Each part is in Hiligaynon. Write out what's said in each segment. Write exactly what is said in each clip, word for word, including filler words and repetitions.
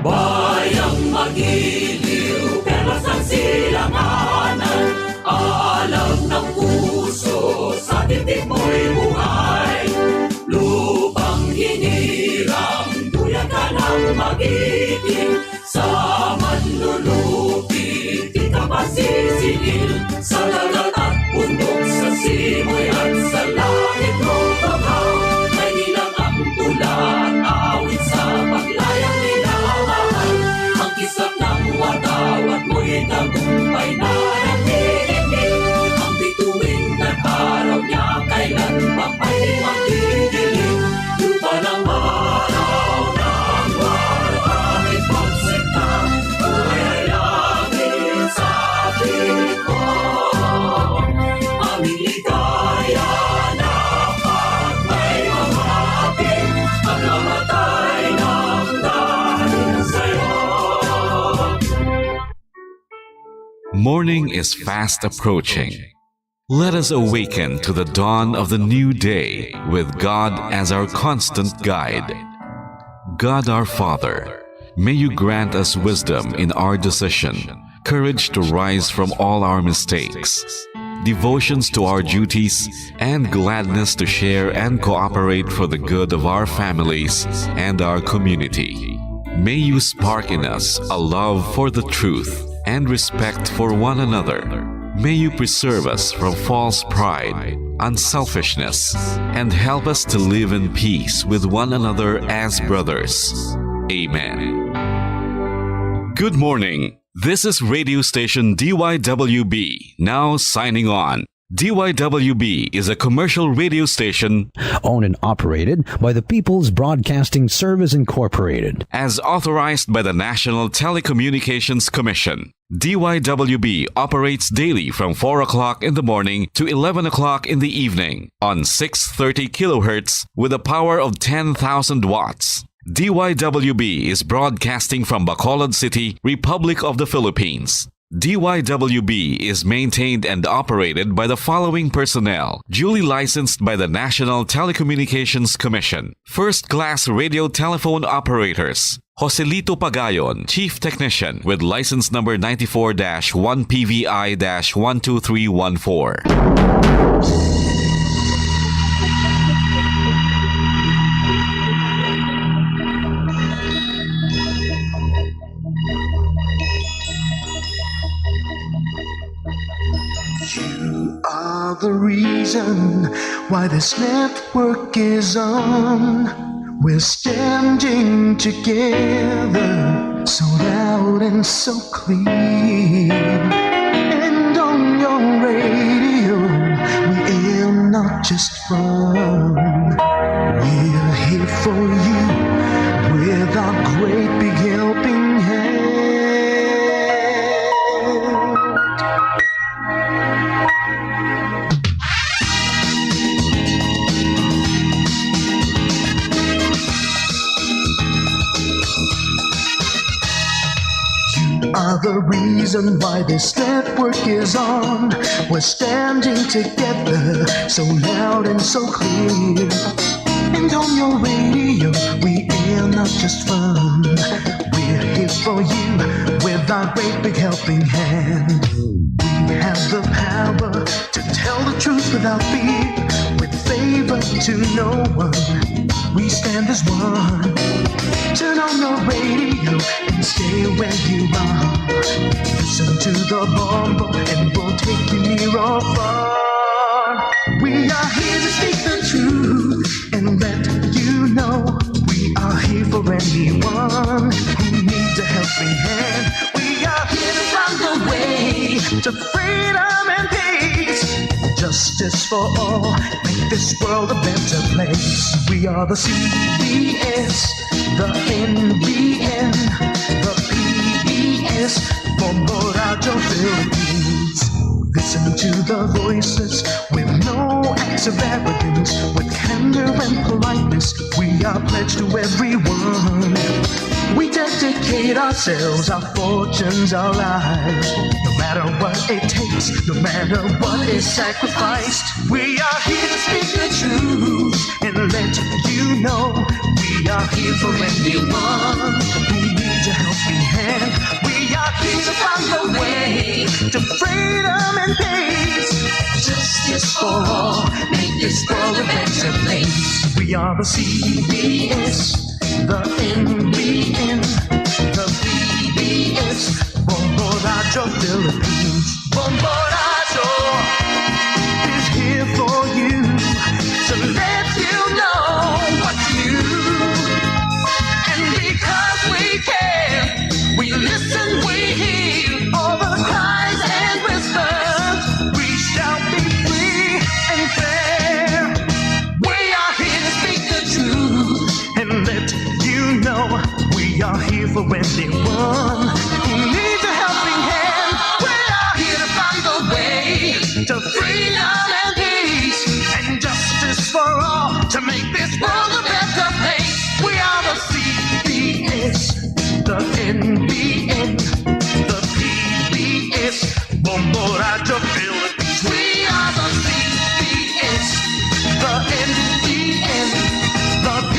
Bayang magiliw, perlas ang silanganan, alam ng puso, sa dibdib mo'y buhay. Lupang hinirang, duyan ka ng magiting, sa manlulupit, di ka masisingil, sa dagat at bundok, sa simoy at sa langit, lubang may nilang ang tula at awit sa paglayang minamahal. Ang kislap ng watawat mo'y tagumpay na nagdidikit. Ang bituin at araw niya kailan pa pwede magdidilim. Lupa ng araw ng araw ay pagsinta. Kulay langit sa tingin ko. Aming ligaya na pag may mamating, pagkamatay ng dahil sa'yo. Morning is fast approaching. Let us awaken to the dawn of the new day with God as our constant guide. God our Father, may you grant us wisdom in our decision, courage to rise from all our mistakes, devotions to our duties, and gladness to share and cooperate for the good of our families and our community. May you spark in us a love for the truth and respect for one another. May you preserve us from false pride, unselfishness, and help us to live in peace with one another as brothers. Amen. Good morning. This is radio station D Y W B, now signing on. D Y W B is a commercial radio station owned and operated by the People's Broadcasting Service Incorporated. As authorized by the National Telecommunications Commission, D Y W B operates daily from four o'clock in the morning to eleven o'clock in the evening on six thirty kilohertz with a power of ten thousand watts. D Y W B is broadcasting from Bacolod City, Republic of the Philippines. D Y W B is maintained and operated by the following personnel, duly licensed by the National Telecommunications Commission. First class radio telephone operators, Joselito Pagayon, Chief Technician, with license number ninety-four dash one P V I dash one two three one four. You are the reason why this network is on. We're standing together, so loud and so clear. And on your radio, we aim not just fun. We're here for you with our great big helping hand. You are the reason why this network is on. We're standing together, so loud and so clear. And on your radio, we air not just fun. We're here for you with our great big helping hand. We have the power to tell the truth without fear, with favor to no one. We stand as one. Turn on your radio and stay where you are. Listen to the bombo and we'll take you near or far. We are here to speak the truth and let you know we are here for anyone who needs a helping hand. We are here to find a way to freedom and peace. Justice for all, make this world a better place. We are the C B S, the N B N, the P B S, Bombo Radio Philippines. Listen to the voices with no acts of arrogance, with candor and politeness. We are pledged to everyone. We dedicate ourselves, our fortunes, our lives. No matter what it takes, no matter what is sacrificed, we are here to speak the truth and let you know we are here for anyone who needs a Hand. We are here to find a way to freedom and peace. Justice for all, make this world a better place. We are the C B S, the N B N, the P B S, Bombo Radyo Philippines. Bombo Radyo is here for you to let you know what's new. And because we care, we listen, we hear all the cries and whispers. We shall be free and fair. We are here to speak the truth and let you know we are here for anyone who needs a helping hand. We are here to find a way to freedom and peace and justice for all to make this world a better place. We are the C B S, the N B N, the P B S, Bombo Radyo Philippines. We are the C B S, the N B N, the P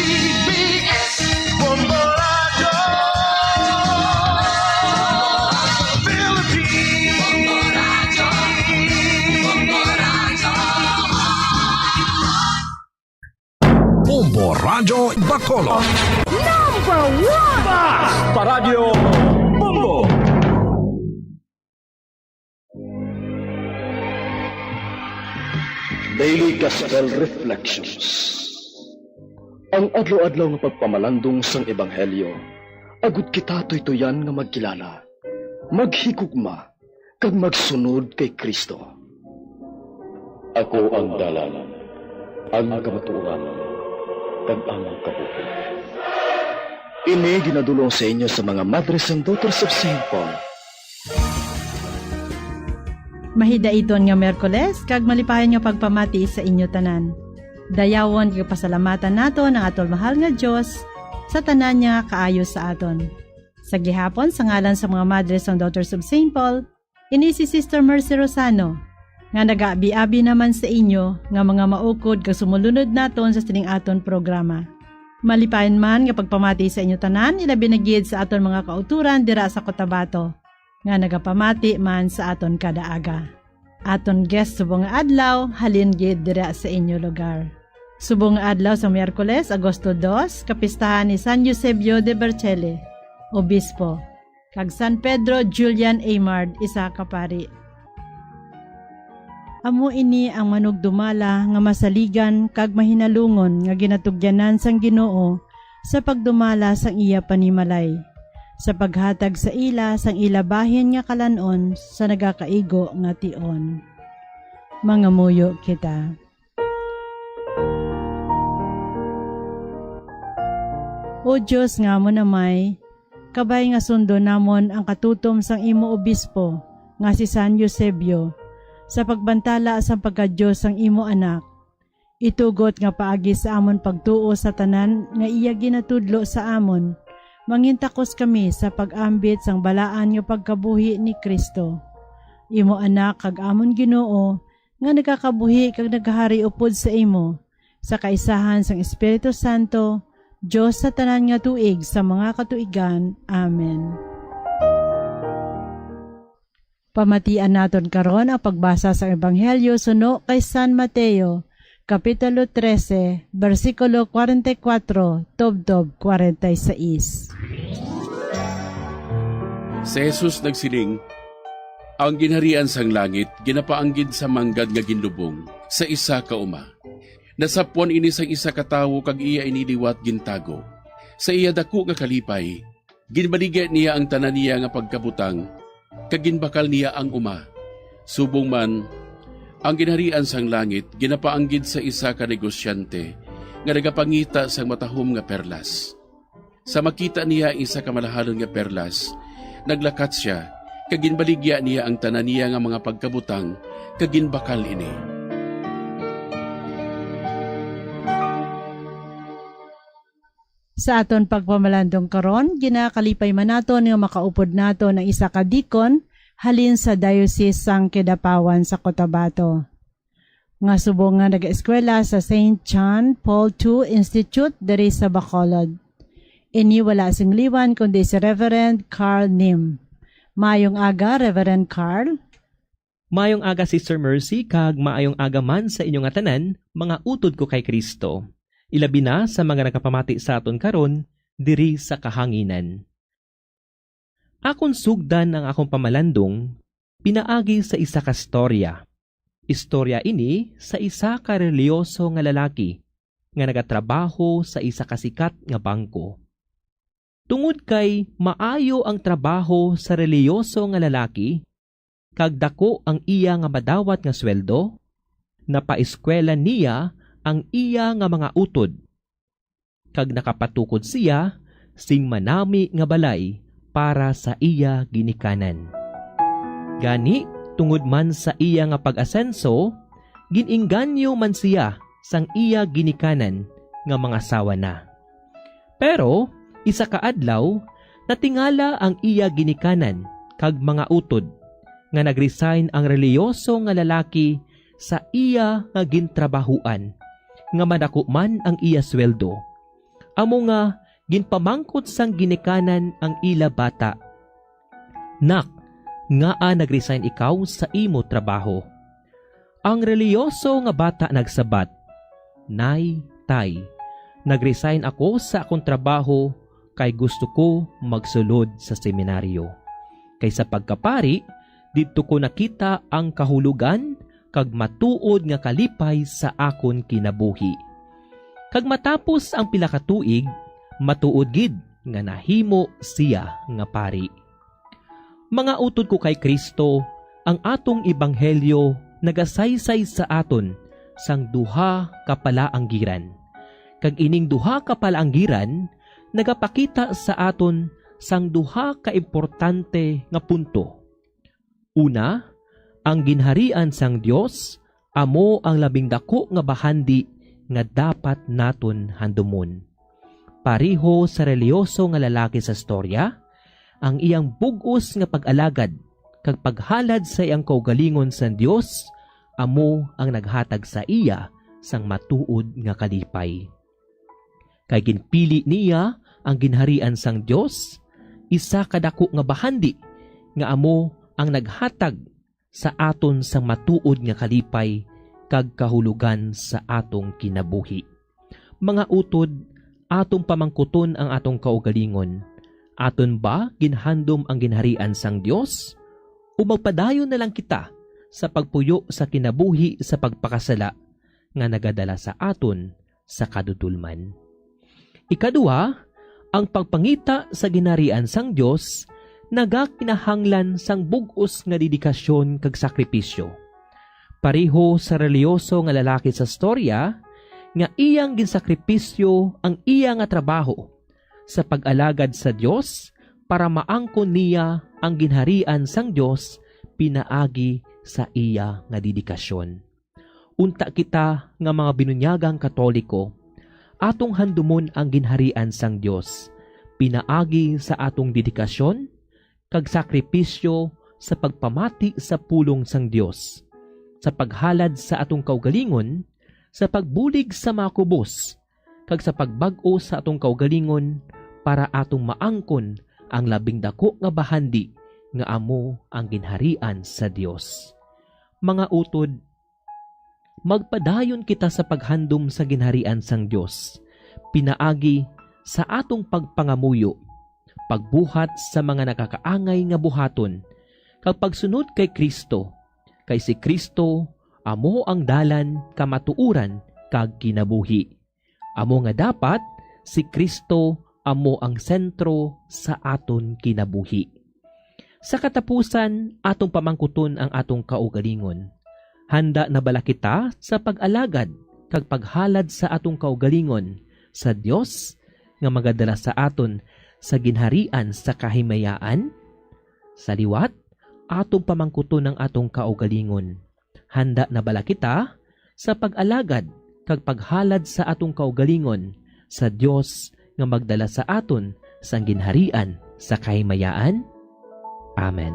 B S, Bombo Radyo Philippines. Bombo Radyo Bacolod. Number one! Basta Radyo Bombo! Daily Gospel Reflections. Ang adlaw-adlaw nga pagpamalandong sang Ebanghelyo, agud kita tuytuyan nga magkilala, maghigugma, kag magsunod kay Cristo. Ako ang dalan, ang kamatuoran, kag ang kabuhi. Ini ginadul-ong sa inyo sa mga Madres and Daughters of Saint Paul. Mahidaiton nga Miyerkules kag malipayon nga pagpamati sa inyo tanan. Dayawon kag pasalamatan naton ang aton mahal nga Dios sa tanan niya nga kaayo sa aton. Sa gihapon, sa ngalan sa mga Madres and Daughters of Saint Paul, ini si Sister Mercy Rosano, nga nagaabi-abi naman sa inyo nga mga maukod kag sumulunod naton sa sining aton programa. Malipayon man nga pagpamati sa inyo tanan, ilabi na gid sa aton mga kautoran dira sa Cotabato, nga nagapamati man sa aton kada aga. Aton guest subong nga adlaw, halin gid dira sa inyo lugar. Subong nga adlaw sa Miyerkules, Agosto dos, kapistahan ni San Eusebio de Berchele, Obispo, kag San Pedro Julian Aymard, isa ka pari. Amo ini ang manugdumala nga masaligan kag mahinalungon nga ginatugyanan sang Ginoo sa pagdumala sang iya panimalay, sa paghatag sa ila sang ila bahin nga kalan-on sa nagakaigo nga tion. Mangamuyo kita. O Dios nga amon Amay, kabay nga sundon namon ang katutom sang imo obispo nga si San Eusebio, sa pagbantala sang pagka-Dios sang imo Anak. Itugot nga paagi sa amon pagtuo sa tanan nga iya ginatudlo sa amon, mangin takos kami sa pag-ambit sang balaan nga pagkabuhi ni Cristo, imo Anak kag amon Ginoo, nga nagakabuhi kag nagahari upod sa imo, sa kaisahan sang Espiritu Santo, Dios sa tanan nga tuig sa mga katuigan. Amen. Pamatian naton karon ang pagbasa sang Ebanghelyo suno kay San Mateo, Kapitulo trese, bersikulo kwarenta y kuatro tubtob kwarenta y seis. Si Jesus nagsiling, "Ang ginharian sang langit ginapaanggid sa manggad nga ginlubong sa isa ka uma. Nasapwan ini sang isa ka tawo kag iya ini liwat gintago. Sa iya daku nga kalipay, ginbaligya niya ang tanan niya nga pagkabutang, kag ginbakal niya ang uma. Subong man, ang ginharian sang langit ginapaanggid sa isa ka negosyante nga nagapangita sang matahom nga perlas. Sa makita niya ang isa ka malahalon nga perlas, naglakat sia, kag ginbaligya niya ang tanan niya nga mga pagkabutang, kag ginbakal ini." Sa aton pagpamalandong karon, ginakalipay man naton nga makaupod naton ang isa ka dikon halin sa Diocese sang Kidapawan sa Cotabato, nga subong nga nagaeskwela sa Saint John Paul two Institute diri sa Bacolod. Ini wala sing liwan kundi si Reverend Carl Nim. Mayong aga, Reverend Carl. Mayong aga, Sister Mercy, kag maayong aga man sa inyo nga tanan, mga utod ko kay Cristo, ilabi na sa mga nagapamati sa aton karon diri sa kahanginan. Akon sugdan ang akong pamalandong pinaagi sa isa ka istorya. Istorya ini sa isa ka relihiyoso nga lalaki nga nagatrabaho sa isa ka sikat nga bangko. Tungod kay maayo ang trabaho sa relihiyoso nga lalaki kag daku ang iya nga madawat nga sweldo, napaeskwela niya ang iya nga mga utod, kag nakapatukod sia sing manami nga balay para sa iya ginikanan. Gani, tungod man sa iya nga pag-asenso, gin-inganyo man sia sang iya ginikanan nga mangasawa na. Pero isa ka adlaw, natingala ang iya ginikanan kag mga utod nga nag-resign ang relihiyoso nga lalaki sa iya nga gintrabahuan, nga madako man ang iya sweldo. Amo nga ginpamangkot sang ginikanan ang ila bata, "Nak, ngaa nag-resign ikaw sa imo trabaho?" Ang relihiyoso nga bata nagsabat, "Nay, tay, nag-resign ako sa akon trabaho kay gusto ko magsulod sa seminaryo. Kay sa pagkapari, didto ko nakita ang kahulogan kag matuod nga kalipay sa akon kinabuhi." Kag matapos ang pila ka tuig, matuod gid nga nahimo sia nga pari. Mga utod ko kay Cristo, ang atong ebanghelyo nagasaysay sa aton sang duha ka palaanggiran. Kag ining duha ka palaanggiran nagapakita sa aton sang duha ka importante nga punto. Una, ang ginharian sang Dios amo ang labing daku nga bahandi nga dapat naton handumon. Pareho sa relihiyoso nga lalaki sa istorya, ang iyang bug-os nga pag-alagad kag paghalad sa iyang kaugalingon sang Dios amo ang naghatag sa iya sang matuod nga kalipay. Kay ginpili niya ang ginharian sang Dios, isa ka daku nga bahandi nga amo ang naghatag sa aton sang matuod nga kalipay kag kahulogan sa atong kinabuhi. Mga utod, atong pamangkuton ang atong kaugalingon. Aton ba ginhandom ang ginharian sang Dios? O magpadayon na lang kita sa pagpuyo sa kinabuhi sa pagpakasala nga nagadala sa aton sa kadudolman? Ikaduha, ang pagpangita sa ginharian sang Dios nagakinahanglan sang bug-os nga dedikasyon kag sakripisyo. Pareho sa relihiyoso nga lalaki sa istorya, nga iyang ginsakripisyo ang iya nga trabaho sa pag-alagad sa Dios para maangkon niya ang ginharian sang Dios pinaagi sa iya nga dedikasyon. Unta kita nga mga binunyagang Katoliko, atong handumon ang ginharian sang Dios pinaagi sa atong dedikasyon kag sakripisyo sa pagpamati sa pulong sang Dios, sa paghalad sa atong kaugalingon, sa pagbulig sa mga kubos, kag sa pagbag-o sa atong kaugalingon para atong maangkon ang labing daku nga bahandi nga amo ang ginharian sa Dios. Mga utod, magpadayon kita sa paghandom sa ginharian sang Dios pinaagi sa atong pagpangamuyo, pagbuhat sa mga nakakaangay nga buhaton, kag pagsunod kay Cristo, kay si Cristo amo ang dalan, kamatuoran, kag kinabuhi. Amo nga dapat si Cristo amo ang sentro sa aton kinabuhi. Sa katapusan, atong pamangkuton ang atong kaugalingon. Handa na bala kita sa pag-alagad kag paghalad sa atong kaugalingon sa Dios nga magadala sa aton sa ginharian sa kahimayaan? Sa liwat, atong pamangkuton ang atong kaugalingon. Handa na bala kita sa pag-alagad kag paghalad sa atong kaugalingon sa Dios nga magdala sa aton sang ginharian sa kahimayaan? Amen.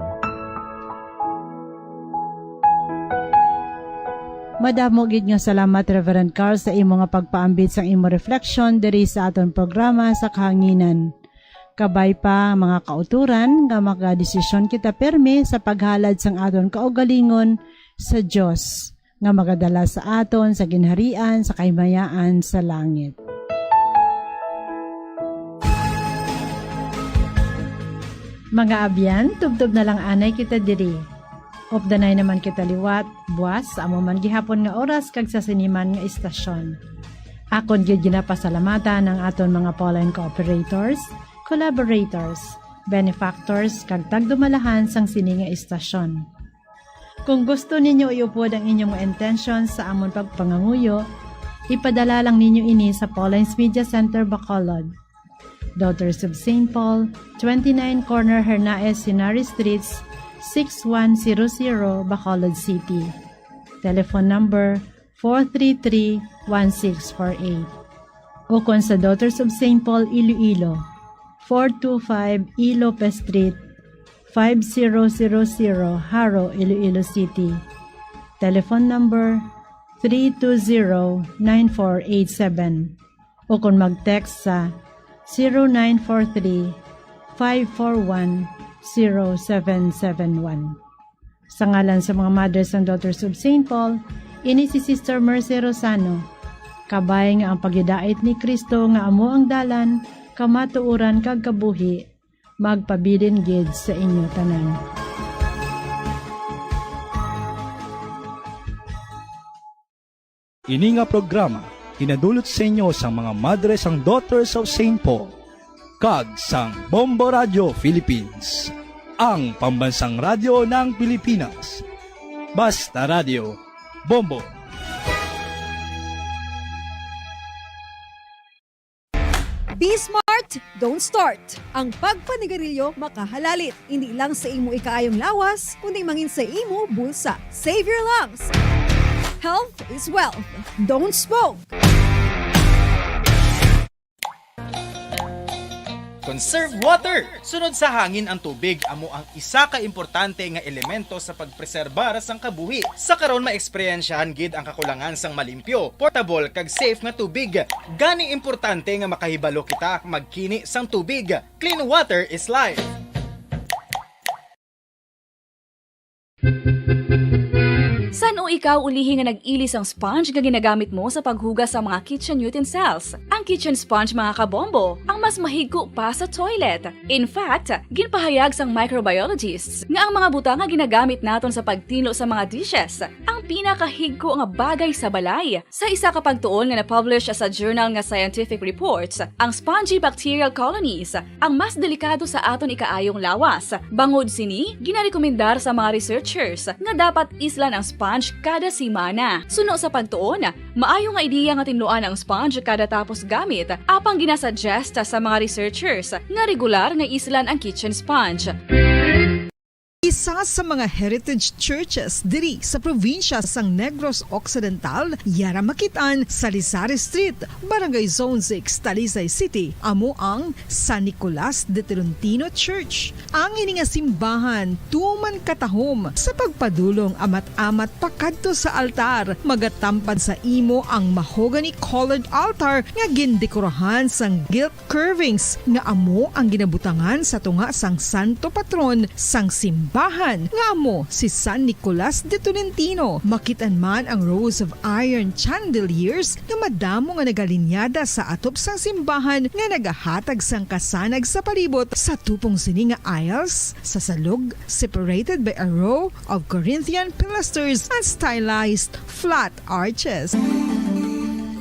Madamo gid nga salamat, Reverend Carl, sa imo nga pagpaambit sang imo reflection diri sa aton programa sa kahanginan. Kabay pa, mga kautoran, nga magadesisyon kita pirme sa paghalad sang aton kaugalingon sa Dios, nga magadala sa aton sa ginharian sa kahimayaan sa langit. Mga abyan, tubtob na lang anay kita diri. Updanay naman kita liwat, buas, sa amo man gihapon nga oras kag sa sini man nga istasyon. Akon gid ginapasalamatan ang aton mga Pauline cooperators, collaborators, benefactors, kag tagdumalahan sang sini nga istasyon. Kung gusto ninyo iupod ang inyong mga intensyon sa amon pagpanganguyo, ipadala lang ninyo ini sa Pauline's Media Center, Bacolod. Daughters of Saint Paul, twenty-nine Corner Hernaez Henares Streets, six one zero zero, Bacolod City. Telephone number four three three, one six four eight. Ukon sa Daughters of Saint Paul, Iloilo, four two five E Lopez Street, five zero zero zero, Jaro, Iloilo City. Telephone number three two zero, nine four eight seven. Ukon mag-text sa zero nine four three, five four one, zero seven seven one. Sa ngalan sa mga Mothers and Daughters of Saint Paul, ini si Sister Mercy Rosano. Kabay nga ang paghidait ni Cristo nga amo ang dalan, kamatuoran, kag kabuhi, magpabilin gid sa inyo tanan. Ini nga programa ginadulot sa inyo sang mga Madres and Daughters of Saint Paul kag sang Bombo Radio Philippines, ang pambansang radyo ng Pilipinas. Basta Radio, Bombo. Be smart, don't start. Ang pagpanigarilyo makahalalit, hindi lang sa imo ikaayong lawas, kundi mangin sa imo bulsa. Save your lungs. Health is wealth. Don't smoke. Conserve water. Sunod sa hangin ang tubig amo ang isa ka importante nga elemento sa pagpreserbar sang kabuhi. Sa karon, maeksperyensyahan gid ang kakulangan sang malimpyo, portable, kag safe nga tubig. Gani importante nga makahibalo kita magkini sang tubig. Clean water is life. San-o ikaw ulihi nga nag-ili sang sponge nga ginagamit mo sa paghugas sa mga kitchen utensils? Ang kitchen sponge, mga kabombo, ang mas mahigko pa sa toilet. In fact, ginpahayag sang microbiologists nga ang mga butang nga ginagamit naton sa pagtinlo sa mga dishes ang pinakahigko nga bagay sa balay. Sa isa ka pagtuon nga na-publish sa journal nga Scientific Reports, ang spongy bacterial colonies ang mas delikado sa aton ikaayong lawas. Bangod sini, ginarekomendar sa mga researchers nga dapat islan ang sponge kada semana. Suno sa pagtuon, maayo nga ideya nga tinluan ang sponge kada tapos gamit, apang ginasuggest sa mga researchers nga regular nga islan ang kitchen sponge. Isa sa mga heritage churches diri sa probinsya sang Negros Occidental, yara makit-an sa Rizal Street, Barangay Zone six, Talisay City, amo ang San Nicolas de Tolentino Church. Ang ini nga simbahan tuman katahom sa pagpadulong amat-amat pakadto sa altar, magatampad sa imo ang mahogany-colored altar nga gindekorahan sang gilt curvings nga amo ang ginabutangan sa tunga sang santo patron sang simbahan, nga amo si San Nicolas de Tolentino. Makit-an man ang rows of iron chandeliers nga madamo nga nagalinyada sa atop sang simbahan nga nagahatag sang kasanag sa palibot. Sa tupong sini nga aisles, sa salog, separated by a row of Corinthian pilasters and stylized flat arches.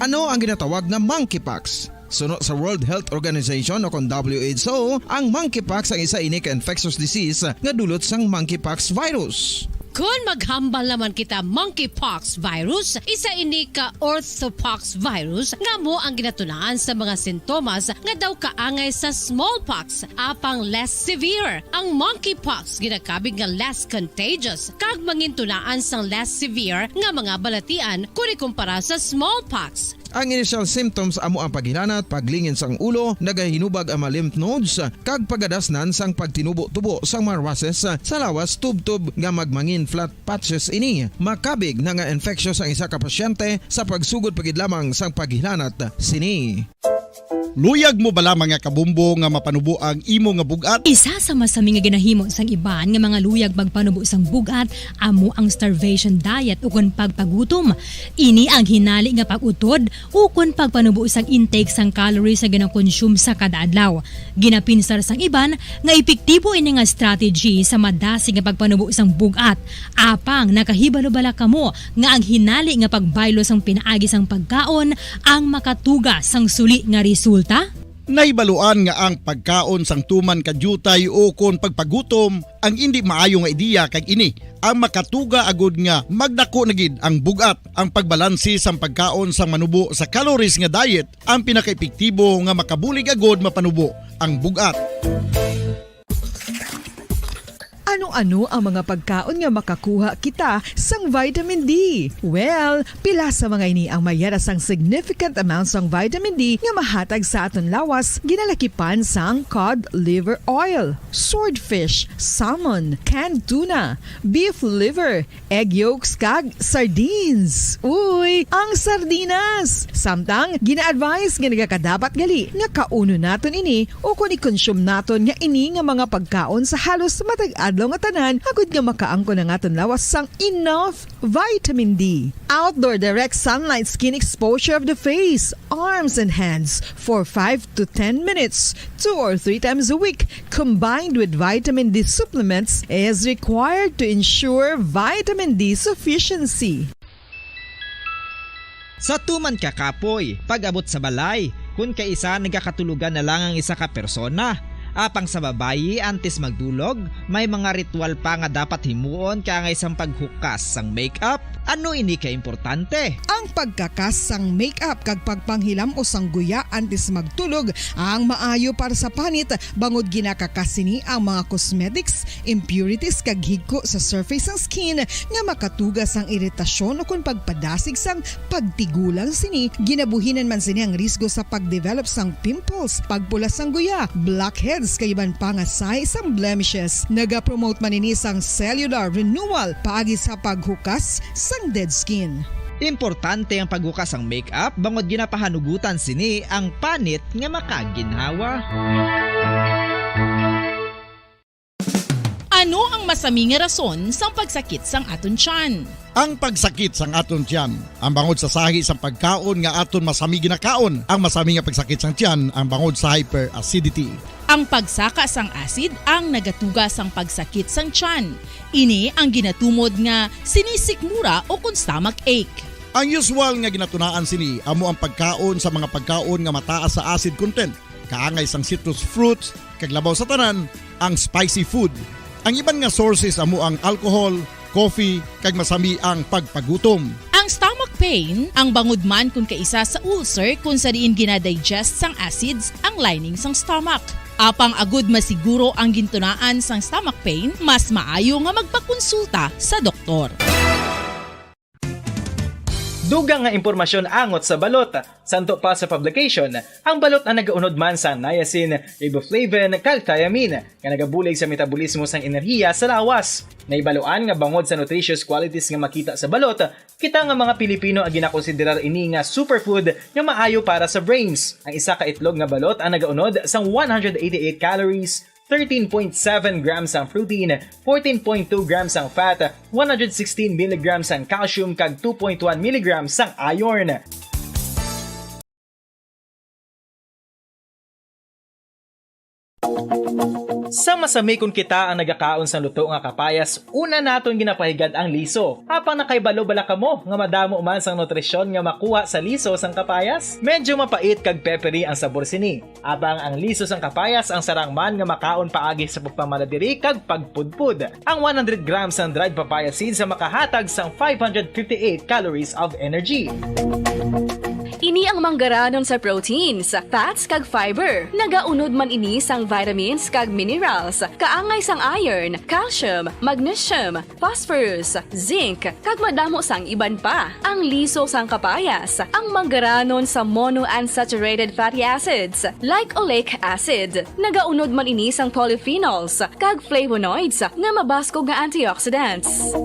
Ano ang ginatawag nga monkeypox? Suno sa World Health Organization o kon W H O, ang monkeypox ang isa ini ka infectious disease nga dulot sang monkeypox virus. Kon maghambal naman kita monkeypox virus, isa ini ka orthopox virus nga amo ang ginatunaan sa mga sintomas nga daw kaangay sa smallpox, apang less severe. Ang monkeypox ginakabig nga less contagious kag mangintunaan sang less severe nga mga balatian kon ikumpara sa smallpox. Ang initial symptoms amo ang paghilanat, paglingin sang ulo, nagahinubag ang mga lymph nodes, kag pagadasnan sang pagtinubo-tubo sang mga muscles sa lawas, tubtob nga magmangin flat patches ini. Makabig na nga infectious ang isa ka pasyente sa pagsugod pa gid lamang sang paghilanat sini. Luyag mo bala, mga kabumbo, nga mapanubo ang imo nga bug-at? Isa sa masami nga ginahimo sang iban nga mga luyag magpanubo sang bug-at amo ang starvation diet ukon pagpagutom. Ini ang hinali nga pag-utod ukon pagpanubo sang intake sang calories nga ginakonsume sa kada adlaw. Ginapinsar sang iban nga epektibo ini nga strategy sa madasig nga pagpanubo sang bug-at, apang nakahibalo bala kamo nga ang hinali nga pagbaylo sang pinaagi sang pagkaon ang makatuga sang suli nga resulta? Nahibaluan nga ang pagkaon sang tuman ka diutay ukon pagpagutom ang indi maayo nga ideya, kag ini ang makatuga agud nga magdako na gid ang bug-at. Ang pagbalansi sang pagkaon sang manubo sa calories nga diet ang pinakaepektibo nga makabulig agud mapanubo ang bug-at. Ano-ano ang mga pagkaon nga makakuha kita sang vitamin D? Well, pila sa mga ini ang mayara sang significant amount sang vitamin D nga mahatag sa aton lawas, ginalakipan sang cod liver oil, swordfish, salmon, canned tuna, beef liver, egg yolks, kag sardines. Uy, ang sardinas! Samtang, gina-advise nga nagakadapat gali nga kaunon naton ini ukon i-consume naton nga ini nga mga pagkaon sa halos matag adlaw nga tanan, agud nga makaangkon ang aton lawas sang enough vitamin D. Outdoor direct sunlight skin exposure of the face, arms, and hands for five to ten minutes, two or three times a week, combined with vitamin D supplements, is required to ensure vitamin D sufficiency. Sa tuman ka kapoy, pag-abot sa balay, kun kaisa nagakatulogan na lang ang isa ka persona. Apang sa babayi, antes magdulog, may mga ritual pa nga dapat himuon kaangay sang paghukas sang makeup. Ano ini ka importante? Ang pagkakas sang makeup kag pagpanghilam-os sang guya antes magtulog ang maayo para sa panit, bangod ginakakas sini ang mga cosmetics, impurities, kag higko sa surface sang skin nga makatuga sang iritasyon ukon pagpadasig sang pagtigulang sini. Ginabuhinan man sini ang risgo sa pag-develop sang pimples, pagpula sang guya, blackheads, kag iban pa nga sahi sang blemishes. Nagapromote man ini sang cellular renewal paagi sa paghukas sang dead skin. Importante ang paghukas sang makeup bangod ginapahanugutan sini ang panit nga makaginhawa. Ano ang masami nga rason sang pagsakit sang aton tiyan? Ang pagsakit sang aton tiyan, ang bangod sa sahi sang pagkaon nga aton masami ginakaon. Ang masami nga pagsakit sang tiyan, ang bangod sa hyperacidity. Ang pagsaka sang acid ang nagatuga sang pagsakit sang tiyan. Ini ang ginatumod nga sinisikmura ukon stomach ache. Ang usual nga ginatunaan sini amo ang pagkaon sa mga pagkaon nga mataas sa acid content, kaangay sang citrus fruits, kag labaw sa tanan, ang spicy food. Ang iban nga sources amo ang alcohol, coffee, kag masami ang pagpagutom. Ang stomach pain, ang bangod man kun kaisa sa ulcer, kun sa diin ginadigest sang acids ang lining sang stomach. Apang agud masiguro ang gintunaan sang stomach pain, mas maayo nga magpakonsulta sa doktor. Dugang nga impormasyon angot sa balot. Santo pa sa publication, ang balot ang nagaunod man sa niacin, riboflavin, kag thiamine, nga nagabulig sa metabolismo sang enerhiya sa lawas. Nahibaluan nga bangod sa nutritious qualities nga makita sa balot, kita nga mga Pilipino ang ginakonsiderar ini nga superfood nga maayo para sa brains. Ang isa ka itlog nga balot ang nagaunod sang one hundred eighty-eight calories, thirteen point seven grams ang protein, fourteen point two grams ang fat, one hundred sixteen milligrams ang calcium, kag two point one milligrams ang iron. Sa masami kun kita ang nagakaon sang luto nga kapayas, una naton ginapahigad ang liso. Apang nakahibalo bala kamo nga madamo man sang nutrisyon nga makuha sa liso sang kapayas? Medyo mapait kag peppery ang sabor sini. Apang ang liso sang kapayas ang sarang man nga makaon paagi sa pagpamala diri kag pagpudpod. Ang one hundred grams sang dried papaya seeds ang makahatag sang five hundred fifty-eight calories of energy. Ini ang manggaranon sa proteins, fats, kag fiber. Nagaunod man ini sang vitamins kag minerals, kaangay sang iron, calcium, magnesium, phosphorus, zinc, kag madamo sang iban pa. Ang liso sang kapayas, ang manggaranon sa monounsaturated fatty acids, like oleic acid. Nagaunod man ini sang polyphenols kag flavonoids nga mabaskog nga antioxidants.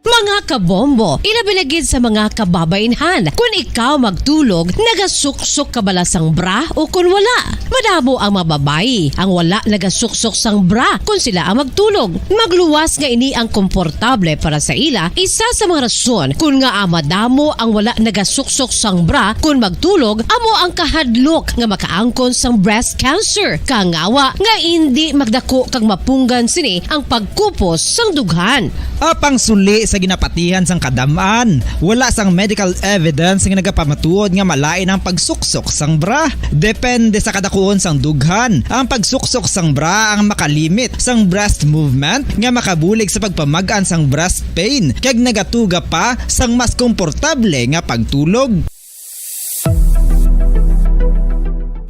Mga kabombo, ilabi na gid sa mga kababainhan, kun ikaw magtulog, nagasuksok ka bala sang bra o kun wala? Madamo ang mga babayi ang wala nagasuksok sang bra kun sila ang magtulog. Magluwas nga ini ang komportable para sa ila, isa sa mga rason kun ngaa madamo ang wala nagasuksok sang bra kun magtulog amo ang kahadlok nga makaangkon sang breast cancer. Kangawa nga indi magdako kag mapunggan sini ang pagkupos sang dughan. Apang suli sa ginapatihan sang kadam-an, wala sang medical evidence nga nagapamatuod nga malain ang pagsuksok sang bra. Depende sa kadakuon sang dughan, ang pagsuksok sang bra ang makalimit sang breast movement nga makabulig sa pagpamag-an sang breast pain kag nagatuga pa sang mas komportable nga pagtulog.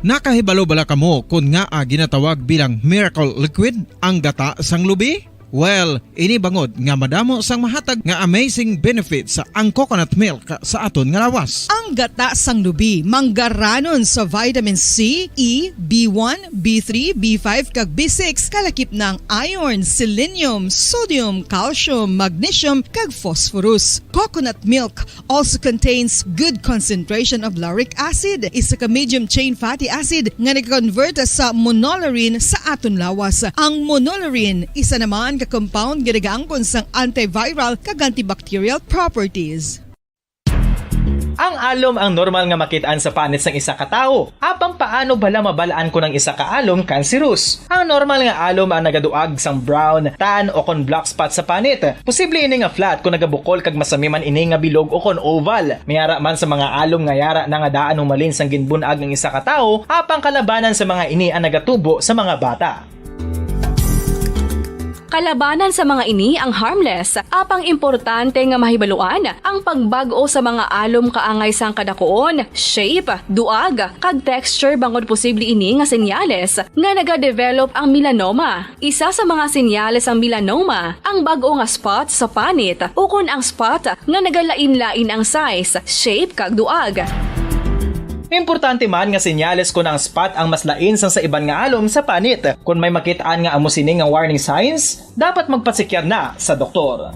Nakahibalo bala kamo kon ngaa ginatawag bilang miracle liquid ang gata sang lubi? Well, ini bangod nga madamo sang mahatag nga amazing benefits ang coconut milk sa aton nga lawas. Ang gata sang lubi manggaranon sa vitamin C, E, B one, B three, B five, kag B six, kalakip na ang iron, selenium, sodium, calcium, magnesium, kag phosphorus. Coconut milk also contains good concentration of lauric acid, isa ka medium chain fatty acid nga nag-convert sa monolaurin sa aton lawas. Ang monolaurin isa naman ka compound nga nagaangkon sang antiviral kag antibacterial properties. Ang alom ang normal nga makit-an sa panit sang isa ka tawo. Apang paano bala mabal-an kon ang isa ka alom kanserus? Ang normal nga alom ang nagaduag sang brown, tan, o kon black spot sa panit. Posible ini nga flat kon nagabukol kag masami man ini nga bilog o kon oval. May ara man sa mga alom nga yara na nga daan humalin sang ginbun-ag ang isa ka tawo, apang kalabanan sa mga ini ang nagatubo sa mga bata. Kalabanan sa mga ini ang harmless, apang importante nga mahibaluan ang pagbag-o sa mga alom kaangay sang kadakuon, shape, duag, kag texture bangod posible ini nga senyales nga nagadevelop ang melanoma. Isa sa mga senyales sang melanoma, ang bag-o nga spot sa panit ukon ang spot nga nagalain-lain ang size, shape, kag duag. Importante man nga senyales kon ang spot ang mas lain sang sa iban nga alom sa panit. Kon may makit-an nga amo sini nga warning signs, dapat magpasekyar na sa doktor.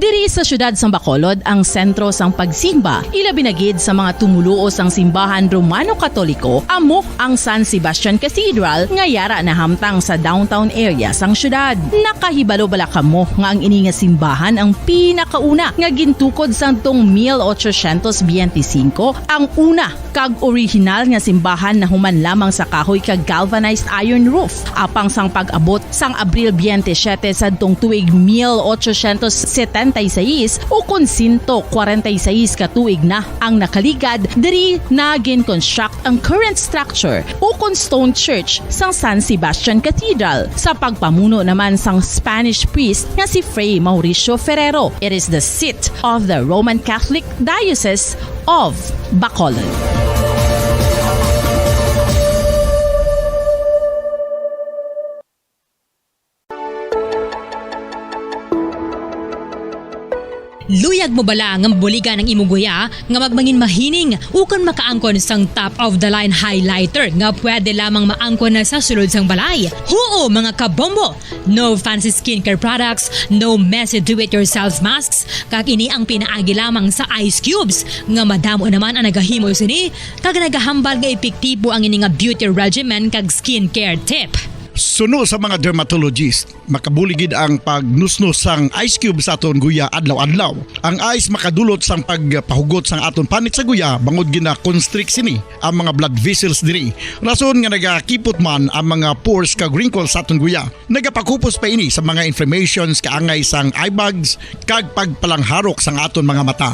Diri sa siyudad sang Bacolod ang sentro sang pagsimba, ilabi na gid sa mga tumoluo sang simbahan Romano Katoliko, amo ang San Sebastian Cathedral nga yara nahamtang sa downtown area sang siyudad. Nakahibalo bala kamo nga ang ini nga simbahan ang pinakauna nga gintukod sang tong mil ochocientos biyente singko, ang una kag orihinal nga simbahan nahuman lamang sa kahoy kag galvanized iron roof. Apang sang pag-abot sang Abril biyente siyete sadtong tuig mil ochocientos setenta y seis, ukon sento kwarenta y seis ka tuig na ang nakaligad, diri na gin-construct ang current structure ukon stone church sang San Sebastian Cathedral sa pagpamuno naman sang Spanish priest nga si Fray Mauricio Ferrero. It is the seat of the Roman Catholic Diocese of Bacolod. Luyag mo bala nga mabuligan ang imo guya nga magmangin mahining ukon makaangkon sang top of the line highlighter nga pwede lamang maangkon na sa sulod sang balay? Huo, mga kabombo! No fancy skincare products, no messy do-it-yourself masks, kag ini ang pinaagi lamang sa ice cubes, nga madamo naman ang nagahimo sini, kag nagahambal nga epektibo ang ini nga beauty regimen kag skincare tip. Suno sa mga dermatologist, makabulig gid ang pagnusnos sang ice cube sa aton guya adlaw-adlaw. Ang ice makadulot sang pagpahugot sang aton panit sa guya, bangod gina-constrict sini ang mga blood vessels diri, rason nga nagakipot man ang mga pores kag wrinkles sa aton guya. Nagapakupos pa ini sa mga inflammations kaangay sang eye bags kag pagpalangharok sang aton mga mata.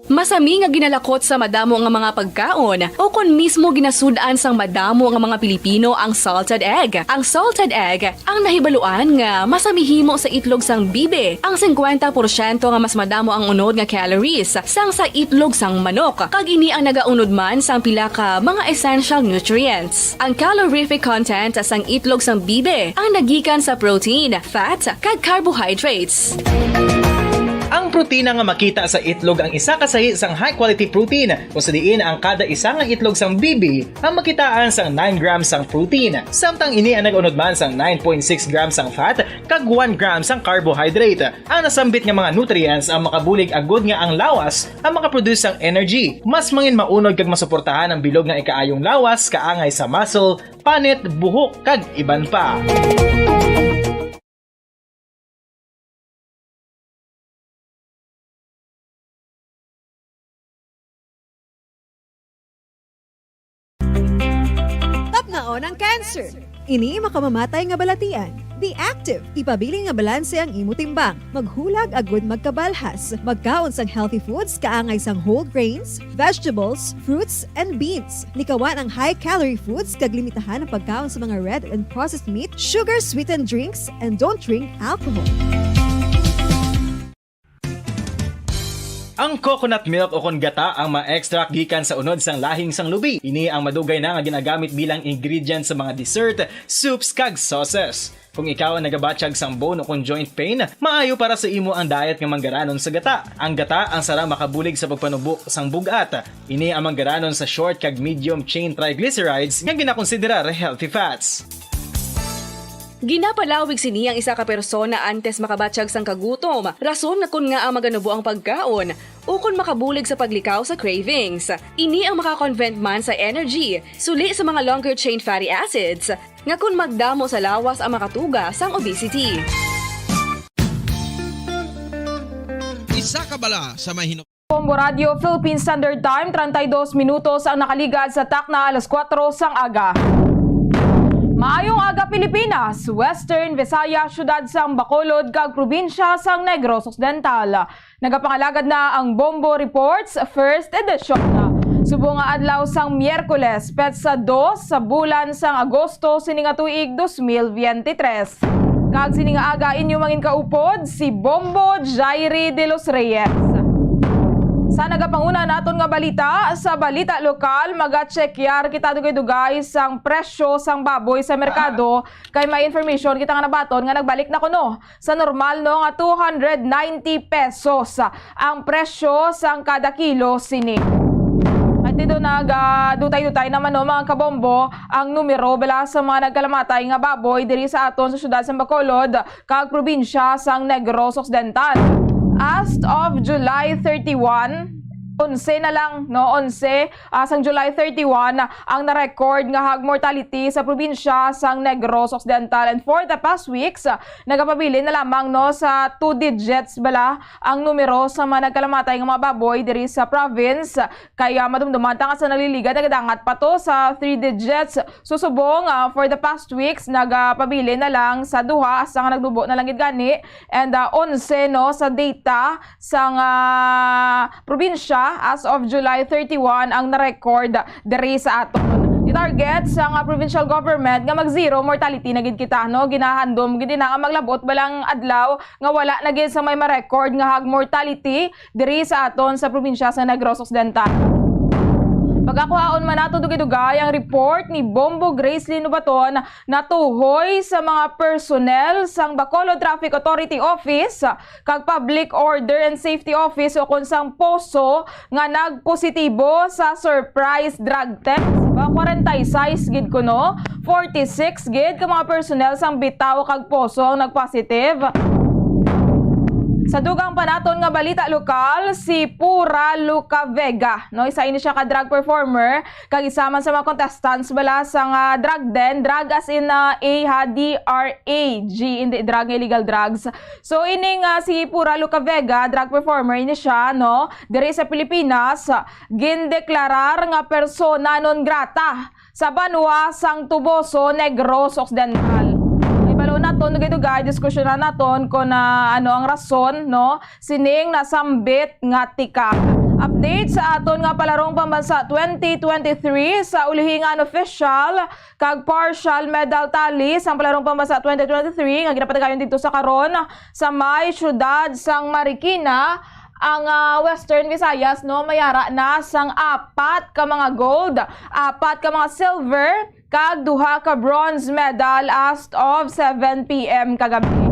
Masami nga ginalakot sa madamo nga mga pagkaon, o kon mismo ginasud-an sang madamo nga mga Pilipino ang salted egg. Ang salted egg ang nahibaluan nga masami himo sa itlog sang bibi, ang singkwenta porsyento nga mas madamo ang unod nga calories sang sa itlog sang manok, kag ini ang nagaunod man sang pila ka mga essential nutrients. Ang calorific content sang itlog sang bibi ang nagikan sa protein, fat, kag carbohydrates. Ang protina nga makita sa itlog ang isa ka sahi sang high-quality protein, kung sa diin ang kada isa nga itlog sang bibi ang makitaan sang nine grams sang protein, samtang ini ang nag-unod man sang nine point six grams sang fat kag one gram sang carbohydrate. Ang nasambit nga mga nutrients ang makabulig agud nga ang lawas ang makaproduce sang energy. Mas mangin maunod kag masuportahan ang bilog nga ikaayong lawas kaangay sa muscle, panit, buhok, kag iban pa. Tapngaon ang cancer. Ini makamamatay nga balatian. Be active. Ipabilin nga balanse ang imo timbang. Maghulag agud magkabalhas. Magkaon sang healthy foods kaangay sang whole grains, vegetables, fruits, and beans. Likawan ang high-calorie foods kag limitahan ang pagkaon sa mga red and processed meat, sugar-sweetened drinks, and don't drink alcohol. Ang coconut milk o kon gata ang ma-extract gikan sa unod sang lahing sang lubi. Ini ang madugay na nga ginagamit bilang ingredient sa mga dessert, soups, kag sauces. Kung ikaw ang nagabatyag sang bone o kon joint pain, maayo para sa imo ang diet nga manggaranon sa gata. Ang gata ang sara makabulig sa pagpanubo sang bug-at. Ini ang manggaranon sa short kag medium chain triglycerides nga ginakonsiderar healthy fats. Ginapalawig sini ang isa ka persona antes makabatyag sang kagutom, rason nga kon ngaa maganubo ang pagkaon, ukon makabulig sa paglikaw sa cravings. Ini ang maka-convert man sa energy, suli sa mga longer chain fatty acids, nga kon magdamo sa lawas ang makatuga sang obesity. Isa ka bala sa may hino- Bombo Radio, Philippine Standard Time, treinta y dos minutos ang nakaligad sa takna alas kuwatro sang aga. Maayong aga, Pilipinas, Western Visayas, siyudad sang Bacolod, kag probinsya sang Negros Occidental. Nagapangalagad na ang Bombo Reports First Edition. Subong nga adlaw sang Miyerkules, petsa dos sa bulan sang Agosto sini nga tuig dos mil biyente tres. Kag sini nga aga inyo mangin kaupod si Bombo Jairi de los Reyes. Sa nagapanguna naton nga balita, sa balita lokal, magatsekyar kita dugay-dugay sang presyo sang baboy sa merkado, kay may information kita nga nabaton nga nagbalik na kuno sa normal, no, nga two hundred ninety pesos ang presyo sang kada kilo sini. At dito nag, ah, dutay-dutay naman, no, mga kabombo, ang numero bala sa mga nagkalamatay nga baboy diri sa aton sa siyudad sa Bacolod kag probinsya sang Negros Occidental. As of July thirty-one, onse na lang, no, onse, ah, sang July thirty-one, ang na-record nga hog mortality sa probinsya sang Negros Occidental. And for the past weeks, ah, nagapabilin na lamang, no, sa two digits bala ang numero sa mga nagkalamatay nga mga baboy diri sa province. Kaya madumduman ta nga sa nagliligad, nagadangat pa to sa three digits. Susubong, ah, for the past weeks, nagapabilin na lang sa duha, asa nga nagnubo na lang gid gani. And, ah, onse, no, sa data sang, ah, probinsya as of July thirty-one ang na-record diri sa aton. Ti-target sang, ah, provincial government nga mag-zero mortality na gid kita, no? Ginahandom gid na nga maglabot balang adlaw nga wala na gid sa may ma-record nga hog mortality diri sa aton sa probinsya sa Negros Occidental. Pagkakuhaon man nato dugay-dugay ang report ni Bombo Grace Linubaton natuhoy sa mga personnel sang Bacolod Traffic Authority Office kag Public Order and Safety Office ukon sang POSO nga nagpositibo sa surprise drug test. Ba, kwarenta y seis gid kuno, forty-six gid ka mga personnel sang Bitao kag POSO ang nagpositive. Sa dugang pa naton nga balita lokal, si Pura Luca Vega, no, isa ini siya ka drug performer, kag isa man sa mga contestants bala sang drug den, drug as in, ah, A ha, D R A G, hindi drug nga illegal drugs. So, ining, ah, si Pura Luca Vega, drug performer ini siya, no, diri sa Pilipinas, gindeklarar nga persona non grata sa banwa sang Toboso, Negros Occidental. Ibalo naton, dugay-dugay, diskusyonan naton kung, ah, ano ang rason, no, sining nasambit nga tikang. Update sa aton nga palarong pambansa twenty twenty-three, sa ulihi nga unofficial kag partial medal tally sang palarong pambansa twenty twenty-three nga ginapatigayon didto sa karon sa may siyudad sang Marikina, ang, ah, Western Visayas, no, may ara na sang apat ka mga gold, apat ka mga silver, kag duha ka bronze medal as of seven P M kagabi.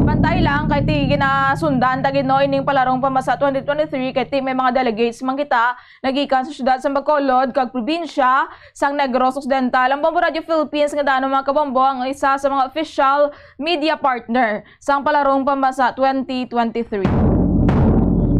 Bantay lang kay ti ginasundan ta gid, no, ining palarong pambansa twenty twenty-three kay ti may mga delegates man kita nagikan sa siyudad sa Bacolod kag probinsya sang Negros Occidental. Ang Bombo Radio Philippines nga daan, mga kabombo, ang isa sa mga official media partner sang palarong pambansa twenty twenty-three.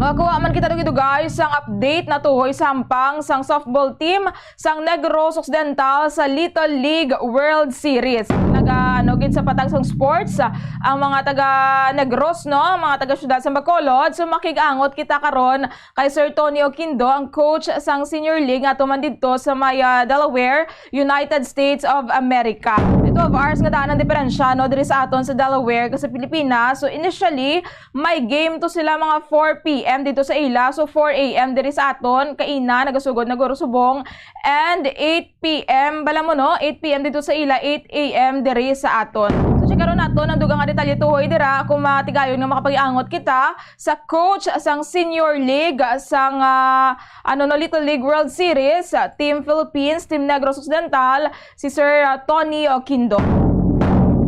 Makakuha man kita dugay-dugay sang update natuhoy sa hampang sang softball team sang Negros Occidental sa Little League World Series. Naga, ano, gid sa patag sang sports, ang mga taga Negros, no, ang mga taga siyudad sa Bacolod. So, makig-angot kita karon kay Sir Tony Oquindo, ang coach sang Senior League nga tuman didto sa may, ah, Delaware, United States of America. May twelve hours nga daan ang diferensya, no, diri sa aton sa Delaware kag sa Pilipinas. So, initially, may game to sila mga four P M dito sa ila. So, four A M diri sa aton, kaina, nagasugod na guro subong. And eight P M, bala mo, no? Eight P M dito sa ila, eight A M diri sa aton. So, checkaron naton ang dugang nga detalye tuhoy dira kung matigayon nga makapag-angot kita sa coach sang Senior League sang, ah, ano, no, Little League World Series, ah, Team Philippines, Team Negros Occidental, si Sir, ah, Tony Oquindo.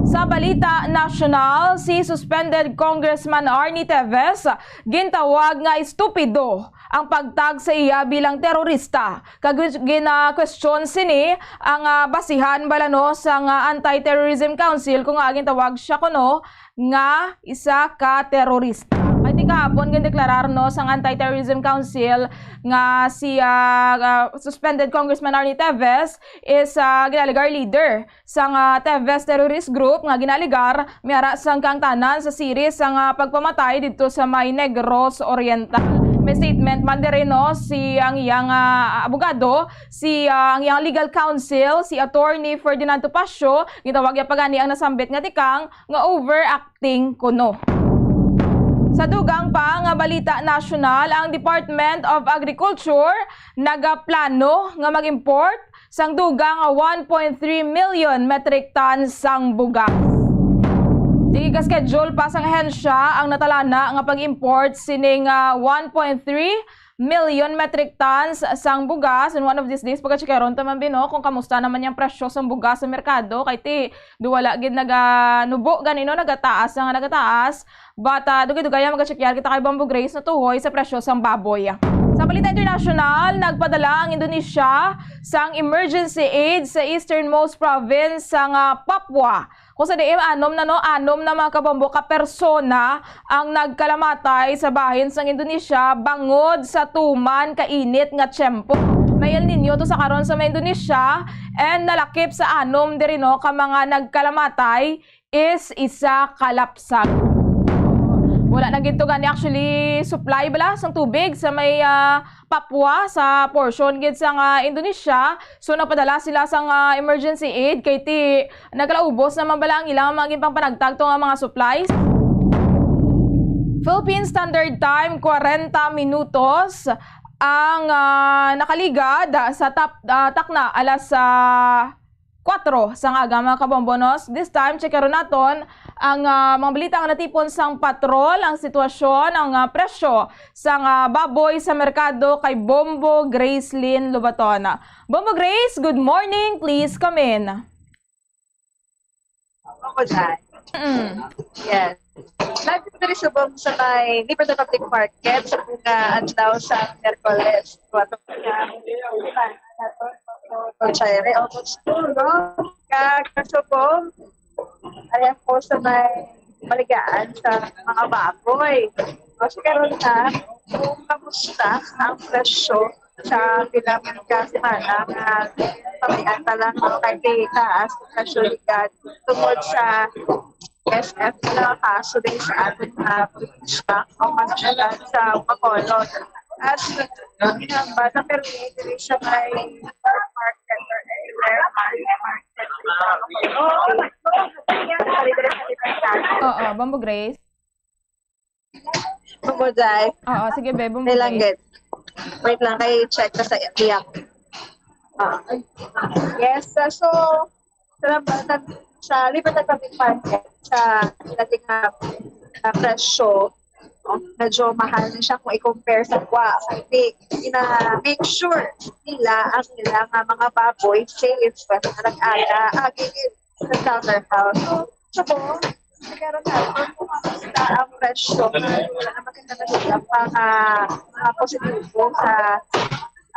Sa balita nasyonal, si suspended Congressman Arnie Teves gintawag nga estupido ang pagtag sa iya bilang terorista. Kag gin-, gina-question sini ang, ah, basihan bala, no, sang, ah, Anti-Terrorism Council kung, ah, gintawag siya kuno nga isa ka terorista. Kay ti kahapon gindeklarar, no, sang Anti-Terrorism Council nga si, ah, ah, suspended Congressman Arnie Teves is, ah, ginalegar leader sang, ah, Teves terrorist group nga ginalegar may ara sang kaangtanan sa series sang, ah, pagpamatay didto sa may Negros Oriental. May statement man diri, no, si ang iyang, ah, abogado, si, ah, ang iyang legal counsel, si Attorney Ferdinand Topacio. Gintawag niya pa gani ang nasambit nga tikang nga overacting kuno. Sa dugang pa nga balita nasyonal, ang Department of Agriculture nagaplano nga mag-import sang dugang nga one point three million metric tons sang bugas. Sige, ka-schedule pa sang ahensya ang natalana nga pag-import sining, ah, one point three million metric tons sang bugas. And one of these days, pagka-checkeron ta man, Bino, kung kamusta naman yung presyo sang bugas sa merkado. Kay ti, do wala gid naganubo gani, no? Nagataas na nga nagataas. But, ah, dugay-dugay ang magachekyar kita kay Bombo Grace natuhoy sa presyo sang baboy. Sa balita internasyonal, nagpadala ang Indonesia sang emergency aid sa easternmost province sang, ah, Papua. Kung sa diin, anom na, no, anom na, mga kabombo, ka persona ang nagkalamatay sa bahin sang Indonesia bangod sa tuman ka init nga tiyempo. May El Niño to sa karon sa may Indonesia, and nalakip sa anom diri, no, ka mga nagkalamatay is isa ka lapsag. Wala na gid to gani actually supply bala sang tubig sa may, ah, Papua, sa portion gid sang, ah, Indonesia. So, nagpadala sila sang, ah, emergency aid kay ti nagkalaubos naman bala ang ilang mga ginpangpanagtag to nga mga supplies. Philippine Standard Time, kwarenta minutos ang, ah, nakaligad sa tap-, ah, takna alas, ah, kuwatro sang aga, mga kabombonos. This time, checkeron naton ang, ah, mga balita nga natipon sang patrol, ang sitwasyon, ang, ah, presyo sang, ah, baboy sa merkado kay Bombo Grace Lynn Lobaton. Bombo Grace, good morning. Please come in. Ako dyan. Mm. Yes. Live diri subong sa may Libertad Public Market sa mga adlaw sa Miyerkules. Kuwatro ka, Chaire, August two, no? Ka-, kasubong, ayan po sa may maligaan sa mga baboy. O, so, karon na, kung kamusta ang presyo sa pinamangga semana nga pamian pa lang, no, kay taas ang presyo ligad tungod sa S F na kaso din sa aton nga probinsya o mga syudad sa Bacolod. At, um, ba na permi diri sa may market or anywhere, market, market. Diri sa Libertad. Oo, Bombo Grace. Bumbo, Jai. Oo, sige, be, Bombo Grace. Nilanggit. Wait lang, kay check ka sa iya. Ah. Yes, uh, so, sa, sa, sa Libertad Public Market, sa dating na, na presyo, no? Medyo mahal na siya kung i-compare sa kuha. So, I think, ina-make sure nila ang ilang, ah, mga baboy safe, nag-aga, agi sa slaughterhouse. So, so, pero sa kung kamusta ang presyo, wala naman kita nakita pa nga, ah, positibo sa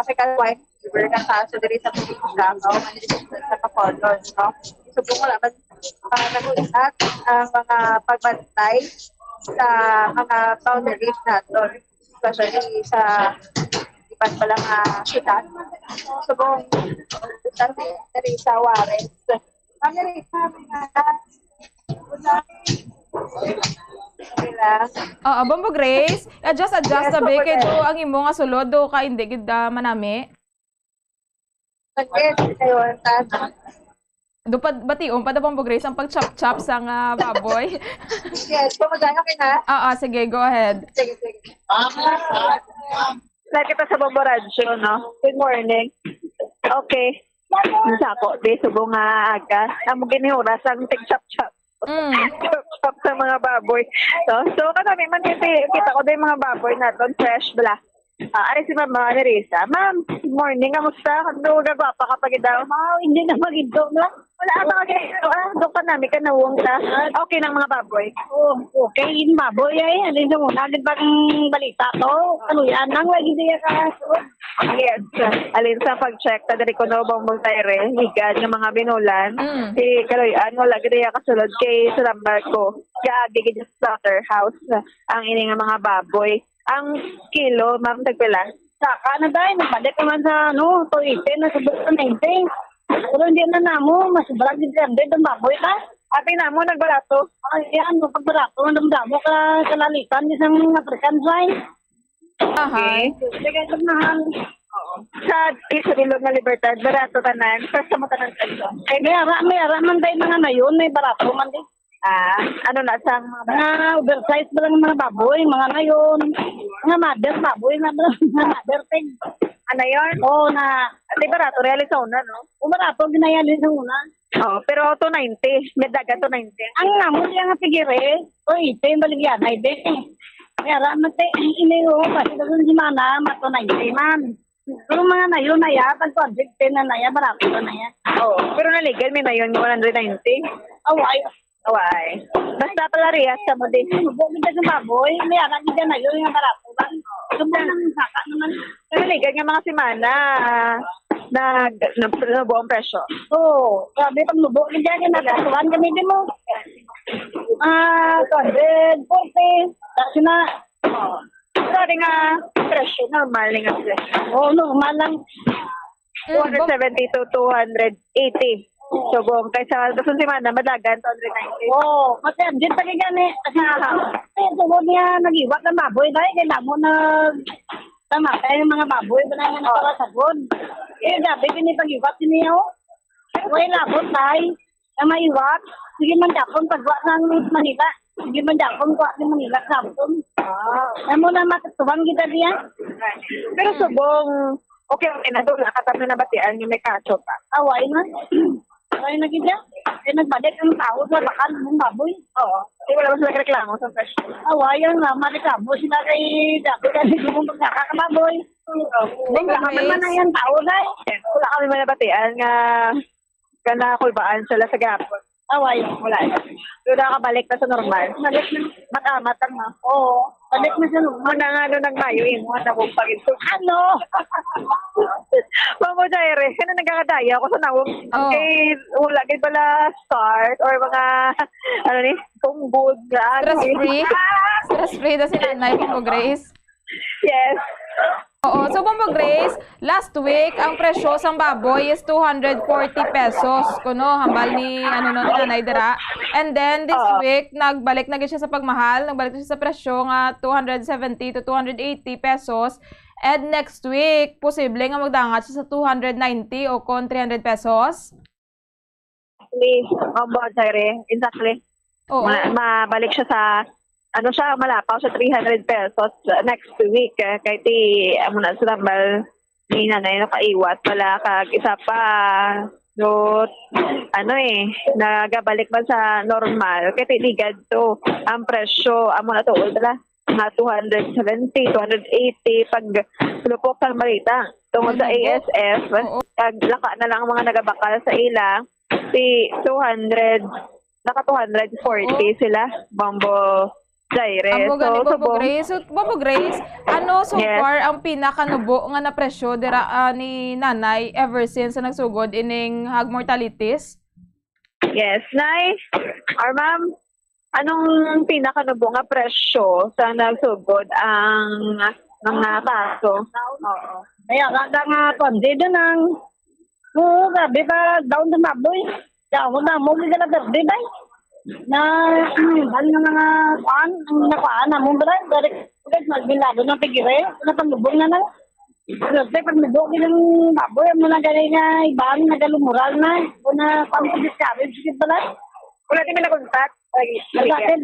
African swine fever nga kaso diri sa probinsya, no? Sa Bacolod, no? So, kung wala man, ah, nag-usat ang mga pagbantay sa mga boundaries naton, especially sa iban pa lang nga syudad. So, kung diri sa Juarez, ang diri sa mga nila. Oo, Bombo Grace, adjust, adjust Yes, sabi Bombo kay Grace. Do ang imo nga sulod, Do ka hindi gid ah, manami. Nag-edit kayo ang tana. Do pa bation pa da, Bombo Grace, ang pag-chop-chop sa nga baboy. Yes, kung magkano kayo na? Oo, sige, go ahead. Sige, sige. Lahat kita sa Bombo Radyo, no? Good morning. Okay. Sa ako, di, subong nga aga. Amo ginihuras ang tig-chop-chop. Mm. Chop-chop sa mga baboy. So, so kanami man, kita, kita ko din mga baboy naton, fresh bala. Ah, ari si Ma'am Marisa. Ma'am, good morning. Kamusta? Ano, gagwapa ka pa gid daw? Wow, hindi na magidto lang. Wala ka pa gid. Ah, doon ka namin, kanawong ka. Okay ng mga baboy. Oh, okay, yung baboy ay. Alin sa muna, alin bang balita to? Kaluyan lang, wala hindi ka. Yes. Alin sa pag-check ta diri kuno, Bong Voltaire, higad nga mga binulan. Mm. Si Kaloy-an, wala gid iya kasulod kay Surambal ko. Gaagi gid sa slaughterhouse ang ini nga mga baboy. Ang kilo, ma'am, tagpila? Saka na dahil, nagbalik naman sa ano, two eighty na sa two ninety. Pero hindi na namo, mas barag di ang baboy ka. Ate namo, nagbarato. Ay, yan, pagbarato, ang damdamo ka kalalitan, isang African swine. Ahay. Sige, ito mahal. Sa Isilog nga Libertad, barato tanan, sa mo tanan sa iso. Ay, may ara, may ara man dahil mga nayon, may barato man din. Ah, ano na sa mga Mga oversize ba lang mga baboy, mga nayon. Mga mother baboy na ba? Mga mother pig. Ano yun? Oo, na. Di barato, realisaw na, no? O barato, ginayali sa una. Oo, pero two ninety. May dagan two ninety. Ang namo siya nga tigire, o ite, baligyan, ay de. Kaya ramat eh, ini o, kasi dagan si mana, mato ninety man. Pero mga nayon na ya, pag two hundred ten na na ya, barato na na ya. Oo, pero naligal may nayon nga one hundred ninety. Away. Away. Basta pala riyas sa mo din. Bukod sa baboy, may anak niya nayon nga barato lang. Subong ng saka naman. Pero naligal nga mga simana, ah, nag, nag, nabuo ang presyo. Oo, grabe pag nubo. Hindi ka natatuan kami din mo. Ah, two hundred forty. Kasi na, Sorry nga, presyo, normal ni nga presyo. Oo, normal lang. Mm, Bong- two hundred seventy to two hundred eighty. So, kung kaysa sa simana, madagan, two hundred ninety. Oo, kasi ang din pag gani. Kasi, eh, tungod niya, nag-iwat ng baboy, dahil kaya mo nag, namatay ang mga baboy, ba na nga nakawasagod. Eh, grabe, pinipag-iwat niya, oh. Way labot, tay. Ang maiwat, sige man gyapon pagwa sang Manila. Sige man gyapon kuha ni Manila sa hapon. Ah. Amo na matutuwang kita diyan. Pero subong, okay, okay na doon. Nakatap na nabatian yung may kaso pa. Away na. Away na kita. Eh, nagbalik ang tao sa bakal ng baboy. Oo. Di wala man sila reklamo sa presyo. Away, ang nga, mareklamo sila kay dati kasi kung magsaka ka baboy. Wala ka man man ang tao, day. Wala kami malabatian nga kana kulbaan sila sa gihapon. Away, wala. Pero nakabalik na sa normal. Balik na. Matamat ang mga. Oo. Balik na sa normal. Muna nga ano nagmayo yung mga nabog pa rin. Ano? Mamo Jaire, kaya nagkakadaya ako sa nawag. Oh. Kay wala gid pala start or mga ano ni, tunggod na ano. Stress free. Stress free daw si Nanay Bong Grace. Yes. Oo, so Bong Grace, last week ang presyo sang baboy is two hundred forty pesos kuno, hambal ni ano no, ni Nanay dira. And then this Oo. week nagbalik na gid siya sa pagmahal, nagbalik na siya sa presyo nga two hundred seventy to two hundred eighty pesos. And next week, posible nga magdangat siya sa two hundred ninety o kon three hundred pesos. Exactly. Mamo Jaire, exactly. Oo. Ma- mabalik siya sa ano siya, malapaw sa three hundred pesos next week, eh, kay ti, amo na sa tambal ni nanay nakaiwat pala, kag isa pa, no, ano eh, nagabalik man sa normal, kay ti ligad to ang presyo, amo na tuod pala, mga two hundred seventy, two hundred eighty, pag lupok sa balita, tungod sa Ano po? A S F, Oo. kag laka na lang ang mga nagabakal sa ila, si two hundred, naka two hundred forty Oo. sila, Bombo Jaire. Amo So, gani, Bombo subong Grace. So, Bombo Grace, ano so Yes. far ang pinakanubo nga na presyo dira, ah, ni Nanay ever since sa nagsugod ining hog mortalities? Yes, Nay. Or Ma'am, anong pinakanubo nga presyo sa nagsugod ang mga kaso? Oo. Kaya kada nga kundi doon ang, oo, grabe ka, down sa baboy. Kaya ako na, mo gid na birthday, bay. Na, ban nga mga kuan, ang nakuhaan namon, bala, direct, direct, magbilado ng tigire, na panlubong na na. Swerte, pag nabuo gid ang baboy, amo na gani nga iban, nagalumural na. O na, kuan ko, discourage gid pala. Wala din may nakontak. Ay, Ang akin,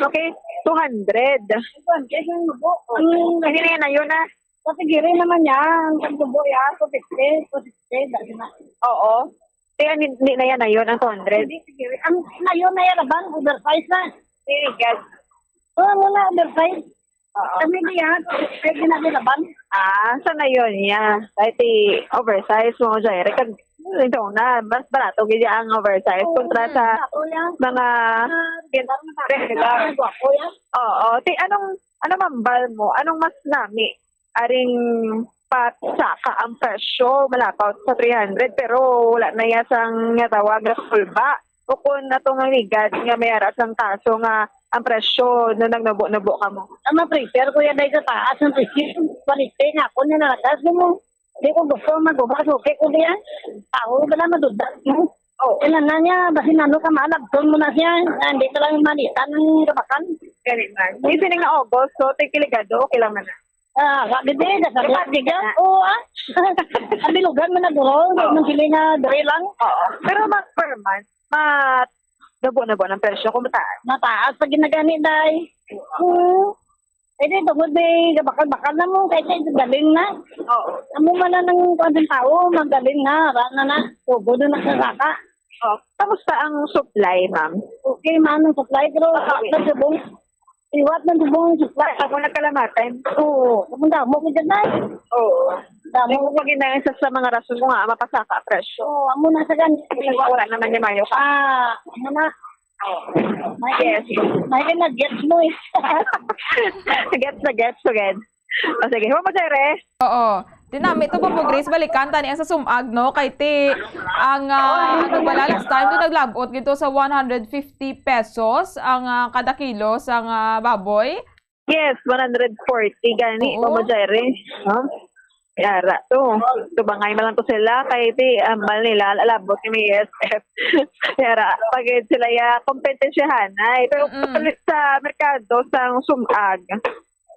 Okay, two hundred. Kuan, kaya yung nabuo. Ang Hindi na yan, ayun na. Sa tigiri naman niya, ang pagtubo ya, two fifty, two sixty, dali na. Oo. Kaya hindi, hindi na yan, ayun, ang two hundred. Hindi, tigiri. Ang layo na yan, abang, oversize na. Very good. Oo, muna, oversize. Oo. Kami niya, pwede na nila ban? Ah, sa ngayon niya. Kahit i-oversize mo, Jaire, kag ito na, mas barato gid ang oversize Oo, kontra sa barato yan. mga Ah, regular. Gwapo yan. Oo. Ti, anong, anong mambal mo? Anong mas nami? Aring patsaka ang presyo, malapaw sa three hundred, pero wala na iya sang nga tawag nga sulba. O kung atong ang ligad nga may ara sang kaso nga ang presyo no nagnubo-nubo ka mo. Ang ma-prepare ko yan ay sa taas ng presyo. Quality nga ako na nalagas mo. Di ko gusto magubas, okay ko diyan. Tao ba na madudas mo? Oh. Kailan na niya, basin ano ka, malagton mo na siya. Ah, hindi ka lang malitan ng gabakan. Ganit man. Yung sining na August, so, tikiligado, okay lang na na. Ah, sabi din, sabi Kapag din ka. Oo, ah. Ang bilugan mo na guro, Ah. Ang sila nga dali lang. Oo. Pero mag per month, ma-, nabo-nabo ng presyo kung mataas. Mataas pag ginagani, day. Oo. Eh, di, tungod, di, gabakal-bakal na mo, kaya siya galing na. Oo. Amo man na ng kuwan ng tao, magaling na, ara na na. Tubo na nakasaka. Oh, kamusta ang supply, ma'am? Okay, ma'am, ang supply, pero Ah, okay. Sa subong, iwat ng subong ang supply. Ako nagkalamatan. Oo, ang damo ko dyan, ay. Oo. Damo. Hindi ko pag-inayin sa, sa mga rason ko nga, mapasaka presyo. Oo, amo na sa ganyan. Wala naman yung mayo ka. Ah, ano na? Oh. May Yes. may na gets mo eh. Gets na gets, so gets. O sige, huwag mo, Jere. Oo. Tinami to, Bombo Grace, balikan tani ang sa sumag, no? Kay ti, ang, ah, ano bala, last time to naglabot gito sa one hundred fifty pesos ang, ah, kada kilo sang, ah, baboy. Yes, one hundred forty gani, Oo. Mama Jere. Huh? Yara to. Tubangay man lang to sila, kay ti, ambal nila, alabot ni A S F. Yara, pag sila ya, kompetensyahan, ay. Pero Mm-mm. Palit sa merkado, sa sumag,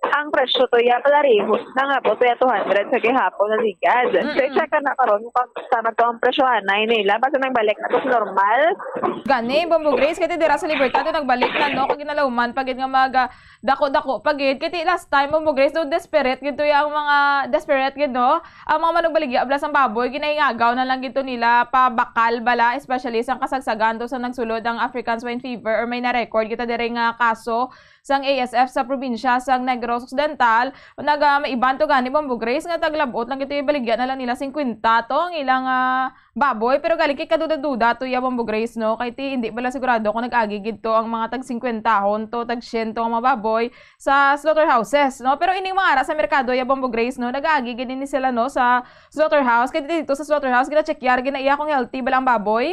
ang presyo to ya, palarihos na nga po, to ya two hundred sa gihapon na ligad. So, Mm-mm. I-check ka na karon kung sama to ang presyohan na nila. Basta nang balik na to sa normal. Gani, Bombo Grace, kay ti dira sa Libertad, nagbalik na, no? Kag ginalauman pa gid nga mag, ah, dako-dako pa gid. Kay ti last time, Bombo Grace, do desperate gid to ya ang mga, desperate gid, no? Ang mga manugbaligya, bala sang baboy, ginaingagaw na lang gid to nila pa bakal bala, especially sang kasagsagan to sa nagsulod ang African Swine Fever or may na-record kita diri nga kaso sang A S F sa probinsya sang Negros Occidental. Naga, may iban to gani, Bombo Grace, nga taglabot lang gid to, ibaligya na lang nila singkwenta to ang ilang, ah, baboy, pero galing kay kaduda-duda to ya, Bombo Grace, no? Kay ti, hindi bala sigurado kung nag-agi gid to ang mga tag singkwentahon to, tag siyento ang mga baboy sa slaughterhouses, no? Pero ining mga ara sa merkado ya, Bombo Grace, no? Nag-agi gid ni sila, no, sa slaughterhouse. Kay dito sa slaughterhouse, gina-checkyar gid na iya kung healthy bala ang baboy.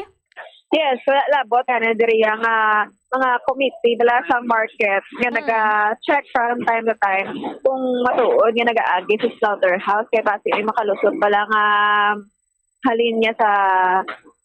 Yes, wala labot ka na diri ang, ah, mga committee bala sa market nga Mm. naga-check from time to time kung matuod nga nag-aagi sa slaughterhouse kay basi may makalusot bala nga halin niya sa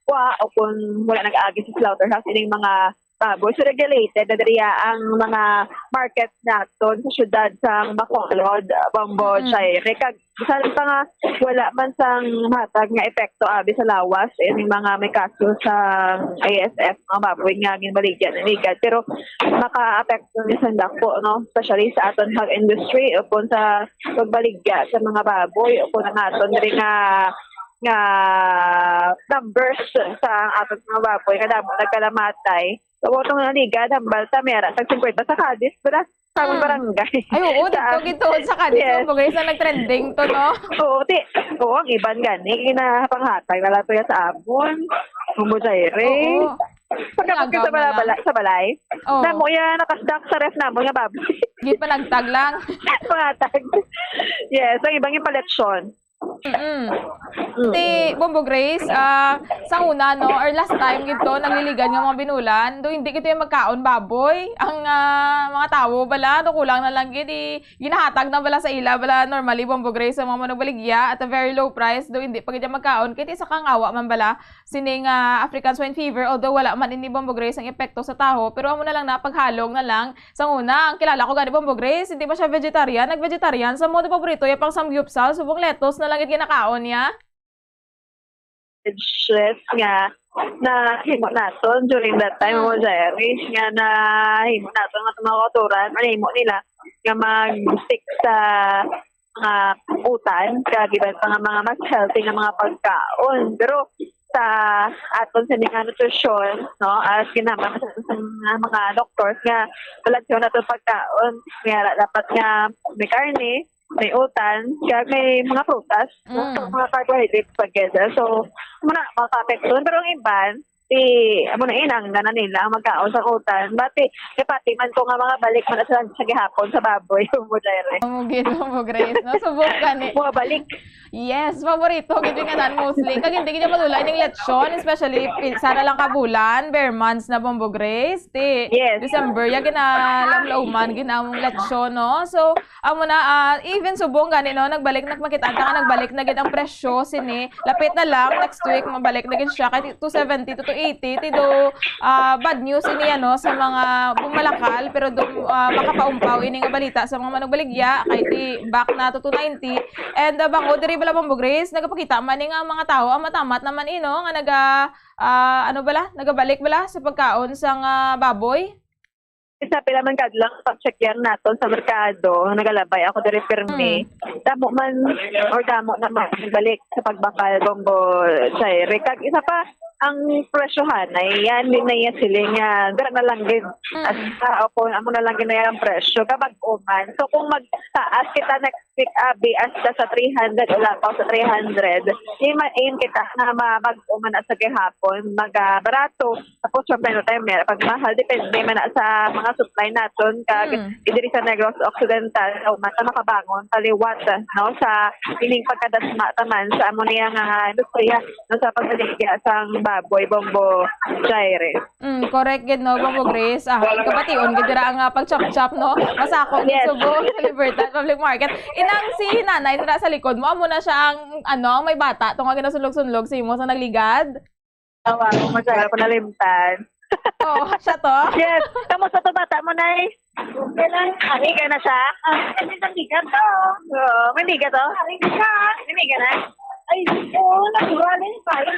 kuha o kung wala nag-aagi sa slaughterhouse, ining mga baboy. So, regulated na diriya ang mga market naton sa syudad sang Bacolod, Bombo, Mm. Chaire. Kag bisan pa nga wala man sang matag nga epekto abi sa lawas, eh, may mga may kaso sa A S F, mga baboy nga ginbaligya na ligad. Pero makaapekto ni sang dako, no? Especially sa aton hog industry o kung sa pagbaligya sa mga baboy o kung ang aton diri nga, nga numbers sa aton mga baboy nga damo nagkalamatay. So, atong naliga, hambal ta, may ara tag fifty sa Cadiz, bala, sa among Mm. barangay. Ay, oo, Sa dito, dito, sa Cadiz, Yes. Bombo Grace, na nag-trending to, no? Oo, ti, oo, ang iban gani, ginapanghatag na lang to ya sa amon. Bombo Jaire. Oo. Pagkabot Ginagaw sa na lang. balabala, sa balay. Oo. Namo ya, nakastock sa ref namo nga baboy. Gipanagtag lang. Pangatag. Yes, ang ibang yung paletsyon. Mm. Mm. Ti, Bombo Grace, ah, sa una, no, or last time gid to, nagliligan nga mga binulan, do hindi gid to yung magkaon baboy. Ang, ah, mga tawo bala, do kulang na lang gid, eh, ginahatag na bala sa ila, bala, normally, Bombo Grace, sa mga manugbaligya at a very low price, do hindi pa gid yung magkaon. Kaya ti sa kangawa man bala, sining, ah, African swine fever, although wala man ini, Bombo Grace, ang epekto sa tawo, pero amo na lang na, paghalong na lang. Sa una, ang kilala ko gani, Bombo Grace, hindi man siya vegetarian. Nag-vegetarian, sa mga paborito, yung pang samgyupsal, subong lettuce na lang yung ginakaon niya. Chef nga na himo naton during that time, Mm. Bombo Jaire, nga na himo naton nga mga kauturan, ano himo nila, nga mag-stick sa mga utan, kag iban pa nga mga mas healthy nga mga pagkaon. Pero sa aton sa mga nutrisyon, no, as ginhambal sa, sa mga, mga doctors nga wala siya nato pagkaon, nga dapat nga may karne, may utan, kag may mga prutas, no? So, Mm. mga carbohydrates together. So, muna, makakapekto. Pero ang iban, si, amo na inang na nila ang magkaon sa utan. Bati, kay pati man ko nga mga balik man sa, sa gihapon sa baboy, Bombo Jaire. Amo gid, Bombo Grace, no? Subok gani. Mga balik. Yes, paborito gid yung kanan mostly. Kag hindi gid malulay ning lechon, especially pi-, sara lang ka bulan, bare months na, Bombo Grace. Ti, Yes. December, ya ginalamlauman, ginamong lechon, no? So, amo na, ah, even subong gani, no? Nagbalik, nagmakita ka nga, nagbalik na gid ang presyo, sini. Lapit na lang, next week, mabalik na gid siya. Kay two seventy to two eighty, ti do, ah, bad news ini, ano, sa mga bumalakal, pero do, ah, makapaumpaw ini nga balita sa mga manugbaligya, kay ti back na to two ninety. And, ah, bangod diri bala, Bombo Grace, nagapakita man ni nga mga tawo, ang matamat naman ino, nga naga, ah, ano bala, nagabalik bala sa pagkaon sang, ah, baboy? Isa pila man kadlong pag-check yan naton sa merkado, nagalabay ako diri pirmi. Mm. Damo man, or damo naman, balik sa pagbakal, Bombo Jaire. Kag isa pa, ang presyohan ay yan, di na yan siling nga, dira na lang gid. Mm. As, ah, o kung amo na lang gid na yan ang presyo, kabag-o man. So, kung magtaas kita next week, abi, hasta sa three hundred o labaw sa three hundred, di ma-aim kita nga mabag-o man na sa gihapon, maga barato. Tapos, from time to time, may pag mahal, depende man na sa mga supply naton, kag Mm. diri sa Negros Occidental, sa umat na makabangon, taliwat, no, sa ining pagkadasma taman sa amo niya nga industriya, no, sa pagbaligya sang baboy, Bombo Jaire. Mm, correct gid, no, Bombo Grace. Ah, kabation gid dira ang, ah, pag-chop-chop, no? Masako gid Yes. subong sa Libertad Public Market. Inang si nanay nira sa likod mo, amo na siya ang, ano, ang may bata, to nga ginasunlog-sunlog sa imo sa nagligad? Tawa ko, masaya ko nalimtan. Oo, siya to? Yes. Kamusta to bata mo, Nay? Okay lang. Amiga na siya? Ah, hindi, amiga to. Oo, may amiga to? Amiga siya. May amiga na? Ay, oo, natural eh. Parang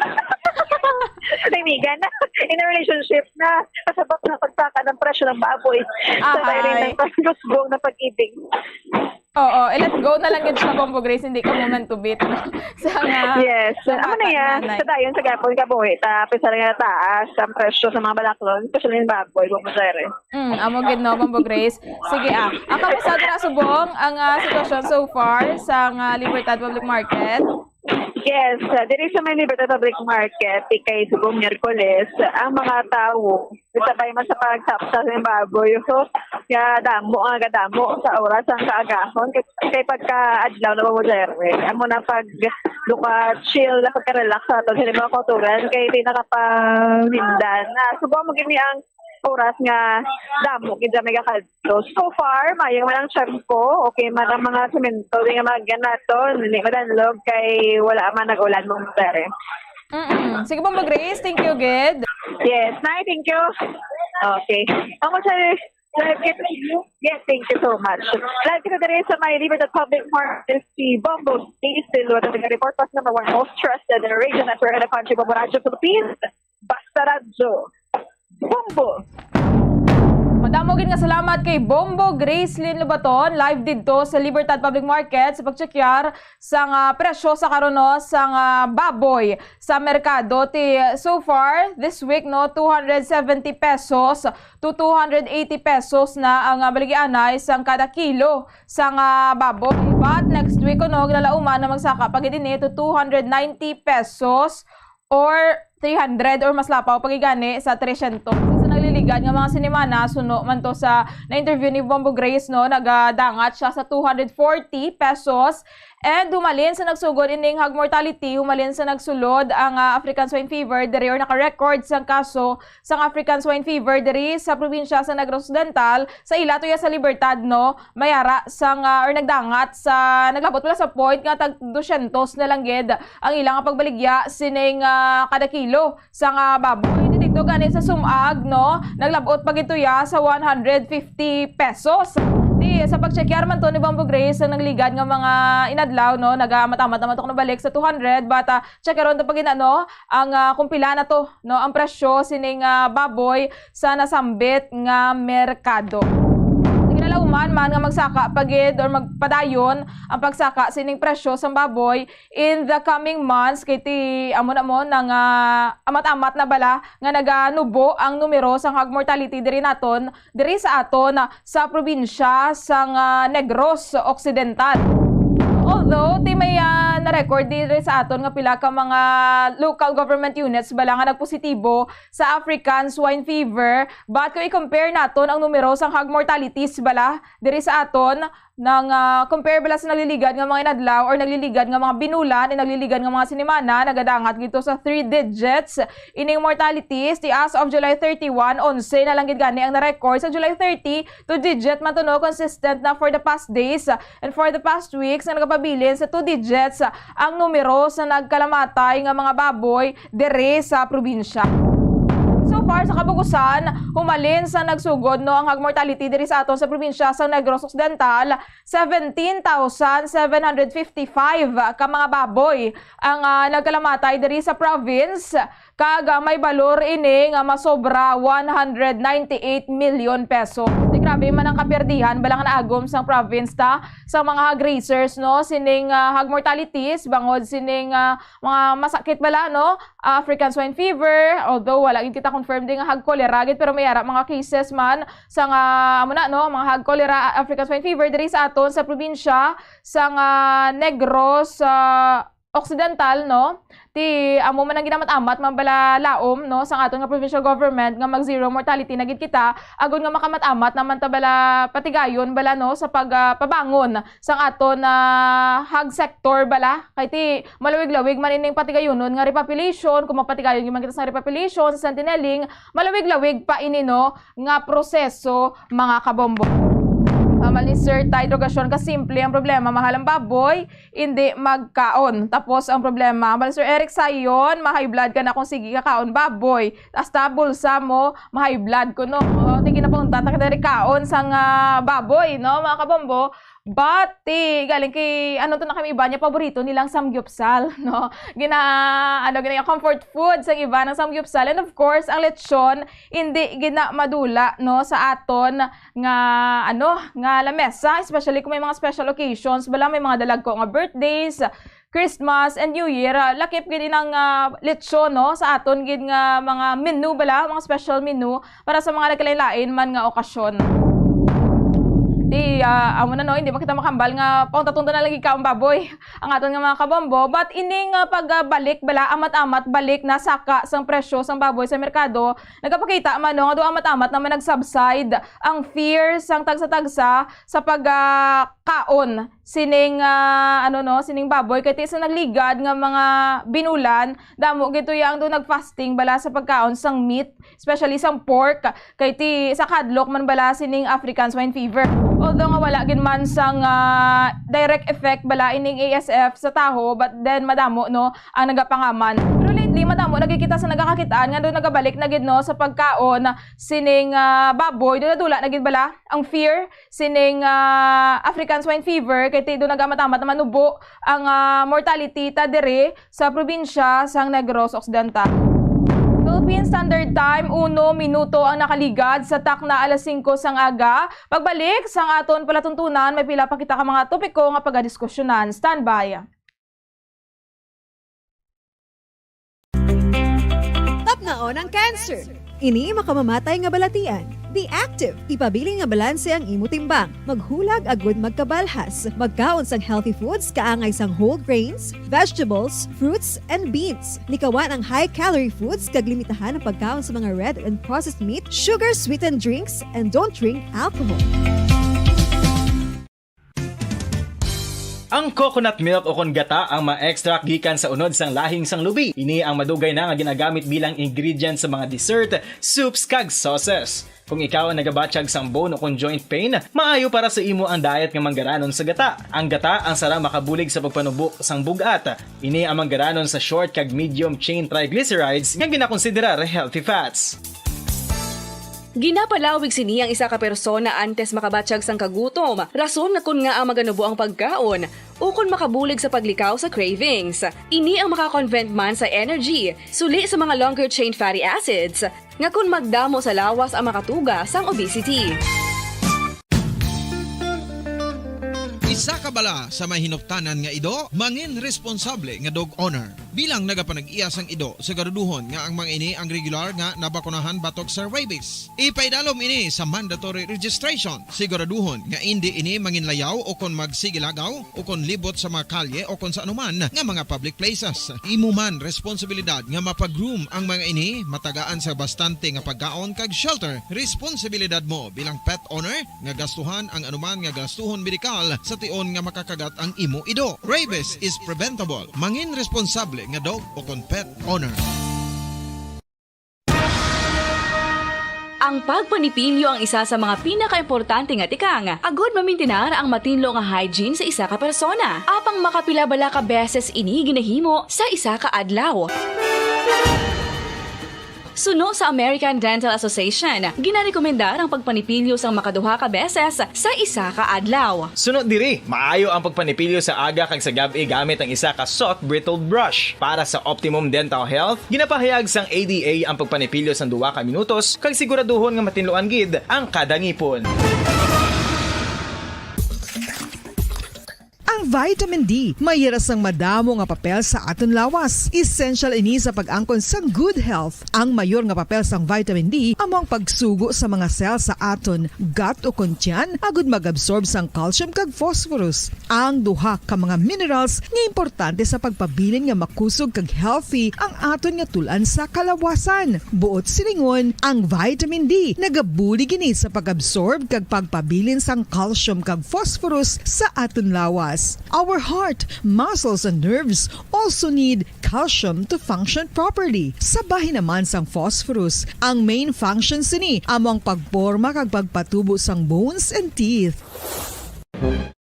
May amiga na. In a relationship na. Kasabot na pagsaka ng presyo ng baboy. Sabay rin Ahay. ng pagkusgong ng pag-ibig. Oo, i-let go na lang gid siya, Bombo Grace, hindi ka mo meant to be, no? Sa nga, Yes. sa Amo na bata yan. Nanay. Sa dayon, sa gapon ka buhi. Ta, pisa nga taas ang presyo sa mga balaklon, especially yung baboy, Bombo Jaire. Mm, amo gid, no, Bombo Grace. Sige, ah. Ang kamusta dira subong ang, ah, sitwasyon so far sa nga Libertad Public Market? Yes, ah, diri sa may Libertad Public Market, kay subong Miyerkules, ang mga tawo, sabay man sa pagtapsa sa baboy, so, kaya damo, ang damo sa oras ang kaagahon, kay, kay pagka adlaw na mo, Jerry. Amo na pag luka, chill na pagka-relax sa aton, sa mga kulturan, kay di nakapamindan na. Subong mo gini ang oras nga damo gid may kakadto. So far, mayo man ang tiempo. Okay man ang mga semento, di nga mga ganaton, hindi madanlog kay wala man nag-ulan mo, Jerry. Mm-mm. Sige po, Mag Grace. Thank you, gid. Yes, Nay, thank you. Okay. Ang sa live kita, yes, thank you so much. Live kita diri sa may Libertad Public Market, si Bombo Diesel, wala nag-report pas number one most trusted in the region at for the country, Bombo Radyo Philippines. Basta Radyo. Bombo! Madamo gid nga salamat kay Bombo Gracelyn Lobaton, live didto sa Libertad Public Market sa pagtsekyar sang, ah, presyo sa karon, no, sang, ah, baboy sa merkado. Ti, so far, this week, no, two hundred seventy pesos to two hundred eighty pesos na ang, ah, baligyaanay sang kada kilo sang, ah, baboy. But next week, no, ginalauman na magsaka pa gid ini to two hundred ninety pesos or three hundred or mas lapaw pa gid gani sa three hundred. Sa nagliligad nga mga sinimana, suno man to sa na-interview ni Bombo Grace, no, nagadangat siya sa two hundred forty pesos. And humalin sa nagsugod ining hog mortality, humalin sa nagsulod ang, ah, African swine fever diri, or naka-record sang kaso sang African swine fever diri sa probinsya sa Negros Occidental, sa ila tuya sa Libertad, no, mayara sang, ah, or nagdangat sa, naglabot wala sa point nga tag two hundred na lang gid ang ilang pagbaligya sining, ah, kada kilo sang, ah, baboy. Didto gani sa Sumag, no, naglabot pa gid tuya sa one hundred fifty pesos. Di, sa pagtsekyar man to ni Bombo Grace, ang nagligad nga mga inadlaw, no, nagaamat-amat naman to kuno balik sa two hundred, but, ah, tsekyaron to pa gid, no, ang, ah, kung pila na to, no, ang presyo sining, ah, baboy sa nasambit nga merkado. Ginalauman man nga magsaka pa gid or magpadayon ang pagsaka sining presyo sang baboy in the coming months, kay ti amo na mo nang, ah, amat-amat na bala nga naganubo ang numero sang hog mortality diri naton, diri sa aton, ah, sa probinsya sang, ah, Negros Occidental. Although ti may, ah, na-record diri sa aton nga pila ka mga local government units bala nga nagpositibo sa African swine fever, but kung i-compare naton ang numero sang hog mortalities bala diri sa aton, nang, ah, compare bala sa nagliligad nga mga inadlaw or nagliligad nga mga binulan, eh, nagliligad nga mga sinimana, nagadangat gid to sa three digits. Ining mortalities, ti as of July thirty-one, onse na lang gid gani ang na-record. Sa July thirty, two digit man to, no, consistent na for the past days. And for the past weeks, na nagapabilin sa two digits ang numero sa nagkalamatay nga mga baboy diri sa probinsya. So far, sa kabugusan, humalin sa nagsugod, no, ang hog mortality diri sa aton sa probinsya sa Negros Occidental, seventeen thousand seven hundred fifty-five ka mga baboy ang, ah, nagkalamatay diri sa province, kag, ah, may balor ini nga masobra one hundred ninety-eight million pesos. Di, grabe man ang kaperdihan bala nga naagom sang province ta sa mga hog raisers, no, sining, ah, hog mortalities bangod sining, ah, mga masakit bala, no, African swine fever, although wala gid kita confirmed nga hog cholera gid, pero may ara mga cases man sa nga, amo na, no, mga hog cholera, African swine fever diri sa aton sa probinsya sa nga Negros, ah, Occidental, no? Ti amo man ang ginamat-amat man bala laom, no, sa aton nga provincial government nga mag zero mortality na gid kita, agod nga makamat-amat naman ta bala patigayon bala, no, sa pag, ah, pabangon sang aton, ah, hog sector bala. Kay ti malawig-lawig man ining patigayonon nga repopulation, kung magpatigayon gyud man kita sa repopulation, sa Sentinelling, malawig-lawig pa ini, no, nga proseso, mga kabombo. Hambal ni Sir Ty Drogasyon, kasimple ang problema, mahal ang baboy, hindi magkaon. Tapos ang problema, hambal ni Sir Eric Sayon, ma-high blood ka na kung sige ka kaon baboy. Hasta bulsa mo, ma-high blood ko, no? O, di ginapunta, ta ka diri kaon sang, ah, baboy, no, mga kabombo? But, ti, galing kay, ano to na kami iba niya, paborito nilang samgyupsal, no? Gina, ano, gina yung comfort food sa iba ng samgyupsal. And of course, ang lechon, hindi gina madula, no, sa aton nga, ano, nga lamesa, especially kung may mga special occasions, bala may mga dalagko nga birthdays, Christmas, and New Year, ah, lakip gid inang, ah, lechon, no, sa aton gid nga mga menu bala, mga special menu para sa mga nagkalain-lain man nga okasyon. Di, ah, amo na, no, hindi man kita makambal nga paunta-tunta na lagi ka ang baboy ang aton nga mga kabombo. But ining, ah, pagbalik bala, amat-amat balik na saka sang presyo sang baboy sa merkado, nagapakita man, no, nga do amat-amat naman nag-subside ang fear sang tagsa-tagsa sa pag, ah, kaon sining, ah, ano, no, sining baboy, kay ti sa nagligad nga mga binulan, damo gid to yang do nag-fasting bala sa pagkaon sang meat, especially sang pork, kay ti sa kahadlok man bala sining African swine fever. Although Nga wala gid man sang, ah, direct effect bala ining A S F sa tawo, but then madamo, no, ang nagapangaman. Pero lately, madamo na gid kita sa nagakakit-an nga daw nagabalik na gid, no, sa pagkaon sining, ah, baboy. Dula-dula na gid bala ang fear sining, ah, African swine fever, kay ti daw nagamatamad na manubo ang, ah, mortality ta diri sa probinsya sang Negros Occidental. Philippine Standard Time, uno minuto ang nakaligad sa takna alas singko sang aga. Pagbalik sang aton palatuntunan, may pila pa kita ka mga topiko nga pagadiskusyonan. Standby. Tapnaon ang cancer. Ini makamamatay nga balatian. Be active. Ipabilin nga balanse ang imo timbang. Maghulag agud magkabalhas. Magkaon sang healthy foods kaangay sang whole grains, vegetables, fruits, and beans. Likawan ang high-calorie foods kag limitahan ang pagkaon sa mga red and processed meat, sugar-sweetened drinks, and don't drink alcohol. Ang coconut milk o kon gata ang ma-extract gikan sa unod sang lahing sang lubi. Ini ang madugay na nga ginagamit bilang ingredient sa mga dessert, soups, kag sauces. Kung ikaw ang nagabatyag sang bone o kon joint pain, maayo para sa imo ang diet nga manggaranon sa gata. Ang gata ang sara makabulig sa pagpanubo sang bug-at. Ini ang manggaranon sa short kag medium chain triglycerides nga ginakonsiderar healthy fats. Ginapalawig sini ang isa ka persona antes makabatyag sang kagutom, rason nga kon ngaa maganubo ang pagkaon, ukon makabulig sa paglikaw sa cravings. Ini ang maka-convert man sa energy, suli sa mga longer chain fatty acids, nga kon magdamo sa lawas ang makatuga sang obesity. Isa ka bala sa may hinuptanan nga ido, mangin responsable nga dog owner. Bilang nagapanag-iya sang ido, siguraduhon nga ang mga ini ang regular nga nabakunahan batok sa rabies. Ipaidalom ini sa mandatory registration. Siguraduhon nga indi ini manginlayaw o kon magsigilagaw o kon libot sa mga kalye o kon sa anuman nga mga public places. Imo man responsibilidad nga mapa-groom ang mga ini, matagaan sa bastante nga pagkaon kag shelter. Responsibilidad mo bilang pet owner nga gastuhan ang anuman nga gastuhon medikal sa tion nga makakagat ang imo ido. Rabies is preventable. Mangin responsable nga dog o kon pet owner. Ang pagpanipilyo ang isa sa mga pinakaimportante nga tikang agud mamintinar ang matinlo nga hygiene sa isa ka persona. Apang makapila bala ka beses ini ginahimo sa isa ka adlaw? Suno sa American Dental Association, ginarekomendar ang pagpanipilyo sang makaduha ka beses sa isa ka adlaw. Suno diri, maayo ang pagpanipilyo sa aga kag sa gab-i gamit ang isa ka soft bristled brush. Para sa optimum dental health, ginapahayag sang A D A ang pagpanipilyo sang duha ka minutos kag siguraduhon nga matinluan gid ang kada ngipon. Ang vitamin D may hira sang madamo nga papel sa aton lawas. Essential ini sa pag-angkon sang good health. Ang mayor nga papel sang vitamin D amo ang pagsugo sa mga cell sa aton gut o kon tiyan agud mag-absorb sang calcium kag phosphorus, ang duha ka mga minerals nga importante sa pagpabilin nga makusog kag healthy ang aton nga tul-an sa kalawasan. Buot silingon, ang vitamin D nagabulig ini sa pag-absorb kag pagpabilin sang calcium kag phosphorus sa aton lawas. Our heart, muscles, and nerves also need calcium to function properly. Sa bahin naman sang phosphorus, ang main function sini amo ang pagporma kag pagpatubo sang bones and teeth.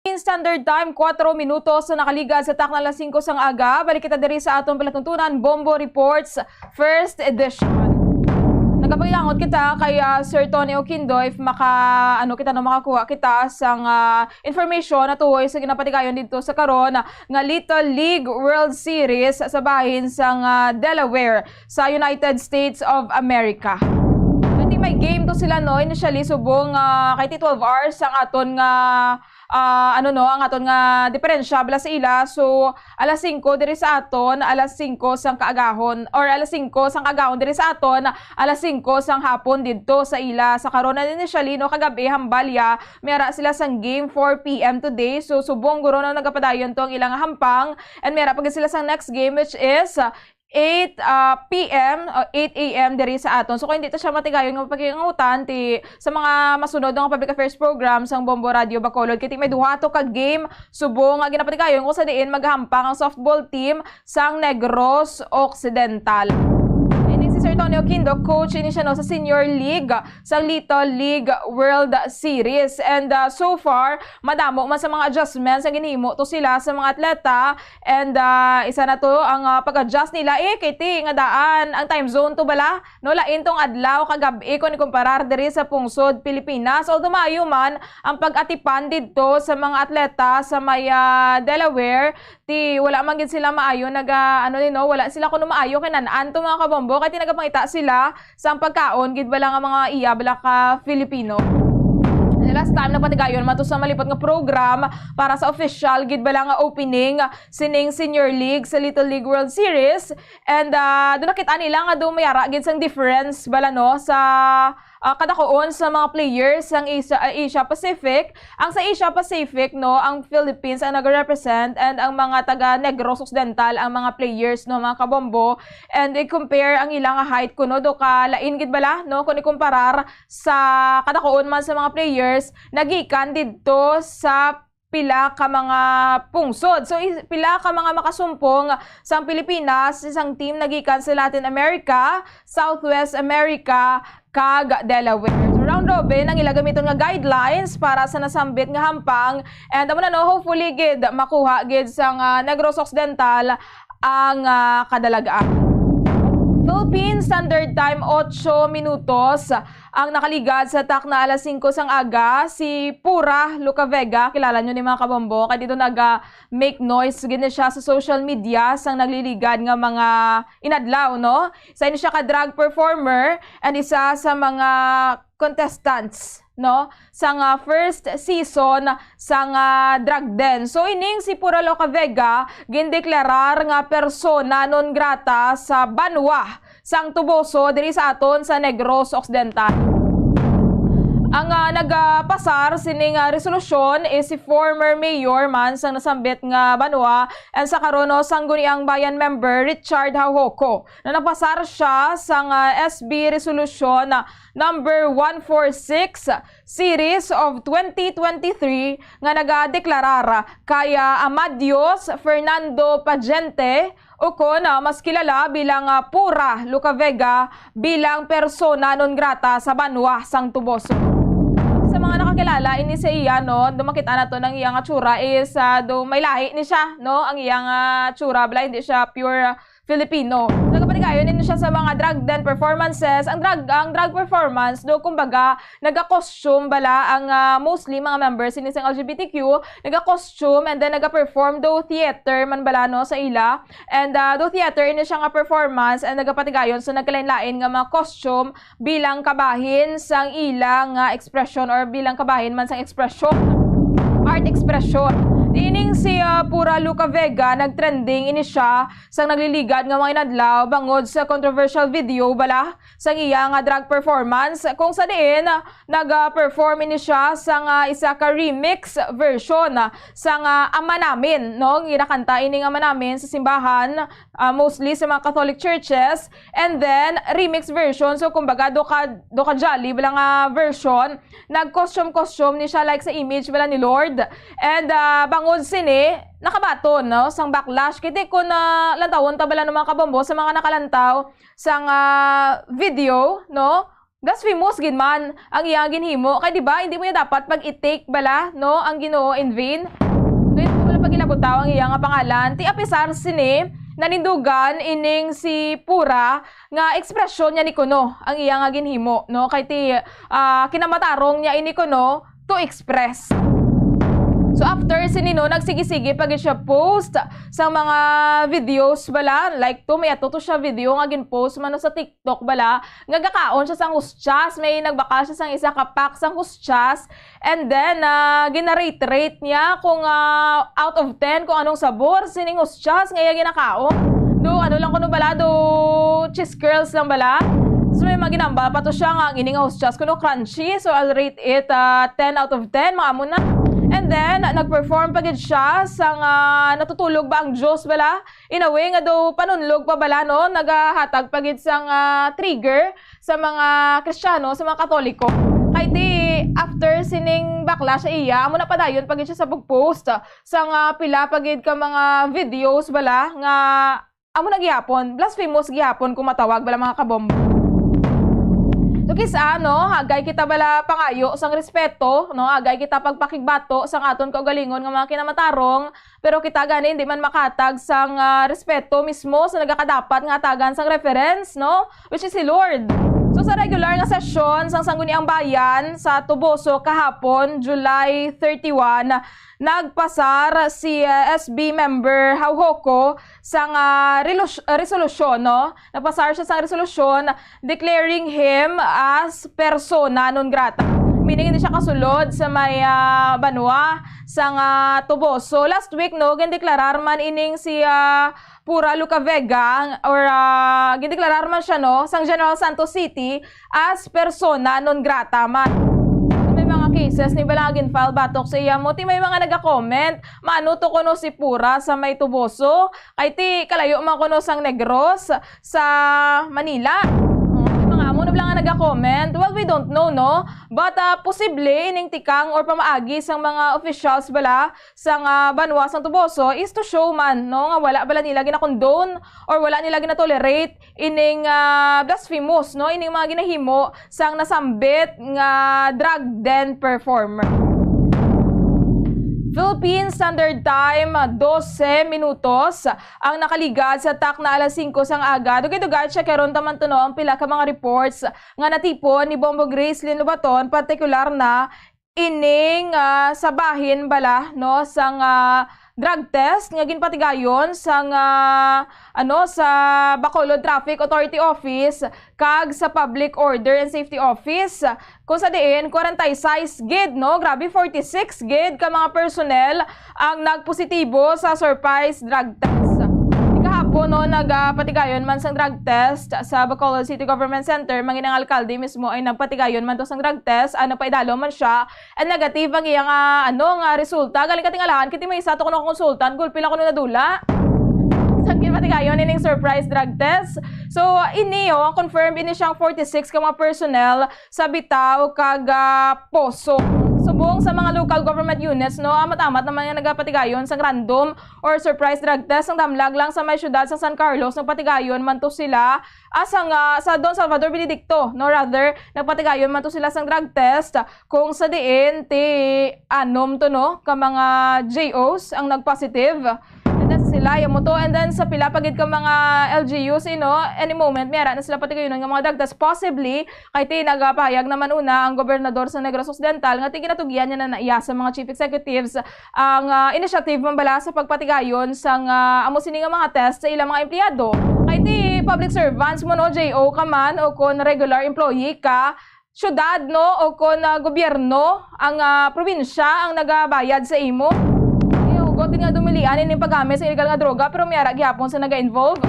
In Standard Time, kuwatro minutos na nakaligad sa takna alas singko sang aga. Balik kita diri sa aton palatuntunan, Bombo Reports, first edition. Nagapagilangot kita kay, ah, Sir Tony Oquindo if maka, ano, kita, no, makakuha kita sang, ah, information na tuhoy sa ginapatigayon dito sa karon nga Little League World Series sa bahin sang, ah, Delaware sa United States of America. I think may game to sila, no, initially, subong, ah, kay ti twelve hours ang aton nga, ah, ano, no, ang aton nga diferensya bala sa ila. So, alas singko diri sa aton, alas singko sang kaagahon, or alas singko sang kaagahon diri sa aton, alas singko sang hapon didto sa ila. Sa karon, initially, no, kagab-i, hambal ya, may ara sila sang game four P M today. So, subong guro na nagapadayon to ang ilang hampang. And may ara pa gid sila sang next game, which is, uh, eight, uh, P M, uh, eight A M diri sa aton. So, kung hindi to siya matigayon nga pakiangutan, ti, sa mga masunod nga public affairs program sang Bombo Radio Bacolod, kay ti may duha to ka game subong nga ginapatigayon kung sa diin maghampang ang softball team sang Negros Occidental. Ining si Sir Tony Oquindo, coach ini siya, no, sa Senior League, sa Little League World Series. And, ah, so far, madamo man sa mga adjustments ang ginhimo to sila sa mga atleta. And, ah, isa na to ang, ah, pag-adjust nila. Eh, kay ti, nga daan, ang time zone to bala, no, lain tong adlaw kag gab-i kung ikumparar diri sa pungsod Pilipinas. Although maayo man ang pag-atipan didto sa mga atleta sa may, ah, Delaware, ti wala man gid sila maayo naga, ano ni, no, wala sila kuno maayo kay nan-an to, mga kabombo, kay ti nagapangita sila sang pagkaon gid bala nga mga iya bala ka Filipino. The last time, napatigayon man to sa malipot nga program para sa official gid bala nga opening sining Senior League sa Little League World Series. And, ah, doon nakita nila nga doon mayara gid sang difference bala, no, sa, ah, kadakuon sa mga players sang Asia, ah, Asia Pacific. Ang sa Asia Pacific, no, ang Philippines ang nag-represent and ang mga taga Negros Occidental ang mga players, no, mga kabombo. And i-compare ang ilang height kuno, do ka lain gid bala, no, kung ikumparar sa kadakuon man sa mga players nagikan didto sa pila ka mga pungsod. So, is-, pila ka mga makasumpong sang Pilipinas, isang team nagikan sa Latin America, Southwest America, kag Delaware. So, round robin ang ila gamiton nga guidelines para sa nasambit nga hampang. And amo na, no, hopefully gid makuha gid sang, ah, Negros Occidental ang, ah, kadalagan. Philippine Standard Time, otso minutos ang nakaligad sa takna alas singko sang aga, si Pura Lucavega. Kilala nyo ni, mga kabombo, kay dito naga-make noise gid ni siya sa social media sang nagliligad nga mga inadlaw, no? Isa ini siya ka drag performer and isa sa mga contestants, no, sang, ah, first season sang, ah, Drag Den. So, ining si Pura Lucavega gindeklarar nga persona non grata sa banwa sang Toboso diri sa aton sa Negros Occidental. Ang, ah, nagapasar sining, ah, resolusyon is si former mayor man sang nasambit nga banwa and sa karon, no, Sangguniang Bayan member Richard Jaujoco, na napasar siya sang, ah, S B Resolution, ah, number one four six, series of twenty twenty-three, nga nagadeklarar kay, ah, Amadios Fernando Pagente, ukon, ah, mas kilala bilang, ah, Pura Lucavega, bilang persona non grata sa banwa sang Toboso. Sa mga nakakilala ini sa iya, no, do makita nato nang iya nga tsura is, ah, do may lahi ni siya, no, ang iya nga tsura, bala, hindi siya pure, ah, Filipino. Nagapatigayon ini siya sa mga Drag Den performances. Ang drag, ang drag performance, do, kumbaga, naga-costume bala ang, ah, mostly mga members ini sang L G B T Q, naga-costume and then naga-perform, do theater man bala, no, sa ila. And, ah, do theater ini siya nga performance and nagapatigayon sa nagkalain-lain nga mga costume bilang kabahin sang ila nga expression or bilang kabahin man sang expression, art expression. Ining si, ah, Pura Lucavega, nagtrending ini siya sang nagliligad nga mga inadlaw bangod sa controversial video bala sang iya nga drag performance, kung sa diin nag-perform ini siya sang, ah, isa ka remix version sang, ah, Ama Namin, no? Ginakanta ining Ama Namin sa simbahan, ah, mostly sa mga Catholic churches, and then remix version, so kumbaga do ka, do ka jolly bala nga version, nag-costume-costume ni siya like sa image bala ni Lord, and, ah, bangod sini nakabaton, no, sang backlash. Kiti kung, ah, lantawon ta bala, no, mga kabombo, sa mga nakalantaw sang, ah, video, no, blasphemous gid man ang iyang ginhimo. Kay, di ba, hindi mo niya dapat pag-i-take bala, no, ang Ginoo in vain. Hindi mo bala pag-ilabutaw ang iya nga pangalan. Ti apisar sini, nanindugan ining si Pura nga ekspresyon niya ni kuno ang iya nga ginhimo, no? Kay ti, ah, kinamatarong niya ini kuno to express. So, after sini, no, nagsigi-sige pa gid siya post sa mga videos bala. Like to, may ato to siya video nga gin-post man, no, sa TikTok bala, nga gakaon siya sang huschas, may nagbakal siya sang isa ka pack sang huschas, and then, ah, gina-rate-rate niya kung, ah, out of ten kung anong sabor sining huschas nga iya ginakaon. Do, ano lang kuno bala, do cheese curls lang bala. So, may mga ginambal pa to siya nga ang ini nga huschas kuno crunchy. So, I'll rate it, ah, ten out of ten, mga amo na. And then, nag-perform pa gid siya sang, ah, natutulog ba ang Diyos bala? In a way nga do panunlog pa bala, no? Nagahatag pa gid sang, ah, trigger sa mga Kristiyano, sa mga Katoliko. Kay ti, after sining backlash sa iya, amo na padayon pa gid siya sa pag-post sang, ah, pila pa gid ka mga videos bala nga amo na gihapon, blasphemous gihapon kung matawag bala, mga kabombo. So, kis-a, no, agay kita bala pangayo sang respeto, no, agay kita pagpakigbato sang aton kaugalingon nga mga kinamatarong, pero kita gani hindi man makatag sang, ah, respeto mismo sa nagakadapat nga hatagan sang reference, no, which is si Lord. So, sa regular nga sesyon sang Sangguniang Bayan sa Toboso kahapon, July thirty-one, nagpasar si, ah, S B member Hauhoko sang, ah, relus-, resolusyon, no? Nagpasar siya sang resolusyon declaring him as persona non grata. Meaning, hindi siya kasulod sa may, ah, banwa sang, ah, Toboso. Last week, no, gindeklarar man ining si, ah, Pura Luca Vega, or, ah, gindeklarar man siya, no, sang General Santos City as persona non grata man. May mga cases ni bala nga gin-file batok sa iya mo, ti may mga naga-comment, "Maano to kuno si Pura sa may Toboso? Kay ti kalayo man kuno sang Negros sa Manila." Oh, may mga amo na bala nga naga-comment. Well, we don't know, no? But, ah, posible ining tikang or pamaagi sang mga officials bala sang, ah, banwa sang Toboso is to show man, no, nga wala bala nila gina-condone or wala nila gina-tolerate ining, ah, blasphemous, no, ining mga ginahimo sang nasambit nga drug den performer. Philippine Standard Time, dose minutos ang nakaligad sa takna alas singko sang aga. Dugay-dugay, check karon ta man to, no, ang pila ka mga reports nga natipon ni Bombo Gracelyn Lobaton, partikular na ining, ah, sa bahin bala, no, sang, ah, drug test nga ginpatigayon sang, ah, ano, sa Bacolod Traffic Authority Office kag sa Public Order and Safety Office, kung sa diin forty-six gid, no, grabe, forty-six gid ka mga personnel ang nagpositibo sa surprise drug test. Kahapon, no, nagapatigayon man sang drug test sa Bacolod City Government Center, mangin ang alkalde mismo ay nagpatigayon man to sang drug test, ah, nagpaidalo man siya, and negative ang iyang, ah, ano, nga resulta. Galing katingalahan, kiti may isa to kuno consultant, gulpi lang kuno nadula. Sa ginpatigayon ining surprise drug test. So, ini, oh, ang confirmed ini siyang forty-six ka mga personnel sa Bitao kag, ah, Poso. Subong sa mga local government units, no, amat-amat naman nga nagapatigayon sang random or surprise drug test ang damlag lang sa may syudad sa San Carlos, nagpatigayon man to sila, ah, sa nga, sa Don Salvador Benedicto, no, rather, nagpatigayon man to sila sang drug test, kung sa diin ti anom to, no, ka mga J Os ang nag-positive. And then sa sila, amo to. And then sa pila pa gid ka mga L G Us, you know, any moment, may ara na sila patigayonon nga mga drug test. Possibly, kay ti nagapahayag naman una ang gobernador sa Negros Occidental nga ti ginatugyan niya na naiya sa mga chief executives ang, ah, initiative man bala sa pagpatigayon sang, ah, amo sini nga mga test sa ilang mga empleyado. Kay ti public servants mo, no, J O ka man o kon regular employee ka, syudad, no, o kon, ah, gobyerno, ang, ah, probinsya ang nagabayad sa imo. Ay, hugot din nga dumilian ining paggamit sa illegal nga droga, pero may ara gihapon sa naga-involve.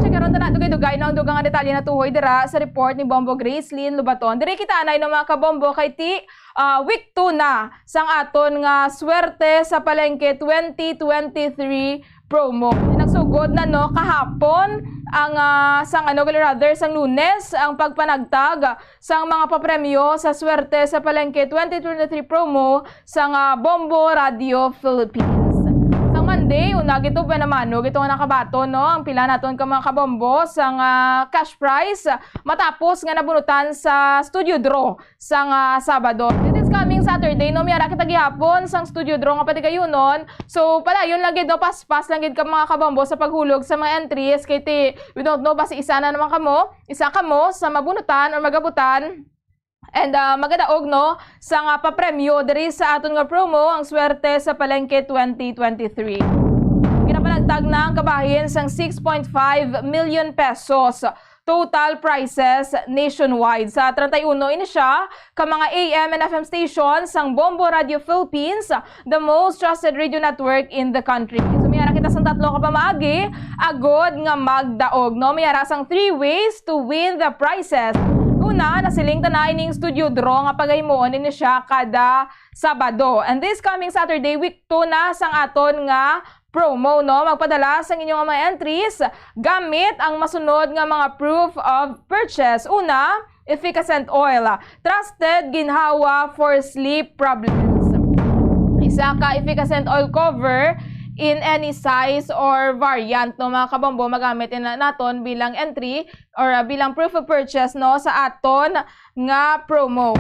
Check karon ta na dugay-dugay, no, ang dugang nga detalye natuhoy dira sa report ni Bombo Gracelyn Lobaton. Diri kita anay, no, mga kabombo, kay ti, ah, week two na sang aton nga Swerte sa Palengke twenty twenty-three promo. Nagsugod na, no, kahapon ang, ah, sang, ano, rather, sang Lunes, ang pagpanagtag sang mga papremyo sa Swerte sa Palengke twenty twenty-three promo sang, ah, Bombo Radio Philippines. Sang Monday, una gito pa naman, no, gito nga nakabaton, no, ang pila naton ka mga kabombo sang, ah, cash prize matapos nga nabunutan sa studio draw sang, ah, Sabado. This coming Saturday, no, may ara kita gihapon sang studio draw nga patigayunon. So, padayon lang gid, no, paspas lang gid ka mga kabombo sa paghulog sa mga entries. Kay ti, we don't know, basi isa na naman kamo, isa kamo sa mabunutan or magabutan. And, ah, magadaog, no, sang, ah, papremyo diri sa aton nga promo, ang Swerte sa Palengke twenty twenty-three. Ginapanagtag na ang kabahin sang six point five million pesos total prizes nationwide. Sa treinta y uno ini siya ka mga A M and F M stations sang Bombo Radio Philippines, the most trusted radio network in the country. So, may ara kita sang tatlo ka pamaagi agod nga magdaog, no? May ara sang three ways to win the prizes. Una, nasiling ta na ining studio draw nga pagahimuon ini siya kada Sabado. And this coming Saturday, week two na sang aton nga promo, no? Magpadala sang inyo nga mga entries gamit ang masunod nga mga proof of purchase. Una, efficascent oil, trusted ginhawa for sleep problems. Isa ka efficascent oil cover in any size or variant, no, mga kabombo, magamit na naton bilang entry or, ah, bilang proof of purchase, no, sa aton nga promo.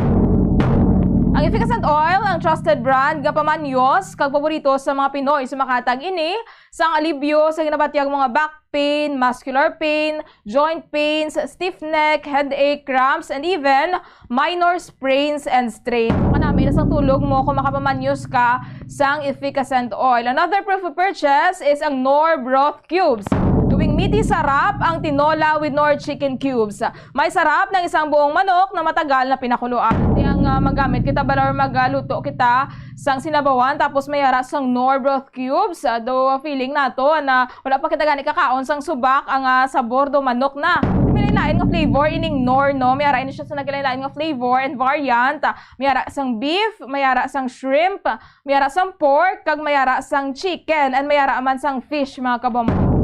Ang Efficascent Oil, ang trusted brand nga pamanyos kag paborito sa mga Pinoy, sumakatag ini sang alibyo sa ginabatyag mga back pain, muscular pain, joint pains, stiff neck, headache, cramps, and even minor sprains and strains. Kanami na sang tulog mo kung makapamanyos ka sang Efficascent Oil. Another proof of purchase is ang Knorr Broth Cubes. Tuwing meaty, sarap ang tinola with Knorr Chicken Cubes. May sarap ng isang buong manok na matagal na pinakuluan. Kaya nga magamit kita bala or magluto kita sang sinabawan, tapos may ara sang Knorr Broth Cubes. Ah, do feeling nato na wala pa kita gani kakaon sang subak ang, ah, sabor do manok na. May lain-lain nga flavor ining Knorr, no? May ara ini siya sa naglain-lain nga flavor and variant. Ah, may ara sang beef, may ara sang shrimp, may ara sang pork, kag may ara sang chicken, and may ara man sang fish, mga kabombo.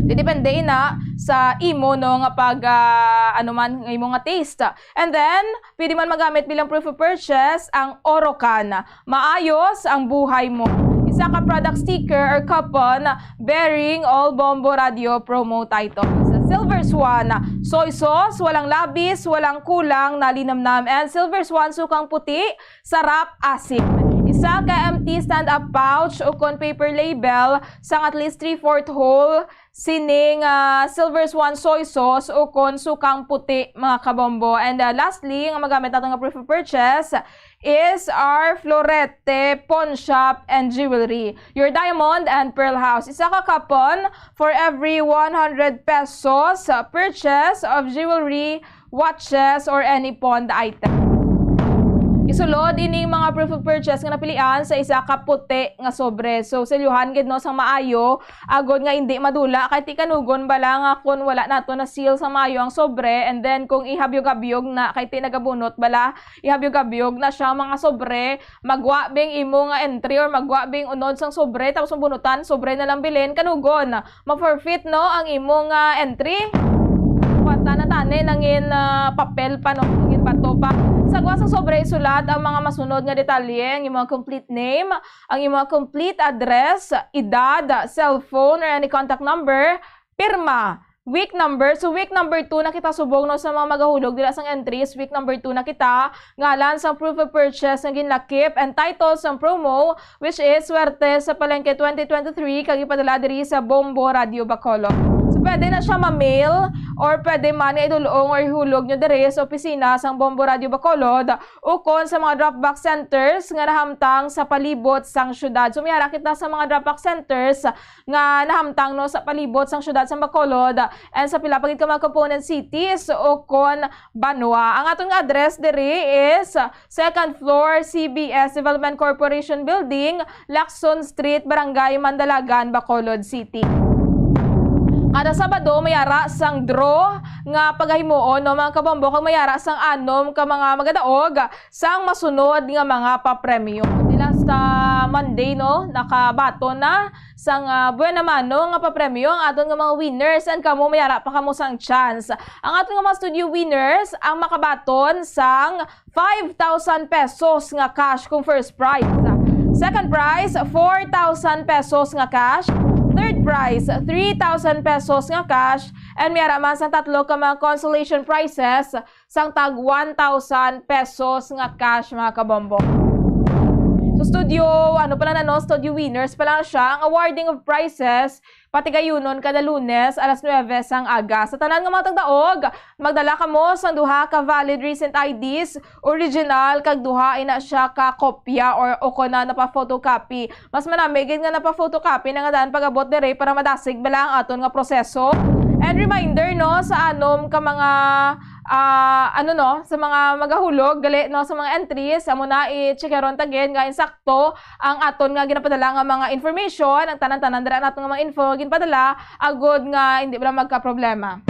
Didepende na sa imo, no, nga pag, ah, ano man, nga imo nga taste. And then, pwede man magamit bilang proof of purchase ang Orocan. Maayos ang buhay mo. Isa ka product sticker or coupon bearing all Bombo Radio promo titles. Silver Swan, soy sauce, walang labis, walang kulang, nalinamnam. And Silver Swan, sukang puti, sarap, asim. Isa ka empty stand-up pouch o kon paper label sang at least three-fourth whole sining, ah, Silver Swan soy sauce o kon sukang puti, mga kabombo. And, ah, lastly, nga magamit nato nga proof of purchase is our Florete Pawn Shop and Jewelry, your diamond and pearl house. Isa ka coupon for every one hundred pesos, ah, purchase of jewelry, watches, or any pawned item. Isulod ining mga proof of purchase nga napilian sa isa ka puti nga sobre. So, silyuhan gid, no, sang maayo, agod nga indi madula, kay ti kanugon bala nga kun wala nato na seal sang maayo ang sobre, and then kung ihabyog-habyog na, kay ti nagabunot bala, ihabyog-habyog na siya mga sobre, magwa bing imo nga entry or magwa bing unod sang sobre, tapos mabunutan, sobre na lang bilin, kanugon. Ma-forfeit, no, ang imo nga entry. Kwarta na tani, nangin, ah, papel pa, no, nangin bato pa. Sa gwa sang sobre, isulat ang mga masunod nga detalye, ang imo complete name, ang imo complete address, edad, cellphone, or any contact number, pirma. Week number. So, week number two na kita subong, no, sa mga magahulog dira sang entries. Week number two na kita. Ngalan sang proof of purchase nga ginlakip and title sang promo, which is Swerte sa Palengke twenty twenty-three, kag ipadala diri sa Bombo Radio Bacolod. So, pwede na siya ma-mail or pwede man nga idul-ong or ihulog nyo diri sa opisina sang Bombo Radio Bacolod ukon sa mga drop-box centers nga nahamtang sa palibot sang syudad. So, may ara kita sa mga drop-box centers nga nahamtang, no, sa palibot sang syudad sang Bacolod and sa pila pa gid ka mga component cities ukon banwa. Ang aton nga address diri is second floor, C B S Development Corporation Building, Lacson Street, Barangay Mandalagan, Bacolod City. Kada Sabado, may ara sang draw nga pagahimuon, no, mga kabombo, kag may ara sang anom ka mga magadaog sang masunod nga mga papremyo. Di last, ah, Monday, no, nakabaton na sang, ah, buena mano nga papremyo ang aton nga mga winners, and kamo may ara pa kamo sang chance. Ang aton nga mga studio winners ang makabaton sang five thousand pesos nga cash kung first prize. Second prize, four thousand pesos nga cash. Third prize, three thousand pesos nga cash. And may ara man sang tatlo ka mga consolation prizes sang tag one thousand pesos nga cash, mga kabombo. So, studio, ano pala na, no? Studio winners pala siya. Ang awarding of prizes, patigayunon kada Lunes, alas nuebe sang aga. Sa tanan nga mga tagdaog, magdala kamo sang duha ka valid recent I Ds, original, kag duha ina siya ka kopya or ukon na napa-photocopy. Mas manami gid nga napa-photocopy na nga daan pag-abot diri para madasig bala ang aton nga proseso. And reminder, no, sa anom ka mga, ah, ano, no, sa mga magahulog, gali, no, sa mga entries, amo na, i-checkeron ta gid nga insakto ang aton nga ginapadala nga mga information, ang tanan-tanan dira nato nga mga info ginpadala, agod nga hindi bala magka-problema.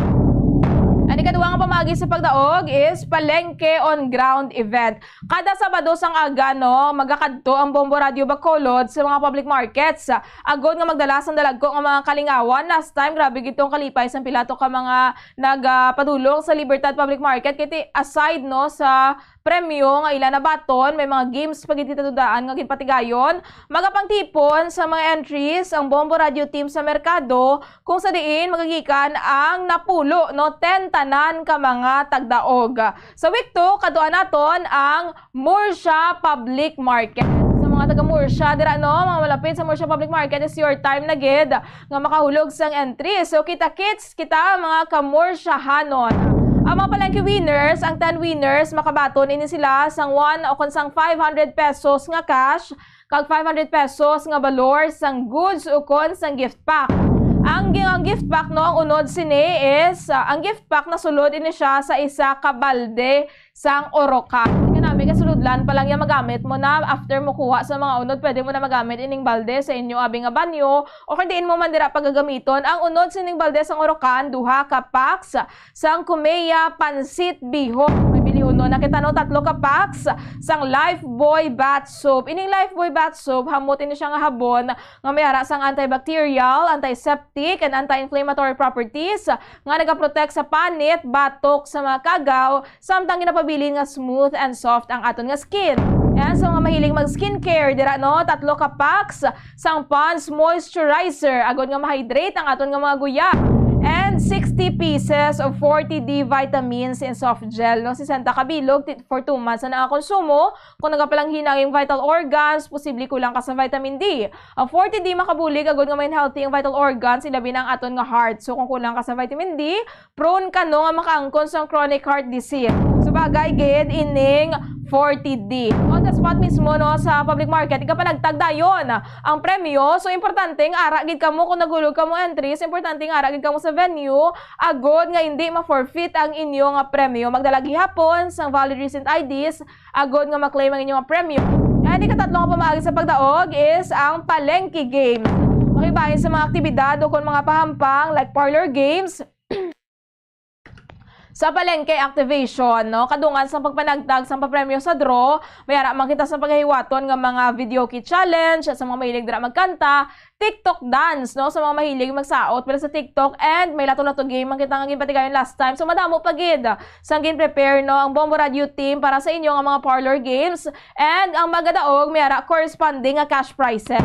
Ang ikaduha nga pamaagi sa pagdaog is Palengke on Ground event. Kada Sabado sang aga, no, magakadto ang Bombo Radio Bacolod sa mga public markets, agod nga magdala sang dalagko nga mga kalingawan. Last time, grabe gid tong kalipay sang pila to ka mga nagapadulong sa Libertad Public Market, kay ti aside, no, sa premyo nga ila nabaton. May mga games pa gid kita daan nga ginpatigayon. Magapangtipon sa mga entries ang Bombo Radio Team sa merkado, kung sa diin magagikan ang napulo, no, ten tanan ka mga tagdaog. Sa week two, kadtuan naton ang Murcia Public Market. Sa mga taga Murcia dira, no, mga malapit sa Murcia Public Market, is your time na gid nga makahulog sang entry. So, kita-kits kita, mga Kamurciahanon. Ang mga palengke winners, ang ten winners, makabaton ini sila sang one o kon sang five hundred pesos nga cash, kag five hundred pesos nga balor sang goods ukon sang gift pack. Ang gi-, ang gift pack, no, ang unod sini is, ah, ang gift pack nasulod ini siya sa isa ka balde sang orokan. Kanami ka sulodlan pa lang yan, magamit mo na. After mo kuha sa mga unod, pwede mo na magamit ining balde sa inyo abi nga banyo o kung diin mo man dira pagagamiton. Ang unod sining balde sang orokan, duha ka packs sang Kumeya Pansit Bihon. May bilihon na kita, no? Tatlo ka packs sang Lifebuoy Bath Soap. Ining Lifebuoy Bath Soap, hamot ini siya nga habon nga may ara sang antibacterial, antiseptic, and anti-inflammatory properties nga nagaprotect sa panit, batok, sa mga kagaw, samtang ginapabilin nga smooth and soft ang aton nga skin. And sa mga mahilig mag skincare, dira, no, tatlo ka packs sang Pond's Moisturizer, agod nga ma-hydrate ang aton nga mga guya. And sixty pieces of forty D vitamins in soft gel, no, sesenta ka bilog ti-, for two months na ang konsumo. Kung nagapalanghina ang iyong vital organs, posible kulang ka sa vitamin D. Ang forty D makabulig agod nga ma-healthy ang vital organs, ilabi na ang aton nga heart. So, kung kulang ka sa vitamin D, prone ka, no, nga makaangkon sang chronic heart disease. So, bagay gid ining forty D. On the spot mismo, no, sa public market, ikapanagtag dayon ang premyo. So, importante nga ara gid kamo kung naghulog kamo entries. Importante nga ara gid kamo sa venue agod nga hindi ma-forfeit ang inyo nga premyo. Magdala gihapon sang valid recent I Ds agod nga ma-claim ang inyo nga premyo. And ikatatlo nga pamaagi sa pagdaog is ang palengke game. Makibahin sa mga aktibidad o kung mga pahampang like parlor games, sa palengke activation, no? Kadungan sa pagpanagtag sa papremyo sa draw, may ara man kita sa pagahiwaton nga mga videoke challenge sa mga mahilig dira magkanta, TikTok dance, no? Sa mga mahilig magsaot para sa TikTok, and may lato-lato game man kita nga ginpatigayon last time. So, madamo pa gid sang gin-prepare, no, ang Bombo Radio team para sa inyo nga mga parlor games. And ang magadaog, may ara corresponding nga cash prizes.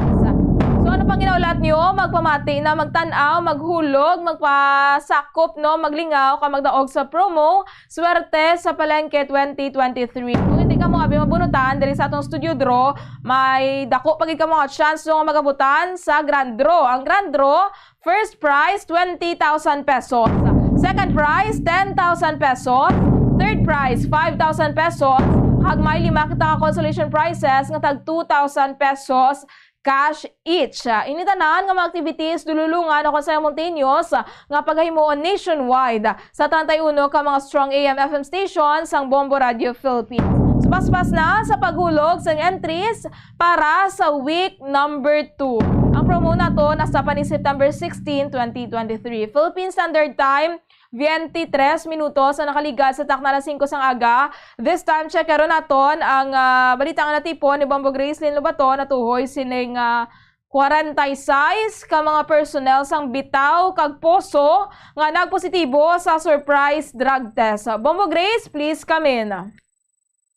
So, ano pang ginaulat nyo? Magpamati na, magtan-aw, maghulog, magpasakop, no, maglingaw, ka magdaog sa promo Swerte sa Palengke twenty twenty-three. Kung hindi kamo abi mabunutan diri sa atong studio draw, may dako pa gid kamo nga chance nga magabutan sa grand draw. Ang grand draw, first prize, twenty thousand pesos. Second prize, ten thousand pesos. Third prize, five thousand pesos. Kag may lima kita ka consolation prizes nga tag two thousand pesos cash each. Ini tanan nga mga activities, dululungan o konsehal Montaños nga pagahimuon nationwide sa treinta y uno ka mga strong A M F M stations sang Bombo Radio Philippines. So, paspas na sa paghulog sang entries para sa week number two. Ang promo nato nasa pa ni September sixteen, twenty twenty-three. Philippine Standard Time, twenty-three minutos ang nakaligad sa takna alas singko sang aga. This time, check karon naton ang, ah, balita nga natipon ni Bombo Grace Lynn Lobaton natuhoy sining, ah, kwarenta y seis ka mga personnel sang Bitaw kag Poso nga nagpositibo sa surprise drug test. Bombo Grace, please come in.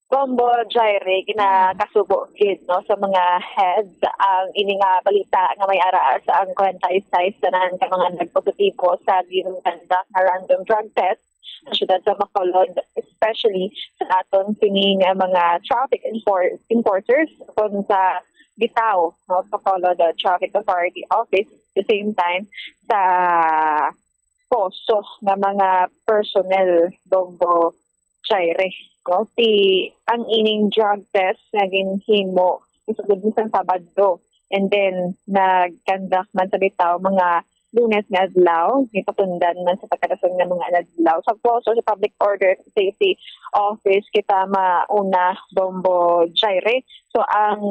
Bombo Jaire, ginakasubo gid, no, sa mga heads ang ini nga balita nga may ara sa ang kwarenta y seis tanan ka mga nagpositibo sa ginuganda nga random drug test sa siyudad sa Bacolod, especially sa aton sining, ah, mga traffic enfor-, enforcers kon sa Bitaw, no, Bacolod, ah, Traffic Authority Office, the same time sa Poso nga mga personnel, Bombo Jaire, no? Si, ang ining drug test nga ginhimo sugod sa Sabado, and then nag-conduct man sa Bitaw mga Lunes nga adlaw, gipatundan man sa pagkadason nga mga adlaw. Sa Poso, sa Public Order and Safety Office, kita mauna, Bombo Jaire. So, ang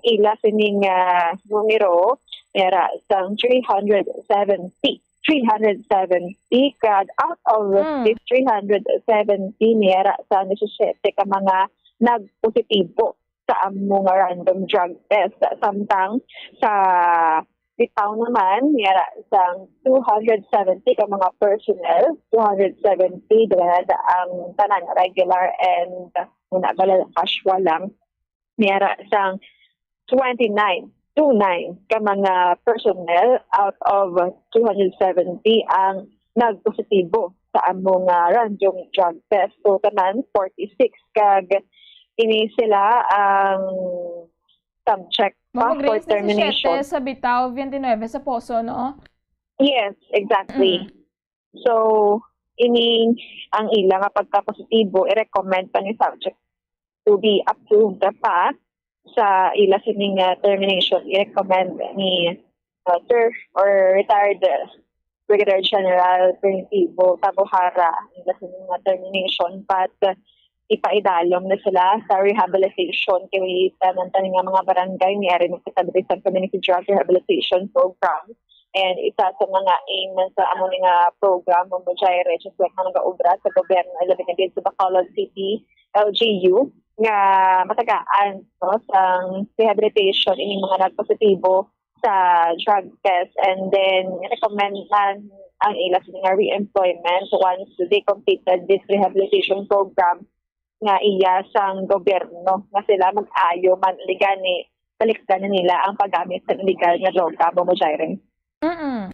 ila sining, ah, numero, may ara sang three hundred seventy. Three hundred seventy, kag out of Mm. this three hundred seventy, may ara sang disisiete ka mga nagpositibo sa amo nga random drug test. Samtang sa Bitaw naman, may ara sang two hundred seventy ka mga personnel, two hundred seventy, dala ang tanan regular and muna bala casual lang. May ara sang twenty-nine, two nine ka mga personnel out of two hundred seventy ang nagpositibo sa among ah, random drug test. So, tanan, forty-six. Kag ini sila ang subject pa for termination. Sa Bitaw, twenty-nine sa Poso, no? Yes, exactly. Mm. So, ini ang ila nga pagka-positibo, i-recommend pa ni subject to be approved pa sa ila sining ah, termination. I-recommend ni uh, Sir or retired uh, Brigadier General Primitivo Tabuhara ang ila sining ah, termination, but uh, ipaidalom na sila sa rehabilitation kay tanan-tanan nga mga barangay ni ari nagpatagri sa community drug rehabilitation program. And isa sa mga aim sa amo ni nga program mo mo jay register nga nagaobra sa gobyerno, labi na gid sa Bacolod City L G U, nga matagaan, no, sang rehabilitation ining mga nagpositibo sa drug test, and then recommend man ang ila sa mga re-employment once they completed this rehabilitation program nga iya sang gobyerno, nga sila mag-ayo man ligani balikdan na nila ang paggamit sa illegal nga droga, Momo Jairing. Mm-mm.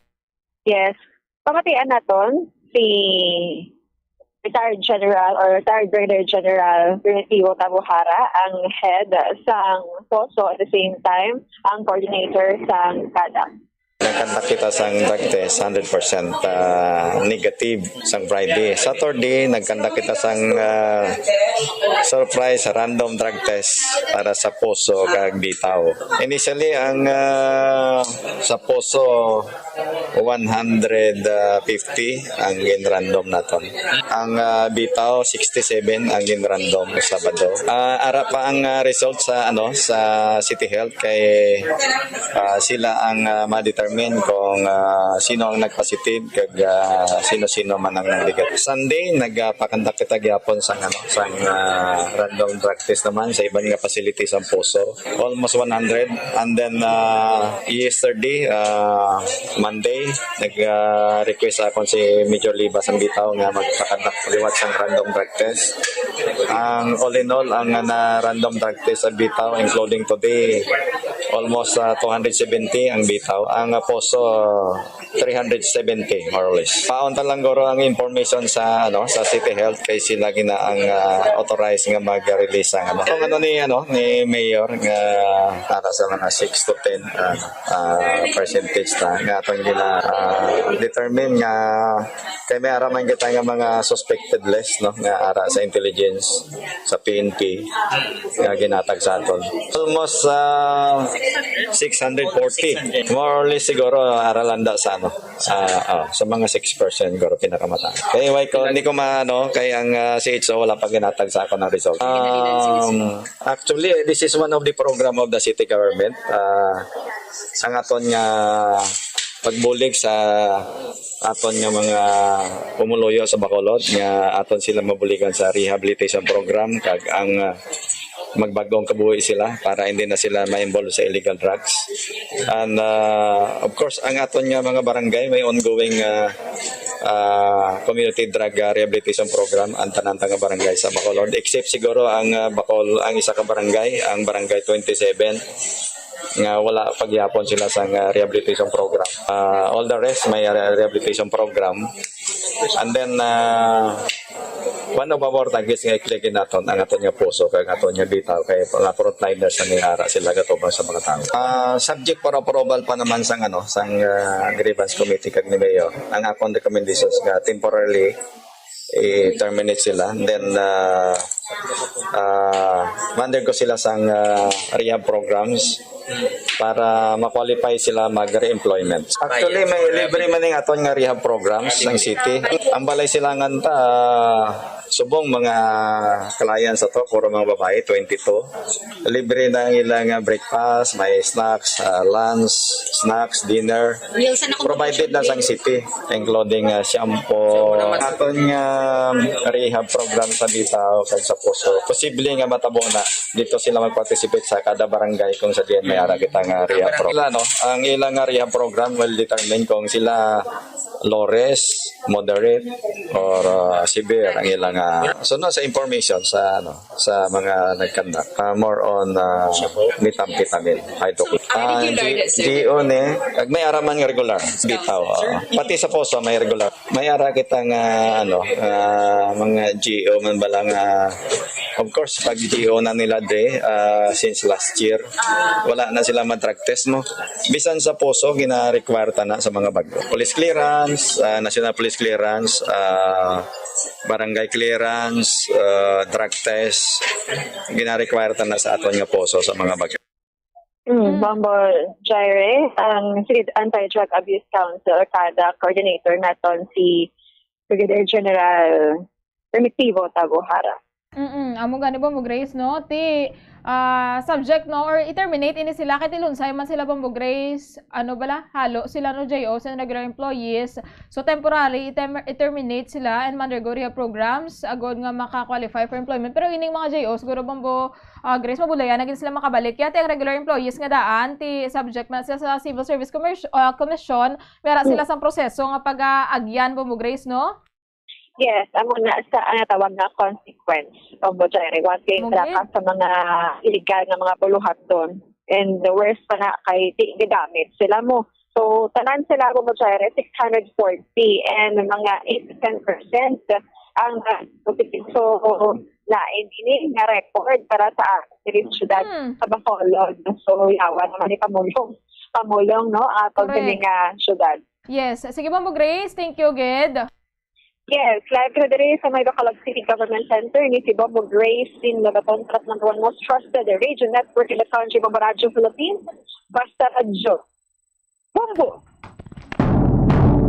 Yes. Pamatian naton si retired General or retired Brigadier General Primitivo Tabuhara, ang head sang Poso, at the same time ang coordinator sang kada. Nagkandak kita sang drug test, hundred percent ah, negative sang Friday. Saturday, nagkandak kita sang ah, surprise random drug test para sa Poso kag Bitaw. Initially, ang ah, sa Poso, one hundred fifty ang gin-random naton. Ang ah, Bitaw, sixty-seven ang gin-random Sabado. Ah, ara pa ang ah, result sa ano sa City Health kay ah, sila ang ah, ma-determine kung ah, sino ang nagpositive kag ah, sino-sino man ang nagligad. Sunday, nagpakandak kita gyapon sang ano, sang ah, random drug test naman sa iban nga facility sa Poso. Almost one hundred. And then ah, yesterday, ah, Monday, nag-request akon si Major Libas ang Bitaw nga magpakandak liwat sang random drug test. Ang all in all, ang na random drug test sa Bitaw, including today, almost ah, two hundred seventy ang Bitaw. Ang ah, Poso, three hundred seventy, more or less. Paunta lang guro ang information sa ano sa City Health kay sila gina ang ah, authorized nga mag-release ang ano. Kung ano ni ano ni Mayor nga para sa mga six to ten ah, ah, percentage ta nga atong gina ah, determine nga kay may ara man kita nga mga suspected list, no, nga ara sa intelligence sa P N P nga ginatag sa aton. Almost ah, six hundred forty. More or less siguro ara landa sa ano. Ah, ah, sa mga six percent siguro pinakamataas. Kay why ko hindi ko maano kay ang ah, C H O wala pa ginatag sa ako ng result. Um, actually, this is one of the program of the city government. Ah, ang aton nga pagbulig sa aton nga mga pumuluyo sa Bacolod nga aton sila mabuligan sa rehabilitation program kag ang ah, magbagong kabuhi sila para hindi na sila ma-involve sa illegal drugs. And uh, of course, ang aton nga mga barangay may ongoing uh, uh, community drug uh, rehabilitation program ang tanan nga barangay sa Bacolod, except siguro ang uh, Bacol ang isa ka barangay, ang barangay twenty-seven nga wala pagyapon sila sa uh, rehabilitation program. Uh, all the rest may uh, rehabilitation program. And then uh, one of our targets nga i-click naton ang aton nga Poso kag aton nga Bitaw kay mga frontliners na ni ara sila gatubang sa mga tawo. Uh, subject for approval pa naman sang ano sang uh, grievance committee kag ni Mayor ang akon recommendations nga temporarily i-terminate sila. Then uh, uh, undergo sila sang uh, rehab programs para ma-qualify sila mag-re-employment. Actually, may libre man ning aton nga rehab programs ng city. Ang balay silangan ta, Subong mga clients ato, puro mga babae, twenty-two. Libre na ang ilang, ah, breakfast, may snacks, ah, lunch, snacks, dinner. Meals na. Provided na sang city, including, ah, shampoo. Aton nga rehab program sa Bitaw kag sa Poso, posible nga matabo na dito sila mag-participate sa kada barangay kung sa diin may ara kita nga rehab program. Sila, no? Ang ilang nga rehab program will determine kung sila low risk, moderate, or, uh, severe ang ilang, uh, so, no, sa information sa, ano, sa mga nagkandak, uh, more on, uh, methamphetamine, hydrochloride. Ah, G O ni, kag may ara man nga regular, Bitaw, uh, pati sa Poso may regular. May ara kita nga, ano, uh, mga G O man bala nga, of course, pag G O na nila de, uh, since last year, wala na sila mag-drug test mo. Bisan sa Poso, gina-require ta na sa mga bago. Police clearance, ah, national police clearance, ah, barangay clearance, ah, drug test, gina-require ta na sa aton nga Poso sa mga bago. Mm, Bombo Jaire, ang City Anti-Drug Abuse Council o kada coordinator naton si Brigadier General Primitivo Tabuhara. Mm, amo gani, Bombo Grace, no? Ti, ah, subject, no, or i-terminate ini sila kay ti lunsay man sila, Bombo Grace, ano bala, halo sila, no, J O, sa regular employees. So, temporary, i-term-, i-terminate sila and undergo rehab programs agod nga maka-qualify for employment. Pero ining mga J O, siguro, Bombo, ah, Grace, mabulayan na gid sila makabalik. Kaya ti ang regular employees nga daan, ti subject man sila sa Civil Service Commerci-, ah, Commission, may ara sila sang proseso nga pag-aagyan, Bombo Grace, no? Yes, amo na sa, ang tawag nga consequence. Bombo Jaire, one thing, okay, sa mga illegal nga mga buluhaton. And the worst pa na kay di gadamit sila mo. So, tanan sila, Bombo Jaire, six hundred forty, and mga eight to ten percent ang, so, lain ini nga record para sa ating syudad, hmm, sa Bacolod. So, yawa naman ni pamulong, pamulong, no, atong, correct, kini nga syudad. Yes. Sige, Bombo Grace. Thank you, gid. Yes, live ko na diri sa may Bacolod City Government Center ni si Bombo Grace Lin Lobaton, top number one most trusted radio network in the country, Bombo Radyo Philippines. Basta Radyo. Bombo!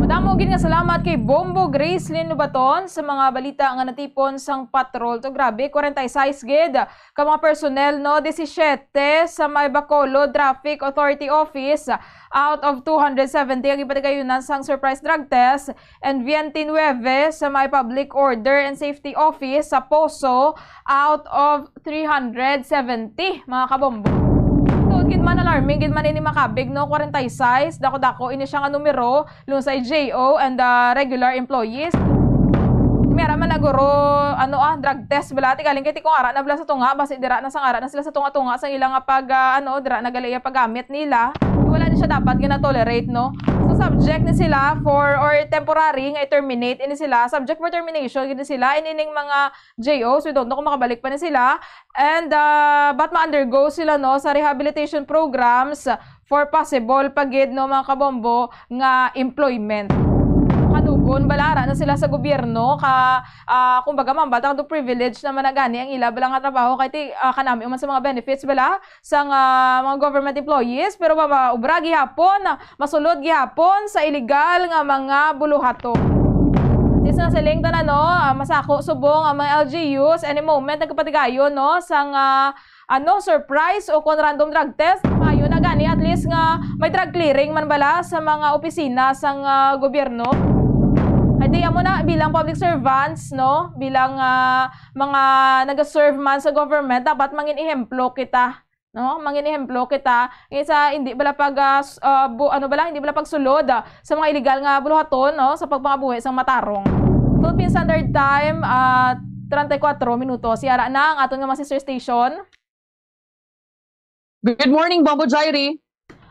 Madamo gid nga salamat kay Bombo Grace Lin Lobaton sa mga balita nga natipon sang patrol. To, grabe, forty-six gid ka mga personnel, no? Disisiete sa may Bacolod Traffic Authority Office out of two hundred seventy ang gipatigayunan sang surprise drug test, and twenty-nine sa may Public Order and Safety Office sa Poso out of three hundred seventy, mga kabombo. Tuod gid man, alarming gid man ini, makabig, no? Forty-six, dako-dako ini siya nga numero, lunsay J O and, ah, regular employees. May ara man na guro, ano, ah, drug test bala. Ti galing kay ti kung ara na bala sa tunga, basi dira na sang ara na sila sa tunga-tunga sang ila nga pag, ah, ano, dira na gali iya paggamit nila. Wala ni siya dapat gina-tolerate, no? So, subject ni sila for, or temporary nga i-terminate ini sila. Subject for termination gid ni sila. And ining mga J Os, we don't know kung makabalik pa ni sila. And, ah, but ma-undergo sila, no, sa rehabilitation programs for possible pa gid, no, mga kabombo, nga employment. Kadugon bala ara na sila sa gobyerno, ka, ah, kumbaga, ma'am, batang do privilege naman na gani ang ila bala nga trabaho, kay ti, ah, kanami man sa mga benefits bala sang, ah, mga government employees, pero maobra gihapon, masulod gihapon sa illegal nga mga buluhaton. Since nasiling ta na, no, ah, masako subong ang mga L G Us, any moment nagkapatigayon, no, sang, ah, ano, surprise o kon random drug test, maayo na gani at least nga may drug clearing man bala sa mga opisina sang, ah, gobyerno. Ay, di, amo na, bilang public servants, no, bilang, ah, mga nag-serve man sa government, dapat mangin ehemplo kita, no? Mangin ehemplo kita. Kaysa hindi bala pag, ah, s-, ah, bu-, ano bala, hindi bala pagsulod, ah, sa mga illegal nga buluhaton, no, sa pagpangabuhi sang matarong. Philippine Standard Time, ah, treinta y cuatro minutos. Yara na ang aton nga mga sister station. Good morning, Bombo Jairi.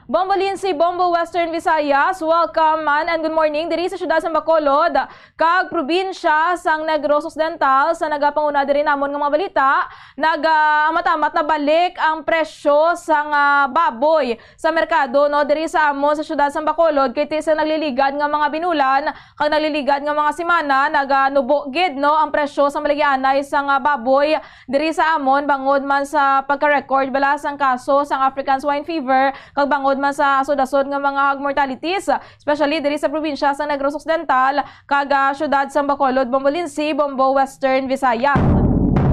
Bombo Lindsay, Bombo Western Visayas, welcome man and good morning diri sa siyudad sang Bacolod kag probinsya sang Negros Occidental. Sa nagapanguna diri namon nga mga balita, nag, ah, amat-amat na balik ang presyo sang, ah, baboy sa merkado, no, diri sa amon sa siyudad sang Bacolod, kay ti sa nagliligad nga mga binulan kag nagliligad nga mga semana, naganubo gid, no, ang presyo sa malagianay sang, ah, baboy diri sa amon, bangod man sa pagka-record bala sang kaso sang African Swine Fever, kag bangod man sa asod-asod nga mga hog mortalities, especially diri sa probinsya sa Negros Occidental kag, ah, siyudad sa Bacolod, Bombolinsi, Bombo, Western Visayas.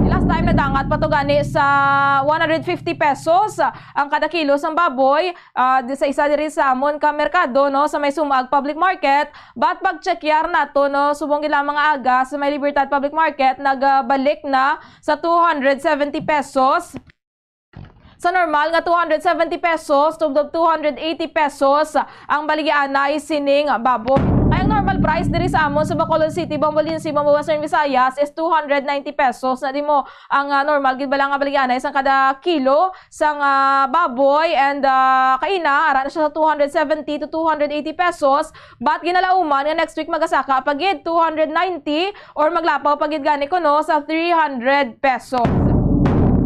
Last time nadangat pa to gani sa one hundred fifty pesos ang kada kilo sang baboy, ah, di sa isa diri sa amon ka merkado, no, sa may Sumaag Public Market. But pag-check yar nato, no, subong gid lamang nga aga sa may Libertad Public Market, nagbalik na sa two hundred seventy pesos. Sa normal nga two hundred seventy pesos to two hundred eighty pesos ang baligyaanay sining baboy. Kay ang normal price diri sa amon sa Bacolod City, Bombolinsi, Bombo, Western Visayas is two hundred ninety pesos. Na di mo ang, ah, normal gid bala nga baligyaanay sang kada kilo sang, ah, baboy, and, ah, kaina ara na siya sa two hundred seventy to two hundred eighty pesos. But ginalauman nga next week magasaka pa gid two hundred ninety or maglapaw pa gid gani kuno sa three hundred pesos.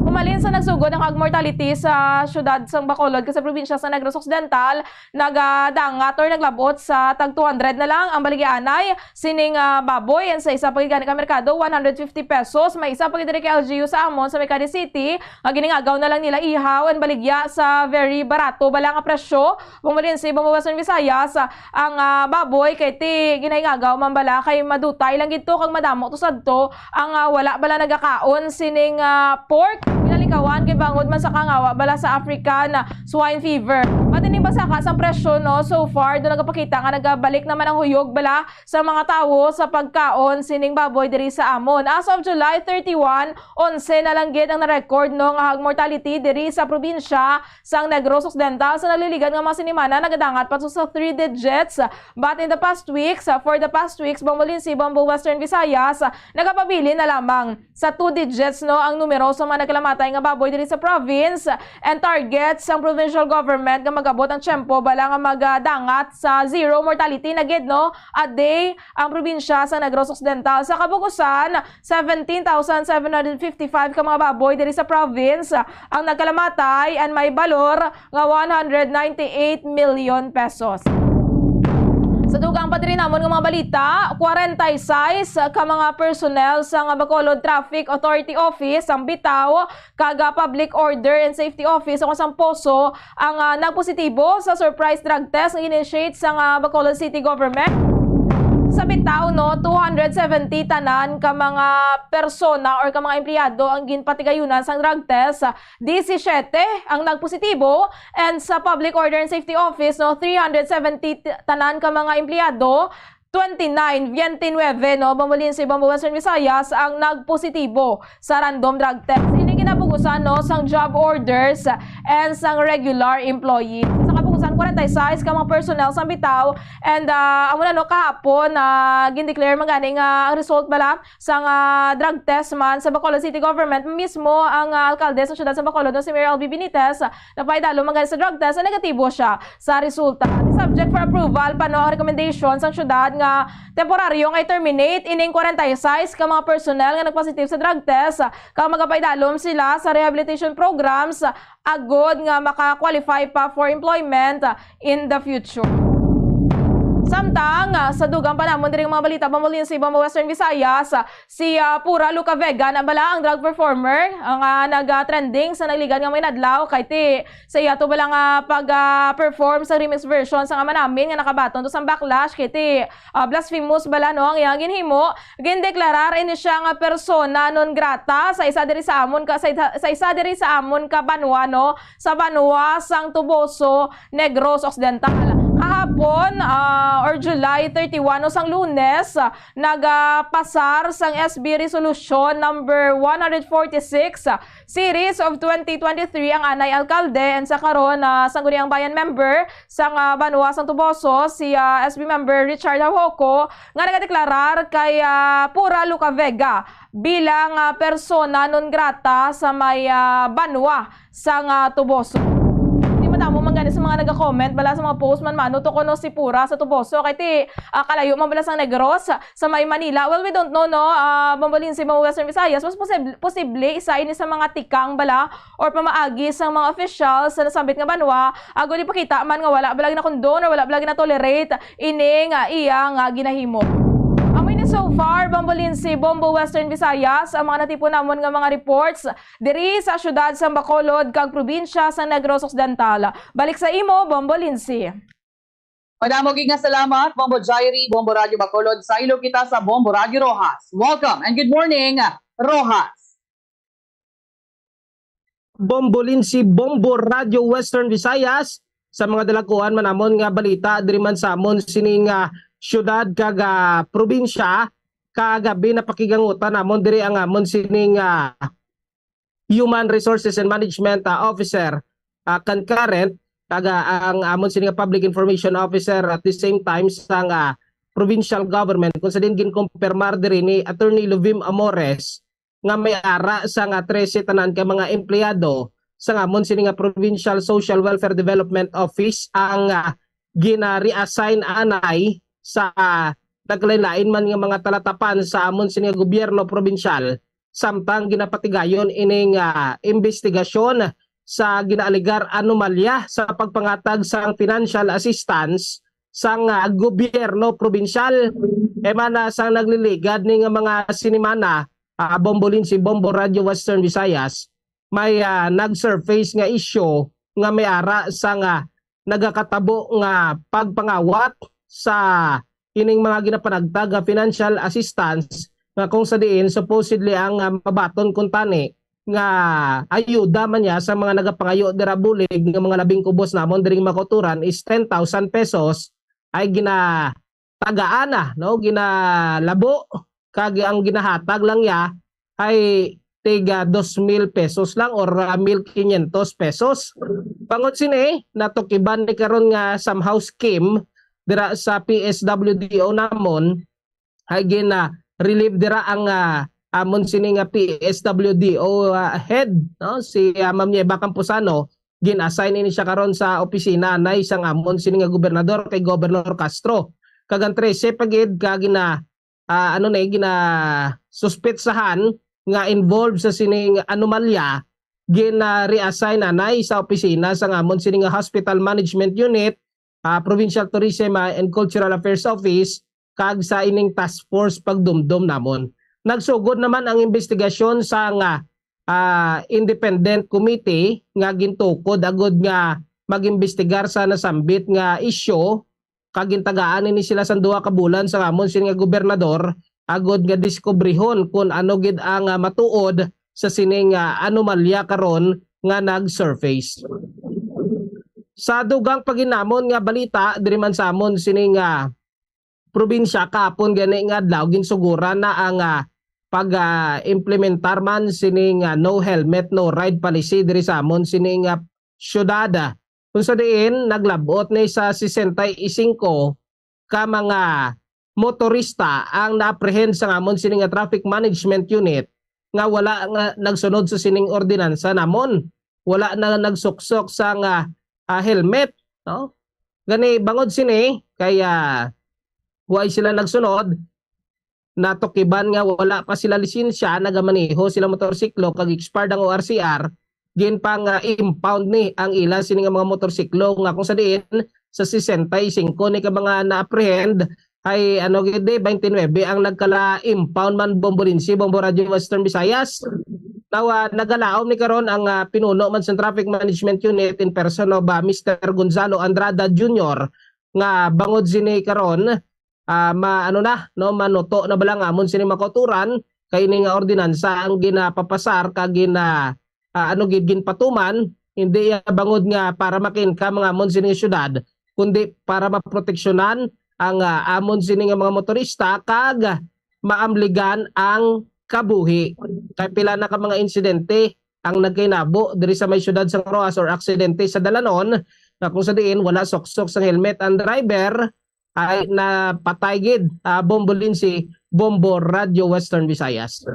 Humalin sa nagsugod ang hog mortality sa siyudad sang Bacolod kag sa probinsya sa Negros Occidental, nagadangat or naglabot sa tag two hundred na lang ang baligyaanay sining, ah, baboy, and sa isa pa gid gani ka merkado, one hundred fifty pesos. May isa pa gid diri kay L G U sa amon sa may Cadiz City, nga giningagaw na lang nila ihaw and baligya sa very barato bala nga presyo. Bombolinsi, Bombo, Western Visayas, ang, ah, baboy kay ti ginahingagaw man bala kay madutay lang gid to kag madamo to sadto ang, ah, wala bala nagakaon sining, ah, pork. Ginalingkawan kay bangod man sa kangawa bala sa African, ah, swine fever. But ining pagsaka sang presyo, no, so far do nagapakita nga nagabalik naman ang huyog bala sa mga tawo sa pagkaon sining baboy diri sa amon. As of July thirty-one, onse na lang gid ang na-record, no, nga hog mortality diri sa probinsya sang Negros Occidental. Sa nagligad nga mga sinimana, nagadangat pa to sa three digits. But in the past weeks, uh, for the past weeks, Bombolinsi, Bombo, Western Visayas, uh, nagapabilin na lamang sa two digits, no, ang numero sa mga nagkalamatay nga baboy diri sa province, and target sang provincial government nga mag-abot ang tiyempo bala nga magadangat sa zero mortality na gid, no, a day ang probinsya sa Negros Occidental. Sa kabukusan, seventeen thousand seven hundred fifty-five ka mga baboy diri sa province ang nagkalamatay, and may balor nga one hundred ninety-eight million pesos. Sa dugang pa diri namon nga mga balita, kwarenta y seis ka mga personnel sang Bacolod Traffic Authority Office, sang BITAO, kag, ah, Public Order and Safety Office o sang POSO ang, ah, nagpositibo sa surprise drug test nga gin-initiate sang, ah, Bacolod City Government. Sa BITAO, no, two hundred seventy tanan ka mga persona or ka mga empleyado ang ginpatigayunan sang drug test. Disisiete ang nagpositibo, and sa Public Order and Safety Office, no, three hundred seventy t-, tanan ka mga empleyado, twenty-nine, twenty-nine, no, Bombolinsi, Bombo, Western Visayas ang nagpositibo sa random drug test. Ini ginapugusan, no, sang job orders and sang regular employee. Sa kapugusan, kwarenta y seis ka mga personnel sang BITAO, and, ah, amo na, no, kahapon, ah, gindeclare man gani nga ang result bala sang, ah, drug test man sa Bacolod City Government, mismo ang, ah, alkalde sa siyudad sa Bacolod, no, si Mayor Albi Benitez, napaidalom man gani sa drug test, na negatibo siya sa resulta. Subject for approval pa, no, ang recommendation sang siyudad nga temporaryo nga i-terminate ining kwarenta y seis ka mga personnel nga nagpositive sa drug test, kag magapaidalom sila sa rehabilitation programs agod nga maka-qualify pa for employment in the future. Samtang, ah, sa dugang pa namon diri nga mga balita, Bombolinsi, Bombo, Western Visayas, ah, si, ah, Pura Luca Vega na bala ang drug performer, ah, nga nag-trending sa nagligad nga mga inadlaw, kay ti sa iya to bala nga pag, ah, perform sa remix version sang Ama Namin nga nakabaton to sang backlash kay ti, ah, blasphemous bala, no, ang iyang ginhimo. Gindeklarar ini siya nga persona non grata sa isa diri sa amon ka, sa, sa isa diri sa amon ka banwa, no, sa banwa sang Toboso, Negros Occidental. Kahapon, ah, or July thirty-one, no, sang Lunes, ah, nagapasar sang S B Resolution number one hundred forty-six, ah, series of twenty twenty-three ang anay alkalde, and sa karon, ah, Sangguniang Bayan member sang, ah, banwa sang Toboso, si, ah, S B member Richard Jaujoco, nga nagadeklarar kay, ah, Pura Luca Vega bilang, ah, persona non grata sa may, ah, banwa sang, ah, Toboso. Di madamo man gani sa mga naga-comment bala sa mga post man, mano to kuno si Pura sa Toboso, kay ti, ah, kalayo man bala sang Negros sa may Manila. Well, we don't know, no, ah, Bombolinsi, Bombo, Western Visayas, mas posib-, posible isa ini sa mga tikang bala or pamaagi sang mga officials sa nasambit nga banwa, agod ipakita man nga wala bala ginakondon or wala bala ginatolerate ining, ah, iya nga ginahimo. Amo ini So far, Bombo Lindsay, Bombo Western Visayas, ang mga natipon namon nga mga reports diri sa siyudad sa Bacolod kag probinsya sa Negros Occidental. Balik sa imo, Bombo Lindsay. Madamo gid nga salamat, Bombo Jairi, Bombo Radyo Bacolod. Saylo kita sa Bombo Radyo Roxas. Welcome and good morning, Roxas. Bombo Lindsay, Bombo Radyo Western Visayas, sa mga dalakuan man namon nga balita diri man sa amon sining ah, syudad kag ah, probinsya. Kagabi napakigangutan namon diri ang amon sining ah, Human Resources and Management ah, Officer ah, concurrent kag ah, ang amon sining Public Information Officer at the same time sang ah, provincial government, kung sa din ginkumpirmar diri ni Attorney Luvim Amores nga may ara sa nga trese tanan ka mga empleyado sa ngamon sini nga Provincial Social Welfare Development Office ang ah, gina-reassign anay sa ah, nagkalain-lain man nga mga talatapan sa amon sini nga gobyerno probinsyal, samtang ginapatigayon ining ah, imbestigasyon sa ginaaligar anomalya sa pagpangatag sang financial assistance sang ah, gobyerno probinsyal. Kay man ah, sang nagliligad ni nga mga sinimana, ah, Bombo Lindsay, Bombo Radyo Western Visayas, may ah, nag-surface nga isyu nga may ara sa nga nagakatabo nga pagpangawat sa ining mga ginapanagtag nga financial assistance nga kung sa diin supposedly ang ah, mabaton kuntani nga ayuda man niya sa mga nagapangayo dira bulig nga mga labing kubos namon diring makauturan is ten thousand pesos ay ginatagaan na, no, ginalabo, kag ang ginahatag lang niya ay tiga dos mil pesos lang or ah, mil quinientos pesos. Bangod sini, natukiban ni karon nga somehow scheme dira sa P S W D O namon ay gina-relieve dira ang ah, amon sini nga P S W D O ah, head, no, si ah, Ma'am Nieva Camposano. Gin-assign ini siya karon sa opisina anay sang amon sini nga gobernador kay Governor Castro. Kag ang trese pa gid ka gina ah, ano ni gina suspetsahan nga involved sa sining anomalya, gina-reassign anay sa opisina sang amon sini nga Hospital Management Unit, ah, Provincial Tourism ah, and Cultural Affairs Office, kag sa ining task force pagdumdom namon. Nagsugod naman ang imbestigasyon sa nga ah, independent committee nga gintukod agud nga mag-imbestigar sa nasambit nga isyu, kag gintagaan ini sila sang duha ka bulan sa amon sini nga gobernador agud nga diskubrihon kon ano gid ang ah, matuod sa sining ah, anomalya karon nga nag-surface. Sa dugang pa gid namon nga balita diri man sa amon sini nga probinsya, kahapon gani nga adlaw ginsuguran na ang ah, pag ah, implementar man sining ah, no helmet no ride policy diri sa amon sining ah, syudad. Kung sa diin naglab-ot ni sa sesenta y cinco ka mga motorista ang na-apprehend sa amon sini nga traffic management unit nga wala nga nagsunod sa sining ordinansa namon. Wala na nagsuksok sa nga ah, helmet, no? Gani bangod sini kaya way sila nagsunod, natukiban nga wala pa sila lisensya, nagamaneho sila motorsiklo kag expired ang O R C R, ginpang ah, impound ni ang ila sini nga mga motorsiklo nga kung sa diin sa sesenta y cinco ni ka mga na-apprehend ay ano gid di, twenty-nine ang nagkala impound man, Bombo Lindsay, Bombo Radyo Western Visayas. Now, ah, nagalaom ni karon ang ah, pinuno man sa Traffic Management Unit in person of ah, Mister Gonzalo Andrada Junior nga bangod sini karon ah, ma ano na no manuto na bala nga amon sini makauturan kay ini nga ordinansa ang ginapapasar kag gina ah, ano gid ginpatuman, hindi iya bangod nga para makinkam nga amon sini nga syudad, kundi para maproteksyonan ang ah, amon sini nga mga motorista kag maamligan ang kabuhi. Kay pila na ka mga insidente ang nagkainabo diri sa may syudad sang Roxas or aksidente sa dalanon nga kung sa diin wala suksok sang helmet ang driver ay napatay gid ah, Bombo Lindsay, Bombo Radyo Western Visayas.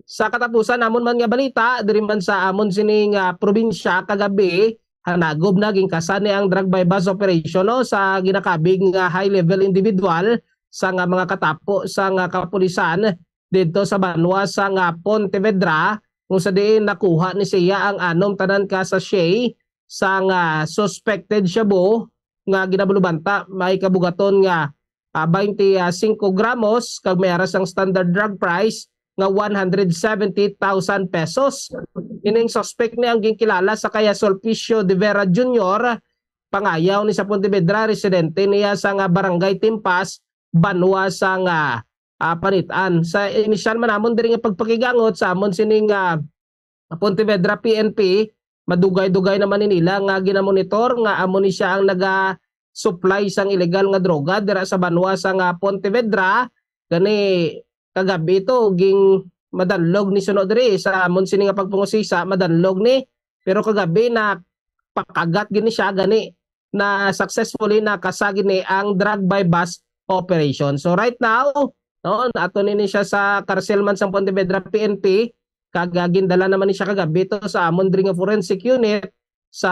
Sa katapusan namon man nga balita, diri man sa amon sining ah, probinsya kagabi, hanagob na gingkasan ni ang drug buy bust operation no, sa ginakabig nga high level individual sa nga mga katapo sa nga kapulisan didto sa banwa sa nga Pontevedra, kung sa diin nakuha ni siya ang anom tanan ka sachet sa nga suspected shabu nga ginabalubanta may kabugaton nga ah, twenty-five gramos, kag may ara sang standard drug price nga one hundred seventy thousand pesos. Ining suspect ni ang ginkilala sa kaya Sulpicio de Vera Junior, pangayaw ni sa Pontevedra, residente niya sa nga barangay Timpas, banwa sa nga, ah, Panitan. Sa inisyal man namon diri nga pagpakigangot sa amon sining, ah, Pontevedra P N P, madugay-dugay naman ni nila nga ginamonitor nga amo ni siya ang naga-supply sang illegal nga droga dira sa banwa sa nga Pontevedra. Gani kagabi ito ging madanlog ni suno diri sa amon sini nga pagpangusisa, madanlog ni, pero kagabi na pakagat gini siya gani na successfully nakasagid ni ang drug buy bust operation. So right now, no, ato nini siya sa karsel man sang Pontevedra P N P, kag, ah, gindala naman ni siya kagabi to sa amon diri nga forensic unit sa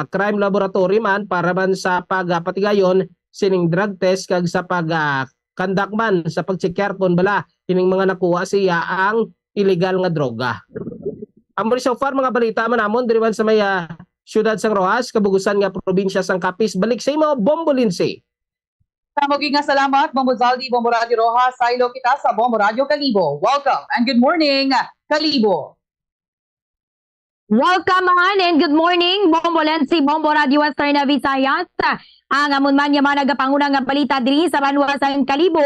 crime laboratory man para man sa pagapatigayon sining drug test kag sa pag, ah, conduct man sa pag-check kon bala ining mga nakuha siya ang illegal nga droga. Amo ni so far mga balita man namon diri man sa may, ah, siyudad sang Roxas, kabugusan nga probinsya sang Capiz. Balik sa imo, Bombo Lindsay. Kamo gid nga salamat, Bombo Zaldi, Bombo Radio Roxas, saylo kita sa Bombo Radio Kalibo. Welcome and good morning, Kalibo. Welcome man and good morning, Bombo Lensi, Bombo Radio Western Visayas. Ang amon man nga mga nagapanguna nga balita diri sa banwa sang Kalibo,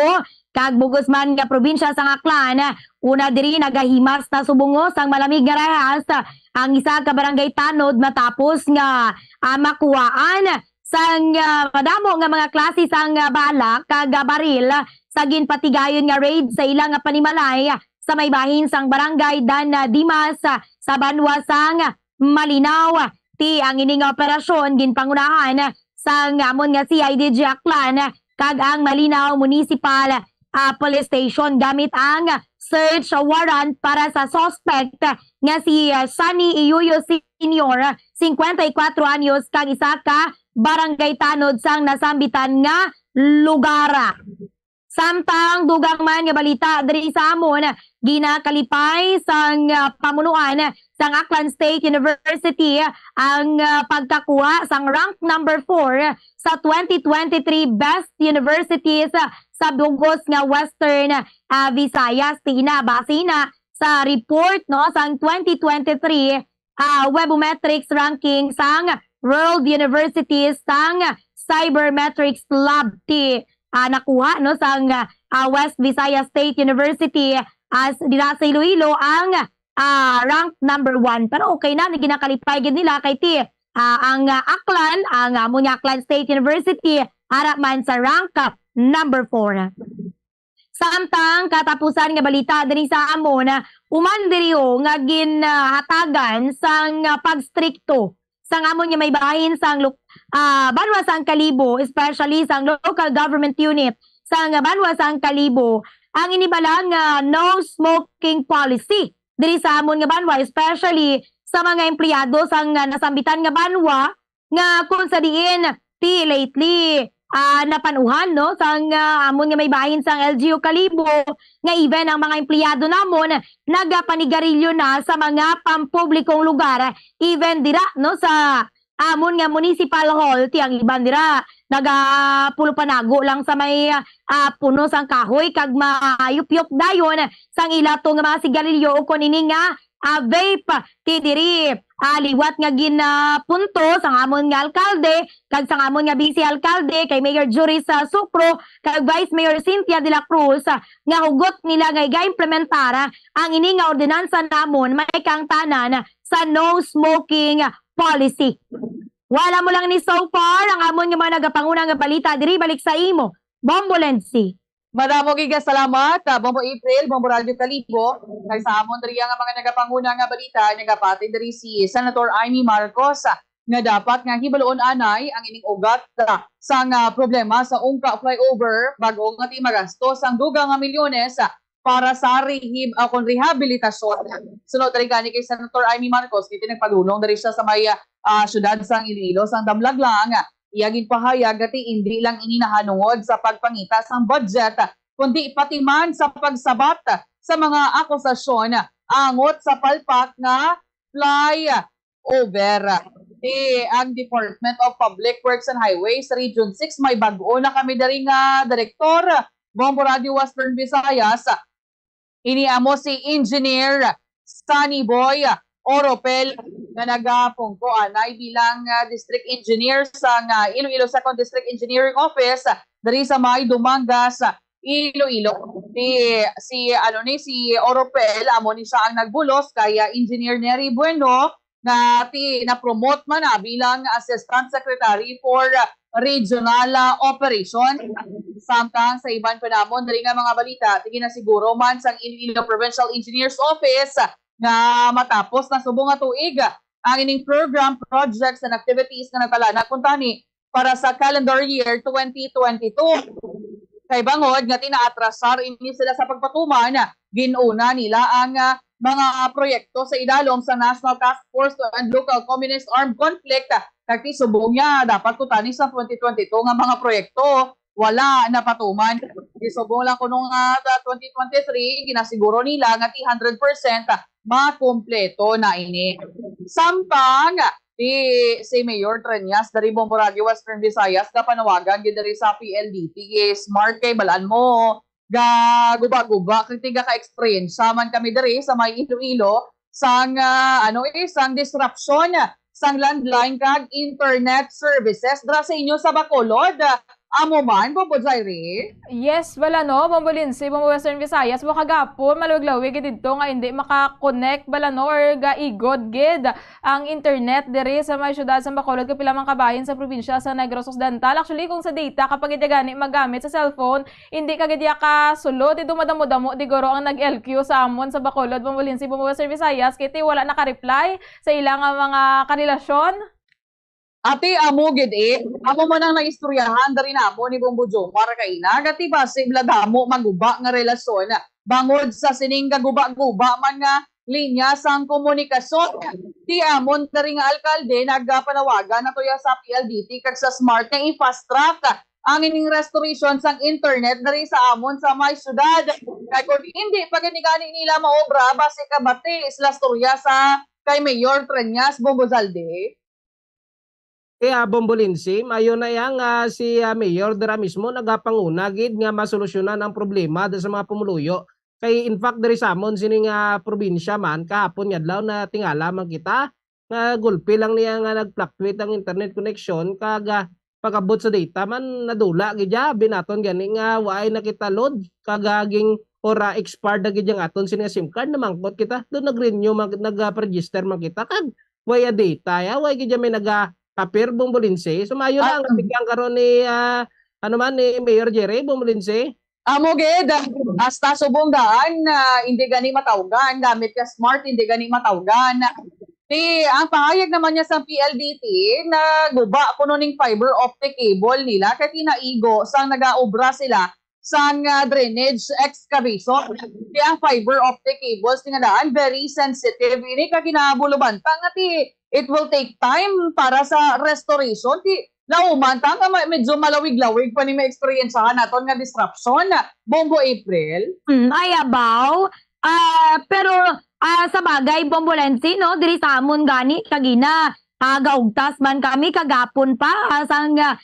kag bugos man nga probinsya sang Aklan. Una diri nagahimas na subong sang malamig nga rehas ang isa ka barangay tanod matapos nga, ah, makuhaan sang, ah, madamo nga mga klase sang, ah, bala kag, ah, baril sa ginpatigayon nga raid sa ila nga panimalay sa may bahin sang barangay Dan, ah, Dimas, ah, sa banwa sang Malinaw. Ti ang ini nga operasyon ginpangunahan sang amon nga C I D G Aklan kag ang Malinaw Municipal, ah, Police Station gamit ang search warrant para sa suspect nga si, ah, Sunny Iyuyo Senior, cincuenta y cuatro anyos, kag isa ka barangay tanod sang nasambitan nga lugar. Samtang dugang man nga balita diri sa amon, ginakalipay sang, ah, pamunuan sang Aklan State University ang, ah, pagkakuha sang rank number four sa twenty twenty-three Best Universities sa bugos nga Western, ah, Visayas. Ti ina, base na sa report, no, sang twenty twenty-three, ah, Webometrics ranking sang World Universities sang Cybermetrics Lab ti, ah, nakuha, no, sang, ah, West Visayas State University as dira sa Iloilo ang, ah, rank number one. Pero okay na, ginakalipay gid nila kay ti, ah, ang, ah, Aklan, ang, ah, amo nga Aklan State University, ara man sa rank, ah, number four. Samtang katapusan nga balita diri sa amon, human diri, o, nga ginhatagan sang, ah, pagstrikto sang amon nga may bahin sang luk-, ah, banwa sang Kalibo, especially sang local government unit sang banwa sang Kalibo, ang inibala nga no smoking policy diri sa amon nga banwa, especially sa mga empleyado sang, ah, nasambitan nga banwa, nga kung sa diin ti lately, ah, napanuhan, no, sang, ah, amon nga may bahin sang L G U Kalibo, nga even ang mga empleyado namon nagapanigarilyo na sa mga pampublikong lugar, even dira, no, sa amon nga municipal hall. Ti ang iban dira nagapulupanago lang sa may, ah, puno sang kahoy kag mayupyok dayon sang ila to nga mga sigarilyo ukon ini nga, ah, vape. Ti diri, ah, liwat nga ginapunto sang amon nga alkalde kag sang amon nga vice alkalde kay Mayor Juris, ah, Sucro kag Vice Mayor Cynthia de la Cruz, ah, nga hugot nila nga iga-implementar, ah, ang ini nga ordinansa namon may kaangtanan sa no smoking policy. Wala mo lang ni so far ang amon nga mga nagapanguna nga balita diri. Balik sa imo, Bombo Lensi. Madamo gid nga salamat, ah, Bombo April, Bombo Radio Kalibo. Kag sa amon diri nga mga nagapanguna nga balita, nagapati diri si Senator Imee Marcos, ah, nga dapat nga hibaluon anay ang ining ugat, ah, sang, ah, problema sa Ungka Flyover, bag-o nga ti magasto sang dugang nga milyones, ah, para sa rehab, ah, kon rehabilitasyon. Sunod diri gani kay Senator Imee Marcos, kay ti nagpadulong diri siya sa may, ah, siyudad sang Iloilo sang damlag lang. Iya ginpahayag nga ti indi lang ini nahanungod sa pagpangita sang budget, kundi pati man sa pagsabat sa mga akusasyon angot sa palpak nga flyover. Di ang Department of Public Works and Highways Region six, may bag-o na kami diri nga direktor, Bombo Radio Western Visayas. Ini amo si Engineer Sunny Boy Oropel nga nagapungko anay bilang, ah, District Engineer sa, ah, Iloilo Second District Engineering Office diri sa may Dumangas, Iloilo. Si, si, ano ni, si Oropel, amo ni siya ang nagbulos kay, ah, Engineer Neri Bueno, nga ti-, na-promote man na bilang Assistant Secretary for Regional, ah, Operation. Samtang sa iban pa namon diri nga mga balita, ti ginasiguro man sang Iloilo Provincial Engineers Office nga matapos na subong nga tuig ang ining program, projects, and activities nga nagpalana kuntani para sa calendar year twenty twenty-two. Kay bangod nga tinaatrasar ini sila sa pagpatuman, gin-una nila ang, ah, mga proyekto sa idalom sa National Task Force to End Local Communist Armed Conflict, ah, kag ti subong niya dapat kuntani sa twenty twenty-two nga mga proyekto wala napatuman. Ti subong lang kuno nga sa twenty twenty-three, ginasiguro nila nga ti hundred percent makumpleto na ini. Samtang ti si Mayor Treñas dari Bombo Radio Western Visayas nga panawagan gid diri sa P L D T, smart kay balaan mo, ga guba-guba kag tiga ka eksperyensya man kami diri sa may Iloilo sang, ah, ano, eh, sang disruption sang landline kag internet services dira sa inyo sa Bacolod. Amo man, Bombo Jairi? Yes, wala no, Bombo Lindsay, Bombo Western Visayas, mo kagapon, malawig-lawig gid didto nga hindi maka-connect, bala no, or gaigod gid ang internet diri sa may siyudad sa Bacolod, kapila man kabahin sa probinsya sa Negros Occidental. Actually, kung sa data, kapag iti gani magamit sa cellphone, hindi ka gid ya kasulod, ito madamo-damo, di guro ang nag-L Q sa amon sa Bacolod, Bombo Lindsay, Bombo Western Visayas, kay ti wala naka-reply sa ila nga mga karelasyon. Ati, amo gid eh. Amo man ang naistoryahan diri namo ni Bombo Jomar kaina. Gati ba sing damo maguba nga relasyon bangod sa sining gaguba-guba man nga linya sang komunikasyon? Ti amon diri nga alkalde nagapanawagan nato ya sa P L D T kag sa smart nga i-fast track ang ining restoration sang internet diri sa amon sa may syudad. Kay kung hindi pa gani nila maobra, basi kabati sila storya sa kay Mayor Treñas, Bombo Zalde. Kaya, Bombo Lindsay, maayo na iya nga si, ah, Mayor dira mismo nagapanguna gid nga masolusyonan ang problema da sa mga pumuluyo. Kay, in fact, diri sa amon, sini nga probinsya man, kahapon nga adlaw na tingala man kita, nga gulpi lang niya nga nag-fluctuate ang internet connection, kag, ah, pag-abot sa data man, nadula gid ya, binaton gani nga waay na kita load, kag, ah, ging, or, ah, expired na gid yang aton sini nga SIM card, namangkot kita, doon nag-renew, mag-, nag-, ah, register man kita, kag waya data ya, way gid may naga-appear, Bombo Lindsay. So, maayo lang, ah, bigyan karon ni, ah, ano man, ni Mayor Jerry, Bombo Lindsay. Amo gid, hasta subong daan, ah, hindi gani matawgan, gamit ka smart, hindi gani matawgan. Ti, ang pahayag naman niya sa P L D T, naguba kuno ning fiber optic cable nila, kay tinaigo sang nagaobra sila sang, ah, drainage excavation. Kaya ang fiber optic cables nga daan, very sensitive ini, kag ginabulubantang nga ti it will take time para sa restoration. Ti lauman ta nga ma-, medyo malawig-lawig pa ni maeksperiensyahan naton nga disruption, Bombo April. Mm, ay, abaw. Ah, pero, ah, sa bagay, Bombo Lensi, no, diri sa amon gani, kagina, ah, gaugtas man kami kagapon pa, ah, sang, ah,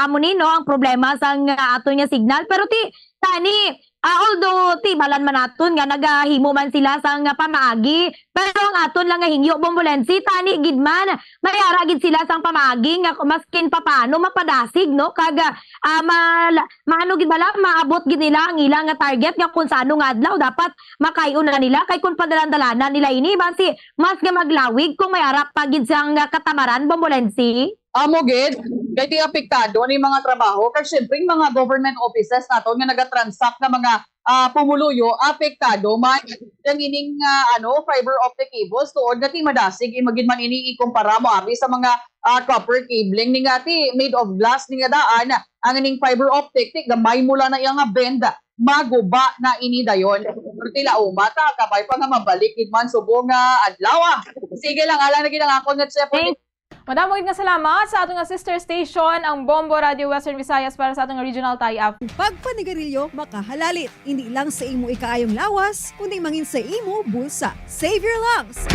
amo ni, no, ang problema sang, ah, aton nga signal. Pero ti, tani, ah, although ti balan man naton nga nagahimo man sila sang, ah, pamaagi, pero ang aton lang nga hingyo, Bombolensi, tani gid man, may ara gid sila sang pamaagi nga maskin papaano mapadasig, no, kag, ah, mal-, maano gid bala, maabot gid nila ang ilang nga target nga kung sa ano nga adlaw dapat makay-on na nila, kay kung padalan-dalanan nila ini, basi mas nga maglawig kung may ara pa gid sang katamaran, Bombolensi. Amo gid, kay ti apektado ni mga trabaho, kay siyempre, mga government offices naton nga nagatransact nga mga, ah, pumuluyo, apektado man ang ining, ah, ano, fiber optic cables, tuod nga ti madasig, imo gid man ini ikumpara mo abi sa mga, ah, copper cabling, ni nga ti made of glass, ni nga daan ang ining fiber optic, ti gamay mo lang na iya nga bend, maguba na ini dayon. Pero ti lauma ta, kabay pa nga mabalik gid man subong nga adlaw, ah. Sige lang, alang na gid ang akon nga chef. Thank Madamo gid nga salamat sa aton nga sister station, ang Bombo Radio Western Visayas, para sa aton nga regional tie-up. Pagpanigarilyo makahalalit, hindi lang sa imo ikaayong lawas, kundi mangin sa imo bulsa. Save your lungs!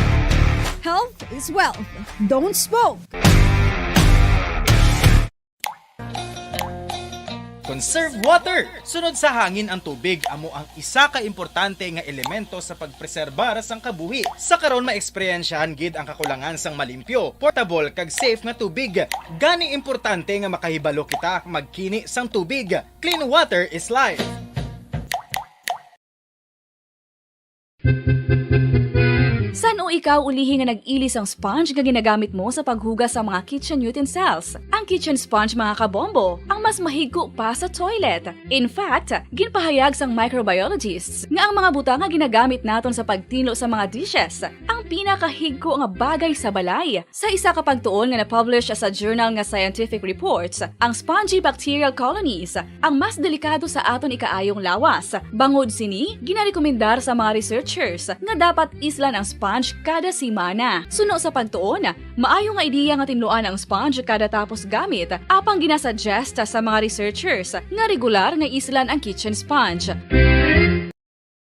Health is wealth. Don't smoke! Conserve water. Sunod sa hangin ang tubig amo ang isa ka importante nga elemento sa pagpreserbar sang kabuhi. Sa karon, maeksperiensyahan gid ang kakulangan sang malimpyo, portable, kag safe nga tubig. Gani importante nga makahibalo kita magkini sang tubig. Clean water is life. San-o ikaw ulihi nga nag-ili sang sponge nga ginagamit mo sa paghugas sa mga kitchen utensils? Ang kitchen sponge, mga kabombo, ang mas mahigko pa sa toilet. In fact, ginpahayag sang microbiologists nga ang mga butang nga ginagamit naton sa pagtinlo sa mga dishes ang pinakahigko nga bagay sa balay. Sa isa ka pagtuon nga na-publish sa journal nga Scientific Reports, ang spongy bacterial colonies ang mas delikado sa aton ikaayong lawas. Bangod sini, ginarekomendar sa mga researchers nga dapat islan ang sponge kada semana. Suno sa pagtuon, maayo nga ideya nga tinluan ang sponge kada tapos gamit, apang ginasuggest sa mga researchers nga regular nga islan ang kitchen sponge.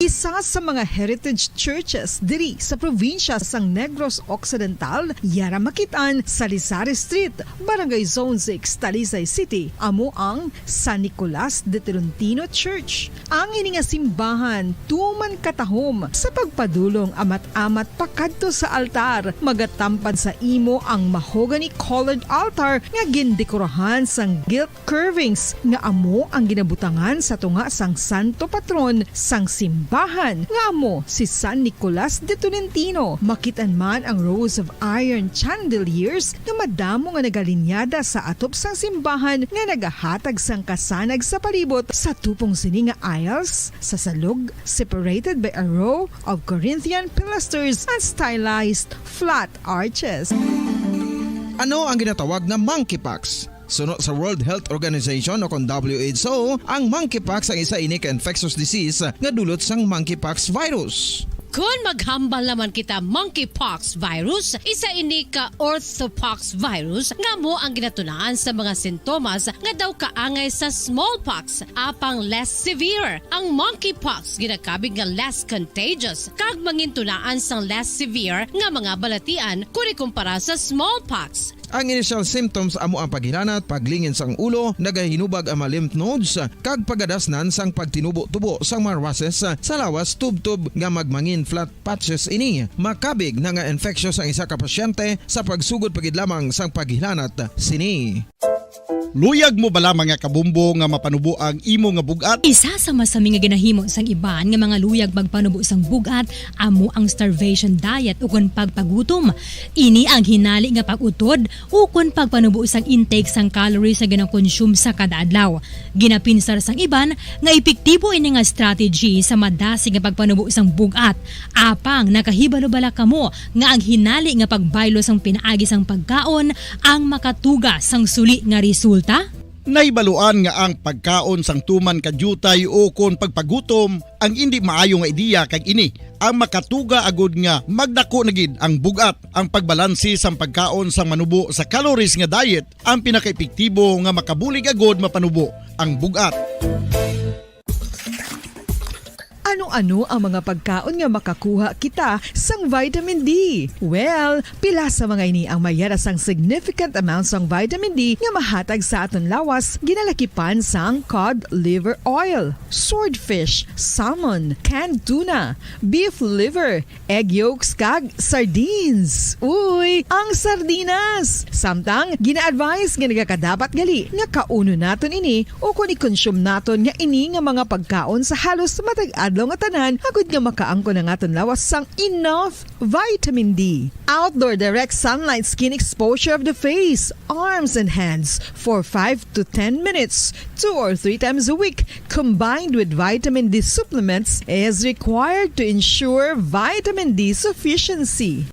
Isa sa mga heritage churches diri sa probinsya sang Negros Occidental, yara makit-an sa Lizares Street, Barangay Zone six, Talisay City, amo ang San Nicolas de Tolentino Church. Ang ini nga simbahan tuman katahom sa pagpadulong amat-amat pakadto sa altar. Magatampad sa imo ang mahogany colored altar nga gindekorahan sang gilt curvings nga amo ang ginabutangan sa tunga sang santo patron sang simbahan, nga amo si San Nicolas de Tolentino. Makit-an man ang rows of iron chandeliers nga madamo nga nagalinyada sa atop sang simbahan nga nagahatag sang kasanag sa palibot. Sa tupong sini nga aisles, sa salog, separated by a row of Corinthian pilasters and stylized flat arches. Ano ang ginatawag nga monkeypox? Suno sa World Health Organization o kon W H O, ang monkeypox ang isa ini ka infectious disease nga dulot sang monkeypox virus. Kon maghambal naman kita monkeypox virus, isa ini ka orthopox virus nga amo ang ginatunaan sa mga sintomas nga daw kaangay sa smallpox, apang less severe. Ang monkeypox ginakabig nga less contagious kag mangintunaan sang less severe nga mga balatian kon ikumpara sa smallpox. Ang initial symptoms amo ang paghilanat, paglingin sang ulo, nagahinubag ang mga lymph nodes, kag pagadasnan sang pagtinubo-tubo sang mga rushes sa lawas, tubtob nga magmangin flat patches ini. Makabig na nga infectious ang isa ka pasyente sa pagsugod pa gid lamang sang paghilanat sini. Luyag mo bala, mga kabombo, nga mapanubo ang imo nga bug-at? Isa sa masami nga ginahimo sang iban nga mga luyag magpanubo sang bug-at amo ang starvation diet ukon pagpagutom. Ini ang hinali nga pag-utod ukon pagpanubo sang intake sang calories nga ginakonsume sa kada adlaw. Ginapinsar sang iban nga epektibo ini nga strategy sa madasig nga pagpanubo sang bug-at. Apang nakahibalo bala kamo nga ang hinali nga pagbaylo sang pinaagi sang pagkaon ang makatuga sang suli nga resulta? Nahibaluan nga ang pagkaon sang tuman ka diutay ukon pagpagutom ang indi maayo nga ideya, kag ini ang makatuga agud nga magdako na gid ang bug-at. Ang pagbalanse sang pagkaon sang manubo sa calories nga diet ang pinakaepektibo nga makabulig agud mapanubo ang bug-at. Ano-ano ang mga pagkaon nga makakuha kita sang vitamin D? Well, pila sa mga ini ang may yara sang significant amount sang vitamin D nga mahatag sa aton lawas, ginalakipan sang cod liver oil, swordfish, salmon, canned tuna, beef liver, egg yolks, kag sardines. Uy, ang sardinas! Samtang, gina-advise nga nagakadapat gali nga kaunon naton ini ukon i-consume naton nga ini nga mga pagkaon sa halos matag adlaw nga tanan, agud nga makaangkon ang aton lawas sang enough vitamin D. Outdoor direct sunlight skin exposure of the face, arms, and hands for five to ten minutes, two or three times a week, combined with vitamin D supplements, is required to ensure vitamin D sufficiency.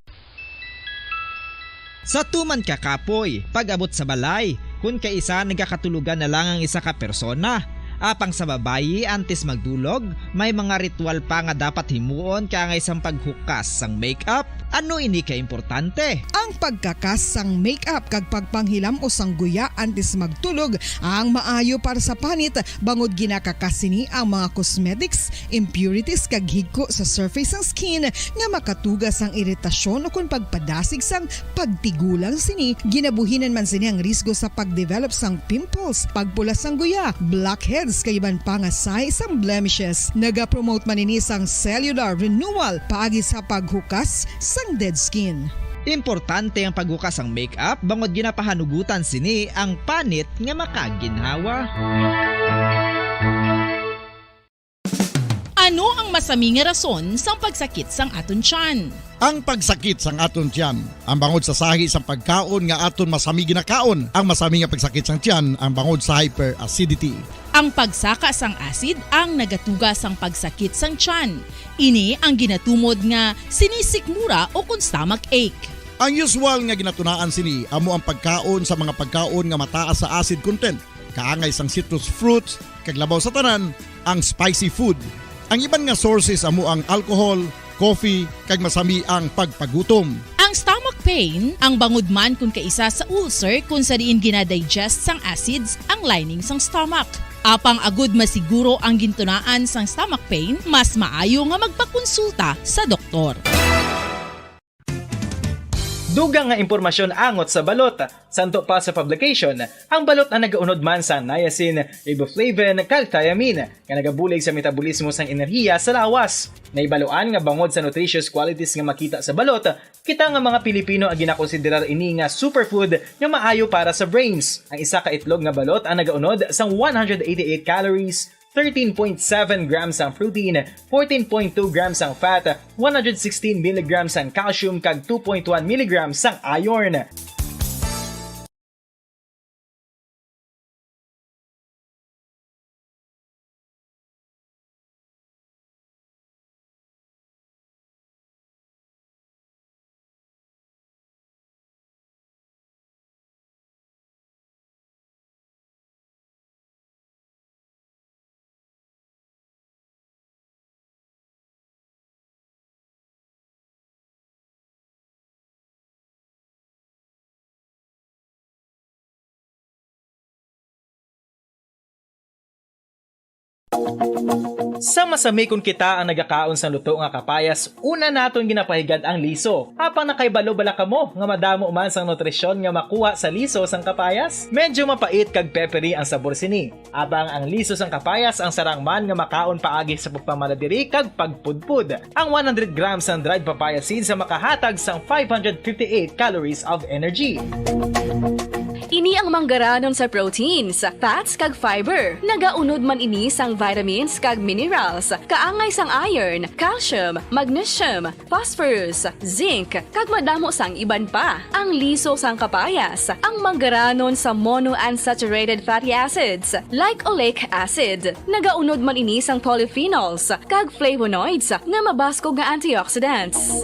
Sa tuman ka kapoy, pag-abot sa balay, kun kaisa nagakatulogan na lang ang isa ka persona. Apang sa babayi, antes magdulog, may mga ritual pa nga dapat himuon, kaangay sang paghukas sang makeup, Ano ini ka importante? Ang pagkakas sang makeup kag pagpanghilam-os sang guya antes magtulog ang maayo para sa panit, bangod ginakakas sini ang mga cosmetics, impurities, kag higko sa surface sang skin nga makatuga sang iritasyon ukon pagpadasig sang pagtigulang sini. Ginabuhinan man sini ang risgo sa pagdevelop sang pimples, pagpula sang guya, blackheads, kag iban pa nga sahi sang blemishes. Nagapromote man ini sang cellular renewal paagi sa paghukas sang dead skin. Importante ang paghukas sang makeup bangod ginapahanugutan sini ang panit nga makaginhawa. Ano ang masami nga rason sang pagsakit sang aton tiyan? Ang pagsakit sang aton tiyan, ang bangod sa sahi sang pagkaon nga aton masami ginakaon, ang masami nga pagsakit sang tiyan, ang bangod sa hyperacidity. Ang pagsaka sang acid ang nagatuga sang pagsakit sang tiyan. Ini ang ginatumod nga sinisikmura ukon stomach ache. Ang usual nga ginatunaan sini amo ang pagkaon sa mga pagkaon nga mataas sa acid content, kaangay sang citrus fruits, kag labaw sa tanan, ang spicy food. Ang iban nga sources amo ang alcohol, coffee, kag masami ang pagpagutom. Ang stomach pain ang bangod man kon kaisa sa ulcer kon sa diin ginadigest sang acids ang lining sang stomach. Apang agud masiguro ang gintunaan sang stomach pain, mas maayo nga magpakonsulta sa doktor. Dugang nga impormasyon angot sa balot. Santo pa sa publication, ang balot ang nagaunod man sa niacin, riboflavin, kag thiamine, nga nagabulig sa metabolismo sang enerhiya sa lawas. Nahibaluan nga bangod sa nutritious qualities nga makita sa balot, kita nga mga Pilipino ang ginakonsiderar ini nga superfood nga maayo para sa brains. Ang isa ka itlog nga balot ang nagaunod sang one hundred eighty-eight calories, thirteen point seven grams ang protein, fourteen point two grams ang fat, one hundred sixteen milligrams ang calcium, kag two point one milligrams ang iron. Sa masamikon kita ang nagakaon sang luto nga kapayas, una naton ginapahigad ang liso. Apang nakahibalo bala kamo nga madamo man sang nutrisyon nga makuha sa liso sang kapayas? Medyo mapait kag peppery ang sabor sini. Apang ang liso sang kapayas ang sarang man nga makaon paagi sa pagpamaladiri kag pagpudpod. Ang one hundred grams sang dried papaya seeds ang makahatag sang five hundred fifty-eight calories of energy. Ini ang manggaranon sa proteins, fats, kag fiber. Nagaunod man ini sang vitamins kag minerals, kaangay sang iron, calcium, magnesium, phosphorus, zinc, kag madamo sang iban pa. Ang liso sang kapayas, ang manggaranon sa monounsaturated fatty acids, like oleic acid. Nagaunod man ini sang polyphenols kag flavonoids nga mabaskog nga antioxidants.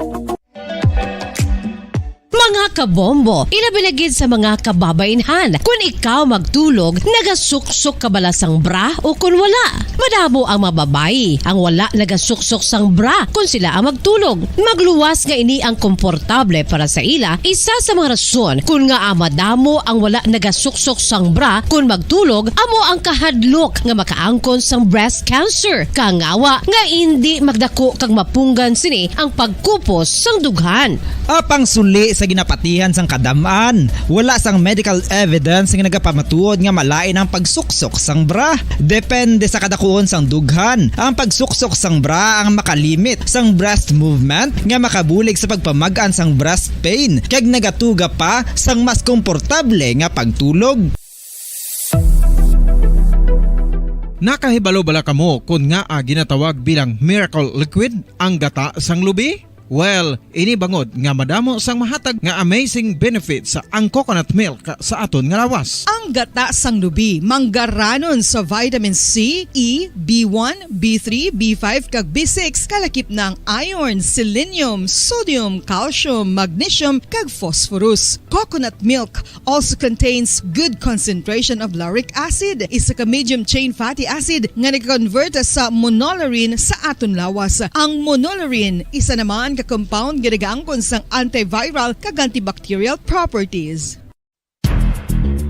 Mga kabombo, ilabi na gid sa mga kababainhan, kun ikaw magtulog, nagasuksok ka bala sang bra o kun wala? Madamo ang mga babayi ang wala nagasuksok sang bra kun sila ang magtulog. Magluwas nga ini ang komportable para sa ila, isa sa mga rason kun ngaa madamo ang wala nagasuksok sang bra kun magtulog amo ang kahadlok nga makaangkon sang breast cancer. Kangawa nga indi magdako kag mapunggan sini ang pagkupos sang dughan. Apang suli sa ginapatihan sang kadam-an, wala sang medical evidence nga nagapamatuod nga malain ang pagsuksok sang bra. Depende sa kadakuon sang dughan, ang pagsuksok sang bra ang makalimit sang breast movement nga makabulig sa pagpamag-an sang breast pain kag nagatuga pa sang mas komportable nga pagtulog. Nakahibalo bala kamo kon ngaa ginatawag bilang miracle liquid ang gata sang lubi? Well, ini bangod nga madamo sang mahatag nga amazing benefits ang coconut milk sa aton nga lawas. Ang gata sang lubi manggaranon sa vitamin C, E, B one, B three, B five, kag B six, kalakip na ang iron, selenium, sodium, calcium, magnesium, kag phosphorus. Coconut milk also contains good concentration of lauric acid, isa ka medium chain fatty acid nga nag-convert sa monolaurin sa aton lawas. Ang monolaurin isa naman ka compound nga nagaangkon sang antiviral kag antibacterial properties.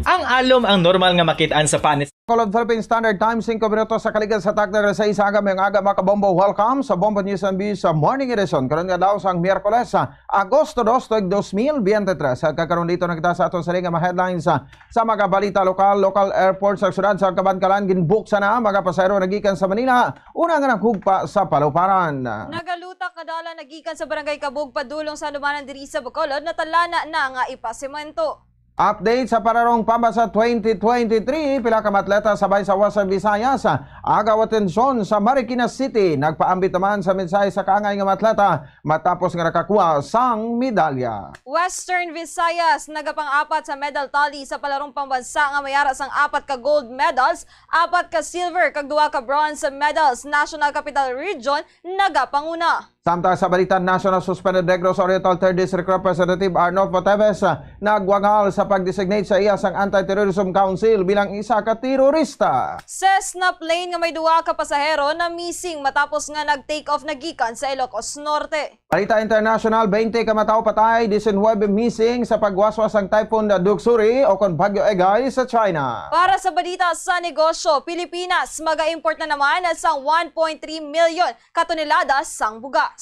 Ang alom ang normal nga makit-an sa panit. Bacolod, Philippine Standard Time, singko minutos sa kaligad sa takna, alas sais sa aga. Maayong aga, mga kabombo. Welcome sa Bombo News and Views sa Morning Edition. Karon nga daw sang Miyerkules, sa Agosto dos, tuig dos mil biyente tres. At kakaron dito na kita sa aton siling nga mga headlines, ah, sa mga balita lokal. Local airport sa siyudad sa Kabankalan ginbuksan na, mga pasahero nagikan sa Manila, una nga naghugpa sa paluparan. Nagalutak nga dalan nagikan sa Barangay Kabug padulong sa Handumanan diri sa Bacolod, natalana na nga ipasemento. Update sa Pararong Pambasa twenty twenty-three, pila ka mga atleta sa Bahin sa Western Visayas agaw atensyon sa Marikina City. Nagpaambit naman sa mensahe sa kaangay nga mga atleta matapos nga nakakuha sang medalya. Western Visayas nagapang-apat sa medal tally sa Palarong Pambansa nga may ara sang apat ka gold medals, apat ka silver, kag duha ka bronze medals. National Capital Region nagapanguna. Samtang sa balita national, suspended Negros Oriental Third District Representative Arnulfo Teves, ah, nagwangal sa pag-designate sa iya sang Anti-Terrorism Council bilang isa ka terorista. Cessna plane nga may duha ka pasahero na missing matapos nga nag-take off na gikan sa Ilocos Norte. Balita international, twenty ka mga tawo patay, diecinuebe missing sa pagwaswas sang Typhoon Doksuri o kon Bagyo Egay sa China. Para sa balita sa negosyo, Pilipinas mag-import na naman sa one point three million ka tonelada sang bugas.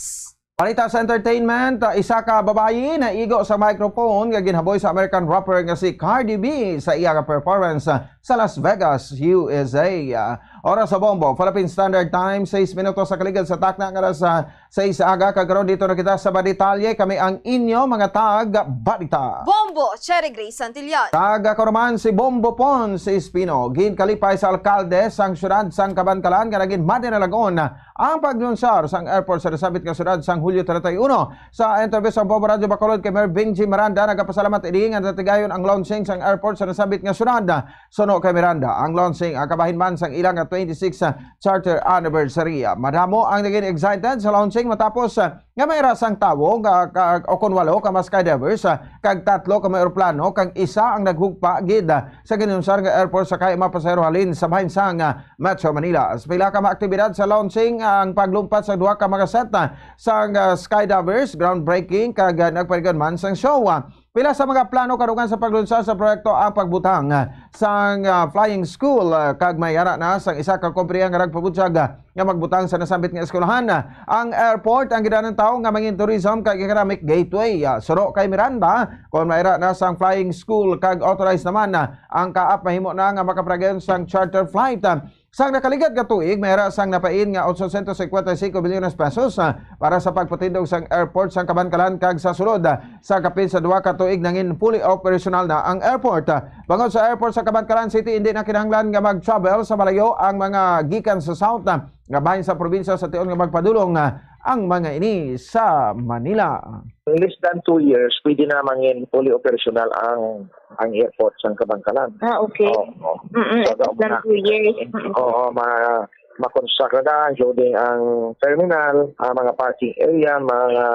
Balita sa entertainment, ah, isa ka babayi naigo sa microphone nga ginhaboy sa American rapper nga si Cardi B sa iya nga performance, ah, sa Las Vegas, U S A. Ah, oras sa Bombo, Philippine Standard Time, sais minutos sa kaligad sa takna nga alas, ah, sais sa aga. Kag karon dito na kita sa mga detalye. Kami ang inyo mga tag-balita. Bombo, Cherry Grace Santillan. Kag ako naman si Bombo Pons Espino. Ginkalipay sa alkalde sang siyudad sang Kabankalan nga nagin madinalagon ang paglunsar sang airport sa nasambit nga siyudad sang Hulyo treinta y uno. Sa interview sa Bombo Radyo Bacolod kay Mayor Benji Miranda, nagapasalamat ini nga natigayon ang launching sang airport sa nasambit nga siyudad. Suno kay Miranda, ang launching ang kabahin man sang ila nga twenty-six charter anniversary. Madamo ang naging excited sa launching matapos, ah, nga may ra sang tawo nga ka, o kon walo ka mga skydivers, ah, kag tatlo ka mga eroplano, kag isa ang naghugpa gid, ah, sa ginunsar nga airport sa kay mga pasahero halin sa bahin sang, ah, Metro Manila. Sa pila ka mga aktibidad sa launching, ang paglumpat sa duha ka mga set, ah, sang, ah, skydivers, groundbreaking, kag, ah, nagpaligon man sang show. Ah, pila sa mga plano kadugang sa paglunsar sa proyekto ang pagbutang, ah, sang, ah, flying school, ah, kag may ara na sang isa ka kompanya nga nagpabutyag, ah, nga magbutang sa nasambit nga eskwelahan. Ah, ang airport ang gid-anan tawo nga mangin tourism kag economic gateway. Ah, suno kay Miranda, kon may ara na sang flying school kag authorized naman, ah, ang kaap, mahimo na nga makapadayon sang charter flight. Ah, sang nakaligad nga tuig, may ara sang napain nga otso sientos cincuenta y cinco milyones pesos, ah, para sa pagpatindog sang airport sang Kabankalan, kag sa sulod, ah, sa kapin sa duha ka tuig nangin fully operational na ang airport. Ah, bangod sa airport sa Kabankalan City, hindi na kinahanglan nga mag-travel sa malayo ang mga gikan sa south, ah, nga bahin sa probinsya sa tion nga magpadulong, ah, ang mga ini sa Manila. In less than two years, pwede na mangin fully operational ang, ang airport sa Kabankalan. Ah, okay. Oo, oo. Mm-mm, So, less than na, two years. Mm-mm. Oo, ma-, ma-construct na, including ang terminal, ang mga parking area, mga,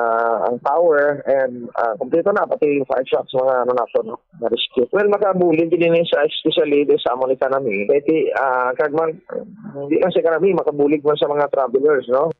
ang tower, and, ah, kompleto na, pati yung fire trucks, mga ano nato, no? Na-rescue. Well, makabulig din sa, especially din sa amon economy. Kaya ti, ah, kag man, hindi lang sa economy, makabulig man sa mga travelers, no?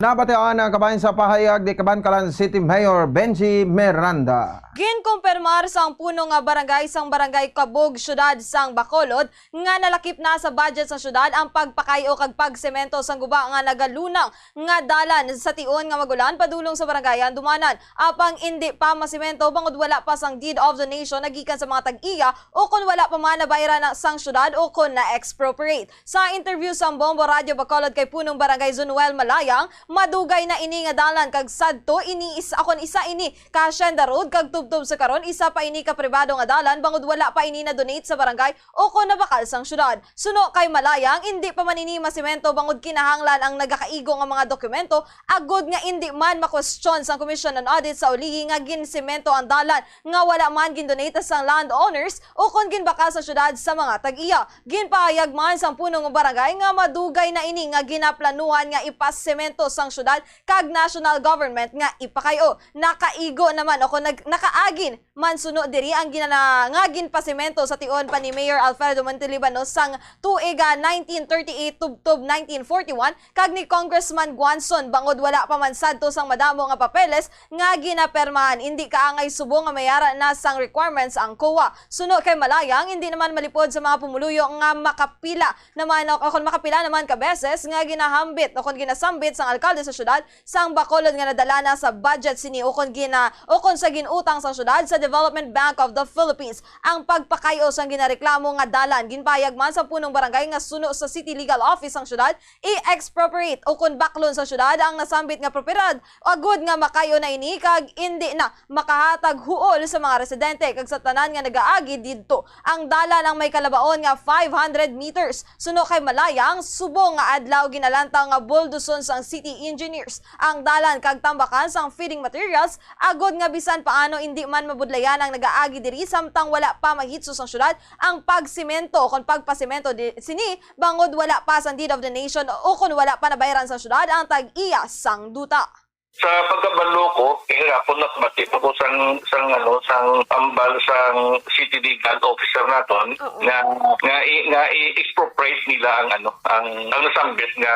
Nabatian ang kabahin sa pahayag ni Kabankalan City Mayor Benji Miranda. Ginkumpirmar sang puno nga barangay sang Barangay Kabug, Siyudad sang Bacolod, nga nalakip na sa budget sa siyudad ang pagpakayo kag pagsemento sang guba nga nagalunang nga dalan sa tion nga magulan padulong sa Barangay Handumanan. Apang indi pa masemento bangod wala pa sang deed of donation nagikan sa mga tag-iya o kon wala pa man nabayran na sang siyudad o kon na-expropriate. Sa interview sa Bombo Radyo Bacolod kay Punong Barangay Zonuel Malayang, madugay na ini nga dalan kag sadto ini is-, akon isa ini ka hacienda road kag tubtob sa karon isa pa ini ka pribado nga dalan bangod wala pa ini na-donate sa barangay o kon nabakal sang siyudad. Suno kay Malayang, indi pa man ini masemento bangod kinahanglan ang nagakaigo nga mga dokumento agod nga indi man makwestiyon sang Commission on Audit sa ulihi nga ginsemento ang dalan nga wala man gindonate sang landowners o kon ginbakal sa siyudad sa mga tag-iya. Ginpahayag man sang punong barangay nga madugay na ini nga ginaplanuhan nga ipasemento sa ang syudad kag national government nga ipakay-o. Nakaigo naman o kung nag-, nakaagin man suno diri ang ginana-, nga ginpasemento sa tion pa ni Mayor Alfredo Montelibano sang tuig, ah, nineteen thirty-eight tubtob nineteen forty-one kag ni Congressman Guanzon, bangod wala pa man sadto sang madamo nga papeles nga ginapermahan. Indi kaangay subong nga mayara na sang requirements ang COA. Suno kay Malayang, indi naman malipod sa mga pumuluyo nga makapila naman o kon makapila naman ka beses nga ginahambit o kon ginasambit sang alkalde sa syudad sang Bacolod nga nadala na sa budget sini o kon gina-, o kon sa ginutang sang syudad sa Development Bank of the Philippines. Ang pagpakay-o sang ginareklamo nga dalan, ginpahayag man sa punong barangay nga suno sa City Legal Office sang syudad, i-expropriate o kon baklon sa syudad ang nasambit nga propiedad, agud nga makay-o na ini kag indi na makahatag huol sa mga residente kag sa tanan nga nagaagi didto. Ang dalan ang may kalabaon nga five hundred meters. Suno kay Malayang, subong nga adlaw ginalantaw nga bulduson sang city engineers ang dalan kag tambakan sang feeding materials, agud nga bisan paano indi man mabudlayan ang nagaagi diri samtang wala pa mahitso sang syudad ang pagsemento o kon pagpasemento di-, sini, bangod wala pa sang Deed of Donation o kon wala pa nabayran sang syudad ang tag-iya sang duta. Sa pagkabalo ko, kay gahapon nakabati pa ko sang, sang, ano, sang ambal sang city legal officer naton Oo. nga, nga i-, nga i-expropriate nila ang, ano, ang, ang nasambit nga,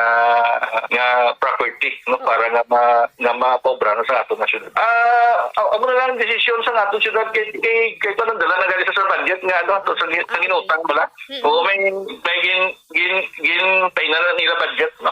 nga property, no, Oo. para nga ma-, nga mapaobra na sa aton nga syudad. Ah, a-, amo na lang ang desisyon sa aton syudad kay, kay, kay panandala na gali sa, sa budget nga, ano, ato sa, gi-, sa ginutang bala. Mm-mm. Oo, may, may gin-, gin-, gin-, tayo na nila budget, no?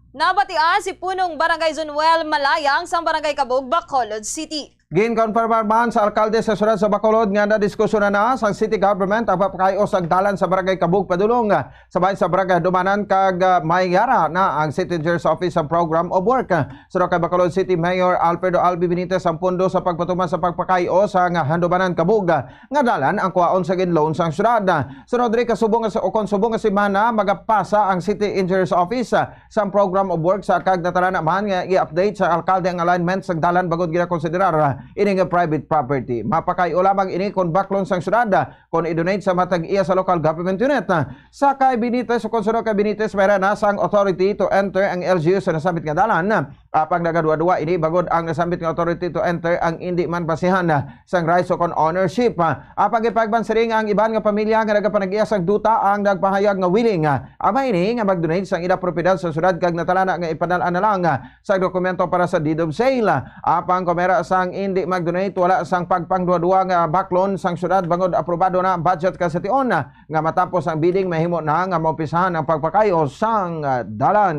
Nabatian si Punong Barangay Zonuel Malayang sang Barangay Kabug, Bacolod City. Ginkonfirmar man sa alkalde sa siyudad sa Bacolod nga nadiskusyonan na sang city government ang pagpakay-o sang dalan sa Barangay Kabug padulong, ah, sa bahin sa Barangay Handumanan kag, ah, may yara na ang City Engineers Office sa program of work. Suno kay Bacolod City Mayor Alfredo Albi Benitez, ang pondo sa pagpatuman sa pagpakay-o sang Handumanan Kabug nga dalan ang kuhaon sa ginloan sang siyudad. Sunod diri, kasubong nga sa, o kon subong nga semana, magapasa ang City Engineers Office, ah, sang program of work sa kag natalana man nga i-update sa alkalde ang alignment sang dalan bangod ginakonsiderar, ah, ini nga private property. Mapakay-o lamang ini kon baklon sang siyudad, ah, kon i-donate sa matag iya sa local government unit. Ah, sa kay Benitez o kon suno kay Benitez, mayra na sang authority to enter ang L G U sa nasambit nga dalan. Apang nagaduwa-duwa ini bangod ang nasambit nga authority to enter ang indi man basihan, ah, sang rights o kon ownership. Ah, apang ipagbansiring ang iban nga pamilya nga nagapanag-iya sang duta ang nagpahayag nga willing, ah, ama ini nga mag-donate sang ila propiedad sa siyudad kag natalana nga ipadal-an na lang, ah, sa dokumento para sa deed of sale. Apang kon mayra sang indi mag-donate, wala sang pagpangduwa-duwa nga baklon sang siyudad bangod aprobado na ang budget ka sa tion. Nga matapos ang bidding, mahimo na nga maumpisahan ang pagpakay-o sang, ah, dalan.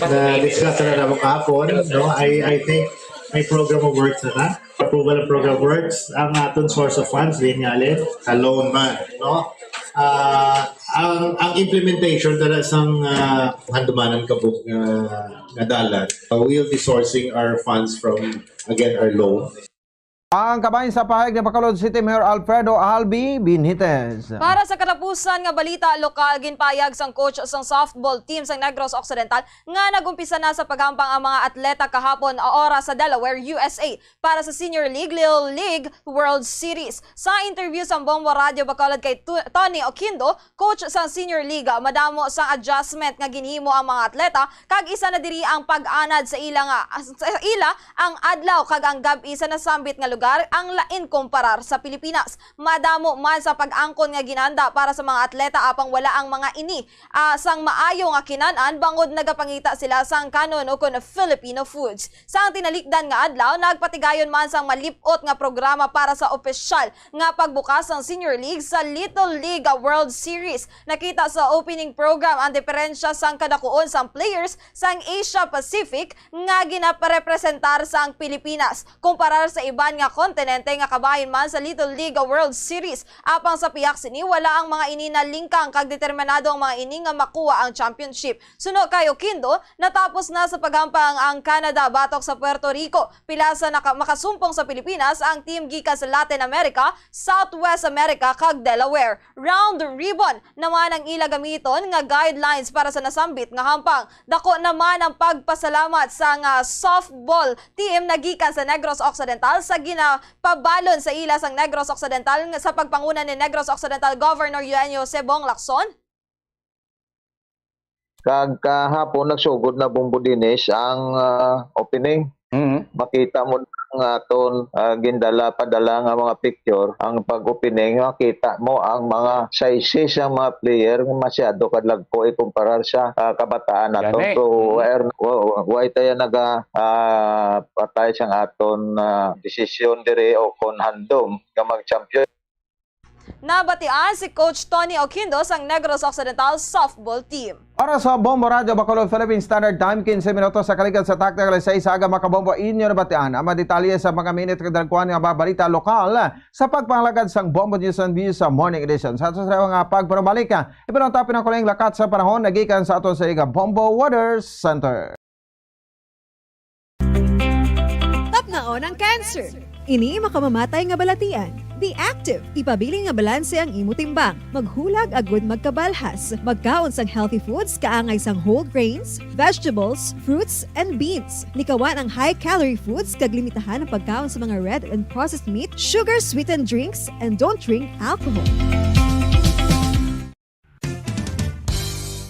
Na-discuss na namo kahapon, no? I, I think may program of works na ta. Approval of program of works. Ang aton source of funds, din nga alin, sa loan man, no? Ah, ang, ang implementation tala sang, ah, Handumanan Kabug nga, nga dalan, uh, we'll be sourcing our funds from, again, our loan. Ang kabahin sa pahayag ni Bacolod City Mayor Alfredo Albi Benitez. Para sa katapusan nga balita lokal, ginpahayag sang coach sang softball team sang Negros Occidental nga nag-umpisa na sa paghampang ang mga atleta kahapon oras sa Delaware, U S A, para sa Senior League, Little League World Series. Sa interview sa Bombo Radio Bacolod kay Tu-, Tony Oquindo, coach sang Senior League, madamo sang adjustment nga ginhimo ang mga atleta, kag isa na diri ang pag-anad sa ila nga, sa ila ang adlaw kag ang gab-i sa nasambit nga lugar ang lain kumparar sa Pilipinas. Madamo man sa pag-angkon nga ginhanda para sa mga atleta, apang wala ang mga ini, ah, sang maayo nga kinan-an bangod nagapangita sila sang kanon o kon Filipino foods. Sang tinalikdan nga adlaw, nagpatigayon man sang malip-ot nga programa para sa opisyal nga pagbukas sang Senior League sa Little League World Series. Nakita sa opening program ang diferensya sang kadakuon sang players sang Asia Pacific nga ginaparepresentar sang Pilipinas kumparar sa iban nga kontinente nga kabahin man sa Little League World Series. Apang sa pihak sini, wala ang mga ini nalingkang kag determinado ang mga ini nga makuha ang championship. Suno kay Oquindo, natapos na sa paghampang ang Canada batok sa Puerto Rico. Pila sa naka-, makasumpong sa Pilipinas ang team gikan sa Latin America, Southwest America, kag Delaware. Round robin naman ang ila gamiton nga guidelines para sa nasambit nga hampang. Dako naman ang pagpasalamat sa nga softball team na gikan sa Negros Occidental sa ginapabalon sa ila sang Negros Occidental nga sa pagpanguna ni Negros Occidental Governor Eugenio Sebong Lacson. Kag kahapon nagsugod na, Bombo Dinis, ang, ah, opening. Mhm. Makita mo ang aton, ah, gindala, padala nga mga picture, ang pag-opening, makita mo ang mga sizes sang mga player nga masyado kadagko ikumparar sa, ah, kabataan naton. Gani. So, Mhm. wala, wa-, wa-, wa tayo naga, ah, patay sang aton, ah, desisyon diri o kon handom nga mag-champion. Nabatian si Coach Tony Oquindo sang Negros Occidental softball team. Para sa Bombo Radyo Bacolod Philippine Standard Time, quince minutos sa kaligad sa taktak alas sais sa aga, mga kabombo, inyo nabatian ang mga detalye sa mga minute kag dagkuan nga mga balita lokal sa pagpangalagad sang Bombo News and Views sa Morning Edition. Sa ato sa mga pagpanumalik, ipanutapin ang kulang lakat sa panahon nagikan sa aton sa Iga Bombo Weather Center. Tapnaon ang cancer. Ini makamamatay nga balatian. Be active. Ipabilin nga balanse ang imo timbang. Maghulag agud magkabalhas. Magkaon sang healthy foods, kaangay sang whole grains, vegetables, fruits, and beans. Likawan ang high-calorie foods kag limitahan ang pagkaon sa mga red and processed meat, sugar-sweetened drinks, and don't drink alcohol.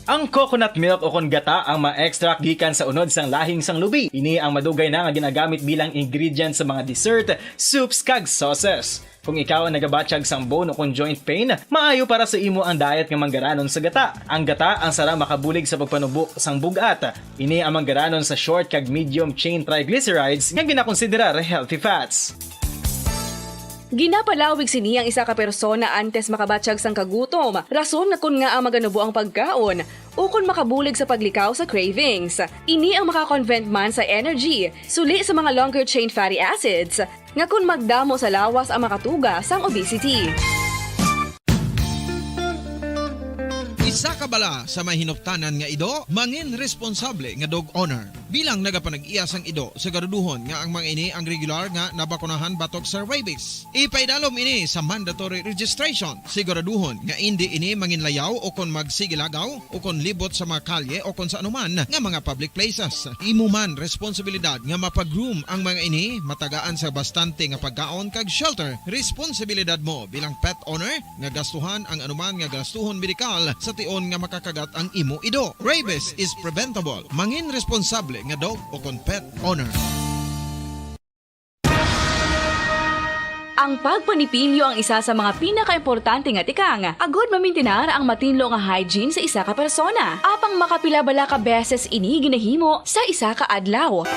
Ang coconut milk o kon gata ang ma-extract gikan sa unod sang lahing sang lubi. Ini ang madugay na nga ginagamit bilang ingredient sa mga dessert, soups, kag sauces. Kung ikaw ang nagabatyag sang bone o kon joint pain, maayo para sa imo ang diet nga manggaranon sa gata. Ang gata ang sarang makabulig sa pagpanubo sang bug-at. Ini ang manggaranon sa short kag medium chain triglycerides nga ginakonsiderar healthy fats. Ginapalawig sini ang isa ka persona antes makabatyag sang kagutom, rason nga kon ngaa maganubo ang pagkaon, ukon makabulig sa paglikaw sa cravings. Ini ang maka-convert man sa energy, suli sa mga longer chain fatty acids, nga kon magdamo sa lawas ang makatuga sang obesity. Isa ka bala sa may hinuptanan nga ido, mangin responsable nga dog owner. Bilang nagapanag-iya sang ido, siguraduhon nga ang mga ini ang regular nga nabakunahan batok sa rabies. Ipaidalom ini sa mandatory registration. Siguraduhon nga indi ini manginlayaw o kon magsigilagaw o kon libot sa mga kalye o kon sa anuman nga mga public places. Imo man responsibilidad nga mapag-groom ang mga ini, matagaan sa bastante nga pagkaon kag shelter. Responsibilidad mo bilang pet owner nga gastuhan ang anuman nga gastuhon medikal sa tion nga makakagat ang imo ido. Rabies is preventable. Mangin responsable nga dog o kon pet owner. Ang pagpanipilyo ang isa sa mga pinakaimportante nga tikang agud mamintinar ang matinlo nga hygiene sa isa ka persona. Apang makapila bala ka beses ini ginahimo sa isa ka adlaw?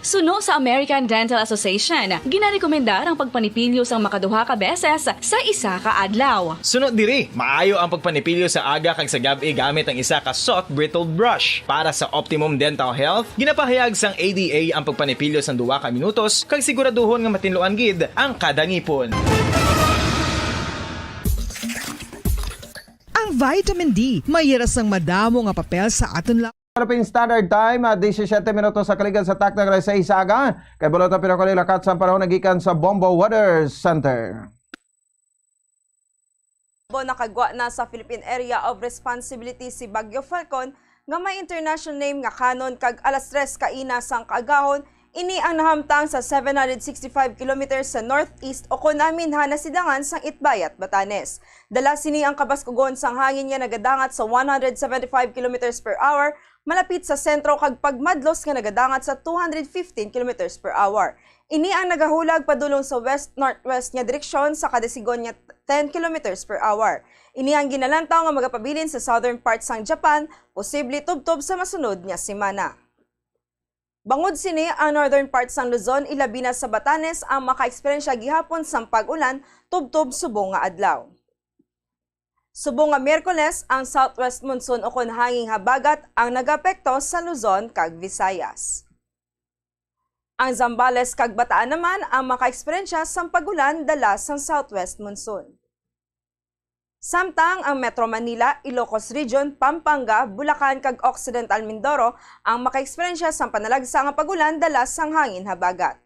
Suno sa American Dental Association, ginarekomendar ang pagpanipilyo sang makaduha ka beses sa isa ka adlaw. Suno diri, maayo ang pagpanipilyo sa aga kag sa gab-i gamit ang isa ka soft bristled brush. Para sa optimum dental health, ginapahayag sang A D A ang pagpanipilyo sang duha ka minutos kag siguraduhon nga matinluan gid ang kada ngipon. Ang vitamin D may ira sang madamo nga papel sa aton lawas. Philippine Standard Time, ah, disisiete minutos sa kaligad sa taktak alas sais sa aga. Kay bulot ang pinakalilakat sa panahon nagikan sa Bombo Weather Center. Nakagwa na sa Philippine Area of Responsibility si Bagyo Falcon, nga may international name nga Khanun, kag alas tres kaina sang kaagahon, ini ang nahamtang sa seven hundred sixty-five kilometers sa northeast o kon aminhan na sidangan sang Itbayat, Batanes. Dala sini ang kabas-ugon sang hangin nga nagadangat sa one hundred seventy-five kilometers per hour malapit sa sentro kag pagmadlos nga nagadangat sa two hundred fifteen kilometers per hour. Ini ang nagahulag padulong sa west-northwest nga direksyon sa kada sigon nga ten kilometers per hour. Ini ang ginalantaw nga magapabilin sa southern part sang Japan, posible tubtob sa masunod nga semana. Bangod sini, ang northern part sang Luzon, ilabi na sa Batanes, ang makaeksperyensya gihapon sang pag-ulan tubtob subong nga adlaw. Subong nga Miyerkules, ang southwest monsoon o kon hanging habagat ang nagaapekto sa Luzon kag Visayas. Ang Zambales kag Bataan naman ang makaeksperyensya sang pag-ulan dala sang southwest monsoon. Samtang ang Metro Manila, Ilocos Region, Pampanga, Bulacan kag Occidental Mindoro ang makaeksperyensya sang panalagsa nga pag-ulan dala sang hangin habagat.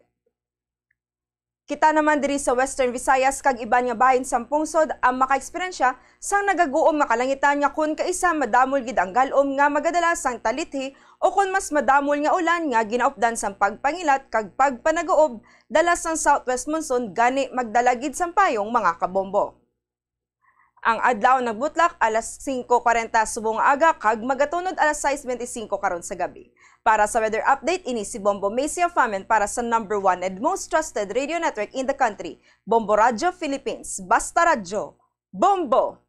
Kita naman diri sa Western Visayas kag iban nga bahin sang pungsod ang makaeksperyensya sang nagaguom nga kalangitan nga kun kaisa madamol gid ang gal-om nga magadala sang talithi o kon mas madamol nga ulan nga ginaupdan sang pagpangilat kag pagpanaguob dala sang southwest monsoon gani magdala gid sang payong mga kabombo. Ang adlaw nagbutlak alas singko kwarenta subong nga aga kag magatunod alas sais bente singko karon sa gabi. Para sa weather update, ini si Bombo Macy Afamen para sa number one and most trusted radio network in the country, Bombo Radyo Philippines. Basta Radyo, Bombo!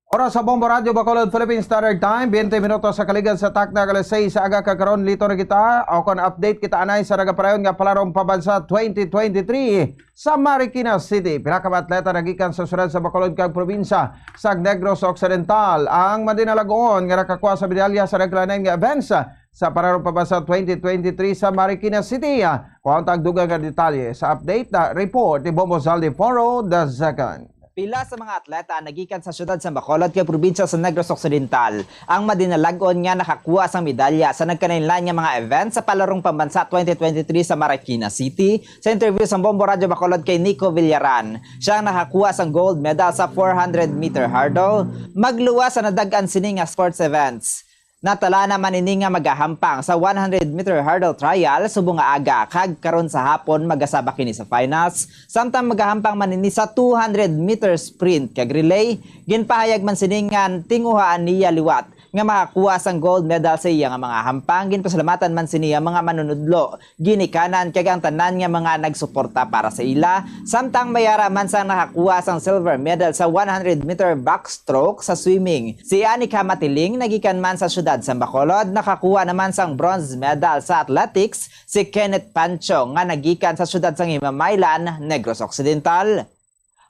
Oras sa Bombo Radyo Bacolod, Philippine Standard Time, bente minutos sa kaligad sa takna, alas sais sa aga. Kag karon, lito na kita, o kon update kita anay sa nagaparayon nga Palarong Pambansa twenty twenty-three sa Marikina City. Pila ka mga atleta nagikan sa syudad sa Bacolod kag probinsya sa Negros Occidental ang madinalag-on nga nakakuha sa medalya sa nagkalain-lain nga events sa Palarong Pambansa twenty twenty-three sa Marikina City. Kuhaon ta ang dugang nga detalye sa update, ah, report ni Bombo Zaldi Foro the second. Pila sa mga atleta nagikan sa siyudad sa Bacolod kag probinsya sa Negros Occidental ang madinalag-on nga nakakuha sang medalya sa nagkalain-lain nga mga event sa Palarong Pambansa twenty twenty-three sa Marikina City. Sa interview sang Bombo Radyo Bacolod kay Nico Villaran, siya ang nakakuha sang gold medal sa four hundred meter hurdle. Magluwas sa nadag-an sini nga sports events. Natala naman ini nga magahampang sa one hundred meter hurdle trial subong nga aga, kag karon sa hapon magasabak ini sa finals. Samtang magahampang man ini sa two hundred meter sprint kag relay, ginpahayag man sini nga tinguhaan niya liwat nga makakuha sang gold medal sa iya nga mga hampang. Ginpasalamatan man sini ang mga manunudlo, ginikanan kag ang tanan nga mga nagsuporta para sa ila. Samtang may ara man sang nakakuha sang silver medal sa one hundred meter backstroke sa swimming, si Anika Matiling, nagikan man sa siyudad sa Bacolod. Nakakuha naman sang bronze medal sa athletics si Kenneth Pancho, nga nagikan sa siyudad sang Himamaylan, Negros Occidental.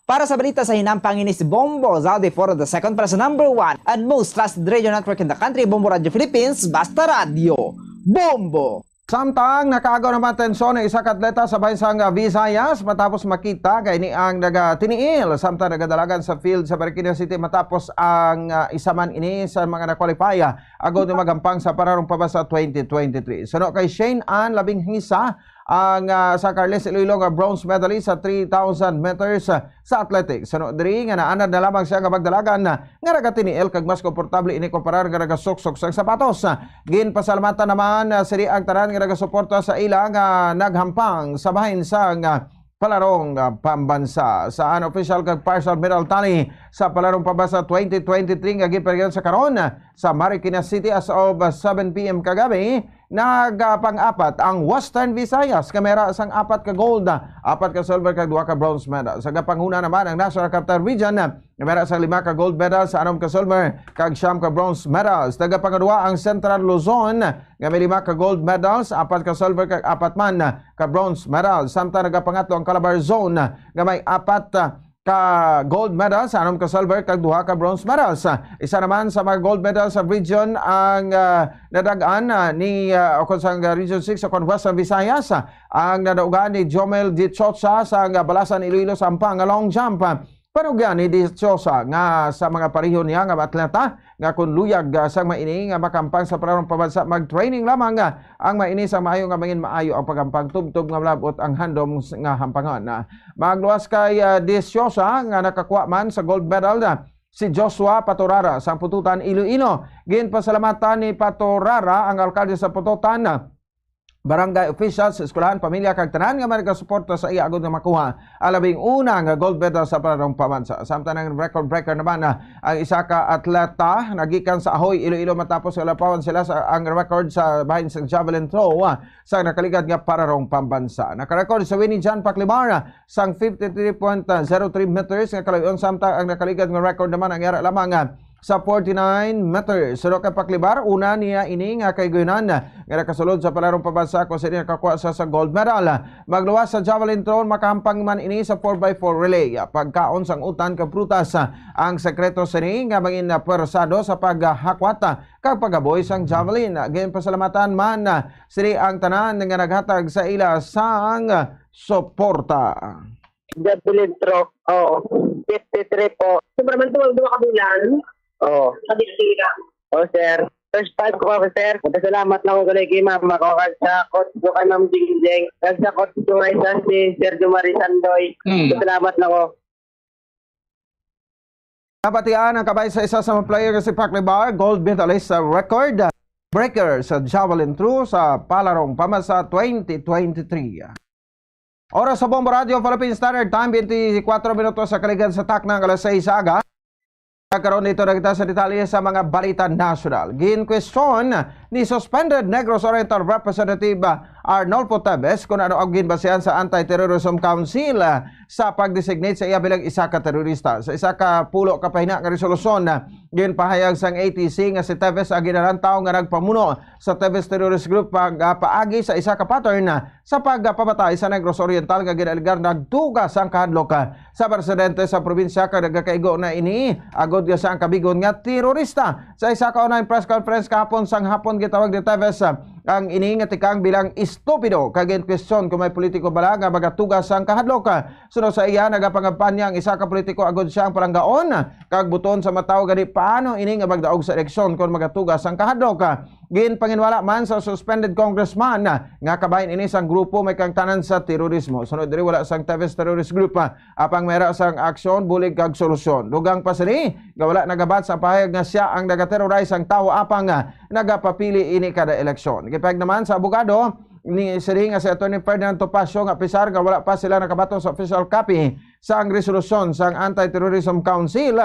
Para sa balita sa hinampang, ini si Bombo Zaldi Foro the second para sa number one and most trusted radio network in the country, Bombo Radio Philippines, Basta Radyo, Bombo! Samtang nakaagaw naman tensyon ang isa ka atleta sa bahin sang Visayas matapos makita kay ini ang nagatiniil samtang nagadalagan sa field sa Marikina City matapos ang, ah, isa man ini sa mga na-qualify, ah, agod nga magampang sa Palarong Pambansa twenty twenty-three. Suno kay Shane Ann Labinghisa, ang, ah, sa Carles Iloilo nga bronze medalist sa three thousand meters, ah, sa athletics. Suno diri nga naanad na lamang siya nga magdalagan, ah, nga nagatiniil kag mas komportable ini kumparar nga nagasuksok sang sapatos. Ginpasalamatan naman, ah, sini ang tanan nga nagasuporta sa ila nga naghampang sa bahin sang, ah, Palarong, ah, Pambansa. Sa unofficial kag partial medal tally sa Palarong Pambansa twenty twenty-three nga ginpadayon sa karon, ah, sa Marikina City as of, ah, seven P M kagabi, nagapang-apat ang Western Visayas nga may ara sang apat ka gold, apat ka silver kag duha ka bronze medal. Sa gapanghuna naman ang National Capital Region, nga may ara sang lima ka gold medal sa anom ka silver kag siyam ka bronze medals. Nagapangadua ang Central Luzon nga may lima ka gold medals, apat ka silver kag apat man ka bronze medals. Samtang nagapangatlo ang Calabar Zone nga may apat ka gold medals, anom ka silver kag duha ka bronze medals. Isa naman sa mga gold medals sa region ang, ah, nadag-an, ah, ni, ah, o kon sa Region six o kon Western Visayas, ah, ang nadaugan ni Jomel Dichosa sa, ah, Balasan, Iloilo, sa hampang nga long jump. Panugyan ni Dichosa nga sa mga pareho niya nga atleta nga kon luyag, ah, sang maini nga makahampang sa Palarong Pambansa, mag-training lamang, ah, ang maini sang maayo nga mangin maayo ang paghampang tubtob nga malab-ot ang handom s-, nga hampangon. Ah, magluwas kay, ah, Dichosa nga nakakuha man sa gold medal, ah, si Joshua Patorara sa Pututan, Iloilo. Ginpasalamatan ni Patorara ang alkalde sa Pututan, ah, barangay officials, eskwelahan, pamilya, kag tanan nga mga nagasuporta sa iya agod nga makuha ang labing una nga gold medal sa Palarong Pambansa. Samtang ang record breaker naman, ah, ang isa ka atleta nagikan sa Ahoy, Iloilo, matapos nga lapawan sila sa, ang record sa bahin sa javelin throw, ah, sa nakaligad nga Palarong Pambansa. Nakarecord si Winnie John Paclibar, ah, sang fifty-three point zero three meters nga kalayo-an, samtang ang nakaligad nga record naman ang yara lamang, ah, sa forty-nine meters. Suno kay Paclibar, una niya ini nga kahigayunan nga nakasulod sa Palarong Pambansa kung sa nakakuha sa, sa gold medal. Magluwas sa javelin throw, makahampang man ini sa four by four relay. Pagkaon sang utan kag prutas ang sekreto sini nga mangin pwersado sa paghakwat kag pagaboy sang javelin. Ginpasalamatan man sini ang tanan nga naghatag sa ila sang suporta. Javelin throw. Oo. Fifty-three po. Sobra man to, duha ka bulan. Oo. Sa Bisira. Oh, sir. First time ko, sir. Salamat na ko gali kay ma'am. Ako kag sa coach ko kay Ma'am Jingjeng. Kag sa coach ko kay sa si Sir Jumari Sandoy. Mm. Salamat na ko. Nabatian ang kabay sa isa sa mga player nga si Paclibar, gold medalist sa record breaker sa javelin throw sa Palarong Pambansa twenty twenty-three. Oras sa Bombo Radio Philippine Standard Time, twenty-four minutos sa kaligad sa takna nga alas sais sa aga. Karon dito na kita sa detalye sa mga balita nasyonal. Ginkwestiyon ni suspended Negros Oriental Representative, ah, Arnolfo Teves kung ano ang ginbasihan sa Anti-Terrorism Council, ah, sa pag-designate sa iya bilang isa ka terorista. Sa isa ka pulo ka pahina nga resolusyon, ah, ginpahayag sang A T C nga si Teves ang ginalantaw nga nagpamuno sa Teves Terrorist Group pag, ah, paagi sa isa ka pattern, ah, sa pagpamatay sa Negros Oriental nga ginaalegar nagtuga sang kahadlok, ah, sa presidente sa probinsya, kag nagakaigo na ini agod nga siya ang kabigon nga terorista. Sa isa ka online press conference kahapon sang hapon, gitawag ni Teves, ah, ang ini nga tikang bilang estupido, kag ginkwestiyon kung may politiko bala nga magatuga sang kahadlok. Suno sa iya, nagapangampanya ang isa ka politiko agod siya ang palanggaon kag buton sa mataw gani paano ini nga magdaog sa eleksyon kon magatuga sang kahadlok. Ginpanginwala man sa suspended congressman nga kabahin ini sang grupo may kaangtanan sa terorismo. Sunod diri, wala sang Teves Terrorist Group, ah, apang may ra sang aksyon, bulig kag solusyon. Dugang pa sini nga wala nagabat sa pahayag nga siya ang nagaterrorize sang tawo apang, ah, nagapapili ini kada eleksyon. Gipahayag naman sa abogado ni sini nga si Attorney Ferdinand Topacio nga apisar nga wala pa sila nakabaton sa official copy sang resolusyon sang Anti-Terrorism Council,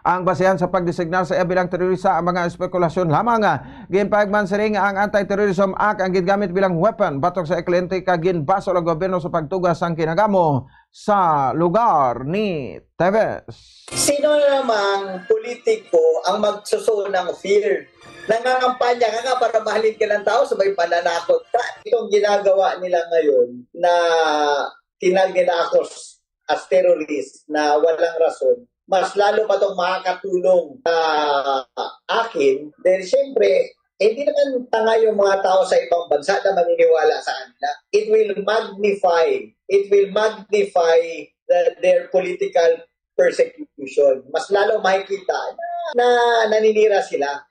ang basihan sa pagdesignar sa iya bilang terorista ang mga espekulasyon lamang. Ginpahayag man sini nga ang Anti-Terrorism Act ang gingamit bilang weapon batok sa iya kliyente kag ginbasol ang gobyerno sa pagtuga sang kinagamo sa lugar ni Teves. Sino namang politiko ang magsuso ng fear? Nangangampanya ka nga para mahalin ka ng tao, sabay pananakot ka. Itong ginagawa nila ngayon na tinag nila ako s-, as terrorist na walang rason, mas lalo pa itong makakatulong sa akin. Dahil siyempre, hindi naman tanga yung mga tao sa ibang bansa na maniniwala sa kanila. It will magnify, it will magnify the, their political persecution. Mas lalo makikita na, na naninira sila.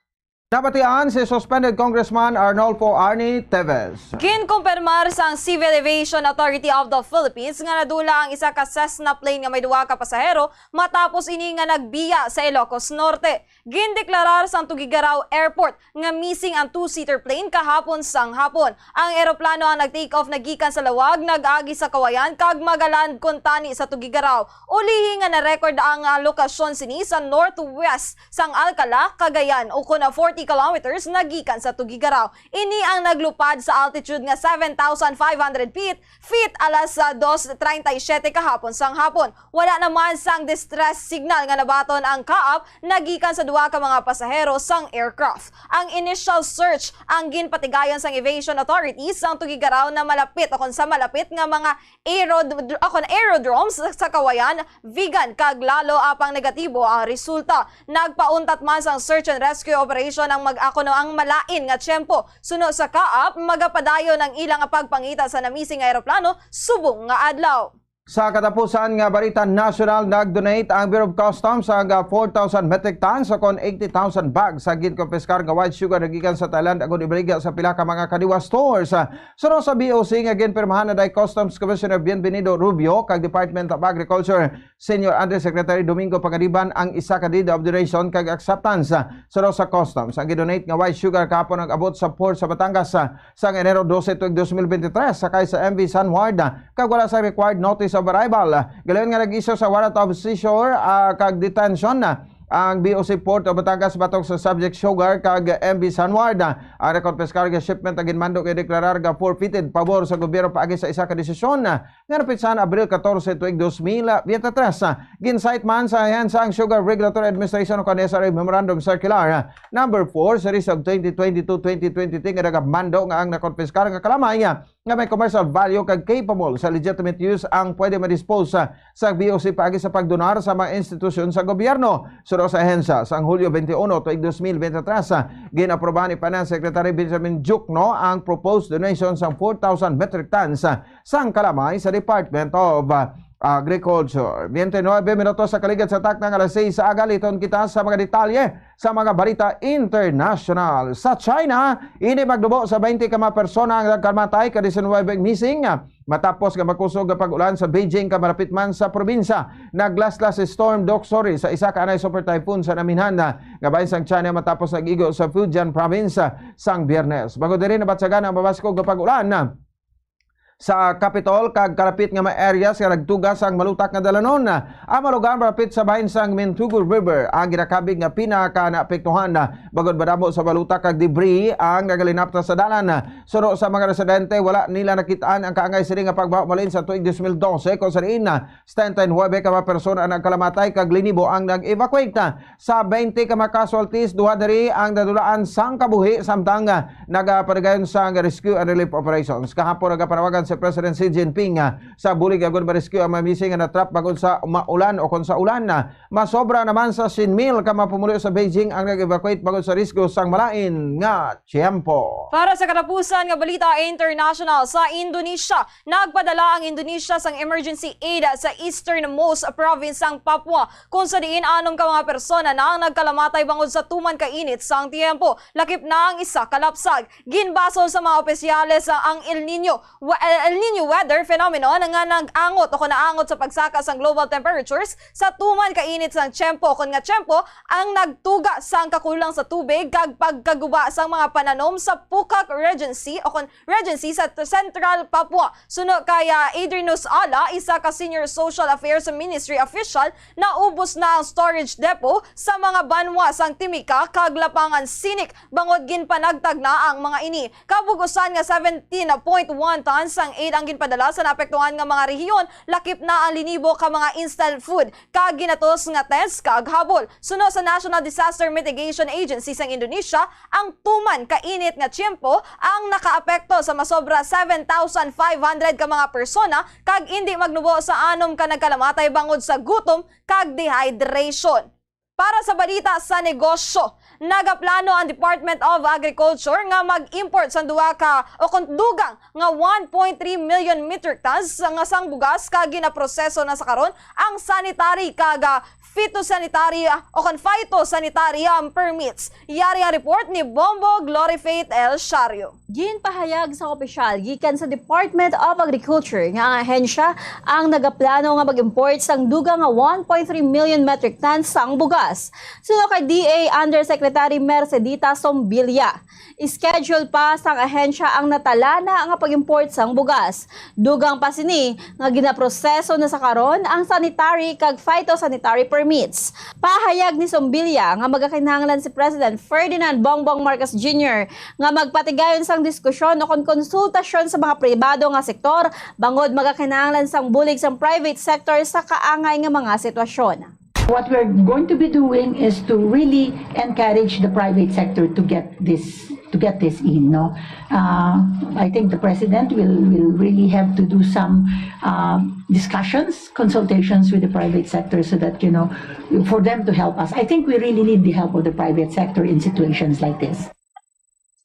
Nabatian si suspended Congressman Arnolfo Arnie Teves. Ginkumpirmar sang Civil Aviation Authority of the Philippines nga nadula ang isa ka Cessna plane nga may duha ka pasahero matapos ini nga nagbiya sa Ilocos Norte. Gindeklarar sang Tuguegarao Airport nga missing ang two-seater plane kahapon sang hapon. Ang eroplano ang nag-take off na gikan sa Laoag, nag-agi sa Cauayan, kag magaland kuntani sa Tuguegarao. Ulihi nga na-record ang, ah, lokasyon sini sa northwest sang Alcala, Cagayan, ukon na forty kilometers na gikan sa Tuguegarao. Ini ang naglupad sa altitude nga seven thousand five hundred feet, feet alas, ah, dos treinta y siete kahapon sang hapon. Wala naman sang distress signal nga nabaton ang CAAP nagikan sa duha ka mga pasahero sang aircraft. Ang initial search ang ginpatigayon sang aviation authorities sang Tuguegarao na malapit, o kon sa malapit nga mga aerodr-, o kon aerodromes sa Cauayan, Vigan, kag Lalo, apang negatibo ang resulta. Nagpauntat man sang search and rescue operation ang mag-, ako no, ang malain nga tiyempo. Suno sa CAAP, magapadayon ang ilang pagpangita sa na-missing nga eroplano subong nga adlaw. Sa katapusan nga balita nasyonal, nag-donate ang Bureau of Customs sang four thousand metric tons, o kon eighty thousand bags, sa ginkumpiskar nga white sugar nga gikan sa Thailand, agod ibaligya sa pila ka mga Kadiwa stores. Suno sa B O C nga ginpirmahan na day Customs Commissioner Bienvenido Rubio kag Department of Agriculture Senior Undersecretary Domingo Pangadiban ang isa ka deed of donation kag acceptance. Suno sa Customs, ang gidonate nga white sugar kahapon nag-abot sa port sa Batangas, ah, sang Enero dose tuig dos mil bente tres, sakay sa M V Sunward, ah, kag wala sa required notice of arrival. Galayon nga nag-issue sa warrant of seizure, ah, kag detention, ah, ang B O C Port of Batangas batok sa subject sugar kag M V Sunward. Ang nakonpiskar nga shipment ang ginmando kay deklarar nga forfeited pabor sa gobyerno paagi sa isa ka desisyon, ah, nga napitsa Abril katorse tuig dos mil bente tres. Gin-cite man sa ahensya ang Sugar Regulatory Administration o kon S R A Memorandum Circular Number four, Series of twenty twenty-two twenty twenty-three, nga nagamando nga ang nakonpiskar nga kalamay nga may commercial value kag capable sa legitimate use ang pwede ma-dispose sa, sa B O C paagi sa pagdonar sa mga institusyon sa gobyerno. Suno sa ahensya, sang Hulyo twenty-one tuig dos mil bente tres, gin-aprobahan ni Finance Secretary Benjamin Diokno ang proposed donation sang four thousand metric tons sang kalamay sa Department of, ah, Agriculture. Twenty-nine minutos sa kaligad sa takna nga alas seis sa aga, liton kita sa mga detalye sa mga balita internasyonal. Sa China, ini magdubo sa twenty ka mga persona ang nagkamatay kag diecinuebe missing, ah, matapos nga makusog nga pag-ulan sa Beijing kag malapit man sa probinsya. Naglaslas si Storm Doksuri sa isa ka anay super typhoon sa naminhan, ah, nga bahin sang China matapos nag-igo sa Fujian Province, ah, sang Biyernes. Bangod diri, nabatyagan ang mabaskog nga pag-ulan, ah, sa Capitol kag kalapit nga mga areas nga nagtuga sang malutak nga dalanon. Ang mga lugar malapit sa bahin sang Mintugo River ang ginakabig nga pinaka-naapektuhan, bangod madamo sa malutak kag debris ang nagalinapta sa dalan. Suno sa mga residente, wala nila nakit-an ang kaangay sini nga pagbaha malin sa tuig dos mil dose, kung sa diin setenta y nuebe ka mga persona ang nagkalamatay kag linibo ang nag-evacuate. Sa twenty ka mga casualties, duha diri ang nadulaan sang kabuhi, samtang, ah, nagapadayon sang rescue and relief operations. Kahapon, nagapanawagan si President Xi Jinping, ah, sa bulig agud ma-rescue ang mga missing nga natrap bangod sa maulan o kon sa ulan. Ah, masobra naman sa siyam mil ka mga pumuluyo sa Beijing ang nag-evacuate bangod sa risgo sang malain nga tiyempo. Para sa katapusan nga balita international, sa Indonesia, nagpadala ang Indonesia sang emergency aid sa easternmost province sang Papua, kung sa diin anom ka mga persona na ang nagkalamatay bangod sa tuman ka init sang tiyempo, lakip na ang isa ka lapsag. Ginbasol sa mga opisyales ang El Nino, wa-, El Nino weather phenomenon nga nag-angot o kon naangot sa pagsaka sang global temperatures sa tuman ka init sang tiyempo, kon nga tiyempo ang nagtuga sang kakulang sa tubig kag pagkaguba sang mga pananom sa Pukak Regency o kon Regency sa Central Papua. Suno kay, ah, Adrian Ala, isa ka Senior Social Affairs Ministry official, naubos na ang storage depot sa mga banwa sang Timika kag Lapangan Sinik, bangod ginpanagtag na ang mga ini. Kabug-usan nga seventeen point one tons ang aid ang ginpadala sa naapektuhan nga mga rehiyon, lakip na ang linibo ka mga instant food kag ginatos nga tents kag habol. Suno sa National Disaster Mitigation Agency sang Indonesia, ang tuman ka init nga tiyempo ang nakaapekto sa masobra seven thousand five hundred ka mga persona kag indi magnubo sa anom ka nagkalamatay bangod sa gutom kag dehydration. Para sa balita sa negosyo, nagaplano ang Department of Agriculture nga mag-import sang duha ka o kon dugang nga one point three million metric tons nga sang bugas kag ginaproseso na sa karon ang sanitary kag, ah, phytosanitary, ah, o kon phytosanitary, um, permits. Yari ang report ni Bombo Glory Faith El Shario. Ginpahayag sa opisyal gikan sa Department of Agriculture nga ang ahensya ang nagaplano nga mag-import sang dugang nga one point three million metric tons sang bugas. Suno kay D A Undersecretary Mercedita Sombilia, schedule pa sang ahensya ang natalana nga pag-import sang bugas. Dugang pa sini nga ginaproseso na sa karon ang sanitary kag phytosanitary permits. Pahayag ni Sombilia nga magakinahanglan si President Ferdinand Bongbong Marcos Junior nga magpatigayon sang diskusyon o kon konsultasyon sa mga pribado nga sektor, bangod magakinahanglan sang bulig sang private sector sa kaangay nga mga sitwasyon. What we're going to be doing is to really encourage the private sector to get this, to get this in, no? Uh, I think the president will, will really have to do some, uh, discussions, consultations with the private sector so that, you know, for them to help us. I think we really need the help of the private sector in situations like this.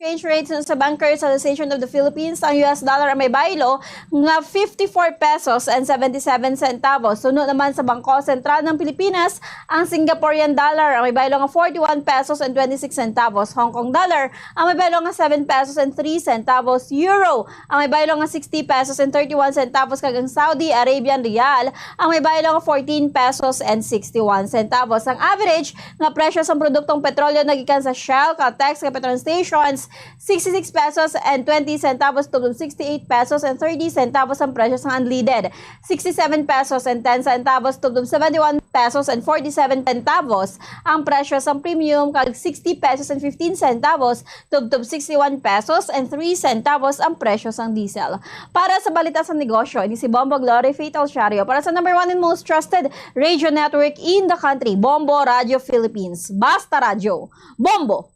Exchange rate sa Bankers Association of the Philippines, ang U S dollar ang may baylo nga fifty-four pesos and seventy-seven centavos. Suno naman sa Bangko Sentral ng Pilipinas, ang Singaporean dollar ang may baylo nga forty-one pesos and twenty-six centavos. Hong Kong dollar ang may baylo nga seven pesos and three centavos. Euro ang may baylo nga sixty pesos and thirty-one centavos, kag ang Saudi Arabian riyal ang may baylo nga fourteen pesos and sixty-one centavos. Ang average nga presyo sang produktong petrolyo nagikan sa Shell, Caltex, kag Petron Stations, sixty-six pesos and twenty centavos tubtob sixty-eight pesos and thirty centavos ang presyo sang unleaded, sixty-seven pesos and ten centavos tubtob seventy-one pesos and forty-seven centavos ang presyo sang premium, kag sixty pesos and fifteen centavos tubtob sixty-one pesos and three centavos ang presyo sang diesel. Para sa balita sa negosyo, ini si Bombo Glory Faith Alciario para sa number one and most trusted radio network in the country, Bombo Radio Philippines. Basta Radyo, Bombo!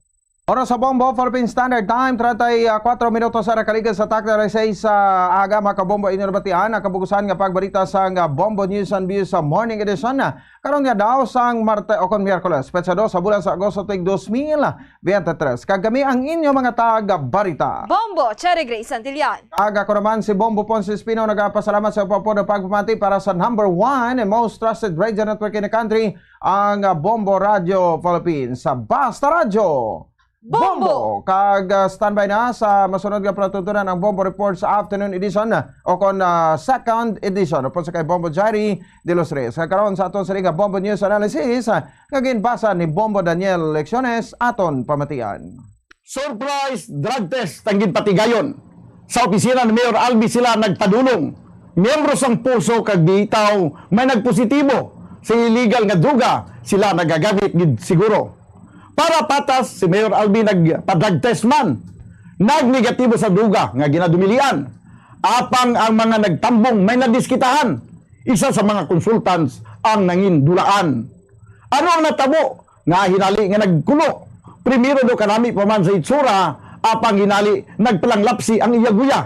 Oras sa Bombo, Philippine Standard Time, treinta y cuatro minutos sa nakaligad sa takna alas seis sa aga, mga kabombo, inyo nabatian ang kabugusan nga pagbalita sa nga Bombo News and Views sa Morning Edition. Karon nga daw sang Marte o kon Miyerkules, petsa dos sa bulan sa Agosto tuig dos mil veintitrés. Kag kami ang inyo mga taga-barita. Bombo, Cherry Grace Santillan. Kag ako naman si Bombo Ponce Espino, nagapasalamat sa upapod ng pagpamati para sa number one and most trusted radio network in the country, ang, ah, Bombo Radio Philippines. Sa Basta Radyo, Bombo! Bombo! Kag, ah, standby na sa masunod nga palatuntunan ang Bombo Report sa afternoon edition, ah, o kon, ah, second edition. Upod sa kay Bombo Jairi de los Reyes. Kag karon sa aton sa Liga Bombo News Analysis, ah, nga ginbasa ni Bombo Daniel Lecciones, aton pamatian. Surprise drug test ang ginpatigayon Sa opisina ni Mayor Albi sila nagpadulong. Miyembro sang puso kag bitaw may nagpositibo sa illegal nga duga, sila nagagamit gid siguro. Para patas, si Mayor Albi nagpa-drug test man. Nagnegatibo sa duga nga ginadumilian. Apang ang mga nagtambong may nadiskitahan. Isa sa mga consultants ang nangindulaan. Ano ang natabo nga hinali nga nagkulo? Primero daw kanami pa man sa itsura, apang hinali nagpalanglapsi ang iya guya.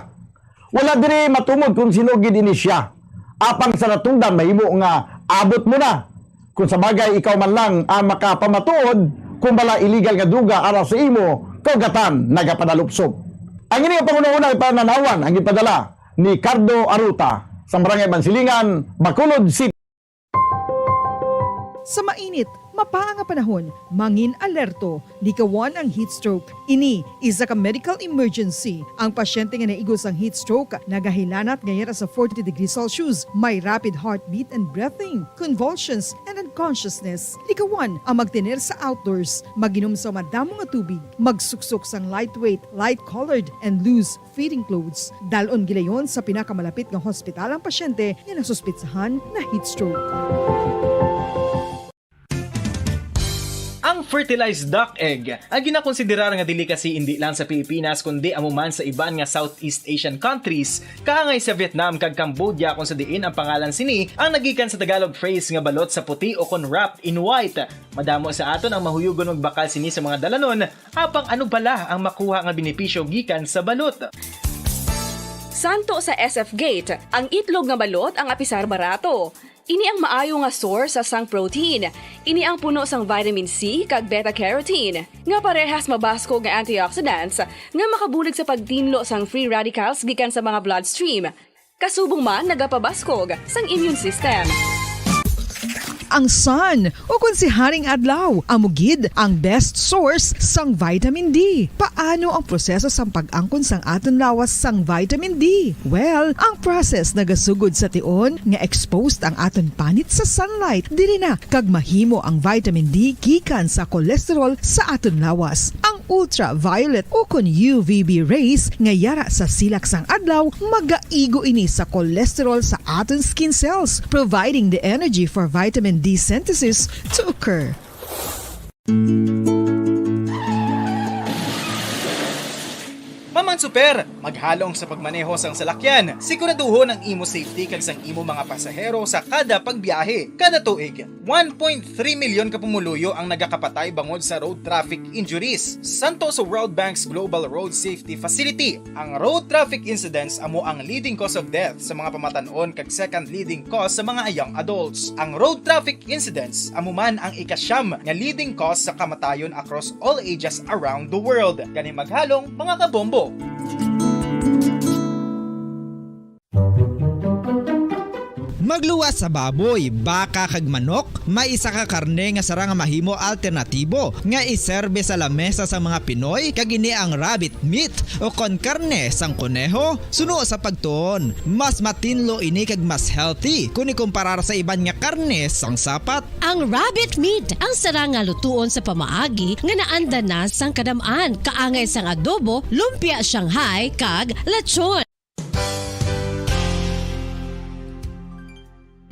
Wala diri matumod kung sino gid ini siya. Apang sa natungdan, mahimo nga abot mo na. Kung sa bagay, ikaw man lang ang makapamatuod kung bala illegal nga duga ara sa imo kaugatan nagapanalupsop. Ang ini nga panghunahuna ipananawan ang ipadala ni Cardo Aruta sa Barangay Bansilingan, Bacolod City. Sa mainit, mapaa nga panahon, mangin alerto, likawan ang heat stroke. Ini isa ka medical emergency. Ang pasyente nga naigo sang heat stroke nagahilanat nga yara sa forty degrees Celsius, may rapid heartbeat and breathing, convulsions, and unconsciousness. Likawan ang magtener sa outdoors, mag-inom sa madamo nga tubig, magsuksok sang lightweight, light-colored, and loose fitting clothes. Dal-on gilayon sa pinakamalapit nga hospital ang pasyente nga nasuspetsahan na heat stroke. Ang fertilized duck egg ang ginakonsiderar nga delicacy indi lang sa Pilipinas kundi amo man sa iban nga Southeast Asian countries, kaangay sa Vietnam kag Cambodia, kung sa diin ang pangalan sini ang nagikan sa Tagalog phrase nga balot sa puti o kon wrapped in white. Madamo sa aton ang mahuyogon magbakal sini sa mga dalanon, apang ano bala ang makuha nga benepisyo gikan sa balot? Santo sa S F Gate, ang itlog nga balot ang apisar barato. Ini ang maayo nga source sang protein. Ini ang puno sang vitamin C kag beta-carotene, nga parehas mabaskog nga antioxidants nga makabulig sa pagtinlo sang free radicals gikan sa mga bloodstream. Kasubong man nagapabaskog sang immune system. Ang sun, ukon si Haring Adlaw, amo gid ang best source sang vitamin D. Paano ang proseso sang pag-angkon sang aton lawas sang vitamin D? Well, ang process nagasugod sa tion nga exposed ang aton panit sa sunlight. Diri na kag mahimo ang vitamin D gikan sa cholesterol sa aton lawas. Ang ultraviolet ukon U V B rays nga yara sa silak sang adlaw magaigo ini sa cholesterol sa aton skin cells, providing the energy for vitamin D synthesis to occur. Paman Super, maghalong sa pagmaneho sang salakyan. Siguraduhon ang imo safety kag sang imo mga pasahero sa kada pagbiyahe. Kada tuig, one point three milyon ka pumuluyo ang nagakapatay bangod sa road traffic injuries. Santo sa World Bank's Global Road Safety Facility, ang road traffic incidents amo ang leading cause of death sa mga pamatan-on kag second leading cause sa mga young adults. Ang road traffic incidents amo man ang ikasyam nga leading cause sa kamatayon across all ages around the world. Gani maghalong, mga kabombo! Magluwas sa baboy, baka kag manok, may isa ka karne nga sarang nga mahimo alternatibo nga iserbe sa lamesa sang mga Pinoy, kag ini ang rabbit meat o kon karne sang koneho. Suno sa pagtuon, mas matinlo ini kag mas healthy kon ikumparar sa iban nga karne sang sapat. Ang rabbit meat ang sarang nga lutuon sa pamaagi nga naanda na sang kadam-an, kaangay sang adobo, lumpia Shanghai, kag lechon.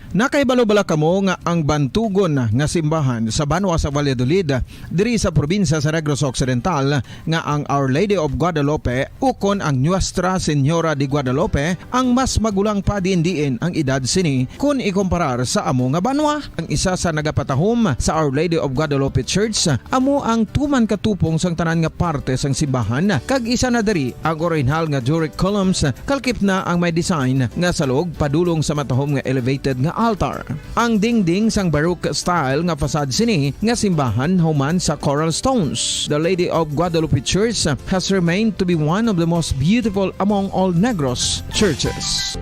Nakahibalo bala kamo nga ang bantugon nga simbahan sa banwa sa Valladolid, diri sa probinsya sa Negros Occidental, nga ang Our Lady of Guadalupe ukon ang Nuestra Señora de Guadalupe ang mas magulang pa diin-diin ang edad sini kon ikumparar sa amo nga banwa? Ang isa sa nagapatahom sa Our Lady of Guadalupe Church amo ang tuman ka tupong sang tanan nga parte sang simbahan, kag isa na diri ang orihinal nga Doric columns, kalkip na ang may design nga salog padulong sa matahom nga elevated nga altar. Ang dingding sang Baroque style nga facade sini nga simbahan human sa coral stones. The Lady of Guadalupe Church has remained to be one of the most beautiful among all Negros churches.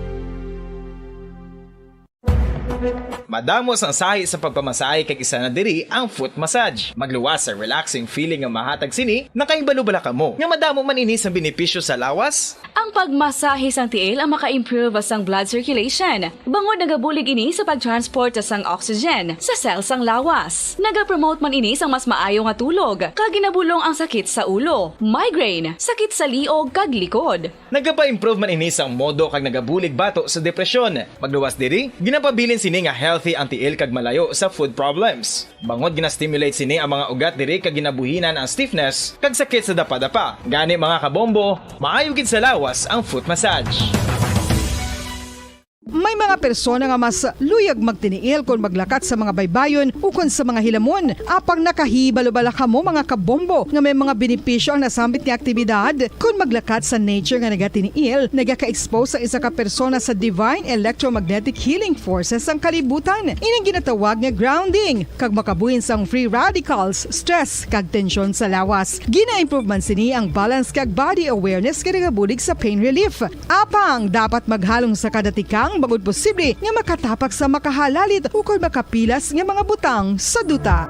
Madamo sang sahi sa pagpamasahe kag isa na diri ang foot massage. Magluwas sa relaxing feeling nga mahatag sini, nakahibalo bala kamo nga madamo man ini sang benepisyo sa lawas? Ang pagmasahe sang tiil ang maka-improve sang blood circulation, bangod nagabulig ini sa pag-transport sang oxygen sa cell sang lawas. Nagapromote man ini sang mas maayo nga tulog, kag ginabulong ang sakit sa ulo, migraine, sakit sa liog, kag likod. Nagapa-improve man ini sang modo kag nagabulig bato sa depresyon. Magluwas diri, ginapabilin sini nga healthy ang tiil kag malayo sa foot problems. Bangod gina-stimulate sini ang mga ugat diri kag ginabuhinan ang stiffness kag sakit sa dapadapa. Gani, mga kabombo, maayo gid sa lawas ang foot massage. May mga persona nga mas luyag magtiniil kon maglakat sa mga baybayon ukon sa mga hilamon. Apang nakahibalo bala kamo, mga kabombo, nga may mga benepisyo ang nasambit nga aktibidad? Kon maglakat sa nature nga nagatiniil, nagaka-expose ang isa ka persona sa divine electromagnetic healing forces sang kalibutan. Ini ang ginatawag nga grounding, kag makabuhin sang free radicals, stress, kag tensyon sa lawas. Gina-improve man sini ang balance kag body awareness nga nagabulig sa pain relief. Apang dapat maghalong sa kada tikang bangod posible nga makatapak sa makahalalit ukon makapilas nga mga butang sa duta.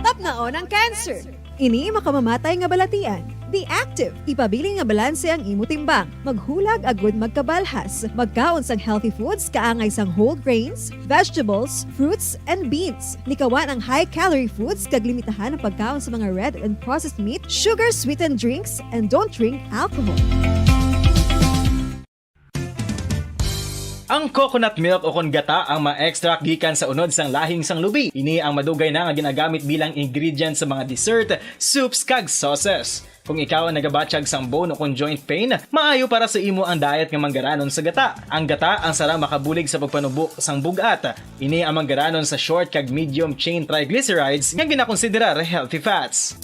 Tapnaon ang cancer. Ini makamamatay nga balatian. Be active. Ipabilin nga balanse ang imo timbang. Maghulag agud magkabalhas. Magkaon sang healthy foods kaangay sang whole grains, vegetables, fruits, and beans. Likawan ang high-calorie foods kag limitahan ang pagkaon sa mga red and processed meat, sugar-sweetened drinks, and don't drink alcohol. Ang coconut milk ukon gata ang ma-extract gikan sa unod sang lahing sang lubi. Ini ang madugay na nga ginagamit bilang ingredient sa mga dessert, soups, kag sauces. Kung ikaw ang nagabatyag sang bone ukon joint pain, maayo para sa imo ang diet nga manggaranon sa gata. Ang gata ang sarang makabulig sa pagpanubo sang bug-at. Ini ang manggaranon sa short kag medium chain triglycerides nga ginakonsiderar healthy fats.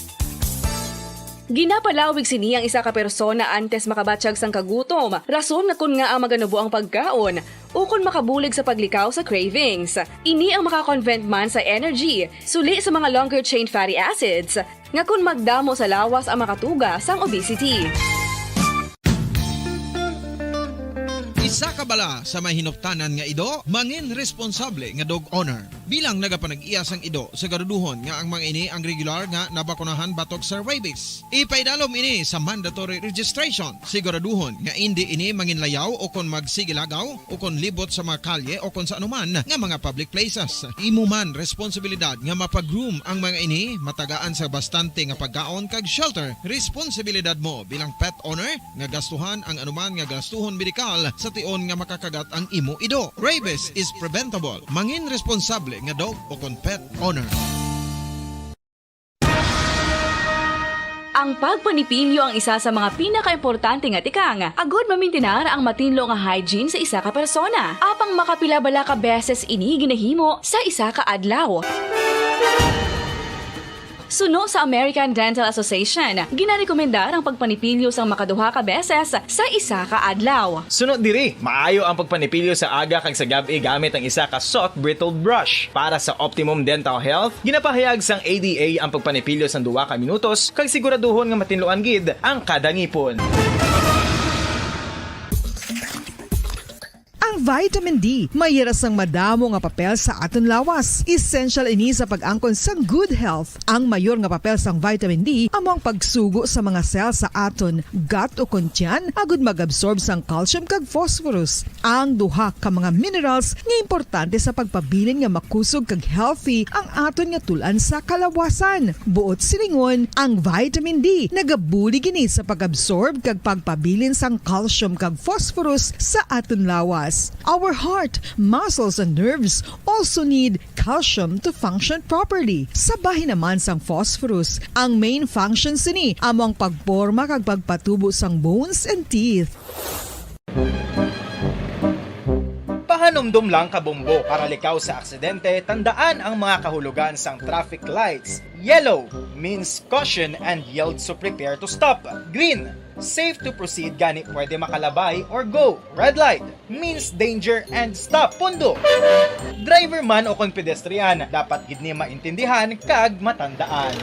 Ginapalawig sini ang isa ka persona antes makabatyag sang kagutom, rason nga kon ngaa maganubo ang pagkaon, ukon makabulig sa paglikaw sa cravings. Ini ang maka-convert man sa energy, suli sa mga longer chain fatty acids, nga kon magdamo sa lawas ang makatuga sang obesity. Isa ka bala sa may hinuptanan nga ido, mangin responsable nga dog owner. Bilang nagapanag-iya sang ido, siguraduhon nga ang mga ini ang regular nga nabakunahan batok sa rabies. Ipaidalom ini sa mandatory registration. Siguraduhon nga indi ini manginlayaw o kon magsigilagaw o kon libot sa mga kalye o kon sa anuman nga mga public places. Imo man responsibilidad nga mapa-groom ang mga ini, matagaan sa bastante nga pagkaon kag shelter. Responsibilidad mo bilang pet owner nga gastuhan ang anuman nga gastuhon medikal sa tion nga makakagat ang imo ido. Rabies is preventable. Mangin responsable nga dog o kon pet owner. Ang pagpanipilyo ang isa sa mga pinakaimportante nga tikang agud mamintinar ang matinlo nga hygiene sa isa ka persona. Apang makapila bala ka beses ini ginahimo sa isa ka adlaw? Suno sa American Dental Association, ginarekomendar ang pagpanipilyo sang makaduha ka beses sa isa ka adlaw. Suno diri, maayo ang pagpanipilyo sa aga kag sa gab-i gamit ang isa ka soft bristle brush. Para sa optimum dental health, ginapahayag sang A D A ang pagpanipilyo sang duha ka minutos kag siguraduhon nga matinluan gid ang kada ngipon. Ang vitamin D may hira sang madamo nga papel sa aton lawas. Essential ini sa pag-angkon sang good health. Ang mayor nga papel sang vitamin D amo ang pagsugo sa mga cell sa aton gut ukon tiyan agud mag-absorb sang calcium kag phosphorus, ang duha ka mga minerals nga importante sa pagpabilin nga makusog kag healthy ang aton nga tul-an sa kalawasan. Buot silingon, ang vitamin D nagabulig ini sa pag-absorb kag pagpabilin sang calcium kag phosphorus sa aton lawas. Our heart, muscles, and nerves also need calcium to function properly. Sa bahin naman sang phosphorus, ang main function sini amo ang pagporma kag pagpatubo sang bones and teeth. Pahanumdom lang, kabombo, para likaw sa aksidente, tandaan ang mga kahulogan sang traffic lights. Yellow means caution and yield, so prepare to stop. Green, safe to proceed, gani pwede makalabay or go. Red light means danger and stop. Pundo. Driver man o kon pedestrian, dapat gid ni maintindihan kag matandaan.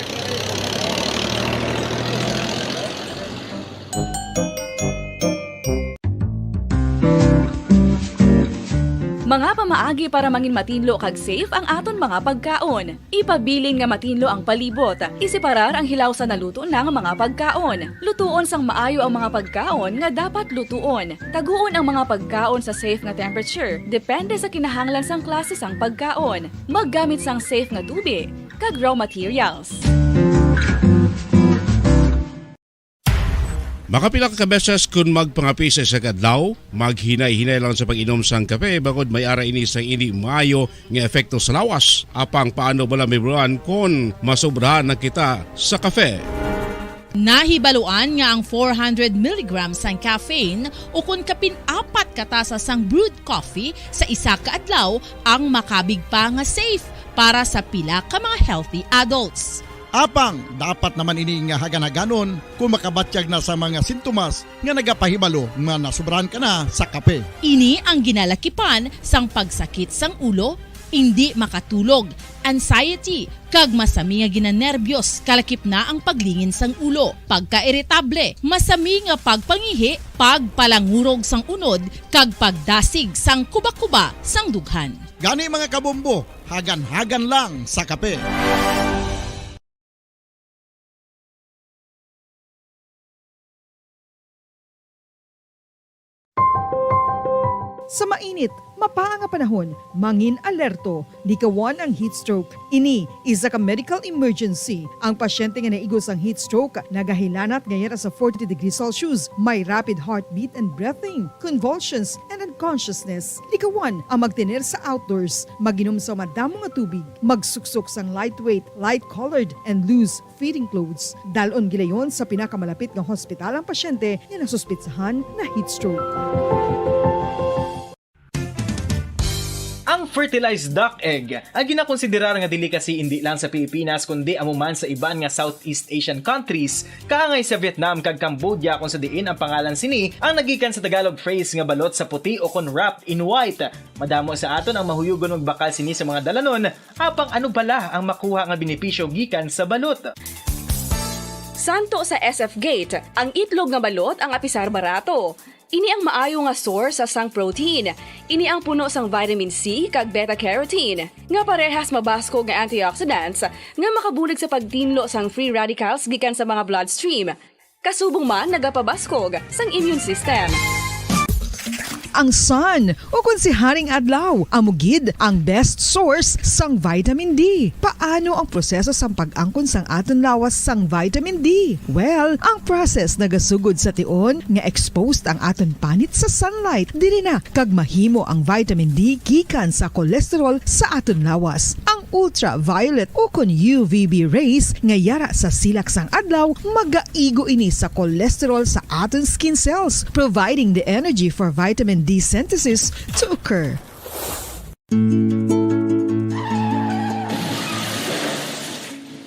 Mga pamaagi para mangin matinlo kag safe ang aton mga pagkaon. Ipabilin nga matinlo ang palibot. Iseparar ang hilaw sa naluto na nga mga pagkaon. Lutuon sang maayo ang mga pagkaon nga dapat lutuon. Taguon ang mga pagkaon sa safe nga temperature, depende sa kinahanglan sang klase sang pagkaon. Maggamit sang safe nga tubig kag raw materials. Makapila ka beses kun magpangape sa isa ka adlaw, maghinay-hinay lang sa pag-inom sang kape bangod may ara ini sang indi maayo nga epekto sa lawas. Apang paano bala mahibaluan kon masobrahan na kita sa kape? Nahibaluan nga ang four hundred milligrams sang caffeine ukon kapin apat ka tasa sang brewed coffee sa isa ka adlaw ang makabig pa nga safe para sa pila ka mga healthy adults. Apang dapat naman ini nga hagan-haganon kung makabatyag na sa mga sintomas nga nagapahibalo nga nasobrahan ka na sa kape. Ini ang ginalakipan sang pagsakit sang ulo, indi makatulog, anxiety, kag masami nga ginanerbiyos, kalakip na ang paglingin sang ulo, pagkairitable, masami nga pagpangihi, pagpalangurog sang unod, kag pagdasig sang kuba-kuba sang dughan. Gani, mga kabombo, hagan-hagan lang sa kape. Sa mainit, mapaa nga panahon, mangin alerto, likawan ang heat stroke. Ini isa ka medical emergency. Ang pasyente nga naigo sang heat stroke nagahilanat nga yara sa forty degrees Celsius, may rapid heartbeat and breathing, convulsions, and unconsciousness. Likawan ang magtener sa outdoors, mag-inom sa madamo nga tubig, magsuksok sang lightweight, light-colored, and loose fitting clothes. Dal-on gilayon sa pinakamalapit nga hospital ang pasyente nga nasuspetsahan na heat stroke. Ang fertilized duck egg, ang ginakonsiderar nga delicacy indi lang sa Pilipinas kundi amo man sa iban nga Southeast Asian countries, kaangay sa Vietnam kag Cambodia, kung sa diin ang pangalan sini ang nagikan sa Tagalog phrase nga balot sa puti o kon wrapped in white. Madamo sa aton ang mahuyugon magbakal sini sa mga dalanon, apang ano bala ang makuha nga benepisyo gikan sa balot? Santo sa S F Gate, ang itlog nga balot ang apisar barato. Ini ang maayo nga source sang protein. Ini ang puno sang vitamin C kag beta-carotene, nga parehas mabaskog nga antioxidants nga makabulig sa pagtinlo sang free radicals gikan sa mga bloodstream. Kasubong man nagapabaskog sang immune system. Ang sun, o kon si Haring Adlaw, amo gid ang best source sang vitamin D. Paano ang proseso sang pag-angkon sang aton lawas sang vitamin D? Well, ang process nagasugod sa tion nga exposed ang aton panit sa sunlight. Diri na kag mahimo ang vitamin D gikan sa cholesterol sa aton lawas. Ang ultraviolet o kon U V B rays nga yara sa silak sang adlaw, magaigo ini sa cholesterol sa aton skin cells, providing the energy for vitamin D synthesis to occur.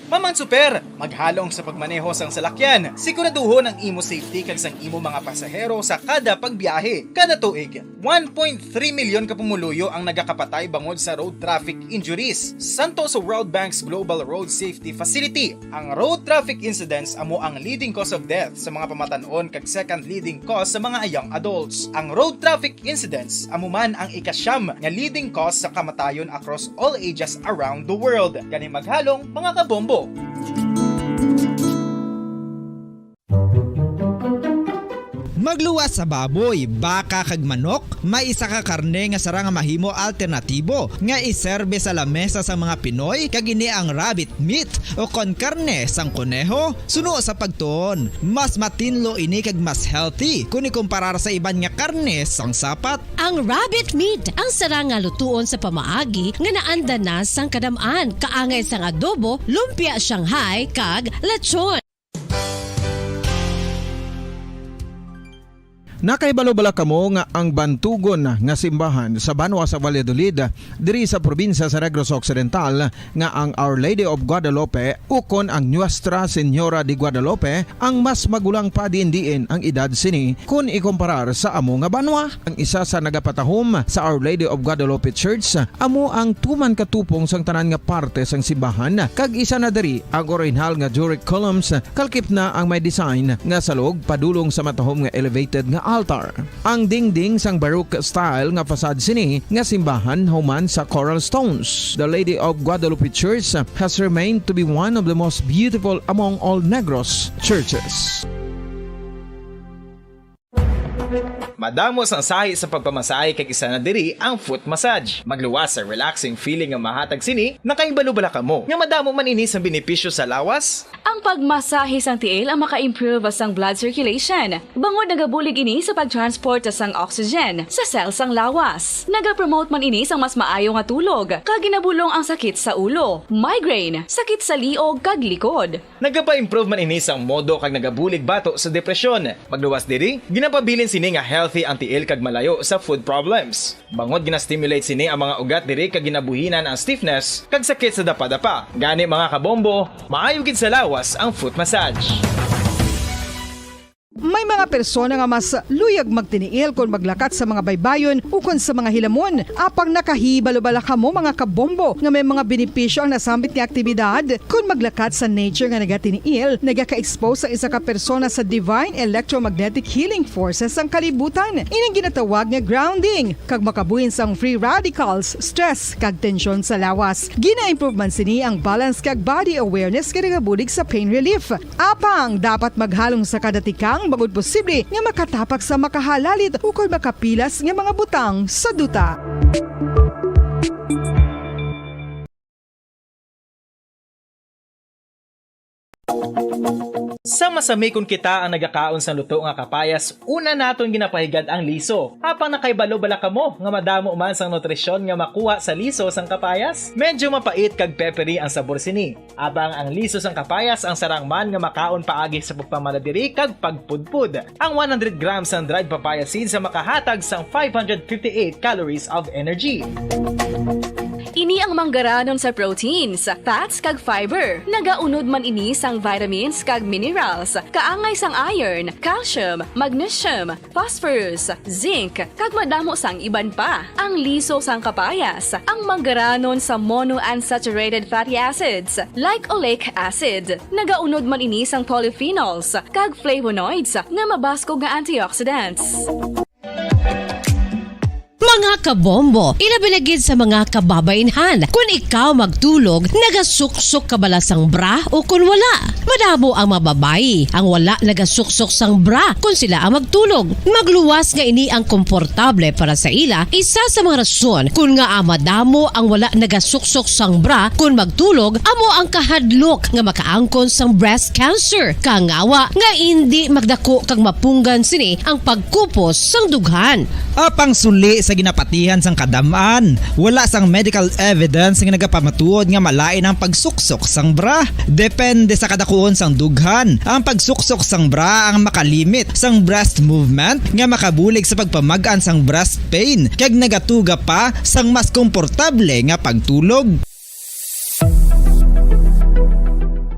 Maman Super, maghalong sa pagmaneho sang salakyan. Siguraduhon ang imo safety kag sang imo mga pasahero sa kada pagbiyahe. Kada tuig, one point three milyon ka pumuluyo ang nagakapatay bangod sa road traffic injuries. Santo sa World Bank's Global Road Safety Facility, ang road traffic incidents amo ang leading cause of death sa mga pamatan-on kag second leading cause sa mga young adults. Ang road traffic incidents amo man ang ikasyam nga leading cause sa kamatayon across all ages around the world. Gani maghalong, mga kabombo! Magluwas sa baboy, baka, kag manok, may isa ka karne nga sarang nga mahimo alternatibo nga iserbe sa lamesa sang mga Pinoy, kag ini ang rabbit meat o kon karne sang koneho. Suno sa pagtuon, mas matinlo ini kag mas healthy kon ikumparar sa iban nga karne sang sapat. Ang rabbit meat ang sarang nga lutuon sa pamaagi nga naandan na sang kadam-an, kaangay sang adobo, lumpia Shanghai, kag lechon. Nakahibalo bala kamo nga ang bantugon nga simbahan sa banwa sa Valladolid, diri sa probinsya sa Negros Occidental, nga ang Our Lady of Guadalupe ukon ang Nuestra Señora de Guadalupe ang mas magulang pa diin-diin ang edad sini kon ikumparar sa amo nga banwa? Ang isa sa nagapatahom sa Our Lady of Guadalupe Church amo ang tuman ka tupong sang tanan nga parte sang simbahan, kag isa na diri ang orihinal nga Doric columns, kalakip na ang may design nga salog padulong sa matahom nga elevated nga altar. Ang dingding sang Baroque style nga facade sini nga simbahan human sa coral stones. The Lady of Guadalupe Church has remained to be one of the most beautiful among all Negros churches. Madamo sang sahi sa pagpamasahe kag isa na diri ang foot massage. Magluwas sa relaxing feeling nga mahatag sini, nakahibalo bala kamo nga madamo man ini sang benepisyo sa lawas? Ang pagmasahe sang tiil ang maka-improve sang blood circulation, bangod nagabulig ini sa pag-transport sang oxygen sa cell sang lawas. Nagapromote man ini sang mas maayo nga tulog, kag ginabulong ang sakit sa ulo, migraine, sakit sa liog, kag likod. Nagapa-improve man ini sang modo kag nagabulig bato sa depresyon. Magluwas diri, ginapabilin sini nga healthy ang tiil kag malayo sa food problems. Bangod gina-stimulate sini ang mga ugat diri kag ginabuhinan ang stiffness kag sakit sa dapadapa. Gani, mga kabombo, maayo gid sa lawas ang foot massage. May mga persona nga mas luyag magtiniil kon maglakat sa mga baybayon ukon sa mga hilamon. Apang nakahibalo bala kamo, mga kabombo, nga may mga benepisyo ang nasambit nga aktibidad kon maglakat sa nature nga nagatiniil? Nagaka-expose ang isa ka persona sa divine electromagnetic healing forces sang kalibutan. Ining ginatawag nga grounding, kag makabuhin sang free radicals, stress, kag tensyon sa lawas. Gina-improve man sini ang balance kag body awareness nga nagabulig sa pain relief. Apang dapat maghalong sa kada tikang bangod posible nga makatapak sa makahalalit ukon makapilas nga mga butang sa duta. Sa masami kon kita ang nagakaon sang luto nga kapayas, una naton ginapahigad ang liso. Apang nakahibalo bala kamo nga madamo man sang nutrisyon nga makuha sa liso sang kapayas? Medyo mapait kag peppery ang sabor sini. Apang ang liso sang kapayas ang sarang man nga makaon paagi sa pagpamaladiri kag pagpudpod. Ang one hundred grams sang dried papaya seeds ang makahatag sang five hundred fifty-eight calories of energy. Ini ang manggaranon sa proteins, fats, kag fiber. Nagaunod man ini sang vitamins kag minerals, kaangay sang iron, calcium, magnesium, phosphorus, zinc, kag madamo sang iban pa. Ang liso sang kapayas, ang manggaranon sa monounsaturated fatty acids, like oleic acid. Nagaunod man ini sang polyphenols kag flavonoids nga mabaskog nga antioxidants. Mga kabombo, ilabi na gid sa mga kababainhan, kun ikaw magtulog, nagasuksok ka bala sang bra o kun wala? Madamo ang mga babayi ang wala nagasuksok sang bra kun sila ang magtulog. Magluwas nga ini ang komportable para sa ila, isa sa mga rason kun ngaa madamo ang wala nagasuksok sang bra kun magtulog amo ang kahadlok nga makaangkon sang breast cancer. Kangawa nga indi magdako kag mapunggan sini ang pagkupos sang dughan. Apang suli sa ginapatihan sang kadam-an, wala sang medical evidence nga nagapamatuod nga malain ang pagsuksok sang bra. Depende sa kadakuon sang dughan, ang pagsuksok sang bra ang makalimit sang breast movement nga makabulig sa pagpamag-an sang breast pain kag nagatuga pa sang mas komportable nga pagtulog.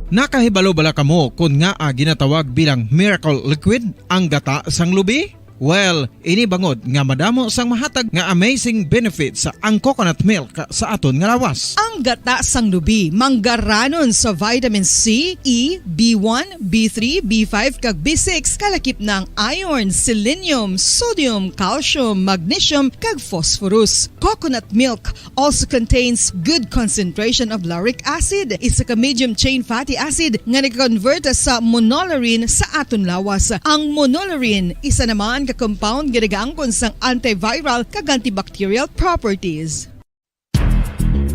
Nakahibalo bala kamo kon ngaa ginatawag bilang miracle liquid ang gata sang lubi? Well, ini bangod nga madamo sang mahatag nga amazing benefits ang coconut milk sa aton nga lawas. Ang gata sang lubi manggaranon sa vitamin C, E, B one, B three, B five, kag B six, kalakip na ang iron, selenium, sodium, calcium, magnesium, kag phosphorus. Coconut milk also contains good concentration of lauric acid, isa ka medium chain fatty acid nga nag-convert sa monolaurin sa aton lawas. Ang monolaurin, isa naman ka compound nga nagaangkon sang antiviral kag antibacterial properties.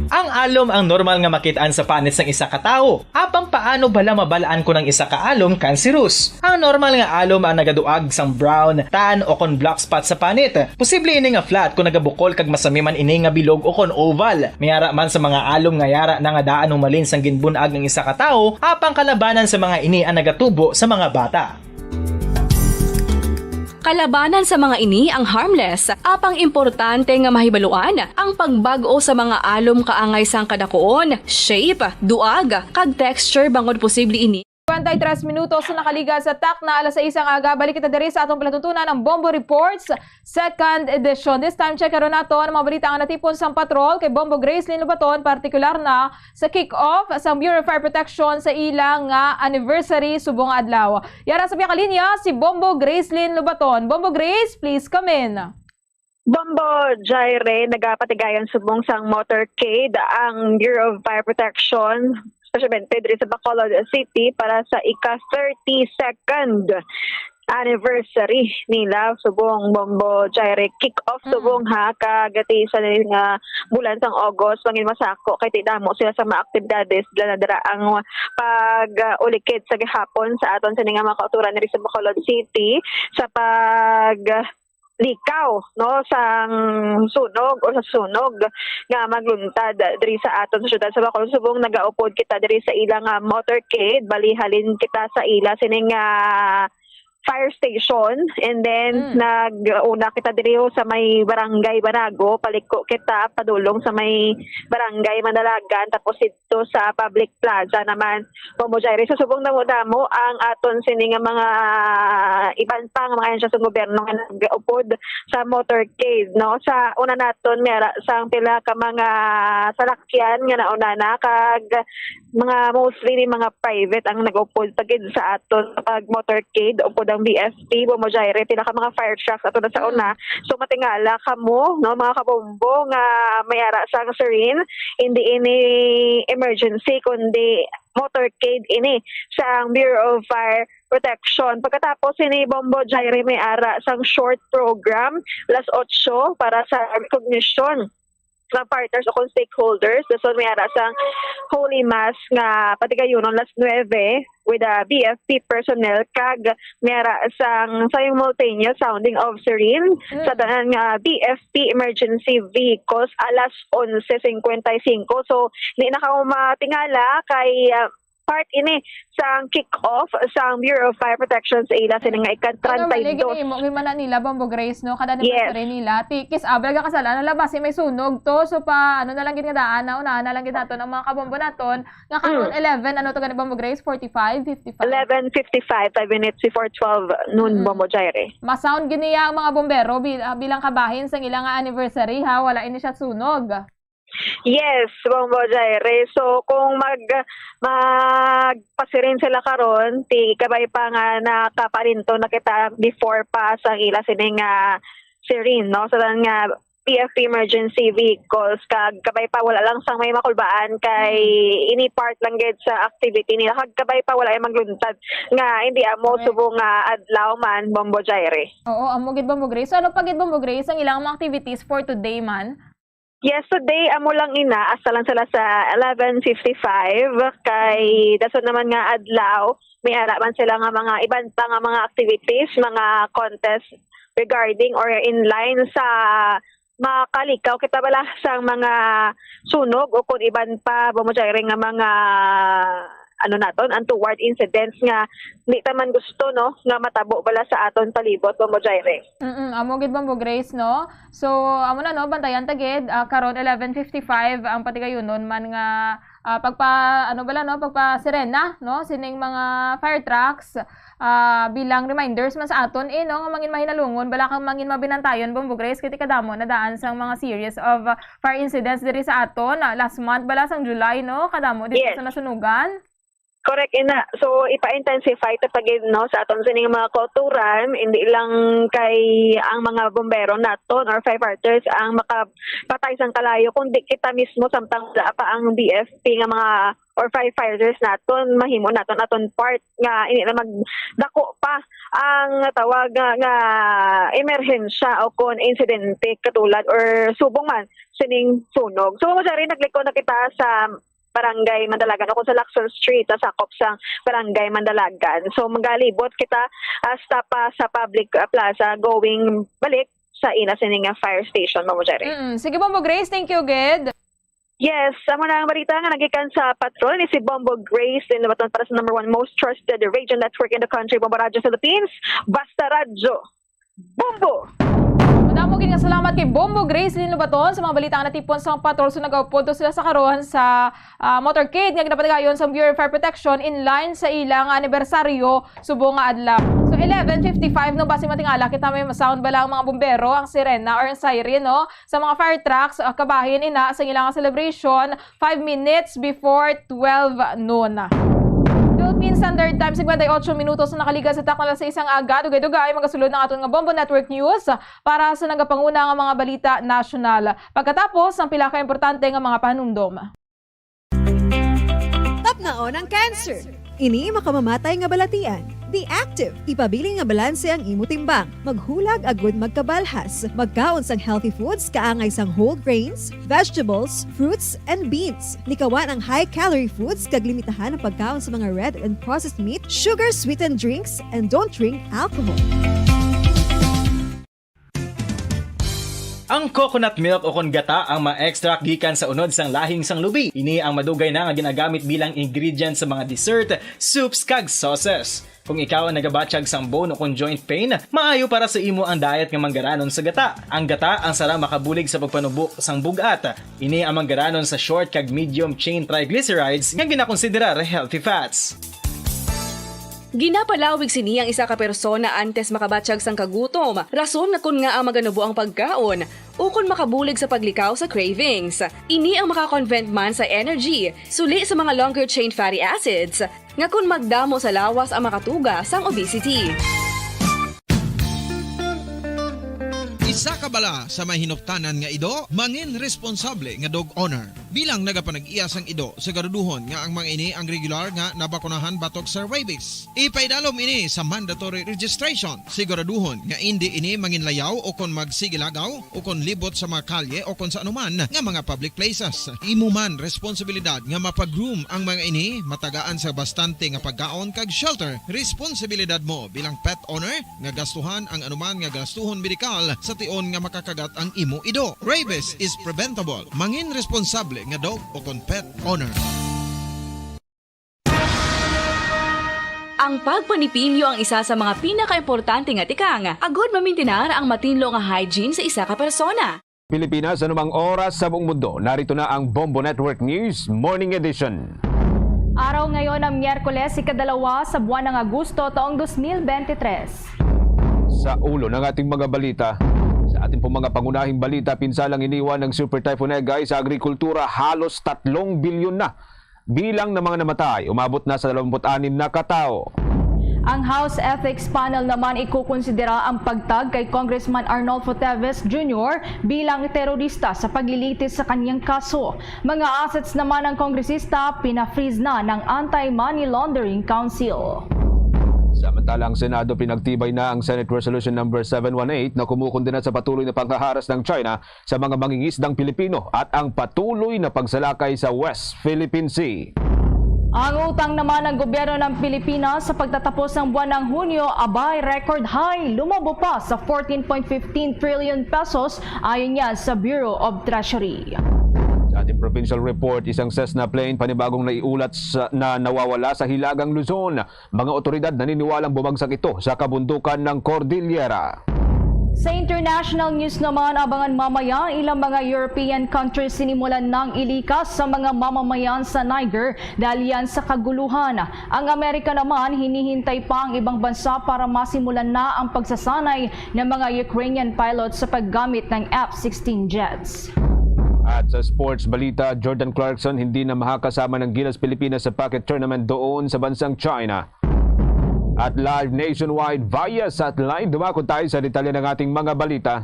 Ang alom ang normal nga makit-an sa panit sang isa ka tawo. Apang paano bala mabal-an kon ang isa ka alom kanseros? Ang normal nga alom ang nagaduag sang brown, tan, o kon black spot sa panit. Posible ini nga flat kon nagabukol kag masami man ini nga bilog o kon oval. May ara man sa mga alom nga yara na nga daan humalin sang ginbun-ag ang isa ka tawo, apang kalabanan sa mga ini ang nagatubo sa mga bata. Kalabanan sa mga ini ang harmless, apang importante nga mahibaluan ang pagbag-o sa mga alom kaangay sang kadakuon, shape, duag, kag texture bangod posible ini Kwenta tres minutos na nakaligal sa takna alas sais ang aga. Balik kita diri sa atong palatuntunan, ang Bombo Reports, second edition. This time, check karon nato ang mga balita nga natipon sang patrol kay Bombo Gracelyn Lubaton, partikular na sa kick-off sa Bureau of Fire Protection sa ila nga anniversary subong nga adlaw. Yara sa piyakalinya si Bombo Gracelyn Lubaton. Bombo Grace, please come in. Bombo Jaire, nagapatigayan subong sang motorcade ang Bureau of Fire Protection, especially diri sa Bacolod City, para sa ika thirty-second anniversary nila subong Bombo Jaire kick-off Mm. subong ha, kagati sa nga bulan sang August, mangin masako kay ti damo sila sa mga aktibidades dala dira ang pag-ulikid sa gihapon sa aton sini nga mga kauturan diri sa Bacolod City sa pag likaw, no, sang sunog o sa sunog nga magluntad diri sa aton sa syudad sa Bacolod. Subong nagaupod kita diri sa ila nga motorcade, bali halin kita sa ila sining, ah, fire station, and then Mm. nag-una kita diri sa may Barangay Banago, paliko kita padulong sa may Barangay Mandalagan, tapos didto sa public plaza naman. Bombo Jaire. So, subong damo-damo ang aton sini nga mga iban pa nga mga ahensya sa gobyerno nga nag-upod sa motorcade, no? Sa una naton, may ara sang pila ka mga salakyan nga nauna na, kag mga mostly ni mga private ang nag-upod pa gid sa aton pag motorcade, upod ang B F P, Bombo Jaire, pila ka mga fire trucks ato na sa Mm. una. So, matingala kamo, no, mga kabombo, nga may ara sang siren, hindi ini emergency, kundi motorcade ini sang Bureau of Fire Protection. Pagkatapos ini, Bombo Jaire, may ara sang short program, alas otso, para sa recognition sa partners o kung stakeholders. Dason may ara sang Holy Mass nga patigayunon alas nuebe with a B F P personnel, kag may ara sang simultaneous sounding of siren Mm. sa tanan nga B F P emergency vehicles alas onse cincuenta y cinco. So, di na kamo matingala kay, ah, part ini sang kick-off sang Bureau of Fire Protection sa ila sini nga ika Ano man, treinta y dos. Ginimo, ginmana nila, Bombo Grace, no? Kada Yes. anniversary nila, tikis abal ka kasala na labas, may sunog to. So, pa, ano na lang gid nga daan, na unahan na lang gid naton ang mga kabombo naton. Nga karon, Mm. eleven, ano to gani, Bombo Grace? Forty-five, fifty-five? Eleven fifty-five, five minutes before twelve noon, Mm. Bombo Jaire. Ma-sound gid niya ang mga bombero bil-, ah, bilang kabahin sang ila nga anniversary, ha? Wala ini siya sunog. Yes, Bombo Jaire. So, kung mag-, magpasiring sila karon, ti kabay pa nga nakaparinto na kita before pa sang ila sini nga siren, no? Sa tanan nga P F P emergency vehicles, kag kabay pa wala lang sang may makulbaan kay Mm. ini part lang gid sa activity nila, kag kabay pa wala ay magluntad nga hindi amo Correct. subong nga adlaw man, Bombo Jaire. Oo, amo gid, Bombo Grace. So, ano pa gid, Bombo Grace, ang ilang mga activities for today man? Yes, today, amo lang ina, hasta lang sila sa eleven fifty-five, kay dason naman nga adlaw, may ara man sila nga mga iban pa nga mga activities, mga contest regarding or in line sa makalikaw kita bala sang mga sunog o kung iban pa, Bombo Jaire, nga mga, ano naton, untoward incidents nga di ta man gusto, no, nga matabo bala sa aton palibot, Bombo Jaire. Mm, amo gid, Bombo Grace, no? So, amo na, no, bantayan ta gid, ah, karon eleven fifty-five ang patigayunon man nga, ah, pagpa, ano bala, no, pagpasirena, no, sining mga fire trucks, ah, bilang reminders man sa aton, eh, no, nga mangin mahinalungon bala kag mangin mabinantayon, Bombo Grace, kay ti kadamo na daan sang mga series of, ah, fire incidents diri sa aton, ah, last month bala sang July, no, kadamo dito Yes. sa nasunugan. Correct, ina. So, ipa-intensify ta pa gid, no, sa aton sining mga kauturan, hindi lang kay ang mga bombero naton or firefighters ang makapatay sang kalayo, kundi kita mismo, samtang wala pa ang B F P nga mga or firefighters naton, mahimo naton aton part nga hindi na magdako pa ang tawag nga, nga emerhensya o kon insidente katulad or subong man sining sunog. So, Bombo Jaire, nagliko na kita sa Barangay Mandalagan o kung sa Lacson Street, sa sakop sang Barangay Mandalagan. So, magalibot kita hasta pa sa public, ah, plaza going balik sa ina sini nga fire station, Bombo Jaire. Mm. Sige, Bombo Grace, thank you gid. Yes, amo na ang balita nga nagikan sa patrol ni si Bombo Grace, din naman para sa number one most trusted radio network in the country, Bombo Radyo Philippines. Basta Radyo, Bombo! Madamo gid nga salamat. At kay Bombo Grace Lin Lubaton sa mga balita nga natipon sa patrol, so nagaupod to sila sa karon sa, ah, motorcade nga ginapatigayon sa Bureau of Fire Protection in line sa ilang anibersaryo subong nga adlaw. So eleven fifty-five, no, basi matingala kita, may masound bala ang mga bumbero, ang sirena or ang siren, no, sa mga fire trucks, ah, kabahin ina sa ilang celebration five minutes before twelve noon. Philippine Standard Time, singkwenta y ocho minutos na nakaligas sa takna sa isang aga. Dugay-dugay, magasulod ang aton nga Bombo Network News para sa nagapanguna nga mga balita nasyonal. Pagkatapos, ang pila ka importante nga mga panumdom. Tapnaon ang cancer. Ini makamamatay nga balatian. Be active. Ipabilin nga balanse ang imo timbang. Maghulag agud magkabalhas. Magkaon sang healthy foods, kaangay sang whole grains, vegetables, fruits, and beans. Likawan ang high-calorie foods kag limitahan ang pagkaon sa mga red and processed meat, sugar-sweetened drinks, and don't drink alcohol. Ang coconut milk o kon gata ang ma-extract gikan sa unod sang lahing sang lubi. Ini ang madugay na nga ginagamit bilang ingredient sa mga dessert, soups, kag sauces. Kung ikaw ang nagabatyag sang bone o kon joint pain, maayo para sa imo ang diet nga manggaranon sa gata. Ang gata ang sara makabulig sa pagpanubo sang bug-at. Ini ang manggaranon sa short kag medium chain triglycerides nga ginakonsiderar healthy fats. Ginapalawig sini ang isa ka persona antes makabatyag sang kagutom, rason nga kon ngaa maganubo ang pagkaon, ukon makabulig sa paglikaw sa cravings. Ini ang maka-convert man sa energy, suli sa mga longer chain fatty acids, nga kon magdamo sa lawas ang makatuga sang obesity. Isa ka bala sa may hinuptanan nga ido, mangin responsable nga dog owner. Bilang nagapanag-iya sang ido, siguraduhon nga ang mga ini ang regular nga nabakunahan batok sa rabies. Ipaidalom ini sa mandatory registration. Siguraduhon nga indi ini manginlayaw o kon magsigilagaw o kon libot sa mga kalye o kon sa anuman nga mga public places. Imo man responsibilidad nga mapag-groom ang mga ini, matagaan sa bastante nga pagkaon kag shelter. Responsibilidad mo bilang pet owner nga gastuhan ang anuman nga gastuhon medikal sa tion nga makakagat ang imo ido. Rabies is preventable. Mangin responsable nga dog o kon pet owner. Ang pagpanipilyo ang isa sa mga pinakaimportante nga tikang agud mamintinar ang matinlo nga hygiene sa isa ka persona. Pilipinas, anumang oras sa buong mundo, narito na ang Bombo Network News Morning Edition. Araw ngayon ang Miyerkules, ikadalawa sa buwan ng Agosto, taong dos mil bente tres. Sa ulo ng ating mga balita, sa ating pong mga pangunahing balita, pinsalang iniwan ng Super Typhoon Egay sa agrikultura, halos tatlong bilyon na. Bilang ng mga namatay, umabot na sa dalawampu't anim na ka tawo. Ang House Ethics Panel naman ikukonsidera ang pagtag kay Congressman Arnolfo Teves Junior bilang terorista sa paglilitis sa kanyang kaso. Mga assets naman ng kongresista pina-freeze na ng Anti-Money Laundering Council. Samantala, ang Senado pinagtibay na ang Senate Resolution Number seven one eight na kumukundena sa patuloy na panghaharas ng China sa mga mangingisdang Pilipino at ang patuloy na pagsalakay sa West Philippine Sea. Ang utang naman ng gobyerno ng Pilipinas sa pagtatapos ng buwan ng Hunyo, abay, record high, lumabo pa sa fourteen point fifteen trillion pesos, ayon yan sa Bureau of Treasury. Sa ating provincial report, isang Cessna plane panibagong naiulat sa, na nawawala sa Hilagang Luzon. Mga otoridad naniniwalang bumagsak ito sa kabundukan ng Cordillera. Sa international news naman, abangan mamaya ilang mga European countries sinimulan nang ilikas sa mga mamamayan sa Niger dahil yan sa kaguluhan. Ang Amerika naman, hinihintay pa ang ibang bansa para masimulan na ang pagsasanay ng mga Ukrainian pilots sa paggamit ng F sixteen jets. At sa sports balita, Jordan Clarkson hindi na makakasama ng Gilas Pilipinas sa Phuket Tournament doon sa bansang China. At live nationwide via satellite, dumakot tayo sa detalye ng ating mga balita.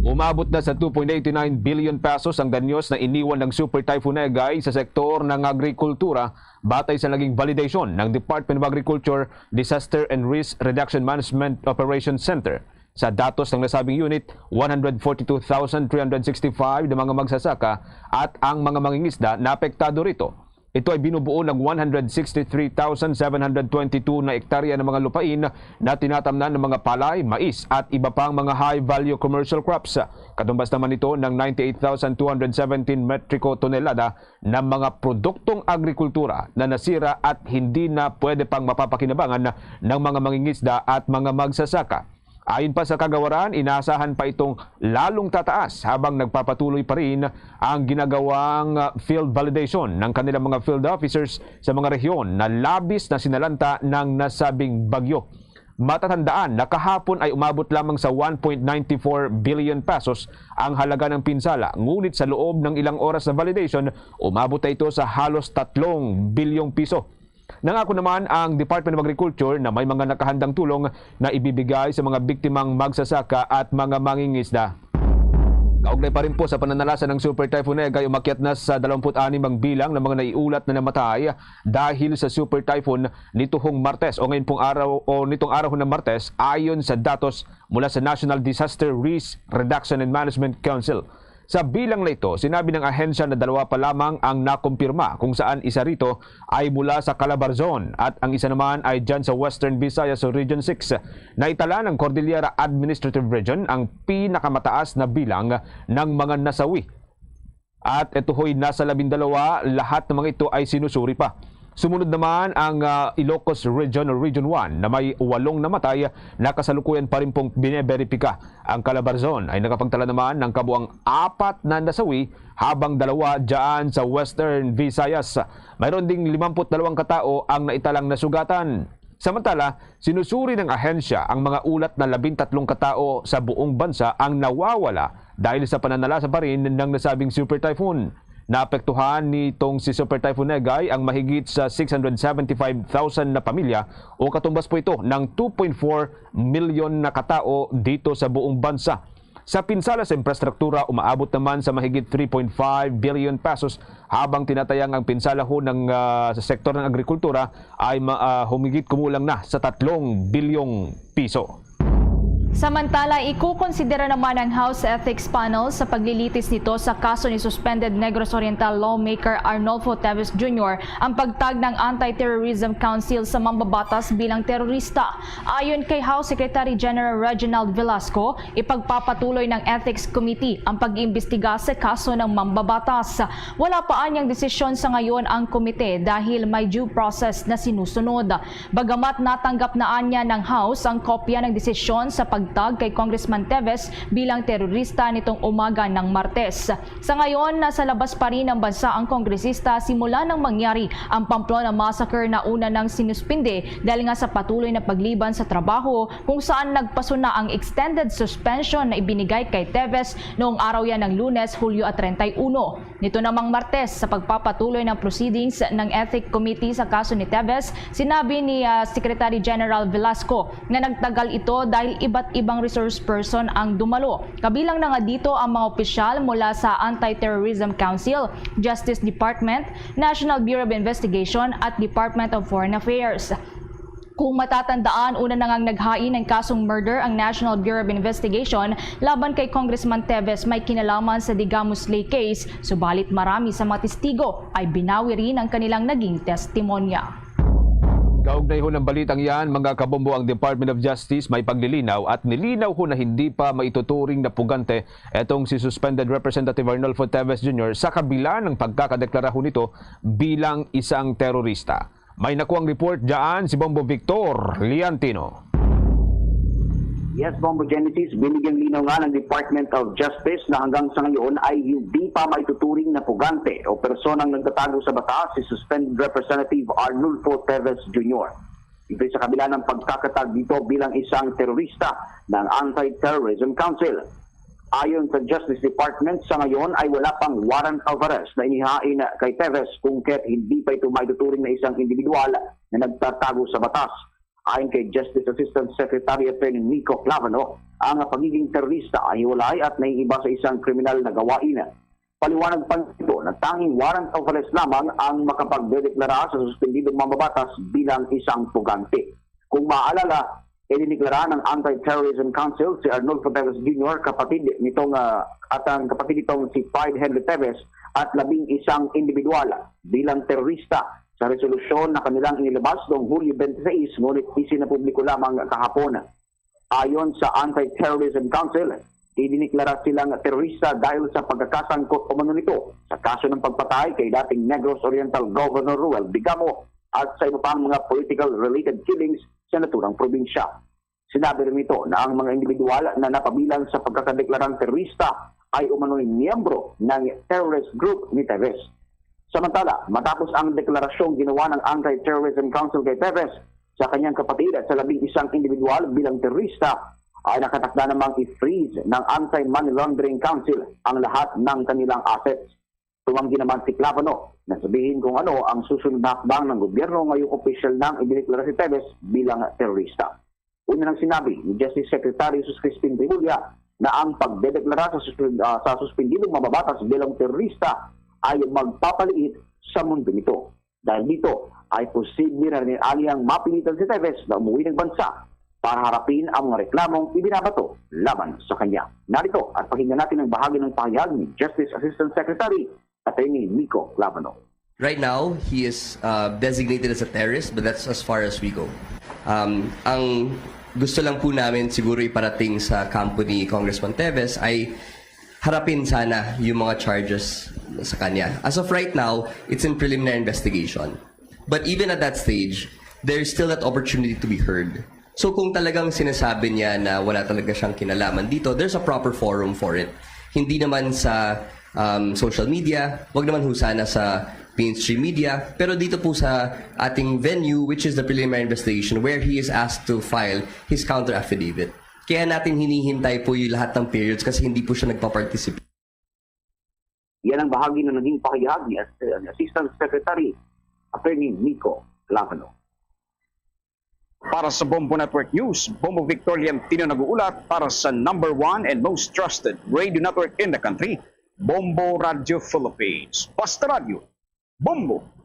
Umabot na sa two point eight nine billion pesos ang danyos na iniwan ng Super Typhoon Egay sa sektor ng agrikultura, batay sa naging validation ng Department of Agriculture Disaster and Risk Reduction Management Operations Center. Sa datos ng nasabing unit, one hundred forty-two thousand three hundred sixty-five na mga magsasaka at ang mga mangingisda na apektado rito. Ito ay binubuo ng one hundred sixty-three thousand seven hundred twenty-two na ektarya ng mga lupain na tinatamnan ng mga palay, mais at iba pang mga high-value commercial crops. Katumbas naman ito ng ninety-eight thousand two hundred seventeen metriko tonelada na mga produktong agrikultura na nasira at hindi na pwede pang mapapakinabangan ng mga mangingisda at mga magsasaka. Ayon pa sa kagawaran, inaasahan pa itong lalong tataas habang nagpapatuloy pa rin ang ginagawang, ah, field validation ng kanilang mga field officers sa mga rehiyon na labis na sinalanta ng nasabing bagyo. Matatandaan na kahapon ay umabot lamang sa one point nine four billion pesos ang halaga ng pinsala, ngunit sa loob ng ilang oras na validation, umabot na ito sa halos tatlong bilyong piso. Nangako naman ang Department of Agriculture na may mga nakahandang tulong na ibibigay sa mga biktimang magsasaka at mga mangingisda. Kaugnay pa rin po sa pananalasa ng Super Typhoon Egay, umakyat na sa dalawampu't anim ang bilang ng mga naiulat na namatay dahil sa Super Typhoon nituhong Martes o ngayon pong araw o nitong araw na Martes, ayon sa datos mula sa National Disaster Risk Reduction and Management Council. Sa bilang na ito, sinabi ng ahensya na dalawa pa lamang ang nakumpirma, kung saan isa rito ay mula sa Calabarzon at ang isa naman ay dyan sa Western Visayas Region six. Naitala ng Cordillera Administrative Region ang pinakamataas na bilang ng mga nasawi. At ito ho'y nasa labindalawa, lahat ng mga ito ay sinusuri pa. Sumunod naman ang, ah, Ilocos Region o Region one na may walong namatay na kasalukuyan pa rin pong bineberipika. Ang Calabarzon ay nakapagtala naman ng kabuang apat na nasawi, habang dalawa dyan sa Western Visayas. Mayroon ding limampu't dalawang katao ang naitalang nasugatan. Samantala, sinusuri ng ahensya ang mga ulat na labintatlong katao sa buong bansa ang nawawala dahil sa pananalasa pa rin ng nasabing Super Typhoon. Naapektuhan nitong si Super Typhoon Egay ang mahigit sa six hundred seventy-five thousand na pamilya, o katumbas po ito ng two point four milyon na katao dito sa buong bansa. Sa pinsala sa infrastruktura, umaabot naman sa mahigit three point five billion pesos, habang tinatayang ang pinsala ho ng, ah, sa sektor ng agrikultura ay ma-, ah, humigit kumulang na sa tatlong bilyong piso. Samantala, ikukonsidera naman ng House Ethics Panel sa paglilitis nito sa kaso ni suspended Negros Oriental lawmaker Arnulfo Teves Junior ang pagtag ng Anti-Terrorism Council sa mambabatas bilang terorista. Ayon kay House Secretary General Reginald Velasco, ipagpapatuloy ng Ethics Committee ang pag-iimbestiga sa kaso ng mambabatas. Wala pa anyang desisyon sa ngayon ang komite dahil may due process na sinusunod. Bagamat natanggap na anya ng House ang kopya ng desisyon sa pagtag kay Congressman Teves bilang terorista nitong umaga ng Martes. Sa ngayon, nasa labas pa rin ng bansa ang kongresista simula nang mangyari ang Pamplona Massacre na una nang sinuspinde dahil nga sa patuloy na pagliban sa trabaho, kung saan nagpasuna ang extended suspension na ibinigay kay Teves noong araw yan ng Lunes, Hulyo at treinta y uno. Nito namang Martes, sa pagpapatuloy ng proceedings ng Ethic Committee sa kaso ni Teves, sinabi ni, ah, Secretary General Velasco na nagtagal ito dahil iba't ibang resource person ang dumalo. Kabilang na nga dito ang mga opisyal mula sa Anti-Terrorism Council, Justice Department, National Bureau of Investigation at Department of Foreign Affairs. Kung matatandaan, una na ngang naghain ng kasong murder ang National Bureau of Investigation laban kay Congressman Teves may kinalaman sa Digamo Slay case, subalit marami sa mga testigo ay binawi rin ang kanilang naging testimonya. Kaugnay ho ng balitang yan, mga kabombo, ang Department of Justice may paglilinaw at nilinaw ho na hindi pa maituturing na pugante etong si Suspended Representative Arnulfo Teves Junior sa kabila ng pagkakadeklara ho nito bilang isang terorista. May nakuang report dyan si Bombo Victor Liantino. Yes, Bombo Genesis, binigyang linaw nga ng Department of Justice na hanggang sa ngayon ay hindi pa maituturing na pugante o personang nagtatago sa batas si Suspended Representative Arnulfo Teves Junior. Ito sa kabila ng pagkakatag dito bilang isang terorista ng Anti-Terrorism Council. Ayon sa Justice Department, sa ngayon ay wala pang warrant of arrest na inihain kay Teves, kung kaya't hindi pa ito maituturing na isang individual na nagtatago sa batas. Ayon kay Justice Assistant Secretary Attorney Nico Clavano, ang pagiging terorista ay hiwalay at naiiba sa isang kriminal na gawain. Paliwanag pa nito na tanging warrant of arrest lamang ang makapagdedeklara sa suspendidong mambabatas bilang isang pugante. Kung maaalala, idineklara ng Anti-Terrorism Council si Arnulfo Teves Junior, kapatid nitong, ah, at ang kapatid nitong si Clyde Henry Teves at labing isang individual bilang terorista sa resolusyon na kanilang inilabas noong Hulyo twenty-six, ngunit isinapubliko lamang kahapon. Ayon sa Anti-Terrorism Council, idineklara silang terorista dahil sa pagkakasangkot umano nito sa kaso ng pagpatay kay dating Negros Oriental Governor Roel Digamo at sa iba pang mga political-related killings sa naturang probinsya. Sinabi rin nito na ang mga individual na napabilang sa pagkakadeklarang terorista ay umano'y miyembro ng terrorist group ni Teves. Samantala, matapos ang deklarasyong ginawa ng Anti-Terrorism Council kay Teves sa kanyang kapatid at sa labing isang individual bilang terorista, ay nakatakda namang i-freeze ng Anti-Money Laundering Council ang lahat ng kanilang assets. Tumanggi naman si Clavano na sabihin kung ano ang susunod na hakbang ng gobyerno ngayong opisyal nang idineklara si Teves bilang terorista. Una nang sinabi ni Justice Secretary Jesus Crispin Remulla na ang pagdedeklara sa, suspend, ah, sa suspendidong mababatas bilang terorista ay magpapaliit sa mundo nito. Dahil dito ay posible na rin anyang mapilitan si Teves na umuwi ng bansa para harapin ang mga reklamong ibinabato laban sa kanya. Narito at pakinggan natin ang bahagi ng pahayag ni Justice Assistant Secretary Attorney Nico Clavano. Right now, he is uh, designated as a terrorist, but that's as far as we go. Um, ang gusto lang po namin siguro iparating sa kampo ni Congressman Teves ay harapin sana yung mga charges sa kanya. As of right now, it's in preliminary investigation. But even at that stage, there's still that opportunity to be heard. So kung talagang sinasabi niya na wala talaga siyang kinalaman dito, there's a proper forum for it. Hindi naman sa um, social media, wag naman ho sana sa mainstream media, pero dito po sa ating venue, which is the preliminary investigation, where he is asked to file his counter affidavit. Kaya natin hinihintay po yung lahat ng periods kasi hindi po siya nagpa-participate. Yan ang bahagi na naging pahayag ni Ass- ni Assistant Secretary Attorney Nico Clavano. Para sa Bombo Network News, Bombo Victor Liantino nag-uulat para sa number one and most trusted radio network in the country, Bombo Radio Philippines. Basta Radio, Bombo!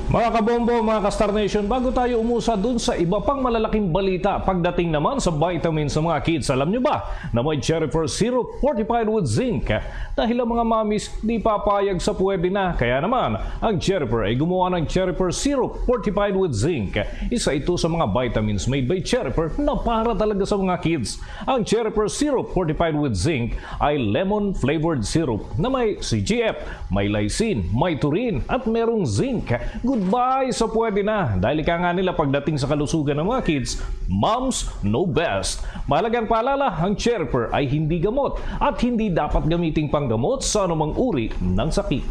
Mga kabombo, mga ka-Star Nation, bago tayo umusa dun sa iba pang malalaking balita pagdating naman sa vitamins sa mga kids, alam nyo ba na may Cherry First Syrup fortified with zinc? Dahil ang mga mamis di papayag sa pwede na. Kaya naman, ang Cherry First ay gumawa ng Cherry First Syrup fortified with zinc. Isa ito sa mga vitamins made by Cherry First na para talaga sa mga kids. Ang Cherry First Syrup fortified with zinc ay lemon-flavored syrup na may C G F, may lysine, may taurine, at merong zinc. Goodbye sa pwede na. Dahil ika nga nila pagdating sa kalusugan ng mga kids, moms know best. Mahalagang paalala, ang Cherry First ay hindi gamot at hindi dapat gamiting panggamot sa anumang uri ng sakit.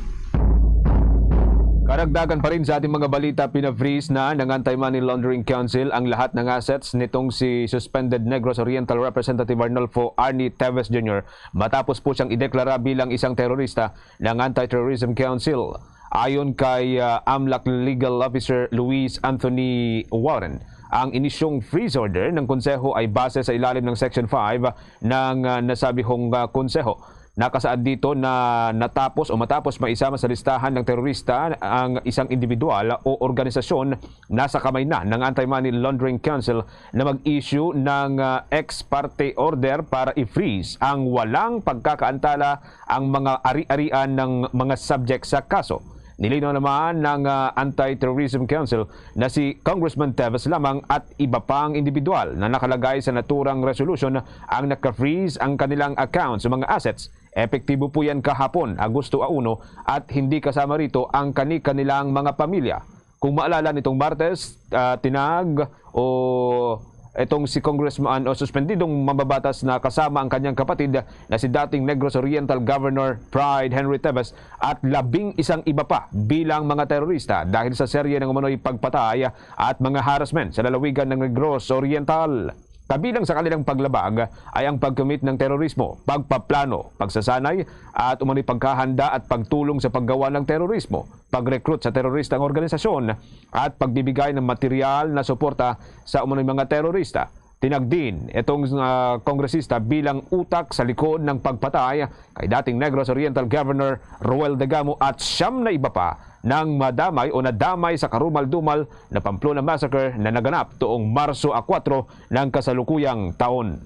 Karagdagan pa rin sa ating mga balita, pina-freeze na ng Anti-Money Laundering Council ang lahat ng assets nitong si suspended Negros Oriental Representative Arnulfo Arnie Teves Junior matapos po siyang ideklara bilang isang terorista ng Anti-Terrorism Council. Ayon kay uh, AMLAC Legal Officer Luis Anthony Warren, ang inisyong freeze order ng Konseho ay base sa ilalim ng Section five ng uh, nasabihong uh, Konseho. Nakasaad dito na natapos o matapos maisama sa listahan ng terorista ang isang individual o organisasyon na sa kamay na ng Anti-Money Laundering Council na mag-issue ng uh, ex parte order para i-freeze ang walang pagkakaantala ang mga ari-arian ng mga subject sa kaso. Nilinaw naman ng uh, Anti-Terrorism Council na si Congressman Teves lamang at iba pang individual na nakalagay sa naturang resolution ang naka-freeze ang kanilang account sa mga assets. Epektibo po yan kahapon, Agosto a uno, at hindi kasama rito ang kani-kanilang mga pamilya. Kung maalala nitong Martes, uh, tinag o itong si Congressman o suspendidong mambabatas na kasama ang kanyang kapatid na si dating Negros Oriental Governor Pride Henry Teves at labing isang iba pa bilang mga terorista dahil sa serye ng umano'y pagpatay at mga harassment sa lalawigan ng Negros Oriental. Kabilang sa kanilang paglabag ay ang pag-commit ng terorismo, pagpaplano, pagsasanay at umano'y pagkahanda at pagtulong sa paggawa ng terorismo, pag-recruit sa teroristang organisasyon at pagbibigay ng material na suporta sa umano'y mga terorista. Tinagdin itong uh, kongresista bilang utak sa likod ng pagpatay kay dating Negros Oriental Governor Roel Degamo at siyam na iba pa nang madamay o nadamay sa karumal-dumal na Pamplona Massacre na naganap tuong Marso a kuwatro ng kasalukuyang taon.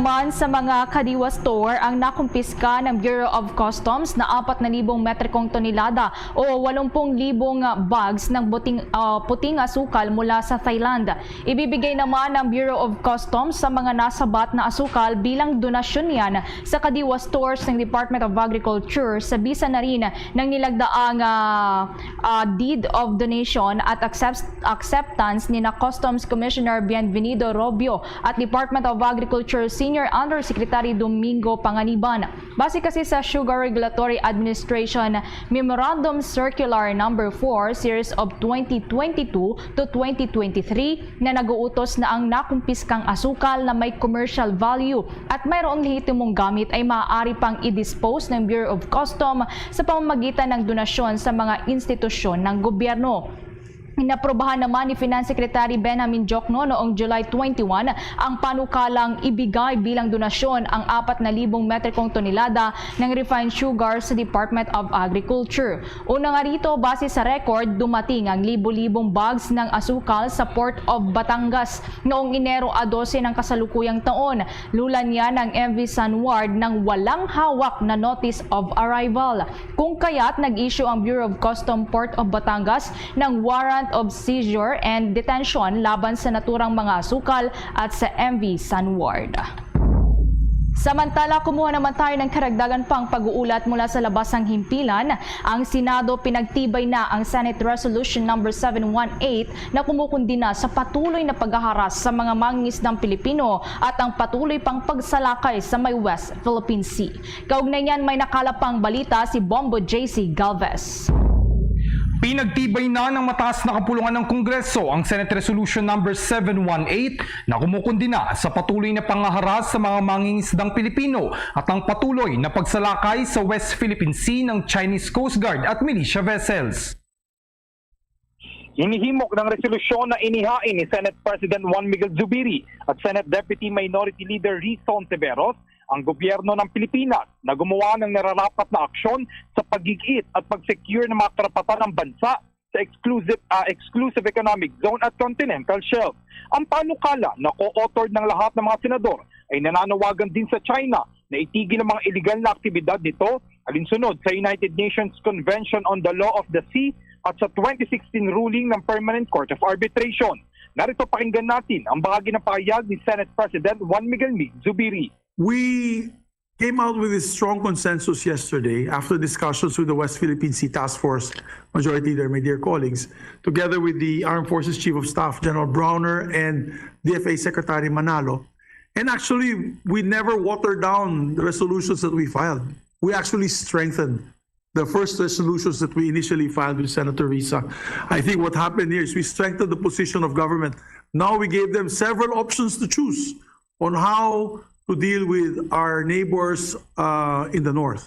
Man sa mga Kadiwa store ang nakumpiska ng Bureau of Customs na apat na libong metrikong tonelada o walumpung libong bags ng buting, ah, puting asukal mula sa Thailand. Ibibigay naman ng Bureau of Customs sa mga nasabat na asukal bilang donasyon niyan sa Kadiwa stores ng Department of Agriculture sa bisa na rin ng nilagdaang, ah, ah, deed of donation at accept-, acceptance ni na Customs Commissioner Bienvenido Robio at Department of Agriculture Senior Undersecretary Domingo Panganiban. Base kasi sa Sugar Regulatory Administration Memorandum Circular Number four, Series of twenty twenty-two to twenty twenty-three, na naguutos na ang nakumpiskang asukal na may commercial value at mayroong lehitimong gamit ay maaari pang i-dispose ng Bureau of Custom sa pamamagitan ng donasyon sa mga institusyon ng gobyerno. Inaprubahan naman ni Finance Secretary Benjamin Diokno noong July twenty-one ang panukalang ibigay bilang donasyon ang apat na libong metrikong tonelada ng refined sugar sa Department of Agriculture. Una nga rito, base sa record, dumating ang libo-libong bags ng asukal sa Port of Batangas noong Enero a dose ng kasalukuyang taon. Lulan niya ng M V Sunward ng walang hawak na notice of arrival. Kung kaya't nag-issue ang Bureau of Custom Port of Batangas ng warrant of seizure and detention laban sa naturang mga asukal at sa M V Sunward. Samantala, kumuha naman tayo ng karagdagan pang pag-uulat mula sa labas ng himpilan. Ang Senado pinagtibay na ang Senate Resolution Number seven one eight na kumukundi na sa patuloy na paghaharas sa mga mangingisdang Pilipino at ang patuloy pang pagsalakay sa may West Philippine Sea. Kaugnay niyan, may nakalap pang balita si Bombo J C Galvez. Pinagtibay na ng mataas na kapulungan ng Kongreso ang Senate Resolution Number seven one eight na kumukundi na sa patuloy na pangaharas sa mga mangingisdang Pilipino at ang patuloy na pagsalakay sa West Philippine Sea ng Chinese Coast Guard at militia vessels. Hinihimok ng resolusyon na inihain ni Senate President Juan Miguel Zubiri at Senate Deputy Minority Leader Risa Hontiveros ang gobyerno ng Pilipinas na gumawa ng nararapat na aksyon sa pag-igit at pag-secure ng mga karapatan ng bansa sa exclusive, ah, exclusive economic zone at continental shelf. Ang panukala na co-authored ng lahat ng mga senador ay nananawagan din sa China na itigil ang mga iligal na aktibidad nito alinsunod sa United Nations Convention on the Law of the Sea at sa twenty sixteen ruling ng Permanent Court of Arbitration. Narito, pakinggan natin ang bahagi ng pahayag ni Senate President Juan Miguel Mig Zubiri. We came out with a strong consensus yesterday after discussions with the West Philippine Sea Task Force Majority Leader, my dear colleagues, together with the Armed Forces Chief of Staff General Browner and D F A Secretary Manalo. And actually, we never watered down the resolutions that we filed. We actually strengthened the first resolutions that we initially filed with Senator Risa. I think what happened here is we strengthened the position of government. Now we gave them several options to choose on how to deal with our neighbors, uh, in the north.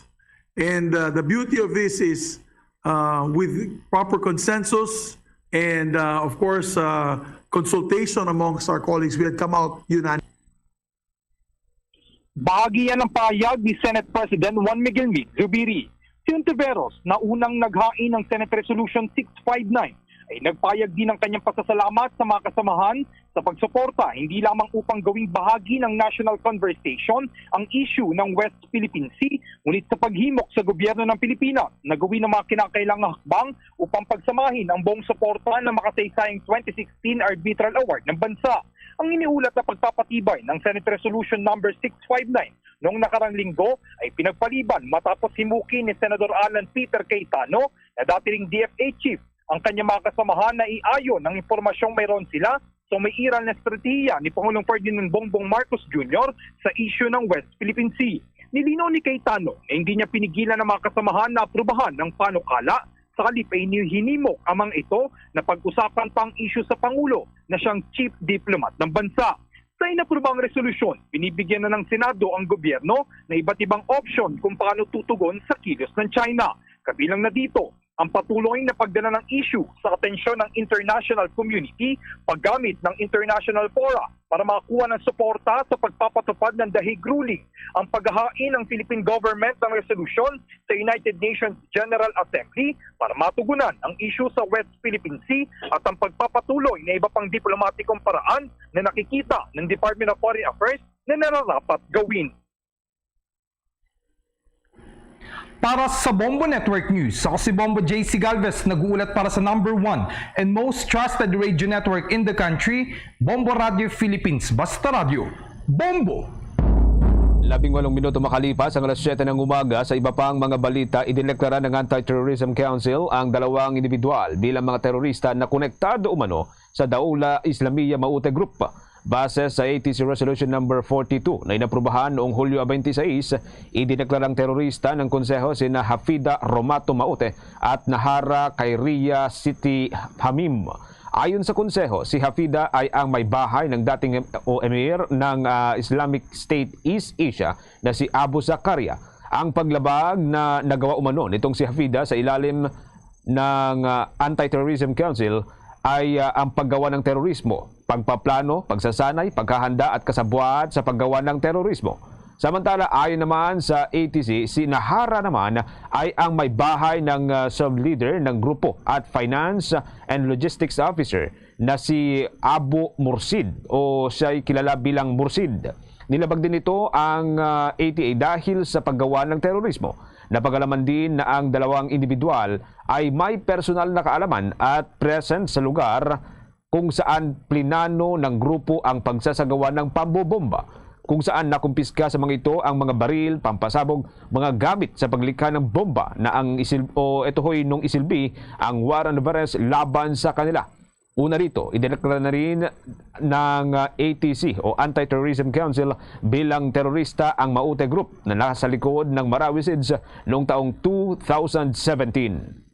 And, uh, the beauty of this is, uh, with proper consensus and, uh, of course, uh, consultation amongst our colleagues, we had come out unanimous. Bahagi yan ng pahayag ni Senate President Juan Miguel Mig Zubiri. Si Hontiveros, na unang naghain ng Senate Resolution six five nine, ay nagpahayag din ng kanyang pasasalamat sa mga kasamahan sa pagsuporta, hindi lamang upang gawing bahagi ng national conversation ang issue ng West Philippine Sea, ngunit sa paghimok sa gobyerno ng Pilipinas na gawin ang mga kinakailangang hakbang upang pagsamahin ang buong suporta ng makasaysayang twenty sixteen Arbitral Award ng bansa. Ang iniulat na pagpapatibay ng Senate Resolution Number six five nine noong nakarang linggo ay pinagpaliban matapos himukin ni Senador Alan Peter Cayetano, na dati ring D F A chief, ang kanyang mga kasamahan na iayon ang impormasyong mayroon sila sa umiiral na estratehiya ni Pangulong Ferdinand Bongbong Marcos Junior sa isyu ng West Philippine Sea. Nilinaw ni Cayetano na hindi niya pinigilan ang mga kasamahan na aprubahan ang panukala, sa halip ay ini-, hinimok ang mga ito na pag-usapan pa ang isyu sa Pangulo na siyang chief diplomat ng bansa. Sa inaprubang resolusyon, binibigyan na ng Senado ang gobyerno na iba't ibang opsyon kung paano tutugon sa kilos ng China. Kabilang na dito ang patuloy na pagdala ng isyu sa atensyon ng international community paggamit ng international fora para makakuha ng suporta sa pagpapatupad ng The Hague Ruling. Ang paghahain ng Philippine government ng resolusyon sa United Nations General Assembly para matugunan ang isyu sa West Philippine Sea at ang pagpapatuloy na iba pang diplomatikong paraan na nakikita ng Department of Foreign Affairs na nararapat gawin. Para sa Bombo Network News, ako si Bombo J C Galvez, nag-uulat para sa number one and most trusted radio network in the country, Bombo Radio Philippines. Basta Radio, Bombo! Labing walong minuto makalipas ang alas siyete ng umaga, sa iba pang mga balita, idineklara ng Anti-Terrorism Council ang dalawang individual bilang mga terorista na konektado umano sa Daula Islamiyah Maute Group. Base sa A T C Resolution Number forty-two na inaprubahan noong Hulyo twenty-six, idineklarang terorista ng konseho sina Hafida Romato Maute at Nahara Khairia Siti Hamim. Ayon sa konseho, si Hafida ay ang may bahay ng dating o emir ng, ah, Islamic State East Asia na si Abu Zakaria. Ang paglabag na nagawa umano nitong si Hafida sa ilalim ng, ah, Anti-Terrorism Council ay, ah, ang paggawa ng terorismo, pagpaplano, pagsasanay, paghahanda at kasabuat sa paggawa ng terorismo. Samantala, ayon naman sa A T C, si Nahara naman ay ang may bahay ng, ah, sub-leader ng grupo at finance and logistics officer na si Abu Mursid, o siya'y kilala bilang Mursid. Nilabag din ito ang, ah, A T A dahil sa paggawa ng terorismo. Napagalaman din na ang dalawang individual ay may personal na kaalaman at present sa lugar kung saan plinano ng grupo ang pagsasagawa ng pambobomba, kung saan nakumpiska sa mga ito ang mga baril, pampasabog, mga gamit sa paglikha ng bomba na ang isil-, o ito ho'y nung isilbi ang warrant of arrest laban sa kanila. Una rito, idineklara na rin ng, ah, A T C o Anti-Terrorism Council bilang terorista ang Maute Group na nasa likod ng Marawi Siege noong taong two thousand seventeen.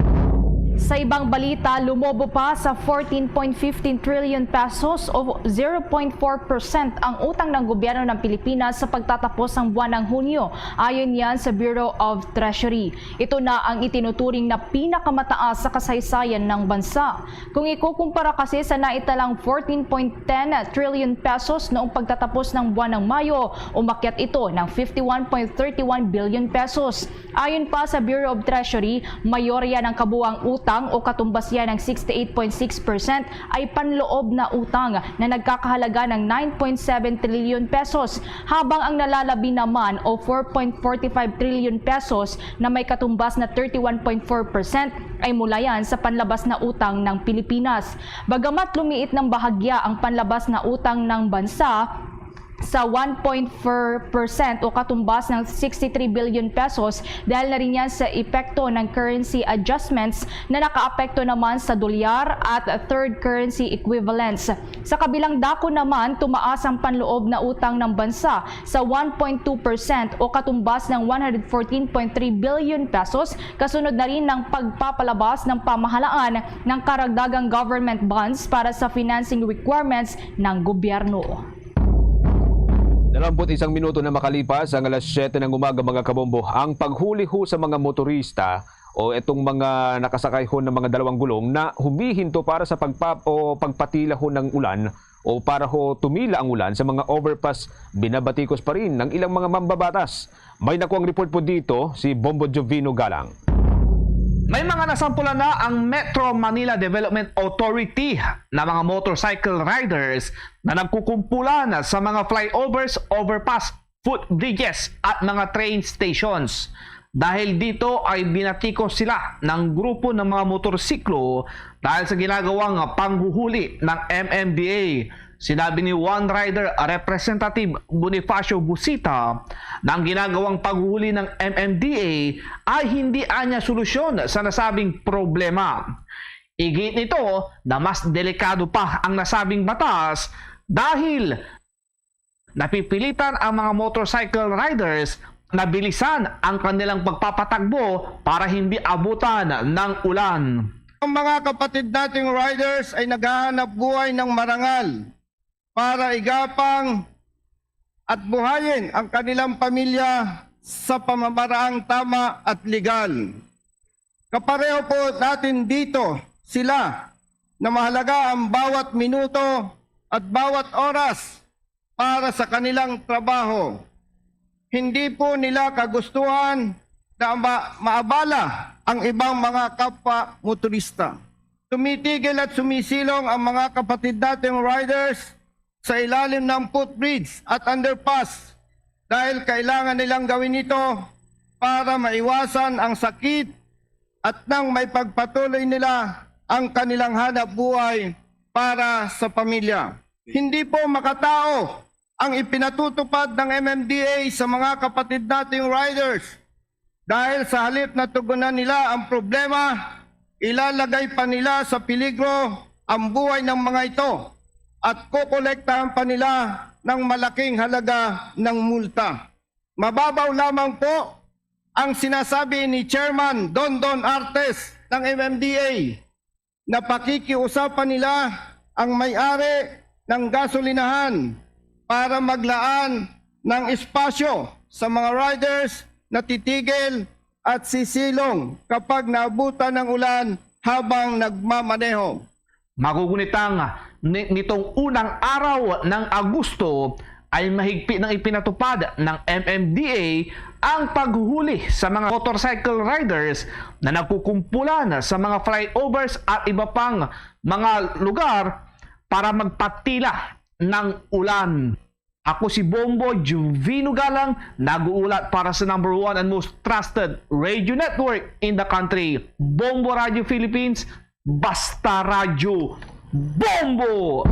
Sa ibang balita, lumobo pa sa fourteen point fifteen trillion pesos o zero point four percent ang utang ng gobyerno ng Pilipinas sa pagtatapos ng buwan ng Hunyo, ayon yan sa Bureau of Treasury. Ito na ang itinuturing na pinakamataas sa kasaysayan ng bansa. Kung ikukumpara kasi sa naitalang fourteen point ten trillion pesos noong pagtatapos ng buwan ng Mayo, umakyat ito ng fifty-one point thirty-one billion pesos. Ayon pa sa Bureau of Treasury, mayorya ng kabuang utang o katumbas yan ng sixty-eight point six percent ay panloob na utang na nagkakahalaga ng nine point seven trillion pesos, habang ang nalalabi naman o four point forty-five trillion pesos na may katumbas na thirty-one point four percent ay mula yan sa panlabas na utang ng Pilipinas. Bagamat lumiit ng bahagya ang panlabas na utang ng bansa sa one point four percent o katumbas ng sixty-three billion pesos dahil na rin yan sa epekto ng currency adjustments na nakaapekto naman sa dolyar at third currency equivalents. Sa kabilang dako naman, tumaas ang panloob na utang ng bansa sa one point two percent o katumbas ng one hundred fourteen point three billion pesos, kasunod na rin ng pagpapalabas ng pamahalaan ng karagdagang government bonds para sa financing requirements ng gobyerno. Dalawamput isang minuto na makalipas ang alas siyete ng umaga, mga kabombo. Ang paghuli ho sa mga motorista o itong mga nakasakay ho ng mga dalawang gulong na humihinto para sa pagpa-, o pagpatila ho ng ulan o para ho tumila ang ulan sa mga overpass, binabatikos pa rin ng ilang mga mambabatas. May nakuang report po dito si Bombo Jovino Galang. May mga nasampulan na ang Metro Manila Development Authority na mga motorcycle riders na nagkukumpulan sa mga flyovers, overpass, footbridges at mga train stations. Dahil dito ay binatikos sila ng grupo ng mga motorsiklo dahil sa ginagawang panghuhuli ng M M D A. Sinabi ni One Rider Representative Bonifacio Busita na ang ginagawang paghuhuli ng M M D A ay hindi anya solusyon sa nasabing problema. Igit nito na mas delikado pa ang nasabing batas dahil napipilitan ang mga motorcycle riders na bilisan ang kanilang pagpapatakbo para hindi abutan ng ulan. Ang mga kapatid nating riders ay naghahanap buhay ng marangal para igapang at buhayin ang kanilang pamilya sa pamamaraang tama at legal. Kapareho po natin dito sila na mahalaga ang bawat minuto at bawat oras para sa kanilang trabaho. Hindi po nila kagustuhan na ma-, maabala ang ibang mga kapwa motorista. Tumitigil at sumisilong ang mga kapatid nating riders sa ilalim ng footbridge at underpass dahil kailangan nilang gawin ito para maiwasan ang sakit at nang maipagpatuloy nila ang kanilang hanap buhay para sa pamilya. Hindi po makatao ang ipinatutupad ng M M D A sa mga kapatid nating riders dahil sa halip na tugunan nila ang problema, ilalagay pa nila sa peligro ang buhay ng mga ito at kokolektahan pa nila ng malaking halaga ng multa. Mababaw lamang po ang sinasabi ni Chairman Dondon Artes ng M M D A na pakikiusapan nila ang may-ari ng gasolinahan para maglaan ng espasyo sa mga riders na titigil at sisilong kapag naabutan ng ulan habang nagmamaneho. Magugunitang ni-, nitong unang araw ng Agosto ay mahigpit nang ipinatupad ng M M D A ang paghuhuli sa mga motorcycle riders na nagkukumpulan sa mga flyovers at iba pang mga lugar para magpatila ng ulan. Ako si Bombo Juvino Galang, nag-uulat para sa number one and most trusted radio network in the country, Bombo Radio Philippines, Basta Radyo Bombo!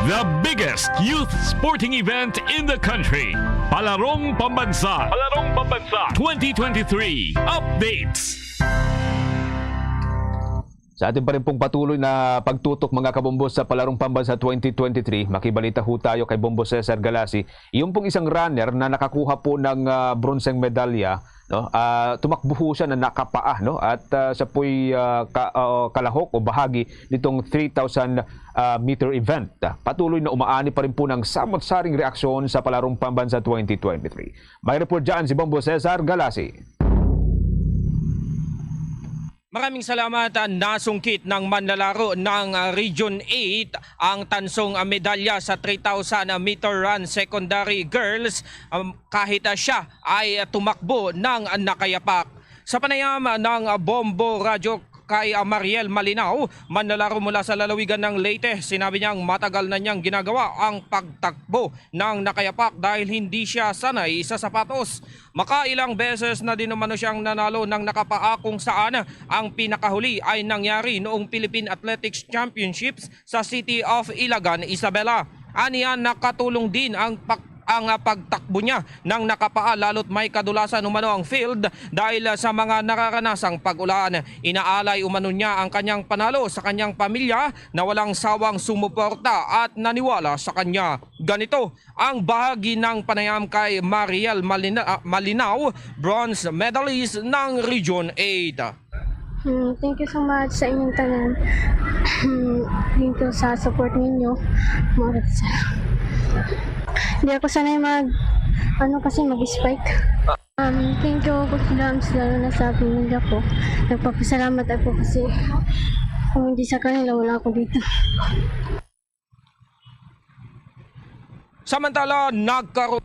The biggest youth sporting event in the country. Palarong Pambansa. Palarong Pambansa twenty twenty-three Updates. Sa atin pa rin pong patuloy na pagtutok, mga kabombo, sa Palarong Pambansa twenty twenty-three, makibalita ho tayo kay Bombo Cesar Galasi. Yung pong isang runner na nakakuha po ng, ah, bronseng medalya, no? Ah, tumakbo ho siya na nakapaa, no? At, ah, siya po'y, ah, ka-, ah, kalahok o bahagi nitong three thousand, ah, meter event. Patuloy na umaani pa rin po ng samot-saring reaksyon sa Palarong Pambansa twenty twenty-three. May report dyan si Bombo Cesar Galasi. Maraming salamat. Ah, nasungkit ng manlalaro ng, ah, Region eight ang tansong, ah, medalya sa three thousand meter run secondary girls, um, kahit, ah, siya ay, ah, tumakbo ng, ah, nakayapak. Sa panayam, ah, ng, ah, Bombo Radyo kay, ah, Mariel Malinaw, manlalaro mula sa lalawigan ng Leyte, sinabi niyang matagal na niyang ginagawa ang pagtakbo ng nakayapak dahil hindi siya sanay sa sapatos. Makailang beses na din umano siyang nanalo ng nakapaa, kung saan ang pinakahuli ay nangyari noong Philippine Athletics Championships sa City of Ilagan, Isabela. Aniya, nakatulong din ang pak-, ang, ah, pagtakbo niya ng nakapaa, lalo't may kadulasan umano ang field dahil, ah, sa mga nararanasang pag-ulan. Inaalay umano niya ang kanyang panalo sa kanyang pamilya na walang sawang sumuporta at naniwala sa kanya. Ganito ang bahagi ng panayam kay Mariel Malina-, ah, Malinaw, bronze medalist ng Region eight. Hmm, thank you so much sa inyong tanan. Hmm, thank you sa support ninyo. Mao ra sa, di ako sanay mag, ano, kasi mag-spike. Um, thank you, Coach Dams, lalo na sa pamilya ko. Nagpapasalamat ako kasi kung hindi sa kanila, wala ako dito. Samantala, nagkaroon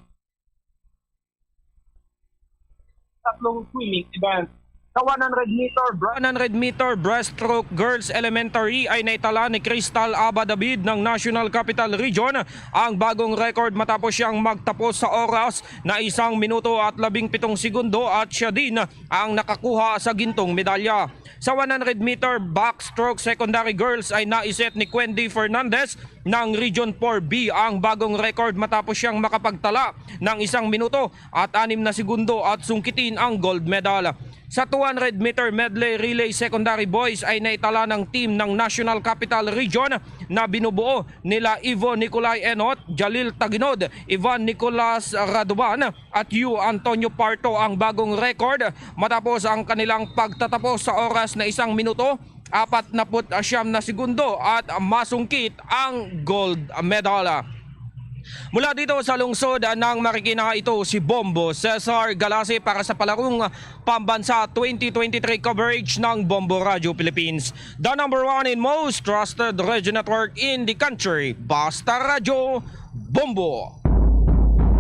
tatlong swimming event. Sa one hundred meter bra-, one hundred meter breaststroke girls elementary ay naitala ni Crystal Aba David ng National Capital Region ang bagong record matapos siyang magtapos sa oras na isang minuto at labing pitong segundo at siya din ang nakakuha sa gintong medalya. Sa one hundred meter backstroke secondary girls ay naiset ni Quendy Fernandez ng Region four B ang bagong record matapos siyang makapagtala ng isang minuto at anim na segundo at sungkitin ang gold medal. Sa two hundred meter medley relay secondary boys ay naitala ng team ng National Capital Region na binubuo nila Ivo Nicolay Enot, Jalil Taginod, Ivan Nicolas Raduan at Yu Antonio Parto ang bagong record matapos ang kanilang pagtatapos sa oras na isang minuto, apat na put siyam na segundo at masungkit ang gold medal. Mula dito sa lungsod ng Marikina, ito si Bombo Cesar Galasi para sa Palarong Pambansa twenty twenty-three coverage ng Bombo Radio Philippines, the number one and most trusted radio network in the country. Basta Radyo, Bombo!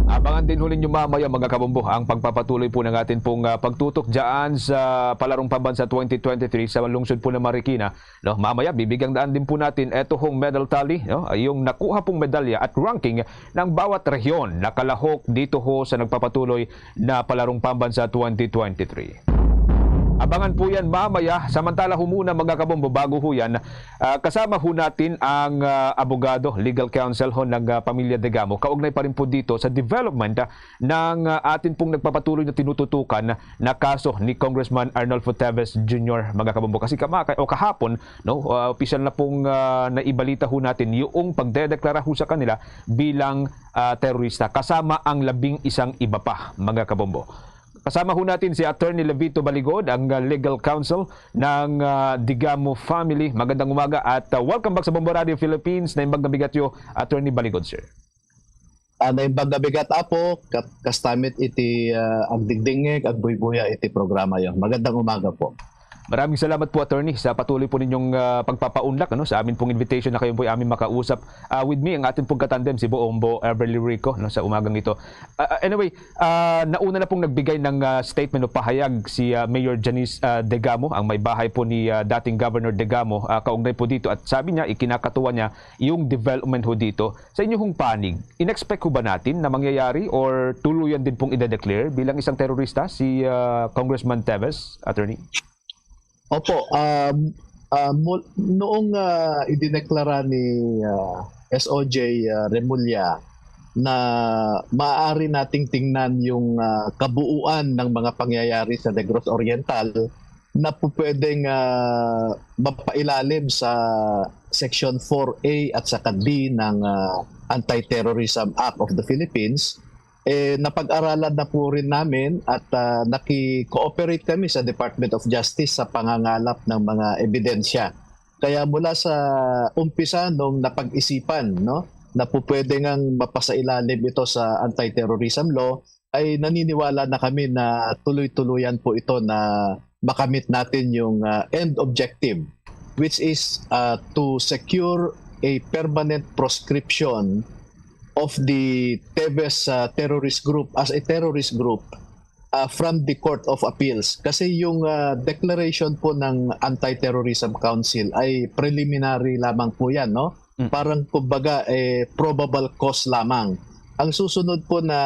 Abangan din ho ninyo mamaya, mga kabombo, ang pagpapatuloy po ng atin pong, ah, pagtutok dyan sa Palarong Pambansa twenty twenty-three sa lungsod po ng Marikina. No, mamaya, bibigyan daan din po natin eto hong medal tally, no, yung nakuha pong medalya at ranking ng bawat rehiyon na kalahok dito ho sa nagpapatuloy na Palarong Pambansa twenty twenty-three. Abangan po yan mamaya. Samantala ho muna, mga kabombo, bago ho yan, ah, kasama ho natin ang, ah, abogado, legal counsel ho ng, ah, pamilya Degamo. Kaugnay pa rin po dito sa development, ah, ng, ah, atin pong nagpapatuloy na tinututukan na kaso ni Congressman Arnulfo Teves Junior, mga kabombo. Kasi kamaka-, o kahapon, no, ah, opisyal na pong, ah, naibalita ho natin yung pagdedeklara ho sa kanila bilang, ah, terorista, kasama ang labing isang iba pa, mga kabombo. Kasama ho natin si Attorney Levito Baligod, ang, ah, legal counsel ng, ah, Digamo family. Magandang umaga at, ah, welcome back sa Bombo Radio Philippines. Naimbag nga bigat yo, Attorney Baligod, sir. Ah, naimbag nga bigat, Apo, kat-, kastamit iti, ah, agdigdingig, agbuybuya iti programa yo. Magandang umaga po. Maraming salamat po, Attorney, sa patuloy po ninyong, ah, pagpapaunlak, ano, sa amin pong invitation na kayo po ay aming makausap. Ah, with me, ang atin pong katandem, si Bombo Everly Rico, no, sa umagang ito. Ah, ah, anyway, ah, nauna na pong nagbigay ng, ah, statement o pahayag si, ah, Mayor Janice, ah, Degamo, ang may bahay po ni, ah, dating Governor Degamo, ah, kaugnay po dito. At sabi niya, ikinakatuwa niya yung development ho dito. Sa inyong panig, in-expect ho ba natin na mangyayari or tuluyan din pong ide-declare bilang isang terorista si, ah, Congressman Teves, Attorney? Opo, um, ah, mul-, noong, ah, idineklara ni, ah, S O J, ah, Remulla na maaari nating tingnan yung, ah, kabuuan ng mga pangyayari sa Negros Oriental na pupwedeng, ah, mapailalim sa Section four A at saka D ng, ah, Anti-Terrorism Act of the Philippines, eh, napag-aralan na po rin namin at, ah, naki-cooperate kami sa Department of Justice sa pangangalap ng mga ebidensya. Kaya mula sa umpisa, nung napag-isipan, no, na po pwede ngang mapasailalim ito sa anti-terrorism law, ay naniniwala na kami na tuloy-tuluyan po ito na makamit natin yung, ah, end objective, which is, ah, to secure a permanent proscription of the Teves, ah, terrorist group as a terrorist group, ah, from the Court of Appeals. Kasi yung, ah, declaration po ng Anti-Terrorism Council ay preliminary lamang po yan, no? Mm. Parang kumbaga, eh, probable cause lamang. Ang susunod po na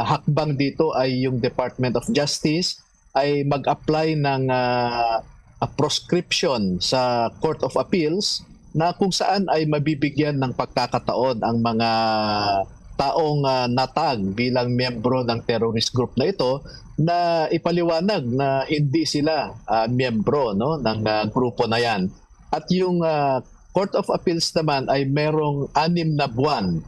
hakbang dito ay yung Department of Justice ay mag-apply ng, ah, ah, proscription sa Court of Appeals na kung saan ay mabibigyan ng pagkakataon ang mga taong, ah, natag bilang miyembro ng terrorist group na ito na ipaliwanag na hindi sila, ah, miyembro, no, ng, ah, grupo na yan. At yung, ah, Court of Appeals naman ay merong anim na buwan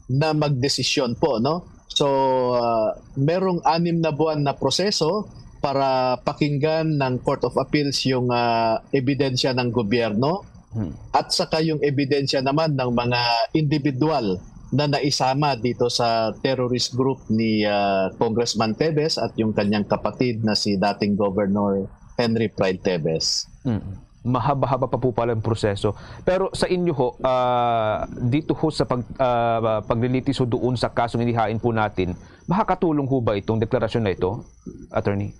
na magdesisyon po, no? So, ah, merong anim na buwan na proseso para pakinggan ng Court of Appeals yung, ah, ebidensya ng gobyerno Hmm. at saka yung ebidensya naman ng mga individual na naisama dito sa terrorist group ni, ah, Congressman Teves at yung kanyang kapatid na si dating Governor Henry Pride Teves. Mm. Mahaba-haba pa po pala ang proseso. Pero sa inyo ho, ah, dito ho sa pag-, ah, paglilitis ho doon sa kasong inihain po natin, makakatulong ho ba itong deklarasyon na ito, Attorney?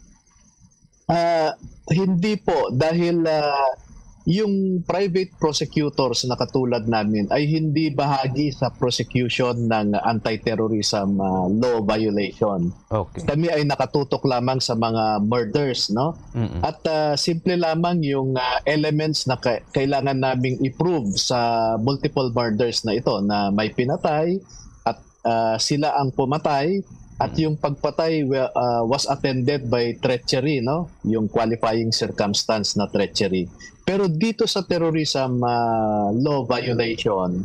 Ah, hindi po, dahil, ah, yung private prosecutors na katulad namin ay hindi bahagi sa prosecution ng anti-terrorism, ah, law violation. Okay. Kami ay nakatutok lamang sa mga murders, no? Mm-mm. At, ah, simple lamang yung, ah, elements na ka-, kailangan naming i-prove sa multiple murders na ito, na may pinatay at, ah, sila ang pumatay, at Mm. yung pagpatay, well, ah, was attended by treachery, no? Yung qualifying circumstance na treachery. Pero dito sa terrorism, ah, law violation,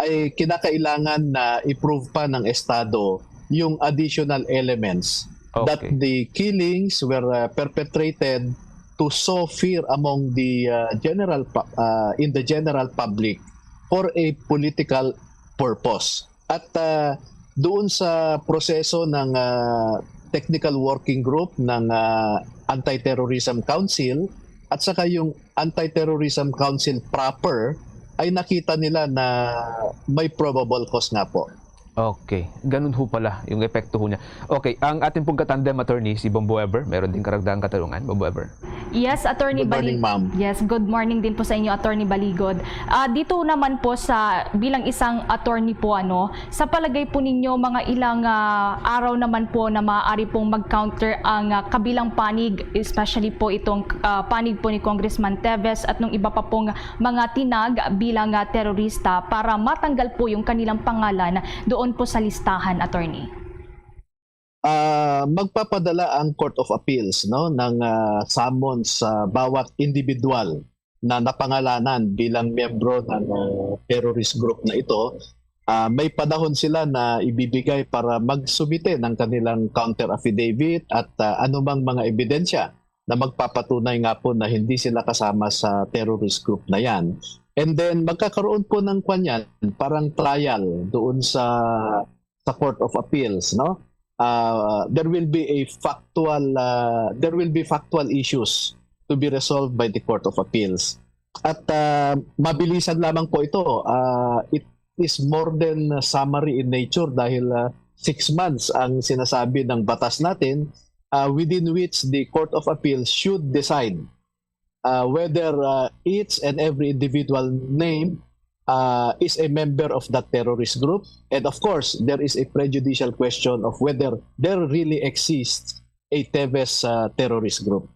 ay kinakailangan na i-prove pa ng Estado yung additional elements that Okay. the killings were, uh, perpetrated to sow fear among the, uh, general pu-, uh, in the general public for a political purpose. At, uh, doon sa proseso ng, uh, technical working group ng, uh, Anti-Terrorism Council at saka yung Anti-Terrorism Council proper, ay nakita nila na may probable cause nga po. Okay, ganun ho pala yung epekto ho niya. Okay, ang ating pong katandem attorney, si Bombo Ever, meron din karagdagang katanungan, Bombo Ever. Yes, Attorney Good morning, Bali- ma'am. Yes, good morning din po sa inyo, Attorney Baligod. Ah, dito naman po sa bilang isang attorney po, ano, sa palagay po ninyo, mga ilang ah, araw naman po na maaari pong mag-counter ang ah, kabilang panig, especially po itong ah, panig po ni Congressman Teves at nung iba pa pong mga tinag bilang ah, terorista para matanggal po yung kanilang pangalan doon po sa listahan, Attorney. Ah, magpapadala ang Court of Appeals, no, ng ah, summons sa bawat individual na napangalanan bilang miyembro ng ah, terrorist group na ito. Ah, may panahon sila na ibibigay para magsumite ng kanilang counter affidavit at ah, anumang mga ebidensya na magpapatunay nga po na hindi sila kasama sa terrorist group na yan. And then magkakaroon po ng kwan yan, parang trial doon sa sa Court of Appeals, no? Uh, there will be a factual uh, there will be factual issues to be resolved by the Court of Appeals. At uh, mabilisan lamang po ito. Uh, it is more than summary in nature dahil uh, six months ang sinasabi ng batas natin, uh, within which the Court of Appeals should decide uh, whether uh, each and every individual name uh, is a member of that terrorist group. And of course, there is a prejudicial question of whether there really exists a Teves uh, terrorist group.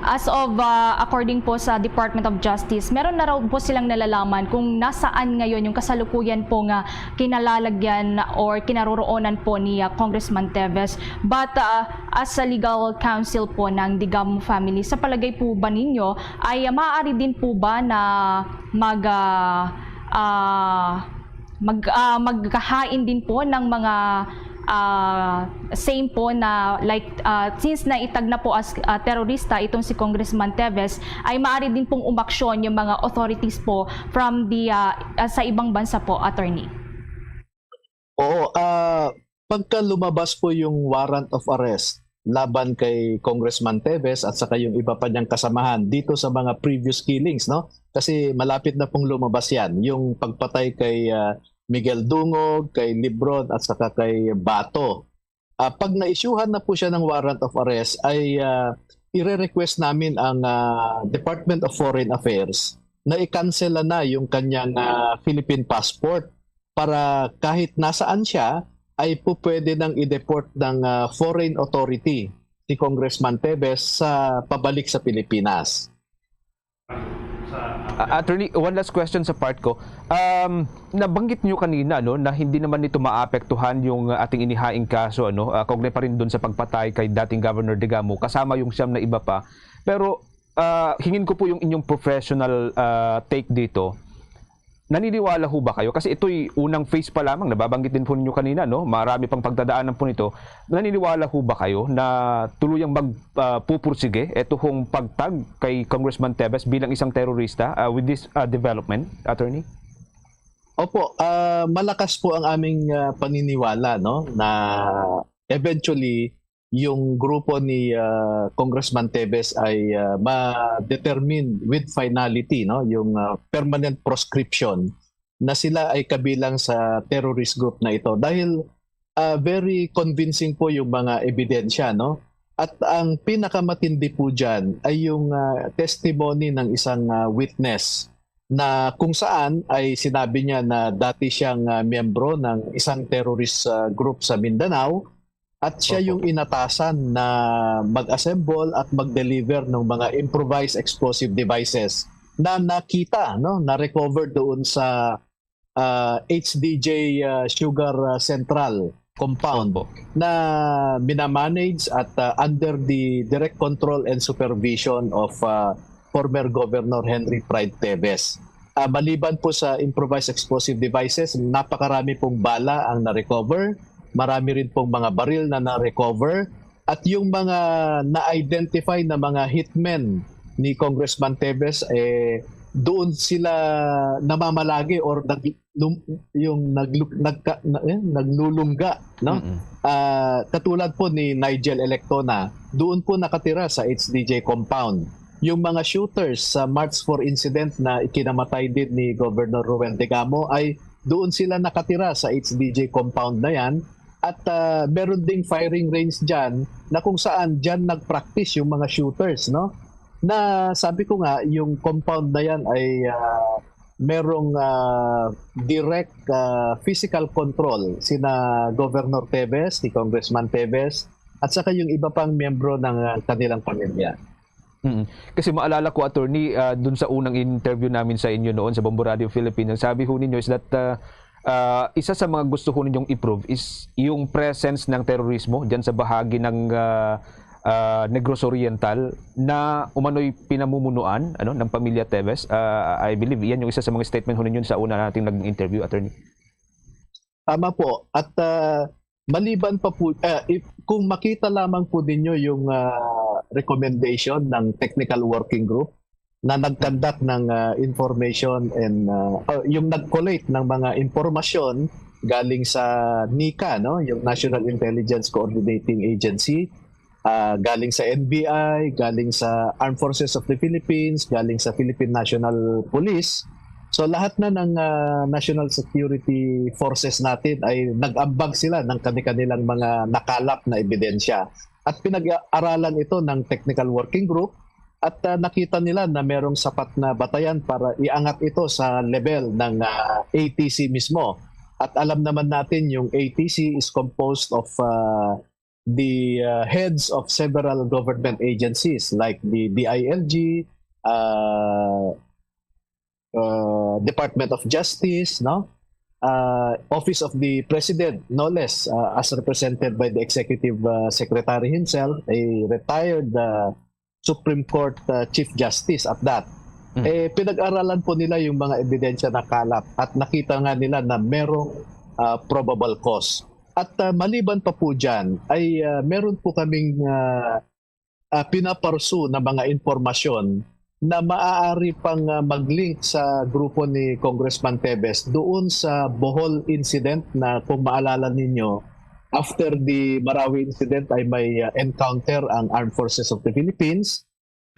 As of, uh, according po sa Department of Justice, meron na raw po silang nalalaman kung nasaan ngayon yung kasalukuyan po nga kinalalagyan or kinaroroonan po ni uh, Congressman Teves. But uh, as a legal counsel po ng Digamo family, sa palagay po ba ninyo ay uh, maaari din po ba na mag uh, uh, mag, ah, magkahain din po ng mga ah, same po na like ah, since naitag na po as ah, terorista itong si Congressman Teves, ay maaari din pong umaksyon yung mga authorities po from the ah, ah, sa ibang bansa po, attorney. Oo, ah, pagka lumabas po yung warrant of arrest laban kay Congressman Teves at saka yung iba pa niyang kasamahan dito sa mga previous killings, no? Kasi malapit na pong lumabas yan, yung pagpatay kay ah, Miguel Dungog, kay Lebron at saka kay Bato. Ah, pag na-issuehan na po siya ng warrant of arrest, ay ah, ire-request namin ang ah, Department of Foreign Affairs na i-cancel na yung kanyang ah, Philippine passport para kahit nasaan siya ay po pwede nang i-deport ng ah, foreign authority si Congressman Teves sa pabalik sa Pilipinas. Uh, attorney, one last question sa part ko. Um, nabanggit niyo kanina, no, na hindi naman nito maapektuhan yung ating inihaing kaso, ano, uh, kaugnay pa rin dun sa pagpatay kay dating Governor Digamo, kasama yung siyam na iba pa. Pero uh, hingin ko po yung inyong professional uh, take dito. Naniniwala ho ba kayo? Kasi ito'y unang phase pa lamang, nababanggit din po ninyo kanina, no? Marami pang pagdadaanan po nito. Naniniwala ho ba kayo na tuluyang magpupursige ito hong pagtag kay Congressman Teves bilang isang terorista uh, with this uh, development, attorney? Opo, uh, malakas po ang aming uh, paniniwala, no, na eventually yung grupo ni uh, Congressman Teves ay uh, ma-determine with finality, no, yung uh, permanent proscription na sila ay kabilang sa terrorist group na ito dahil uh, very convincing po yung mga ebidensya, no? At ang pinakamatindi po diyan ay yung uh, testimony ng isang uh, witness na kung saan ay sinabi niya na dati siyang uh, miyembro ng isang terrorist uh, group sa Mindanao at siya yung inatasan na mag-assemble at mag-deliver ng mga improvised explosive devices na nakita, no, na-recover doon sa uh, H D J uh, Sugar uh, Central compound na minamanage at uh, under the direct control and supervision of uh, former Governor Henry Pride Teves. Uh, maliban po sa improvised explosive devices, napakarami pong bala ang na-recover. Marami rin pong mga baril na na-recover. At yung mga na-identify na mga hitmen ni Congressman Teves, eh, doon sila namamalagi or nag, lum, yung naglu, nagka, na, eh, naglulungga, no? Uh, katulad po ni Nigel Electona, doon po nakatira sa H D J compound. Yung mga shooters sa March four incident na ikinamatay din ni Governor Ruel Degamo ay doon sila nakatira sa H D J compound na yan. At ah, meron ding firing range dyan na kung saan dyan nag-practice yung mga shooters, no? Na sabi ko nga, yung compound na yan ay ah, merong ah, direct ah, physical control sina Governor Teves, ni Congressman Teves, at saka yung iba pang miyembro ng ah, kanilang pamilya. Mm. Kasi maalala ko, attorney, ah, dun sa unang interview namin sa inyo noon sa Bombo Radio Philippines, ang sabi ho ninyo is that ah, ah, isa sa mga gusto ho ninyong i-prove is yung presence ng terorismo dyan sa bahagi ng ah, ah, Negros Oriental na umano'y pinamumunuan, ano, ng pamilya Teves. Ah, I believe yan yung isa sa mga statement ho ninyo sa una nating naging interview, attorney. Tama po. At ah, maliban pa po, ah, if, kung makita lamang po ninyo yung ah, recommendation ng technical working group na nag-conduct ng ah, information and ah, ah, yung nag-collate ng mga impormasyon galing sa NICA, no, yung National Intelligence Coordinating Agency, ah, galing sa N B I, galing sa Armed Forces of the Philippines, galing sa Philippine National Police. So lahat na ng ah, national security forces natin ay nag-ambag sila ng kani-kanilang mga nakalap na ebidensya. At pinag-aralan ito ng technical working group at ah, nakita nila na merong sapat na batayan para iangat ito sa level ng ah, A T C mismo. At alam naman natin yung A T C is composed of ah, the uh, heads of several government agencies like the D I L G, uh, uh, Department of Justice, no? Uh, Office of the President, no less, uh, as represented by the Executive uh, Secretary himself, a retired uh, Supreme Court uh, Chief Justice at that. Mm. Eh, pinag-aralan po nila yung mga ebidensya na kalap at nakita nga nila na merong uh, probable cause. At uh, maliban pa po dyan, ay uh, meron po kaming uh, uh, pinaparsu na mga impormasyon na maaari pang uh, mag-link sa grupo ni Congressman Teves doon sa Bohol incident na kung maalala ninyo, after the Marawi incident ay may uh, encounter ang Armed Forces of the Philippines,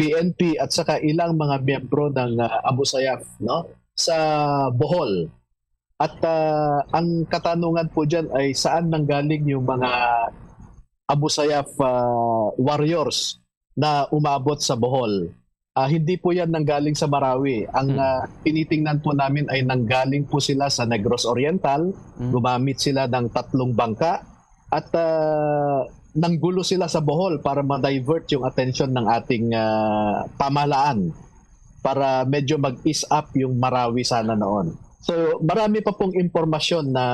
P N P at saka ilang mga miyembro ng uh, Abu Sayyaf, no, sa Bohol. At uh, ang katanungan po dyan ay saan nanggaling yung mga Abu Sayyaf uh, warriors na umabot sa Bohol. Uh, hindi po yan nanggaling sa Marawi. Ang uh, tinitingnan po namin ay nanggaling po sila sa Negros Oriental. Mm. Gumamit sila ng tatlong bangka at uh, nanggulo sila sa Bohol para ma-divert yung atensyon ng ating uh, pamahalaan para medyo mag-ease up yung Marawi sana noon. So marami pa pong impormasyon na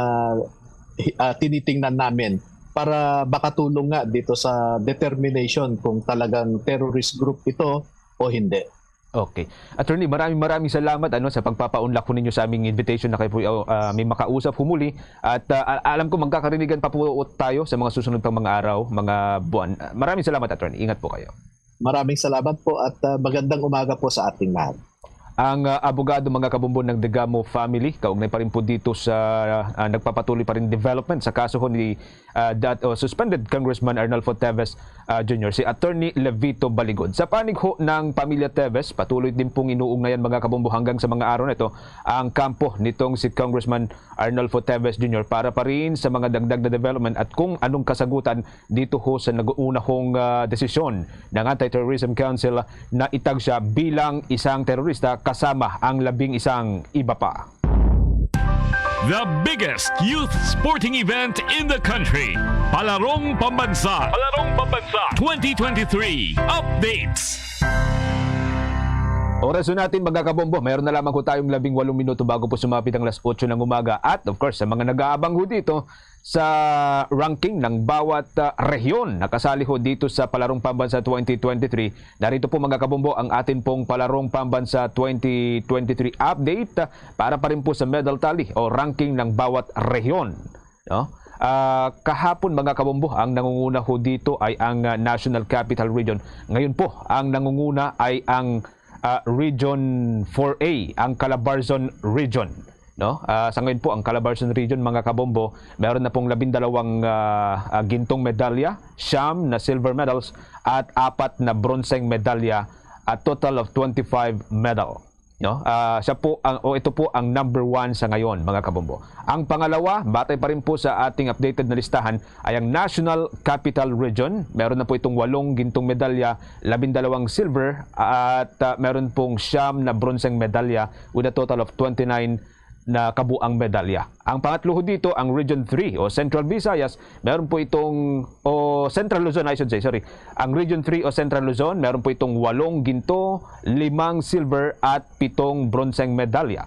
uh, tinitingnan namin para makatulong nga dito sa determination kung talagang terrorist group ito o hindi. Okay. Attorney, maraming maraming salamat ano sa pagpapaunlak po ninyo sa aming invitation na kayo po uh, may makausap humuli at uh, alam ko magkakarinigan pa po tayo sa mga susunod pang mga araw, mga buwan. Maraming salamat, attorney. Ingat po kayo. Maraming salamat po at uh, magandang umaga po sa ating lahat. Ang uh, abogado, mga kabombo, ng Degamo family, kaugnay pa rin po dito sa uh, nagpapatuloy pa rin development sa kaso ho ni uh, that, uh, suspended Congressman Arnulfo Teves uh, Junior, si Attorney Levito Baligod. Sa panig ho ng pamilya Teves, patuloy din pong inuugnayan, mga kabombo, hanggang sa mga araw na ito ang kampo nitong si Congressman Arnulfo Teves Junior para pa rin sa mga dagdag na development at kung anong kasagutan dito ho sa nag-uunahong uh, desisyon ng Anti-Terrorism Council na itag siya bilang isang terorista kasama ang labing isang iba pa. The biggest youth sporting event in the country. Palarong Pambansa. Palarong Pambansa twenty twenty-three Updates. Oras natin, mga kabombo, mayroon na lamang ko tayong labing walong minuto bago po sumapit ang alas otso ng umaga. At of course, sa mga nag-aabang ho dito, sa ranking ng bawat uh, rehiyon na kasali ho dito sa Palarong Pambansa twenty twenty-three. Narito po, mga kabombo, ang atin pong Palarong Pambansa twenty twenty-three update para pa rin po sa medal tally o ranking ng bawat rehiyon. No? Uh, kahapon, mga kabombo, ang nangunguna ho dito ay ang uh, National Capital Region. Ngayon po, ang nangunguna ay ang uh, Region four A, ang Calabarzon Region. No? Uh, sa ngayon po, ang Calabarzon Region, mga kabombo, meron na pong labindalawang uh, uh, gintong medalya, siyam na silver medals, at apat na bronseng medalya, a total of twenty-five medal. No? Ah, siya po ang, o ito po ang number one sa ngayon, mga kabombo. Ang pangalawa, batay pa rin po sa ating updated na listahan, ay ang National Capital Region. Meron na po itong walong gintong medalya, labindalawang silver, at, ah, meron pong siyam na bronseng medalya with a total of twenty-nine na kabuang medalya. Ang pangatlo ho dito, ang Region three o Central Visayas, meron po itong, o Central Luzon, I should say, sorry. Ang Region three o Central Luzon, meron po itong walong ginto, limang silver, at pitong bronseng medalya.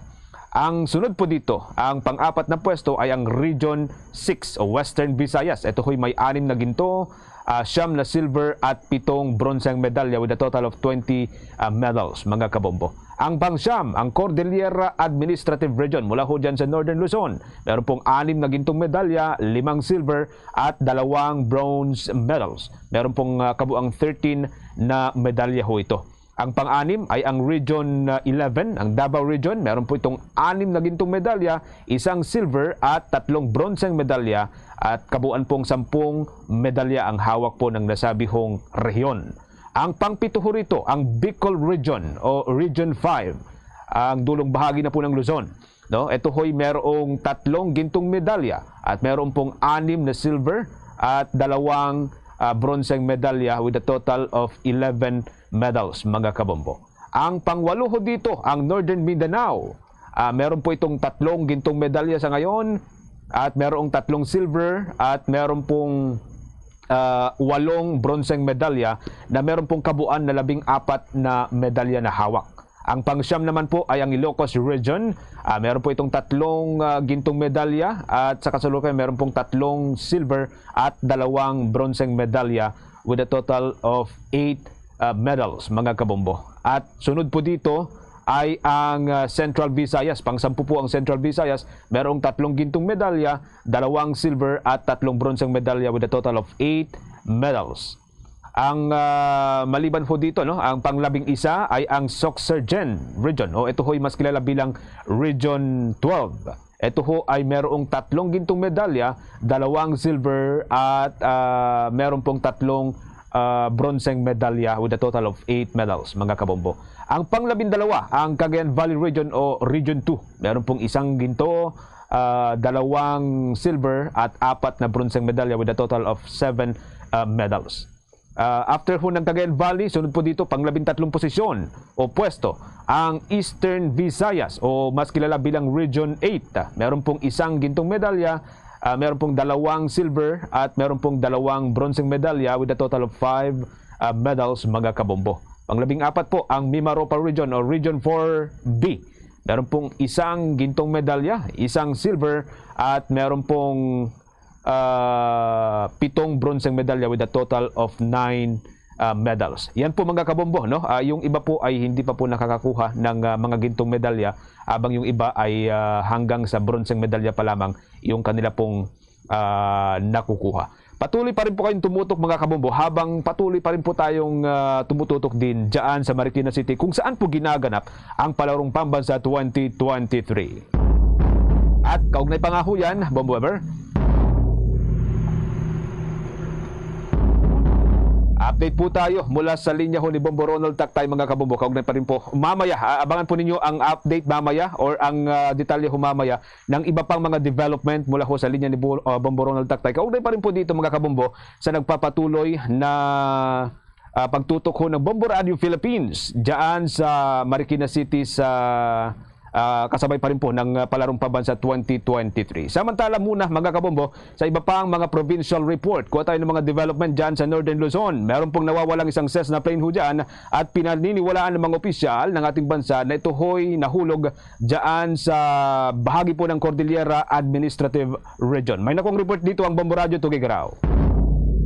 Ang sunod po dito, ang pang-apat na pwesto ay ang Region six o Western Visayas. Ito ho'y may anim na ginto, ah, siyam na silver at pitong bronseng medalya with a total of twenty, ah, medals, mga kabombo. Ang pangsyam, ang Cordillera Administrative Region mula ho dyan sa Northern Luzon. Meron pong anim na gintong medalya, limang silver at dalawang bronze medals. Meron pong, ah, kabuang thirteen na medalya ho ito. Ang pang-anim ay ang Region, ah, eleven, ang Davao Region. Meron po itong anim na gintong medalya, isang silver at tatlong bronseng medalya at kabuuan pong sampung medalya ang hawak po ng nasabihong rehiyon. Ang pangpito ho rito, ang Bicol Region o Region five, ang dulong bahagi na po ng Luzon. No? Ito ho'y merong tatlong gintong medalya at meron pong anim na silver at dalawang, ah, bronseng medalya with a total of eleven medals, mga kabombo. Ang pangwalo ho dito, ang Northern Mindanao. Ah, meron po itong tatlong gintong medalya sa ngayon at merong tatlong silver at meron pong, ah, walong bronseng medalya na meron pong kabuuan na labing apat na medalya na hawak. Ang pangsyam naman po ay ang Ilocos Region. Ah, meron po itong tatlong, ah, gintong medalya at sa kasalukuyan meron pong tatlong silver at dalawang bronseng medalya with a total of eight, ah, medals, mga kabombo. At sunod po dito ay ang, ah, Central Visayas. Pang-sampu po ang Central Visayas. Merong tatlong gintong medalya, dalawang silver at tatlong bronseng medalya with a total of eight medals. Ang, ah, maliban ho dito, no, ang panglabing isa ay ang Soccergen Region, o ito ho'y mas kilala bilang Region twelve. Ito ho ay merong tatlong gintong medalya, dalawang silver at, ah, meron pong tatlong, ah, bronseng medalya with a total of eight medals, mga kabombo. Ang panglabindalawa, ang Cagayan Valley Region o Region two. Meron pong isang ginto, ah, dalawang silver at apat na bronseng medalya with a total of seven, ah, medals. Ah, after ho ng Cagayan Valley, sunod po dito, panglabintatlong posisyon o pwesto, ang Eastern Visayas o mas kilala bilang Region eight. Meron pong isang gintong medalya, ah, meron pong dalawang silver at meron pong dalawang bronseng medalya with a total of five, ah, medals, mga kabombo. Panglabing apat po, ang Mimaropa Region o Region four B. Meron pong isang gintong medalya, isang silver, at meron pong, ah, pitong bronseng medalya with a total of nine, ah, medals. Yan po, mga kabombo, no? Ah, yung iba po ay hindi pa po nakakakuha ng, ah, mga gintong medalya, habang yung iba ay, ah, hanggang sa bronseng medalya pa lamang yung kanila pong, ah, nakukuha. Patuloy pa rin po kayong tumutok, mga kabombo, habang patuloy pa rin po tayong, ah, tumututok din dyan sa Marikina City, kung saan po ginaganap ang Palarong Pambansa twenty twenty-three. At kaugnay pa nga ho yan, Bombo Ever, update po tayo mula sa linya ho ni Bombo Ronald Taktay, mga kabombo. Kaugnay pa rin po. Mamaya, ah, abangan po ninyo ang update mamaya or ang, ah, detalye ho mamaya ng iba pang mga development mula ho sa linya ni Bo-, ah, Bombo Ronald Taktay. Kaugnay pa rin po dito, mga kabombo, sa nagpapatuloy na, ah, pagtutok ho ng Bombo Radio Philippines dyan sa Marikina City sa, ah, kasabay pa rin po ng, ah, Palarong Pambansa twenty twenty-three. Samantala muna, mga kabombo, sa iba pang mga provincial report, kuha tayo ng mga development dyan sa Northern Luzon. Meron pong nawawalang isang Cessna plane ho dyan at pinaniniwalaan ng mga opisyal ng ating bansa na ito ho'y nahulog dyan sa bahagi po ng Cordillera Administrative Region. May nakuhang report dito ang Bombo Radyo Tugigaraw.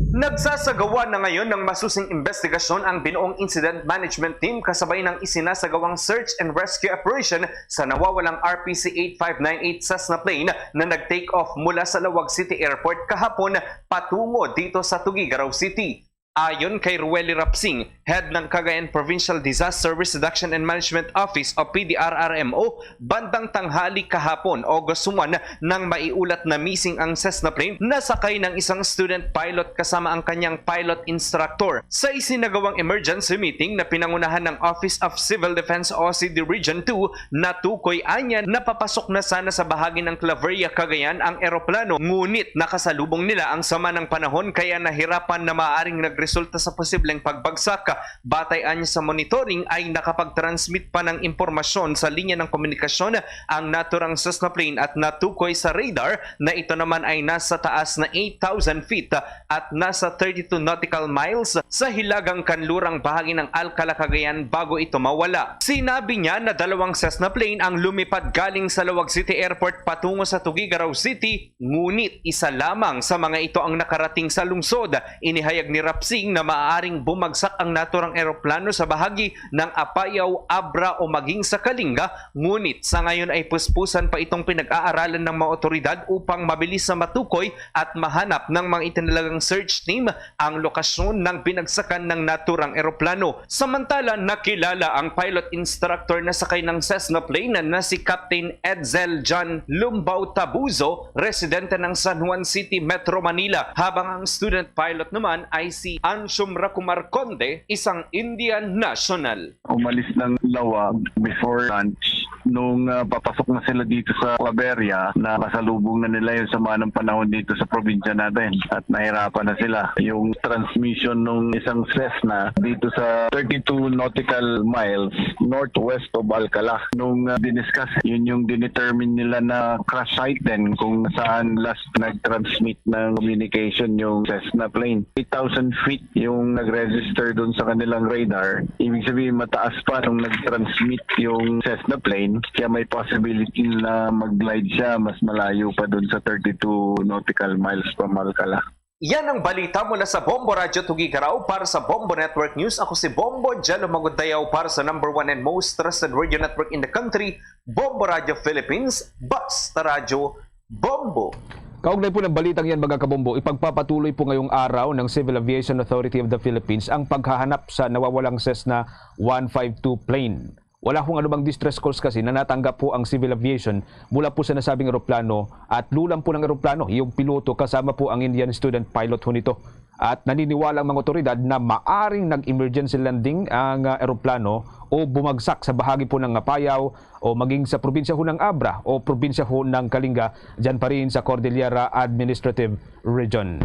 Nagsasagawa na ngayon ng masusing investigasyon ang binuong Incident Management Team kasabay ng isinasagawang search and rescue operation sa nawawalang R P C eight five nine eight Cessna plane na nag-take off mula sa Laoag City Airport kahapon patungo dito sa Tuguegarao City. Ayon kay Rueli Rapsing, head ng Cagayan Provincial Disaster Risk Reduction and Management Office o P D R R M O, bandang tanghali kahapon, August one, nang maiulat na missing ang Cessna plane na sakay ng isang student pilot kasama ang kanyang pilot instructor. Sa isinagawang emergency meeting na pinangunahan ng Office of Civil Defense o C D Region two, natukoy anya na papasok na sana sa bahagi ng Claveria, Cagayan ang eroplano, ngunit nakasalubong nila ang sama ng panahon kaya nahirapan na maaaring nagresulta sa posibleng pagbagsak. Batay anya sa monitoring ay nakapag-transmit pa ng impormasyon sa linya ng komunikasyon ang naturang Cessna plane at natukoy sa radar na ito naman ay nasa taas na eight thousand feet at nasa thirty-two nautical miles sa hilagang kanlurang bahagi ng Alcala, Cagayan bago ito mawala. Sinabi niya na dalawang Cessna plane ang lumipad galing sa Laoag City Airport patungo sa Tuguegarao City, ngunit isa lamang sa mga ito ang nakarating sa lungsod. Inihayag ni Rapsing na maaaring bumagsak ang naturang eroplano sa bahagi ng Apayao, Abra o maging sa Kalinga, ngunit sa ngayon ay puspusan pa itong pinag-aaralan ng mga otoridad upang mabilis na matukoy at mahanap ng mga itinalagang search team ang lokasyon ng binagsakan ng naturang eroplano. Samantala, nakilala ang pilot instructor na sakay ng Cessna plane na si Captain Edsel John Lumbao Tabuzo, residente ng San Juan City, Metro Manila, habang ang student pilot naman ay si Anshum Rakumar Conde, isang Indian national. Umalis ng Laoag before lunch. Nung, ah, papasok na sila dito sa Claveria, nakasalubong na nila yung sama ng panahon dito sa probinsya natin at nahirapan na sila. Yung transmission nung isang Cessna dito sa thirty-two nautical miles northwest of Alcala. Nung, ah, diniscuss, yun yung dinetermine nila na crash site din kung saan last nag-transmit ng communication yung Cessna plane. Eight thousand feet yung nag-register dun sa kanilang radar. Ibig sabihin, mataas pa nung nag-transmit yung Cessna plane, kaya may possibility na mag-glide siya mas malayo pa dun sa thirty-two nautical miles from Alcala. Yan ang balita mula sa Bombo Radyo Tuguegarao. Para sa Bombo Network News, ako si Bombo Jello Magudayao para sa number one and most trusted radio network in the country, Bombo Radyo Philippines, Basta Radyo Bombo. Kaugnay po ng balitang yan, mga kabombo, ipagpapatuloy po ngayong araw ng Civil Aviation Authority of the Philippines ang paghahanap sa nawawalang Cessna one five two plane. Wala pong anumang distress calls kasi na natanggap po ang Civil Aviation mula po sa nasabing eroplano at lulang po ng eroplano yung piloto kasama po ang Indian student pilot ho nito. At naniniwala ang mga otoridad na maaring nag-emergency landing ang, ah, eroplano o bumagsak sa bahagi po ng Apayao o maging sa probinsya ho ng Abra o probinsya ho ng Kalinga, dyan pa rin sa Cordillera Administrative Region.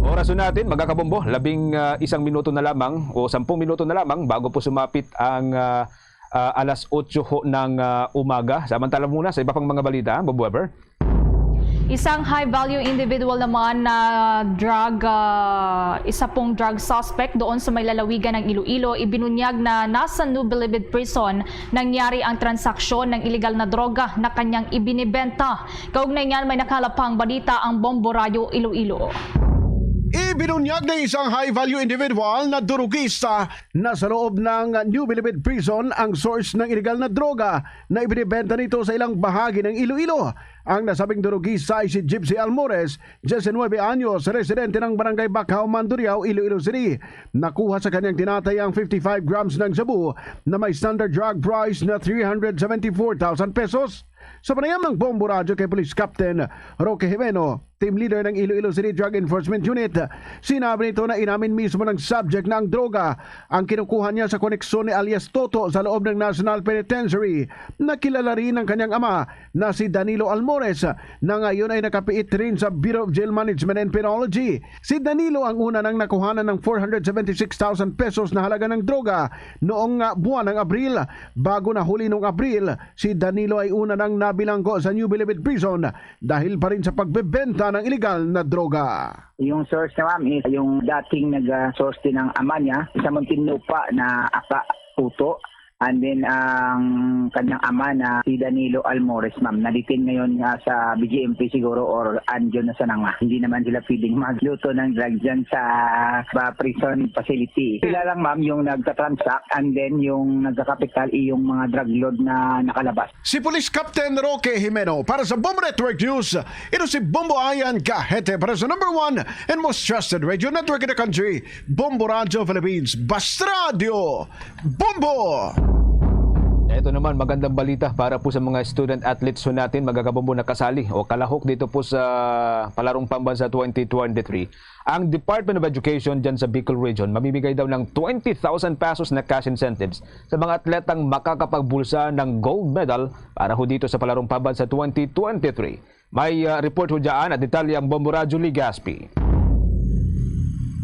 Oras ho natin, mga kabombo, labing, ah, isang minuto na lamang o sampung minuto na lamang bago po sumapit ang, ah, ah, alas otso ho ng, ah, umaga. Samantala muna sa iba pang mga balita, Bob Weber. Isang high-value individual naman na drug, ah, isa pong drug suspect doon sa may lalawigan ng Iloilo, ibinunyag na nasa New Bilibid Prison nangyari ang transaksyon ng iligal na droga na kanyang ibinibenta. Kaugnay niyan, may nakalap pang balita ang Bombo Radyo Iloilo. Ibinunyag ng isang high-value individual na durugista na sa loob ng New Bilibid Prison ang source ng iligal na droga na ibinibenta nito sa ilang bahagi ng Iloilo. Ang nasabing durugista ay si Gypsy Almores, diecinuebe anyos, residente ng Barangay Bacao, Mandurriao, Iloilo City. Nakuha sa kanyang tinatay ang fifty-five grams ng shabu na may standard drug price na three hundred seventy-four thousand pesos. Sa panayam ng Bombo Radyo kay Police Captain Roque Jimeno, team leader ng Iloilo City Drug Enforcement Unit, sinabi nito na inamin mismo ng subject na ang droga ang kinukuha niya sa koneksyon ni alias Toto sa loob ng National Penitentiary. Nakilala rin ang kanyang ama na si Danilo Almores, na ngayon ay nakapiit rin sa Bureau of Jail Management and Penology. Si Danilo ang una nang nakuhanan ng four hundred seventy-six thousand pesos na halaga ng droga noong, ah, buwan ng Abril. Bago nahuli noong Abril, si Danilo ay una nang nabilanggo sa New Bilibid Prison dahil pa rin sa pagbebenta ng iligal na droga. Yung source niya, ma'am, is yung dating nag-source din ng ama niya sa muntinlupa na Aka Puto. And then ang kanyang ama na si Danilo Almores, ma'am, na-detain ngayon, ah, sa B J M P siguro or andyan na sa nanga. Hindi naman sila pwedeng magluto ng drugs dyan sa, ah, prison facility. Sila lang, ma'am, yung nagtatransact and then yung nagkakapital, eh, yung mga drug lord na nakalabas. Si Police Captain Roque Jimeno para sa Bombo Network News. Ito si Bombo Ayan Gahete para sa number one and most trusted radio network in the country, Bombo Radio Philippines. Basta Radio Bombo! Ito naman, magandang balita para po sa mga student athletes ho natin, magkakabombo na kasali o kalahok dito po sa Palarong Pambansa twenty twenty-three. Ang Department of Education dyan sa Bicol Region mamimigay daw ng twenty thousand pesos na cash incentives sa mga atletang makakapagbulsa ng gold medal para ho dito sa Palarong Pambansa twenty twenty-three. May, ah, report ho dyan at detalye ang Bombo Radyo Legaspi.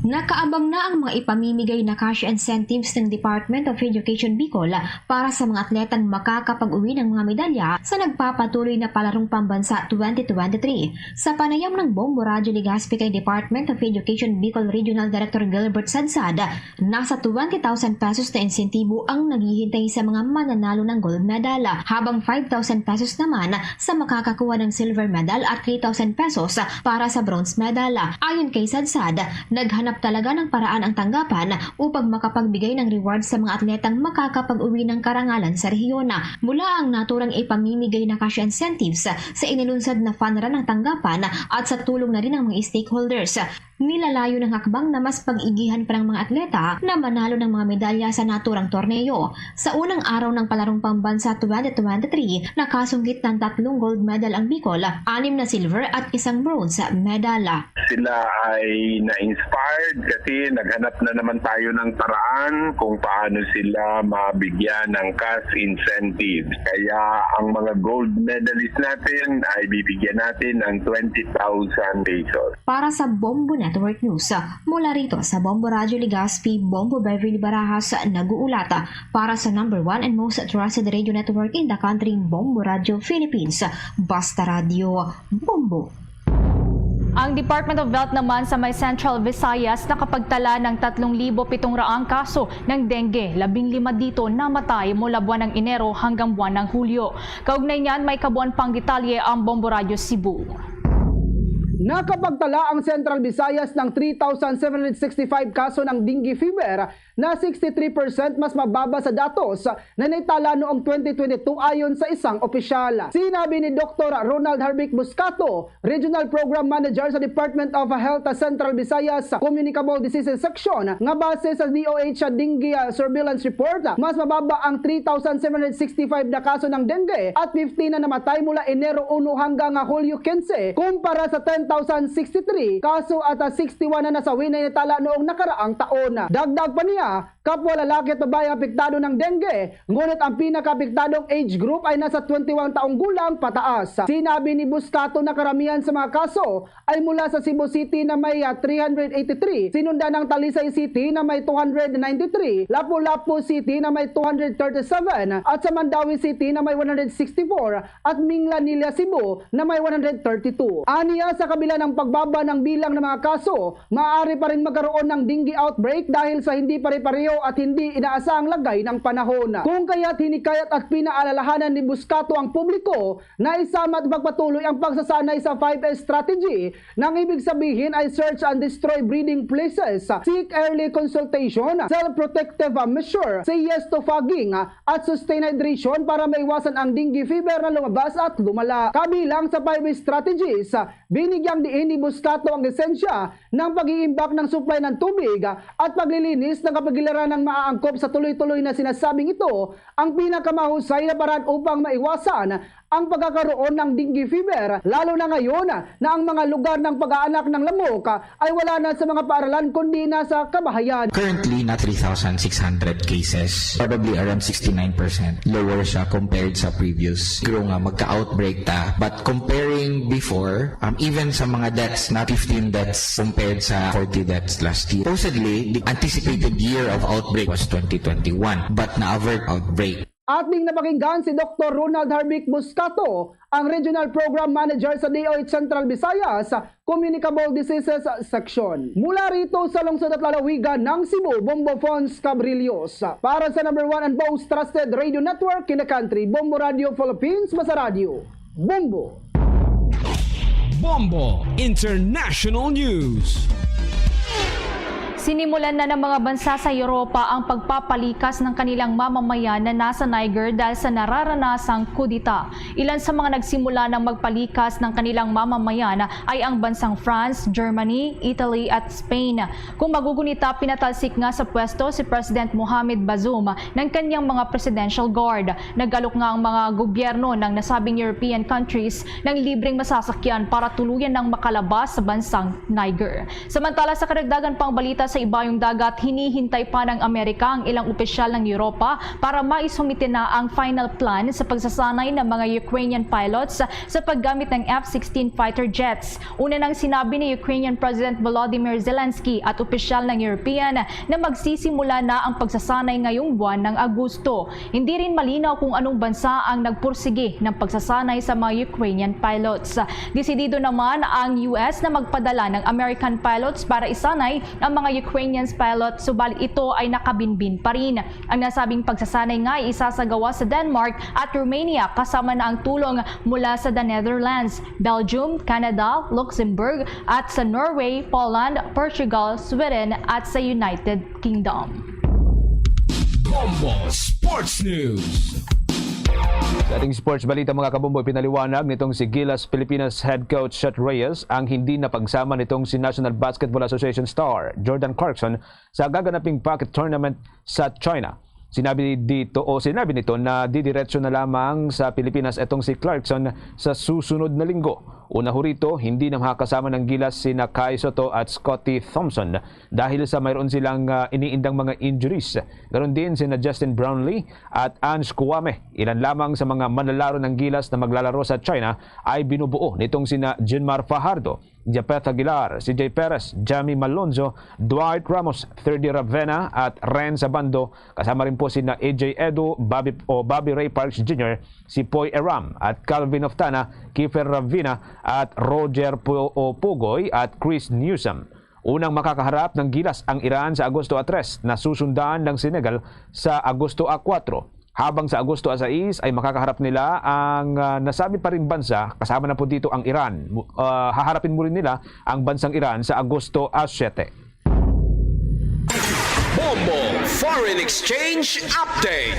Nakaabang na ang mga ipamimigay na cash incentives ng Department of Education Bicol para sa mga atletang makakapag-uwi ng mga medalya sa nagpapatuloy na Palarong Pambansa twenty twenty-three. Sa panayam ng Bombo Radyo Legaspi kay Department of Education Bicol Regional Director Gilbert Sadsad, nasa twenty thousand pesos na insentibo ang naghihintay sa mga mananalo ng gold medal, habang five thousand pesos naman sa makakakuha ng silver medal at three thousand pesos para sa bronze medal. Ayon kay Sadsad, naghanap talaga ng paraan ang tanggapan upang makapagbigay ng reward sa mga atletang makakapag-uwi ng karangalan sa rehiyon. Mula ang naturang ipamimigay na cash incentives sa inilunsad na fun run ng tanggapan at sa tulong na rin ng mga stakeholders. Nilalayo ng hakbang na mas pag-igihan pa ng mga atleta na manalo ng mga medalya sa naturang torneo. Sa unang araw ng Palarong Pambansa twenty twenty-three, nakasunggit ng tatlong gold medal ang Bicol, anim na silver at isang bronze medal. Sila ay na-inspired kasi naghanap na naman tayo ng paraan kung paano sila mabigyan ng cash incentive. Kaya ang mga gold medalist natin ay bibigyan natin ng twenty thousand pesos. Para sa Bombo Network News, mula rito sa Bombo Radyo Legazpi, Bombo Beverly Barajas nag-uulat para sa number one and most trusted radio network in the country, Bombo Radyo Philippines. Basta Radyo, Bombo. Ang Department of Health naman sa may Central Visayas nakapagtala ng tatlong libo pitong raang kaso ng dengue, labing lima dito namatay mula buwan ng Enero hanggang buwan ng Hulyo. Kaugnay niyan, may kabuuan pang detalye ang Bombo Radyo Cebu. Nakapagtala ang Central Visayas ng three thousand seven hundred sixty-five kaso ng dengue fever na sixty-three percent mas mababa sa datos na naitala noong twenty twenty-two ayon sa isang opisyal. Sinabi ni Doktor Ronald Harvic Buscato, Regional Program Manager sa Department of Health Central Visayas Communicable Diseases Section, nga base sa D O H Dengue Surveillance Report, mas mababa ang three thousand seven hundred sixty-five na kaso ng dengue at fifteen na namatay mula Enero uno hanggang Hulyo quince, kumpara sa ten thousand sixty-three kaso at sixty-one na nasawi na natala noong nakaraang taon. Dagdag pa niya, kapwa lalaki at babae ang apektado ng dengue, ngunit ang pinakaapektadong age group ay nasa twenty-one taong gulang pataas. Sinabi ni Buscato na karamihan sa mga kaso ay mula sa Cebu City na may, ah, three hundred eighty-three, sinundan ng Talisay City na may two hundred ninety-three, Lapu-Lapu City na may two hundred thirty-seven, at sa Mandaue City na may one hundred sixty-four, at Minglanilla, Cebu na may one hundred thirty-two. Aniya, sa kabila ng pagbaba ng bilang ng mga kaso, maaari pa rin magkaroon ng dengue outbreak dahil sa hindi pare-pareho at hindi inaasahang lagay ng panahon. Kung kaya't hinikayat at pinaalalahanan ni Buscato ang publiko na isama at pagpatuloy ang pagsasanay sa five S strategy, nang ibig sabihin ay search and destroy breeding places, seek early consultation, self-protective measure, say yes to fogging, at sustain hydration para maiwasan ang dengue fever na lumabas at lumala. Kabilang sa five S strategies, binigyang diin ni Buscato ang esensya ng pag-iimbak ng supply ng tubig at paglilinis ng kapaligiran ng maaangkop sa tuloy-tuloy na sinasabing ito ang pinakamahusay na paraan upang maiwasan ang pagkakaroon ng dengue fever, lalo na ngayon na ang mga lugar ng pag-aanak ng lamok ay wala na sa mga paaralan kundi na sa kabahayan. Currently, na three thousand six hundred cases, probably around sixty-nine percent lower siya compared sa previous. Siguro nga magka-outbreak ta, but comparing before, um, even sa mga deaths, na fifteen deaths compared sa forty deaths last year. Supposedly, the anticipated year of outbreak was twenty twenty-one, but na-avert outbreak. Ating napakinggan si Doktor Ronald Harvick Buscato, ang Regional Program Manager sa D O H Central Visayas Communicable Diseases Section. Mula rito sa lungsod at lalawigan ng Cebu, Bombo Fons Cabrillos. Para sa number one and most trusted radio network in the country, Bombo Radio Philippines, basta radyo, Bombo. Bombo International News. Sinimulan na ng mga bansa sa Europa ang pagpapalikas ng kanilang mamamayan na nasa Niger dahil sa nararanasang kudeta. Ilan sa mga nagsimula ng magpalikas ng kanilang mamamayan ay ang bansang France, Germany, Italy at Spain. Kung magugunita, pinatalsik nga sa pwesto si President Mohamed Bazoum ng kanyang mga presidential guard. Nag-alok nga ang mga gobyerno ng nasabing European countries ng libreng masasakyan para tuluyan ng makalabas sa bansang Niger. Samantala, sa karagdagan pang balita sa Ibayong Dagat, hinihintay pa ng Amerika ang ilang opisyal ng Europa para maisumite na ang final plan sa pagsasanay ng mga Ukrainian pilots sa paggamit ng F sixteen fighter jets. Una nang sinabi ni Ukrainian President Volodymyr Zelensky at opisyal ng European na magsisimula na ang pagsasanay ngayong buwan ng Agosto. Hindi rin malinaw kung anong bansa ang nagpursige ng pagsasanay sa mga Ukrainian pilots. Desidido naman ang U S na magpadala ng American pilots para isanay ang mga Ukrainian pilots, subalit ito ay nakabinbin pa rin. Ang nasabing pagsasanay nga ay isasagawa sa Denmark at Romania, kasama na ang tulong mula sa the Netherlands, Belgium, Canada, Luxembourg, at sa Norway, Poland, Portugal, Sweden, at sa United Kingdom. Bombo Sports News. Sa ating sports balita, mga kabombo, pinaliwanag nitong si Gilas Pilipinas head coach Chet Reyes ang hindi na pagsama nitong si National Basketball Association star Jordan Clarkson sa gaganaping pocket tournament sa China. Sinabi dito o sinabi nito na didiretso na lamang sa Pilipinas itong si Clarkson sa susunod na linggo. Una ho rito, hindi na makakasama ng Gilas sina Kai Sotto at Scottie Thompson dahil sa mayroon silang ah, iniindang mga injuries. Ganon din sina Justin Brownlee at Ange Kouame. Ilan lamang sa mga manlalaro ng Gilas na maglalaro sa China ay binubuo nitong sina Jynmar Fajardo, Japeth Aguilar, C J Perez, Jamie Malonzo, Dwight Ramos, Thirdy Ravenna at Ren Sabando, kasama rin po sina A J Edu, Bobby, o Bobby Ray Parks Junior, si Poy Eram at Calvin Oftana, Kiefer Ravina at Roger Pu- o Pugoy at Chris Newsom. Unang makakaharap ng Gilas ang Iran sa Agosto a tres, na susundan ng Senegal sa Agosto a kuwatro. Habang sa Agosto a sais ay makakaharap nila ang ah, nasabi pa ring bansa, kasama na po dito ang Iran. Mu- ah, haharapin muli nila ang bansang Iran sa Agosto a siyete. Bombo Foreign Exchange Update.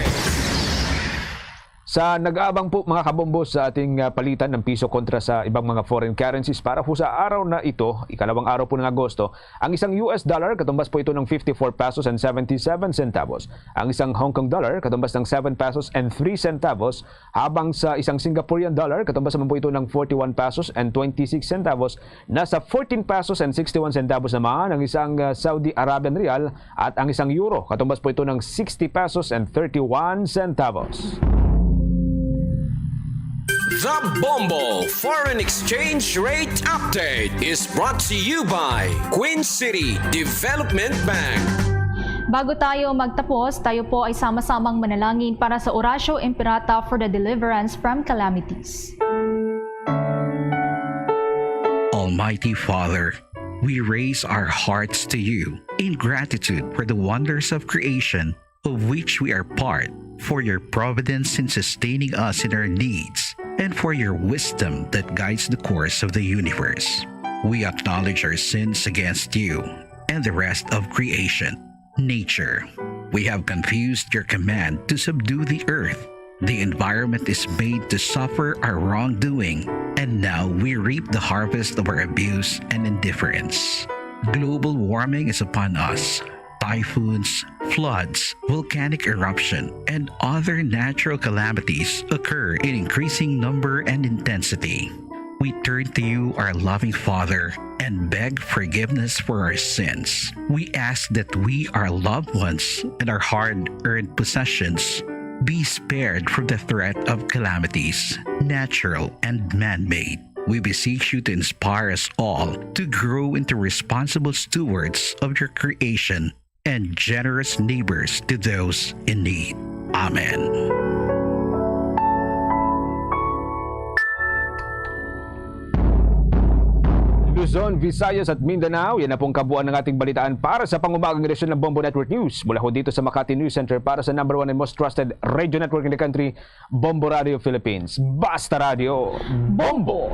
Sa nag-aabang po, mga kabombo, sa ating ah, palitan ng piso kontra sa ibang mga foreign currencies para po sa araw na ito, ikalawang araw po ng Agosto, ang isang U S dollar, katumbas po ito ng fifty-four pesos and seventy-seven centavos. Ang isang Hong Kong dollar, katumbas ng seven pesos and three centavos, habang sa isang Singaporean dollar, katumbas naman po ito ng forty-one pesos and twenty-six centavos. Nasa fourteen pesos and sixty-one centavos naman ang isang ah, Saudi Arabian rial at ang isang euro, katumbas po ito ng sixty pesos and thirty-one centavos. The Bombo Foreign Exchange Rate Update is brought to you by Queen City Development Bank. Bago tayo magtapos, tayo po ay sama-samang manalangin para sa Oratio Imperata for the deliverance from calamities. Almighty Father, we raise our hearts to you in gratitude for the wonders of creation of which we are part, for your providence in sustaining us in our needs, and for your wisdom that guides the course of the universe. We acknowledge our sins against you and the rest of creation, nature. We have confused your command to subdue the earth. The environment is made to suffer our wrongdoing, and now we reap the harvest of our abuse and indifference. Global warming is upon us. Typhoons, floods, volcanic eruption, and other natural calamities occur in increasing number and intensity. We turn to you, our loving Father, and beg forgiveness for our sins. We ask that we, our loved ones, and our hard earned possessions be spared from the threat of calamities, natural and man made. We beseech you to inspire us all to grow into responsible stewards of your creation and generous neighbors to those in need. Amen. Luzon, Visayas at Mindanao. Yan na pong kabuuan ng ating balitaan para sa pangumagang edisyon ng Bombo Network News. Mula ho dito sa Makati News Center para sa number one and most trusted radio network in the country, Bombo Radio Philippines. Basta Radio, Bombo!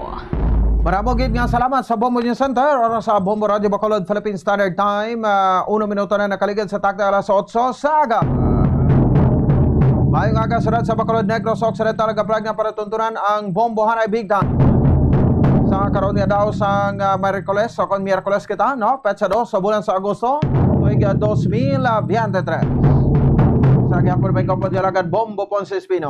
Maramo gid nga salamat sa Bombo News Center. Oras sa Bombo Radio Bacolod Philippine Standard Time, ah, uno minuto na nakaligid sa takna alas otso sa aga. Maayong aga, syudad sa Bacolod, Negros Occidental, nagapalag na palatuntunan ang Bombo Hanay Bigtan. Sa karon nga daw sang, ah, Miyerkules, o kon Miyerkules kita, no? Petsa dos sa bulan sa Agosto, tuig, ah, dos mil veintitrés. Sa gihapon may kapod nga alagad Bombo Ponce Espino.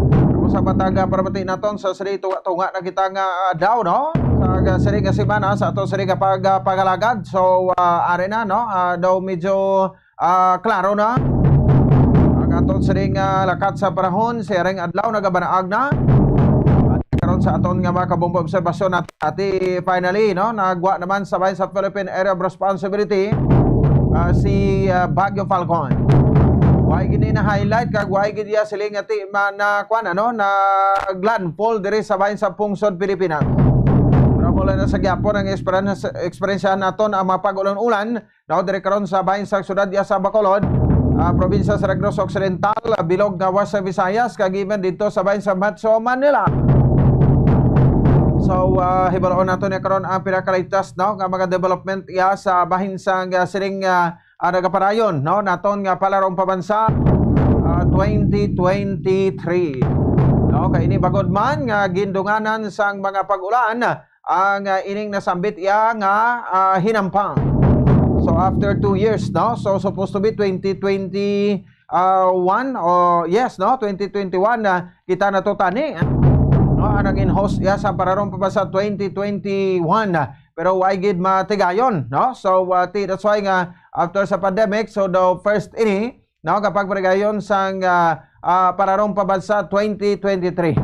Tapos sa matag, ah, pamati naton sa sini, tunga-tunga na kita nga, ah, daw, no? Sa, ah, sini nga semana, sa ato sini nga pag, ah, pangalagad. So, ah, ari na, no? Ah, daw medyo ah, klaro na ang aton sining, ah, lakat sa panahon. Siring adlaw, nagabanaag na. At karon sa aton nga mga kabombo obserbasyon natin, ati finally, no, nagwa naman sa bahin sa Philippine Area of Responsibility, ah, si, ah, Baguio Falcon. Why gini na highlight kag why gid iya siling ati ma-, na kuan, ano, na landfall diri sa bahin sa pungsod Pilipinas. Pero mula na sa gyapon ang eksperyensya, eksperyensya naton ang mga pag-ulan-ulan no, diri karon sa bahin sa syudad iya sa Bacolod, ah, probinsya sa Negros Occidental, ah, bilog nga Western Visayas, kag even dito sa bahin sa Metro Manila. So, ah, hibaluon nato ni karon ang pinaka-latest, no, nga mga development iya sa bahin sa, ah, sining, ah, ah, nagapadayon, no, naton nga Palarong Pambansa, ah, twenty twenty-three. No, kay ini bagod man nga gindunganan sang mga pag-ulan, ang, ah, ining nasambit iya nga, ah, hinampang. So, after two years, no? So, supposed to be twenty twenty, ah, one, o yes, no? Twenty twenty-one na kita na to tani, no? Ang nangin host iya sa Palarong Pambansa twenty twenty-one. Pero why gid matigayon, no? So, ah, ti-, that's why nga after sa pandemic, so the first ini, no, kapag parigayon sang, ah, ah, Palarong Pambansa twenty twenty-three.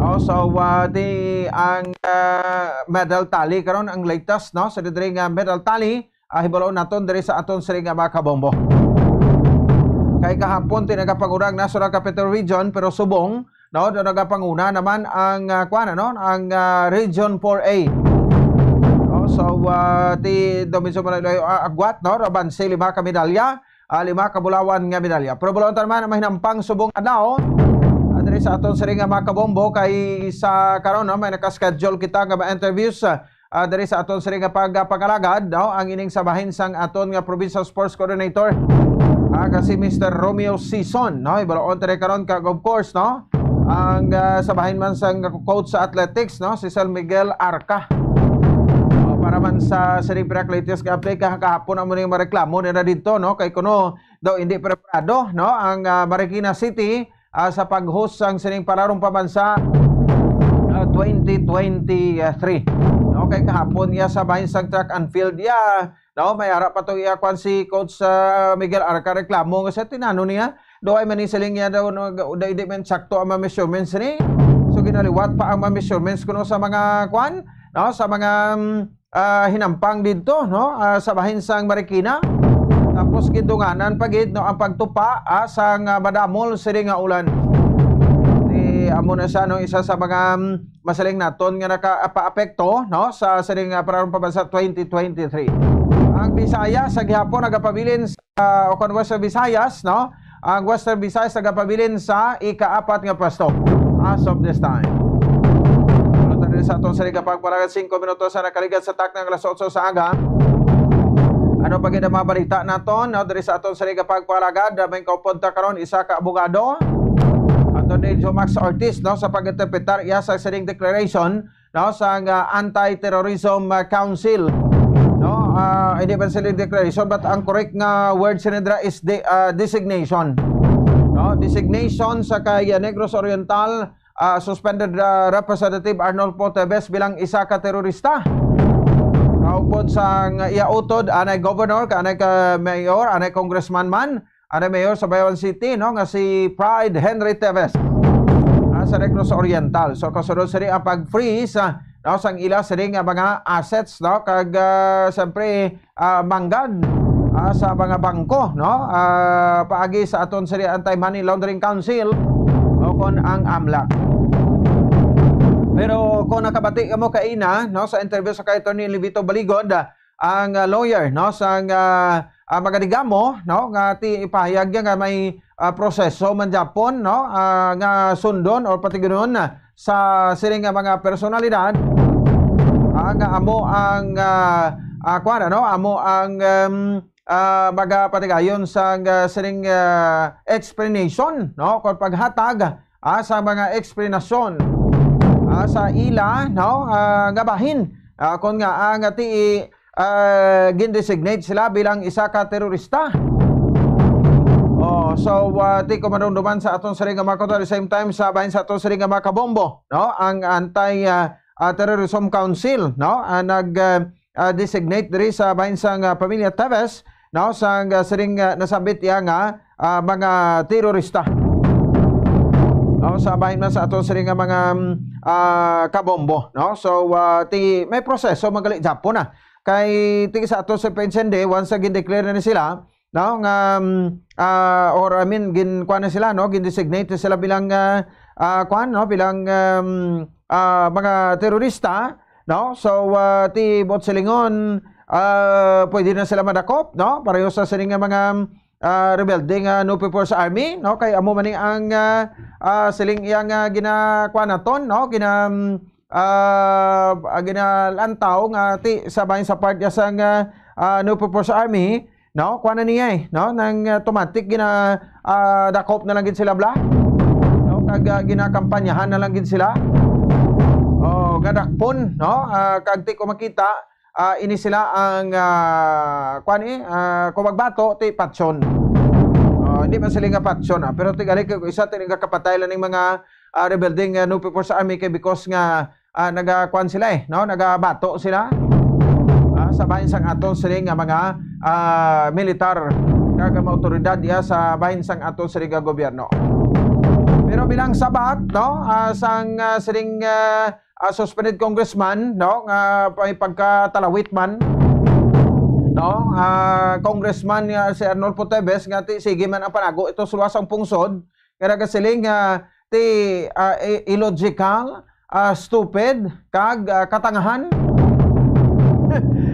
No, so, ah, di ang, ah, medal tally karon ang latest, no? So, diri nga medal tally, ah, hibaluon naton diri sa aton sini nga mga kabombo. Kay kahapon, ti nagapanguna ang National Capital Region, pero subong, no, do nagapanguna naman ang, ah, kuan, ano, ang, ah, Region four A. No, so, ah, ti do medyo malayo-layo, ah, agwat, no, raban si lima ka medalya, ah, lima ka bulawan nga medalya. Pero bulawan ta naman ang mahinampang subong adlaw, ah, diri sa aton siring nga mga kabombo kay sa karon, no, may naka-schedule kita nga mga interviews, ah, ah, diri sa aton siring nga pag-, pangalagad, no, ang ining sa bahin sang aton nga provincial sports coordinator, ah, nga si Mister Romeo Sison, no, hibaluon ta karon kag of course, no, ang, ah, sa bahin man sang coach sa athletics, no, si Sir Miguel Arca. Oh, para man sa siring pinaka-latest nga update, kah-, kahapon amo ning mareklamo nila dito, no, kay kuno daw hindi preparado, no, ang, ah, Marikina City, ah, sa pag-host sang sining Palarong Pambansa, ah, twenty twenty-three. No, kay kahapon iya sa bahin sang track and field iya, no, may ara pa to iya kwan si Coach, ah, Miguel Arca reklamo nga sa tinano niya. Do ay man ni siling niya daw, no, daw hindi man sakto ang mga measurements ni. So, ginaliwat pa ang mga measurements kuno sa mga kwan, no, sa mga, mm, ah, hinampang didto, no, ah, sa bahin sang Marikina. Tapos gindunganan pa gid, no, ang pagtupa, ah, sang, ah, madamol sini nga ulan. Di, amo na siya, no, isa sa mga, mm, masiling naton nga nakapaapekto, no, sa sining, ah, Palarong Pambansa twenty twenty-three. Ang Bisaya sa gihapon nagapabilin sa, ah, o kon Western Visayas, no, ang Western Visayas nagapabilin sa ikaapat nga pwesto as of this time. Wala tayo sa atong sining nga pagpalagad, singko minutos sa nakaligad sa takna nga alas otso sa aga. Ano pa gid ang mga balita naton, no? Diri sa aton sining nga pagpalagad, may kaupod ta karon, isa ka abogado, Attorney Jomax Ortiz, no, sa pag-interpretar iya sa sining declaration, no, sang, ah, Anti-Terrorism, ah, Council, no? Ah, hindi man sila declaration, but ang correct nga word sini dira is de-, ah, designation, no? Designation sa kay, ah, Negros Oriental, ah, suspended, ah, Representative Arnolfo Teves bilang isa ka terorista. Kaupod sang iya utod, anay governor, ka anay ka mayor, anay congressman man, anay mayor sa Bayawan City, no, nga si Pride Henry Teves, ah, sa Negros Oriental. So, kasunod sini ang pag-freeze, ah, no, sang ila sini nga mga assets, no, kag, ah, siyempre, ah, manggad, ah, sa mga bangko, no, ah, paagi sa aton sini Anti-Money Laundering Council, o kon ang AMLAC. Pero kung nakabati kamo kaina, no, sa interview sa kay Attorney Livito Baligod, ah, ang, ah, lawyer, no, sang, ah, ah, Maganigamo, no, nga ti ipahayag niya nga may, ah, proseso man gyapon, no, ah, nga sundon or patigunon sa sining nga mga personalidad, ah, nga amo ang, ah, ah, kuwan, ano, amo ang, um, ah, magapatigayon sang, ah, sining, ah, explanation, no, kung paghatag, ah, sa mga eksplanasyon, ah, sa ila, no, ah, nga bahin, ah, kung nga ang ti, ah, gindesignate sila bilang isa ka terorista. Oh, so, ah, ti kumanumduman sa aton siring nga mga kautoridad, at the same time sa bahin sa aton siring nga mga kabombo, no, ang anti, ah, ah, Terrorism Council, no, ah, nag, ah, ah, designate diri sa bahin sang, ah, pamilya Teves, no, sang, ah, siring, ah, nasabit iya nga, ah, mga terorista. No, sa bahin man sa aton siring nga mga, mm, ah, kabombo, no? So, ah, ti, may proseso man gali gyapon na. Kay ti sa aton sa P N C N D, once nga gindeclare na ni sila, no, nga, mm, ah, or I mean, gin-, kuwan na sila, no, gindesignate na sila bilang, ah, ah, kuwan, no, bilang, um, ah, mga terorista, no? So, ah, ti buot silingon, ah, pwede na sila madakop, no? Pareho sa sining nga mga, ah, rebelde nga No People's Army, no? Kay amo man ni ang, ah, ah, siling iya nga ginakuan naton, no? Gina, ah, ah, ginalantaw nga ti sa bahin sa part niya sang, ah, ah, No People's Army, no? Kuan na niya, eh, no? Nang, ah, automatic gina, ah, dakop na lang gid sila, bla. No? Kag, ah, ginakampanyahan na lang gid sila. Oh, nga dakpon, no? Ah, kag ti ko makita, ah, ini sila ang, ah, kuan, eh, ah, kung magbato, ti patyon. Oh, hindi man sila nga patyon, ah. Pero ti gali kay isa ti nagakapatay lang ning mga, ah, rebelding, ah, No People's Army kay because nga, ah, nagakuan sila, eh, no? Nagabato sila, ah, sa bahin sang aton siring nga mga, ah, militar kag mga awtoridad diya sa bahin sang aton siring nga gobyerno. Pero bilang sabat, no, ah, sang, ah, siring, ah, ah, suspended congressman, no, nga may pagkatalawit man, no, ah, Congressman nga si Arnolfo Teves nga ti, sige man ang panago ito sa luwas ang pungsod, nga nagasiling nga ti, ah, i-, illogical, ah, stupid, kag, ah, katangahan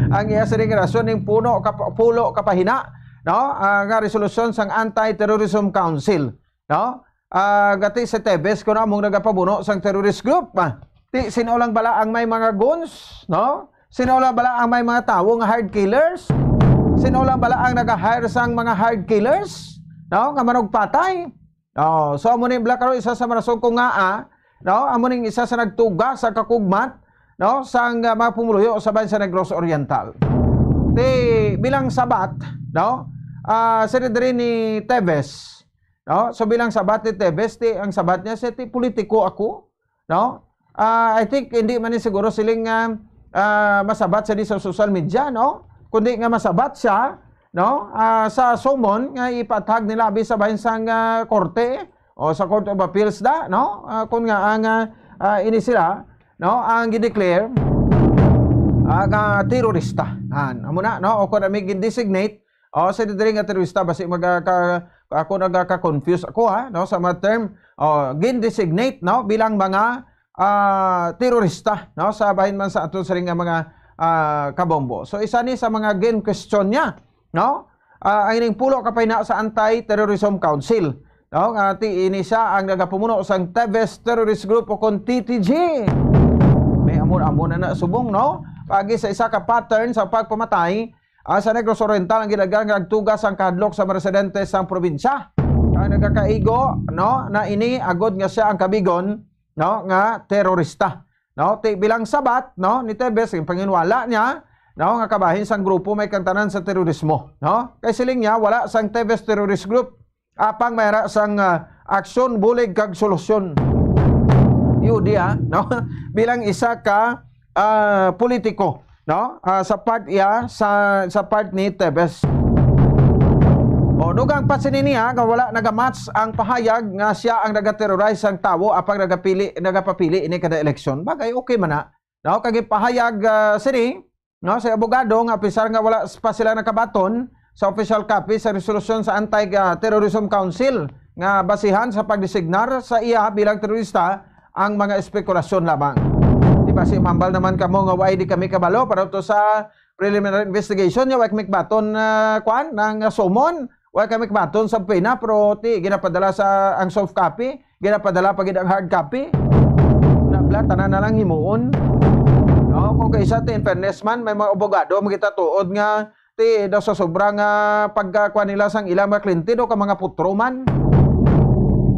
ang iya sining rason ning puno ka, pulo ka pahina, no, ah, nga resolusyon sang Anti-Terrorism Council, no? Ah, gati si Teves kuno among nagapamuno sang terrorist group, ah. Ti, sino lang bala ang may mga goons, no? Sino lang bala ang may mga tawo nga hard killers? Sino lang bala ang naga-hire sang mga hard killers, no, nga manugpatay? Oh, so amo ni bala karon isa sa mga rason ko nga, ah, no, amo ning isa sa nagtuga sa kakugmat, no, sang, ah, mga pumuluyo sa bahin sa Negros Oriental. Ti, bilang sabat, no, ah, sini diri ni Teves, no? So, bilang sabat ni Teves, ti, ang sabat niya, siya, ti, politiko ako, no? Ah, I think hindi man ni siguro siling nga, ah, masabat sa di sa social media, no? Kundi nga masabat siya, no? Ah, sa summon nga ipatag nila abi sa bahin sang, ah, korte o sa Court of Appeals da, no? Ah, kung nga ang, ah, ah, ini sila, no, ang gideclare, ah, nga terorista. Han, amo na, no? O kung may gindesignate, o, sa diri nga terorista, basi maga-, ka-, ako nagaka-confuse ako, ha, no, sa mga term. O, gin-designate, no, bilang mga, ah, terorista, no, sa bahin man sa aton siring nga mga, ah, kabombo. So, isa ni sa mga gin-question niya, no, ah, ang ining pulo ka pahina sa Anti-Terrorism Council, no, nga ti ini siya ang nagapumuno sang Teves Terrorist Group o kon T T G. May amon-amon na na subong, no? Pagi sa isa ka pattern sa pagpamatay, ah, sa Negros Oriental ang ginagana nga nagtuga sang kahadlok sa mga residente sang probinsya. Ang nagakaigo, no, na ini agod nga siya ang kabigon, no, nga terorista, no? Ti bilang sabat, no, ni Teves, ang panginwala niya, no, nga kabahin sang grupo may kangtanan sa terorismo, no? Kay siling niya, wala sang Teves Terrorist Group, apang may ara sang, ah, aksyon, bulig kag solusyon. Yun diya, no? Bilang isa ka, ah, politiko, no? Ah, sa part iya, sa, sa part ni Teves. O, dugang pa sini niya nga wala nagamatch ang pahayag nga siya ang nagaterrorize sang tawo apang nagapili, nagapapili ini kada eleksyon. Bagay, okay man na. No? Kag ipahayag, ah, sini, no, sa abogado nga apisar nga wala pa sila nakabaton sa official copy sa resolusyon sa Anti-Terrorism Council nga basihan sa pagdesignar sa iya bilang terorista, ang mga espekulasyon lamang. Di ba, si mambal naman kamo nga why di kami kabalo para to sa preliminary investigation, nga why kami baton, ah, kwan, ng summon, why kami baton sa pina, pero ti, ginapadala sa ang soft copy, ginapadala pa gid ang hard copy. Na bla, tanan na lang himuon. No, kung kaisa ti, in fairness man, may mga abogado, magitatuod nga ti daw sa sobra nga pagkakuha nila sang ilang mga kliyente, daw ka mga putro man.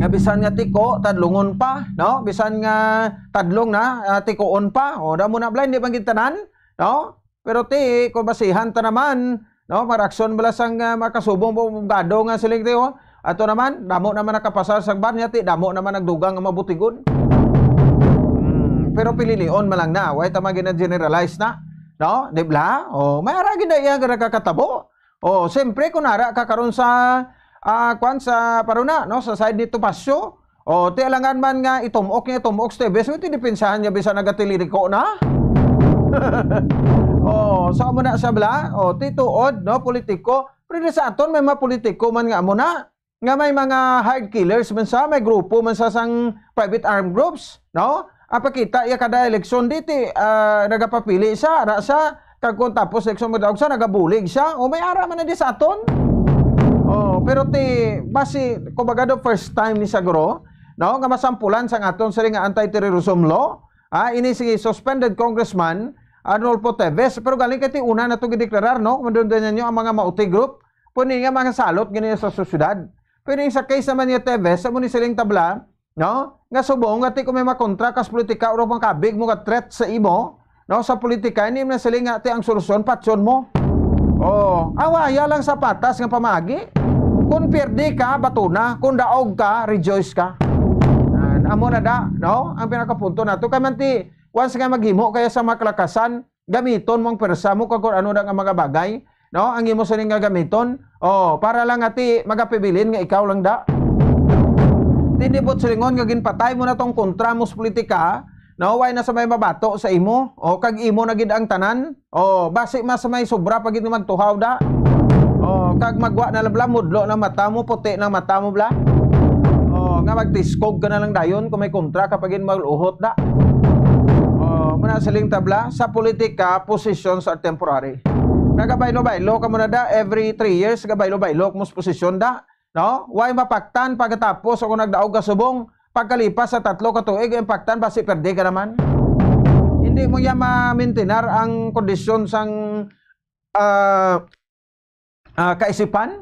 Nga bisan nga tiko, tadlungon pa, no? Bisan nga tadlong na, ah, tikoon pa. O, damo na bla, hindi man gid tanan, no? Pero ti, kung basihan ta naman, no? Maraksyon bala sang, ah, makasubong mo abogado nga siling ti, oh. Ato naman, damo naman nakapasar sa bar niya, ti, damo naman nagdugang nga mabutigon. Hmm, pero pililion man lang na, way ta man gina-generalize na, no? Di bla? Oh, may ara gid na iya nga nakakatabo. Oh, siyempre, kung ara ka karon sa, ah, kwan, sa paruna, no? Sa side ni Topacio, oh, ti alangan man nga itumok niya, itumok sa T V, so, ti depensahan niya, bisan nagatiliriko na. Oh, so, amo na siya bla? Oh, ti tuod, no? Politiko. Pero di sa aton, may mga politiko man nga amo na. Nga may mga hired killers man sa, may grupo man sa sang private armed groups, no? Ang pakita iya kada eleksyon diti, ah, nagapapili siya, ara siya, kag kung tapos eleksyon magdaog siya, nagabulig siya, o may ara man na di sa aton. Oh, pero ti, basi, kumbaga, the first time ni siguro, no, nga masampulan sang aton sini nga anti-terrorism law, ah, ini si suspended Congressman Arnulfo Teves, pero galing kay ti una na to gideklarar, no, kung doon din ninyo ang mga Mauti group, pwede nga mga salot gini sa sosyedad. Pero yung sa case naman ni Teves, sa mo ni siling tabla, no? Nga subong nga ti kung may makontra kas politika o makabig mo nga threat sa imo, no? Sa politika, hindi man siling nga ti ang solusyon, patyon mo. Oh, awaya lang sa patas nga pamagi. Kung pierde ka, batuna. Kung daog ka, rejoice ka. Ah, amo na da, no? Ang pinakapunto nato. Kay man ti, once nga maghimo kaya sa makalakasan, gamiton mo ang pwersa mo kag kung ano na nga mga bagay, no? Ang imo sining nga gamiton, oh, para lang nga ti magapibilin nga ikaw lang da. Tindibot silingon nga ginpatay mo na tong kontra mo sa politika, no? Way na sa may mabato sa imo, oh, kag imo na gid ang tanan, oh, basi mas may sobra pa gid nga magtuhaw da. Oh, kag magwa na lang bla, mudlo na mata mo, puti na mata mo bla. Oh, nga magtiskog ka na lang dayon kung may kontra ka pa gid maluhot da. Oh, muna siling tabla, sa politika, positions are temporary. Nagabaylo-baylo ka muna da, every three years, gabaylo-baylo mo sa posisyon da, no? Way mapaktan pagkatapos o kung nagdaog ka subong, pagkalipas sa tatlo ka tuig, yung paktan, basi perde ka naman. Hindi mo niya mamintinar ang kondisyon sang, ah, ah, kaisipan,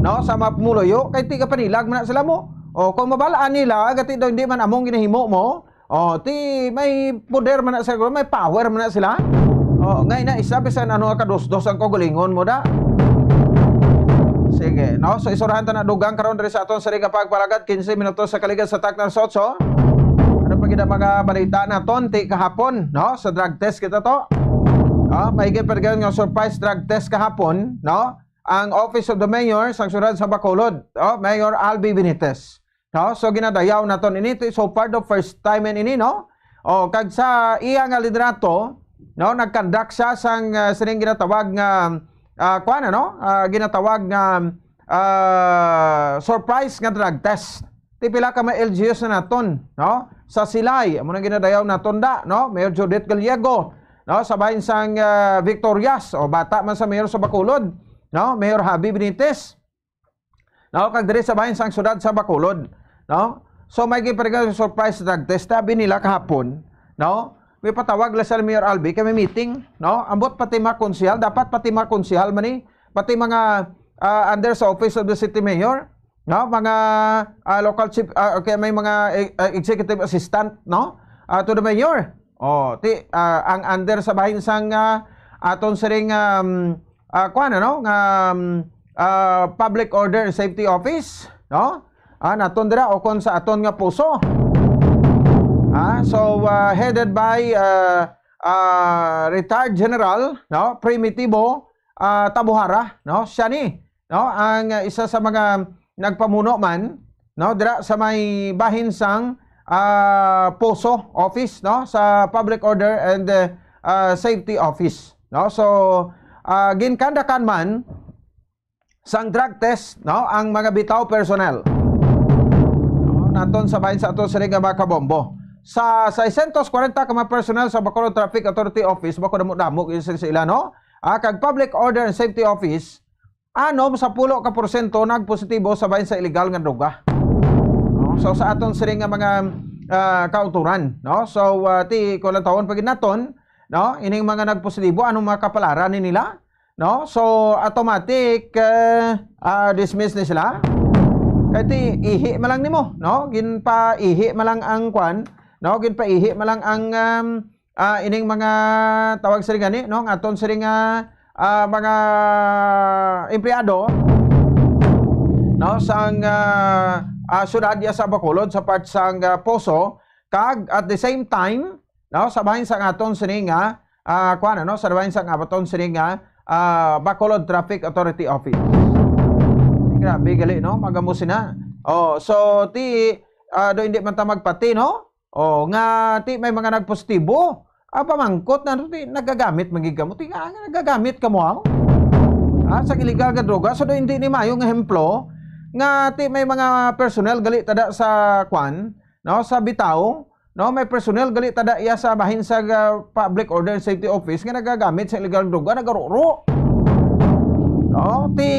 no, sa mga pumuluyo, kay ti ka panilag man na sila mo. O, kung mabalaan nila, gati daw hindi man among ginahimo mo, o, ti may poder man na sila, may power man na sila. O, ngay na isa, bisan ano nga kadusdos ang kaugalingon mo da. Sige, no? So, isurahan ta na dugang karon diri sa aton sa Liga Pagpalagad, quince minutos sa kaligan sa takna sa otso. Ano pa gid ang mga balita naton ti kahapon, no? Sa drug test kita to. Ah, may gipadagayon nga surprise drug test kahapon, no? Ang Office of the Mayor sa siyudad sa Bacolod, oh, Mayor Albi Benitez. No? So, ginadayaw naton ini. Ito, so far, the first time in ini, no? Oh, kag sa iya nga liderato, no, nagkandak siya sang, ah, sining ginatawag nga, ah, kuwan, ano? Ah, ginatawag nga, ah, surprise nga drug test. Ti pila ka mga L G Us na naton, no? Sa Silay, amo nang ginadayaw naton da, no? Mayor Judith Gallego, no? Sa bahin sang, ah, Victorias, o bata man sa mayor sa Bacolod, no? Mayor Javi Benitez, no? Kag diri sa bahin sang syudad sa Bacolod, no? So, may giparegal surprise drug test, sabi nila kahapon, no? May patawag la sa Mayor Albi, kay may meeting, no? Ambot pati mga konsehal, dapat pati mga konsehal man ni, pati mga, ah, under sa Office of the City Mayor, no? Mga, ah, local chief, ah, okay, may mga, eh, ah, executive assistant, no? Ah, to the mayor. Oh, ti, ah, ang under sa bahin sang, ah, aton siring, um, ah, kuwan, ano, nga, um, ah, Public Order and Safety Office, no? Ah, naton dira, o kon sa aton nga puso. Ah, so, ah, headed by, ah, ah, retired General, no, Primitivo, ah, Tabuhara, no? Siya ni, no, ang, ah, isa sa mga nagpamuno man, no, dira sa may bahin sang, ah, puso office, no, sa Public Order and, ah, ah, Safety Office, no? So, ah, ginkandakan man sang drug test, no, ang mga bitaw personnel. No, naton sa bahin sa ato sila nga mga kabombo. sa seiscientos kwarenta ka mga personnel sa Bacolod Traffic Authority Office, bako damo-damo gyud sila, no? Ah, kag Public Order and Safety Office, anom sa pulo ka porsyento nagpositibo sa bahin sa illegal nga droga. No? So, sa aton sini nga mga, ah, kautoran, no? So, ah, ti, kung lantawon pa gid naton, no? Ining mga nagpositibo, anong mga kapalaran ni nila? No? So, automatic, eh, ah, dismiss ni sila. Kay ti, ihi man lang nimo, no? Ginpaihi man lang ang kwan, no? Ginpaihi man lang ang, um, ah, ining mga tawag sini gani, no? Ang aton sini nga, ah, mga empleyado, no? Sang, ah, ah, syudad ya sa Bacolod, sa part sang, ah, Poso, kag at the same time, no? Sa bahin sang aton sini nga, ah, kuwan, ano? Sa bahin sang aton sini nga, ah, Bacolod Traffic Authority Office. Grabe gali, no? Magamo sina. Oh, so ti, ah, do hindi man ta magpati, no? Oh, nga ti may mga nagpositibo. Ah, pamangkot na, ti nagagamit man gid kamo. Ti nga, nga nagagamit kamo, ah? Ah, sa illegal nga droga. So, do hindi ni mayo nga ehemplo nga ti may mga personnel gali tada sa kwan, no, sa Bitaw, no, may personnel gali tada iya sa bahin sa, ah, Public Order and Safety Office nga nagagamit sa illegal droga, nagaruro. No, ti,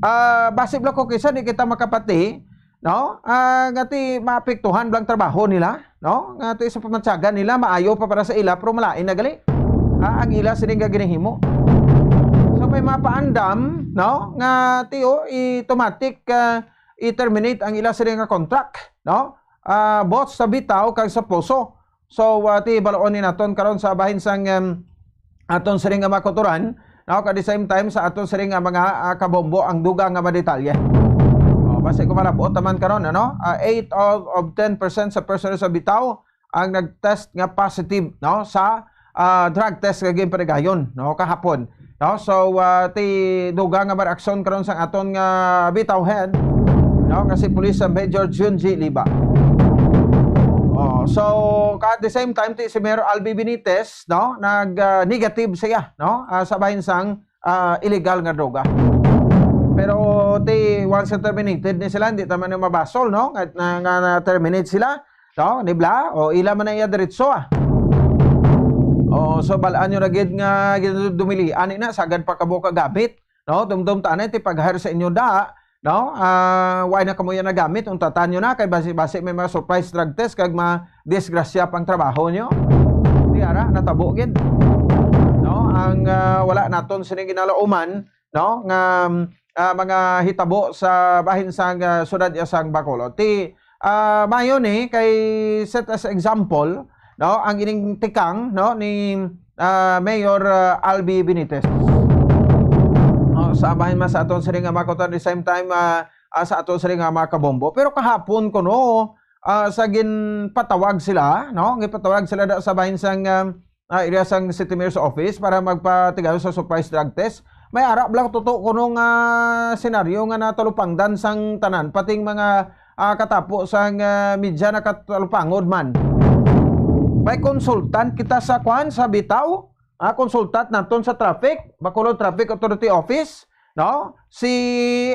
ah, basi bala ko kisa di kita makapati, no? Ah, nga ti maapektuhan bala ang trabaho nila, no? Nga ti sa pamantsagan nila maayo pa para sa ila, pero malain na gali. Ah, ang ila sini nga ginahimo. So may mapaandam, no? Nga ti, oh, automatic, ah, i-terminate ang ila sini nga contract, no? Ah, both sa Bitaw kag sa Poso. So, ah, ti bal-on ni naton karon sa bahin sang, em, aton sini nga mga kautoran, no? At the same time, sa aton sini nga mga, ah, kabombo ang dugang nga mga detalye. Oh, basi ko malabot naman karon, ano? Ah, eight out of ten percent sa personnel sa Bitaw ang nag-test nga positive, no? Sa, ah, drug test nga ginpatigayon, no? Kahapon, no? So, ah, ti dugang nga mga reaksyon karon sang aton nga Bitaw head, no? Nga si Police Major Junji Liba. Oh, so, at the same time, ti si Mayor Albi Benitez, no? Nag, ah, negative siya, no? Ah, sa bahin sang, ah, illegal nga droga. Pero ti once na terminated ni sila, hindi naman yung mabasol, no? Nga, nga, nga na-terminate sila, no? Di bala? O, ila man na iya diretso, ah. O, so, balaan nyo na gid nga gid dumili. Ani na, sagad pa kamo kagamit, no? Dumdum ta na, ti pag-hire sa inyo da, no? Ah, why na kamo yan nagamit? Untatan nyo na, kay basi-basi may mga surprise drug test, kag ma-, disgrasya pang trabaho nyo. Di ara, natabo gid. No? Ang, ah, wala naton sini ginalauman, no? Nga, ah, mga hitabo sa bahin sang, ah, siyudad ya sang Bacolod. Ti, ah, mayo ni kay set as example, no? Ang ining tikang, no? Ni, ah, Mayor, ah, Albi Benitez. No? Sa bahin man sa aton sini nga mga kautoran, the same time, ah, ah, sa aton sini nga mga kabombo. Pero kahapon kuno, ah, sa ginpatawag sila, no? Ginpatawag sila da sa bahin sang, ah, ah, area sang City Mayor's Office para magpatigayon sa surprise drug test. May ara bala tuto kuno nga senaryo nga natalupangdan sang tanan, pating mga, ah, katapo sang, ah, media nakatalupangod man. May consultant kita sa kwan, sa Bitaw. Ah, consultant naton sa traffic, Bacolod Traffic Authority Office, no? Si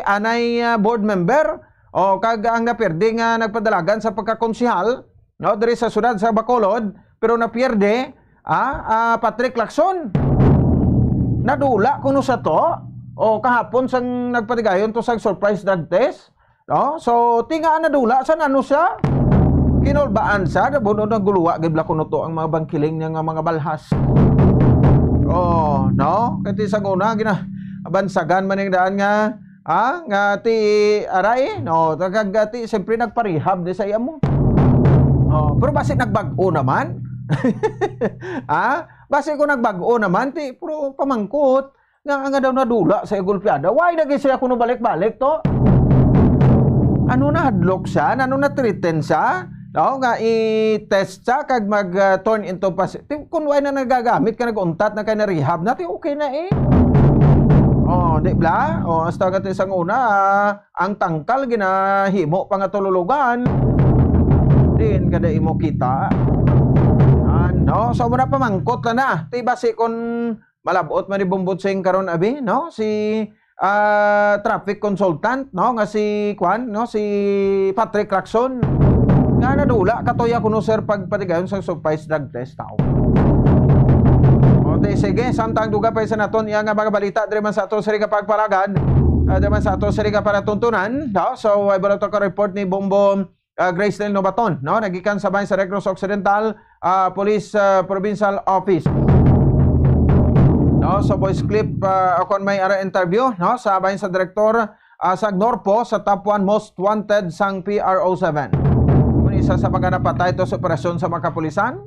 anay, ah, board member, o kag ang napierde nga nagpadalagan sa pagkakonsehal, no, diri sa siyudad sa Bacolod, pero napierde, ah, ah, Patrick Lacson. Nadula kuno sa to, o kahapon sang nagpatigayon to sa surprise drug test, no? So, ti nga nadula sa nano siya? Kinulbaan siya, nabuno na guluwa, gid bala kuno to ang mga bangkiling niya nga mga balhas. Oh, no? Kay ti sa una, gina-, bansagan man yung daan nga, ah, nga ti, aray, no? Kag ti, siyempre nagparehab di sa iya mo. Oh, pero basi nagbag-o naman. Ah, basi ko nagbag-o naman, ti, pero pamangkot, nga, nga daw nadula sa golpeada. Why lagi siya kuno balik-balik to? Ano na hadlok siya? Ano na threaten siya? No, nga i-test siya kag mag, ah, turn into positive. Kung why na nagagamit ka, nag-untat na kay na rehab na, ti okay na eh. Oh, di bala? Oh, hasta nga ti sang una, ah, ang tangkal ginahimo pa nga tululugan. Din kada imo kita. Ano? So, muna pamangkot na na. Ti basi kung malabot man ni Bombotsing karon, abi, no? Si, ah, traffic consultant, no? Nga si, kwan, no? Si Patrick Lacson. Nga nadula ka tuya kuno, sir, pagpatigayon sa surprise drug test, tao. O, di, sige, samtang duga pa sa naton iya nga mga balita diri man sa aton sini nga pagpalagad, ah, diri man sa aton sini nga palatuntunan, no? So, ay bala to ka report ni Bombo, ah, Grace Del Nobaton, no? Nagikan sa bahin sa Negros Occidental, ah, Police, ah, Provincial Office. No, so voice clip, ah, akon may ara interview, no, sa bahin sa direktor, ah, sa Gnorpo, sa top one most wanted sang P R O seven. Kung isa sa mga napatay to sa operasyon sa mga kapulisan,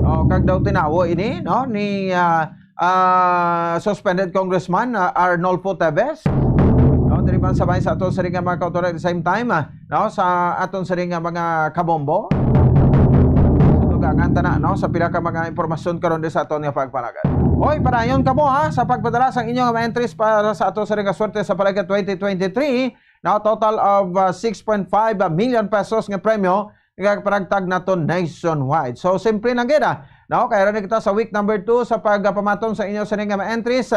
oh, kag daw tinawo ini, no, ni, ah, ah, suspended Congressman, ah, Arnolfo Teves. No, diri man sa bahin sa ato sini nga mga kautoran at the same time, ah, no, sa aton sini nga mga kabombo. So, dugangan ta na, no, sa pila ka mga impormasyon karon di sa aton nga pagpalagad. Hoy, padayon kamo, ha, sa pagpadala sang inyong mga entries para sa aton sini nga swerte sa Palaga twenty twenty-three, no, total of, ah, six point five million pesos nga premyo nga panagtag naton nationwide. So, simple lang gid, ah, no? Kaya rin kita sa week number two sa pagpamaton sa inyo sini nga mga entries.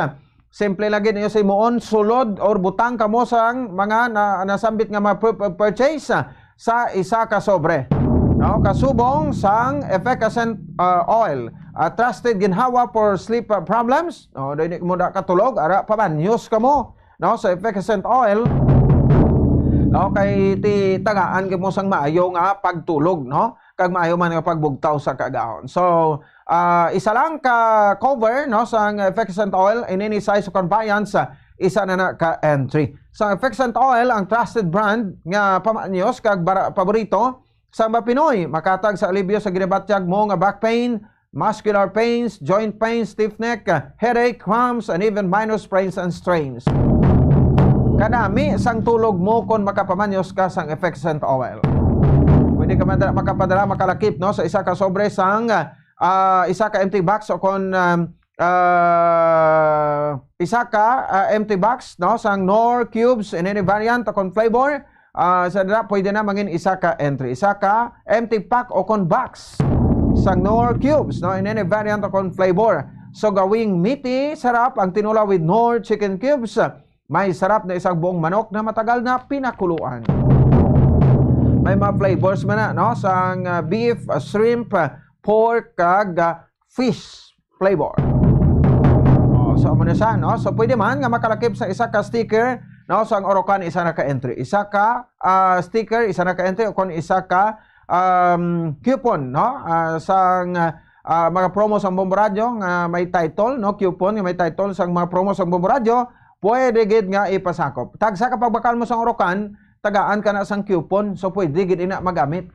Simple lang gid ninyo sa himuon, sulod or butang kamo sang mga na, nasambit nga mga proof of purchase, ah, sa isa ka sobre. No? Kasubong sang efficascent, ah, oil, ah, trusted ginhawa for sleep, ah, problems. No? Dili mo na katulog, ara, pamanyos kamo, no, sa efficascent oil, no, kay ti tagaan kamo sang maayo nga pagtulog, no, kag maayo man nga pagbugtaw sa kaagahon. So, ah, isa lang ka cover, no, sang efficascent oil in any size of conveyance, ah, isa na na ka entry. Sa efficascent oil, ang trusted brand nga pamanyos kag bara-, paborito sa mga Pinoy, makatag sa alibyo sa ginabatyag mo nga back pain, muscular pains, joint pain, stiff neck, headache, cramps, and even minor sprains and strains. Kanami sang tulog mo kon makapamanyos ka sang efficascent oil. Pwede ka man dala, makapadala, makalakip, no, sa isa ka sobre sang, ah, isa ka empty box o kon, um, ah, isa ka, ah, empty box, no, sang Knorr cubes in any variant o kon flavor. Ah, sa dira, pwede na mangin isa ka entry, isa ka empty pack o kon box sang Knorr cubes, no, in any variant o kon flavor. So, gawing meaty, sarap ang tinola with Knorr chicken cubes. May sarap na isang buong manok na matagal na pinakuluan. May mga flavors man na, no, sang, ah, beef, ah, shrimp, ah, pork, kag, ah, fish flavor. Oh, so, amo na siya, no? So, pwede man nga makalakip sa isa ka sticker, no, sang Orocan, isa na ka entry. Isa ka, ah, sticker, isa na ka entry, o kon isa ka, um, coupon, no? Ah, sang, ah, mga promo sang Bombo Radyo nga may title, no? Coupon nga may title sang mga promo sang Bombo Radyo, pwede gid nga ipasakop. Tagsa ka pagbakal mo sang Orocan, tagaan ka na sang coupon, so pwede gid ina magamit.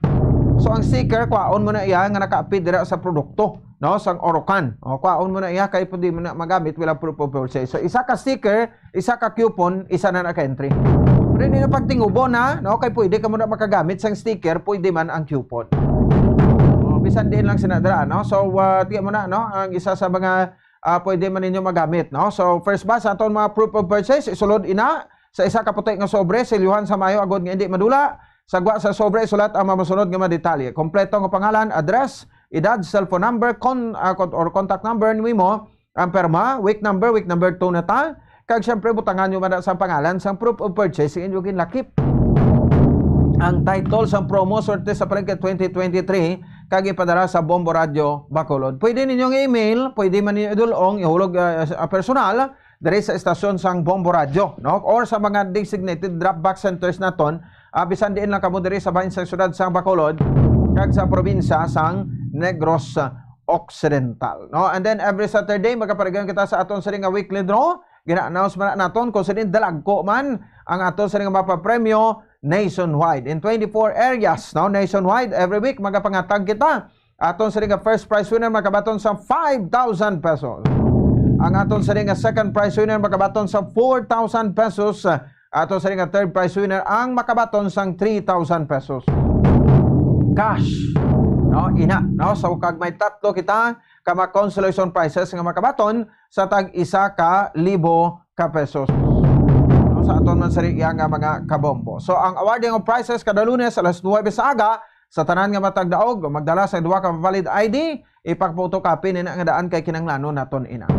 So ang sticker, kwaon mo na iya nga nakaapid dira sa produkto, no, sang Orocan. O, kwaon mo na iya kay pwede mo na magamit wala proof of purchase. So isa ka sticker, isa ka coupon, isa na na ka entry. Pero hindi na pagtingubo na, no, kay pwede ka mo na makagamit sang sticker, pwede man ang coupon. O, bisan din lang sina dira, no? So, ah, tiyan mo na, no, ang isa sa mga, ah, pwede man ninyo magamit, no? So, first batch, aton mga proof of purchase, isulod ina sa isa ka puti nga sobre, silyuhan sa mayo agod nga hindi madula. Sa gwa sa sobre, isulat ang mga masunod nga mga detalye: kompleto nga pangalan, address, edad, cellphone number, con-, ah, con-, or contact number nimo, ang perma, week number, week number two na ta. Kag siyempre, butangan nyo man sa pangalan sang proof of purchase sa inyo ginlakip. Ang title sang promo, Swerte sa Palengke twenty twenty-three, kag ipadala sa Bombo Radyo Bacolod. Pwede ninyong i-email, pwede man ninyo idulong, ihulog, ah, sa personal, diri sa estasyon sang Bombo Radyo, no? Or sa mga designated drop box centers naton, ah, bisan diin lang kamo diri sa bahin sa siyudad sang Bacolod, kag sa probinsya sang Negros Occidental, no? And then every Saturday, magaparigan kita sa aton sini nga weekly draw. Gina-announce man na naton kung sino dalagko man ang aton sini nga mapapremyo nationwide. In twenty-four areas, no? Nationwide, every week, magapangatag kita. Aton sini nga first prize winner makabaton sa five thousand pesos. Ang aton sini nga second prize winner makabaton sa four thousand pesos. Aton sini nga third prize winner ang makabaton sang three thousand pesos. Cash. No, ina, no? So, kag may tatlo kita ka mga consolation prizes nga makabaton sa tag isa ka libo ka pesos. No, sa aton man sari iya nga mga kabombo. So, ang awarding of prizes kada Lunes alas nuwebe sa aga, sa tanan nga matagdaog, magdala sa duha ka valid I D, ipagphoto copy ni na nga daan kay kinahanglanon naton ina.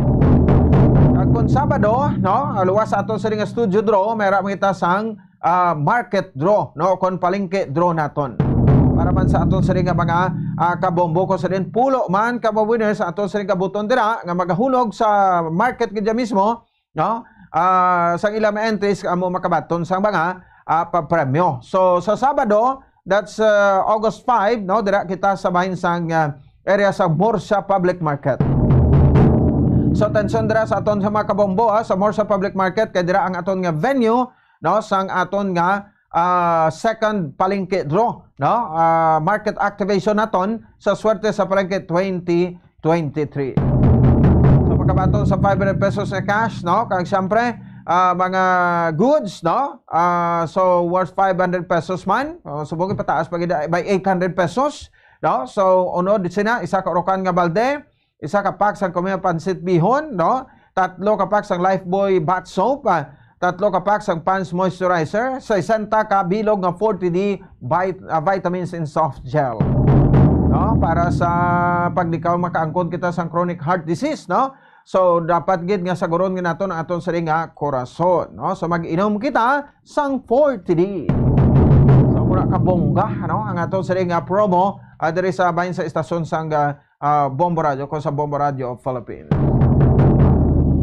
Kag kung Sabado, no, luwas sa aton sini nga studio draw, may ra kita sang, ah, market draw, no, kon palengke draw naton. Para man sa aton sini nga mga, ah, kabombo, kung sa din pulo man ka winner sa aton sini nga buton dira nga magahulog sa market gid mismo, no? Ah, sang ila ma-entries, amo makabaton sang mga, ah, papremyo. So, sa Sabado, that's, ah, August five, no? Dira kita sa bahin sang, ah, area sa Murcia Public Market. So, atensyon dira sa aton sa mga kabombo, ah, sa Murcia Public Market, kay dira ang aton nga venue, no, sang aton nga, ah, second palengke draw, no? Ah, market activation naton sa Swerte sa Palengke twenty twenty-three. So, makabaton sa five hundred pesos nga cash, no? Kag siyempre, ah, mga goods, no? Ah, so, worth five hundred pesos man. Oh, subong ipataas pa gid by eight hundred pesos, no? So, unod sina, isa ka urukan nga balde, isa ka pack sang Kumea Pansit Bihon, no? Tatlo ka pack sang Lifebuoy Bath Soap, ah, tatlo ka pack sang Pond's Moisturizer, sesenta ka bilog nga forty D vit-, ah, vitamins in soft gel. No? Para sa pagdikaw makaangkon kita sang chronic heart disease, no? So, dapat gid nga saguron nga naton ang aton sini nga korason, no? So, mag-inom kita sang forty D. So, mura ka bongga, no? Ang aton sini nga promo, ah, diri sa bahin sa istasyon sang, ah, ah, Bombo Radio, ko sa Bombo Radio of Philippines.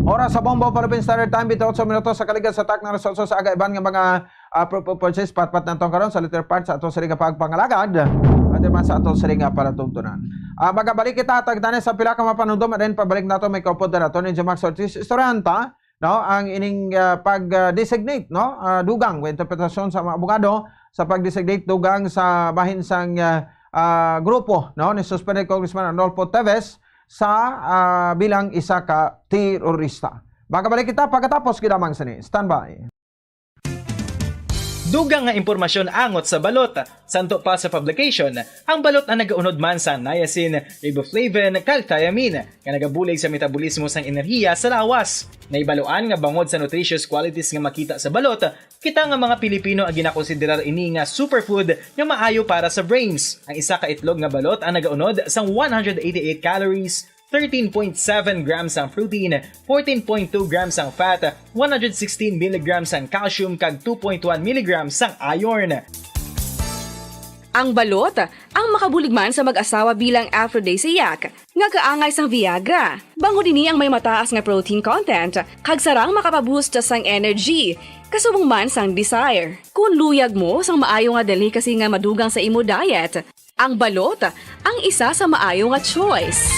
Oras sa Bombo Philippine Standard Time, twenty-eight minutos sa kaligan sa takna resulta sa aga. Iban nga mga, ah, pro-, pro-, purchase, patpat na tong karon sa latter part sa ato sa liga pagpangalagad. At man sa ato sa liga para tumtunan. Ah, magabalik kita, tagtani sa pila ka mapanudom, and then pabalik nato may kaupod na nato ni Jemax Ortiz Istorianta, no, ang ining, ah, pag-designate, no, ah, dugang, o interpretasyon sa mga abogado sa pag-designate dugang sa bahin sang, ah, ah, grupo, no, ni Suspended Congressman Arnolfo Teves sa, ah, bilang isa ka terorista. Makabalik kita pagkatapos gid lamang sini. Standby. Dugang nga impormasyon angot sa balot. Santo pa sa publication, ang balot ang nagaunod man sa niacin, riboflavin, kag thiamine, nga nagabulig sa metabolismo sang enerhiya sa lawas. Nahibaluan nga bangod sa nutritious qualities nga makita sa balot, kita nga mga Pilipino ang ginakonsiderar ini nga superfood nga maayo para sa brains. Ang isa ka itlog nga balot ang nagaunod sang one hundred eighty-eight calories, thirteen point seven grams ang protein, fourteen point two grams ang fat, one hundred sixteen milligrams ang calcium, kag two point one milligrams ang iron. Ang balot, ang makabulig man sa mag-asawa bilang aphrodisiac, nga kaangay sang Viagra. Bangod ini ang may mataas nga protein content, kag sarang makapaboost sang energy, kasubong man sang desire. Kung luyag mo sang maayo nga delicacy nga madugang sa imo diet, ang balot ang isa sa maayo nga choice.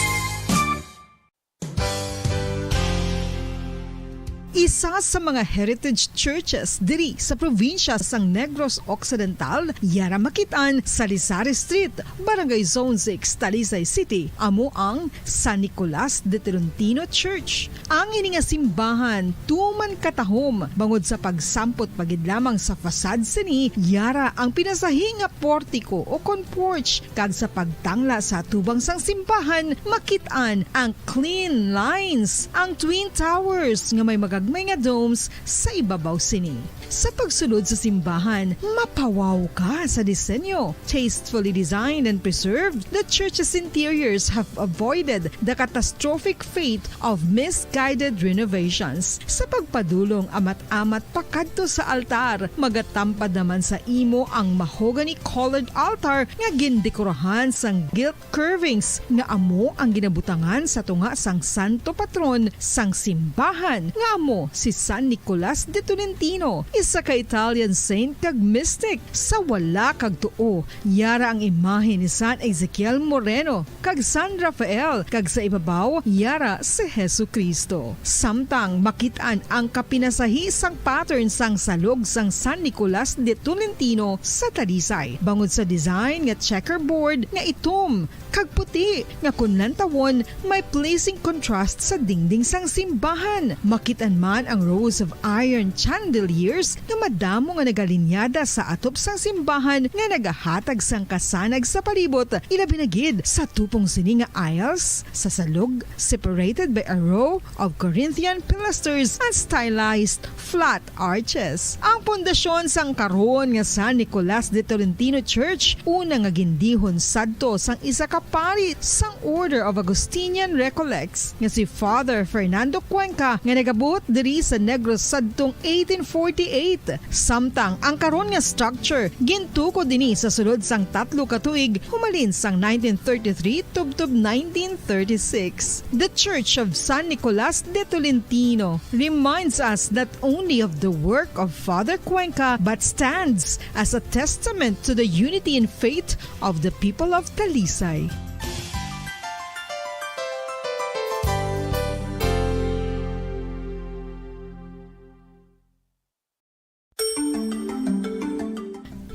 Isa sa mga heritage churches diri sa probinsya sang Negros Occidental, yara makit-an sa Lisari Street, Barangay Zone six, Talisay City, amo ang San Nicolas de Tolentino Church. Ang ini nga simbahan tuman katahom bangod sa pagsampot pa gid lamang sa facade sini, yara ang pinasahi nga portiko o kon porch, kag sa pagtangla sa atubang sang simbahan, makit-an ang clean lines, ang twin towers nga may magagmay nga domes sa ibabaw sini. Sa pagsulod sa simbahan, mapawaw ka sa disenyo. Tastefully designed and preserved, the church's interiors have avoided the catastrophic fate of misguided renovations. Sa pagpadulong amat-amat pakadto sa altar, magatampad naman sa imo ang mahogany-colored altar nga gindekorahan sang gilt curvings nga amo ang ginabutangan sa tunga sang santo patron sang simbahan, nga amo si San Nicolas de Tolentino, isa ka Italian saint kag mystic. Sa wala kag tuo, yara ang imahe ni San Ezekiel Moreno kag San Rafael, kag sa ibabaw, yara si Jesu-Cristo. Samtang makit-an ang kapinasahi sang pattern sang salog sang San Nicolas de Tolentino sa Talisay, bangod sa design nga checkerboard nga itom kag puti, nga kun lantawon, may pleasing contrast sa dingding sang simbahan. Makit-an man ang rows of iron chandeliers nga madamo nga nagalinyada sa atop sang simbahan nga nagahatag sang kasanag sa palibot, ilabi na gid sa tupong sini nga aisles, sa salog, separated by a row of Corinthian pilasters and stylized flat arches. Ang pundasyon sang karon nga San Nicolas de Tolentino Church, una nga gindihon sadto sang isa ka pari sang Order of Augustinian Recollects nga si Father Fernando Cuenca, nga nagabot diri sa Negros sadtong eighteen forty-eight, samtang ang karon nga structure gintukod ini sa sulod sang tatlo ka tuig humalin sang nineteen thirty-three tubtob nineteen thirty-six. The Church of San Nicolas de Tolentino reminds us not only of the work of Father Cuenca but stands as a testament to the unity in faith of the people of Talisay.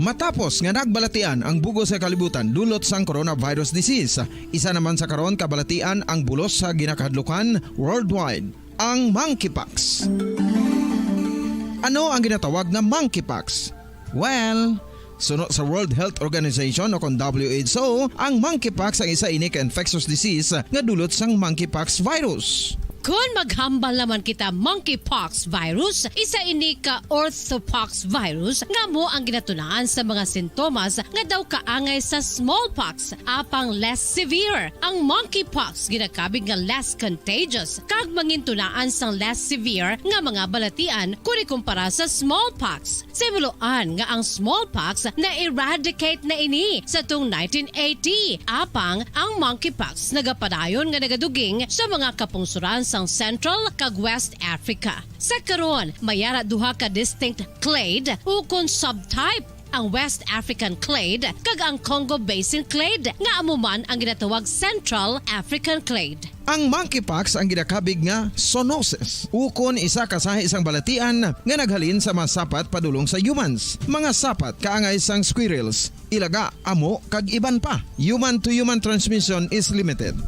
Matapos nga nagbalatian ang bug-os nga kalibutan dulot sang coronavirus disease, isa naman sa karon kabalatian ang bulos sa ginakahadlukan worldwide, ang monkeypox. Ano ang ginatawag nga monkeypox? Well, suno sa World Health Organization o kon W H O, ang monkeypox ang isa ini ka infectious disease nga dulot sang monkeypox virus. Kon maghambal naman kita monkeypox virus, isa ini ka orthopox virus nga amo ang ginatunaan sa mga sintomas nga daw kaangay sa smallpox, apang less severe. Ang monkeypox ginakabig nga less contagious kag mangintunaan sang less severe nga mga balatian kon ikumpara sa smallpox. Sa himuloan nga ang smallpox na-eradicate na ini sa tung nineteen eighty, apang ang monkeypox nagapadayon nga nagaduging sa mga kapungsoran sang Central kag West Africa. Sa karon, may ara duha ka distinct clade ukon subtype, ang West African clade kag ang Congo Basin clade, nga amo man ang ginatawag Central African clade. Ang monkeypox ang ginakabig nga zoonosis, ukon isa ka sahi sang balatian nga naghalin sa mga sapat padulong sa humans. Mga sapat kaangay sang squirrels, ilaga, amo, kag iban pa. Human to human transmission is limited.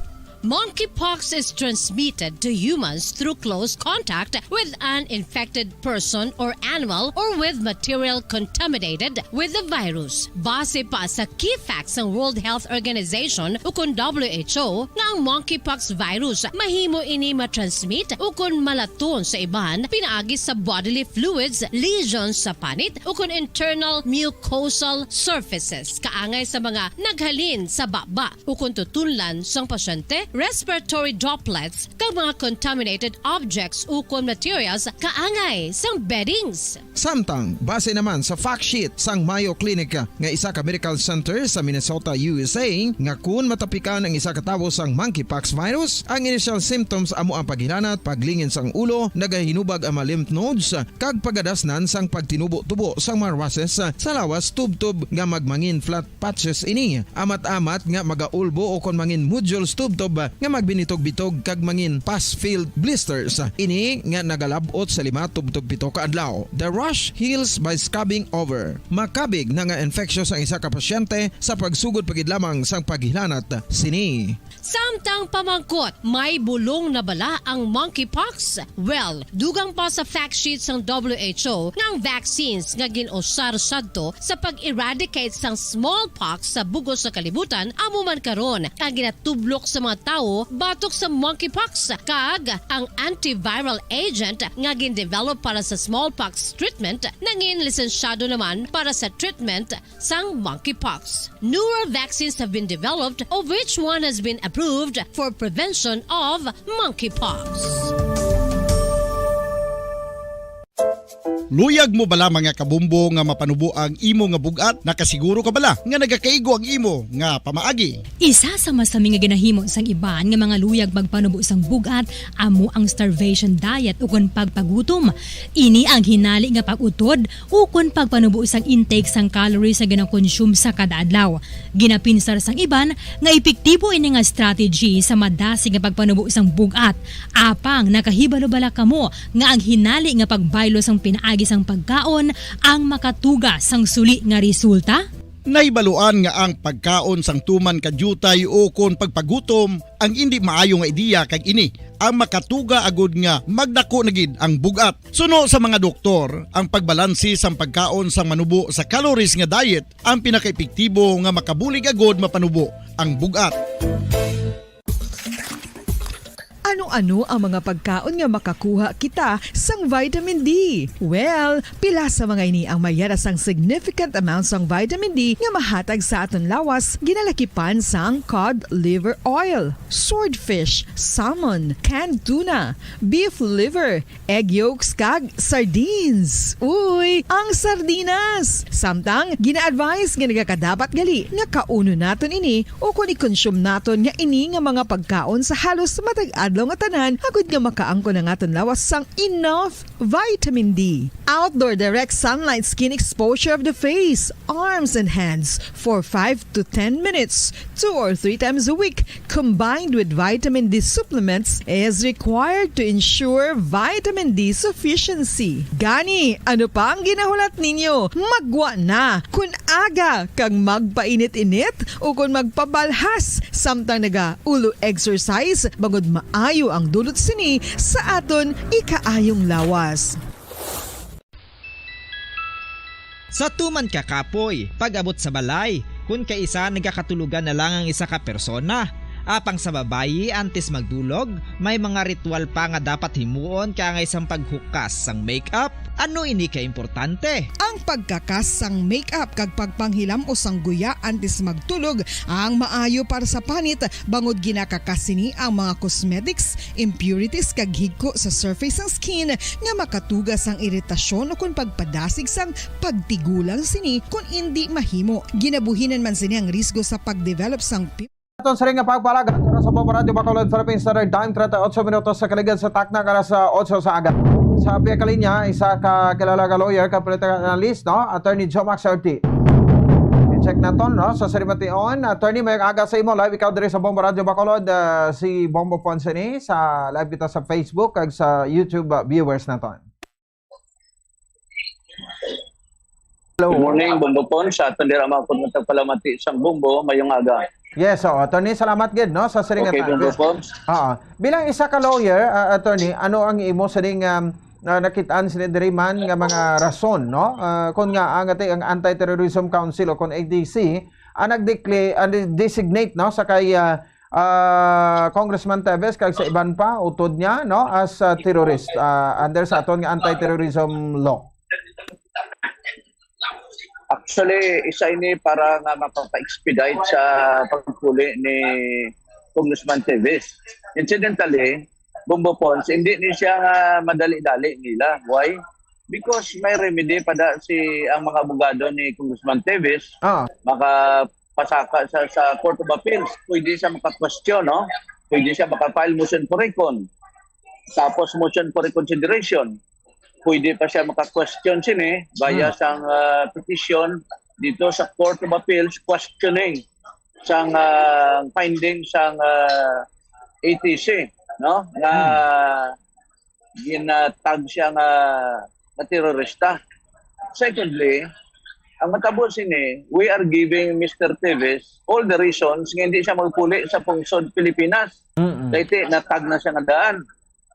Monkeypox is transmitted to humans through close contact with an infected person or animal or with material contaminated with the virus. Base pa sa key facts sang World Health Organization ukon W H O nga ang monkeypox virus mahimo ini matransmit ukon malaton sa iban pinaagi sa bodily fluids, lesions sa panit ukon internal mucosal surfaces kaangay sa mga naghalin sa baba ukon tutunlan sang pasyente, respiratory droplets, kag mga contaminated objects ukon materials kaangay sang beddings. Samtang, base naman sa fact sheet sang Mayo Clinic nga isa ka medical center sa Minnesota, U S A, nga kun matapikan ang isa ka tawo sang monkeypox virus, ang initial symptoms amo ang paghilanat, paglingin sang ulo, nagahinubag ang mga lymph nodes, kag pagadasnan sang pagtinubo-tubo sang mga rushes sa lawas tubtob nga magmangin flat patches ini, amat-amat nga magaulbo ukon mangin nodules tubtob nga magbinitog-bitog kag mangin pus-filled blisters. Ini nga nagalab-ot sa lima tubtob pito ka adlaw. The rash heals by scabbing over. Makabig na nga infectious ang isa ka pasyente sa pagsugod pa gid lamang sang paghilanat sini. Samtang pamangkot, may bulong na bala ang monkeypox? Well, dugang pa sa fact sheet sang W H O nga ang vaccines nga gin-usar sadto sa pag-eradicate sang smallpox sa bug-os nga kalibutan amo man karon ang ginatublok sa mga tawo batok sa monkeypox, kag ang antiviral agent nga gin-develop para sa smallpox treatment nangin lisensyado naman para sa treatment sang monkeypox. Newer vaccines have been developed, of which one has been approved for prevention of monkeypox. Luyag mo bala, mga kabombo, nga mapanubo ang imo nga bug-at? Nakasiguro ka bala nga nagakaigo ang imo nga pamaagi? Isa sa masami nga ginahimo sang iban nga mga luyag magpanubo sang bug-at amo ang starvation diet ukon pagpagutom. Ini ang hinali nga pag-utod ukon pagpanubo sang intake sang calories nga ginakonsume sa kada adlaw. Ginapinsar sang iban nga epektibo ini nga strategy sa madasig nga pagpanubo sang bug-at. Apang nakahibalo bala kamo nga ang hinali nga pagbaylo sang pinaagi sang pagkaon ang makatuga sang suli nga resulta? Nahibaluan nga ang pagkaon sang tuman ka diutay ukon pagpagutom ang indi maayo nga ideya, kag ini ang makatuga agud nga magdako na gid ang bug-at. Suno sa mga doktor, ang pagbalanse sang pagkaon sang manubo sa calories nga diet ang pinakaepektibo nga makabulig agud mapanubo ang bug-at. Ano Ano ang mga pagkaon nga makakuha kita sang vitamin D? Well, pila sa mga ini ang mayara sang significant amount sang vitamin D nga mahatag sa aton lawas, ginalakipan sang cod liver oil, swordfish, salmon, canned tuna, beef liver, egg yolks, kag sardines. Uy, ang sardinas! Samtang, gina-advise nga nagakadapat gali nga kaunon naton ini o kon i-consume naton nga ini nga mga pagkaon sa halos matag adlaw nga tanan, agud nga makaangkon ang aton lawas sang enough vitamin D. Outdoor direct sunlight skin exposure of the face, arms, and hands for five to ten minutes, two or three times a week, combined with vitamin D supplements, is required to ensure vitamin D sufficiency. Gani, ano pa ang ginahulat ninyo? Maggwa na! Kun aga kag magpainit-init o kon magpabalhas samtang naga-ulo exercise, bangod maayo ang dulot sini sa aton ikaayong lawas. Sa tuman ka kapoy, pag-abot sa balay, kun kaisa nagakatulogan na lang ang isa ka persona. Apang sa babayi, antes magdulog, may mga ritual pa nga dapat himuon kaangay sang paghukas sang makeup. Ano ini ka importante? Ang pagkakas sang makeup kag pagpanghilam-os sang guya antes magtulog ang maayo para sa panit, bangod ginakakas sini ang mga cosmetics, impurities kag higko sa surface sang skin nga makatuga sang iritasyon ukon pagpadasig sang pagtigulang sini kon indi mahimo. Ginabuhinan man sini ang risgo sa pag-develop sang pi- Aton siring nga pagpalagan para sa Bombo Radyo Bacolod Philippine Standard Time, treinta y ocho minutos sa kaligad sa takna kara sa otso sa aga. Sa Pia Kalinya, isa ka kilala nga lawyer, ka political analyst, no? Attorney Jomax R T. I-check naton, no? Sa Siribation, Attorney, may aga sa imo. Live ikaw diri sa Bombo Radyo Bacolod. Ah, si Bombo Ponce ni sa live kita sa Facebook kag sa YouTube, ah, viewers naton. Hello. Good morning, Bombo Pon. Sa aton dira mga kung magpalamati sang Bombo, mayong aga. Yes, oo. Attorney, salamat gid, no, sa siring nga Okay, Bombo time. Pon. Oo. Bilang isa ka lawyer, ah, attorney, ano ang imo sining, um, ah, nakit-an sini diri man nga mga rason, no? Ah, kung nga ang ati ang Anti-Terrorism Council o kung A T C ang nag-declare, ang designate, no, sa kay, ah, ah, Congressman Teves kag sa iban pa utod niya, no, as a terrorist, ah, under sa aton nga anti-terrorism law. Actually, isa ini para nga mapapa-expedite sa pagpuli ni Congressman Teves. Incidentally, Bombo Pons, hindi ni siya nga madali-dali nila. Why? Because may remedy pa da si ang mga abogado ni Congressman Teves. Ah. Maka pasaka sa, sa Court of Appeals, pwede siya maka-question, no? Pwede siya maka-file motion for recon. Tapos motion for reconsideration. Pwede pa siya maka-question sini via Hmm. sang, ah, petition dito sa Court of Appeals questioning sang, ah, finding sang, ah, A T C, no? Nga Hmm. ginatag siya nga, nga terorista. Secondly, ang matabo sini, we are giving Mister Teves all the reasons nga hindi siya magpuli sa pungsod Pilipinas. Mm-mm. Kay ti, natag na siya nga daan.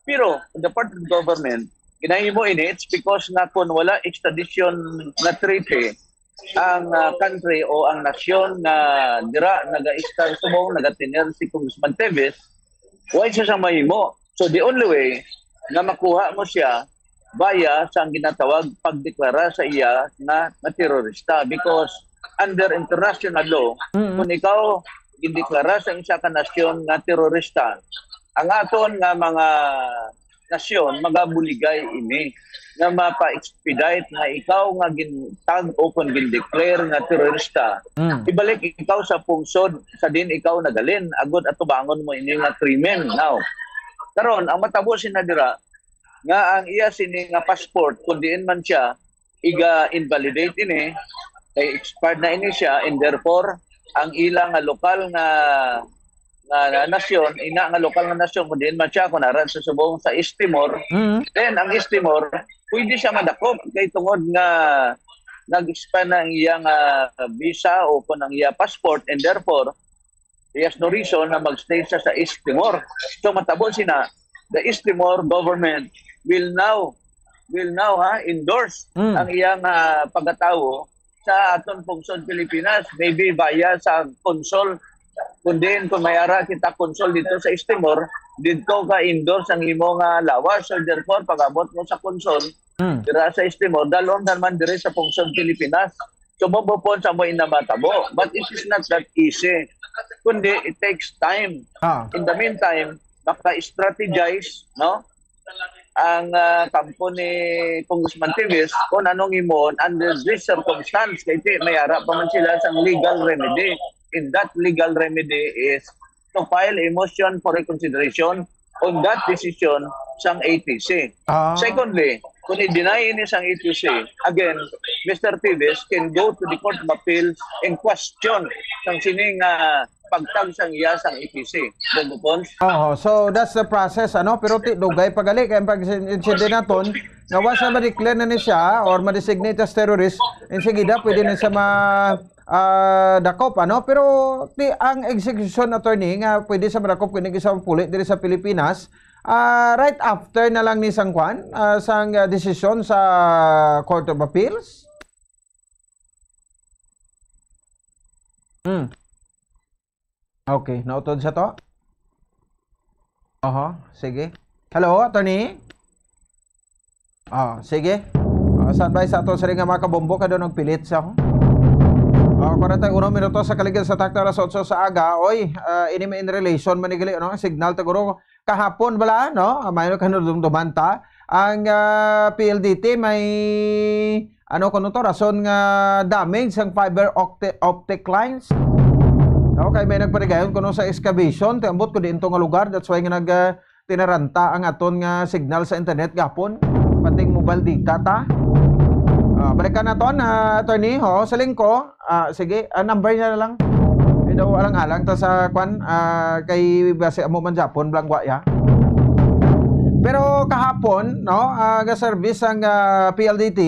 Pero, the part of the government, ginahimo ini, it's because nga kung wala extradition na treaty, ang, ah, country o ang nasyon nga dira naga-istar subong, nagatiner si Congressman Teves, why siya sa mahimo? So, the only way nga makuha mo siya via sa ang ginatawag pagdeklara sa iya nga, nga terorista. Because under international law, Mm. kung ikaw gindeklara sa isa ka nasyon nga terorista, ang aton nga mga nasyon magabuligay ini nga mapa-expedite nga ikaw nga gintag o kon gindeclare nga terorista, Mm. ibalik ikaw sa pungsod sa din ikaw nagalin, agud atubangon mo ini nga krimen. Now, karon, ang matabo sina dira, nga ang iya sini nga passport, kung diin man siya, iga-invalidate ini, kay expired na ini siya, and therefore, ang ila nga lokal nga, nga, nga nasyon, ina nga lokal nga nasyon, kung diin man siya, kung ara sa subong sa East Timor, Mm. then ang East Timor, pwede siya madakop kay tungod nga nag-expire na ang iyang, ah, visa o kung ang iya passport, and therefore, he has no reason na mag-stay siya sa East Timor. So, matabo sina, the East Timor government will now, will now, ha, endorse Mm. ang iyang, ah, pagkatawo sa aton pungsod Pilipinas, maybe via sa consul. Kung diin, kung may ara kita consul dito sa East Timor, didto ka endorse ang imo nga lawas. So therefore, pag-abot mo sa CONSOL, Hmm. dira sa East Timor, dalon naman diri sa Pungsod Pilipinas. So, mao po sa mo inamatabo. But it is not that easy. Kundi, it takes time. Ah. In the meantime, maka-strategize, no? Ang, ah, kampo ni Congressman Teves kung anong imo under this circumstance. Kay ti, may ara pa man sila sang legal remedy. And that legal remedy is to file a motion for reconsideration on that decision sang A T C. Ah. Secondly, kung i-deny ini sang A T C, again, Mister Teves can go to the Court of Appeals and question sang sining, ah, pagtag sang iya sang A T C. Bongo Pons? Oo, so that's the process, ano? Pero ti, dugay pa gali, kaya pag sin-, insindi naton, nga once na ma-declare na ni siya or ma-designate as terrorist, enseguida pwede na siya ma-, ah, dakop, ano? Pero ti, ang execution, attorney, nga pwede sa madakop kini isa puli diri sa Pilipinas, ah, right after na lang ni sang kwan, ah, sang, ah, desisyon sa Court of Appeals? Hmm. Okay, nautod sa to? Aha, sige. Hello, attorney? Ah, sige. Ah, sa advice sa ato, siring nga mga kabombo, ka daw nagpilit sa, ah, kwarenta y uno minutos sa kaligid sa takto, alas otso sa aga. Oy, ah, ini may in relation man ni gali, ano, ang signal, taguro, kahapon bala, no? Ah, may kanudumduman ta. Ang, ah, P L D T may, ano, kuno to, rason nga damage ang fiber opti-, optic lines. No, kay may nagpaligayon kuno sa excavation, ti ambot ko diin to nga lugar. That's why nga nag, ah, tinaranta ang aton nga signal sa internet gapon. Pating mobile data ta. Ah, balikan naton, ah, attorney, ho, sa lingko. Ah, sige, ah, number niya na lang. Kay daw alang-alang ta sa kwan, ah, kay basi amo man Japon, Blangwa, ya. Pero kahapon, no, ah, ga-service ang, ah, P L D T,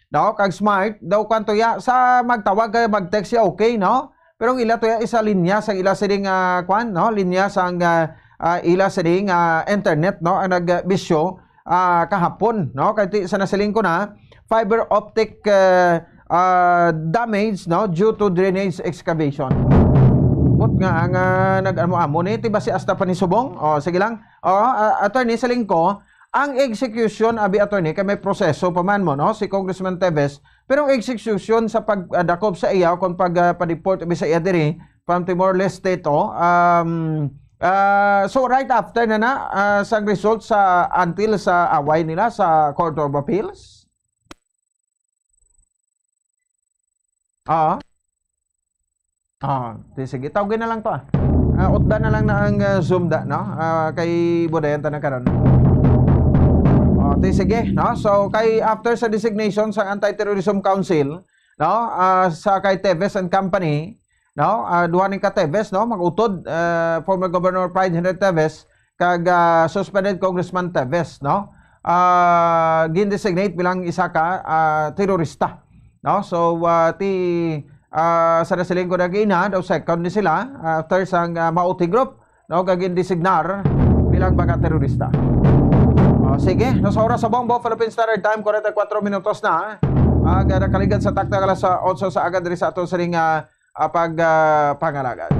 no, kag Smart, daw kwan to ya, sa magtawag kag mag-text siya, okay, no? Pero ang ila to ya, isa linya sa ila sining, ah, kwan, no? Linya sang, ah, ah, ila sining, ah, internet, no? Ang nagbisyo, ah, kahapon, no? Kay ti-, sa nasiling ko na, fiber optic, ah, ah, damage, no, due to drainage excavation. But nga ang, ah, nag-amo-amo ni, ti basi hasta pa ni subong. O, sige lang. O, ah, attorney, siling ko, ang execution, abi, attorney, kay may proseso pa man mo, no, si Congressman Teves. Pero ang execution sa pag, ah, dakop sa iya o kung pag, ah, pa-deport abi sa iya diri from Timor-Leste to, um, ah, so right after na na, ah, sa result sa, until sa away nila sa Court of Appeals? Ah. Ah, di, sige, tawgin na lang to, ah. Ah, utda na lang na ang, ah, Zoom da, no? Ah, kay budayan ta na karon. Oh, di, sige, no? So, kay after sa designation sa Anti-Terrorism Council, no? Ah, sa kay Teves and Company, no? Ah, duha ning ka Teves, no? Mag-utod, ah, former Governor Pride Henry Teves, kag, ah, suspended Congressman Teves, no? Ah, gin-designate bilang isa ka, ah, terorista, no? So, ah, ti, ah, sa nasiling ko na gina, daw second ni sila, ah, after sang, ah, Maoti Group, no? Kag gin-designar bilang mga terorista. Oh, sige, no, sa oras sa Bombo, Philippine Standard Time, kwarenta y kuwatro minutos na. Ah, ga-, nakaligad sa taktak alas otso sa aga diri sa ato sining, ah, ah, pag, ah, pangalagad.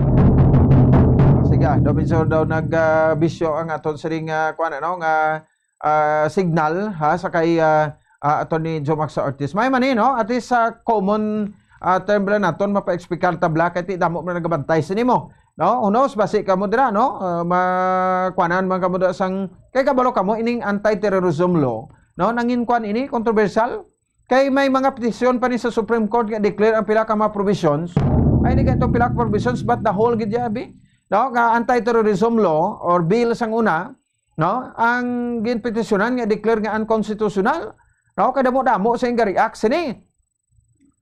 Sige, ah, daw medyo daw nag, ah, bisyo ang aton sining, ah, kuwan, ano, nga, ah, signal, ha, sa kay, ah, ah, Attorney Jomax Ortiz. May man, eh, no? At least sa common, ah, term lang naton, mapa-explicar ta bala, kay ti damo man nagabantay sa nimo. No? Who knows, basi ka mo dira, no? Ah, ma-, kuwanan man ka mo dira sang, kay kabalo ka mo, ining anti-terrorism law, no? Nangin kuwan ini, controversial. Kay may mga petisyon pa ni sa Supreme Court nga declare ang pila ka mga provisions. Ay, di ka itong pila ka provisions, but the whole gid ya, abi? No? Nga anti-terrorism law or bill sang una, no? Ang ginpetisyonan nga declare nga unconstitutional. No? Kay damo-damo sa nga react sini.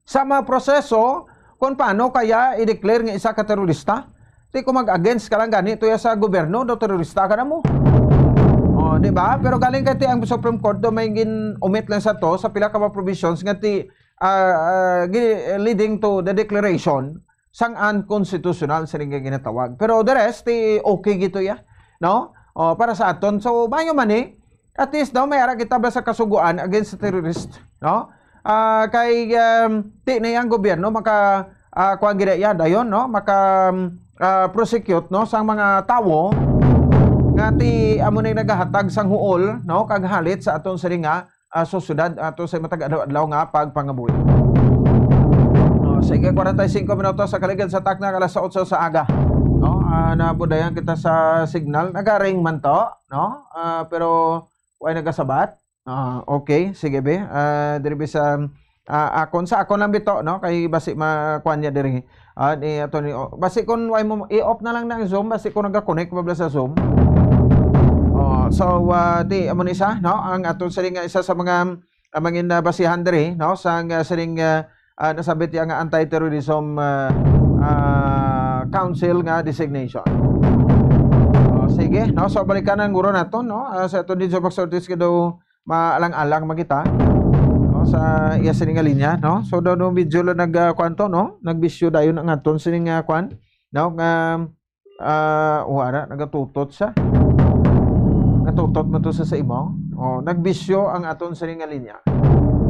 Sa mga proseso, kung paano kaya i-declare nga isa ka terorista? Ti kung mag-against ka lang gani to ya sa gobyerno, daw terorista ka na mo. Oh, di ba? Pero galing kay ti ang Supreme Court do may gin-omit lang sa to sa pila ka mga provisions nga ti, ah, ah, gi-, leading to the declaration sang unconstitutional sa nga ginatawag. Pero the rest, ti okay gito ya, no? Oh, para sa aton. So, maayo man ni, at least daw may ara kita ba sa kasugoan against sa terrorist, no? Ah, kay, um, ti na ang gobyerno maka, ah, kuwan gid ya dayon, no? Maka, um, ah, prosecute, no, sang mga tawo nga ti amo ni nagahatag sang huol, no, kag halit sa aton sini nga, ah, sosyedad ato sa matag adlaw-adlaw nga pagpangabuhi. Oh, sige, kwarenta y cinco minutos sa kaligid sa takna, alas otso sa aga. No, ah, nabudayan kita sa signal. Nagaring man to, no? Ah, pero way nagasabat. Ah, okay, sige be. Ah, diri be sa, ah, akon, sa akon lang bito, no? Kay basi makuan niya diri. Ah, ni ato ni, oh, basi kung way mo, i-off na lang na ang Zoom, basi kung naga-connect pa bala sa Zoom. Oh, so, ah, di, amo ni isa, no? Ang aton sini nga isa sa mga, ah, mangin, ah, basihan diri, no? Sa, ah, sining, ah, ah, nasabit ya nga anti-terrorism, ah, ah, council nga designation. Oh, sige, no? So, balikan ang guro nato, no? Ah, sa aton din sa pagsultis ka daw, maalang-alang man kita, no, sa iya sini nga linya, no? So, daw, no, medyo lang nag, ah, kuwan to, no? Nagbisyo dayon ang aton sini nga kuwan, no? Nga, ah, wala, nagatutot siya. Nagatutot mo to sa, sa imo. Oh, nagbisyo ang aton sini nga linya.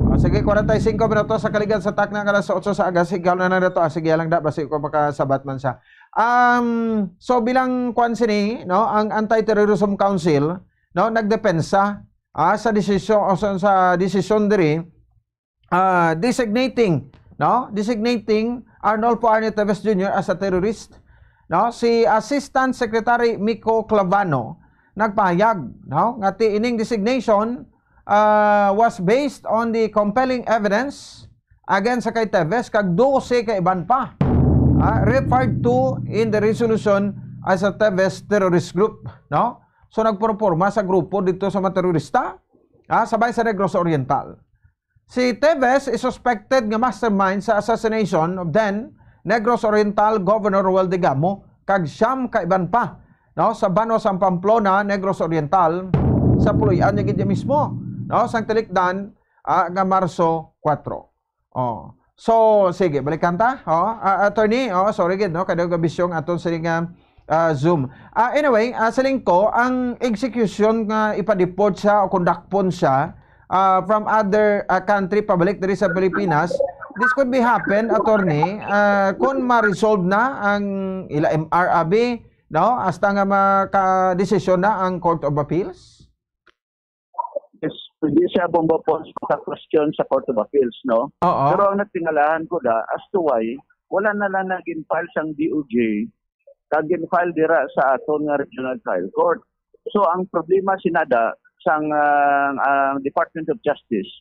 Oh, sige, kwarenta y cinco minutos sa kaligid sa takna, alas otso sa aga. Sige, na na to. Ah, sige lang da, basi ko makasabat man siya. Um, so, bilang kuwan sini, no, ang Anti-Terrorism Council, no, nagdepensa ah, sa desisyon, o sa, sa desisyon diri, ah, designating, no? Designating Arnulfo Arnie Teves Junior as a terrorist, no? Si Assistant Secretary Miko Clavano nagpahayag, no, nga ti ining designation, ah, was based on the compelling evidence against sa kay Teves kag dose ka iban pa, ah, referred to in the resolution as a Teves terrorist group, no? So, nagproporma sa grupo dito sa mga terorista, ah, sabay sa Negros Oriental. Si Teves is suspected nga mastermind sa assassination of then Negros Oriental Governor Roel Degamo kag siyam ka iban pa, no, sa banwa sang Pamplona, Negros Oriental, sa puloy-an niya gid niya mismo, no, sang tilikdan, ah, nga Marso kuwatro. Oh. So, sige, balikan ta. Oh, ah, attorney, oh, sorry gid, no, kada gabisyo ang aton sini nga, ah, Zoom. Ah, anyway, ah, siling ko, ang execution nga ipa-deport siya o kondakpon siya, ah, from other, ah, country pabalik diri sa Pilipinas, this could be happen, attorney, ah, kung ma-resolve na ang ila M R abi, no? Hasta nga maka-desisyon na ang Court of Appeals? Yes, pwede siya bumupos sa question sa Court of Appeals, no? Oo. Pero ang natingalahan ko da, as to why, wala na lang naging file sang D O J, kag gin-file dira sa aton nga Regional Trial Court. So, ang problema sinada sang, ah, ang Department of Justice,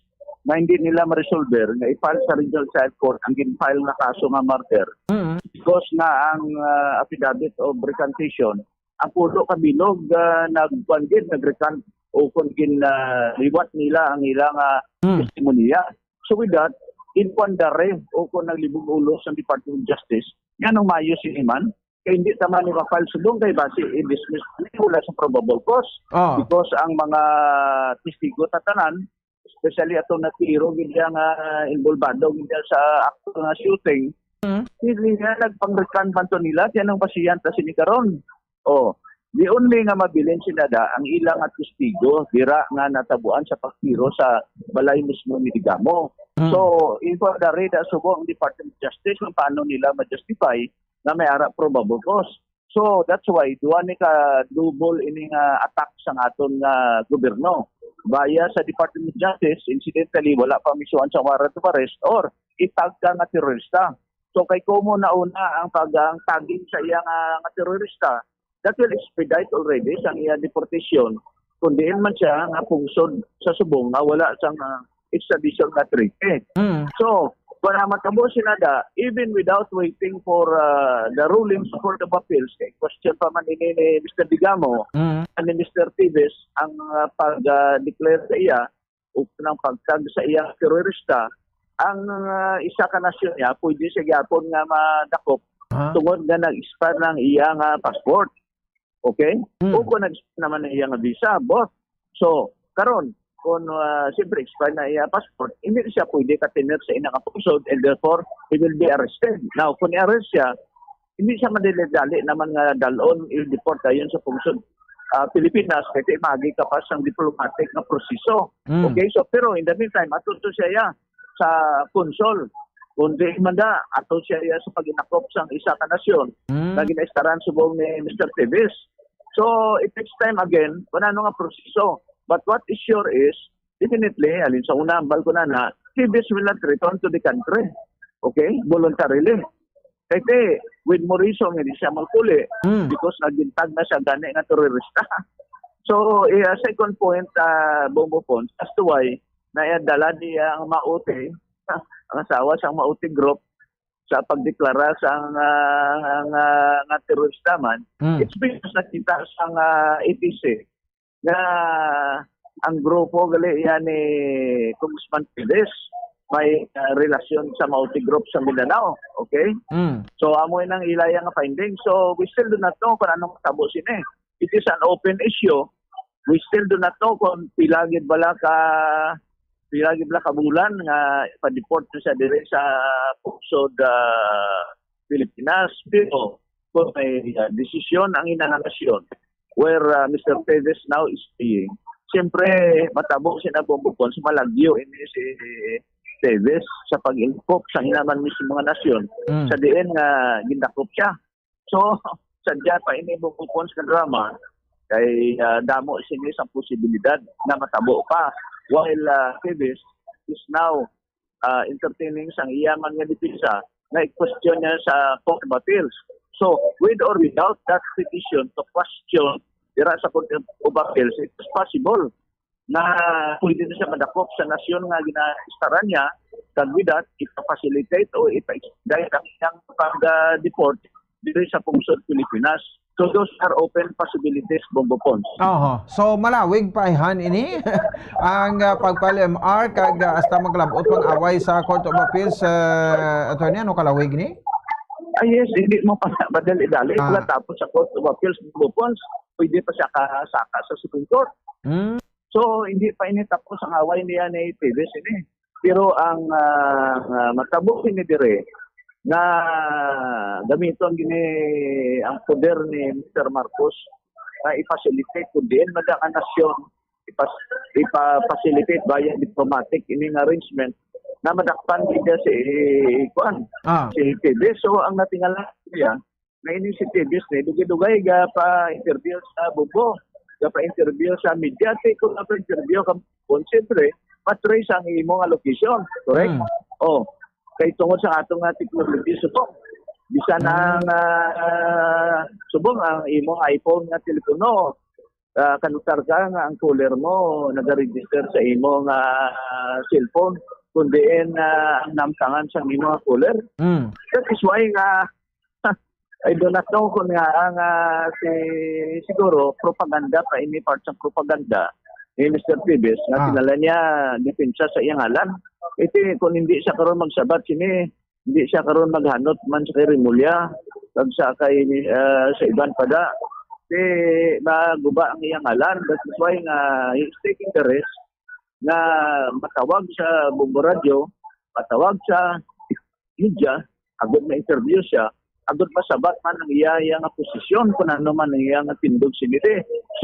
nga hindi nila ma-resolver nga i-file sa Regional Trial Court ang gin-file nga kaso nga murder. Mm. Because nga ang, ah, affidavit of recantation, ang pulo ka bilog, ah, nagkuan gid, nag-recant o kon gin, ah, liwat nila ang ilang, ah, Hmm. testimonya. So with that, inkuan dari o kon naglibog ulo sa Department of Justice, nganong maayo sini man? Kay hindi ta man ipa-file subong kay basi i-dismiss ni wala sa probable cause. Ah. Because ang mga testigo tatanan, especially ato na tiro gid siya nga involvado gid siya sa akto nga shooting, Mm. hindi nga nagpang-recant man to nila, kaya nang pasiyan ta sini karon. Oh, the only nga mabilin sila da, ang ilang nga testigo, dira nga natabuan sa pagtiro sa balay mismo ni Digamo. Mm. So, inquiry da subong ang Department of Justice kung paano nila ma-justify na may ara probable cause. So, that's why, duha ni ka double ini nga attack sa aton nga gobyerno. Via sa Department of Justice, incidentally, wala pa misuan sa warrant of arrest or itag ka nga terorista. So, kay kumo nauna ang pag, ang tagging sa iya nga, nga terorista, that will expedite already sa iya deportation. Kung diin man siya nga pungsod sa subong nga wala sa nga extradition nga treaty. Mm. So, para matabo sila da, even without waiting for, ah, the ruling sa Court of Appeals, kay question pa man ini ni Mister Digamo, Mm. and ni Mister Tibes, ang, ah, pag, ah, declare sa iya, o ng pagtag sa iya terorista, ang, ah, isa ka nasyon niya, pwede siya gyapon nga madakop Ah. tungod nga nag-expire ng iya nga passport. Okay? Mm. O kung nag-expire naman ang iya nga visa, both. So, karon, kung, ah, siyempre expire na iya passport, hindi siya pwede ka-tenure sa ina nga pungsod and therefore, he will be arrested. Now, kung i-arrest siya, hindi siya madali-dali naman nga dalon, i-deport dayon sa pungsod, ah, Pilipinas, kasi magi ka pa sang diplomatic nga proseso. Mm. Okay, so, pero in the meantime, ato to siya ya sa consul. Kung di man da, ato siya ya sa pag-inakop sang isa ka nasyon Mm. na ginaistaran subong ni Mister Tibes. So, it takes time again kung ano nga proseso. But what is sure is, definitely, alin sa una, ambal ko na na, Tevez will not return to the country. Okay? Voluntarily. Kay ti, with Morrison, hindi siya magpuli Mm. because nagintag na siya gani nga terorista. So, eh, second point, ah, Bongbong Pons, as to why na dala niya ang Maute, ang asawa sa Maute Group, sa pagdeklara sa nga, nga, nga terorista man, Mm. it's because nakita sa nga A T C nga ang grupo gali yan ni Congressman Tevez may, ah, relasyon sa Maute Group sa Mindanao. Okay? Mm. So, amo yun ang ilaya nga finding. So, we still do not know kung anong tabo sini. It is an open issue. We still do not know kung pila gid bala ka, pila gid bala ka bulan nga pa-deport na siya diri sa pungsod, ah, Pilipinas. Pero kung may, ah, desisyon ang ina nga nasyon, where, ah, Mister Tevez now is staying, siyempre, matabo sina Bongbong Pons, malagyo ini si Tevez sa pag-inkop sa hinaman mismo nga nasyon, Mm. sa diin nga gindakop siya. So, sadya pa ini Bongbong Pons nga drama, kay, ah, damo sini sa posibilidad na matabo pa. While, ah, Tevez is now, ah, entertaining sang iya man nga depensa nga i-question niya sa Court of Appeals. So, with or without that petition to question dira sa Court of Appeals, it is possible na pwede na siya madakop sa nasyon nga ginaistaran niya, kag with that, ipa-facilitate o ipa-expedite ang iyang pag-deport diri sa pungsod Pilipinas. So, those are open possibilities, Bongbong Pons. Oho. So, malawig pa ihan ini ang, ah, pagpa-L M R kag, ah, hasta maglab-ot pang away sa Court of Appeals, ah, attorney, ano kalawig ni? Ah, yes, hindi mo pa madali-dali. Ah. Wala tapos sa Court of Appeals, Bongbong Pons. Pwede pa siya kasaka sa Supreme Court. Hmm. So, hindi pa ini tapos ang away niya ni Tevez ini. Pero ang, ah, ah, matabo ini dire nga gamiton gini ang poder ni Mister Marcos nga i-facilitate kung diin man ang nasyon, ipas-, ipa-facilitate via diplomatic ining arrangement na madakpan gid si, kuan, Ah. si Tevez. So, ang natingala niya, na ini si Tevez ni, dugay-dugay ga pa-interview sa Bongbong, ga pa-interview sa media, ti kung ga pa-interview ka Bongbong, siyempre, matrace ang imo nga location, correct? Mm. Oh, kay tungod sa ato nga technology, subong, bisan Mm. ang, ah, subong ang imo iPhone nga telepono, ah, kanutar ka nga ang caller mo nagaregister sa imo nga, ah, cellphone, kundi, ah, ang namtangan sa imo nga caller. Mm. That is why nga I do not know kung nga ang, ah, si, siguro, propaganda pa ini, part sa propaganda ni Mister Tevez nga Ah. kinala niya depensa sa iyang ngalan. Iti, kung hindi siya karon magsabat sini, hindi siya karon maghanot man sa kay Remulla, kag sa kay, ah, sa iban pa da. Di maguba ang iyang ngalan. That is why nga he is taking the risk nga matawag sa Bombo Radyo, matawag sa media, agud ma-interview siya, agud masabat man ang iya, iya nga posisyon, kung ano man ang iya nga tindog sini.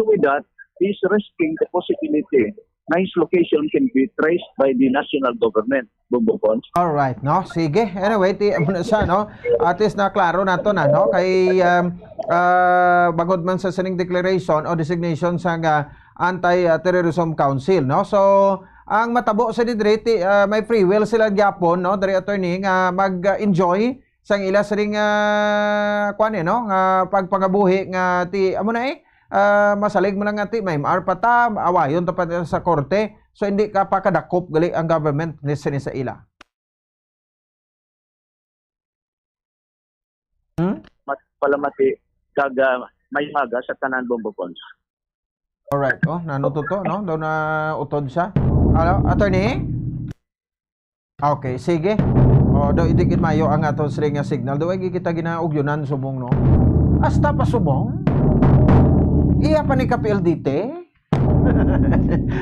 So with that, he's risking the possibility na his location can be traced by the national government, Bombo Pons. Alright, no? Sige. Anyway, ti, amo na siya, no? At least na klaro nato na, no? Kay, um, ah, bangod man sa sining declaration o designation sa nga Anti-Terrorism Council, no? So, ang matabo sa didri, ti, ah, may free will sila gyapon, no? Diri, attorney, nga mag-enjoy sang ila sining, ah, kuan, eh, no? Nga pagpangabuhi nga ti, amo na, eh, ah, masalig mo lang nga ti, may M R pa ta, awayon ta pa sa korte. So, hindi ka pa kadakop gali ang government ni sini sa ila. Hmm? Mat-, palamati kag, ah, may maga sa tanan, Bombo Pons. Alright. Oh, nanuto to, no? Daw na utod siya. Hello, attorney? Okay, sige. Oh, daw, hindi gid mayo ang aton siring nga signal. Daw, ay, kita ginaugyunan subong, no? Hasta pa subong? Iya pa ni ka P L D T?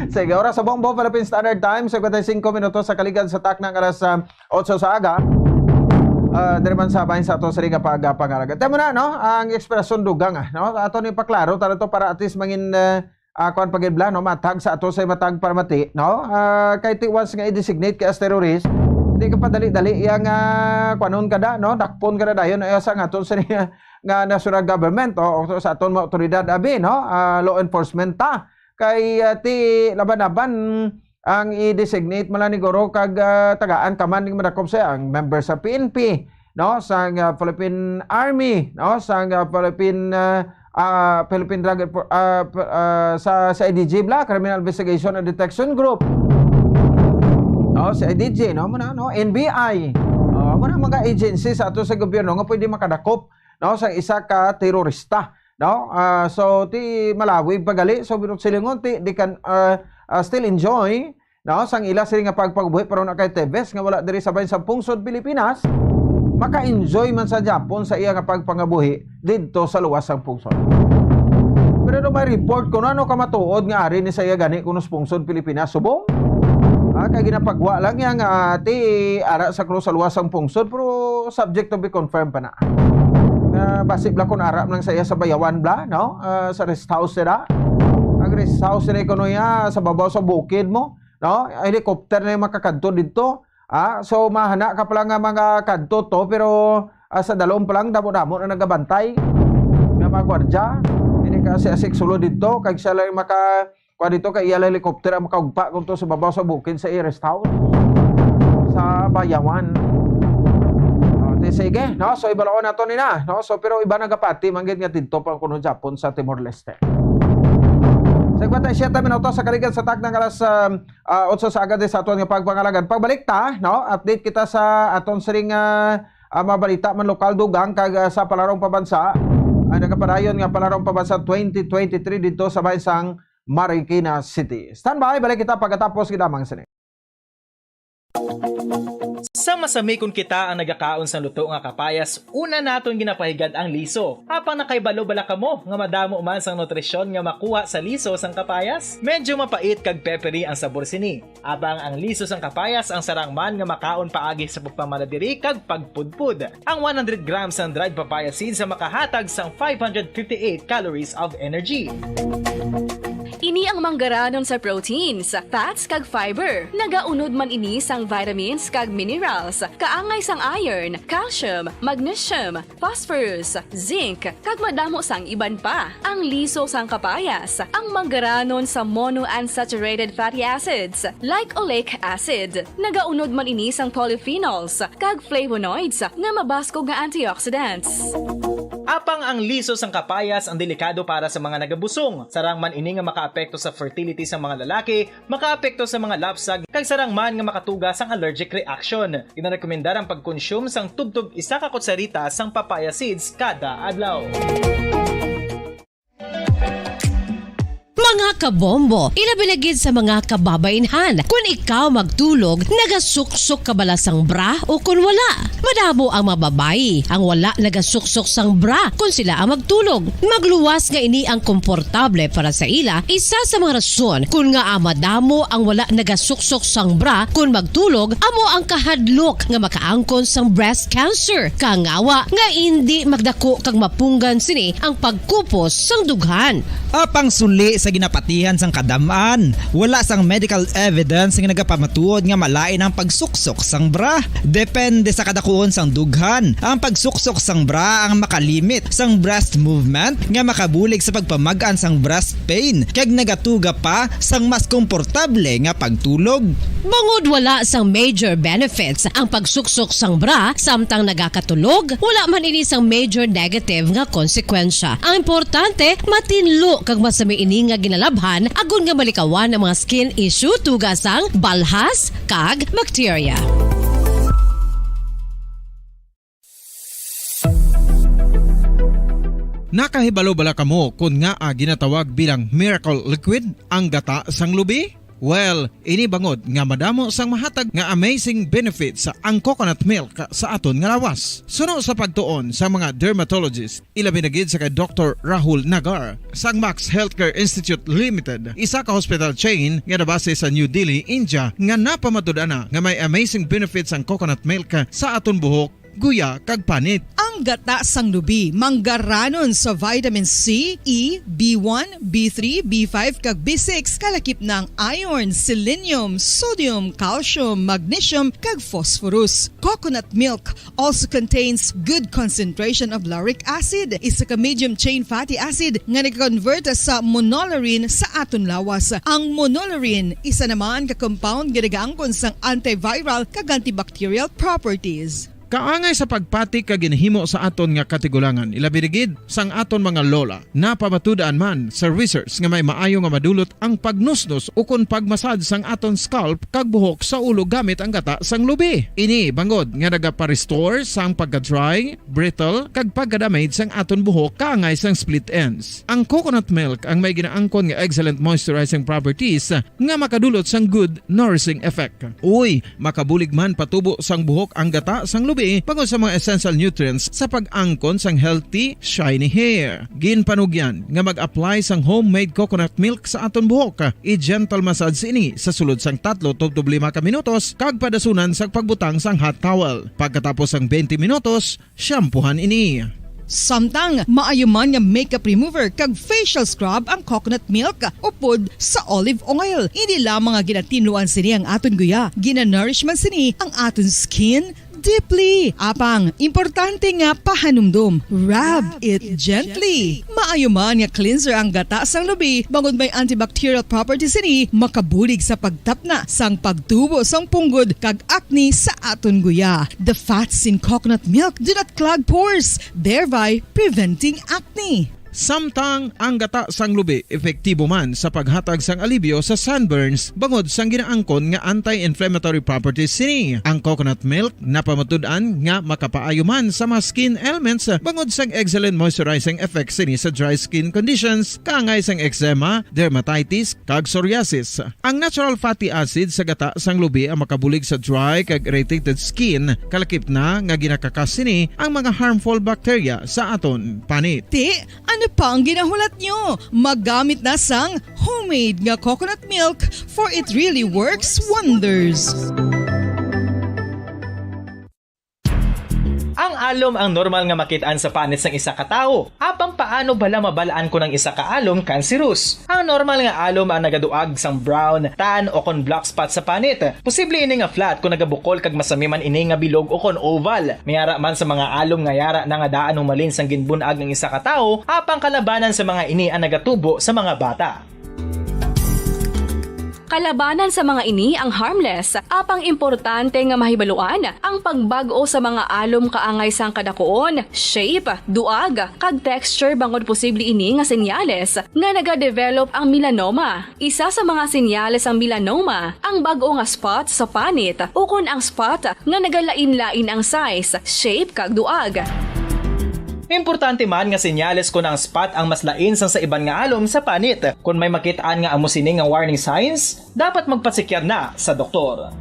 Sige, oras sa Bombo, Philippine Standard Time, fifty-five minutos sa kaligad sa taknang alas, ah, otso sa aga. Ah, diri man sa bahin sa ato sa Liga pag, ah, pangalaga. Tama na, no? Ang ekspresyon dugang, ah, no? Ato ni paklaro, tara to para at least mangin, ah, ah, kuwan pa gid bala, no? Matag sa ato sa matag para mati, no? Ah, kay tiwas nga i-designate kay as terrorist, Di ka padali-dali yang, ah, kwanon ka da, no? Dakpon ka na dayon, eh, sa nga aton sa nga national government, o, o sa aton mga otoridad, abi, no? Ah, law enforcement ta. Kay, ah, ti laban-laban ang i-designate man lang ni guro kag, ah, tagaan ka man ning madakop sa ang member sa P N P, no? Sa, ah, Philippine Army, no? Sa, ah, Philippine, ah, ah, Philippine Drug Enfor-, ah, p-, ah, sa, sa C I D G bla, Criminal Investigation and Detection Group. No, sa C I D G, no, muna, no, N B I. Oh, muna mga agency sa ato sa gobyerno nga pwede makadakop, no, sa isa ka terorista, no? Ah, so, ti malawig pagali, so, binot silingon, ti, they can, ah, ah, still enjoy, no, sang ila sini nga pagpangabuhi, pero na kay Tevez nga wala diri sa bayan sa pungsod Pilipinas, maka-enjoy man sa Japon sa iya nga pagpangabuhi didto sa luwas sang pungsod. Pero do may report kung ano ka matuod nga ari ni sa iya gani kuno sa pungsod Pilipinas, subong? Ah, kay ginapagwa lang niya nga, ah, ti ara sa Cruz sa luwas sang pungsod, pero subject to be confirmed pa na. Nga basi bla kung ara man lang sa iya sa Bayawan bla, no? Ah, sa rest house sila. Ang rest house nila kuno iya sa babaw sa bukid mo, no? Helicopter na yung makakadto dito. Ah, so mahana ka pala nga mga kadto to, pero, ah, sa dalom pa lang, damo-damo na nagabantay nga mga gwardya. Hindi ka si Asik Sulo dito, kag siya lang maka, kuha dito, kay iya lang helicopter ang makaugpa kung to sa babaw sa bukid sa iya rest house sa Bayawan. O, di sige, no? So, ibalaon nato nina, no? So, pero iba nagapati, manggid nga dito pa kuno Japon sa Timor-Leste. Sa kwenta, siyete minutos sa kaligan sa taknang alas, um, ah, otso sa agad sa aton nga pagpangalagan. Pagbalik ta, no? Update kita sa aton siring, ah, ah, mga balita man lokal, dugang, kag, ah, sa palarong pabansa. Ang nagapadayon nga palarong pabansa twenty twenty-three dito sa bayan sang Marikina City. Standby, balik kita pagkatapos gid lamang sini. Sa masamikon kita ang nagakaon sang luto nga kapayas, una naton ginapahigad ang liso. Apang nakahibalo bala kamo nga madamo man sang nutrisyon nga makuha sa liso sang kapayas? Medyo mapait kag peppery ang sabor sini. Apang ang liso sang kapayas ang sarang man nga makaon paagi sa pagpamaladiri kag pagpudpod. Ang one hundred grams sang dried papaya seeds ang makahatag sang five hundred fifty-eight calories of energy. Ini ang manggaranon sa proteins, fats, kag fiber. Nagaunod man ini sang vitamins kag minerals, kaangay sang iron, calcium, magnesium, phosphorus, zinc, kag madamo sang iban pa. Ang liso sang kapayas, ang manggaranon sa monounsaturated fatty acids, like oleic acid. Nagaunod man ini sang polyphenols kag flavonoids nga mabaskog nga antioxidants. Apang ang liso sang kapayas ang delikado para sa mga nagabusong. Sarang man ini nga makaapekto sa fertility sa mga lalaki, makaapekto sa mga lapsag, kag sarang man nga makatuga sang allergic reaction. Ginarekomendar ang pagkonsume sang tubtob isa ka kutsarita sang papaya seeds kada adlaw. Mga kabombo, ilabi na gid sa mga kababainhan, kun ikaw magtulog, nagasuksok ka bala sang bra o kun wala? Madamo ang mga babayi ang wala nagasuksok sang bra kun sila ang magtulog. Magluwas nga ini ang komportable para sa ila, isa sa mga rason kun ngaa madamo ang wala nagasuksok sang bra kun magtulog amo ang kahadlok nga makaangkon sang breast cancer, kangawa nga indi magdako kag mapunggan sini ang pagkupos sang dughan. Apang suli sa ginapatihan sang kadam-an, wala sang medical evidence nga nagapamatuod nga malain ang pagsuksok sang bra. Depende sa kadakuon sang dughan, ang pagsuksok sang bra ang makalimit sang breast movement nga makabulig sa pagpamag-an sang breast pain kag nagatuga pa sang mas komportable nga pagtulog. Bangod wala sang major benefits ang pagsuksok sang bra samtang nagakatulog, wala man ini sang major negative nga konsekwensya. Ang importante, matinlo kag masami ini nga ginalabhan agod nga malikawan ang mga skin issue tuga sang balhas kag bakterya. Nakahibalo bala kamo kon ngaa ginatawag bilang miracle liquid ang gata sang lubi? Well, ini bangod nga madamo sang mahatag nga amazing benefits ang coconut milk sa aton nga lawas. Suno sa pagtuon sa mga dermatologist, ilabi na gid sa kay Doktor Rahul Nagar sang Max Healthcare Institute Limited, isa ka hospital chain nga nabase sa New Delhi, India, nga napamatud-an na nga may amazing benefits ang coconut milk sa aton buhok guya, kag panit. Ang gata sang lubi manggaranon sa vitamin C, E, B one, B three, B five, kag B six, kalakip na ang iron, selenium, sodium, calcium, magnesium, kag phosphorus. Coconut milk also contains good concentration of lauric acid, isa ka medium chain fatty acid nga nag-convert sa monolaurin sa aton lawas. Ang monolaurin, isa naman ka compound nga nagaangkon sang antiviral kag antibacterial properties. Kaangay sa pagpati kag ginhimo sa aton nga katigulangan, ilabi na gid sang aton mga lola. Napamatud-an man sa research nga may maayo nga madulot ang pagnusnos ukon pag-massage sang aton scalp kag buhok sa ulo gamit ang gata sang lubi. Ini bangod nga nagapa-restore sang pagka-dry, brittle, kag pagka-damage sang aton buhok kaangay sang split ends. Ang coconut milk ang may ginaangkon nga excellent moisturizing properties nga makadulot sang good nourishing effect. Uy, makabulig man patubo sang buhok ang gata sang lubi bangod sa mga essential nutrients sa pag-angkon sang healthy, shiny hair. Ginpanugyan nga mag-apply sang homemade coconut milk sa aton buhok. I-gentle massage ini sa sulod sang tatlo tubtob lima ka minutos kag padasunan sang pagbutang sang hot towel. Pagkatapos sang twenty minutos, shampoohan ini. Samtang maayo man nga makeup remover kag facial scrub ang coconut milk upod sa olive oil. Hindi lamang nga ginatinluan sini ang aton guya, ginanourish man sini ang aton skin deeply. Apang importante nga pahanumdom, rub it gently. Maayo man nga cleanser ang gata sang lubi, bangod may antibacterial properties sini, makabulig sa pagtapna sang pagtubo sang punggod kag acne sa aton guya. The fats in coconut milk do not clog pores, thereby preventing acne. Samtang ang gata sang lubi epektibo man sa paghatag sang alibyo sa sunburns bangod sang ginaangkon nga anti-inflammatory properties sini. Ang coconut milk napamatud-an nga makapaayo man sa mga skin ailments bangod sang excellent moisturizing effects sini sa dry skin conditions, kaangay sang eczema, dermatitis, kag psoriasis. Ang natural fatty acid sa gata sang lubi ang makabulig sa dry kag irritated skin, kalakip na nga ginakakas sini ang mga harmful bacteria sa aton panit. Ti, ano pa ang ginahulat nyo? Magamit na sang homemade nga coconut milk, for it really works wonders. Ang alom ang normal nga makit-an sa panit sang isa ka tawo. Apang paano bala mabal-an kon ang isa ka alom kanserus? Ang normal nga alom ang nagaduag sang brown, tan, o kon black spot sa panit. Posible ini nga flat kon nagabukol kag masami man ini nga bilog o kon oval. May ara man sa mga alom nga yara na nga daan humalin sang ginbun-ag ang isa ka tawo, apang kalabanan sa mga ini ang nagatubo sa mga bata. Kalabanan sa mga ini ang harmless, apang importante nga mahibaluan ang pagbag-o sa mga alom kaangay sang kadakuon, shape, duag, kag texture, bangod posible ini nga senyales nga nagadevelop ang melanoma. Isa sa mga senyales sang melanoma ang bag-o nga spot sa panit ukon ang spot nga nagalain-lain ang size, shape, kag duag. Importante man nga senyales kon ang spot ang mas lain sang sa iban nga alom sa panit. Kon may makit-an nga amo sini nga warning signs, dapat magpasekyar na sa doktor.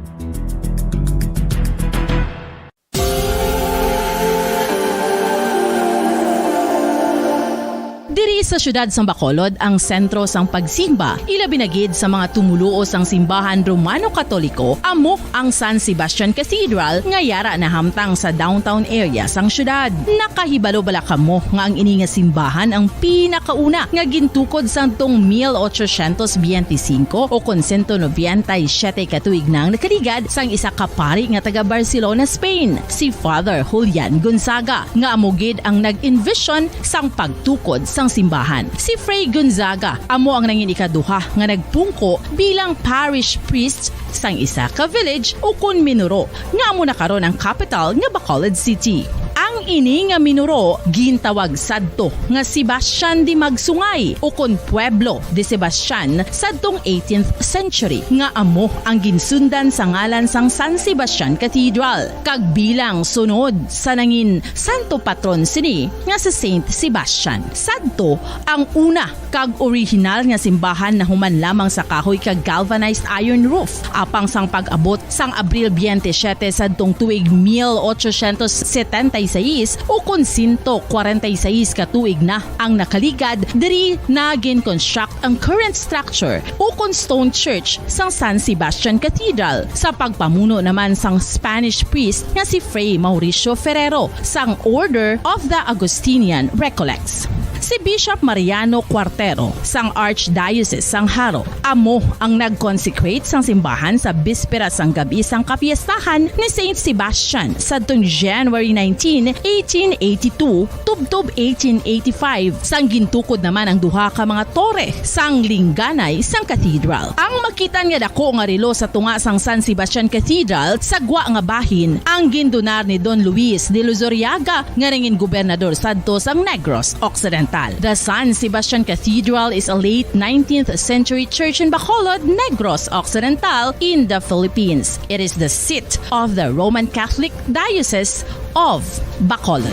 Diri sa siyudad sang Bacolod ang sentro sang pagsimba, ilabi na gid sa mga tumoluo sang simbahan Romano Katoliko, amo ang San Sebastian Cathedral nga yara nahamtang sa downtown area sang siyudad. Nakahibalo bala kamo nga ang ini nga simbahan ang pinakauna nga gintukod sadtong mil ochocientos biyente singko o kon sento nobenta y siyete ka tuig na ang nakaligad sang isa ka pari nga taga Barcelona, Spain, si Father Julian Gonzaga, nga amo gid ang nag-envision sang pagtukod sang simbahan. Si Fray Gonzaga amo ang nangin ikaduha nga nagpungko bilang parish priest sang isa ka village ukon minuro nga amo na karon ang kapital nga Bacolod City. Ang ini nga minuro gintawag sadto nga Sebastian de Magsungay ukon Pueblo de Sebastian sadtong eighteenth century, nga amo ang ginsundan sa ngalan sang San Sebastian Cathedral, kag bilang sunod sa nangin santo patron sini nga si Saint Sebastian. Sadto ang una kag orihinal nga simbahan nahuman lamang sa kahoy kag galvanized iron roof. Apang sang pag-abot sang Abril biyente siyete sadtong tuig mil ochocientos setenta y seis, is ukon sento kwarenta y seis ka tuig na ang nakaligad diri na gin-construct ang current structure ukon stone church sang San Sebastian Cathedral sa pagpamuno naman sang Spanish priest nga si Fray Mauricio Ferrero sang Order of the Augustinian Recollects. Si Bishop Mariano Cuartero sang Archdiocese sang Jaro amo ang nag-consecrate sang simbahan sa bispera sang gab-i sang kapiestahan ni Saint Sebastian sadtong January nineteen, eighteen eighty-two, tubtob eighteen eighty-five, sang gintukod naman ang duha ka mga tore sang lingganay sang cathedral. Ang makitan nga dako nga relo sa tunga sang San Sebastian Cathedral sa gwa nga bahin ang gindonar ni Don Luis de Luzuriaga nga nangin gobernador sadto sang Negros Occidental. The San Sebastian Cathedral is a late nineteenth century church in Bacolod, Negros Occidental, in the Philippines. It is the seat of the Roman Catholic Diocese of Bacolod.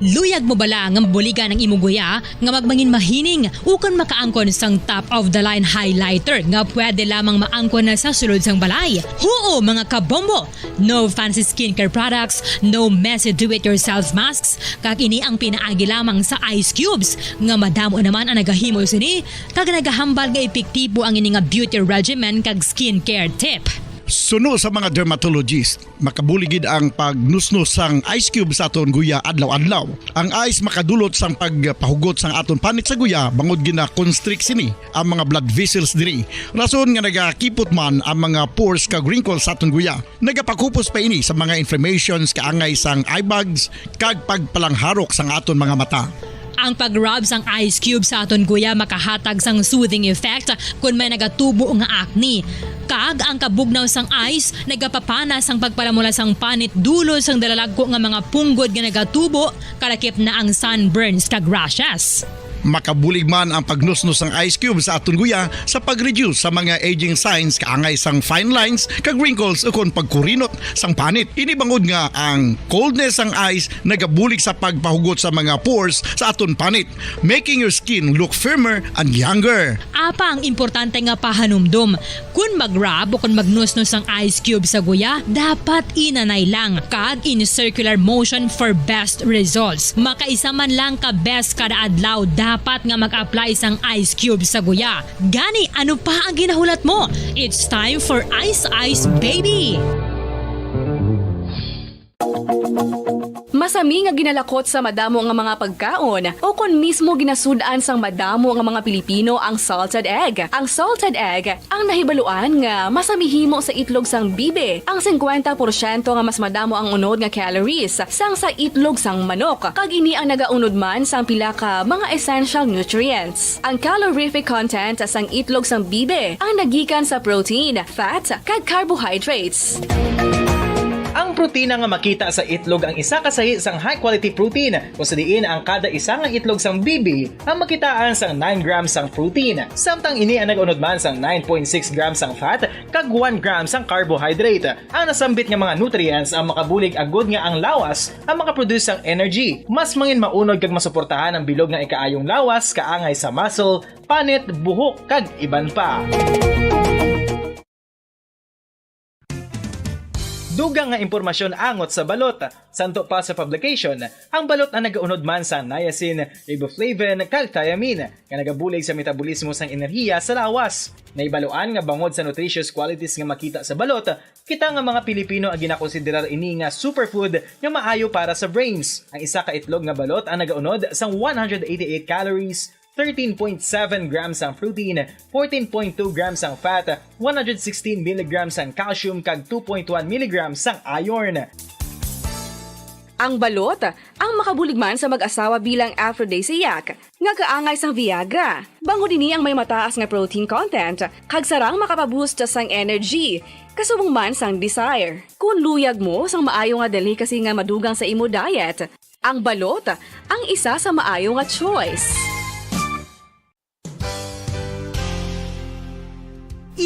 Luyag mo bala nga mabuligan ang imo guya nga magmangin mahining ukon makaangkon sang top of the line highlighter nga pwede lamang maangkon na sa sulod sang balay? Huo, mga kabombo! No fancy skincare products, no messy do-it-yourself masks, kag ini ang pinaagi lamang sa ice cubes nga madamo naman ang nagahimo sini kag nagahambal nga epektibo ang ini nga beauty regimen kag skincare tip. Suno sa mga dermatologist, makabulig gid ang pagnusnos sang ice cube sa aton guya adlaw-adlaw. Ang ice makadulot sang pagpahugot sang aton panit sa guya bangod gina-constrict sini ang mga blood vessels diri. Rason nga nagakipot man ang mga pores kag wrinkles sa aton guya. Nagapakupos pa ini sa mga inflammations kaangay sang eye bags kag pagpalangharok sang aton mga mata. Ang pag-rub sang ice cube sa aton guya makahatag sang soothing effect kon may nagatubo nga acne. Kag ang kabugnaw sang ice nagapapana sang pagpalamula sang panit dulod sang dalalagko nga mga punggod nga nagatubo, kalakip na ang sunburns kag rashes. Makabulig man ang pagnusnos sang ice cube sa aton guya sa pag-reduce sa mga aging signs kaangay sang fine lines kag wrinkles ukon pagkurinot sang panit. Ini bangod nga ang coldness sang ice nagabulig sa pagpahugot sa mga pores sa aton panit, making your skin look firmer and younger. Apa ang importante nga pahanumdom, kon mag-rub o kon magnusnos ang ice cube sa guya, dapat inanay lang kag in circular motion for best results. Makaisa man lang ka beses kada adlaw dapat nga mag-apply sang ice cube sa guya. Gani, ano pa ang ginahulat mo? It's time for Ice Ice Baby! Masami nga ginalakot sa madamo nga mga pagkaon o kon mismo ginasud-an sang madamo nga mga Pilipino ang salted egg. Ang salted egg ang nahibaluan nga masami himo sa itlog sang bibe. Ang singkwenta porsyento nga mas madamo ang unod nga calories sang sa itlog sang manok, kag ini ang nagaunod man sang pila ka mga essential nutrients. Ang calorific content sang itlog sang bibe ang nagikan sa protein, fat, kag carbohydrates. Ang protina nga makita sa itlog ang isa ka sahi sang high-quality protein, kung sa diin ang kada isa nga itlog sang bibe ang makitaan sang nine grams sang protein, samtang ini ang nag-unod man sang nine point six grams sang fat kag one gram sang carbohydrate. Ang nasambit nga mga nutrients ang makabulig agud nga ang lawas ang makaproduce sang energy. Mas mangin maunod kag masuportahan ang bilog nga ikaayong lawas kaangay sa muscle, panit, buhok, kag iban pa. Dugang nga impormasyon angot sa balot. Santo pa sa publication, ang balot ang nagaunod man sa niacin, riboflavin, kag thiamine, nga nagabulig sa metabolismo sang enerhiya sa lawas. Nahibaluan nga bangod sa nutritious qualities nga makita sa balot, kita nga mga Pilipino ang ginakonsiderar ini nga superfood nga maayo para sa brains. Ang isa ka itlog nga balot ang nagaunod sang one hundred eighty-eight calories, thirteen point seven grams ang protein, fourteen point two grams ang fat, one hundred sixteen milligrams ang calcium, kag two point one milligrams ang iron. Ang balot ang makabulig man sa mag-asawa bilang aphrodisiac nga kaangay sang Viagra. Bangod ini ang may mataas nga protein content, kag sarang makapaboost sang energy, kasubong man sang desire. Kon luyag mo sang maayo nga delicacy nga madugang sa imo diet, ang balot ang isa sa maayo nga choice.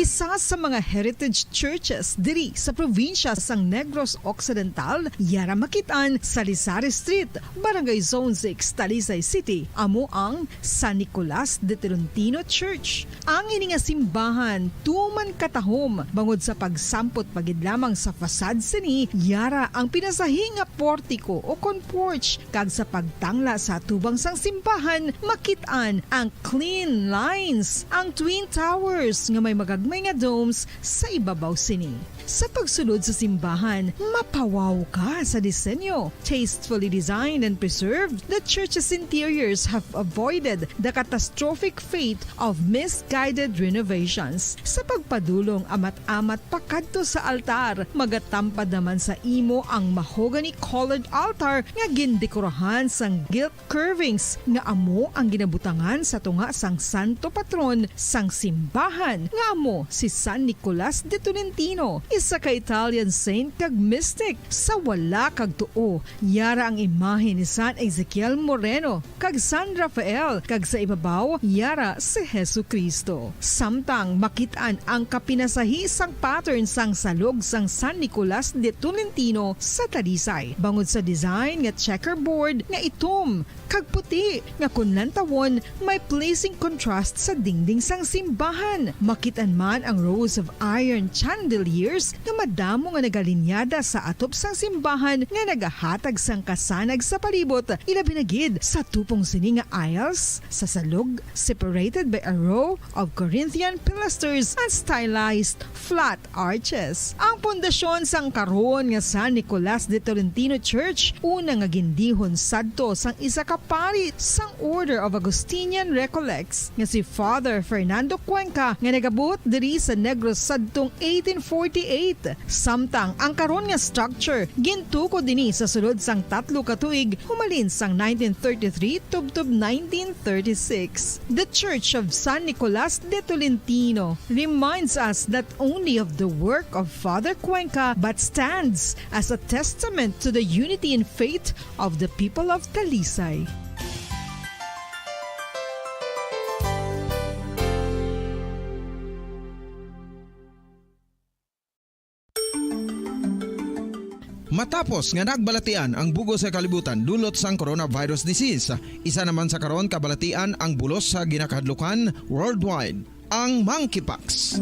Isa sa mga heritage churches diri sa probinsya sang Negros Occidental, yara makit-an sa Lizares Street, Barangay Zone six, Talisay City, amo ang San Nicolas de Tolentino Church. Ang ini nga simbahan tuman katahom bangod sa pagsampot pa gid lamang sa facade sini, yara ang pinasahi nga portiko o kon porch, kag sa pagtangla sa atubang sang simbahan, makit-an ang clean lines, ang twin towers nga may magagmay nga domes sa ibabaw sini. Sa pagsulod sa simbahan, mapawaw ka sa disenyo. Tastefully designed and preserved, the church's interiors have avoided the catastrophic fate of misguided renovations. Sa pagpadulong amat-amat pakadto sa altar, magatampad naman sa imo ang mahogany-colored altar nga gindekorahan sang gilt curvings nga amo ang ginabutangan sa tunga sang santo patron sang simbahan, nga amo si San Nicolas de Tolentino, isa ka Italian saint kag mystic. Sa wala kag tuo, yara ang imahe ni San Ezekiel Moreno kag San Rafael, kag sa ibabaw, yara si Jesu-Cristo. Samtang makit-an ang kapinasahi sang pattern sang salog sang San Nicolas de Tolentino sa Talisay, bangod sa design nga checkerboard nga itom kag puti, nga kon lantawon, may pleasing contrast sa dingding sang simbahan. Makit-an man ang rows of iron chandeliers nga madamo nga nagalinyada sa atop sang simbahan nga nagahatag sang kasanag sa palibot, ilabi na gid sa tupong sini nga aisles sa salog, separated by a row of Corinthian pilasters and stylized flat arches. Ang pundasyon sang karon nga San Nicolas de Tolentino Church, una nga gindihon sadto sang isa ka pari sang Order of Augustinian Recollects nga si Father Fernando Cuenca, nga nagabuot diri sa Negros sadtong eighteen forty-eight. Samtang ang karon nga structure gintukod ini sa sulod sang tatlo ka tuig, humalin sang nineteen thirty-three tubtob nineteen thirty-six. The Church of San Nicolas de Tolentino reminds us not only of the work of Father Cuenca, but stands as a testament to the unity in faith of the people of Talisay. Matapos nga nagbalatian ang bug-os nga kalibutan dulot sang coronavirus disease, isa naman sa karon kabalatian ang bulos sa ginakahadlukan worldwide, ang monkeypox.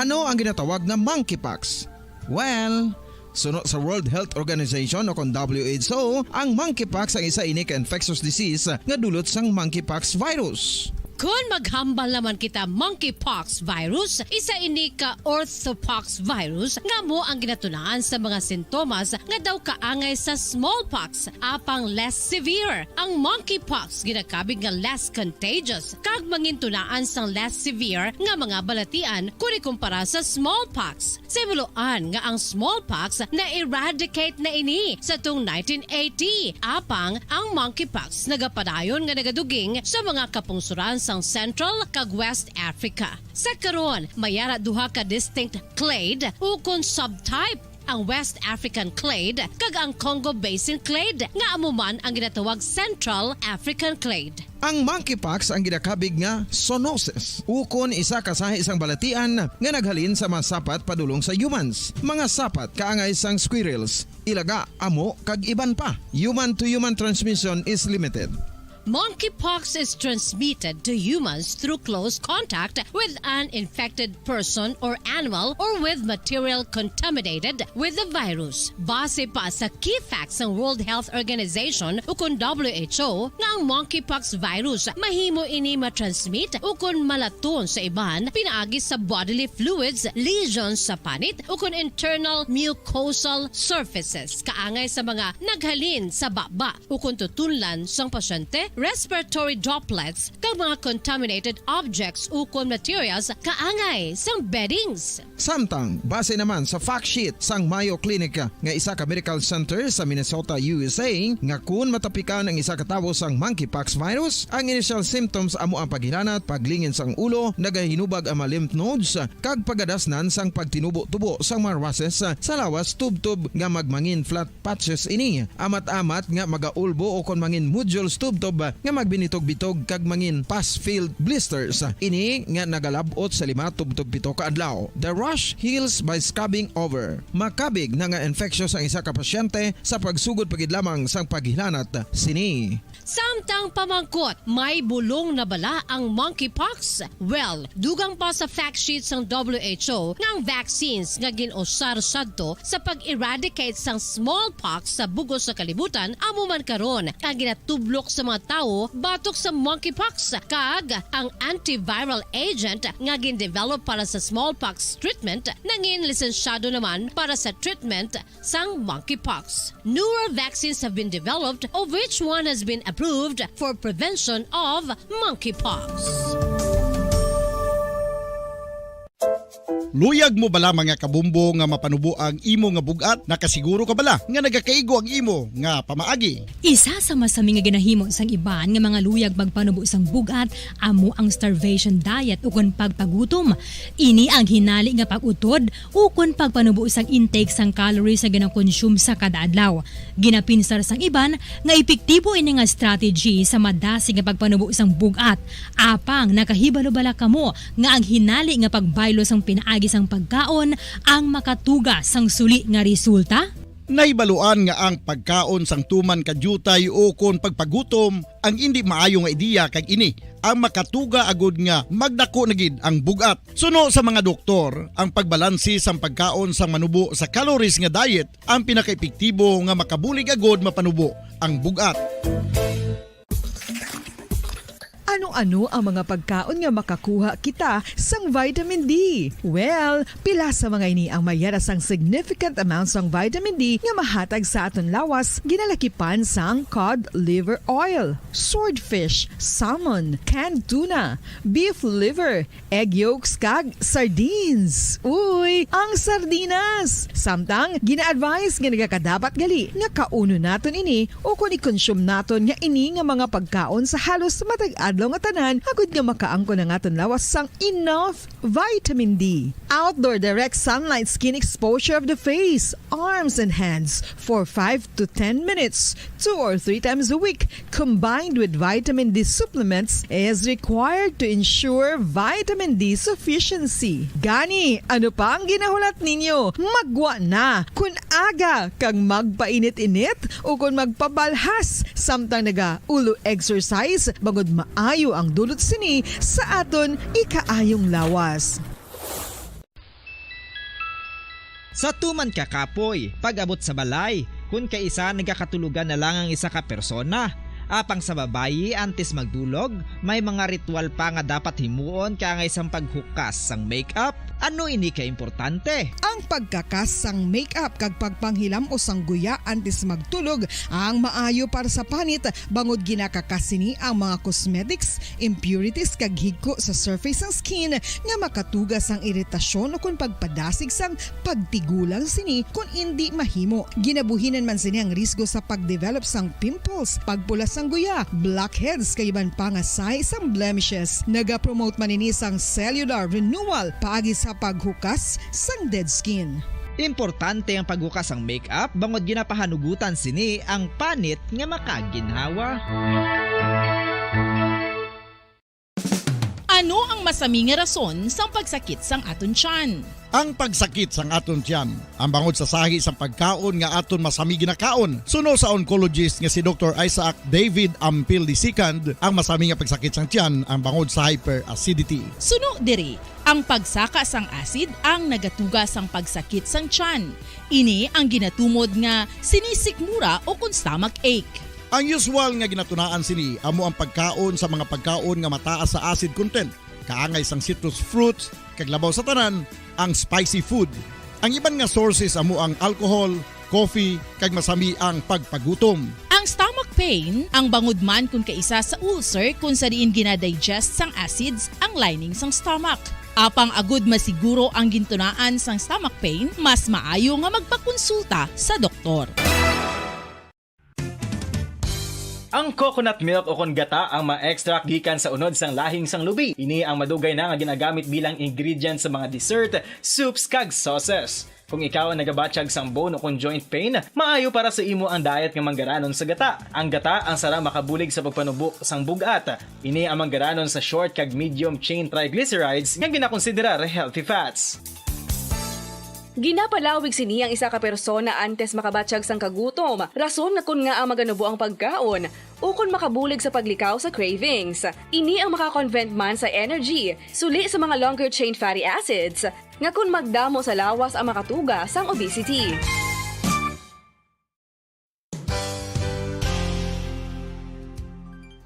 Ano ang ginatawag nga monkeypox? Well, suno sa World Health Organization o kon W H O, ang monkeypox ang isa ini ka infectious disease nga dulot sang monkeypox virus. Kon maghambal naman kita monkeypox virus, isa ini ka orthopox virus nga amo ang ginatunaan sa mga sintomas nga daw kaangay sa smallpox, apang less severe. Ang monkeypox ginakabig nga less contagious kag mangintunaan sang less severe nga mga balatian kon ikumpara sa smallpox. Sa himuloan nga ang smallpox na-eradicate na ini sa tong nineteen eighty, apang ang monkeypox nagapadayon nga nagaduging sa mga kapungsoran sang Central kag West Africa. Sa karon, may ara duha ka distinct clade ukon subtype, ang West African clade kag ang Congo Basin clade, nga amo man ang ginatawag Central African clade. Ang monkeypox ang ginakabig nga zoonosis, ukon isa ka sahi sang balatian nga naghalin sa mga sapat padulong sa humans. Mga sapat kaangay sang squirrels, ilaga, amo, kag iban pa. Human to human transmission is limited. Monkeypox is transmitted to humans through close contact with an infected person or animal or with material contaminated with the virus. Base pa sa key facts sang World Health Organization ukon W H O nga ang monkeypox virus mahimo ini matransmit ukon malaton sa iban pinaagi sa bodily fluids, lesions sa panit ukon internal mucosal surfaces kaangay sa mga naghalin sa baba ukon tutunlan sang pasyente, respiratory droplets, kag mga contaminated objects ukon materials kaangay sang beddings. Samtang, base naman sa fact sheet sang Mayo Clinic nga isa ka medical center sa Minnesota, U S A, nga kun matapikan ang isa ka tawo sang monkeypox virus, ang initial symptoms amo ang paghilanat, paglingin sang ulo, nagahinubag ang mga lymph nodes, kag pagadasnan sang pagtinubo-tubo sang mga rashes sa lawas tubtob nga magmangin flat patches ini. Amat-amat nga magaulbo o kon mangin nodules tubtob nga magbinitog-bitog kag mangin pus-filled blisters. Ini nga nagalab-ot sa lima tubtob pito ka adlaw. The rash heals by scrubbing over. Makabig na nga infectious ang isa ka pasyente sa pagsugod pa gid lamang sang paghilanat sini. Samtang pamangkot, may bulong na bala ang monkeypox? Well, dugang pa sa fact sheet sang W H O nga ang vaccines nga gin-usar sadto sa pag-eradicate sang smallpox sa bug-os nga kalibutan amo man karon ang ginatublok sa mga tawo batok sa monkeypox, kag ang antiviral agent nga gin-develop para sa smallpox treatment nangin lisensyado naman para sa treatment sang monkeypox. Newer vaccines have been developed, of which one has been approved for prevention of monkeypox. Luyag mo bala, mga kabumbo, nga mapanubo ang imo nga bug-at? Nakasiguro ka bala nga nagakaigo ang imo nga pamaagi? Isa sa masami nga ginahimo sang iban nga mga luyag magpanubo sang bug-at amo ang starvation diet ukon pagpagutom. Ini ang hinali nga pag-utod ukon pagpanubo sang intake sang calories nga ginakonsume sa kada adlaw. Ginapinsar sang iban nga epektibo ini nga strategy sa madasig nga pagpanubo sang bug-at. Apang nakahibalo bala kamo nga ang hinali nga pagbaylo sang pinaagi sang pagkaon ang makatuga sang suli nga resulta? Nahibaluan nga ang pagkaon sang tuman ka diutay ukon pagpagutom ang indi maayo nga ideya, kag ini ang makatuga agud nga magdako na gid ang bug-at. Suno sa mga doktor, ang pagbalanse sang pagkaon sang manubo sa calories nga diet ang pinakaepektibo nga makabulig agud mapanubo ang bug-at. Ano-ano ang mga pagkaon nga makakuha kita sang vitamin D? Well, pila sa mga ini ang mayara sang significant amount sang vitamin D nga mahatag sa aton lawas, ginalakipan sang cod liver oil, swordfish, salmon, canned tuna, beef liver, egg yolks, kag sardines. Uy, ang sardinas! Samtang, gina-advise nga nagakadapat gali nga kaunon naton ini ukon i-consume naton nga ini nga mga pagkaon sa halos matag adlaw nga tanan, agud nga makaangkon ang aton lawas sang enough vitamin D. Outdoor direct sunlight skin exposure of the face, arms, and hands for five to ten minutes, two or three times a week, combined with vitamin D supplements, is required to ensure vitamin D sufficiency. Gani, ano pa ang ginahulat ninyo? Maggwa na! Kun aga kag magpainit-init ukon magpabalhas samtang naga-ulo exercise, bangod maayo ang dulot sini sa aton ikaayong lawas. Sa tuman ka kapoy, pag-abot sa balay, kun kaisa nagakatulogan na lang ang isa ka persona. Apang sa babayi, antes magdulog, may mga ritual pa nga dapat himuon kaangay sang paghukas sang makeup. Ano ini ka importante? Ang pagkakas sang makeup kag pagpanghilam-os sang guya antes magtulog ang maayo para sa panit, bangod ginakakas sini ang mga cosmetics, impurities, kag higko sa surface sang skin nga makatuga sang iritasyon ukon pagpadasig sang pagtigulang sini kon indi mahimo. Ginabuhinan man sini ang risgo sa pagdevelop sang pimples, pagpula sang guya, blackheads, kag iban pa nga sign sang blemishes. Nagapromote man ini sang cellular renewal paagi sa paghukas sang dead skin. Importante ang paghukas sang makeup bangod ginapahanugutan sini ang panit nga makaginhawa. Ano ang masami nga rason sang pagsakit sang aton tiyan? Ang pagsakit sang aton tiyan, ang bangod sa sahi sang pagkaon nga aton masami ginakaon. Suno sa oncologist nga si Doktor Isaac David Ampil the second, ang masami nga pagsakit sang tiyan ang bangod sa hyperacidity. Suno diri, ang pagsaka sang acid ang nagatuga sang pagsakit sang tiyan. Ini ang ginatumod nga sinisikmura ukon stomach ache. Ang usual nga ginatunaan sini amo ang pagkaon sa mga pagkaon nga mataas sa acid content, kaangay sang citrus fruits, kag labaw sa tanan, ang spicy food. Ang iban nga sources amo ang alcohol, coffee, kag masami ang pagpagutom. Ang stomach pain, ang bangod man kun kaisa sa ulcer kun sa diin ginadigest sang acids ang lining sang stomach. Apang agud masiguro ang gintunaan sang stomach pain, mas maayo nga magpakonsulta sa doktor. Ang coconut milk ukon gata ang ma-extract gikan sa unod sang lahing sang lubi. Ini ang madugay na nga ginagamit bilang ingredient sa mga dessert, soups, kag sauces. Kung ikaw ang nagabatyag sang bone o kon joint pain, maayo para sa imo ang diet nga manggaranon sa gata. Ang gata ang sarang makabulig sa pagpanubo sang bug-at. Ini ang manggaranon sa short kag medium chain triglycerides nga ginakonsiderar healthy fats. Ginapalawig sini ang isa ka persona antes makabatyag sang kagutom, rason nga kon ngaa maganubo ang pagkaon, ukon makabulig sa paglikaw sa cravings. Ini ang maka-convert man sa energy, suli sa mga longer chain fatty acids, nga kon magdamo sa lawas ang makatuga sang obesity.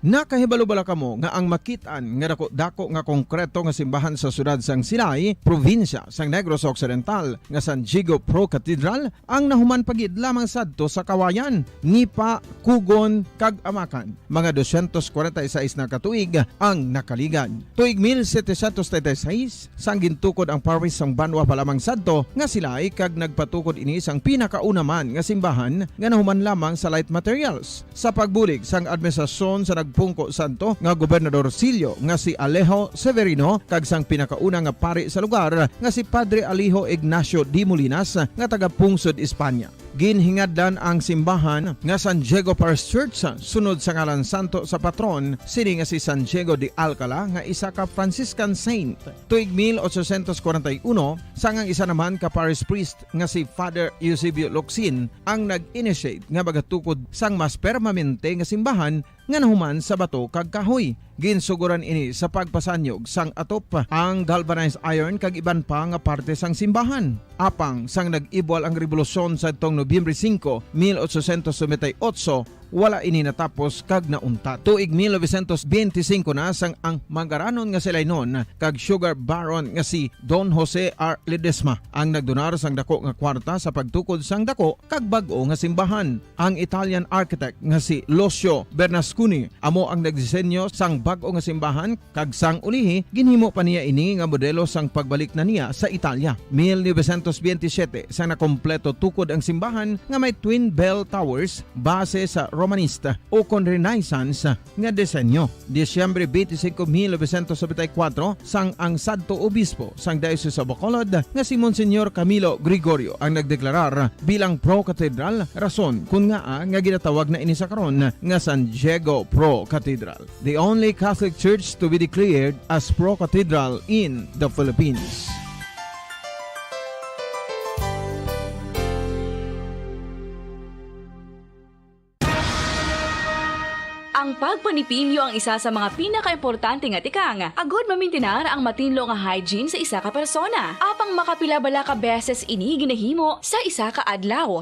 Nakahibalo bala kamo nga ang makit-an nga dako-dako nga konkreto nga simbahan sa siyudad sang Silay, probinsya sang Negros Occidental, nga San Diego Pro Cathedral, ang nahuman pa gid lamang sadto sa kawayan, nipa kugon, kag amakan. Mga dosyentos kwarenta y seis na ka tuig ang nakaligad. Tuig mil setecientos treinta y seis, sang gintukod ang parish sang banwa pa lamang sadto nga Silay kag nagpatukod ini sang pinakauna man nga simbahan nga nahuman lamang sa light materials. Sa pagbulig sang administrasyon sa nagpungko sadto nga gobernador silyo nga si Alejo Severino kag sang pinakauna nga pari sa lugar nga si Padre Alejo Ignacio de Molinas nga taga Pungsod, Espanya. Ginhingadlan ang simbahan nga San Diego Parish Church sunod sa ngalan santo sa patron sini nga si San Diego de Alcala nga isa ka Franciscan saint. Tuig mil ochocientos kwarenta y uno, sang ang isa naman ka parish priest nga si Father Eusebio Locsin ang nag-initiate nga magatukod sang mas permanente nga simbahan nga nahuman sa bato kag kahoy. Ginsugoran ini sa pagpasanyog sang atop, ang galvanized iron kag iban pa nga parte sang simbahan. Apang sang nag-ibwal ang rebolusyon sadtong Nobyembre singko, mil ochocientos noventa y ocho, wala ini natapos kag nauntat. Tuig mil novecientos benti singko na sang ang manggaranon nga Silaynon kag sugar baron nga si Don Jose R. Ledesma ang nagdonar sang dako nga kwarta sa pagtukod sang dako kag bag-o nga simbahan. Ang Italian architect nga si Lucio Bernasconi amo ang nagdisenyo sang bag-o nga simbahan, kag sang ulihi, ginhimo pa niya ini nga modelo sang pagbalik na niya sa Italia. Mil novecientos benti siyete, sang nakompleto tukod ang simbahan nga may twin bell towers base sa Romanesque o kon Renaissance nga disenyo. Disyembre twenty-five, mil novecientos noventa y cuatro, sang ang sadto obispo sang Diocese of Bacolod nga si Monsignor Camilo Gregorio ang nagdeklarar bilang pro-cathedral, rason kon ngaa nga ginatawag na ini sa karon nga San Diego Pro Cathedral, the only Catholic church to be declared as pro-cathedral in the Philippines. Ang pagpanipilyo ang isa sa mga pinakaimportante nga tikang agud mamintinar ang matinlo nga hygiene sa isa ka persona. Apang makapila bala ka beses ini ginahimo sa isa ka adlaw?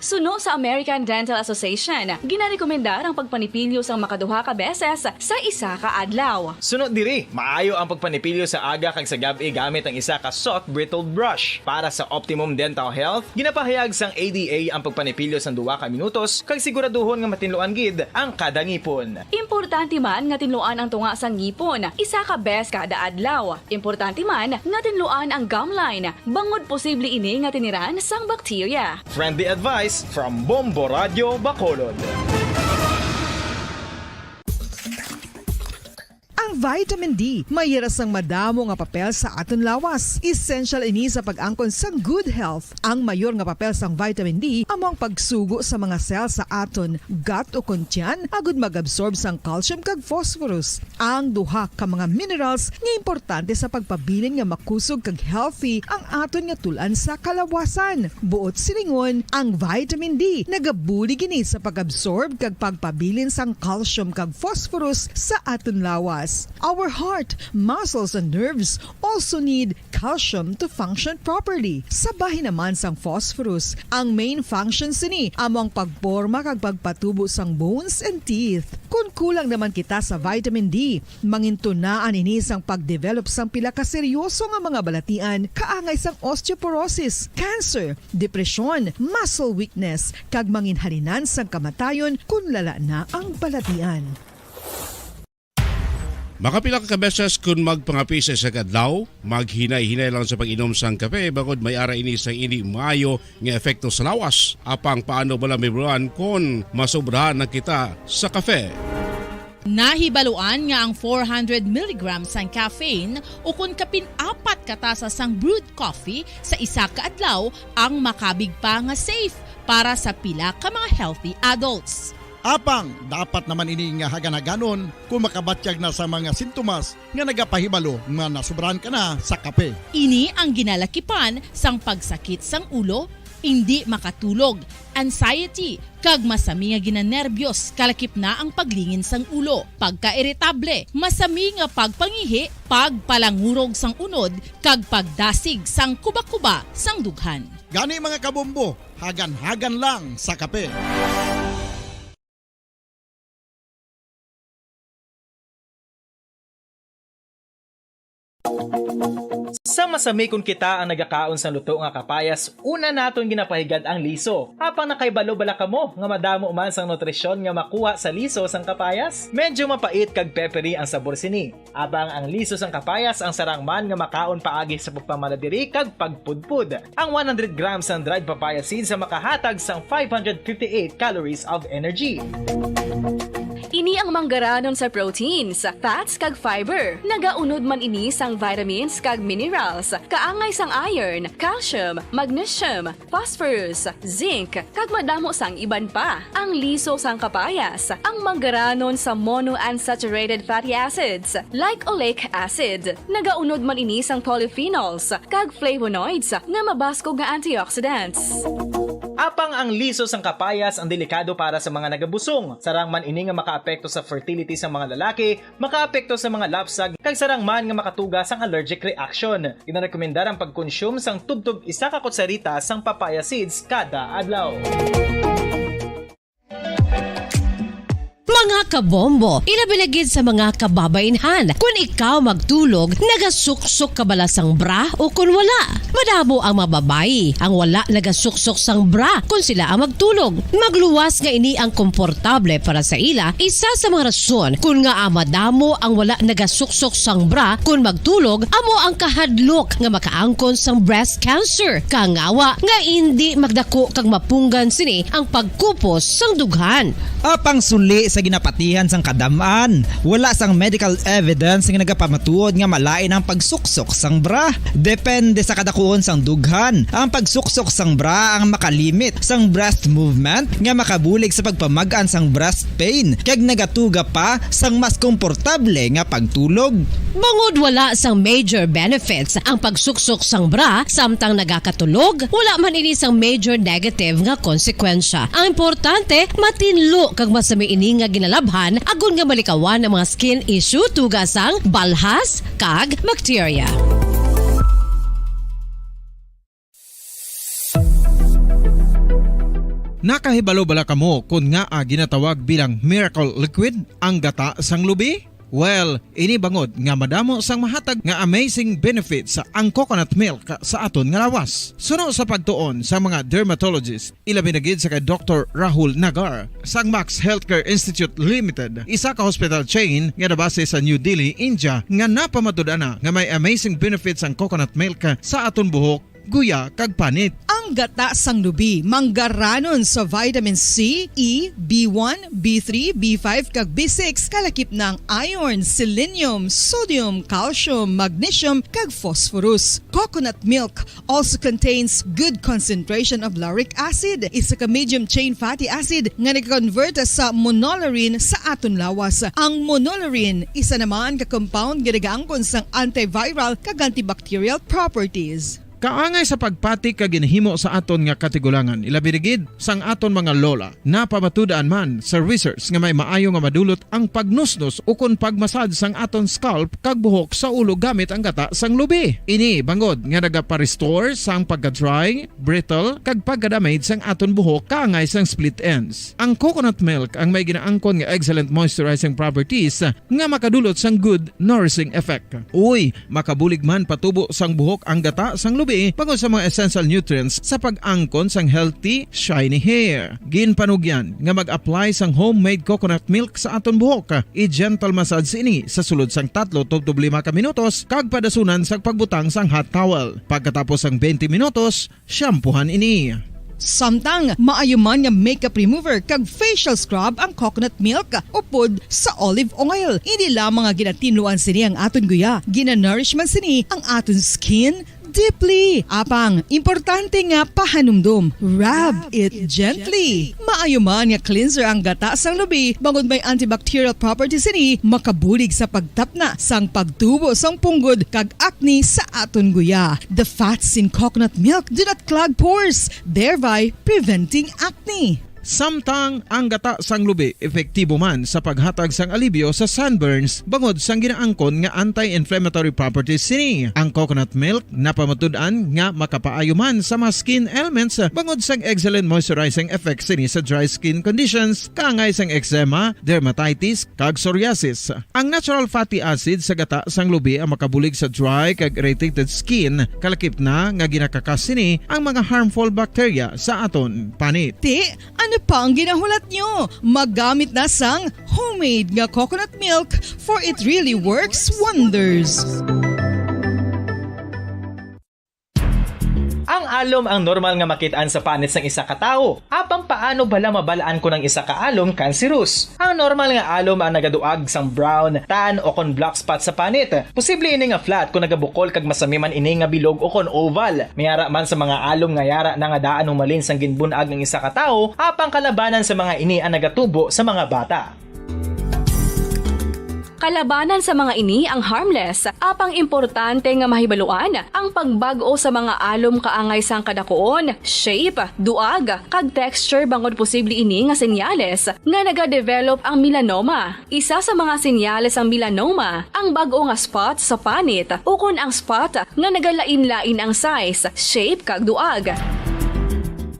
Suno sa American Dental Association, ginarekomendar ang pagpanipilyo sang makaduha ka beses sa isa ka adlaw. Suno diri, maayo ang pagpanipilyo sa aga kag sa gab-i gamit ang isa ka soft bristled brush. Para sa optimum dental health, ginapahayag sang A D A ang pagpanipilyo sang duha ka minutos kag siguraduhon nga matinluan gid ang kada ngipon. Importante man nga tinluan ang tunga sang ngipon isa ka beses kada adlaw. Importante man nga tinluan ang gum line, bangod posible ini nga tiniran sang bakterya. Friendly advice from Bombo Radio Bacolod. Ang vitamin D may hira sang madamo nga papel sa aton lawas. Essential ini sa pag-angkon sang good health. Ang mayor nga papel sang vitamin D amo ang pagsugo sa mga cell sa aton gut o kon tiyan agud mag-absorb sang calcium kag phosphorus, ang duha ka mga minerals nga importante sa pagpabilin nga makusog kag healthy ang aton nga tul-an sa kalawasan. Buot silingon, ang vitamin D nagabulig ini sa pag-absorb kag pagpabilin sang calcium kag phosphorus sa aton lawas. Our heart, muscles, and nerves also need calcium to function properly. Sa bahin naman sang phosphorus, ang main function sini amo ang pagporma kag pagpatubo sang bones and teeth. Kon kulang naman kita sa vitamin D, mangintunaan ini sang pag-develop sang pila ka seryoso nga mga balatian, kaangay sang osteoporosis, cancer, depresyon, muscle weakness, kag manginhalinan sang kamatayon kon lala na ang balatian. Makapila ka beses kon magpangape sa isa ka adlaw, maghinay-hinay lang sa pag-inom sang kape, bangod may ara ini sang indi maayo nga epekto sa lawas. Apang paano bala mahibaluan kon masobrahan na kita sa kape? Nahibaluan nga ang four hundred milligrams sang caffeine ukon kapin apat ka tasa sang brewed coffee sa isa ka adlaw ang makabig pa nga safe para sa pila ka mga healthy adults. Apang dapat naman ini nga hagan-haganon kung makabatyag na sa mga sintomas nga nagapahibalo nga nasubrahan ka na sa kape. Ini ang ginalakipan sang pagsakit sang ulo, indi makatulog, anxiety, kag masami nga ginanerbiyos, kalakip na ang paglingin sang ulo, pagkairitable, masami nga pagpangihi, pagpalangurog sang unod, kag pagdasig sang kubakuba sang dughan. Gani, mga kabombo, hagan-hagan lang sa kape. Sa masami, kon kita ang nagakaon sang luto nga kapayas, una naton ginapahigad ang liso. Apang nakahibalo bala kamo nga madamo man sang nutrisyon nga makuha sa liso sang kapayas? Medyo mapait kag peppery ang sabor sini. Apang ang liso sang kapayas ang sarang man nga makaon paagi sa pagpamaladiri kag pagpudpod. Ang one hundred grams sang dried papaya seeds ang makahatag sang five hundred fifty-eight calories of energy. Ini ang manggaranon sa proteins, fats, kag fiber. Nagaunod man ini sang vitamins kag minerals, kaangay sang iron, calcium, magnesium, phosphorus, zinc, kag madamo sang iban pa. Ang liso sang kapayas, ang manggaranon sa monounsaturated fatty acids, like oleic acid. Nagaunod man ini sang polyphenols kag flavonoids nga mabaskog nga antioxidants. Apang ang liso sang kapayas ang delikado para sa mga nagabusong. Sarang man ini nga makaapekto sa fertility sa mga lalaki, makaapekto sa mga lapsag, kag sarang man nga makatuga sang allergic reaction. Ginarekomendar ang pagkonsume sang tubtob isa ka kutsarita sang papaya seeds kada adlaw. Mga kabombo, ilabi na gid sa mga kababainhan. Kon ikaw magtulog, nagasuksok ka bala sang bra o kon wala? Madamo ang mga babayi ang wala nagasuksok sang bra kon sila ang magtulog. Magluwas nga ini ang komportable para sa ila, isa sa mga rason kon ngaa madamo ang wala nagasuksok sang bra kon magtulog amo ang kahadlok nga makaangkon sang breast cancer, kangawa nga indi magdako kag mapunggan sini ang pagkupos sang dughan. Apang suli sa ginapatihan sang kadam-an, wala sang medical evidence nga nagapamatuod nga malain ang pagsuksok sang bra. Depende sa kadakuon sang dughan, ang pagsuksok sang bra ang makalimit sang breast movement nga makabulig sa pagpamag-an sang breast pain kag nagatuga pa sang mas komportable nga pagtulog. Bangod wala sang major benefits ang pagsuksok sang bra samtang nagakatulog, wala man ini sang major negative nga konsekwensya. Ang importante, matinlo kag masami ini nga ginalabhan agod nga malikawan ang mga skin issue tuga sang balhas kag bakterya. Nakahibalo bala kamo kon ngaa ginatawag bilang miracle liquid ang gata sang lubi? Well, ini bangod nga madamo sang mahatag nga amazing benefits ang coconut milk sa aton nga lawas. Suno sa pagtuon sa mga dermatologist, ilabi na gid sa kay Doktor Rahul Nagar sang Max Healthcare Institute Limited, isa ka hospital chain nga nabase sa New Delhi, India, nga napamatud-an na nga may amazing benefits ang coconut milk sa aton buhok, guya, kag panit. Ang gata sang lubi manggaranon sa vitamin C, E, B one, B three, B five, kag B six, kalakip na ang iron, selenium, sodium, calcium, magnesium, kag phosphorus. Coconut milk also contains good concentration of lauric acid, isa ka medium chain fatty acid nga nag-convert sa monolaurin sa aton lawas. Ang monolaurin, isa naman ka compound nga nagaangkon sang antiviral kag antibacterial properties. Kaangay sa pagpati kag ginhimo sa aton nga katigulangan, ilabi na gid sang aton mga lola. Napamatud-an man sa research nga may maayo nga madulot ang pagnusnos ukon pagmasad sang aton scalp kag buhok sa ulo gamit ang gata sang lubi. Ini bangod nga nagapa-restore sang pagka-dry, brittle, kag pagka-damage sang aton buhok kaangay sang split ends. Ang coconut milk ang may ginaangkon nga excellent moisturizing properties nga makadulot sang good nourishing effect. Uy, makabulig man patubo sang buhok ang gata sang lubi bangod sa mga essential nutrients sa pag-angkon sang healthy, shiny hair. Ginpanugyan nga mag-apply sang homemade coconut milk sa aton buhok. I-gentle massage ini sa sulod sang tatlo tubtob lima ka minutos kag padasunan sang pagbutang sang hot towel. Pagkatapos sang twenty minutos, shampoohan ini. Samtang maayo man nga makeup remover kag facial scrub ang coconut milk upod sa olive oil. Hindi lamang nga ginatinluan sini ang aton guya, ginanourish man sini ang aton skin deeply. Apang, importante nga pahanumdom, rub it gently. Maayo man nga cleanser ang gata sang lubi bangod may antibacterial properties sini, makabulig sa pagtapna sang pagtubo sang punggod kag acne sa aton guya. The fats in coconut milk do not clog pores, thereby preventing acne. Samtang ang gata sang lubi epektibo man sa paghatag sang alibyo sa sunburns bangod sang ginaangkon nga anti-inflammatory properties sini. Ang coconut milk napamatud-an nga makapaayo man sa mga skin ailments bangod sang excellent moisturizing effects sini sa dry skin conditions, kaangay sang eczema, dermatitis, kag psoriasis. Ang natural fatty acid sa gata sang lubi ang makabulig sa dry kag irritated skin, kalakip na nga ginakakas sini ang mga harmful bacteria sa aton panit. Ti, ano pa ang ginahulat nyo? Maggamit na sang homemade nga coconut milk, for it really works wonders. Ang alom ang normal nga makit-an sa panit sang isa ka tawo. Apang paano bala mabal-an kon ang isa ka alom cancerous? Ang normal nga alom ang nagaduag sang brown, tan, o kon black spot sa panit. Posible ini nga flat kon nagabukol kag masami man ini nga bilog o kon oval. May ara man sa mga alom nga yara na nga daan humalin sang ginbun-ag ang isa ka tawo, apang kalabanan sa mga ini ang nagatubo sa mga bata. Kalabanan sa mga ini ang harmless, apang importante nga mahibaluan ang pagbag-o sa mga alom kaangay sang kadakuon, shape, duag, kag texture bangod posible ini nga senyales nga nagadevelop ang melanoma. Isa sa mga senyales sang melanoma ang bag-o nga spot sa panit ukon ang spot nga nagalain-lain ang size, shape, kag duag.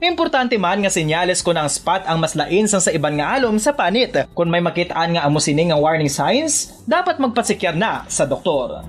Importante man nga senyales kon ang spot ang mas lain sang sa iban nga alom sa panit. Kon may makit-an nga amo sini nga warning signs, dapat magpatsikyar na sa doktor.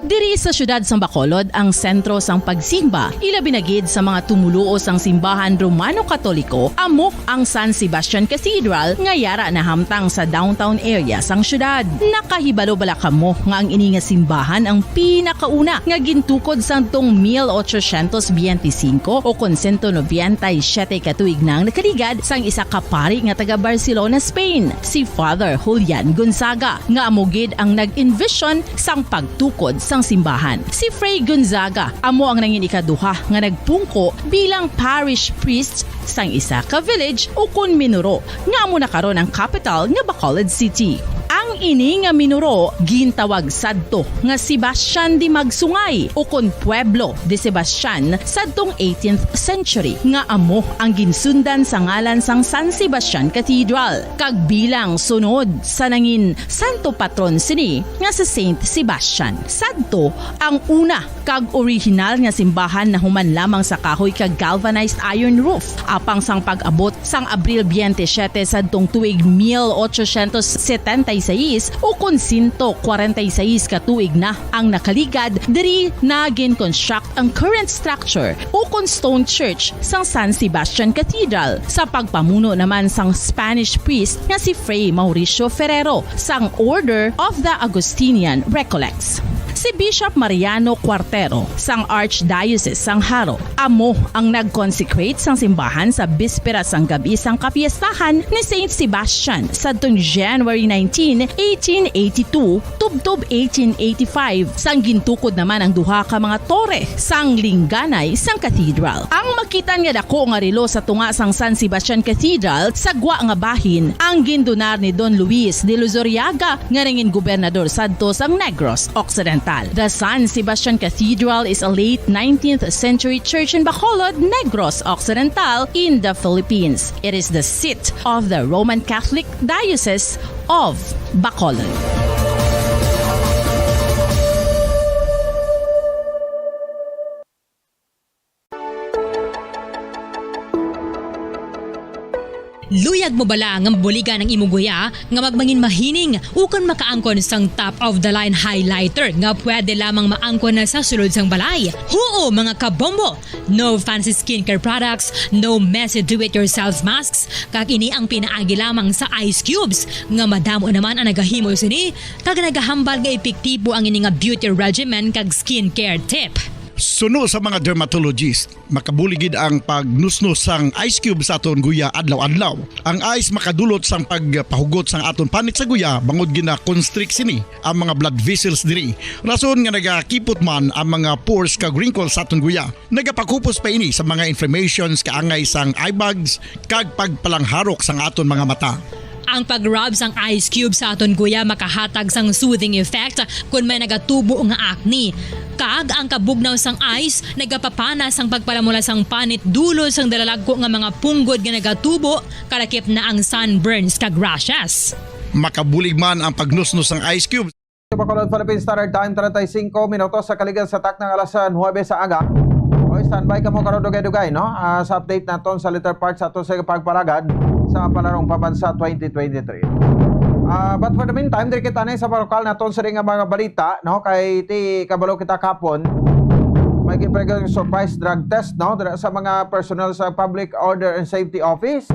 Diri sa siyudad sang Bacolod ang sentro sang pagsimba, ilabi na gid sa mga tumoluo sang simbahan Romano Katoliko, amo ang San Sebastian Cathedral nga yara nahamtang sa downtown area sang siyudad. Nakahibalo bala kamo nga ang ini nga simbahan ang pinakauna nga gintukod sadtong mil ochocientos biyente singko o kon sento nobenta y siyete ka tuig na ang nakaligad sang isa ka pari nga taga Barcelona, Spain, si Father Julian Gonzaga, nga amo gid ang nag-envision sang pagtukod sang simbahan. Si Fray Gonzaga amo ang nangin ikaduha nga nagpungko bilang parish priest sang isa ka village ukon minuro nga amo na karon ang kapital nga Bacolod City. Ang ini nga minuro gintawag sadto nga Sebastian de Magsungay ukon Pueblo de Sebastian sadtong eighteenth century, nga amo ang ginsundan sa ngalan sang San Sebastian Cathedral, kag bilang sunod sa nangin santo patron sini nga si Saint Sebastian. Sadto ang una kag orihinal nga simbahan nahuman lamang sa kahoy kag galvanized iron roof. Apang sang pag-abot sang Abril biyente siyete sadtong tuig mil ochocientos setenta y seis, ukon sento kwarenta y seis ka tuig na ang nakaligad, diri na gin-construct ang current structure ukon stone church sang San Sebastian Cathedral, sa pagpamuno naman sang Spanish priest nga si Fray Mauricio Ferrero sang Order of the Augustinian Recollects. Si Bishop Mariano Cuartero sang Archdiocese sang Jaro amo ang nag-consecrate sang simbahan sa bispera sang gab-i sang kapiestahan ni Saint Sebastian sadtong January nineteen, eighteen eighty-two, tubtob eighteen eighty-five, sang gintukod naman ang duha ka mga tore sang lingganay sang cathedral. Ang makit-an nga dako nga relo sa tunga sang San Sebastian Cathedral sa gwa nga bahin ang gindonar ni Don Luis de Luzuriaga, nga nangin gobernador sadto sang Negros Occidental. The San Sebastian Cathedral is a late nineteenth century church in Bacolod, Negros Occidental, in the Philippines. It is the seat of the Roman Catholic Diocese of Bacolod. Luyag mo bala nga mabuligan ang imo guya nga magmangin mahining ukon makaangkon sang top of the line highlighter nga pwede lamang maangkon na sa sulod sang balay? Huo, mga kabombo! No fancy skincare products, no messy do-it-yourself masks, kag ini ang pinaagi lamang sa ice cubes nga madamo naman ang nagahimo sini kag nagahambal nga epektibo ang ini nga beauty regimen kag skincare tip. Suno sa mga dermatologist, makabulig gid ang pagnusnos sang ice cube sa aton guya adlaw-adlaw. Ang ice makadulot sang pagpahugot sang aton panit sa guya bangod gina-constrict sini ang mga blood vessels diri. Rason nga nagakipot man ang mga pores kag wrinkles sa aton guya. Nagapakupos pa ini sa mga inflammations kaangay sang eye bags kag pagpalangharok sang aton mga mata. Ang pag-rub sang ice cube sa aton guya makahatag sang soothing effect kon may nagatubo nga acne. Kag ang kabugnaw sang ice nagapapana sang pagpalamula sang panit dulot sang dalalagko nga mga punggod nga nagatubo, kalakip na ang sunburns kag rashes. Makabulig man ang pagnusnos sang ice cube. Sa Bacolod, Philippine Standard Time, treinta y cinco minutos sa kaligad sa taknang alas nuebe sa aga. O, standby kamo karon dugay-dugay, no? Ah, sa update naton sa later part sa aton sa pagpalagad sa Panarong Pambansa twenty twenty-three. Ah, but for the meantime, diri kita na sa lokal naton sa nga mga balita, no? Kay ti kabalo kita kapon, may gipahigayon surprise drug test, no? Dira sa mga personnel sa Public Order and Safety Office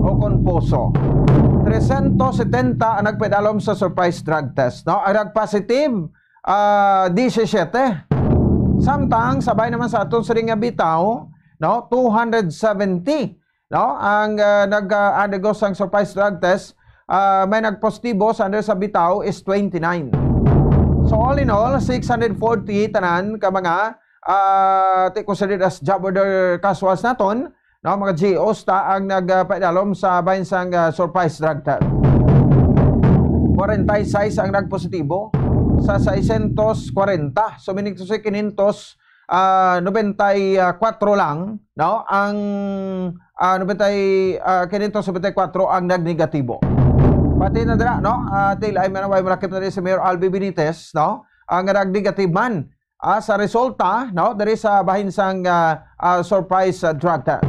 o kon POSO. Trescientos setenta ang nagpadalom sa surprise drug test, no? Ang nag-positive, ah, disisiyete. Samtang, sabay naman sa aton siring nga bitaw, no, two hundred seventy, no, ang, ah, nag, ah, undergo sang surprise drug test, ah, may nagpositibo sa under sa bitaw is twenty-nine. So, all in all, six hundred forty tanan ka mga, ah, ti considered as job order casuals naton, no, mga G Os ta ang nagpaidalom sa bahin sang, ah, surprise drug test. Forty-six ang nagpositibo sa seiscientos kwarenta. So, meaning to say, quinientos, ah, nobenta y kuwatro lang, no, ang, ah, nobenta y, ah, quinientos nobenta y kuwatro ang nagnegatibo. Pati na dira, no, ah, ti lain man, way malakip na rin si Mayor Albi Benitez, no, ang nagnegative man ah, sa resulta, no, diri sa bahin sang, ah, ah, surprise, ah, drug test.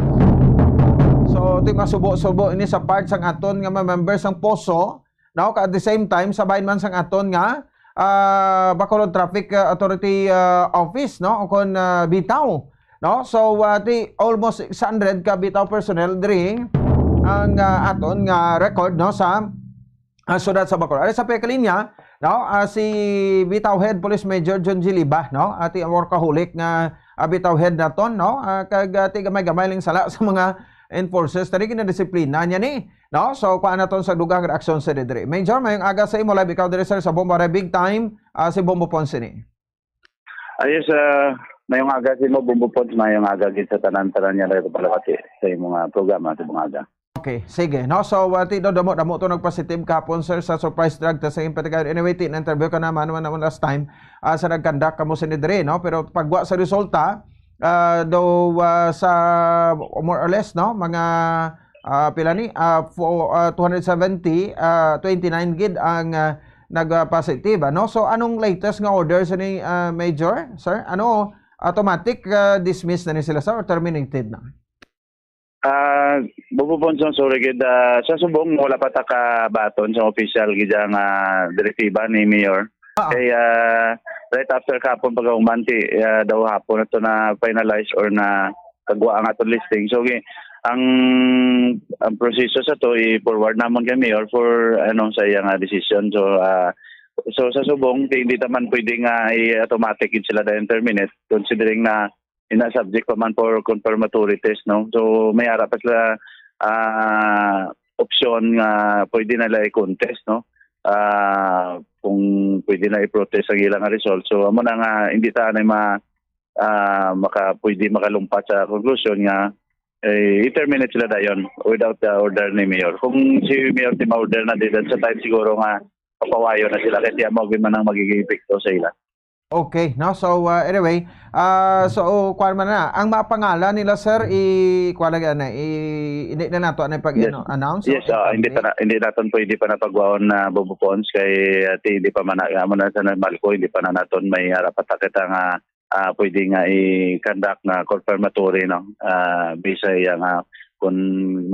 So, ti masubo-subo ini sa part sang aton nga mga members sang POSO, no, ka at the same time sa bahin man sang aton nga, ah, Bacolod Traffic, ah, Authority, ah, Office, no, o kon, ah, bitaw, no. So, ah, ti almost six hundred ka bitaw personnel diri ang, ah, aton nga record, no, sa ah, syudad sa Bacolod. Ari sa pagkalinya, no, ah, si Bitaw Head Police Major John G. Liba, no, ati ang workaholic nga, ah, Bitaw Head naton, no, ah, kag, ah, ti gamay-gamay lang sala sa mga enforcers. Tani ginadisiplina niya ni, no? So, kuha naton sa dugang reaksyon sa diri. Major, mayong aga sa imo, live ikaw diri, sir, sa Bombo Big Time, ah, si Bombo Ponce ni. Ah, yes, ah, mayong aga sa imo, Bombo Ponce, mayong aga gid sa tanan-tanan niya nagapalawati sa imong, ah, programa sa mga aga. Okay, sige, no? So, uh, ti, no, damo, damo to nagpositive kahapon, sir, sa surprise drug test sa Impetigayon. Anyway, ti, na-interview ka naman, naman, naman last time, ah, sa nag-conduct kamo sa diri, no? Pero pagwa sa resulta, ah, do, ah, sa more or less, no? Mga, ah, pila ni? Ah, fo-, ah, two hundred seventy, ah, twenty-nine gid ang, ah, nag-positive, ano? So, anong latest nga order sa ni, ah, Major, sir? Ano, automatic, ah, dismiss na ni sila, sir, or terminated na? Ah, Bombo Ponce, sorry gid, ah, sa subong wala pa ta kabaton sa official gid nga direktiba ni Mayor. Ah. Kay, ah, right after kahapon pagkahuman, ti, ah, daw hapon na to na finalize or na kagwa ang aton listing. So, gi-, ang, ang proseso sa to i-forward namon kay Mayor for, ano, sa iya nga decision. So, ah, so sa subong, ti, hindi naman pwede nga i-automatic gid sila dahil terminate considering na ina subject pa man for confirmatory test, no? So, may ara pa sila, ah, opsyon nga pwede na lang i-contest, no? Ah, kung pwede na i-protest ang ilang result. So, amo na nga, hindi ta na ma-, ah, maka-, pwede makalumpat sa konklusyon nga, eh, i-terminate sila dayon without the order ni Mayor. Kung si Mayor ti ma-order na, di sa time siguro nga papawayo na sila, kaya di amo man ang magiging epekto sa ila. Okay, no? So, uh, anyway, uh, so, kuwan man na. Ang mga pangalan nila, sir, i-, kuwan na, ano, i-, hindi na nato, ano, pag, Yes. ano, announce? Yes, So, ah, hindi hindi. pa na, hindi naton pwede pa napagwaon na Bombo Ponce kay, ah, ti, hindi pa man na, amo na sa Malco, hindi pa na naton may harapat kita nga, ah, pwede nga i-conduct na confirmatory, no? Ah, bisa iya nga kung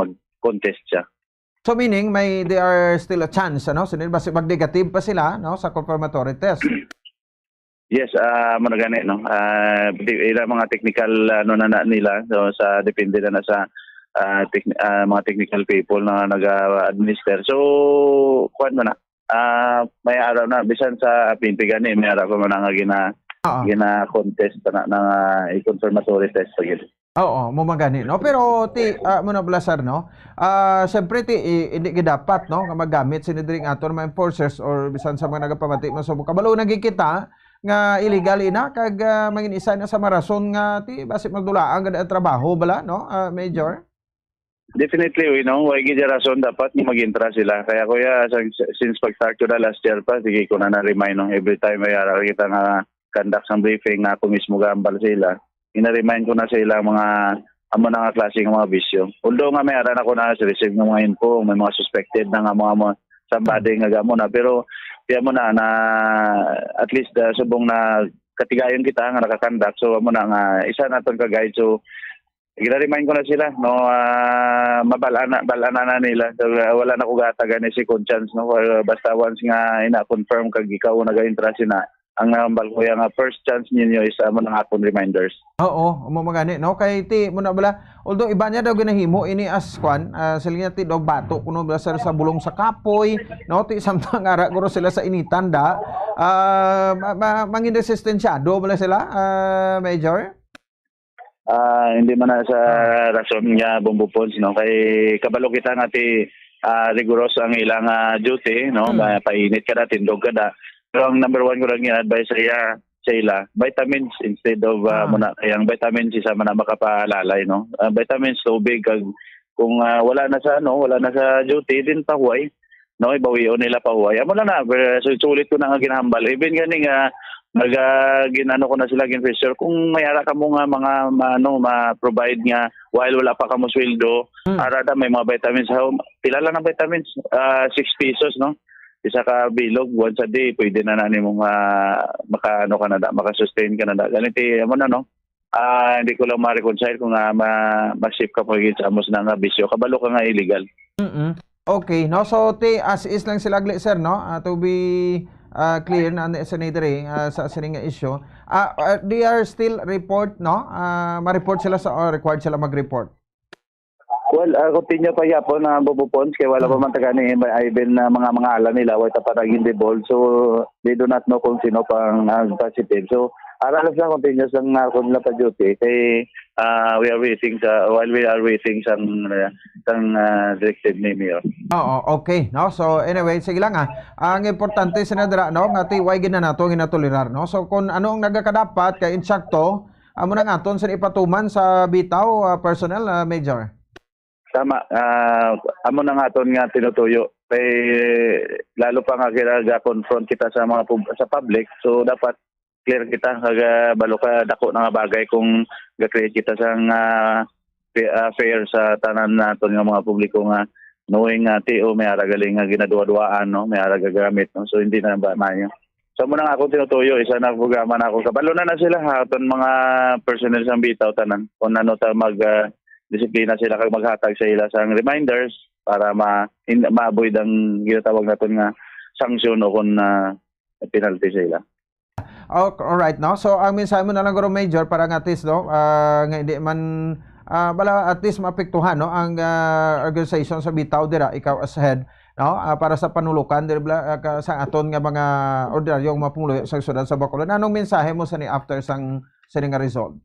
mag-, contest siya. So, meaning, may, they are still a chance, ano? So, basi mag-negative pa sila, no, sa confirmatory test. Yes, ah, amo na gani, no? Ah, di, ila mga technical, ano na, na nila, so, sa, depende na, na sa, ah, tec-, ah, mga technical people na nag-administer. So, kuwan mo na, ah, may araw na, bisan sa P N P gani, may araw pa man nga gina-, Oo. gina-contest na, na, ah, i-confirmatory test pa gid. Oo, mo magani, no? Pero ti, ah, mo na bala, sir, no? Ah, syempre, ti, i-, hindi gid dapat, no, nga magamit sini diri nga aton mga enforcers or bisan sa mga nagapamati, no? So, kabalo na gid kita nga illegal ina, kag, ah, mangin isa na sa marason nga ti basi magdulaan gid ang trabaho bala, no, ah, Major? Definitely, you know, way gid rason dapat nga mag-intra sila. Kaya, kuya, sa, since pag-start ko na last year pa, sige ko na na-remind, no? Every time may ara kita nga conduct sang briefing nga ako mismo gambal sa ila, ina-remind ko na sa ila mga amo na nga klase nga mga bisyo. Although nga may ara na ko na receive ng mga info, may mga suspected na nga mga, mga somebody nga gamo na, pero di amo na, na at least, uh, subong na katigayon kita nga nakakandak, so amo na nga isa naton ka guide. So gina-remind ko na sila, no, ah, mabal-an na, bal-an na nila. So, ah, wala na ko gatagan ni second chance, no. Ah, basta once nga ina-confirm kag ikaw naga-intra sina, ang nambal ko ya nga first chance ninyo is amo nang akon reminders. Oo, amo magani, no? Kay ti mo na bala, although iba niya daw ginahimo ini as kwan, ah, sila niya ti daw bato kuno bala sila sa bulong sa kapoy, no? Ti samtang ara guro sila sa initan da. Ah, ma-, ma-, mangin resistensyado bala sila, ah, Major? Ah, hindi man na sa Ah. rason nga Bombo Pons, no? Kay kabalo kita nga ti, ah, rigorous ang ilang, ah, duty, no? Mm. Ma-, painit ka na, tindog ka na. Pero ang number one ko lang gina-advise sa iya, sa ila, vitamins instead of, ah, Ah. muna, kay ang vitamins isa man na makapalalay, no? Ah, vitamins, tubig, kag kung, ah, wala na sa, ano, wala na sa duty, din pahuway, no? Ibawion nila pahuway. Amo lang na, pero sulit ko na nga ginahambal. Even gani nga, nag, ah, gin-ano ko na sila, gin-pressure. Kung may ara ka mo nga mga, ma-, ano, ma-provide nga while wala pa ka mo sweldo, Hmm. ara da, may mga vitamins. How, pila lang ang vitamins? Ah, six pesos, no? Isa ka bilog, once a day, pwede na na nimo nga maka-, ano ka na da, maka-sustain ka na da. Ganito, amo na, no? Ah, hindi ko lang ma-reconcile kung, ah, ma-, ma-shift ka pa gid sa amos na nga bisyo. Kabalo ka nga illegal. Mm-mm. Okay, no? So, ti, as is lang sila, gli, sir, no? Ah, to be, ah, clear na, ni, sa ni diri, ah, sa sining nga issue. Ah, ah, they are still report, no? Ah, ma-report sila sa, or required sila mag-report? Well, ah, continue pa gyapon na Bobo Pons, kay wala pa Hmm. man taga ni even na mga, mga ala nila, wala pa naging devolve. So, they do not know kung sino pa ang, ang positive. So, ara lang sila, continuous lang nga ako nila pa duty. Kay, ah, we are waiting sa, while we are waiting sang, ah, sang, ah, directive ni Mayor. Oo, okay, no? So, anyway, sige lang, ah. Ang importante, Senadora, no, nga ti, way gid na nato ginatolerar, no? So, kung ano ang nagakadapat, kay insakto, amo na nga aton sa ipatuman sa bitaw, ah, personnel, ah, Major. Tama, ah, amo na nga aton nga tinutuyo. Kay lalo pa nga ginaga-confront kita sa mga pub-, sa public, so dapat clear kita, kag, ah, balo ka dako na nga bagay kung ga-create kita sang, ah, fa-, ah, fair sa tanan naton nga mga publiko nga knowing nga ti, o may ara gali nga ginaduwa-duwaan, no, may ara gagamit, no, so hindi na ba maayo. So, amo na nga akong tinutuyo, isa na programa na ako. Kabalo na na sila, ha, aton mga personnel sang bitaw tanan. Kung ano ta mag, ah, disiplina sila kag maghatag sa ila sang reminders para ma-, in-, ma-avoid ang ginatawag naton nga sanction o kung, ah, penalty sa ila. Oh, alright, no? So, ang mensahe mo na lang, guro, Major, para nga at least, no, ah, nga hindi man, ah, bala, at least maapektuhan, no, ang, ah, organization sa bitaw dira, ikaw as head, no? Ah, para sa panulukan, dira, bala, ah, ka-, sa aton nga mga ordinaryong mga pumuluyo sa syudad sa Bacolod. Anong mensahe mo sa ni after sang, sa ni nga result?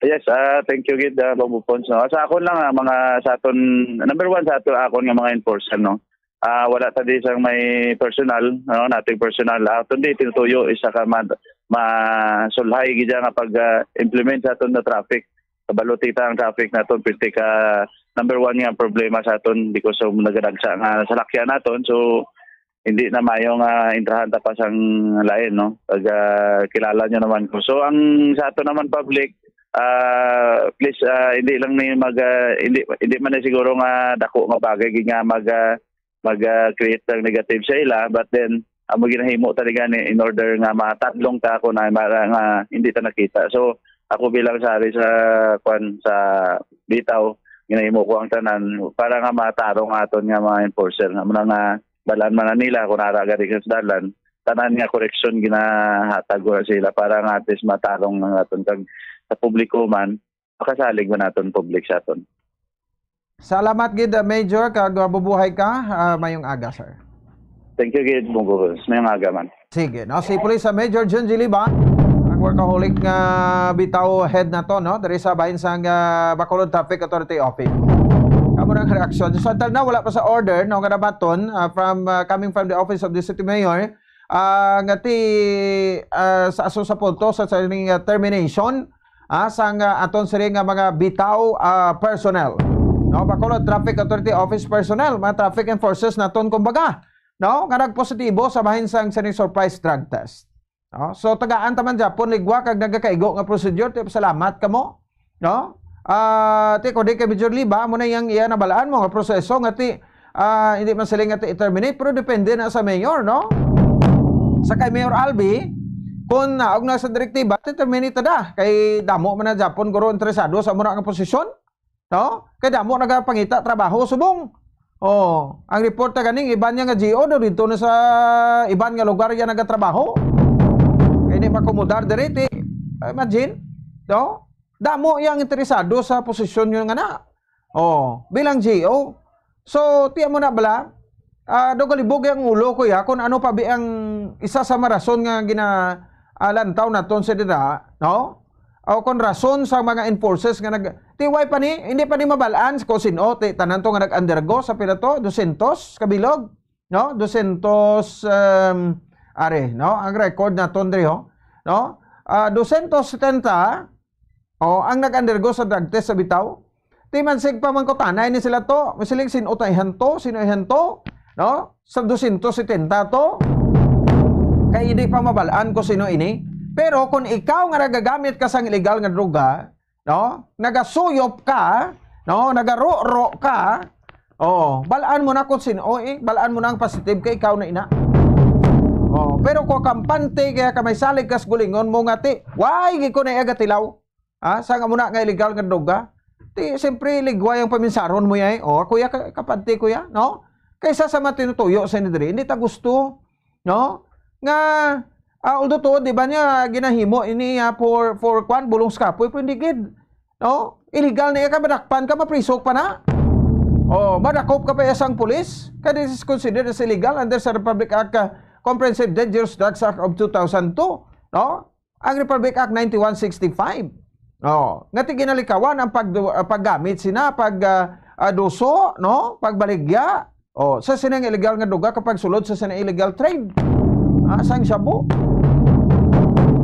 Yes, ah, thank you gid, ah, Bobo Pons, no? Sa akon lang, ah, mga, sa aton, number one, sa ato, akon nga mga enforcer, no? Ah, wala ta di sang may personal, no? Nating personal. Ah, aton di tinutuyo, isa ka ma-, masulhay gid nga pag, ah, implement sa aton na traffic. Kabalo ti ta ang traffic naton, pirti ka number one nga problema sa aton because of nagadagsa nga salakyan naton. So, hindi na mayo nga intrahan ta pa sang lain, no? Pag, ah, kilala nyo naman ko. So, ang sa ato naman public, ah, please, ah, hindi lang ni mag, ah, hindi, hindi man na siguro nga dako nga bagay gid nga mag, ah, mag, ah, create ng negative sa ila, but then, amo ginahimo talaga ni in order nga matadlong ta ako na mara nga hindi ta nakita. So, ako bilang sari sa, kwan, sa bitaw, ginahimo ko ang tanan para nga matarong aton nga mga enforcer nga muna nga balaan man na nila kung ara gani ka sa dalan, tanan nga koreksyon ginahatag ko na sila para nga at least matarong ang aton kag sa publiko man, makasalig man aton public sa aton. Salamat gid, uh, Major, kag uh, bubuhay ka. Uh, mayong aga, sir. Thank you gid, Bungo. Mayong aga man. Sige, no? Si Police uh, Major Jun G. Liba, ang workaholic nga bitaw head na to, no? Diri sa bahin sang uh, Bacolod Traffic Authority Office. Kamo nang reaksyon. So, until now, wala pa sa order, no? Nga nabaton uh, from, uh, coming from the Office of the City Mayor, uh, nga ti uh, sa aso sa punto sa sining uh, termination ah, sang uh, aton siri nga mga bitaw uh, personnel. No, Bacolod Traffic Authority Office personnel, mga traffic enforcers naton kumbaga, no, nga nagpositibo sa bahin sang sining surprise drug test. No? So tagaan ta man gyapon ligwa kag nagakaigo nga procedure, ti salamat kamo. No? Ah, ti ko di kay Major Liba mo na yang iya nabalaan mo nga proseso nga ti ah, hindi man sila nga ti-terminate, pero depende na sa mayor, no? Sa kay Mayor Albi, kung naog na sa direktiba, ti-terminate na da. Kay damo man na Japon, guro, interesado sa muna nga posisyon, no? Kay damo nagapangita trabaho subong. Oh, ang report na ganing iban niya nga G O do dito na sa iban nga lugar yan nagatrabaho. Kay di makomodar diri ti, imagine, no? Damo yang interesado sa posisyon yun nga na. Oh, bilang G O. So, tiyan mo na bala, ah, do galibog ang ulo ko ya kung ano pa bi ang isa sa marason nga gina ah, lantaw naton sa dira, no? O kon rason sa mga enforcers nga nag ti way pa ni hindi pa ni mabalaan ko sin-o ti tanan to nga nag-undergo sa pila to dosyentos kabilog, no? Dosyentos um, are, no? Ang record naton diri, ho, no? Ah, dosyentos setenta, oh, ang nag-undergo sa drug test sa bitaw. Ti man sig pamangkutanay ni sila to, masiling sin-o ta ihanto, sino ihanto, no? Sa dosyentos setenta to. Kay hindi pa mabalaan ko sino ini. Pero kung ikaw nga nagagamit ka sang illegal nga droga, no? Nagasuyop ka, no? Nagaruro ka, oh, balaan mo na kung sino, eh, balaan mo na ang positive kay ikaw na ina. Oh, pero kung kampante kaya ka may salig kas gulingon mo nga ti, why gi ko na iya gatilaw? Ah, sa nga muna nga illegal nga droga? Ti, siyempre, ligway ang paminsaron mo yay. O, kuya, ka- kapante, kuya, no? Kaysa sa matinutuyo sa ini diri, hindi ta gusto, no? Nga, ah, although tuod, di ba niya, ginahimo ini ah, for, for kwan, bulong sa kapoy, pero hindi gid. No? Illegal na iya ka, madakpan ka, mapriso pa na. Oh, madakop ka pa iya sang pulis, kaya this is considered as illegal under sa Republic Act, ah, Comprehensive Dangerous Drugs Act of two thousand two, no? Ang Republic Act ninety-one sixty-five. Oh, nga ti ginalikawan ang pag, ah, paggamit sina pag ah, ah, duso, no? Pagbaligya. Oh, sa sining illegal nga duga kapag sulod sa sining illegal trade. Ah, sang shabu.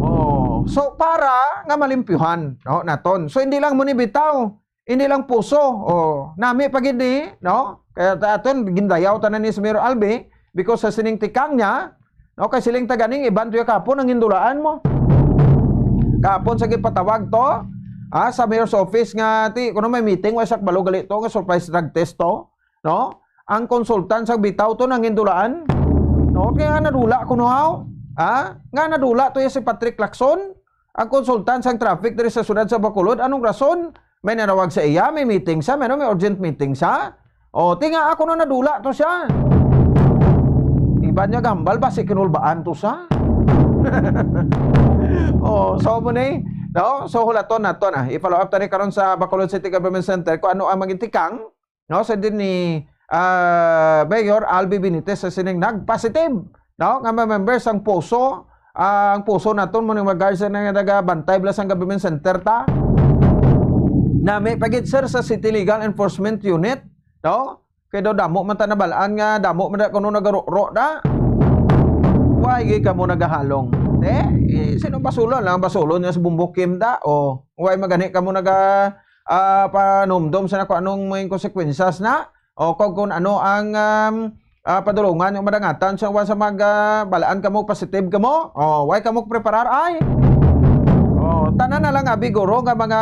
Oh, so para nga malimpyuhan, no, naton. So hindi lang mo ni bitaw, hindi lang puso. Oh, nami pa gid ni, no? Kaya ta- aton gindayaw tanan ni Sir Albi because sa sining tikang niya, no, kay siling taganing iban tuya kapon ang hindulaan mo. Kapon sa gipatawag to, ah, sa mayor's office nga ti kuno may meeting wa sa kabalo gali to nga surprise drug test to, no? Ang konsultan sa bitaw to nang hindulaan. No, kaya nadula kuno haw. Ah, nga nadula to ya si Patrick Lacson, ang konsultan sang traffic diri sa siyudad sa Bacolod. Anong rason? May nanawag sa iya, may meeting siya, may, may urgent meeting siya. O, tinga ako na nadula to siya. Iban niya gambal ba si kinulbaan to siya? Oh, so mo ni, no? So hulaton nato na. I-follow up tani karon sa Bacolod City Government Center kung ano ang maging tikang, no? Sa din ni ah, Mayor Albi Benitez sa sining nagpositive, no? Nga ma-member sang puso, ang puso naton mo ning mga guards na nagabantay bala sang government center ta. Nami pa gid, sir, sa City Legal Enforcement Unit, no? Kay daw damo man ta nabalaan nga damo man na kuno nagaruro da. Why gid kamo nagahalong? Eh, eh, sino basulon lang basulon niya sa bumbukim da? O why magani kamo naga ah, panumdom sa na kung anong may konsekwensas na o kung, kung ano ang um, ah, padulungan yung madangatan sa sa mag ah, balaan kamo positive kamo, o why kamo preparar ay? O tanan na lang abi guro nga mga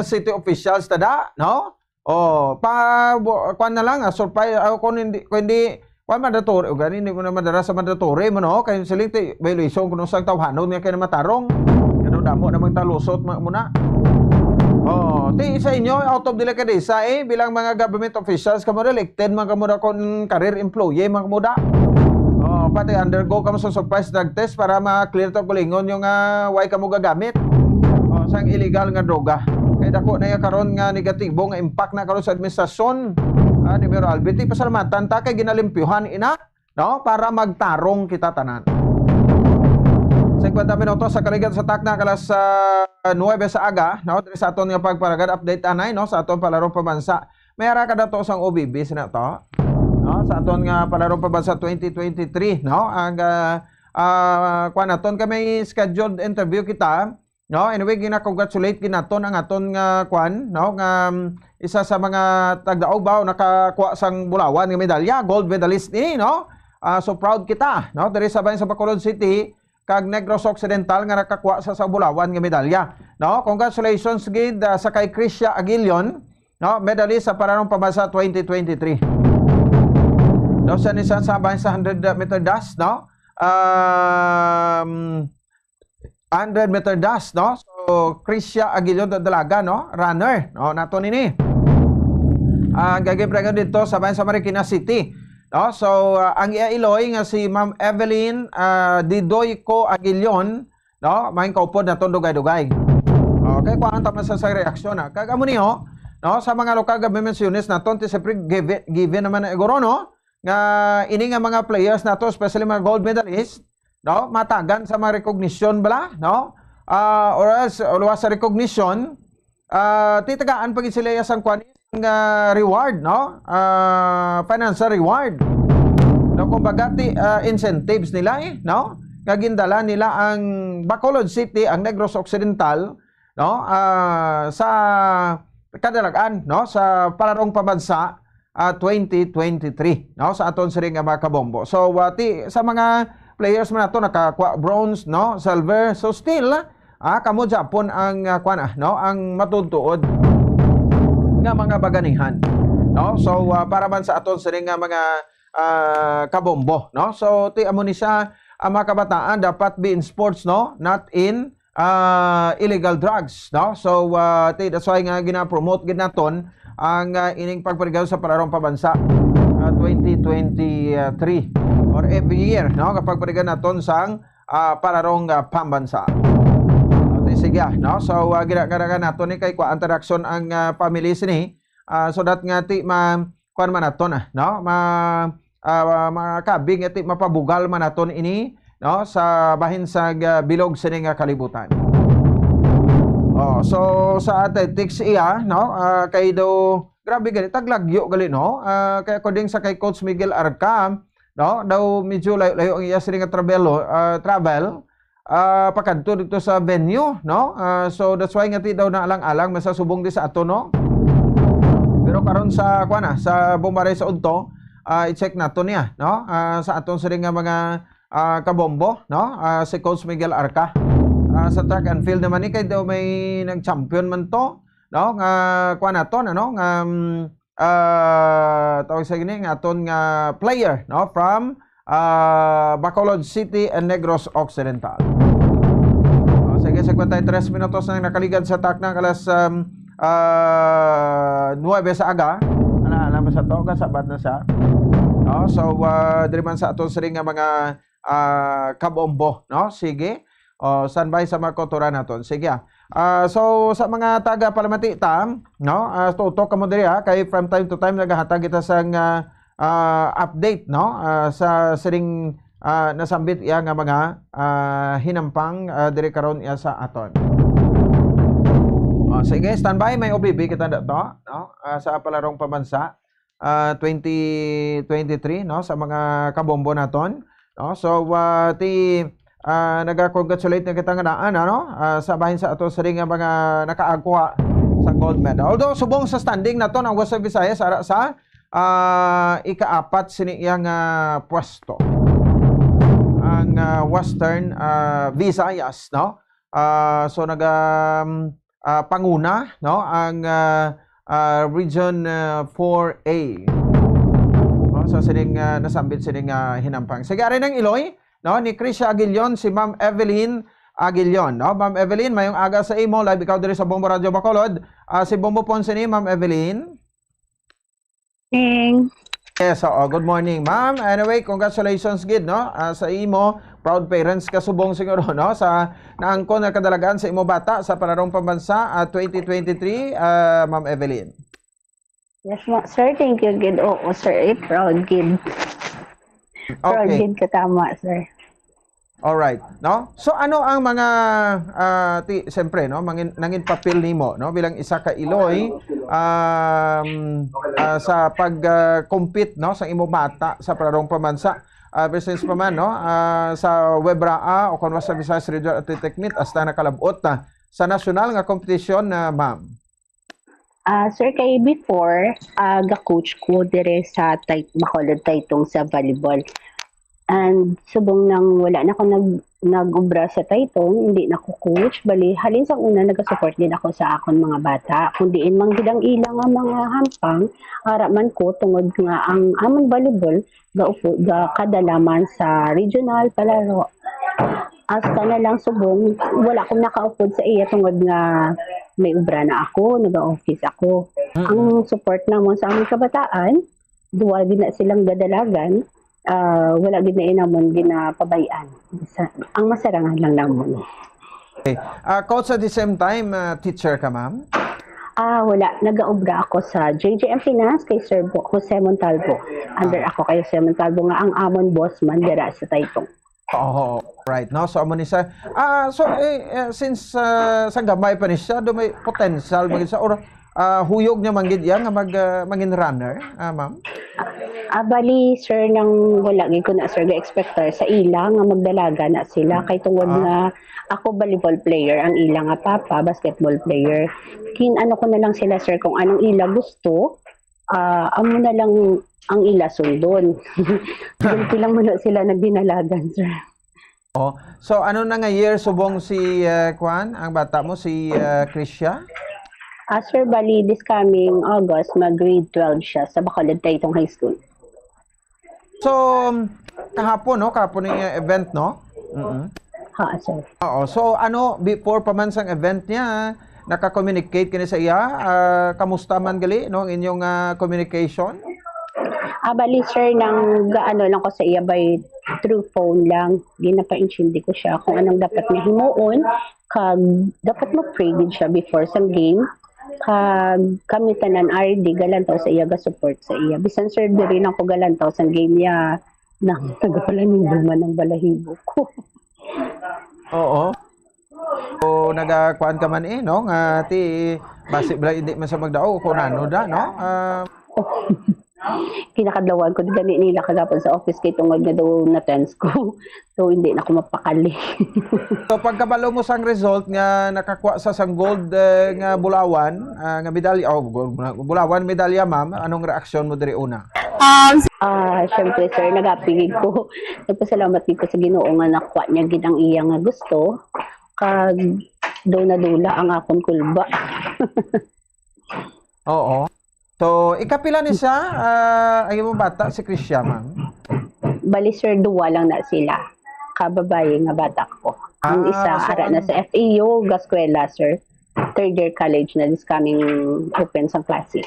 city officials tada, no? O pa bu- kwan na lang, ah, surprise, ah, kung hindi kung hindi kwan, mandatory o gani hindi mo na madara sa mandatory mo, no? Kay siling ti violation kuno sa tawhanon nga kay matarong. Ano Damo namang talusot ma-, muna. Oh, ti sa inyo, out of delicadeza, eh, bilang mga government officials, kamo elected man kamo da, kon career employee man kamo da. Oh, pati undergo kamo sa surprise drug test para ma-clear to kulingon yung, ah, why kamo gagamit, oh, sang illegal nga droga. Kay dako na ya karon nga negatibo nga impact na karon sa administrasyon, ah, ni Mayor Albert. Ti pasalamatan ta kay ginalimpyuhan ina, no? Para magtarong kita tanan. Singkwenta minutos sa kaligad sa takna, alas, ah, nuwebe sa aga, no? Diri sa aton nga pagpalagad, update anay, no? Sa aton palarong pambansa. May ara ka dato sang O B B sina to, no? Sa aton nga palarong pambansa twenty twenty-three, no? Ang, ah, ah, kuwan naton kay may scheduled interview kita, no? Anyway, gina-congratulate gid naton ang aton nga kuwan, no? Nga, um, isa sa mga tagdaog ba o nakakuha sang bulawan nga medalya, gold medalist ni, no? Ah, so proud kita, no? Diri sa bayan sa Bacolod City kag Negros Occidental nga nakakuha sa, sa bulawan nga medalya, no? Congratulations gid, ah, sa kay Krisha Aguilion, no? Medalist sa Palarong Pambansa twenty twenty-three. Daw siya ni sa, sa bayan sa hundred meter dash, no? Um, hundred meter dash, no? So, Krisha Aguilion da-, Dalaga, no? Runner, no? Nato nini. Ang gagay pregon dito sa bayan sa Marikina City, no? So, ah, ang iya iloy nga si Ma'am Evelyn, ah, Didoyco Aguilion, no? Main kaupod naton dugay-dugay. Okay, kuhaan ta man sa, sa reaksyon, ha. Kag amo ni, oh, no? Sa mga local government units naton, ti siyempre given, given naman na iguro, no? Nga ini nga mga players nato, especially mga gold medalist, no? Matagan sa mga recognition bala, no? Ah, or else, luwas sa recognition, ah, titagaan pa gid sila ya sang kwan, nga reward, no? Ah, financial reward. No, kumbaga, ti, ah, incentives nila, eh, no? Nga gindala nila ang Bacolod City, ang Negros Occidental, no? Ah, sa kadalagan, no? Sa Palarong Pambansa, ah, twenty twenty-three, no? Sa aton siring nga mga kabombo. So, ah, ti, sa mga players man nato nakakuha bronze, no? Silver. So, still, ah, kamo gyapon ang, ah, kuwan, ah, no? Ang matuod-tuod nga mga baganihan, no? So, ah, para man sa aton siring nga mga, ah, kabombo, no? So, ti amo ni siya, ang mga kabataan dapat be in sports, no? Not in, ah, illegal drugs, no? So, ah, ti, that's why nga gina-promote gid naton ang, ah, ining pagparigaw sa Palarong Pambansa, ah, twenty twenty-three or every year, no? Kapag parigaw naton sang, ah, Palarong, ah, Pambansa. Ti, sige, ah, no? So, ah, gina-, gina-, naton ni kay kuan interaction ang, ah, families ni, ah, so that nga ti ma-, kuan man naton, ah, no? Ma-, ah, makabig nga ti mapabugal man naton ini, no, sa bahin sa, ah, bilog sini nga kalibutan. Oh, so sa athletics iya, no, ah, kay daw, grabe gali, taglagyo gali, no? Ah, kay according sa kay Coach Miguel Arca, no, daw medyo layo-layo ang iya sini nga travel, ah, travel, ah, pakadto dito sa venue, no? Ah, so that's why nga ti daw naalang-alang man sa subong di sa ato, no? Pero karon sa, kuwan na, sa Bombaray sa udto, ah, i-check nato niya, no? Ah, sa aton sini nga mga, ah, kabombo, no? Ah, si Coach Miguel Arca. Ah, sa track and field naman ni kay daw may nag-champion man to, no? Nga, kuwan naton, ano? Nga, mm, ah, tawag sa gini, nga aton nga player, no? From, ah, Bacolod City and Negros Occidental. Oh, sige, singkwenta y tres minutos na nakaligad sa takna, alas, um, ah, nuwebe sa aga. Ana, ana man sa to, kasabat na sa. No? So, ah, diri man sa aton siring nga mga, ah, kabombo, no? Sige. Oh, standby sa mga kautoran naton. Sige, ah. Ah, so, sa mga taga Palamati ta, no? Ah, tutok kamo diri, ah, kay from time to time nagahatag kita sang, ah, ah, update, no? Ah, sa siring, ah, nasambit iya nga mga, ah, hinampang, ah, diri karon iya sa aton. Oh, sige, standby, may O B B kita dato, no? Ah, sa Palarong Pambansa, ah, twenty twenty-three, no, sa mga kabombo naton, no? So, ah, ti, ah, naga-congratulate na kita nga daan, ano, ah, sa bahin sa ato siring nga mga nakaagwa sa gold medal. Although subong sa standing naton ang Western Visayas ara sa, ah, ikaapat sini iya nga pwesto. Ang, ah, Western, ah, Visayas, no? Ah, so naga, um, ah, panguna, no, ang, ah, ah, Region, ah, four A. No, sa sining, ah, nasambit sining, ah, hinampang. Sige, ari nang iloy, no, ni Krisha Aguilion, si Ma'am Evelyn, Aguilion, no? Ma'am Evelyn, mayong aga sa imo. Live ikaw diri sa Bombo Radio Bacolod. Ah, si Bombo Ponce ni, Ma'am Evelyn. Ning. Yes, oo. Good morning, ma'am. Anyway, congratulations gid, no? Ah, sa imo, proud parents ka subong siguro, no? Sa naangkon nga kadalagan sa imo bata sa Panarong Pambansa, ah, twenty twenty-three, ah, Ma'am Evelyn. Yes, ma-, sir, thank you gid. Oo, sir, eh, proud gid. Proud Okay. gid ka, tama, sir. Alright, no? So, ano ang mga, ah, ti-, siyempre, no, mangin-, nangin papel nimo, no, bilang isa ka iloy, um, ah, sa pag, ah, compete, no, sa imo bata sa Panarong Pambansa, ah, versus pa man, no, ah, sa Webraa o kung sa Visayas Regional Athletic Meet, hasta nakalabot na sa nasyonal nga kompetisyon na, ma'am? Ah, sir, kay before, ah, ga-coach ko dire sa Tay-, Bacolod Taytong sa volleyball. And subong nang wala na ko nag-, nag-obra sa Taytong, hindi na ko coach. Bali, halin sa una, nagasupport din ako sa akon mga bata. Kung diin man gid ang ila nga mga hampang, ara man ko, tungod nga ang amon volleyball, gaupod, ga-, kadalaman sa regional, palaro. Hasta na lang subong, wala ko nakaupod sa iya tungod nga may obra na ako, naga-office ako. Mm. Ang support namon sa among kabataan, duwa gid na silang gadalagan, ah, wala gid na inamon ginapabay-an. Sa, ang masarangan lang namon. Okay. Ah, coach, at the same time, ah, teacher ka, ma'am? Ah, wala. Nagaobra ako sa J J M Pinas kay Sir Bo-, Jose Montalvo. Under Ah. ako kay Jose Montalvo nga ang amon boss man dira sa Taytong. Oo, right, no? So, amo ni sa, ah, so, eh, eh, since, ah, sa gamay pa ni siya, do may potential, magin sa, or, ah, huyog niya man gid iya nga mag, ah, mangin runner, ah, ma'am? Ah, bali, sir, nang wala gid ko na, sir, ga-expectar sa ila nga magdalaga na sila. Kay tungod Ah. nga ako volleyball player, ang ila nga papa, basketball player. Kin-, ano ko na lang sila, sir, kung anong ila gusto, ah, amo na lang ang ila sundon. Gulti lang man na sila nagdinalagan, sir. Oh, so ano na nga year subong si, eh, kwan, ang bata mo, si, eh, Krisha? Ah, sir, bali, this coming August, mag-grade twelve siya sa Bacolod Taytong High School. So, kahapon, no? Kahapon yung, eh, event, no? Mm-mm. Ha, sir. Oo. So, ano, before pa man sang event niya, naka-communicate kini sa iya? Ah, kamusta man gali, no, ang inyong, ah, communication? Ah, bali, sir, nang gaano lang ko sa iya by through phone lang. Ginapaintindi ko siya kung anong dapat niya himuon. Kag dapat mo-pray gid siya before sang game. Kag kami tanan, R D, galantaw sa iya, ga-support sa iya. Bisan, sir, diri lang ko galantaw sang game niya, nang nagapalanibo man ang balahibo ko. Oo. O, nagakuan ka man eh, no? Nga ti, basi bala hindi man sa magdao, kung ano da, no? Ah, Kinakadlawan ko gani nila kagapon sa office kay tungod nga daw na-tense ko. So, hindi na ko mapakali. So, pagkabalo mo sang result nga nakakuha sa sang gold, eh, nga bulawan, ah, nga medalya, oh, gold, bulawan medalya, ma'am, anong reaksyon mo diri una? Um, Ah, syempre, sir, nagapigid ko. Nagpasalamat gid ko sa Ginoo nga nakuha niya gid ang iya nga gusto. Kag daw nadula ang akon kulba. Oo. So, ikapila ni siya, ah, ang imong bata, si Krisha, ma'am? Bali, sir, duwa lang na sila. Kababayi nga bata ko. Ang Ah, isa, so ara na ang sa F E U, gaskwela, sir. Third year college na this coming open sang klase.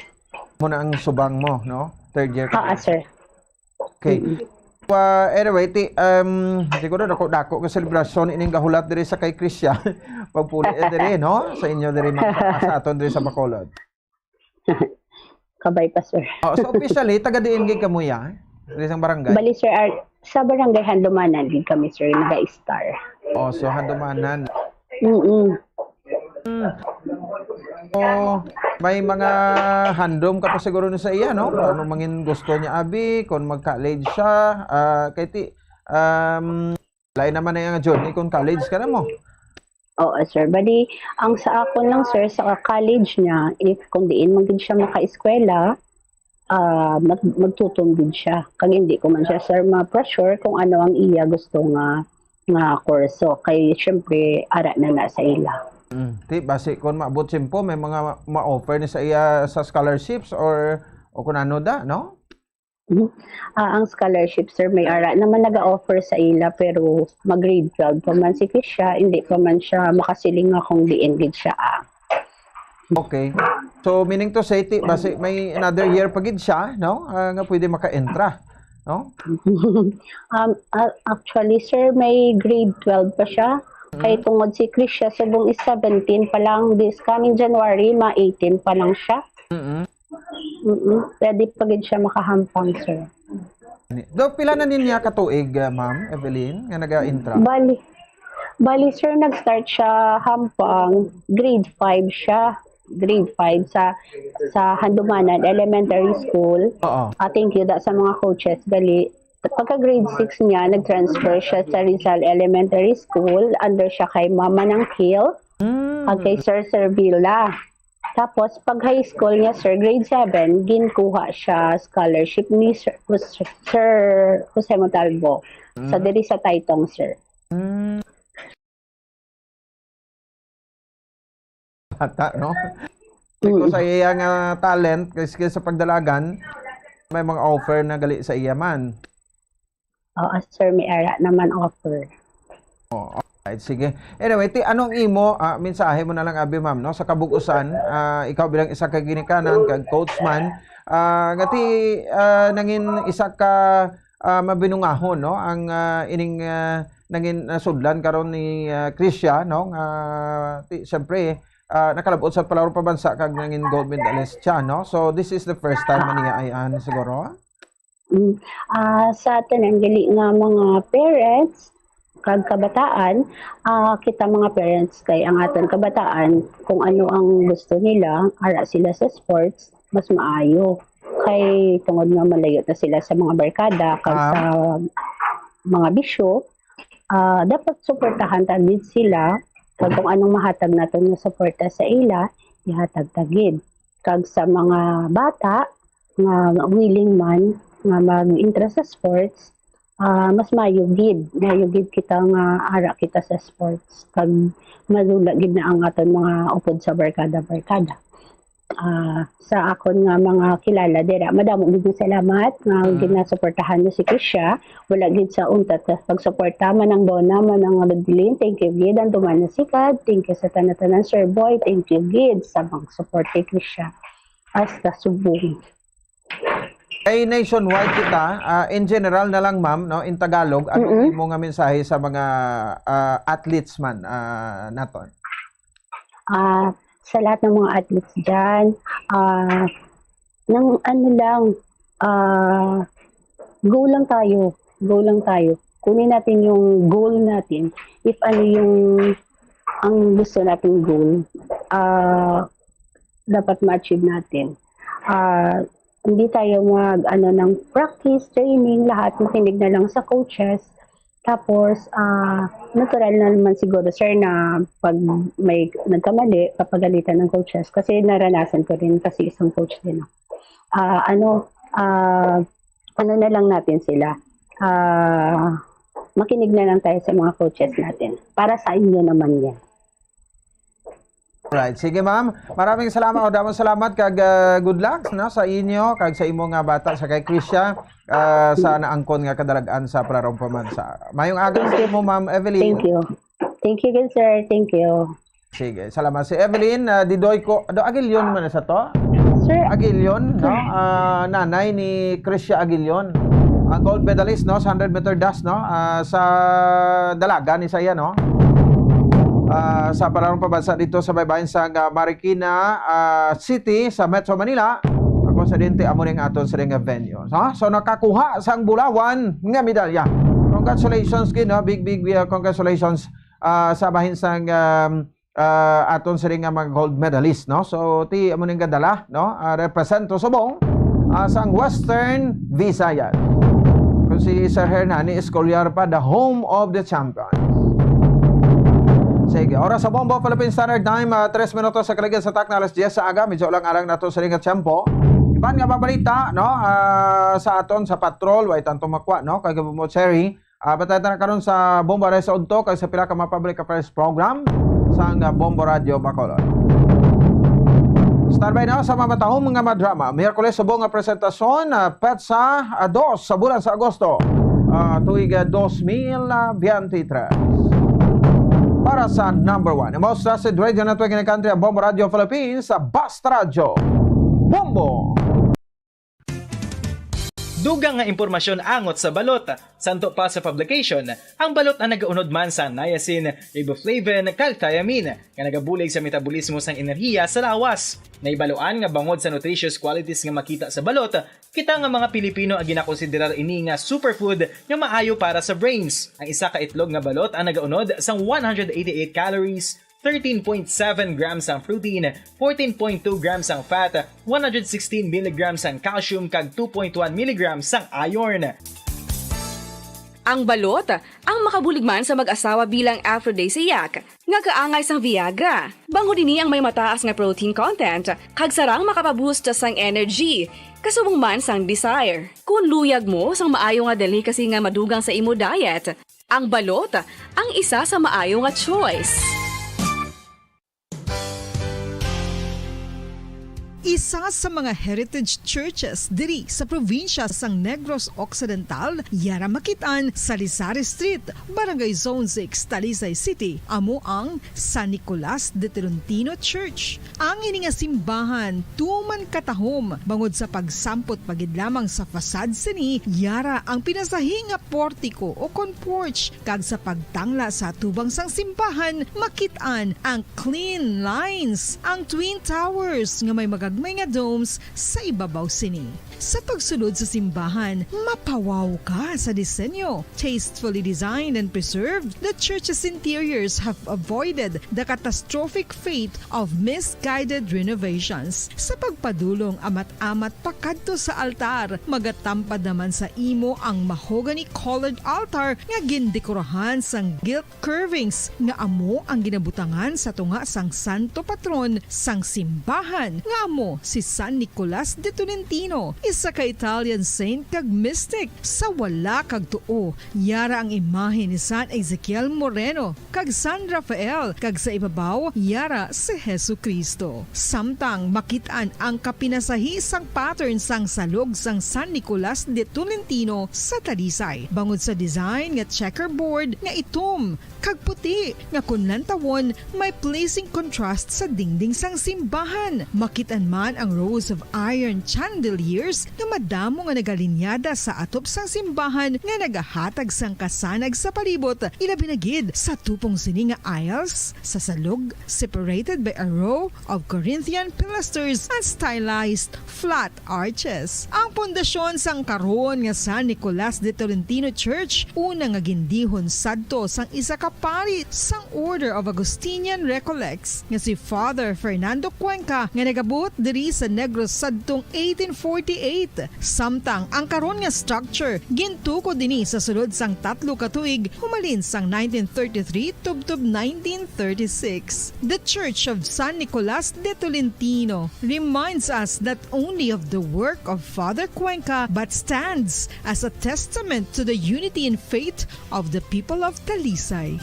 Mo na ang subang mo, no? Third year Ah, college. sir. Okay. Mm-mm. Pa, anyway, ti, um, siguro dako-dako ka selebrasyon ining gahulat diri sa kay Krisha. Pagpuli, eh, diri, no? Sa inyo diri, ma'am, sa aton diri sa Bacolod. Kabay pa, sir. Oh, so officially, taga diin gid kamo ya? Diri sang barangay? Bali, sir, ar-, sa barangay Handumanan gid kami, sir, naga-star. Oh, so Handumanan. Mm-mm. Hmm. Oh, may mga handom ka pa siguro ni sa iya, no? Kung ano mangin gusto niya, abi, kung mag-college siya, ah, kay ti, um, lain naman na yung journey kung college ka na mo. Oo, sir. Bali, ang sa akon lang, sir, sa college niya, if kung diin man gid siya makaeskwela, ah, mag-, magtutom gid siya. Kag hindi ko man siya, sir, ma-pressure kung ano ang iya gusto nga, nga kurso. Kay, syempre, ara na na sa ila. Mm. Ti, basi kung maabot simpo, may mga ma-, ma-offer ni sa iya sa scholarships or, o kung ano da, no? Mhm. Ah, ang scholarship, sir, may ara naman naga-offer sa ila, pero mag-grade twelve pa man si Krisha, hindi pa man siya makasiling nga kung diin gid siya, ah. Okay. So, meaning to say, ti, basi may another year pa gid siya, no? Ah, nga pwede maka-entra, no? Um, a- actually, sir, may grade twelve pa siya. Kay tungod si Krisha subong is seventeen pa lang, this coming January, ma eighteen pa lang siya. Mm-mm. Mm-mm. Pwede pa gid siya makahampang, sir. Do, pila na niya katuig, ah, Ma'am Evelyn, nga naga-entra? Bali, bali, sir, nag-start siya hampang grade five siya. Grade five sa sa Handumanan Elementary School. Oo. Ah, thank you da sa mga coaches gali. Pagka grade six niya, nag-transfer siya sa Rizal Elementary School. Under siya kay Mama Nangkil, Mm. kag kay Sir Servila. Tapos, pag high school niya, sir, grade seven, ginkuha siya scholarship ni Sir, Sir Jose Montalvo. Sa Mm. Diri sa Taytong, sir. Mm. Bata, no? Because Mm. sa iya nga talent, kasi sa pagdalagan, may mga offer na gali sa iya man. Oo, sir, may ara naman offer. Oh, alright, sige. Anyway, ti, anong imo, ah, mensahe mo na lang, abi, ma'am, no? Sa kabug-usan, ah, ikaw bilang isa ka ginikanan, kag coach man, ah, nga ti, ah, nangin isa ka, ah, mabinungahon, no? Ang, ah, ining, ah, nangin nasudlan karon ni, ah, Krisha, no? Nga, ti, siyempre, ah, nakalabot sa Palaron Pabansa kag nangin gold medalist siya, no? So, this is the first time man niya ay, ah, siguro? Mm. Ah, sa tanan gali nga mga parents kag kabataan, ah, kita mga parents kay ang aton kabataan, kung ano ang gusto nila, ara sila sa sports, mas maayo. Kay tungod nga malayo na sila sa mga barkada kag Ah. sa mga bisyo, ah, dapat suportahan ta gid sila, kag kung anong mahatag naton nga suporta sa ila, ihatag ta gid. Kag sa mga bata nga willing man nga mag-interest sa sports, ah, mas maayo gid, maayo gid kita nga ara kita sa sports, kag madula gid na ang aton mga upod sa barkada-barkada. Ah, sa akon nga mga kilala dira, madamo gid nga salamat nga Mm. ginasuportahan mo si Krisha. Wala gid sa untat sa pagsuporta, Manang Donna, Manang Rodelin, thank you gid. Ang Duman na Sikad, thank you sa tanan-tanan, Sir Boy, thank you gid sa pagsuporta kay Krisha. Hasta subong. Kay nationwide kita, ah, in general na lang, ma'am, no, in Tagalog, ano Mm-mm. imo nga mensahe sa mga, ah, athletes man, ah, naton? Ah, sa lahat ng mga athletes dyan, ah, nang ano lang, ah, go lang tayo. Go lang tayo. Kunin natin yung goal natin. If ano yung ang gusto nating goal, ah, dapat ma-achieve natin. Ah, hindi tayo mag, ano, ng practice, training, lahat makinig na lang sa coaches. Tapos, ah, natural na naman siguro, sir, na pag may nagkamali, papagalitan ng coaches. Kasi naranasan ko rin kasi isang coach din ako. Ah, ano, ah, ano na lang natin sila. Ah, makinig na lang tayo sa mga coaches natin. Para sa inyo naman yan. Right. Sige, ma'am. Maraming salamat. O, damang salamat kag, ah, good luck, no, sa inyo kag sa imo nga bata sa kay Krisha, ah, sa naangkon nga kadalag-an sa Palaron Pabansa. Mayong aga sa imo, Ma'am Evelyn. Thank you. Thank you, good sir. Thank you. Sige, salamat. Si Evelyn, ah, Didoy ko, do Aguilion man sa to? Sir, Aguilion, no? Ah, nanay ni Krisha Aguilion. Ang gold medalist, no, sa hundred meter dash, no? Ah, sa dalaga ni saya, no? Ah, sa Palaron Pabansa dito sa baybayin sa, ah, Marikina, ah, City sa Metro Manila. Ako sa dinti amo ning aton sa ring venue. Ha? So nakakuha sang bulawan nga medalya. Congratulations gid, no? Big, big, uh, congratulations, ah, sa bahin sang, um, ah, aton sa ring nga mga gold medalist, no? So ti amo ning gadala, no? Ah, represento subong, ah, sang Western Visayas. Kung si Sir Hernani Escolar pa, the home of the champions. Sige, oras sa Bombo, Philippine Standard Time, ah, tres minutos sa kaligid sa takna, alas diyes sa aga, medyo lang alang nato sa ring nga tiyempo. Iban nga mabalita, no? Ah, sa aton sa patrol, way tanto makwa, no? Kay Bombo Cherry, ah, batay ta na karon sa Bombo Ares Udto, kag sa pila ka mga public affairs program sang, ah, Bombo Radio Bacolod. Standby na sa mamatahom nga mga drama. Miyerkules, subong nga presentasyon, ah, petsa, ah, dos sa bulan sa Agosto, ah, tuig, ah, dos mil veintitrés. Para sa number one, most trusted radio network in the country, ang Bombo Radio Philippines, sa Basta Radyo. Bombo! Dugang nga impormasyon angot sa balot. Santo pa sa publication, ang balot ang nagaunod man sa niacin, riboflavin, kag thiamine, nga nagabulig sa metabolismo sang enerhiya sa lawas. Nahibaluan nga bangod sa nutritious qualities nga makita sa balot, kita nga mga Pilipino ang ginakonsiderar ini nga superfood nga maayo para sa brains. Ang isa ka itlog nga balot ang nagaunod sang one hundred eighty-eight calories, thirteen point seven grams ang protein, fourteen point two grams ang fat, one hundred sixteen milligrams ang calcium, kag two point one milligrams ang iron. Ang balot ang makabulig man sa mag-asawa bilang aphrodisiac nga kaangay sang Viagra. Bangod ini ang may mataas nga protein content, kag sarang makapaboost sang energy, kasubong man sang desire. Kung luyag mo sang maayo nga delicacy nga madugang sa imo diet, ang balot ang isa sa maayo nga choice. Isa sa mga heritage churches diri sa probinsya sang Negros Occidental, yara makit-an sa Lisari Street, Barangay Zone six, Talisay City, amo ang San Nicolas de Tolentino Church. Ang ini nga simbahan tuman katahom bangod sa pagsampot pa gid lamang sa facade sini, yara ang pinasahi nga portiko o kon porch, kag sa pagtangla sa atubang sang simbahan makit-an ang clean lines, ang twin towers nga may magagmay nga domes sa ibabaw sini. Sa pagsulod sa simbahan, mapawaw ka sa disenyo. Tastefully designed and preserved, the church's interiors have avoided the catastrophic fate of misguided renovations. Sa pagpadulong amat-amat pakadto sa altar, magatampad naman sa imo ang mahogany-colored altar nga gindekorahan sang gilt curvings nga amo ang ginabutangan sa tunga sang santo patron sang simbahan, nga amo si San Nicolas de Tolentino, isa ka Italian saint kag mystic. Sa wala kag tuo, yara ang imahe ni San Ezekiel Moreno kag San Rafael, kag sa ibabaw, yara si Jesu-Cristo. Samtang makit-an ang kapinasahi sang pattern sang salog sang San Nicolas de Tolentino sa Talisay, bangod sa design nga checkerboard nga itom kag puti, nga kon lantawon, may pleasing contrast sa dingding sang simbahan. Makit-an man ang rows of iron chandeliers nga madamo nga nagalinyada sa atop sang simbahan nga nagahatag sang kasanag sa palibot, ilabi na gid sa tupong sini nga aisles sa salog, separated by a row of Corinthian pilasters and stylized flat arches. Ang pundasyon sang karon nga San Nicolas de Tolentino Church, una nga gindihon sadto sang isa ka pari sang Order of Augustinian Recollects nga si Father Fernando Cuenca, nga nagabuot diri sa Negros sadtong eighteen forty-eight. Samtang ang karon nga structure gintukod ini sa sulod sang tatlo ka tuig, humalin sang nineteen thirty-three tubtob nineteen thirty-six. The Church of San Nicolas de Tolentino reminds us not only of the work of Father Cuenca, but stands as a testament to the unity in faith of the people of Talisay.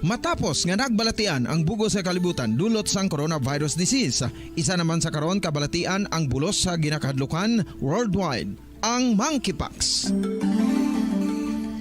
Matapos nga nagbalatian ang bug-os nga kalibutan dulot sang coronavirus disease, isa naman sa karon kabalatian ang bulos sa ginakahadlukan worldwide, ang monkeypox.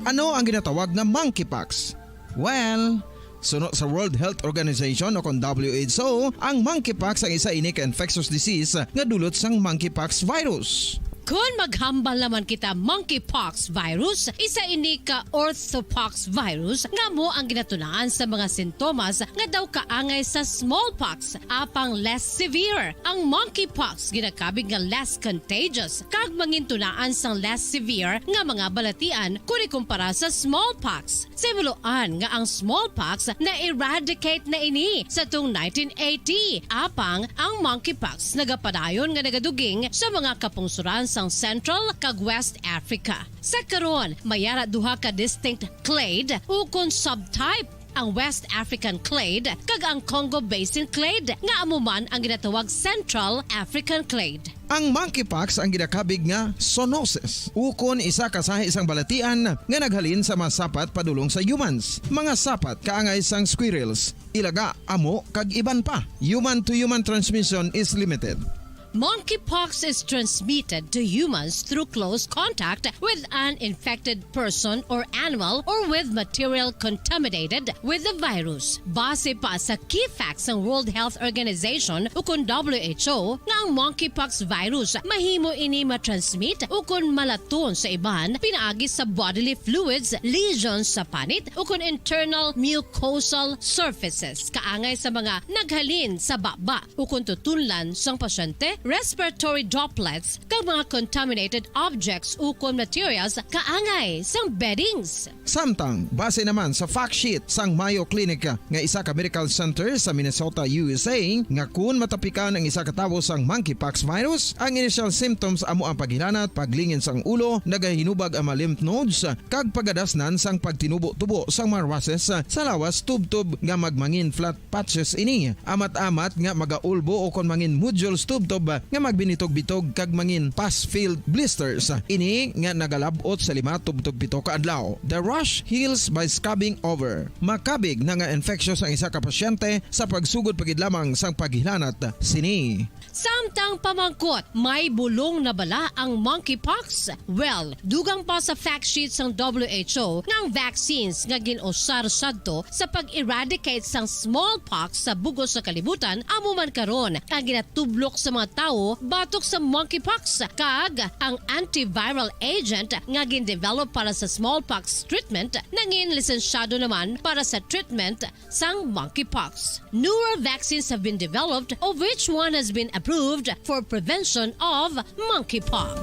Ano ang ginatawag nga monkeypox? Well, suno sa World Health Organization o kon W H O, ang monkeypox ang isa ini ka infectious disease nga dulot sang monkeypox virus. Kon maghambal naman kita monkeypox virus, isa ini ka orthopox virus nga amo ang ginatunaan sa mga sintomas nga daw kaangay sa smallpox, apang less severe. Ang monkeypox ginakabig nga less contagious kag mangintunaan sang less severe nga mga balatian kon ikumpara sa smallpox. Sa himuloan nga ang smallpox na-eradicate na ini sa tung nineteen eighty, apang ang monkeypox nagapadayon nga nagaduging sa mga kapungsoran sang Central kag West Africa. Sa karon, may ara duha ka distinct clade ukon subtype ang West African clade, kag ang Congo Basin clade, nga amo man ang ginatawag Central African clade. Ang monkeypox ang ginakabig nga zoonosis, ukon isa ka sahi sang balatian nga naghalin sa mga sapat padulong sa humans, mga sapat kaangay sang squirrels, ilaga, amo, kag iban pa. Human to human transmission is limited. Monkeypox is transmitted to humans through close contact with an infected person or animal or with material contaminated with the virus. Base pa sa key facts sang World Health Organization ukon W H O nga ang monkeypox virus mahimo ini matransmit ukon malaton sa iban pinaagi sa bodily fluids, lesions sa panit ukon internal mucosal surfaces kaangay sa mga naghalin sa baba ukon tutunlan sang pasyente, respiratory droplets, kag mga contaminated objects ukon materials kaangay sang beddings. Samtang, base naman sa fact sheet sang Mayo Clinic nga isa ka medical center sa Minnesota, U S A, nga kun matapikan ang isa ka tawo sang monkeypox virus, ang initial symptoms amo ang paghilanat, paglingin sang ulo, nagahinubag ang mga lymph nodes, kag pagadasnan sang pagtinubo-tubo sang mga rushes sa lawas tubtob nga magmangin flat patches ini, amat-amat nga magaulbo ukon mangin nodules tubtob nga magbinitog-bitog kag mangin pus-filled blisters. Ini nga nagalab-ot sa lima tubtob pito ka adlaw. The rash heals by scabbing over. Makabig na nga infectious ang isa ka pasyente sa pagsugod pa gid lamang sang paghilanat sini. Samtang pamangkot, may bulong na bala ang monkeypox? Well, dugang pa sa fact sheet sang W H O nga ang vaccines nga gin-usar sadto sa pag-eradicate sang smallpox sa bug-os nga kalibutan amo man karon ang ginatublok sa mga tawo batok sa monkeypox, kag ang antiviral agent nga gin-develop para sa smallpox treatment nangin lisensyado naman para sa treatment sang monkeypox. Newer vaccines have been developed, of which one has been approved for prevention of monkeypox.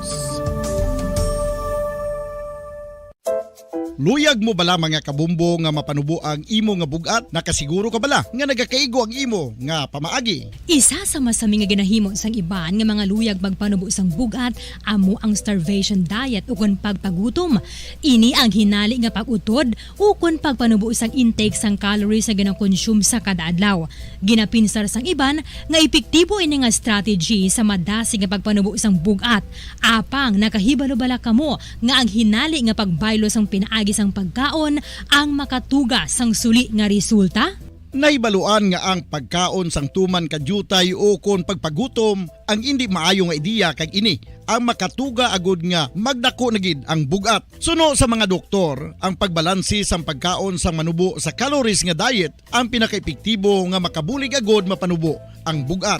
Luyag mo bala, mga kabumbo, nga mapanubo ang imo nga bug-at? Nakasiguro ka bala nga nagakaigo ang imo nga pamaagi? Isa sa masami nga ginahimo sang iban nga mga luyag magpanubo sang bug-at amo ang starvation diet ukon pagpagutom. Ini ang hinali nga pag-utod ukon pagpanubo sang intake sang calories nga ginakonsume sa kada adlaw. Ginapinsar sang iban nga epektibo ini nga strategy sa madasig nga pagpanubo sang bug-at. Apang nakahibalo bala kamo nga ang hinali nga pagbaylo sang pinaagi sang pagkaon ang makatuga sang suli nga resulta? Nahibaluan nga ang pagkaon sang tuman ka diutay ukon pagpagutom ang indi maayo nga ideya, kag ini ang makatuga agud nga magdako na gid ang bug-at. Suno sa mga doktor, ang pagbalansi sang pagkaon sang manubo sa calories nga diet ang pinakaepektibo nga makabulig agud mapanubo ang bug-at.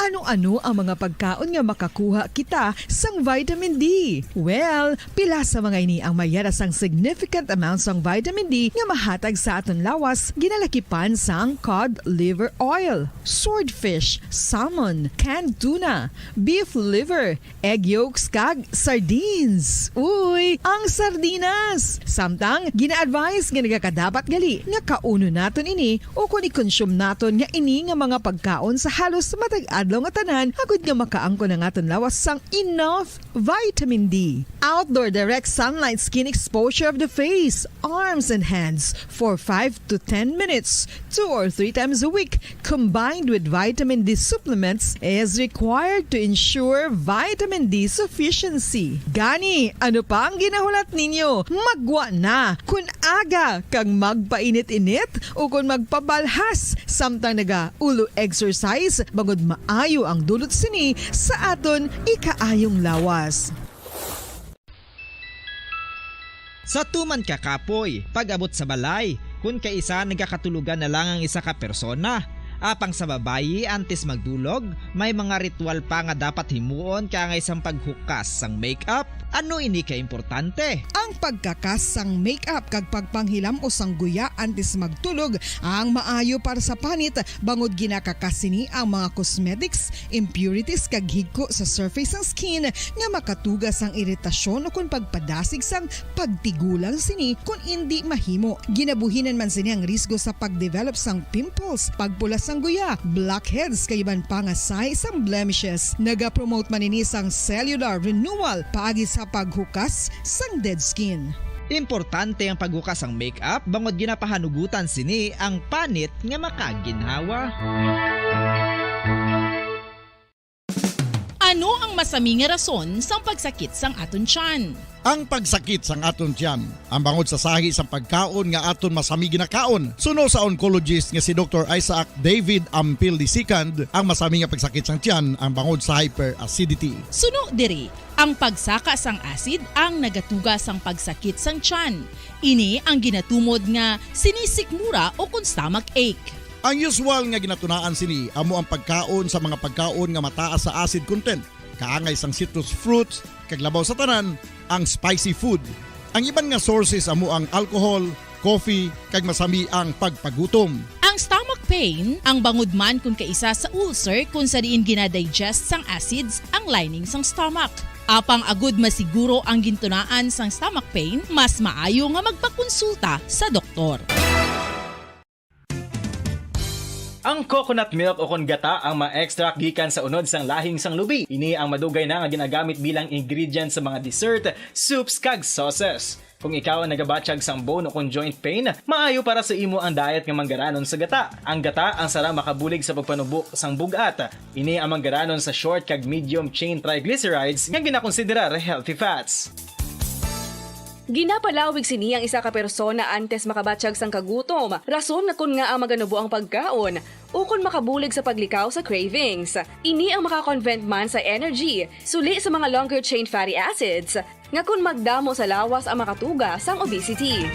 Ano-ano ang mga pagkaon nga makakuha kita sang vitamin D? Well, pila sa mga ini ang mayara sang significant amount sang vitamin D nga mahatag sa aton lawas, ginalakipan sang cod liver oil, swordfish, salmon, canned tuna, beef liver, egg yolks, kag sardines. Uy, ang sardinas! Samtang, gina-advise nga nagakadapat gali nga kaunon naton ini ukon i-consume naton nga ini nga mga pagkaon sa halos matag adlaw nga tanan, agud nga makaangkon ang aton lawas sang enough vitamin D. Outdoor direct sunlight skin exposure of the face, arms, and hands for five to ten minutes, two or three times a week, combined with vitamin D supplements, is required to ensure vitamin D sufficiency. Gani, ano pa ang ginahulat ninyo? Maggwa na! Kun aga kag magpainit-init ukon magpabalhas samtang naga-ulo exercise, bangod maayo ang dulot sini sa aton ikaayong lawas. Sa tuman ka kapoy, pag-abot sa balay, kun kaisa nagakatulogan na lang ang isa ka persona. Apang sa babayi, antes magdulog, may mga ritual pa nga dapat himuon kaangay sang paghukas sang makeup. Ano ini ka importante? Ang pagkakas sang makeup kag pagpanghilam-os sang guya antes magtulog ang maayo para sa panit, bangod ginakakas sini ang mga cosmetics, impurities, kag higko sa surface sang skin nga makatuga sang iritasyon ukon pagpadasig sang pagtigulang sini kon indi mahimo. Ginabuhinan man sini ang risgo sa pagdevelop sang pimples, pagpula sang guya, blackheads, kag iban pa nga sahi sang blemishes. Nagapromote man ini sang cellular renewal paagi sa paghukas sang dead skin. Importante ang paghukas sang make-up bangod ginapahanugutan sini ang panit nga makaginhawa. Ano ang masami nga rason sang pagsakit sang aton tiyan? Ang pagsakit sang aton tiyan, ang bangod sa sahi sang pagkaon nga aton masami ginakaon. Suno sa oncologist nga si Doktor Isaac David Ampil the second, ang masami nga pagsakit sang tiyan ang bangod sa hyperacidity. Suno diri, ang pagsaka sang acid ang nagatuga sang pagsakit sang tiyan. Ini ang ginatumod nga sinisikmura o kon stomach ache. Ang usual nga ginatunaan sini amo ang pagkaon sa mga pagkaon nga mataas sa acid content, kaangay sang citrus fruits, kag labaw sa tanan, ang spicy food. Ang iban nga sources amo ang alcohol, coffee, kag masami ang pagpagutom. Ang stomach pain, ang bangod man kon kaisa sa ulcer kon sa diin ginadigest sang acids ang lining sang stomach. Apang agud masiguro ang gintunaan sang stomach pain, mas maayo nga magpakonsulta sa doktor. Ang coconut milk o kon gata ang ma-extract gikan sa unod sang lahing sang lubi. Ini ang madugay na nga ginagamit bilang ingredient sa mga dessert, soups, kag sauces. Kung ikaw ang nagabatyag sang bone o kon joint pain, maayo para sa imo ang diet nga manggaranon sa gata. Ang gata ang sara makabulig sa pagpanubo sang bug-at. Ini ang manggaranon sa short kag medium chain triglycerides nga ginakonsiderar healthy fats. Ginapalawig sini ang isa ka persona antes makabatyag sang kagutom, rason nga kon ngaa maganubo ang pagkaon, ukon makabulig sa paglikaw sa cravings. Ini ang makakonvert man sa energy, suli sa mga longer chain fatty acids, nga kon magdamo sa lawas ang makatuga sang obesity.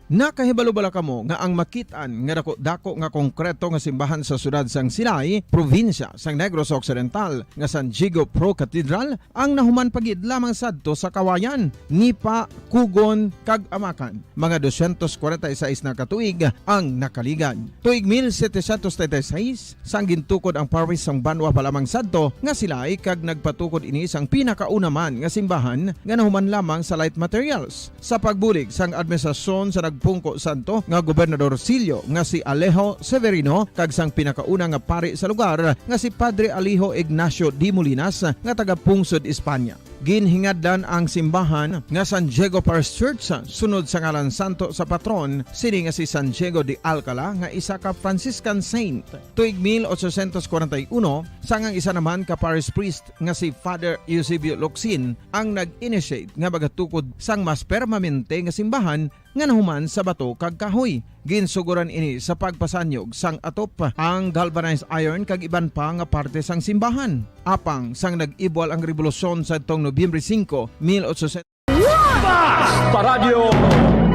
Nakahibalo bala kamo nga ang makit-an nga dako-dako nga konkreto nga simbahan sa siyudad sang Silay, probinsya sang Negros Occidental, nga San Diego Pro Cathedral, ang nahuman pa gid lamang sadto sa Kawayan, Nipa, Cogon, kag Amacan? Mga dosyentos kwarenta y seis na ka tuig ang nakaligad. Tuig mil setecientos treinta y seis, sang gintukod ang parish sang Banwa pa lamang sadto nga Silay, kag nagpatukod ini sang pinakauna man nga simbahan nga nahuman lamang sa light materials. Sa pagbulig sang administrasyon sa nagpungko sadto nga Gobernador Silio nga si Alejo Severino kag sang pinakauna nga pari sa lugar nga si Padre Alejo Ignacio de Molinas nga taga-pungsod España. Ginhingadlan ang simbahan nga San Diego Parish Church sunod sa ngalan santo sa patron sini nga si San Diego de Alcala nga isa ka Franciscan saint. Tuig mil ochocientos kwarenta y uno, sang ang isa naman ka parish priest nga si Father Eusebio Locsin ang nag-initiate nga magatukod sang mas permanente nga simbahan nga nahuman sa bato kag kahoy. Ginsugoran ini sa pagpasanyog sang atop, ang galvanized iron kag iban pa nga parte sang simbahan. Apang sang nag-ibwal ang rebolusyon sadtong Nobyembre singko, mil ochocientos, Basta Radyo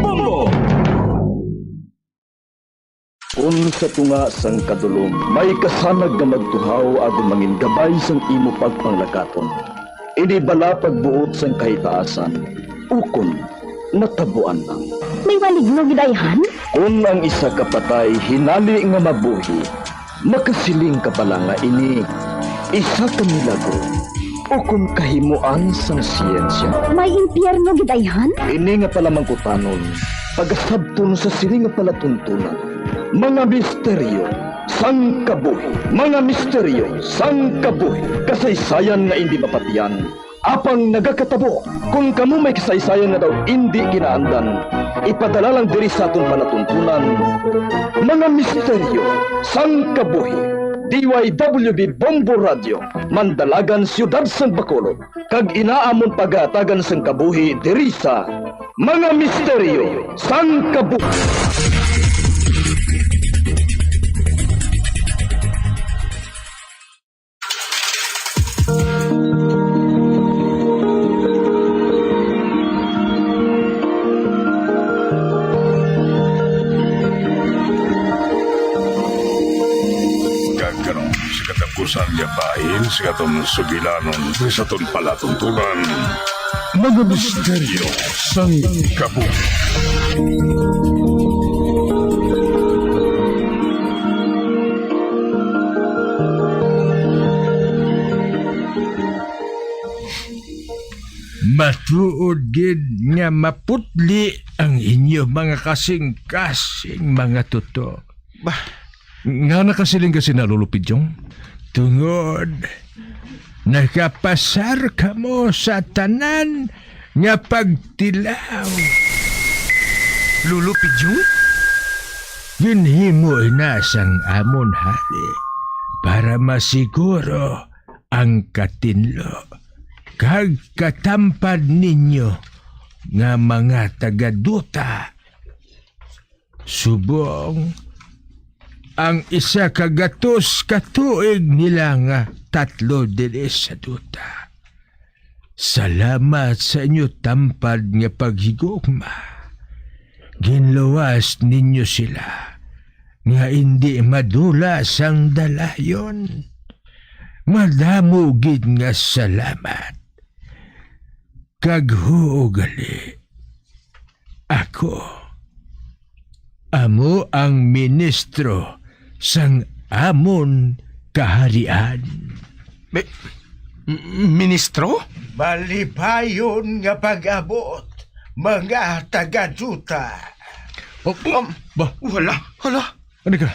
Bombo! Kon sa tunga sang kadulom may kasanag nga magtuhaw agod mangin gabay sang imo pagpanglakaton, ini bala pagbuot sang kahitaasan, ukon natabuan lang. May maligno gid ayhan? Kon ang isa ka patay hinali nga mabuhi, makasiling ka bala nga ini isa ka milagro ukon kahimoan sang siyensya? May impyerno gid ayhan? Ini nga palamangkutanon, pagasabton sa sini nga palatuntunan. Mga misteryo sang kabuhi. Mga misteryo sang kabuhi. Kasaysayan nga indi mapatian, apang nagakatabo. Kon kamo may kasaysayan nga daw indi ginaandan, ipadala lang diri sa aton palatuntunan. Mga misteryo sang kabuhi. D Y W B Bombo Radio, Mandalagan, Siyudad sang Bacolod, kag ina amon pagahatagan sang kabuhi diri sa Mga Misteryo sang Kabuhi. Kag karon, sa katapusan nga bahin sa aton sugilanon, sa aton palatuntunan, mga misteryo sang kabuhi. Matuod gid nga maputli ang inyo mga kasing-kasing, mga tuto. Bah. Nga nakasiling ka sina Lolo Pidyong? Tungod Nakapasar kamo sa tanan nga pagtilaw. Lolo Pidyong? Ginhimo ina sang amon hari para masiguro ang katinlo kag katampad ninyo nga mga taga-duta. Subong ang isa ka gatos ka tuig nila nga tatlo diri sa duta. Salamat sa inyo tampad nga paghigugma. Ginluwas ninyo sila nga indi madula sang dalayon. Madamo gid nga salamat. Kag huo gali, ako amo ang ministro sang amon kaharian. Mi-, m-, ministro? Malipayon nga pag-abot, mga taga-duta. Oh, um, ba? Wala. Hala. Ano ka?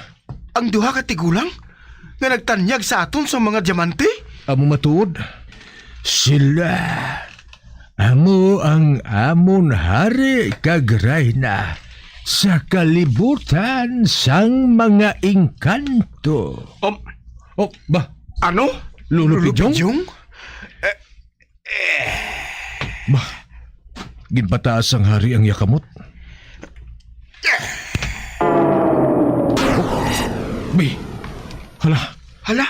Ang duha ka tigulang nga nagtanyag sa aton sa mga diamante? Amo matuod. Sila amo ang amon hari kag rayna sa kalibutan sang mga engkanto. Um, oh, ba? Ano? Lolo Lolo Pidyong? Pidyong? Eh, Bah, ginpataas sang hari ang iya kamot. Oh, bi, hala. Hala,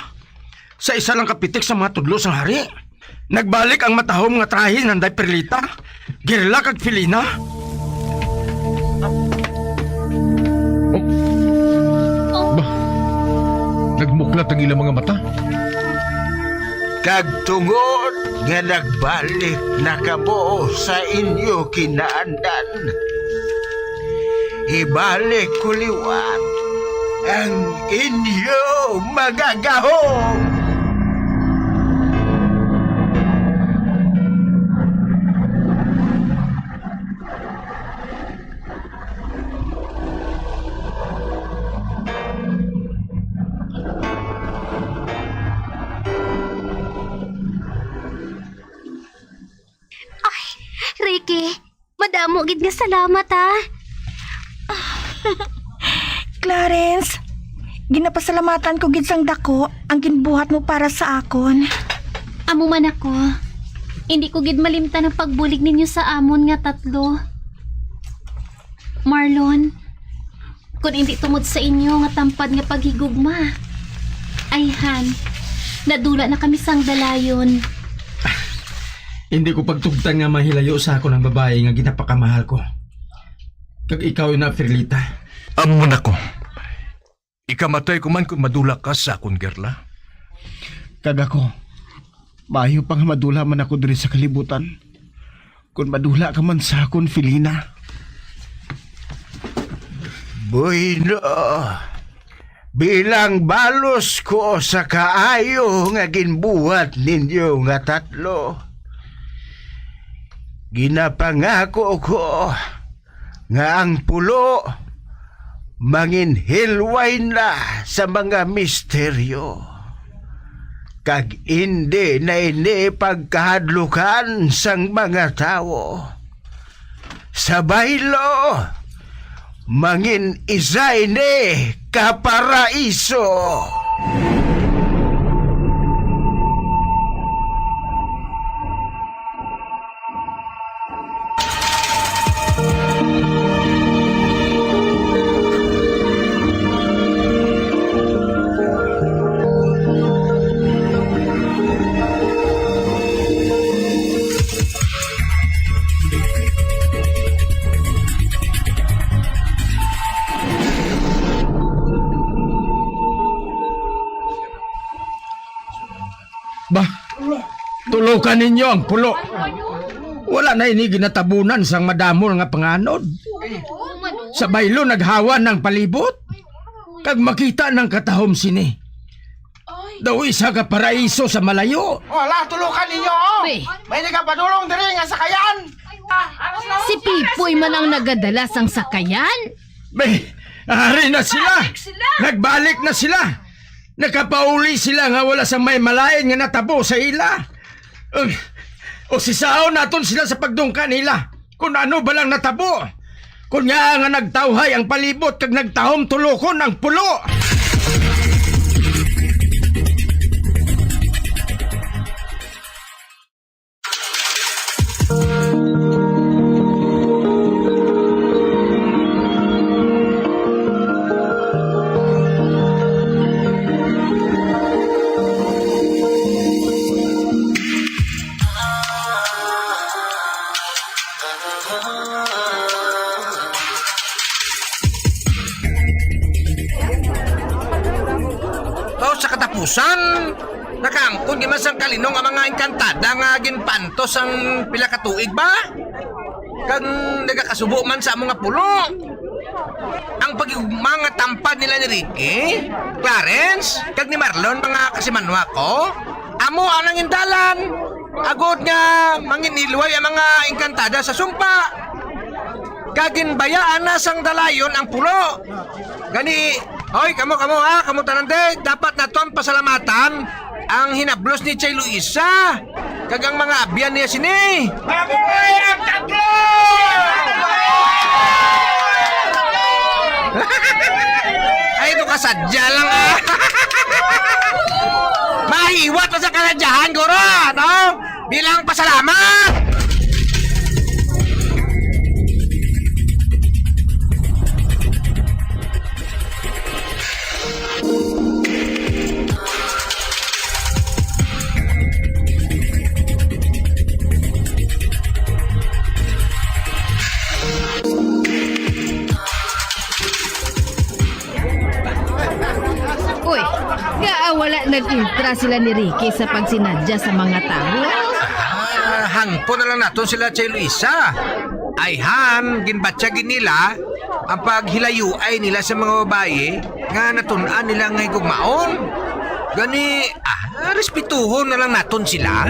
sa isa lang ka pitik sa mga tudlo sang hari, nagbalik ang matahom nga trahe ni Nanday Perlita, Girla kag Felina. Oh. Bah, nagmuklat ang ilang mga mata. Kag tungod nga nagbalik na kamo sa inyo kinaandan, ibalik ko liwat ang inyo mga gahom. Ay, Ricky, madamo gid nga salamat, ha. Clarence, ginapasalamatan ko gid sang dako ang ginbuhat mo para sa akon. Amo man ako. Hindi ko gid malimtan ang pagbulig ninyo sa amon nga tatlo. Marlon, kon indi tungod sa inyo nga tampad nga paghigugma, ayhan, nadula na kami sang dalayon. Hindi ko pagtugtan nga mahilayo sa akon ang babayi nga ginapakamahal ko. Kag ikaw ina, Perlita. Amo na ko. Ikamatay ko man kon madula ka sa akon, Girla. Kag ako, maayo pa nga madula man ako diri sa kalibutan, kon madula ka man sa akon, Felina. Bueno, bilang balos ko sa kaayo nga ginbuhat ninyo nga tatlo, ginapangako ko nga ang pulo manginhilway na sa mga misteryo, kag indi na ini pagkahadlukan sang mga tawo. Sa baylo, mangin-isa ini ka paraiso. Ba, tulokan ninyo ang pulo. Wala na ini ginatabunan sang madamo nga panganod. Sa baylo naghawa ang palibot, kag makita ang katahom sini. Daw isa ka paraiso sa malayo. Wala, tulokan ninyo, oh. Pre. May nagapadulong diri nga sakayan. Si Pipoy man ang nagadala sang sakayan. Be, ari na sila. Nagbalik sila. Nagbalik na sila. Nakapauli sila nga wala sang may malain nga natabo sa ila. Ug usisaon naton sila sa pagdungka nila kon ano ba lang natabo. Kon ngaa nga nagtawhay ang palibot kag nagtahom tulokon ang pulo. Aw, sa katapusan, nakaangkon gid man sang kalinong ang mga engkantada nga ginpantos sang pila ka tuig ba? Kag nagakasubo man sa amo nga pulo. Ang paghigugma nga tampad nila ni Ricky, Clarence, kag ni Marlon, mga kasimanwa ko, amo ang nangindalan, agod nga manginilway ang mga engkantada sa sumpa. Kag ginbayaan na sang dalayon ang pulo. Gani, hoy, kamo, kamo, ha, kamo tanan, de, dapat naton pasalamatan ang hinablos ni Chay Luisa kag ang mga abyan niya sini. Mabuhay ang tatlo! Ay, ito kasadya lang, ah. Mahiwat na sa kasadyahan, guro, no? Bilang pasalamat! Uy, ngaa wala nag-intra sila ni Ricky sa pagsinadya sa mga tawo? Ah, hangpo na lang naton sila, Chay Luisa. Ayhan, ginbatyag gid nila ang paghilayuay nila sa mga babayi nga natun-an nila nga higugmaon. Gani, ah, respetuhon na lang naton sila.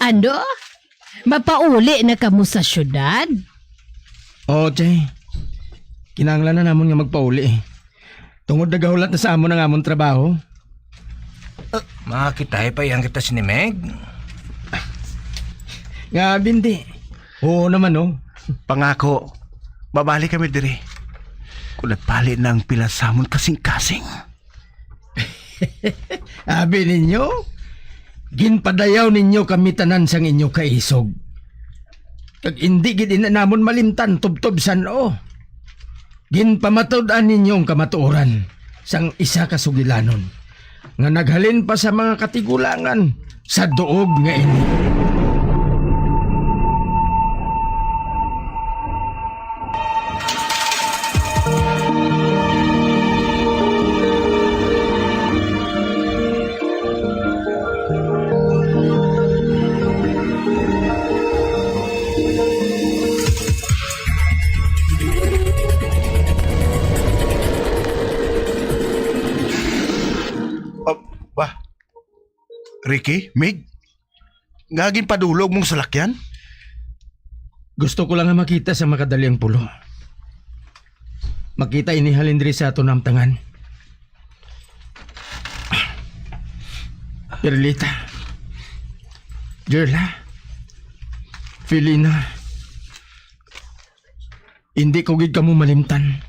Ano? Mapauli na kamo sa syudad? Oo, Chay. Kinahanglan na namon nga magpauli, eh. Tungod nagahulat na sa amon ang amon trabaho. Ah, makakitahi pa yan kita sini, Meg? Nga, bindi. Oo naman, oh. Pangako, babalik kami diri. Kung nagpali na ang pila sa amon kasing-kasing. Abi ninyo, ginpadayaw ninyo kami tanan sang inyo kaisog. Kag indi gid ina namon malimtan tubtob san-o. Ginpamatud-an ninyo ang kamatuoran sang isa ka sugilanon nga naghalin pa sa mga katigulangan sa duog nga ini. Oh, wah. Ricky, Mig, nga ginpadulog mong salakyan? Gusto ko lang nga makita sa makadali ang pulo. Makita ini halin diri sa aton namtangan. Perlita, Gerla, Felina, hindi ko gid kamo malimtan.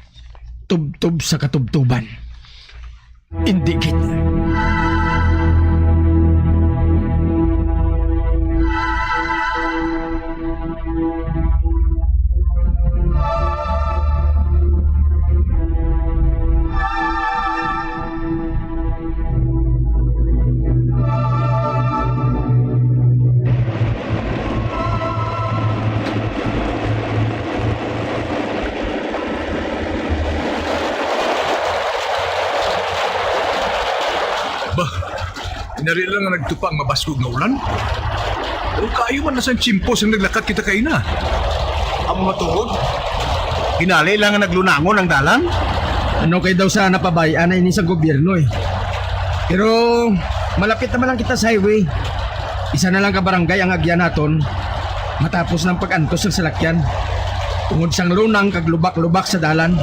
Tubtob sa katubtoban. Indi gid. Inari lang nga nagtupa ang mabasog nga ulan. Pero kaayo man na sang tiyempo sang naglakat kita kaina. Amo matuod? Hinali lang nga naglunangon ang dalan. Ano kay daw sana pabay-an na ini sa gobyerno, eh. Pero malapit naman lang kita sa highway. Isa na lang ka barangay ang agyan naton matapos ng pag-antos ng salakyan. Tungod sang lunang kag lubak-lubak sa dalan.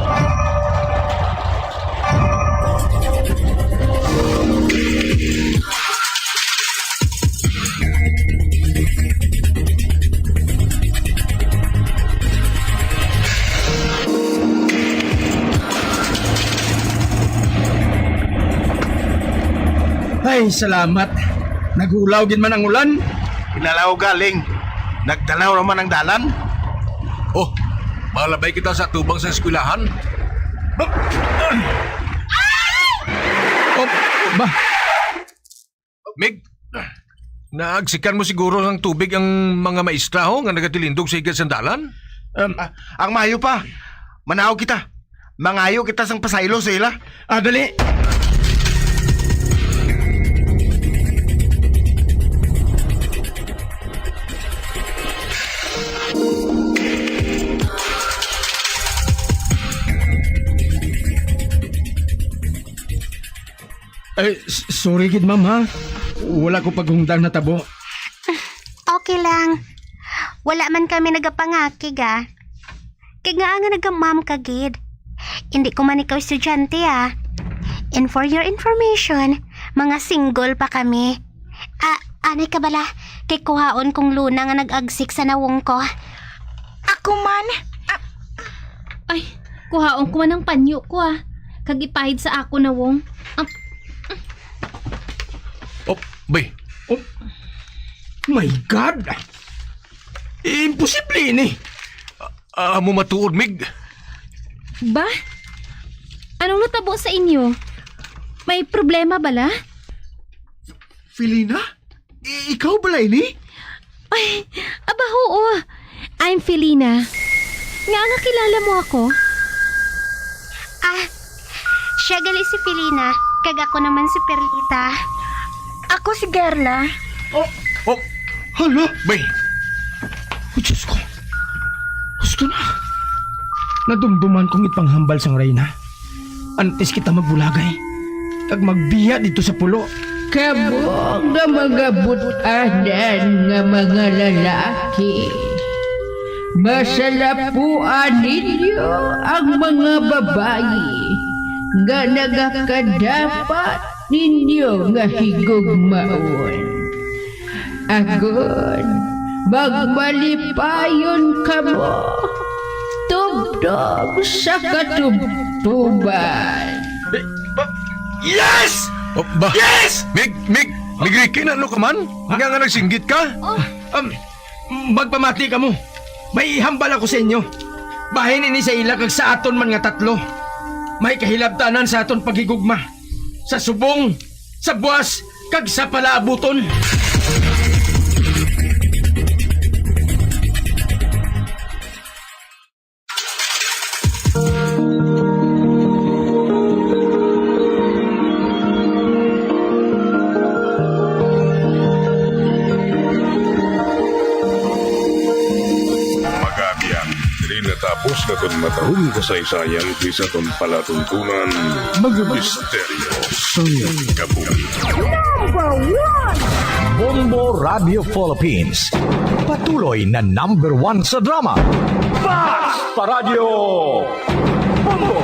Ay, salamat. Naghulaw gid man ang ulan. Hinalaw galing. Nagtanaw naman ang dalan. Oh, malabay kita sa tubang sa eskwelahan. Oh, ba? Mig, naagsikan mo siguro ng tubig ang mga maestra ho nga nagatilindog sa higad sang dalan? Um, Ah, ang maayo pa, manaog kita. Mangayo kita sang pasaylo sa ila. Ah, dali. Ay, s- sorry gid, ma'am, ha. Wala ko paghungdang natabo. Okay lang. Wala man kami nagapangakig, ah. Kay nga nga nagamam ka gid. Hindi ko man ikaw estudyante, ah. And for your information, mga single pa kami. Ah, anay ka bala, kay kuhaon kong luna nga nag-agsik sa nawong ko. Ako man? Ah, Ay, kuhaon ko man ang panyo ko, ah. Kag ipahid sa ako nawong. Ang Oh, bay. My God! Imposible ini! Ah, amo matuod, Mig. Ba? Anong natabo sa inyo? May problema bala? Felina? I- ikaw bala ini? Ay, aba, oo. I'm Felina. Nga nga kilala mo ako? Ah, siya gali si Felina, kag ako naman si Perlita. Ako si Gerla. Oh, hala! Bay, Oh, Diyos ko. Husto na. Nadumduman kong ipanghambal sang reyna. Antes kita magbulagay, kag magbiya dito sa pulo. Kamo nga mga butanan nga mga lalaki, masalapuan ninyo ang mga babayi nga nagakadapat ninyo nga higugmaon. Agod, magmalipayon kamo, tubtob sa katubtoban. Yes! Oh, ba? Yes! Mig, Mig, Mig Ricky, ano ka man? Nga nga nagsinggit ka? Um, magpamati kamo. May ihambal ako sa inyo. Bahin ini sa ila kag sa aton man nga tatlo. May kahilabtanan sa aton paghigugma. Sa subong, sa buas, kag sa palaabuton. Magabiang, diri natapos naton matahong kasaysayan kay sa aton palatuntunan, mga misteryo sang kabuhi. Number one! Bombo Radio Philippines, patuloy na number one sa drama. Basta Radyo Bombo!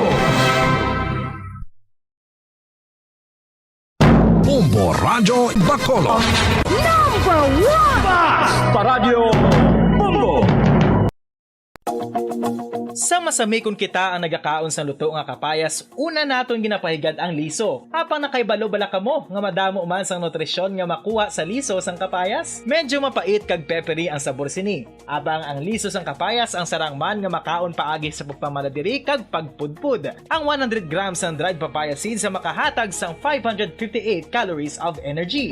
Bombo Radyo Bacolod. Number one! Basta Radyo Bombo! Sa masamikon kita ang nagakaon sang luto nga kapayas, una naton ginapahigad ang liso. Apang nakahibalo bala kamo nga madamo man sang nutrisyon nga makuha sa liso sang kapayas? Medyo mapait kag peppery ang sabor sini. Apang ang liso sang kapayas ang sarang man nga makaon paagi sa pagpamala diri kag pagpudpod. Ang one hundred grams sang dried papaya seeds ang makahatag sang five hundred fifty-eight calories of energy.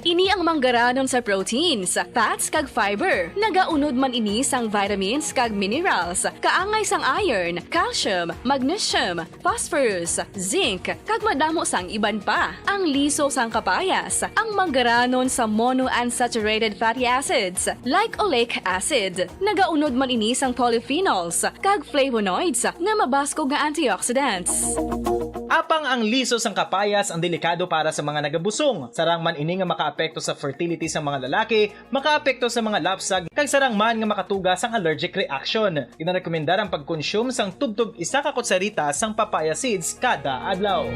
Ini ang manggaranon sa proteins, fats kag fiber. Nagaunod man ini sang vitamins kag minerals. minerals, kaangay sang iron, calcium, magnesium, phosphorus, zinc, kag madamo sang iban pa. Ang liso sang kapayas, ang manggaranon sa monounsaturated fatty acids, like oleic acid. Nagaunod man ini sang polyphenols kag flavonoids nga mabaskog nga antioxidants. Apang ang liso sang kapayas ang delikado para sa mga nagabusong. Sarang man ini nga makaapekto sa fertility sa mga lalaki, makaapekto sa mga lapsag, kag sarang man nga makatuga sang allergic reaction. Ginarekomendar ang pagkonsume sang tubtob isa ka kutsarita sang papaya seeds kada adlaw.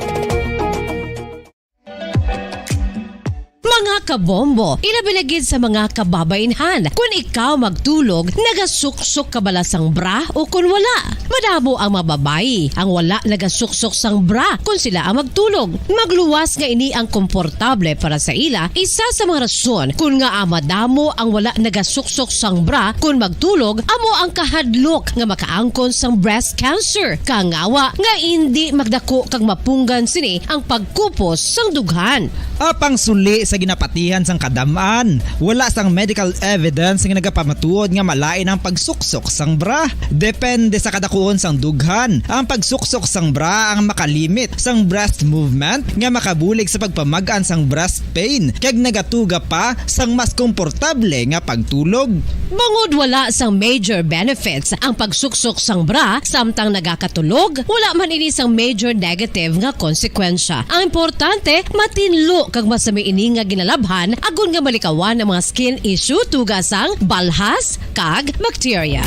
Mga kabombo, ilabi na gid sa mga kababainhan, kun ikaw magtulog, nagasuksok ka bala sang bra o kun wala? Madamo ang mga babayi ang wala nagasuksok sang bra kun sila ang magtulog. Magluwas nga ini ang komportable para sa ila, isa sa mga rason kun ngaa madamo ang wala nagasuksok sang bra kun magtulog amo ang kahadlok nga makaangkon sang breast cancer. Kangawa nga indi magdako kag mapunggan sini ang pagkupos sang dughan. Apang suli sa ginapatihan sang kadam-an, wala sang medical evidence nga nagapamatuod nga malain ang pagsuksok sang bra. Depende sa kadakuon sang dughan, ang pagsuksok sang bra ang makalimit sang breast movement nga makabulig sa pagpamag-an sang breast pain kag nagatuga pa sang mas komportable nga pagtulog. Bangod wala sang major benefits ang pagsuksok sang bra samtang nagakatulog, wala man ini sang major negative nga konsekwensya. Ang importante, matinlo kag masami ini nga ginalabhan agod nga malikawan ang mga skin issue tuga sang balhas kag bakterya.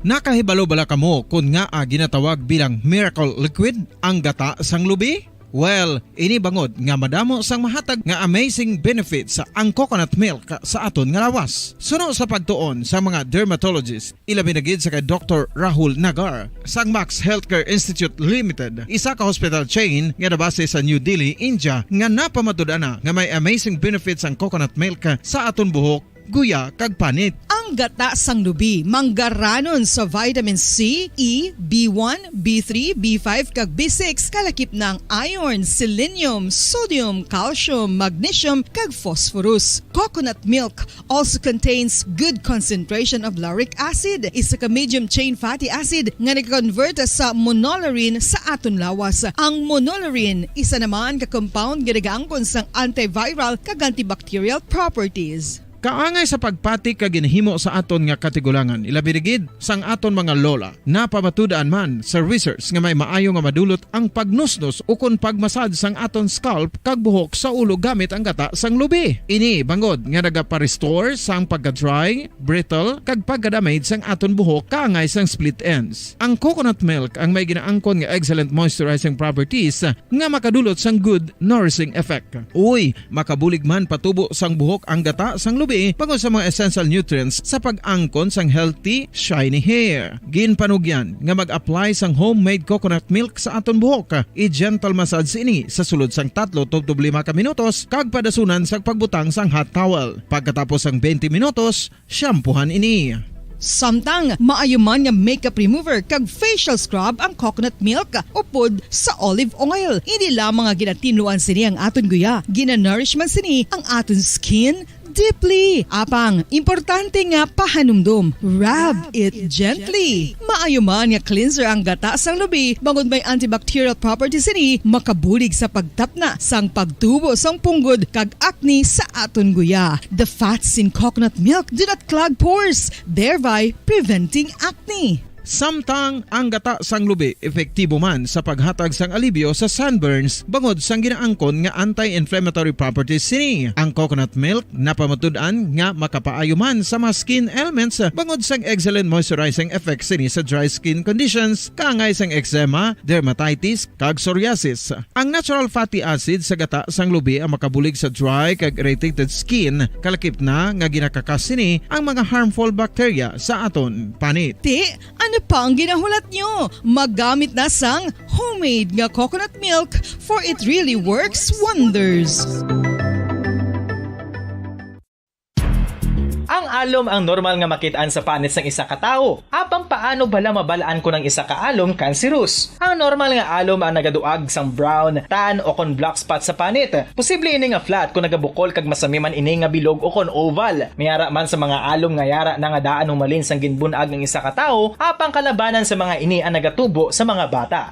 Nakahibalo bala kamo kon ngaa ginatawag bilang miracle liquid ang gata sang lubi? Well, ini bangod nga madamo sang mahatag nga amazing benefits ang coconut milk sa aton nga lawas. Suno sa pagtuon sa mga dermatologist, ilabi na gid sa kay Doktor Rahul Nagar sang Max Healthcare Institute Limited, isa ka hospital chain nga nabase sa New Delhi, India, nga napamatud-an na nga may amazing benefits ang coconut milk sa aton buhok, guya, kag panit. Ang gata sang lubi manggaranon sa vitamin C, E, B one, B three, B five, kag B six, kalakip na ang iron, selenium, sodium, calcium, magnesium, kag phosphorus. Coconut milk also contains good concentration of lauric acid, isa ka medium chain fatty acid nga nag-convert sa monolaurin sa aton lawas. Ang monolaurin, isa naman ka compound nga nagaangkon sang antiviral kag antibacterial properties. Kaangay sa pagpati kag ginahimo sa aton nga katigulangan, ilabi na gid sang aton mga lola. Napamatud-an man sa research nga may maayo nga madulot ang pagnusnos ukon pagmasad sang aton scalp kag buhok sa ulo gamit ang gata sang lubi. Ini bangod nga nagaparestore sang pagka-dry, brittle, kag pagka-damage sang aton buhok kaangay sang split ends. Ang coconut milk ang may ginaangkon nga excellent moisturizing properties nga makadulot sang good nourishing effect. Uy, makabulig man patubo sang buhok ang gata sang lubi bangod sa mga essential nutrients sa pag-angkon sang healthy, shiny hair. Ginpanugyan nga mag-apply sang homemade coconut milk sa aton buhok. I-gentle massage ini sa sulod sang tatlo tubtob lima ka minutos kag padasunan sang pagbutang sang hot towel. Pagkatapos sang twenty minutos, shampoohan ini. Samtang maayo man nga makeup remover kag facial scrub ang coconut milk upod sa olive oil. Hindi lamang nga ginatinluan sini ang aton guya, ginanourish man sini ang aton skin deeply. Apang, importante nga pahanumdom, rub it gently. Maayo man nga cleanser ang gata sang lubi, bangod may antibacterial properties sini, makabulig sa pagtapna sang pagtubo sang punggod kag acne sa aton guya. The fats in coconut milk do not clog pores, thereby preventing acne. Samtang ang gata sang lubi epektibo man sa paghatag sang alibyo sa sunburns bangod sang ginaangkon nga anti-inflammatory properties sini. Ang coconut milk napamatud-an nga makapaayo man sa mga skin ailments bangod sang excellent moisturizing effect sini sa dry skin conditions, kaangay sang eczema, dermatitis, kag psoriasis. Ang natural fatty acid sa gata sang lubi ang makabulig sa dry kag irritated skin, kalakip na nga ginakakas sini ang mga harmful bacteria sa aton panit. Ti, ano pa ang ginahulat nyo? Maggamit na sang homemade nga coconut milk, for it really works wonders. Ang Alom ang normal nga makit-an sa panit sang isa ka tawo. Apang paano bala mabal-an kon ang isa ka alom cancerous? Ang normal nga alom ang nagaduag sang brown, tan, o kon black spot sa panit. Posible ini nga flat kon nagabukol kag masami man ini nga bilog o kon oval. May ara man sa mga alom nga yara na nga daan humalin sang ginbun-ag ang isa ka tawo, apang kalabanan sa mga ini ang nagatubo sa mga bata.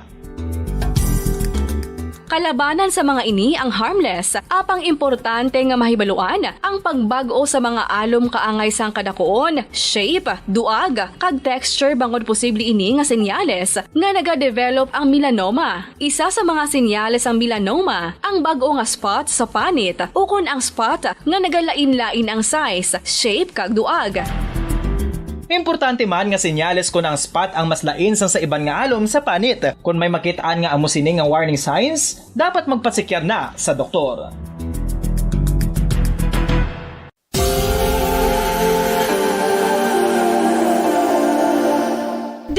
Kalabanan sa mga ini ang harmless, apang importante nga mahibaluan ang pagbag-o sa mga alom kaangay sang kadakuon, shape, duag, kag texture bangod posible ini nga senyales nga nagadevelop ang melanoma. Isa sa mga senyales sang melanoma, ang bag-o nga spot sa panit, ukon ang spot nga nagalain-lain ang size, shape, kag duag. Importante man nga senyales kon ang spot ang mas lain sang sa iban nga alom sa panit. Kon may makit-an nga amo sini nga warning signs, dapat magpasikyar na sa doktor.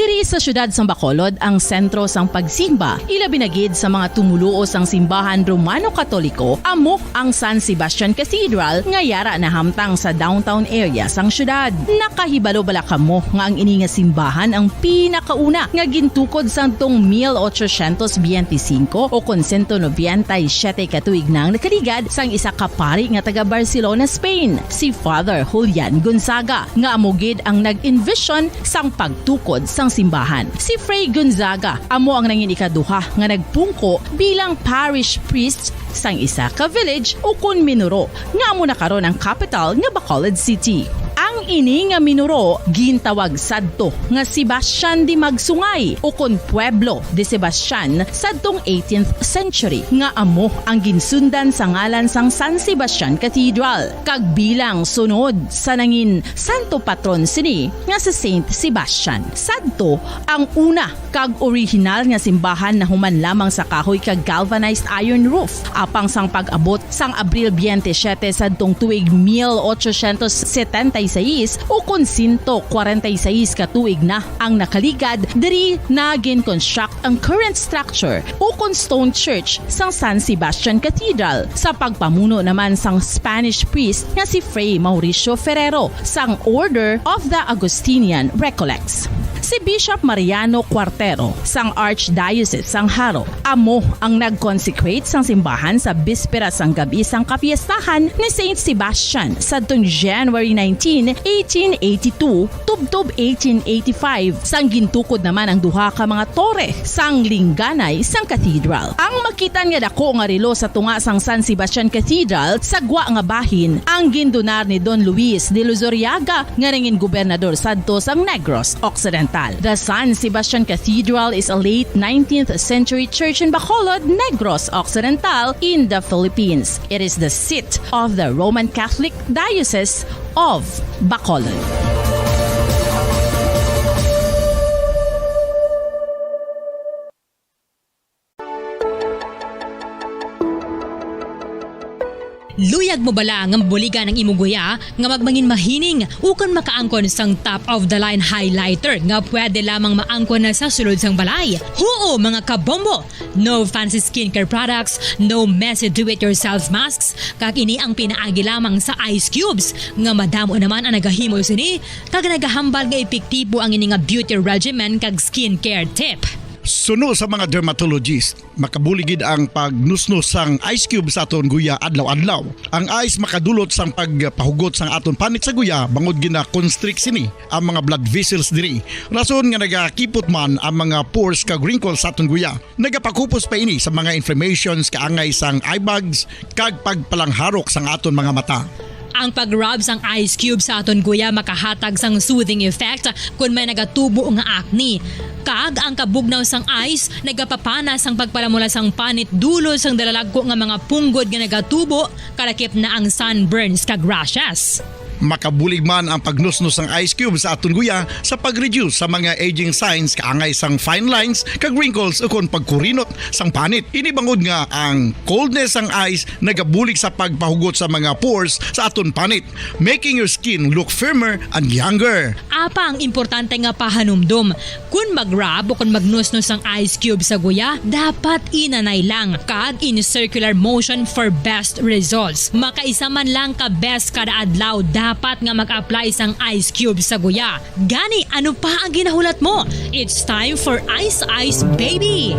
Diri sa siyudad sang Bacolod ang sentro sang pagsimba, ilabi na gid sa mga tumoluo sang simbahan Romano-Katoliko, amo ang San Sebastian Cathedral nga yara nahamtang sa downtown area sang siyudad. Nakahibalo bala kamo nga ang ini nga simbahan ang pinakauna nga gintukod sadtong mil ochocientos biyente singko o kon sento nobenta y siyete ka tuig na ang nakaligad sang isa ka pari nga taga Barcelona, Spain, si Father Julian Gonzaga, nga amo gid ang nag-envision sang pagtukod sang simbahan. Si Fray Gonzaga amo ang nangin ikaduha nga nagpungko bilang parish priest sang isa ka village ukon minuro nga amo na karon ang kapital nga Bacolod City. Ang ini nga minuro gintawag sadto nga Sebastian de Magsungay ukon Pueblo de Sebastian sadtong eighteenth century, nga amo ang ginsundan sa ngalan sang San Sebastian Cathedral, kag bilang sunod sa nangin santo patron sini nga si Saint Sebastian. Sadto ang una kag orihinal nga simbahan nahuman lamang sa kahoy kag galvanized iron roof. Apang sang pag-abot sang Abril biyente siyete sadtong tuig mil ochocientos setenta y seis, ukon sento kwarenta y seis ka tuig na ang nakaligad, diri na gin-construct ang current structure ukon stone church sang San Sebastian Cathedral, sa pagpamuno naman sang Spanish priest nga si Fray Mauricio Ferrero sang Order of the Augustinian Recollects. Si Bishop Mariano Cuartero sang Archdiocese sang Jaro amo ang nag-consecrate sang simbahan sa bispera sang gab-i sang kapiestahan ni Saint Sebastian sadtong January nineteen, eighteen eighty-two, tubtob eighteen eighty-five, sang gintukod naman ang duha ka mga tore sang lingganay sang cathedral. Ang makit-an nga dako nga relo sa tunga sang San Sebastian Cathedral sa gwa nga bahin ang gindonar ni Don Luis de Luzuriaga nga nangin gobernador sadto sang Negros Occidental. The San Sebastian Cathedral is a late nineteenth century church in Bacolod, Negros Occidental, in the Philippines. It is the seat of the Roman Catholic Diocese of Bacolod. Luyag mo bala nga mabuligan ang imo guya nga magmangin mahining ukon makaangkon sang top of the line highlighter nga pwede lamang maangkon na sa sulod sang balay? Huo, mga kabombo! No fancy skincare products, no messy do-it-yourself masks, kag ini ang pinaagi lamang sa ice cubes, nga madamo naman ang nagahimo sini, kag nagahambal nga epektibo ang ini nga beauty regimen kag skincare tip. Suno sa mga dermatologist, makabulig gid ang pagnusnos sang ice cube sa aton guya adlaw-adlaw. Ang ice makadulot sang pagpahugot sang aton panit sa guya, bangod gina-constrict sini ang mga blood vessels diri. Rason nga nagakipot man ang mga pores kag wrinkles sa aton guya. Nagapakupos pa ini sa mga inflammations kaangay sang eye bags kag pagpalangharok sang aton mga mata. Ang pag-rub sang ice cube sa aton guya makahatag sang soothing effect kon may nagatubo nga acne. Kag ang kabugnaw sang ice nagapapana sang pagpalamula sang panit dulot sang dalalagko nga mga punggod nga nagatubo, kalakip na ang sunburns kag rashes. Makabulig man ang pagnusnos sang ice cube sa aton guya sa pag-reduce sa mga aging signs kaangay sang fine lines kag wrinkles ukon pagkurinot sang panit. Ini bangod nga ang coldness sang ice nagabulig sa pagpahugot sa mga pores sa aton panit, making your skin look firmer and younger. Apang importante nga pahanumdom, Kon mag-rub o kon magnusnos ang ice cube sa guya, dapat inanay lang kag in circular motion for best results. Makaisa man lang ka beses kada adlaw dapat nga mag-apply sang ice cube sa guya. Gani, ano pa ang ginahulat mo? It's time for Ice Ice Baby!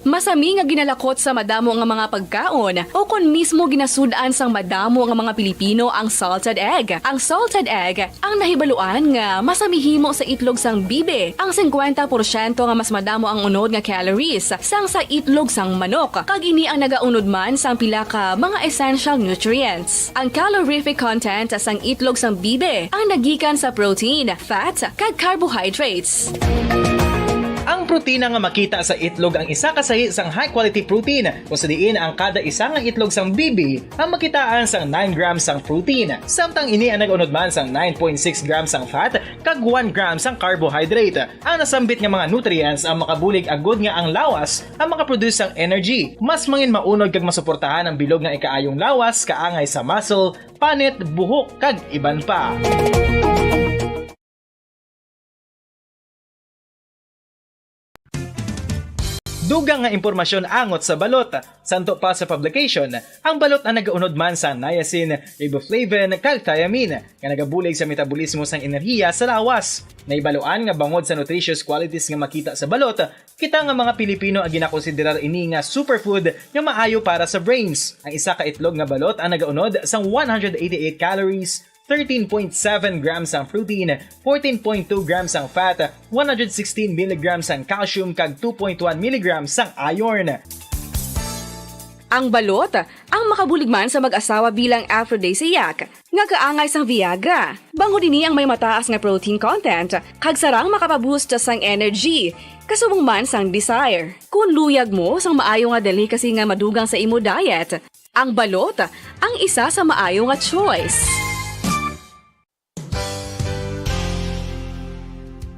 Masami nga ginalakot sa madamo nga mga pagkaon, o kon mismo ginasud-an sang madamo nga mga Pilipino ang salted egg. Ang salted egg ang nahibaluan nga masami himo sa itlog sang bibi. Ang singkwenta porsyento nga mas madamo ang unod nga calories sang sa itlog sang manok, kag ini ang nagaunod man sang pila ka mga essential nutrients. Ang calorific content sang itlog sang bibi ang nagikan sa protein, fat, kag carbohydrates. Ang protina nga makita sa itlog ang isa ka sahi sang high-quality protein, kung sa diin ang kada isa nga itlog sang bibi ang makitaan sang nine grams sang protein, samtang ini ang nag-unod man sang nine point six grams sang fat kag one gram sang carbohydrate. Ang nasambit nga mga nutrients ang makabulig agud nga ang lawas ang makaproduce sang energy. Mas mangin maunod kag masuportahan ang bilog nga ikaayong lawas, kaangay sa muscle, panit, buhok, kag iban pa. Dugang nga impormasyon angot sa balot. Santo pa sa publication, ang balot ang nagaunod man sa niacin, riboflavin, kag thiamine, nga nagabulig sa metabolismo sang enerhiya sa lawas. Nahibaluan nga bangod sa nutritious qualities nga makita sa balot, kita nga mga Pilipino ang ginakonsiderar ini nga superfood nga maayo para sa brains. Ang isa ka itlog nga balot ang nagaunod sang one hundred eighty-eight calories, thirteen point seven grams ang protein, fourteen point two grams ang fat, one hundred sixteen milligrams ang calcium, kag two point one milligrams ang iron. Ang balot ang makabulig man sa mag-asawa bilang aphrodisiac nga kaangay sang Viagra. Bangod ini ang may mataas nga protein content kag sarang makapaboost sang energy, kasubong man sang desire. Kon luyag mo sang maayo nga delicacy nga madugang sa imo diet, ang balot ang isa sa maayo nga choice.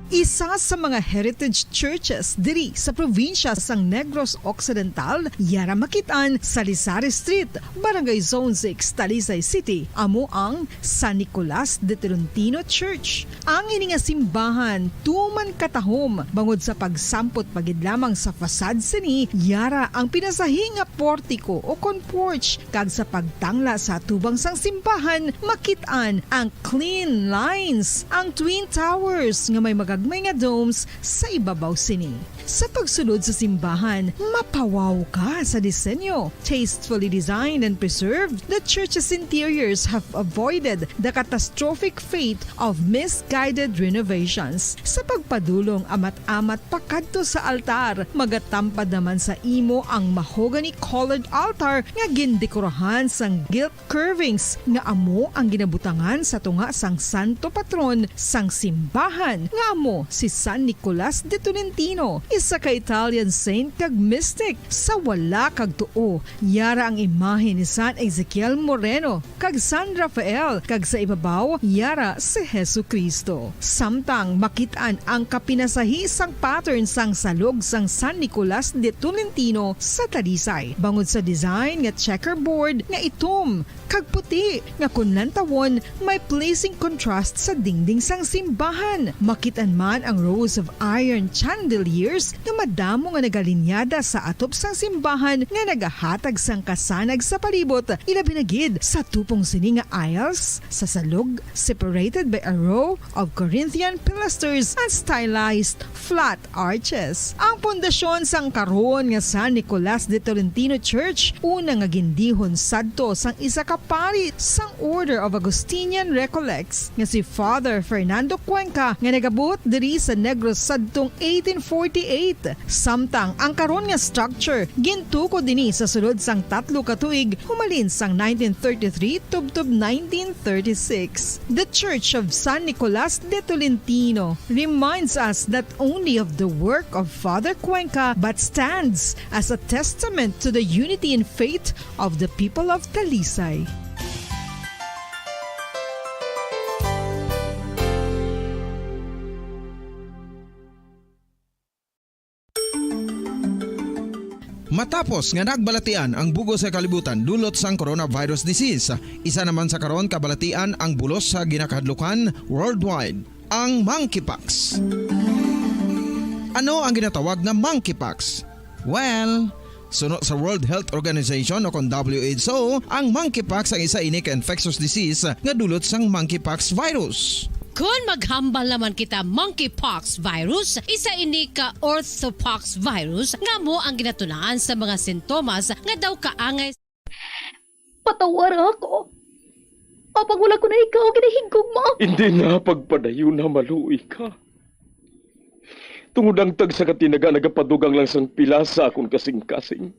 Isa sa mga heritage churches diri sa probinsya sang Negros Occidental, yara makit-an sa Lisari Street, Barangay Zone six, Talisay City, amo ang San Nicolas de Tolentino Church. Ang ini nga simbahan tuman katahom bangod sa pagsampot pa gid lamang sa facade sini, yara ang pinasahi nga portico o kon porch, kag sa pagtangla sa atubang sang simbahan makit-an ang clean lines, ang twin towers nga may magagmay nga domes sa ibabaw sini. Sa pagsulod sa simbahan, mapawaw ka sa disenyo. Tastefully designed and preserved, the church's interiors have avoided the catastrophic fate of misguided renovations. Sa pagpadulong amat-amat pakadto sa altar, magatampad naman sa imo ang mahogany-colored altar nga gindekorahan sang gilt curvings nga amo ang ginabutangan sa tunga sang santo patron sang simbahan, nga amo si San Nicolas de Tolentino, isa ka Italian saint kag mystic. Sa wala kag tuo, yara ang imahe ni San Ezekiel Moreno kag San Rafael, kag sa ibabaw, yara si Jesu-Cristo. Samtang makit-an ang kapinasahi sang pattern sang salog sang San Nicolas de Tolentino sa Talisay, bangod sa design nga checkerboard nga itom kag puti, nga kon lantawon, may pleasing contrast sa dingding sang simbahan. Makit-an man ang rows of iron chandeliers nga madamo nga nagalinyada sa atop sang simbahan nga nagahatag sang kasanag sa palibot, ilabi na gid sa tupong sini nga aisles sa salog, separated by a row of Corinthian pilasters and stylized flat arches. Ang pundasyon sang karon nga San Nicolas de Tolentino Church, una nga gindihon sadto sang isa ka pari sang Order of Augustinian Recollects nga si Father Fernando Cuenca, nga nagabot diri sa Negros sadtong eighteen forty-eight. Samtang ang karon nga structure gintukod ini sa sulod sang tatlo ka tuig, humalin sang nineteen thirty-three tubtob nineteen thirty-six. The Church of San Nicolas de Tolentino reminds us not only of the work of Father Cuenca, but stands as a testament to the unity in faith of the people of Talisay. Matapos nga nagbalatian ang bug-os nga kalibutan dulot sang coronavirus disease, isa naman sa karon kabalatian ang bulos sa ginakahadlukan worldwide, ang monkeypox. Ano ang ginatawag nga monkeypox? Well, suno sa World Health Organization o kon W H O, ang monkeypox ang isa ini ka infectious disease nga dulot sang monkeypox virus. Kon maghambal naman kita monkeypox virus, isa ini ka orthopox virus nga amo ang ginatunaan sa mga sintomas nga daw kaangay. Patawara ako. Apang wala ko na ikaw ginahigugma. Hindi na pagpadayon na maluoy ka. Tungod ang tagsa ka tinaga nagapadugang lang sang pila sa akon kasing-kasing.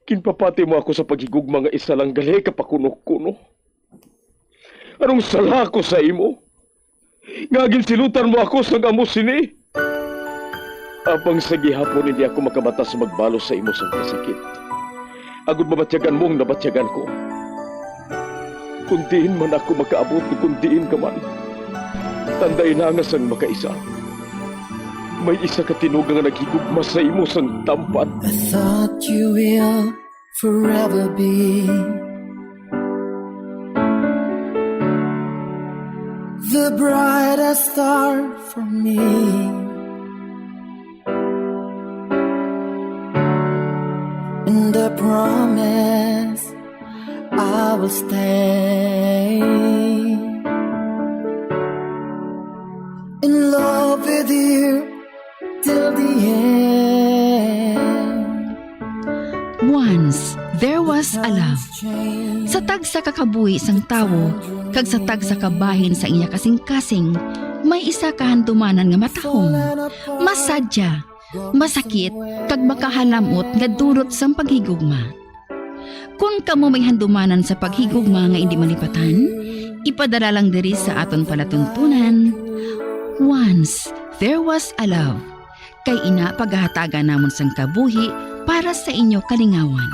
Ginpapati mo ako sa paghigugma nga isa lang gali ka pakuno-kuno. Anong sala ako sa imo? Nga ginsilutan mo ako sang amo sini? Apang sa gihapon hindi ako makabatas magbalos sa imo sang kasakit. Agod mabatyagan mo ang nabatyagan ko. Kung diin man ako makaabot, kung diin ka man, tandai na nga sang makaisa, may isa ka tinuga nga naghigugma sa imo sang tampad. I thought you will forever be the brightest star for me. And I promise I will stay in love with you till the end. Once there was a love. Sa tagsa ka kabuhi sang tawo kag sa tagsa ka bahin sa iya kasing-kasing, may isa ka handumanan nga matahom, masadya, masakit, kag makahalamot nga dulot sang paghigugma. Kon kamo may handumanan sa paghigugma nga indi malipatan, ipadala lang diri sa aton palatuntunan, Once There Was a Love. Kay ina pagahatagan namon sang kabuhi para sa inyo kalingawan.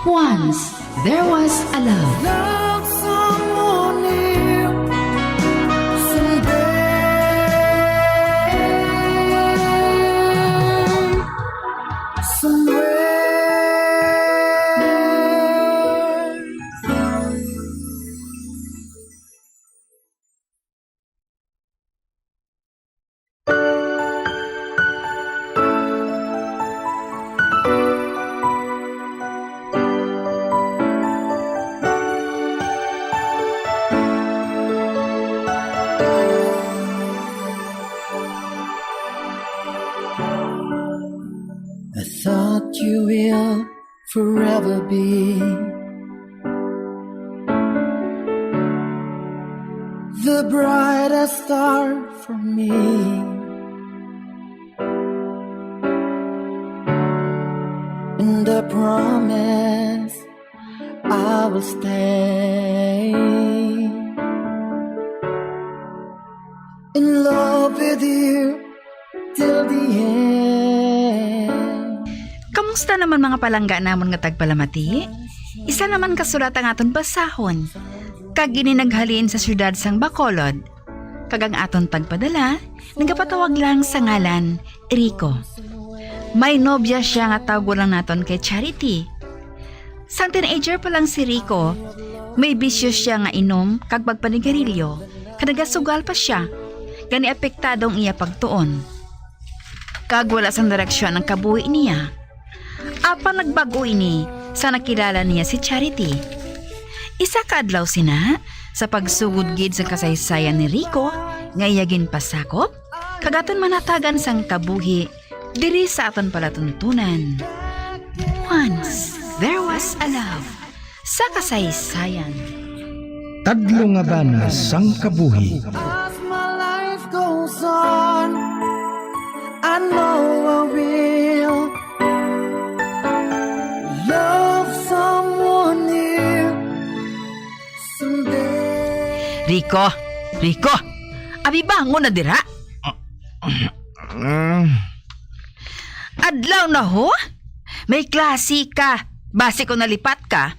Once There Was a Love. Love someone new someday. Somewhere. I thought you will forever be the brightest star for me. And I promise I will stay in love with you till the end. Kamusta naman, mga palangga namon nga tagpalamati? Isa naman ka sulat ang aton basahon, kag ini naghalin sa siyudad sang Bacolod, kag ang aton tagpadala nagapatawag lang sa ngalan Rico. May nobya siya nga tawgon lang naton kay Charity. Sang teenager pa lang si Rico, may bisyo siya nga inom kag pagpanigarilyo, kag nagasugal pa sia, gani apektado ang iya pagtuon. Kag wala sang direksyon ang kabuhi niya. Apan nagbag-o ini sa nakilala niya si Charity. Isa ka adlaw sina, sa pagsugod gid sa kasaysayan ni Rico nga iya ginpasakop, kag aton manatagan sang kabuhi diri sa aton palatuntunan. Once There Was a Love sa Kasaysayan. Tadlo nga bana sang kabuhi. As my life goes on, I know I will love someone new someday. Rico, Rico, abi, bangon na dira. Ah. Adlaw na, ho? May klase ka. Basi ko nalipat ka.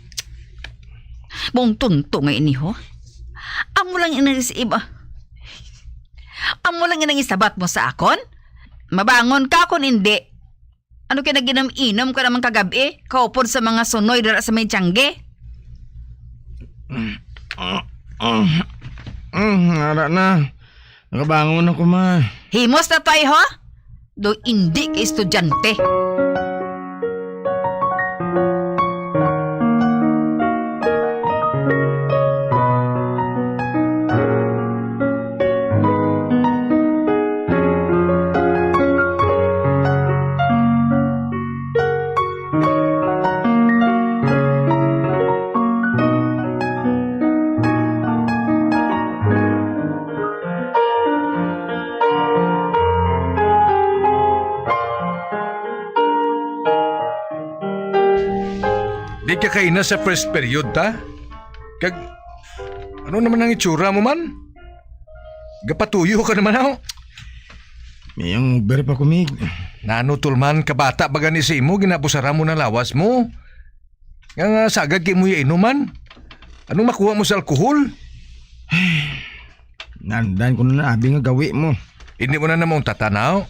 Mong tunto nga ini, ho. Amo lang inang is-, iba. Amo lang inang isabat mo sa akon? Mabangon ka kon indi. Ano kay nag-inom-inom ka naman kagab-i? Kaupod sa mga sunoy dira sa may tiyangge. Mm, ara na. Nakabangon ako, ma. Himos na to, ay, ho? Do indi ka estudyante. Di ka kaina sa first period, ta? Kag, ano naman ang itsura mo man? Gapatuyo ka naman, aw. May hangover pa ko, Mig. Nano, Tulman, kabata ba gani sa imo, ginabusara mo na lawas mo? Nga, nga sagad kay mo ya inuman? Anong makuha mo sa alkohol? Nandan ko na abi nga gawi mo. Hindi mo na naman tatanaw.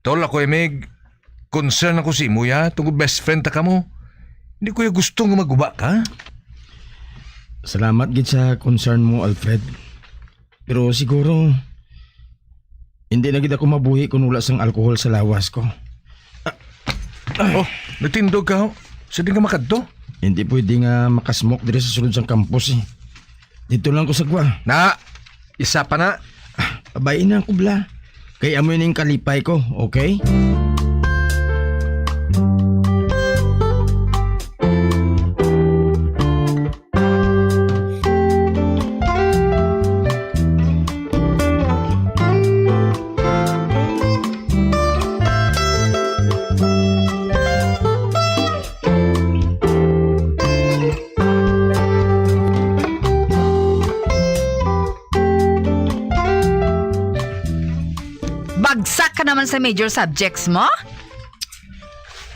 Tol, ako, Mig, concern ako sa imo, ya, tungod best friend ta kamo. Hindi ko ya gusto nga maguba ka. Salamat gid sa concern mo, Alfred. Pero siguro, hindi na gid ako mabuhi kung wala sang alcohol sa lawas ko. Oh, natindog ka, ho. Sa di ka makadto? Hindi pwede nga makasmoke diri sa sulod sang campus, eh. Dito lang ko sa gwa. Na, isa pa na. Pabay na, Kubla. Kay amo ning kalipay ko, okay? Bagsak ka naman sa major subjects mo?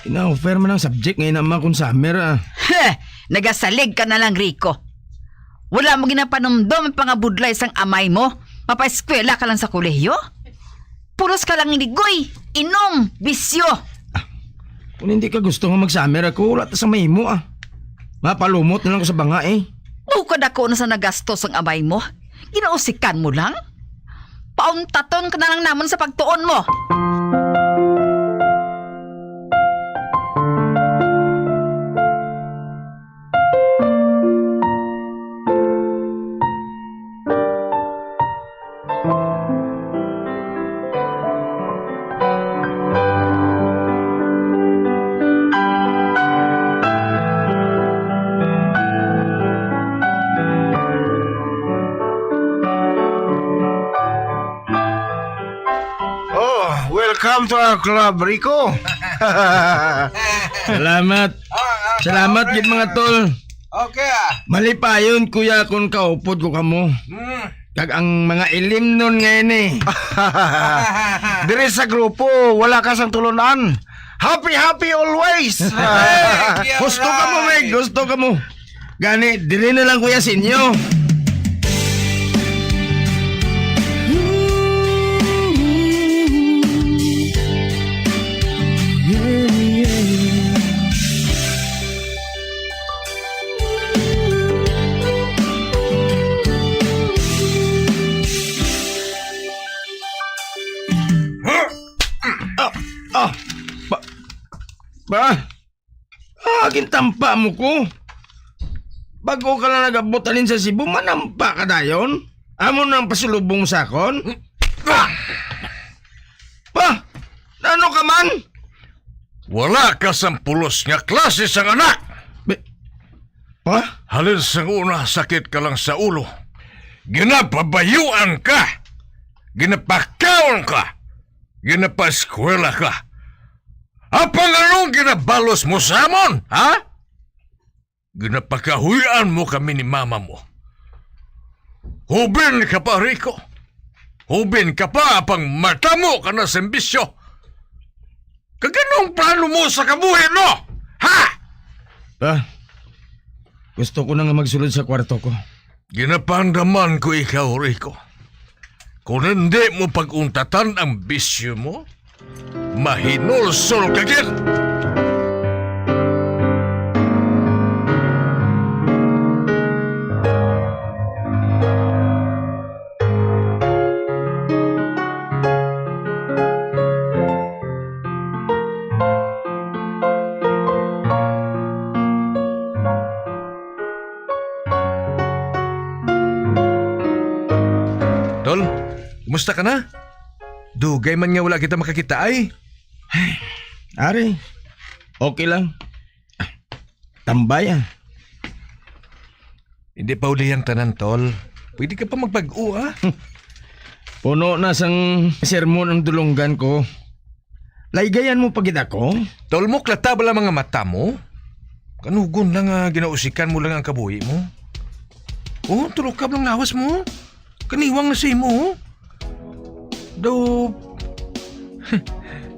Ina-offer man ang subject nga ina, ma, kung summer, ah. Heh! Nagasalig ka na lang, Rico. Wala mo ginapanumdom ang pangabudlay sang amay mo. Mapaeskwela ka lang sa kolehiyo. Puros ka lang inigoy, inom, bisyo. Ah, kung hindi ka gusto nga mag-summer ako, wala ta sa mahimo, ah. Mapalumot na lang ko sa banga, eh. Bukod ako na sa nagastos ang amay mo. Ginausikan mo lang? Pauntaton ka na lang namon sa pagtuon mo. Oh, welcome to our club, Rico. Salamat. Ah, ah, Salamat okay. Gid, mga tol. Okay, ah. Malipayon, kuya, kung kaupod ko kamo. Hmm. Kag ang mga ilimnon nga ini. Diri sa grupo, wala ka sang tulunan. Happy, happy always. Hey, Husto ka mo, Meg. Husto ka mo. Gani, diri na lang, kuya, sa inyo. Ah, ah, ba, ba? Ah, gintampa mo ko. Bago ka lang nag-abot halin sa Cebu, manampa ka dayon? Amo nang pasulubong sa akon? Pa! Nano ka man? Wala ka sang pulos nga klase sang anak! Be-, pa? Halin sang una, sakit ka lang sa ulo. Ginapabayuan ka. Ginapakaon ka. Ginapaeskwela ka. Apang anong ginabalos mo sa amon, ha? Ginapakahuy-an mo kami ni mama mo. Hubin ka pa, Rico. Hubin ka pa, apang matamo ka na sa bisyo. Kag anong plano mo sa kabuhi mo? Ha? Pa, gusto ko na nga magsulod sa kwarto ko. Ginapaandaman ko ikaw, Rico. Kung hindi mo pag-untatan ang bisyo mo, Mahinulsol ka gid! Tol, kumusta ka na? Dugay man nga wala kita makakita ay. Ari, okay lang. Tambay, ah. Hindi pa uli ang tanan, tol. Pwede ka pa magbag-o, ah. Puno na sang sermon ang dulunggan ko. Laygayan mo pa gid ako? Tol, muklata bala mga mata mo? Kanugon lang nga ginausikan mo lang ang kabuhi mo. Oh, tulukab lang lawas mo. Kaniwang na sa imo, oh. Daw,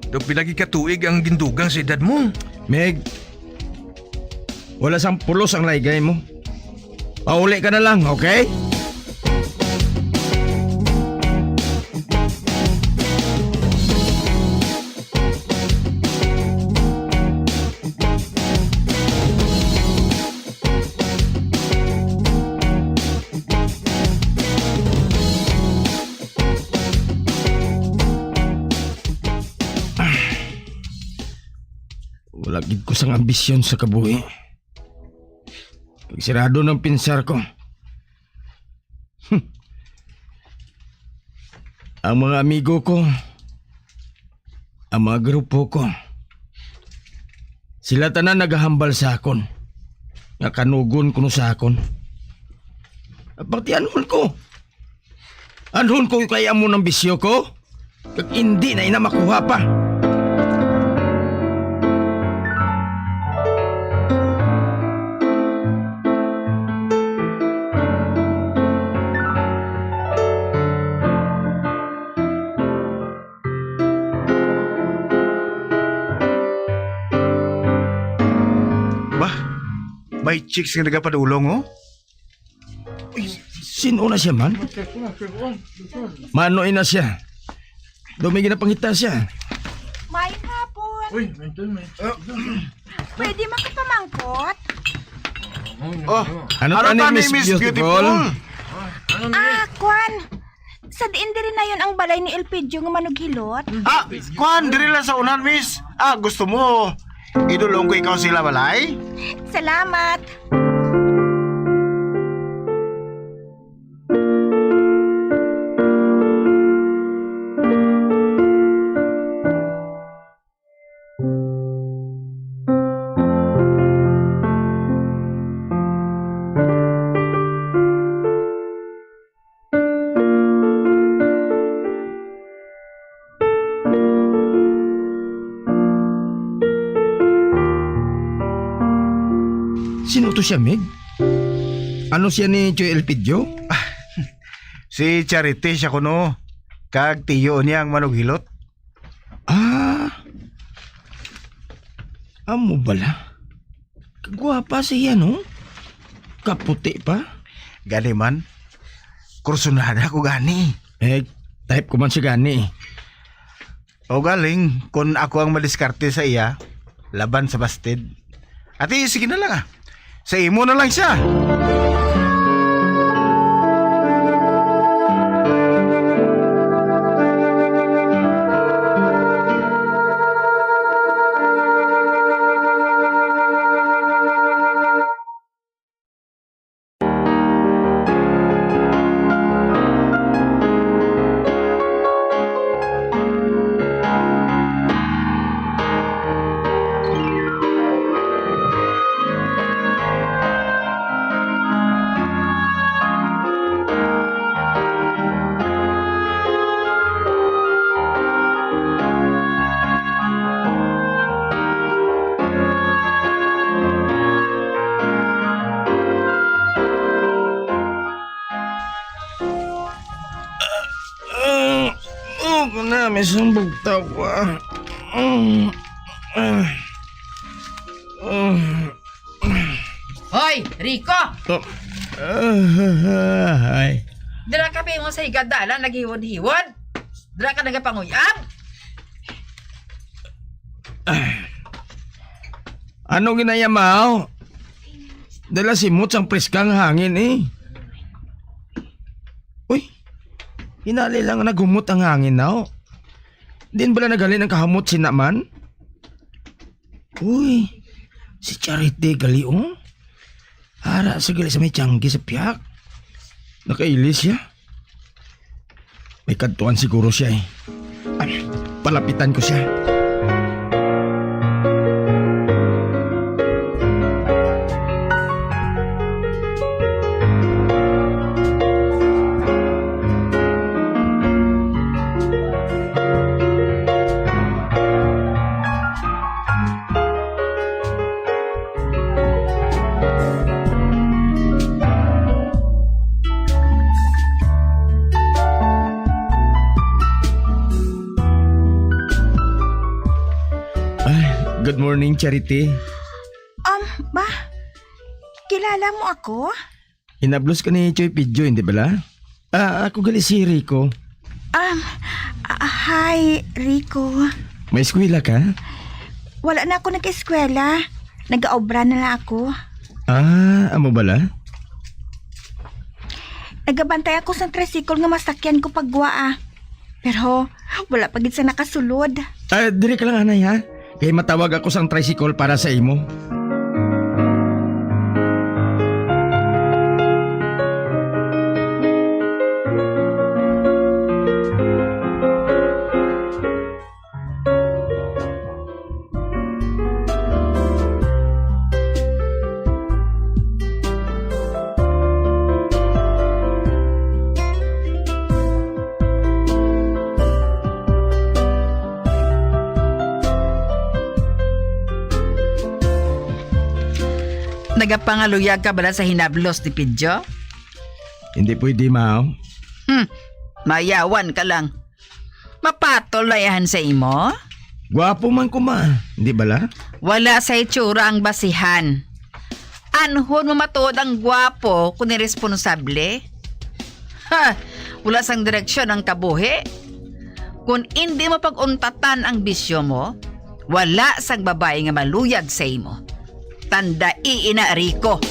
daw pila gid ka tuig ang gindugang sa edad mo. Meg, wala sang pulos ang laygay mo. Pauli ka na lang, okay? Wala gid ko sang ambisyon sa kabuhi. Kag sirado ng pinsar ko. Hmm. Ang mga amigo ko, ang mga grupo ko, sila tanan nagahambal sa akon nga kanugon kuno sa akon. Pati anhon ko. Anhon ko kay amo nang bisyo ko? Kag indi na ina makuha pa. Bah, may chicks nga nagapadulong, oh. Uy, sin-o na siya, man? Mano ina siya? Daw may ginapangita siya. Maayong hapon. Uy, mental, mental. Pwede makapamangkot? Oh, ano ta ni, Miss Beautiful? Ano ni? Ah, kwan. Sa diin diri nayon ang balay ni Elpidio nga manughilot? Ah, kwan, diri lang sa unahan, Miss. Ah, gusto mo idulong ko ikaw sila balay? Salamat. Sino to siya, Mig? Ano siya ni Choy Elpidio? Ah, si Charity siya kuno. Kag tiyo niya ang manughilot. Ah, amo bala? Kagwapa siya, no? Kaputi pa. Gani man, kursunada ko gani. Eh, type ko man siya gani. O galing, kung ako ang madiskarte sa iya, laban sa bastid. Ati, sige na lang, ah. Sa imo na lang siya. Ah, oh, ko na, may sumbog tawa. Mm, ah, ah. Hoy, Rico! Oh, ah, ay. Dira ka pa mo sa higad dalan, naghiwod-hiwod? Dira ka nagapanguyab? Ano ginaya, Maw? Dala simot sang preska nga hangin, eh. Uy, hinali lang naghumot ang hangin, Naw. Din bala naghalin ang kahamot sina man? Uy, si Charity gali, oh. Ara sa gali sa may tiyanggi sa piyak. Nakailis siya. May kadtuan siguro siya, eh. Ay, palapitan ko siya. Ay, good morning, Charity. Um, ba? Kilala mo ako? Hinablos ka ni Choy Pidyo, hindi bala? Ah, ako gali si Rico. Um, ah, hi, Rico. May eskwela ka? Wala na ako nag-eskwela. Nagaobra na lang ako. Ah, amo bala? Nagabantay ako sa tricycle nga masakyan ko pagwa, ah. Pero wala pa gid sa nakasulod. Ah, diri ka lang, anay, ha? Kay matawag ako sang tricycle para sa imo. Nagapangaluyag ka bala sa hinablos ni Pidyo? Hindi pwede, ma'am. Hmm, mayawan ka lang. Mapatol na yahan sa imo? Gwapo man ko, ma. Di bala? Wala sa itsura ang basihan. Anhon mo matuod ang gwapo kun iresponsable? Ha! Wala sang direksyon ang kabuhi. Kun indi mo pag-untatan ang bisyo mo, wala sang babayi nga maluyag sa imo. Tandai ina, Rico.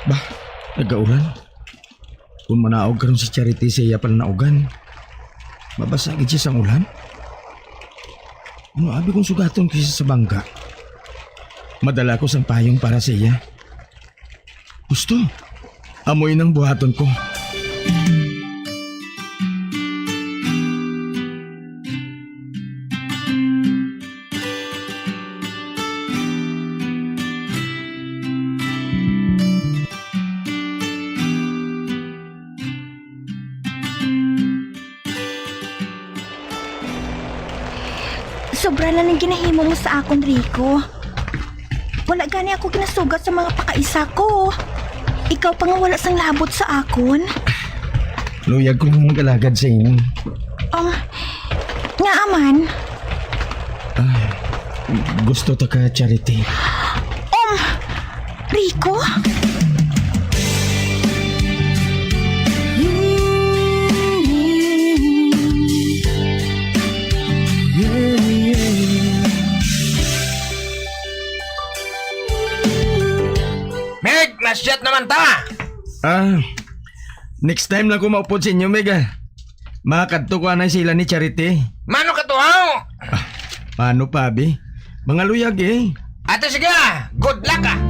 Bah, nagaulan. Kung manaog karon si Charity sa iya panaugan, mabasa gid siya sang ulan. Ano abi kung sugaton ko siya sa bangga? Madala ko sang payong para sa iya. Gusto, amoy nang buhaton ko. Sobra na ning ginahimo mo sa akon, Rico. Wala gani ako ginasugat sa mga pakaisa ko. Ikaw pa nga wala sang labot sa akon. Luyag ko lang mag-alagad sa imo. Um, ngaa man? Ah, gusto ta ka, Charity. Um, Rico? Meg, nasyat naman ta! Ah, next time lang ko maupod sa inyo, Meg, ah. Makakadto ko anay sila ni Charity. Mano ka to, haw? Ah, paano pa, abi? Mga luyag, eh. Ate, sige, ah. Good luck, ah.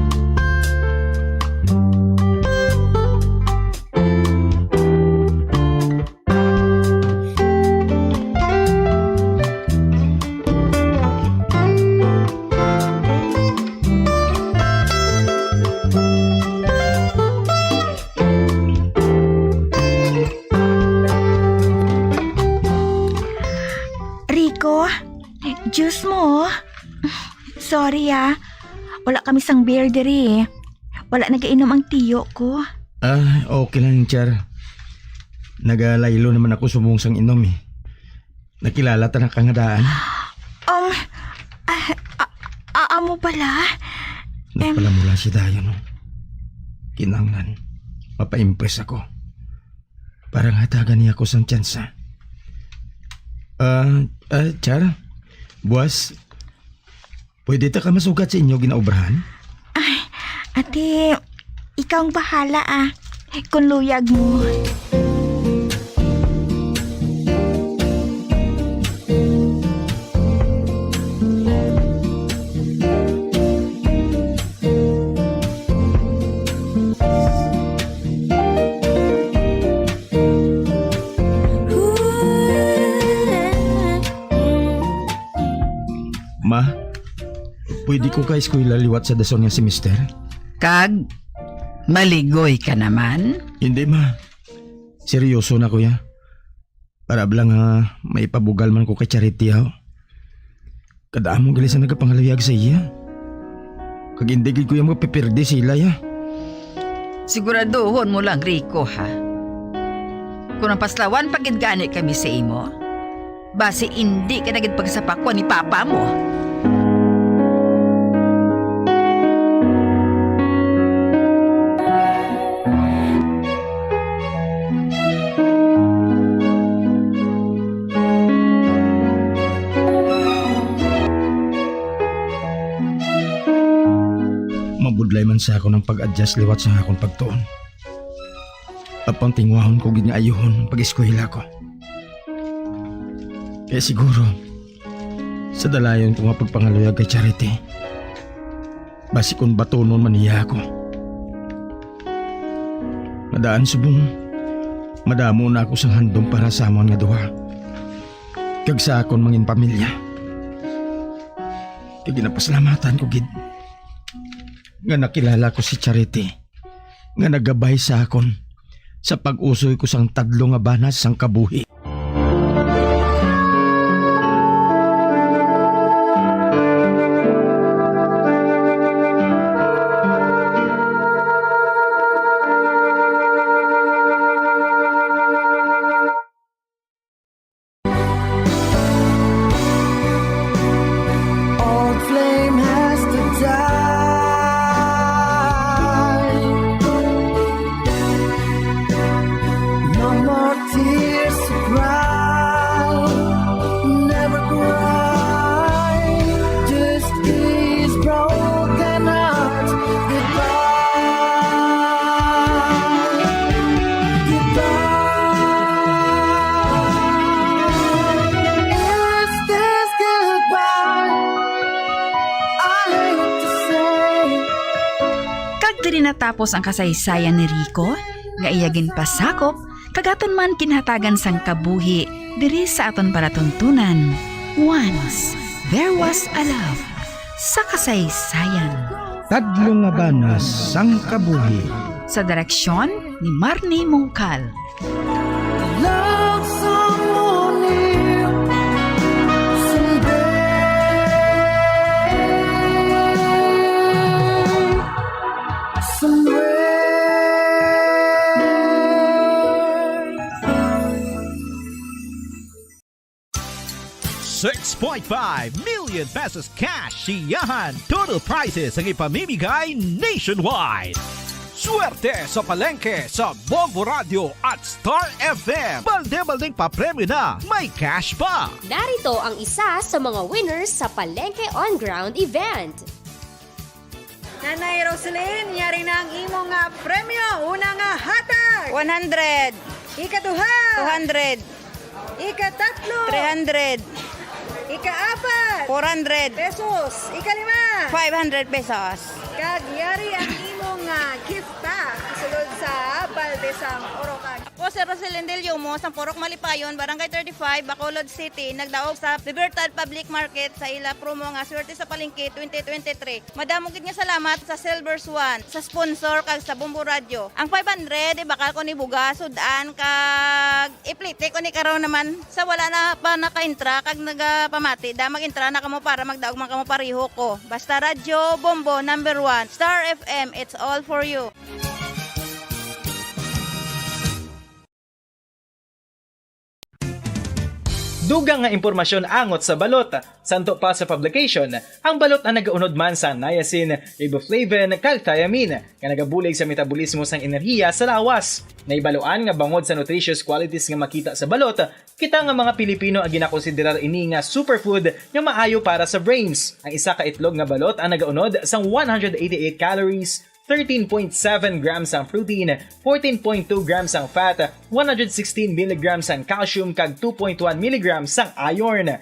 Rico, juice mo. Sorry, ah. Wala kami sang beer diri. Wala nagainom ang tiyo ko. Ah, okay lang, Char. Nagalaylo naman ako subong sang inom, eh. Nakilala ta na ka nga daan. Um, ah, ah, ah, amo bala? Em. Nagpalamula si Dayon, no? Kinahanglan mapa-impress ako para nga hatagan niya ako sang tsansa. Ah, ah, Char, buwas, pwede ta ka masugat sa inyo ginaobrahan? Ay, ate, ikaw ang bahala, ah, kung luyag mo. Ma, pwede ko ka eskwela liwat sa dason nga semester? Kag maligoy ka naman? Hindi, ma. Seryoso na, kuya. Para bala nga maipabugal man ko kay Charity, ha? Kada amo gali sa nagapangaluyag sa iya. Kag hindi gid ko iya mapipirdi sa ila, ya. Siguraduhon mo lang, Rico, ha? Kung ang paslawan pa gid gani kami sa imo, basi indi ka na gid pagsapakwan ni papa mo. Mabudlay man sa akon ang pag-adjust liwat sa akon pagtuon. Apan tinguhahon ko gid nga ayuhon ang pag-eskwela ko. Kaya siguro, sa dalayon ko nga pagpangaluyag kay Charity, basi kon batunon man niya ako. Madaan subong, madamo na ako sang handom para sa amon nga duha, kag sa akon mangin pamilya. Kag ginapasalamatan ko gid nga nakilala ko si Charity, nga nagabay sa akon sa pag-usoy ko sang tadlo nga banas sang kabuhi. Old flame has to die. No more tears to cry. Never cry. Just these broken hearts. Goodbye. Goodbye. Is this goodbye? I hate to say. Kag diri natapos ang kasaysayan ni Rico, nga iya ginpasakop, kag aton man ginhatagan sang kabuhi diri sa aton palatuntunan. Once, there was a love sa kasaysayan. Tadlo nga banas sang kabuhi. Sa direksyon ni Marnie Mungkal. Love someone new someday, somewhere. Six point five million pesos cash siyahan total prizes ang ipamimigay nationwide. Swerte sa palengke sa Bombo Radio at Star F M. Balde-baldeng papremyo na, may cash pa. Narito ang isa sa mga winners sa Palengke On Ground event. Nanay Roselyn, yari na ang imo nga premyo. Una nga hatag. One hundred. Ikaduha. Two hundred. Ikatatlo. Three hundred. Ikaapat. Four hundred. Pesos. Ikalima. Five hundred pesos. Kag yari ang imo nga gift pa. Sulod sa balde sang Orocan. Ako si Roselyn Del Yumo, sang Purok Malipayon, Barangay thirty-five, Bacolod City, nagdaog sa Libertad Public Market sa ila promo nga Swerte sa Palengke twenty twenty-three. Madamo gid nga salamat sa Silver Swan, sa sponsor, kag sa Bombo Radio. Ang five hundred, ibakal ko ni bugas, sud-an, kag ipliti ko ni karon naman. Sa wala na pa nakaintra, kag nagapamati da, mag-intra na kamo para magdaog man kamo pareho ko. Basta Radyo Bombo, number one. Star F M, it's all for you. Dugang nga impormasyon angot sa balot. Santo pa sa publication, ang balot ang nagaunod man sa niacin, riboflavin, kag thiamine, nga nagabulig sa metabolismo sang enerhiya sa lawas. Nahibaluan nga bangod sa nutritious qualities nga makita sa balot, kita nga mga Pilipino ang ginakonsiderar ini nga superfood nga maayo para sa brains. Ang isa ka itlog nga balot ang nagaunod sang one hundred eighty-eight calories, thirteen point seven grams ang protein, fourteen point two grams ang fat, one hundred sixteen milligrams ang calcium, kag two point one milligrams ang iron.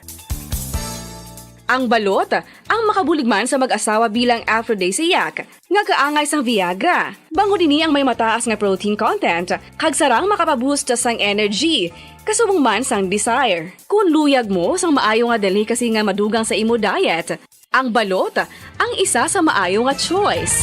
Ang balot, ang makabulig man sa mag-asawa bilang aphrodisiac, nga kaangay sang Viagra. Bangod ini ang may mataas nga protein content, kag sarang makapaboost sang energy, kasubong man sang desire. Kung luyag mo sang maayo nga delicacy nga madugang sa imo diet, ang balot ang isa sa maayo nga choice.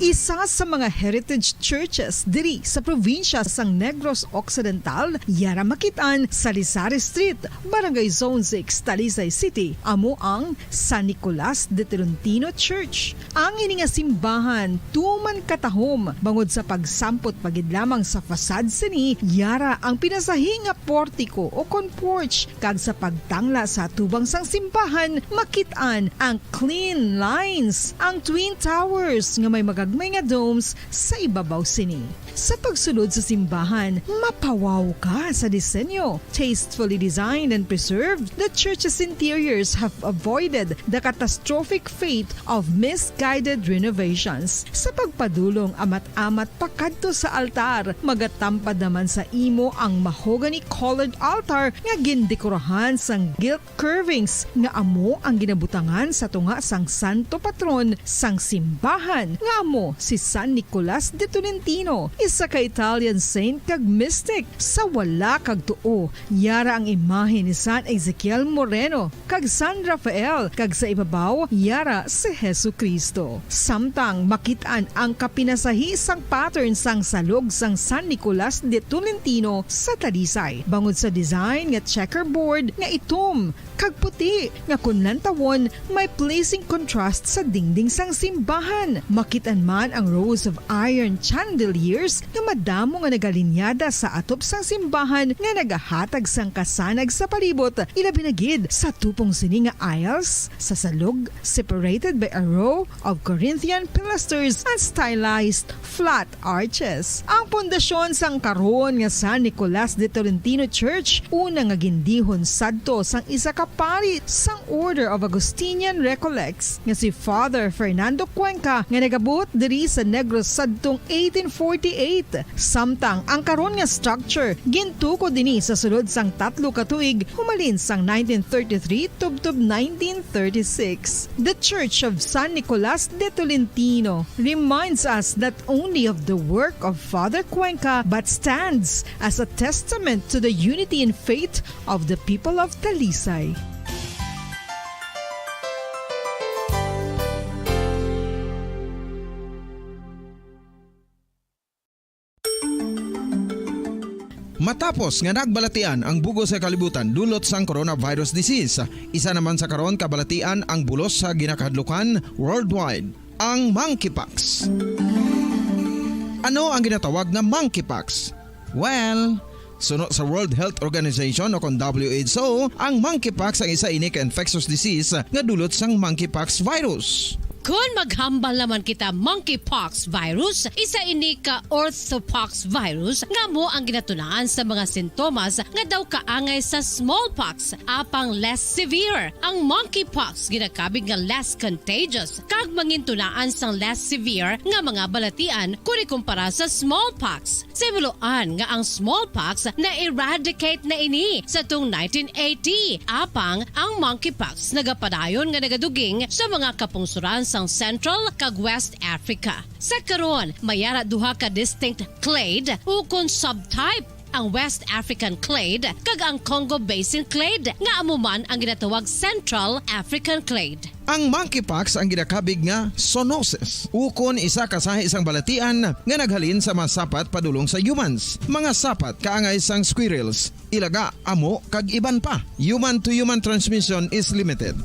Isa sa mga heritage churches diri sa probinsya sang Negros Occidental, yara makit-an sa Lisari Street, Barangay Zone six, Talisay City, amo ang San Nicolas de Tolentino Church. Ang ini nga simbahan tuman katahom bangod sa pagsampot pa gid lamang sa facade sini, yara ang pinasahi nga portiko o kon porch, kag sa pagtangla sa atubang sang simbahan makit-an ang clean lines, ang twin towers nga may magagmay nga domes sa ibabaw sini. Sa pagsulod sa simbahan, mapawaw ka sa disenyo. Tastefully designed and preserved, the church's interiors have avoided the catastrophic fate of misguided renovations. Sa pagpadulong amat-amat pakadto sa altar, magatampad naman sa imo ang mahogany-colored altar nga gindekorahan sang gilt curvings nga amo ang ginabutangan sa tunga sang santo patron sang simbahan, nga amo si San Nicolas de Tolentino, isa ka Italian saint kag mystic. Sa wala kag tuo, yara ang imahe ni San Ezekiel Moreno kag San Rafael, kag sa ibabaw, yara si Jesu-Cristo. Samtang makit-an ang kapinasahi sang pattern sang salog sang San Nicolas de Tolentino sa Talisay, bangod sa design nga checkerboard nga itom kag puti, nga kon lantawon, may pleasing contrast sa dingding sang simbahan. Makit-an man ang rows of iron chandeliers nga madamo nga nagalinyada sa atop sang simbahan nga nagahatag sang kasanag sa palibot, ilabi na gid sa tupong sini nga aisles sa salog, separated by a row of Corinthian pilasters and stylized flat arches. Ang pundasyon sang karon nga San Nicolas de Tolentino Church, una nga gindihon sadto sang isa ka pari sang Order of Augustinian Recollects nga si Father Fernando Cuenca, nga nagabuot diri sa Negros sadtong eighteen forty-eight. Samtang ang karon nga structure gintukod ini sa sulod sang tatlo ka tuig, humalin sang nineteen thirty-three tubtob nineteen thirty-six. The Church of San Nicolas de Tolentino reminds us not only of the work of Father Cuenca, but stands as a testament to the unity in faith of the people of Talisay. Matapos nga nagbalatian ang bug-os nga kalibutan dulot sang coronavirus disease, isa naman sa karon kabalatian ang bulos sa ginakahadlukan worldwide, ang monkeypox. Ano ang ginatawag nga monkeypox? Well, suno sa World Health Organization o kon W H O, ang monkeypox ang isa ini ka infectious disease nga dulot sang monkeypox virus. Kon maghambal naman kita, monkeypox virus, isa ini ka orthopox virus nga amo ang ginatunaan sa mga sintomas nga daw kaangay sa smallpox, apang less severe. Ang monkeypox ginakabig nga less contagious kag mangintunaan sang less severe nga mga balatian kon ikumpara sa smallpox. Simuloan nga ang smallpox na-eradicate na ini sa tung nineteen eighty, apang ang monkeypox nagapadayon nga nagaduging sa mga kapungsoran sang Central kag West Africa. Sa karon, may ara duha ka distinct clade ukon subtype, ang West African clade kag ang Congo Basin clade, nga amo man ang ginatawag Central African clade. Ang monkeypox ang ginakabig nga zoonosis, ukon isa ka sahi sang balatian nga naghalin sa mga sapat padulong sa humans, mga sapat kaangay sang squirrels, ilaga, amo, kag iban pa. Human-to-human transmission is limited.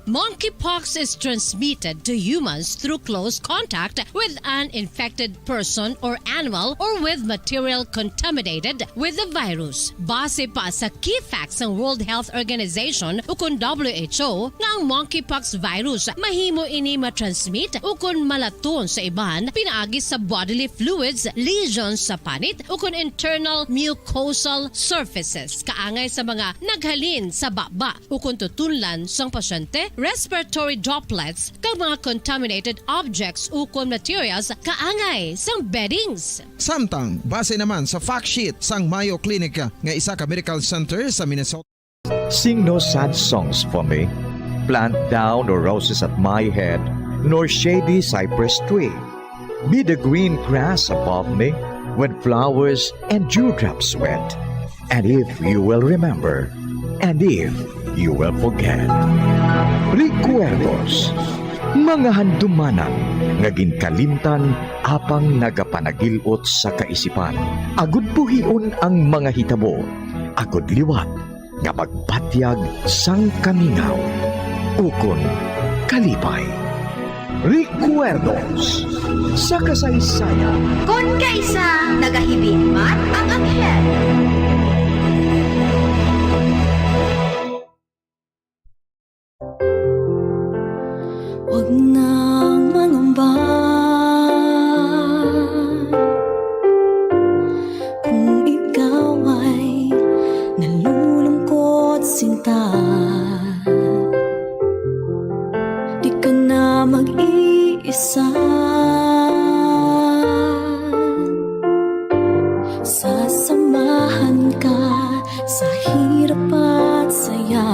Monkeypox is transmitted to humans through close contact with an infected person or animal or with material contaminated with the virus. Base pa sa key facts sang World Health Organization ukon W H O nga ang monkeypox virus mahimo ini matransmit ukon malaton sa iban pinaagi sa bodily fluids, lesions sa panit ukon internal mucosal surfaces kaangay sa mga naghalin sa baba ukon tutunlan sang pasyente, respiratory droplets, kag mga contaminated objects ukon materials kaangay sang beddings. Samtang, base naman sa fact sheet sang Mayo Clinic nga isa ka medical center sa Minnesota, Sing no sad songs for me. Plant thou no roses at my head, nor shady cypress tree. Be the green grass above me, with flowers and dewdrops wet. And if you will remember, and if you will forget. Recuerdos, mga handumanan nga ginkalimtan apang nagapanagil-ot sa kaisipan. Agud buhion ang mga hitabo, agud liwat nga magpatyag sang kamingaw ukon kalipay. Recuerdos sa kasaysayan. Kon kaisa nagahibi man ang anghel. Huwag nang mangamba kung ikaw ay nalulungkot, sinta. Di ka na mag-iisa. Sasamahan ka sa hirap at saya.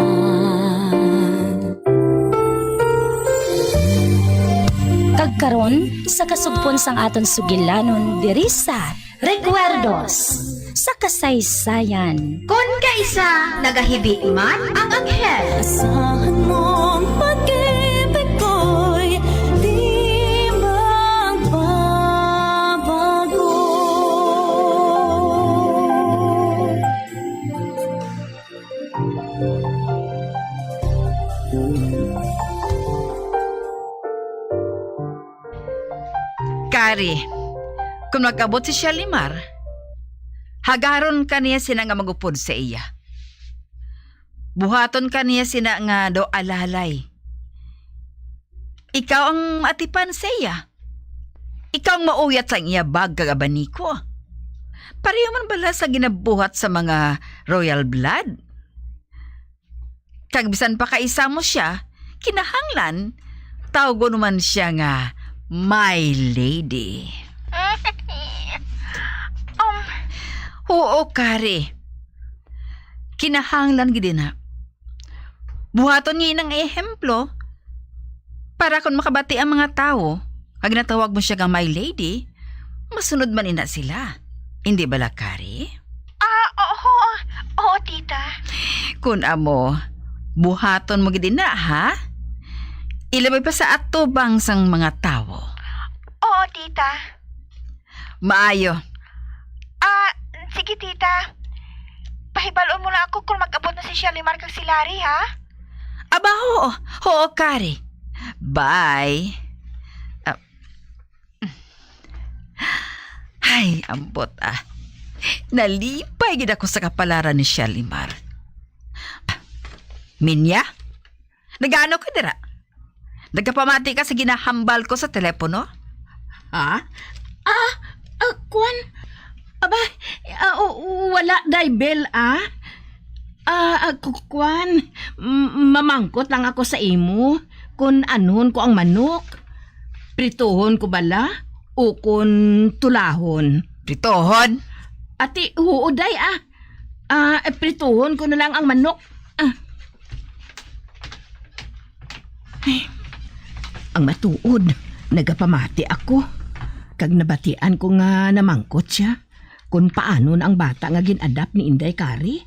Kag karon, sa kasugpon sang aton sugilanon diri sa Recuerdos sa Kasaysayan. Kon kaisa nagahibi man ang anghel. Asahan mong pag-ibig ko'y di magbabago. Kari, kon mag-abot si Shalimar, hagaron ka niya sina nga mag-upod sa iya. Buhaton ka niya sina nga daw alalay. Ikaw ang maatipan sa iya. Ikaw ang mauyat sang iya bag kag abaniko. Pareho man bala sa ginabuhat sa mga royal blood. Kag bisan pa kaisa mo sia, kinahanglan tawgon man sia nga my lady. Um, oo, Kari. Kinahanglan gid na. Buhaton niya inang ehemplo para kon makabati ang mga tawo nga ginatawag mo sia nga my lady, masunod man ina sila. Indi bala, Kari? Ah, oo, oo, tita. Kun amo, buhaton mo gid ina, ha? Ilabay pa sa atubang sang mga tawo. Oo, tita. Maayo. Ah, sige, tita. Pahibalon mo na ako kung mag-abot na si Shalimar kag si Larry, ha? Aba, oo. Oo, Kari. Bye. Ah. Ay, ambot, ah. Nalipay gid ako sa kapalaran ni Shalimar. Minya? Nagaano ka dira? Nagapamati ka sa ginahambal ko sa telepono? Ha? Ah, ah, kwan. Aba, ah, o-, wala, day, Bel, ah. Ah, ah, ku-, kwan. M-, mamangkot lang ako sa imo kung anhon ko ang manok. Prituhon ko bala o kung tulahon? Prituhon? Ati, huo, day, ah. Ah, eh, prituhon ko na lang ang manok. Ah. Ay, ang matuod, nagapamati ako. Kag nabatian ko nga namangkot sia kung paano na ang bata nga gin-adopt ni Inday Kari.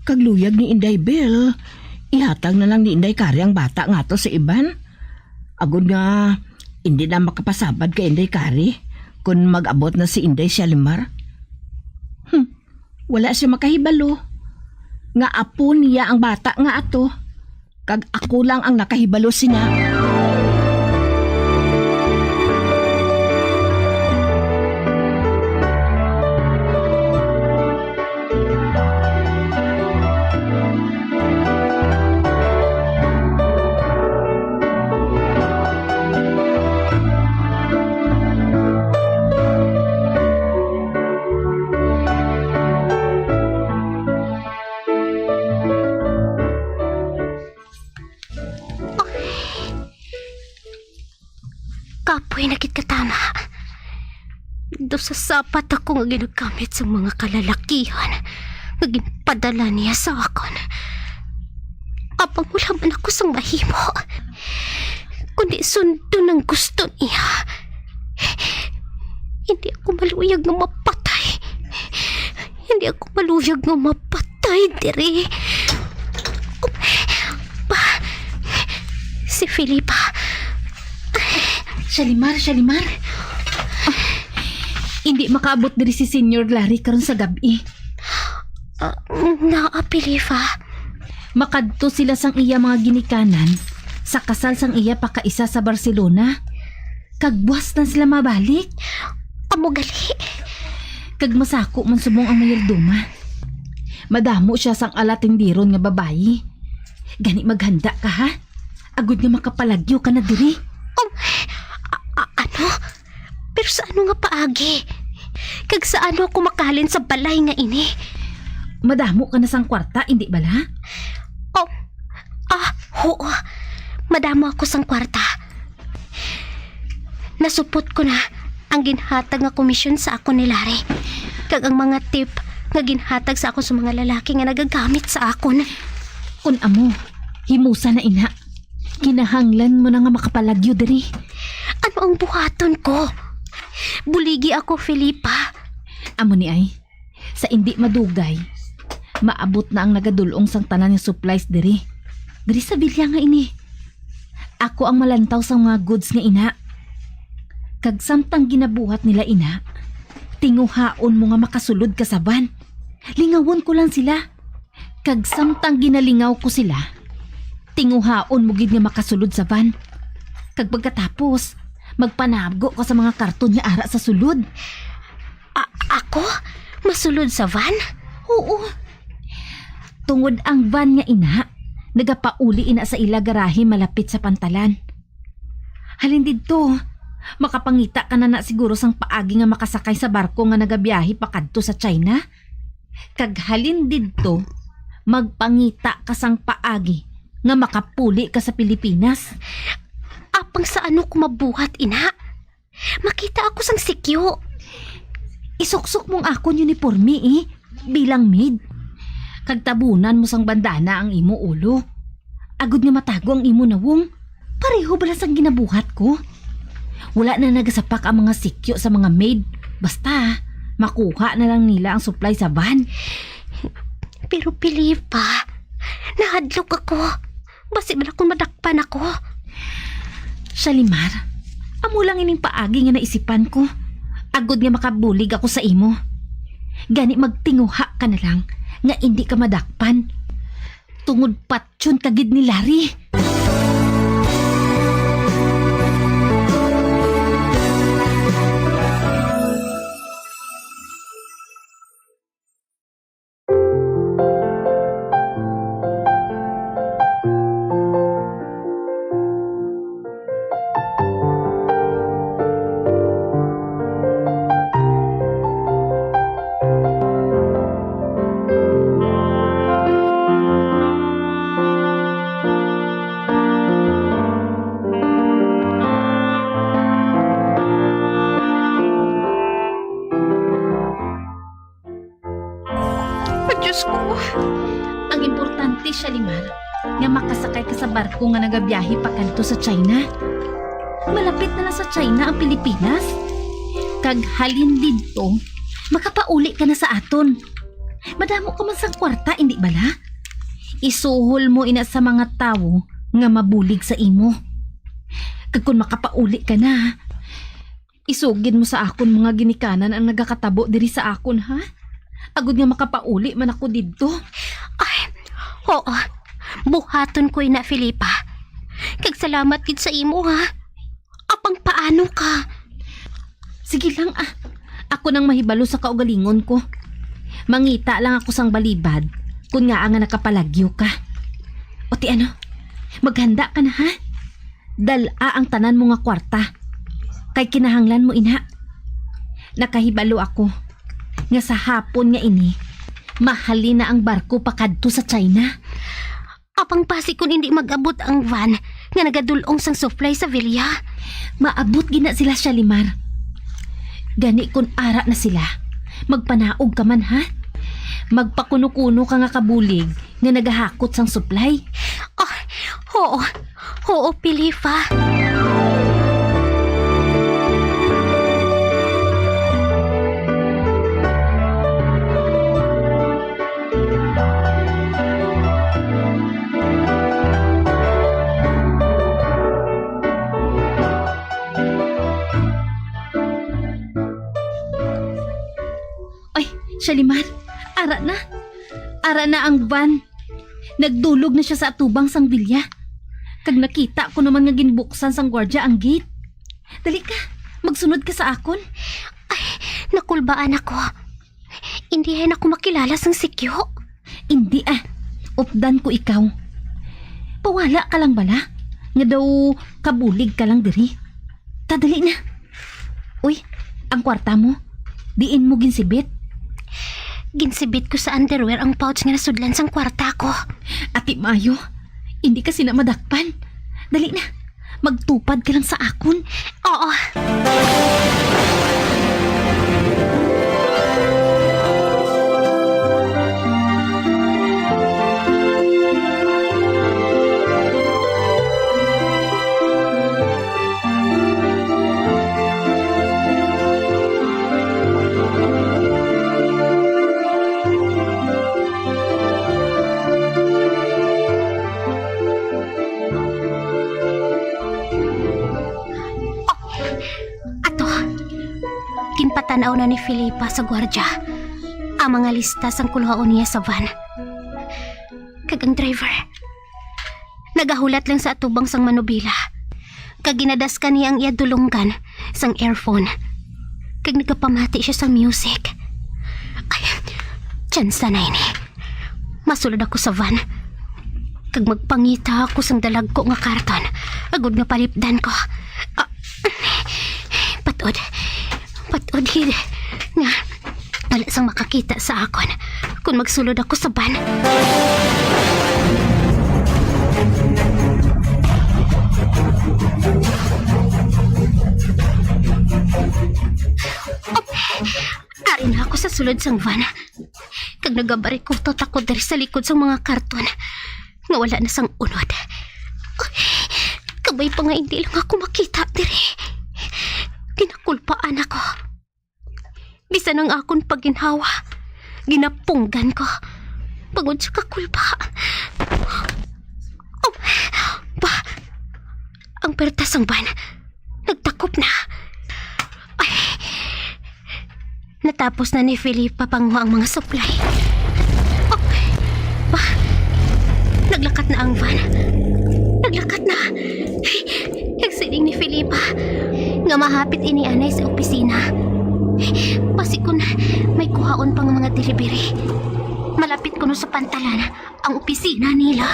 Kag luyag ni Inday Bel, ihatag na lang ni Inday Kari ang bata ngadto sa iban. Agod nga, indi na makapasabad kay Inday Kari kung mag-abot na si Inday Shalimar. Hmm. Wala sia makahibalo nga apo niya ang bata nga ato. kag ako lang ang nakahibalo sina. Kapoy na gid katama. Daw sa sapat ako nga ginagamit sang mga kalalakihan nga ginpadala niya sa akon. Apang wala man ako sang mahimo, kundi sundon ang gusto niya. Hindi ako maluyag nga mapatay. Hindi ako maluyag nga mapatay diri. Pa, si Felipa. Shalimar, Shalimar. Hindi makaabot diri si Senyor Larry karon sa gab-i. Ah, naa, Felipa. Makadto sila sang iya mga ginikanan sa kasal sang iya pakaisa sa Barcelona. Kag buas na sila mabalik. Amo gali. Kag masako man subong ang mayordoma. Madamo siya sang alatindiron nga babayi. Gani maghanda ka, ha? Agod nga makapalagyo ka na diri. Um, a- a- ano? Pero sa ano nga paagi? Kag sa ano ako makahalin sa balay nga ini? Madamo ka na sang kwarta, indi bala? Oh, ah, oo. Madamo ako sang kwarta. Nasupot ko na ang ginhatag nga komisyon sa akon ni Larry, kag ang mga tip nga ginhatag sa akon sa mga lalaki nga nagagamit sa akon. Kun amo, himusa na ina. Kinahanglan mo na nga makapalagyo diri. Ano ang buhaton ko? Buligi ako, Felipa. Amo ni ay. Sa indi madugay, maabot na ang nagadul-ong sang tanan nga supplies diri. Diri sa bilya nga ini. Ako ang malantaw sang mga goods nga ina. Kag samtang ginabuhat nila ina, tinguhaon mo nga makasulod ka sa van. Lingawon ko lang sila. Kag samtang ginalingaw ko sila, tinguhaon mo gid nga makasulod sa van. Kag pagkatapos, magpanago ka sa mga karton nga ara sa sulod. A- ako? Masulod sa van? Oo. Tungod ang van nga ina, nagapauli ina sa ila garahe malapit sa pantalan. Halin didto, makapangita ka na, na siguro sang paagi nga makasakay sa barko nga nagabiyahe pakadto sa China. Kag halin didto, magpangita ka sang paagi nga makapuli ka sa Pilipinas. Apang sa ano ko mabuhat, ina? Makita ako sang sikyo. Isuksok mong akon uniporme, eh, bilang maid. Kag tabunan mo sang bandana ang imo ulo, agod nga matago ang imo nawong. Pareho bala sang ginabuhat ko. Wala na nagasapak ang mga sikyo sa mga maid. Basta, makuha na lang nila ang supply sa van. Pero, Felipa, nahadlok ako. Basi bala kung madakpan ako. Shalimar, amo lang ining paagi nga naisipan ko, agod nga makabulig ako sa imo. Gani magtinguha ka na lang nga indi ka madakpan. Tungod patyon ka gid ni Larry. Ay, Diyos ko. Ang importante, Shalimar, nga makasakay ka sa barko nga nagabiyahe pakadto sa China. Malapit na lang sa China ang Pilipinas. Kag halin didto, makapauli ka na sa aton. Madamo ka man sang kwarta, indi bala? Isuhol mo ina sa mga tawo nga mabulig sa imo. Kag kon makapauli ka na, isugid mo sa akon mga ginikanan ang nagakatabo diri sa akon, ha? Agod nga makapauli man ako didto. Ay, oo. Buhaton ko ina, Felipa. Kag salamat gid sa imo, ha? Apang paano ka? Sige lang, ah. Ako nang mahibalo sa kaugalingon ko. Mangita lang ako sang balibad, kun ngaa nga nakapalagyo ka. O ti ano, maghanda ka na, ha? Dal-a ang tanan mo nga kwarta, kay kinahanglan mo ina. Nakahibalo ako nga sa hapon nga ini, mahalin na ang barko pakadto sa China. Apang basi kun indi mag-abot ang van nga nagadul-ong sang supply sa Villa? Maabot gina sila, Shalimar. Gani kun ara na sila, magpanaog ka man, ha? Magpakuno-kuno ka nga kabulig nga nagahakot sang supply. Ah, oo. Oo, Felipa. Ay, Shalimar, ara na. Ara na ang van. Nagdulog na sia sa atubang sang Villa. Kag nakita ko naman nga ginbuksan sang gwardya ang gate. Dali ka, magsunod ka sa akon. Ay, nakulbaan ako. Indi ako makilala sang sikyo. Indi, ah. Updan ko ikaw. Pawala ka lang bala nga daw kabulig ka lang diri. Ta, dali na. Uy, ang kwarta mo, diin mo ginsibit? Ginsibit ko sa underwear ang pouch nga nasudlan sang kwarta ko. Ati Mayo, hindi ka sina madakpan. Dali na, magtupad ka lang sa akon. Oo. Ato, ginpatan-aw na ni Felipa sa gwardya ang mga lista sang kuluhaon niya sa van. Kag ang driver, nagahulat lang sa atubang sang manubela, kag ginadaskan niya ang iya dulonggan sang earphone, kag nagapamati sia sang music. Ay, tsansa na ini. Masulod ako sa van, kag magpangita ako sang dalagko nga karton, agod nga palipdan ko. Ah, patod. Patod gid nga wala sang makakita sa akon kon magsulod ako sa van. Ari na ako sa sulod sang van, kag nagabarikutot ako diri sa likod sang mga karton nga wala na sang unod. Kabay pa nga hindi lang ako makita diri. Ginakulbaan ako. Bisan ang akon paginhawa, ginapunggan ko bangod sa kakulba. Oh, ba, ang perta sang van nagtakop na. Ay, natapos na ni Felipa panguha ang mga supply. Oh, ba, naglakat na ang van. Naglakat na. Nagsiling ni Felipa nga mahapit ini anay sa opisina. Basi kun may kuhaon pa nga mga delivery, malapit kuno sa pantalan ang opisina nila.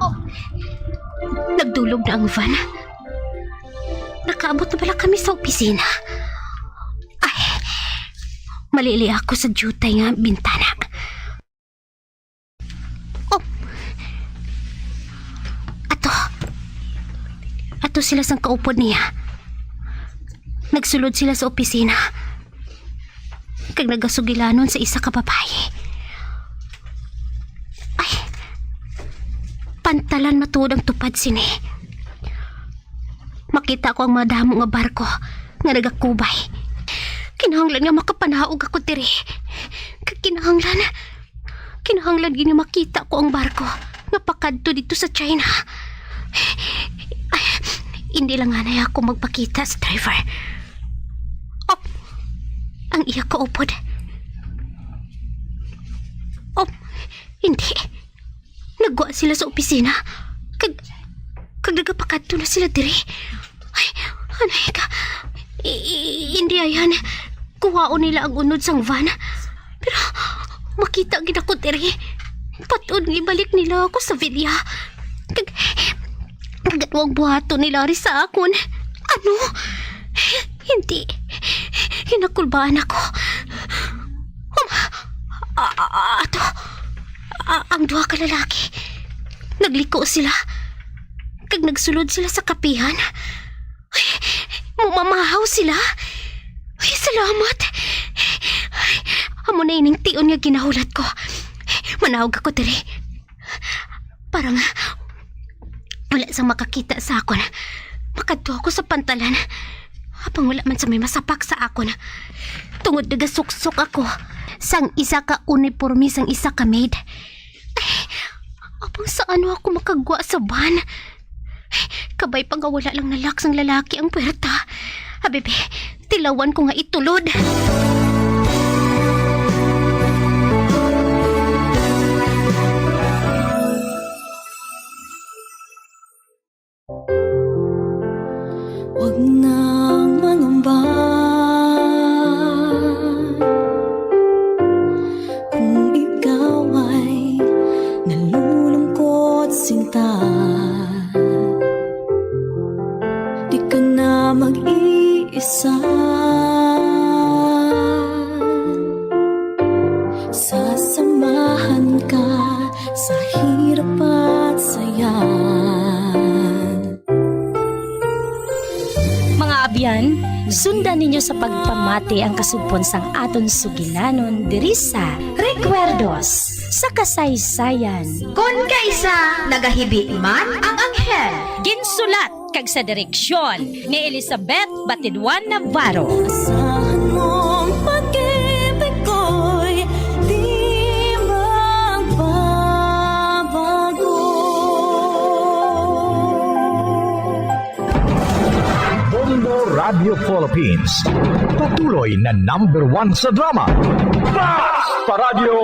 Oh, nagdulog na ang van. Nakaabot na bala kami sa opisina? Ay, malili ako sa diutay nga bintana. Oh. Ato. Ato sila sang kaupod niya. Nagsulod sila sa opisina, kag nagasugilanon sa isa ka babayi. Ay, pantalan matuod ang tupad sini. Makita ko ang madamo nga barko nga nagakubay. Kinahanglan nga makapanaog ako diri. Kag kinahanglan, kinahanglan gid nga makita ko ang barko nga pakadto didto sa China. Ay, hindi lang anay ako magpakita sa driver. Oh, ang iya kaupod. Oh, hindi. Naggwa sila sa opisina. Kag, kag nagapakadto na sila diri. Ay, anay ka. I, i, hindi, ayan. Kuhaon nila ang unod sang van. Pero makita gid ako diri. Patod nga ibalik nila ako sa villa. Kag, kag ano ang buhaton nila ri sa akon? Ano? Hindi. Hinakulbaan ako. Um, a, a, a, ato. A, ang duha ka lalaki. Nagliko sila. Kag nagsulod sila sa kapihan. Ay, mumamahaw sila. Ay, salamat. Ay, amo na ining tion nga ginahulat ko. Manaog ako diri. Para nga wala sang makakita sa akon. Makadto ako sa pantalan. Apang wala man sa may masapak sa akon. Tungod nagasuksok ako sang isa ka uniporme sang isa ka maid. Ay, apang sa ano ako makagwa sa van? Kabay pa nga wala lang nalak sang lalaki ang puwerta. Habibi, tilawan ko nga itulod. Huwag nang mangamba kung ikaw ay nalulungkot, sinta. Di ka na mag-iisa. Sasamahan ka sa hirap at saya. Mga abyan, sundan ninyo sa pagpamati ang kasugpon sang aton sugilanon diri sa Recuerdos sa Kasaysayan. Kon kaisa nagahibi man ang anghel. Ginsulat kag sa direksyon ni Elizabeth Batidwan Navarro. Asahan mong pag-ibig ko'y di magbabago. Bombo Radio Philippines, patuloy na number one sa drama. Basta Radyo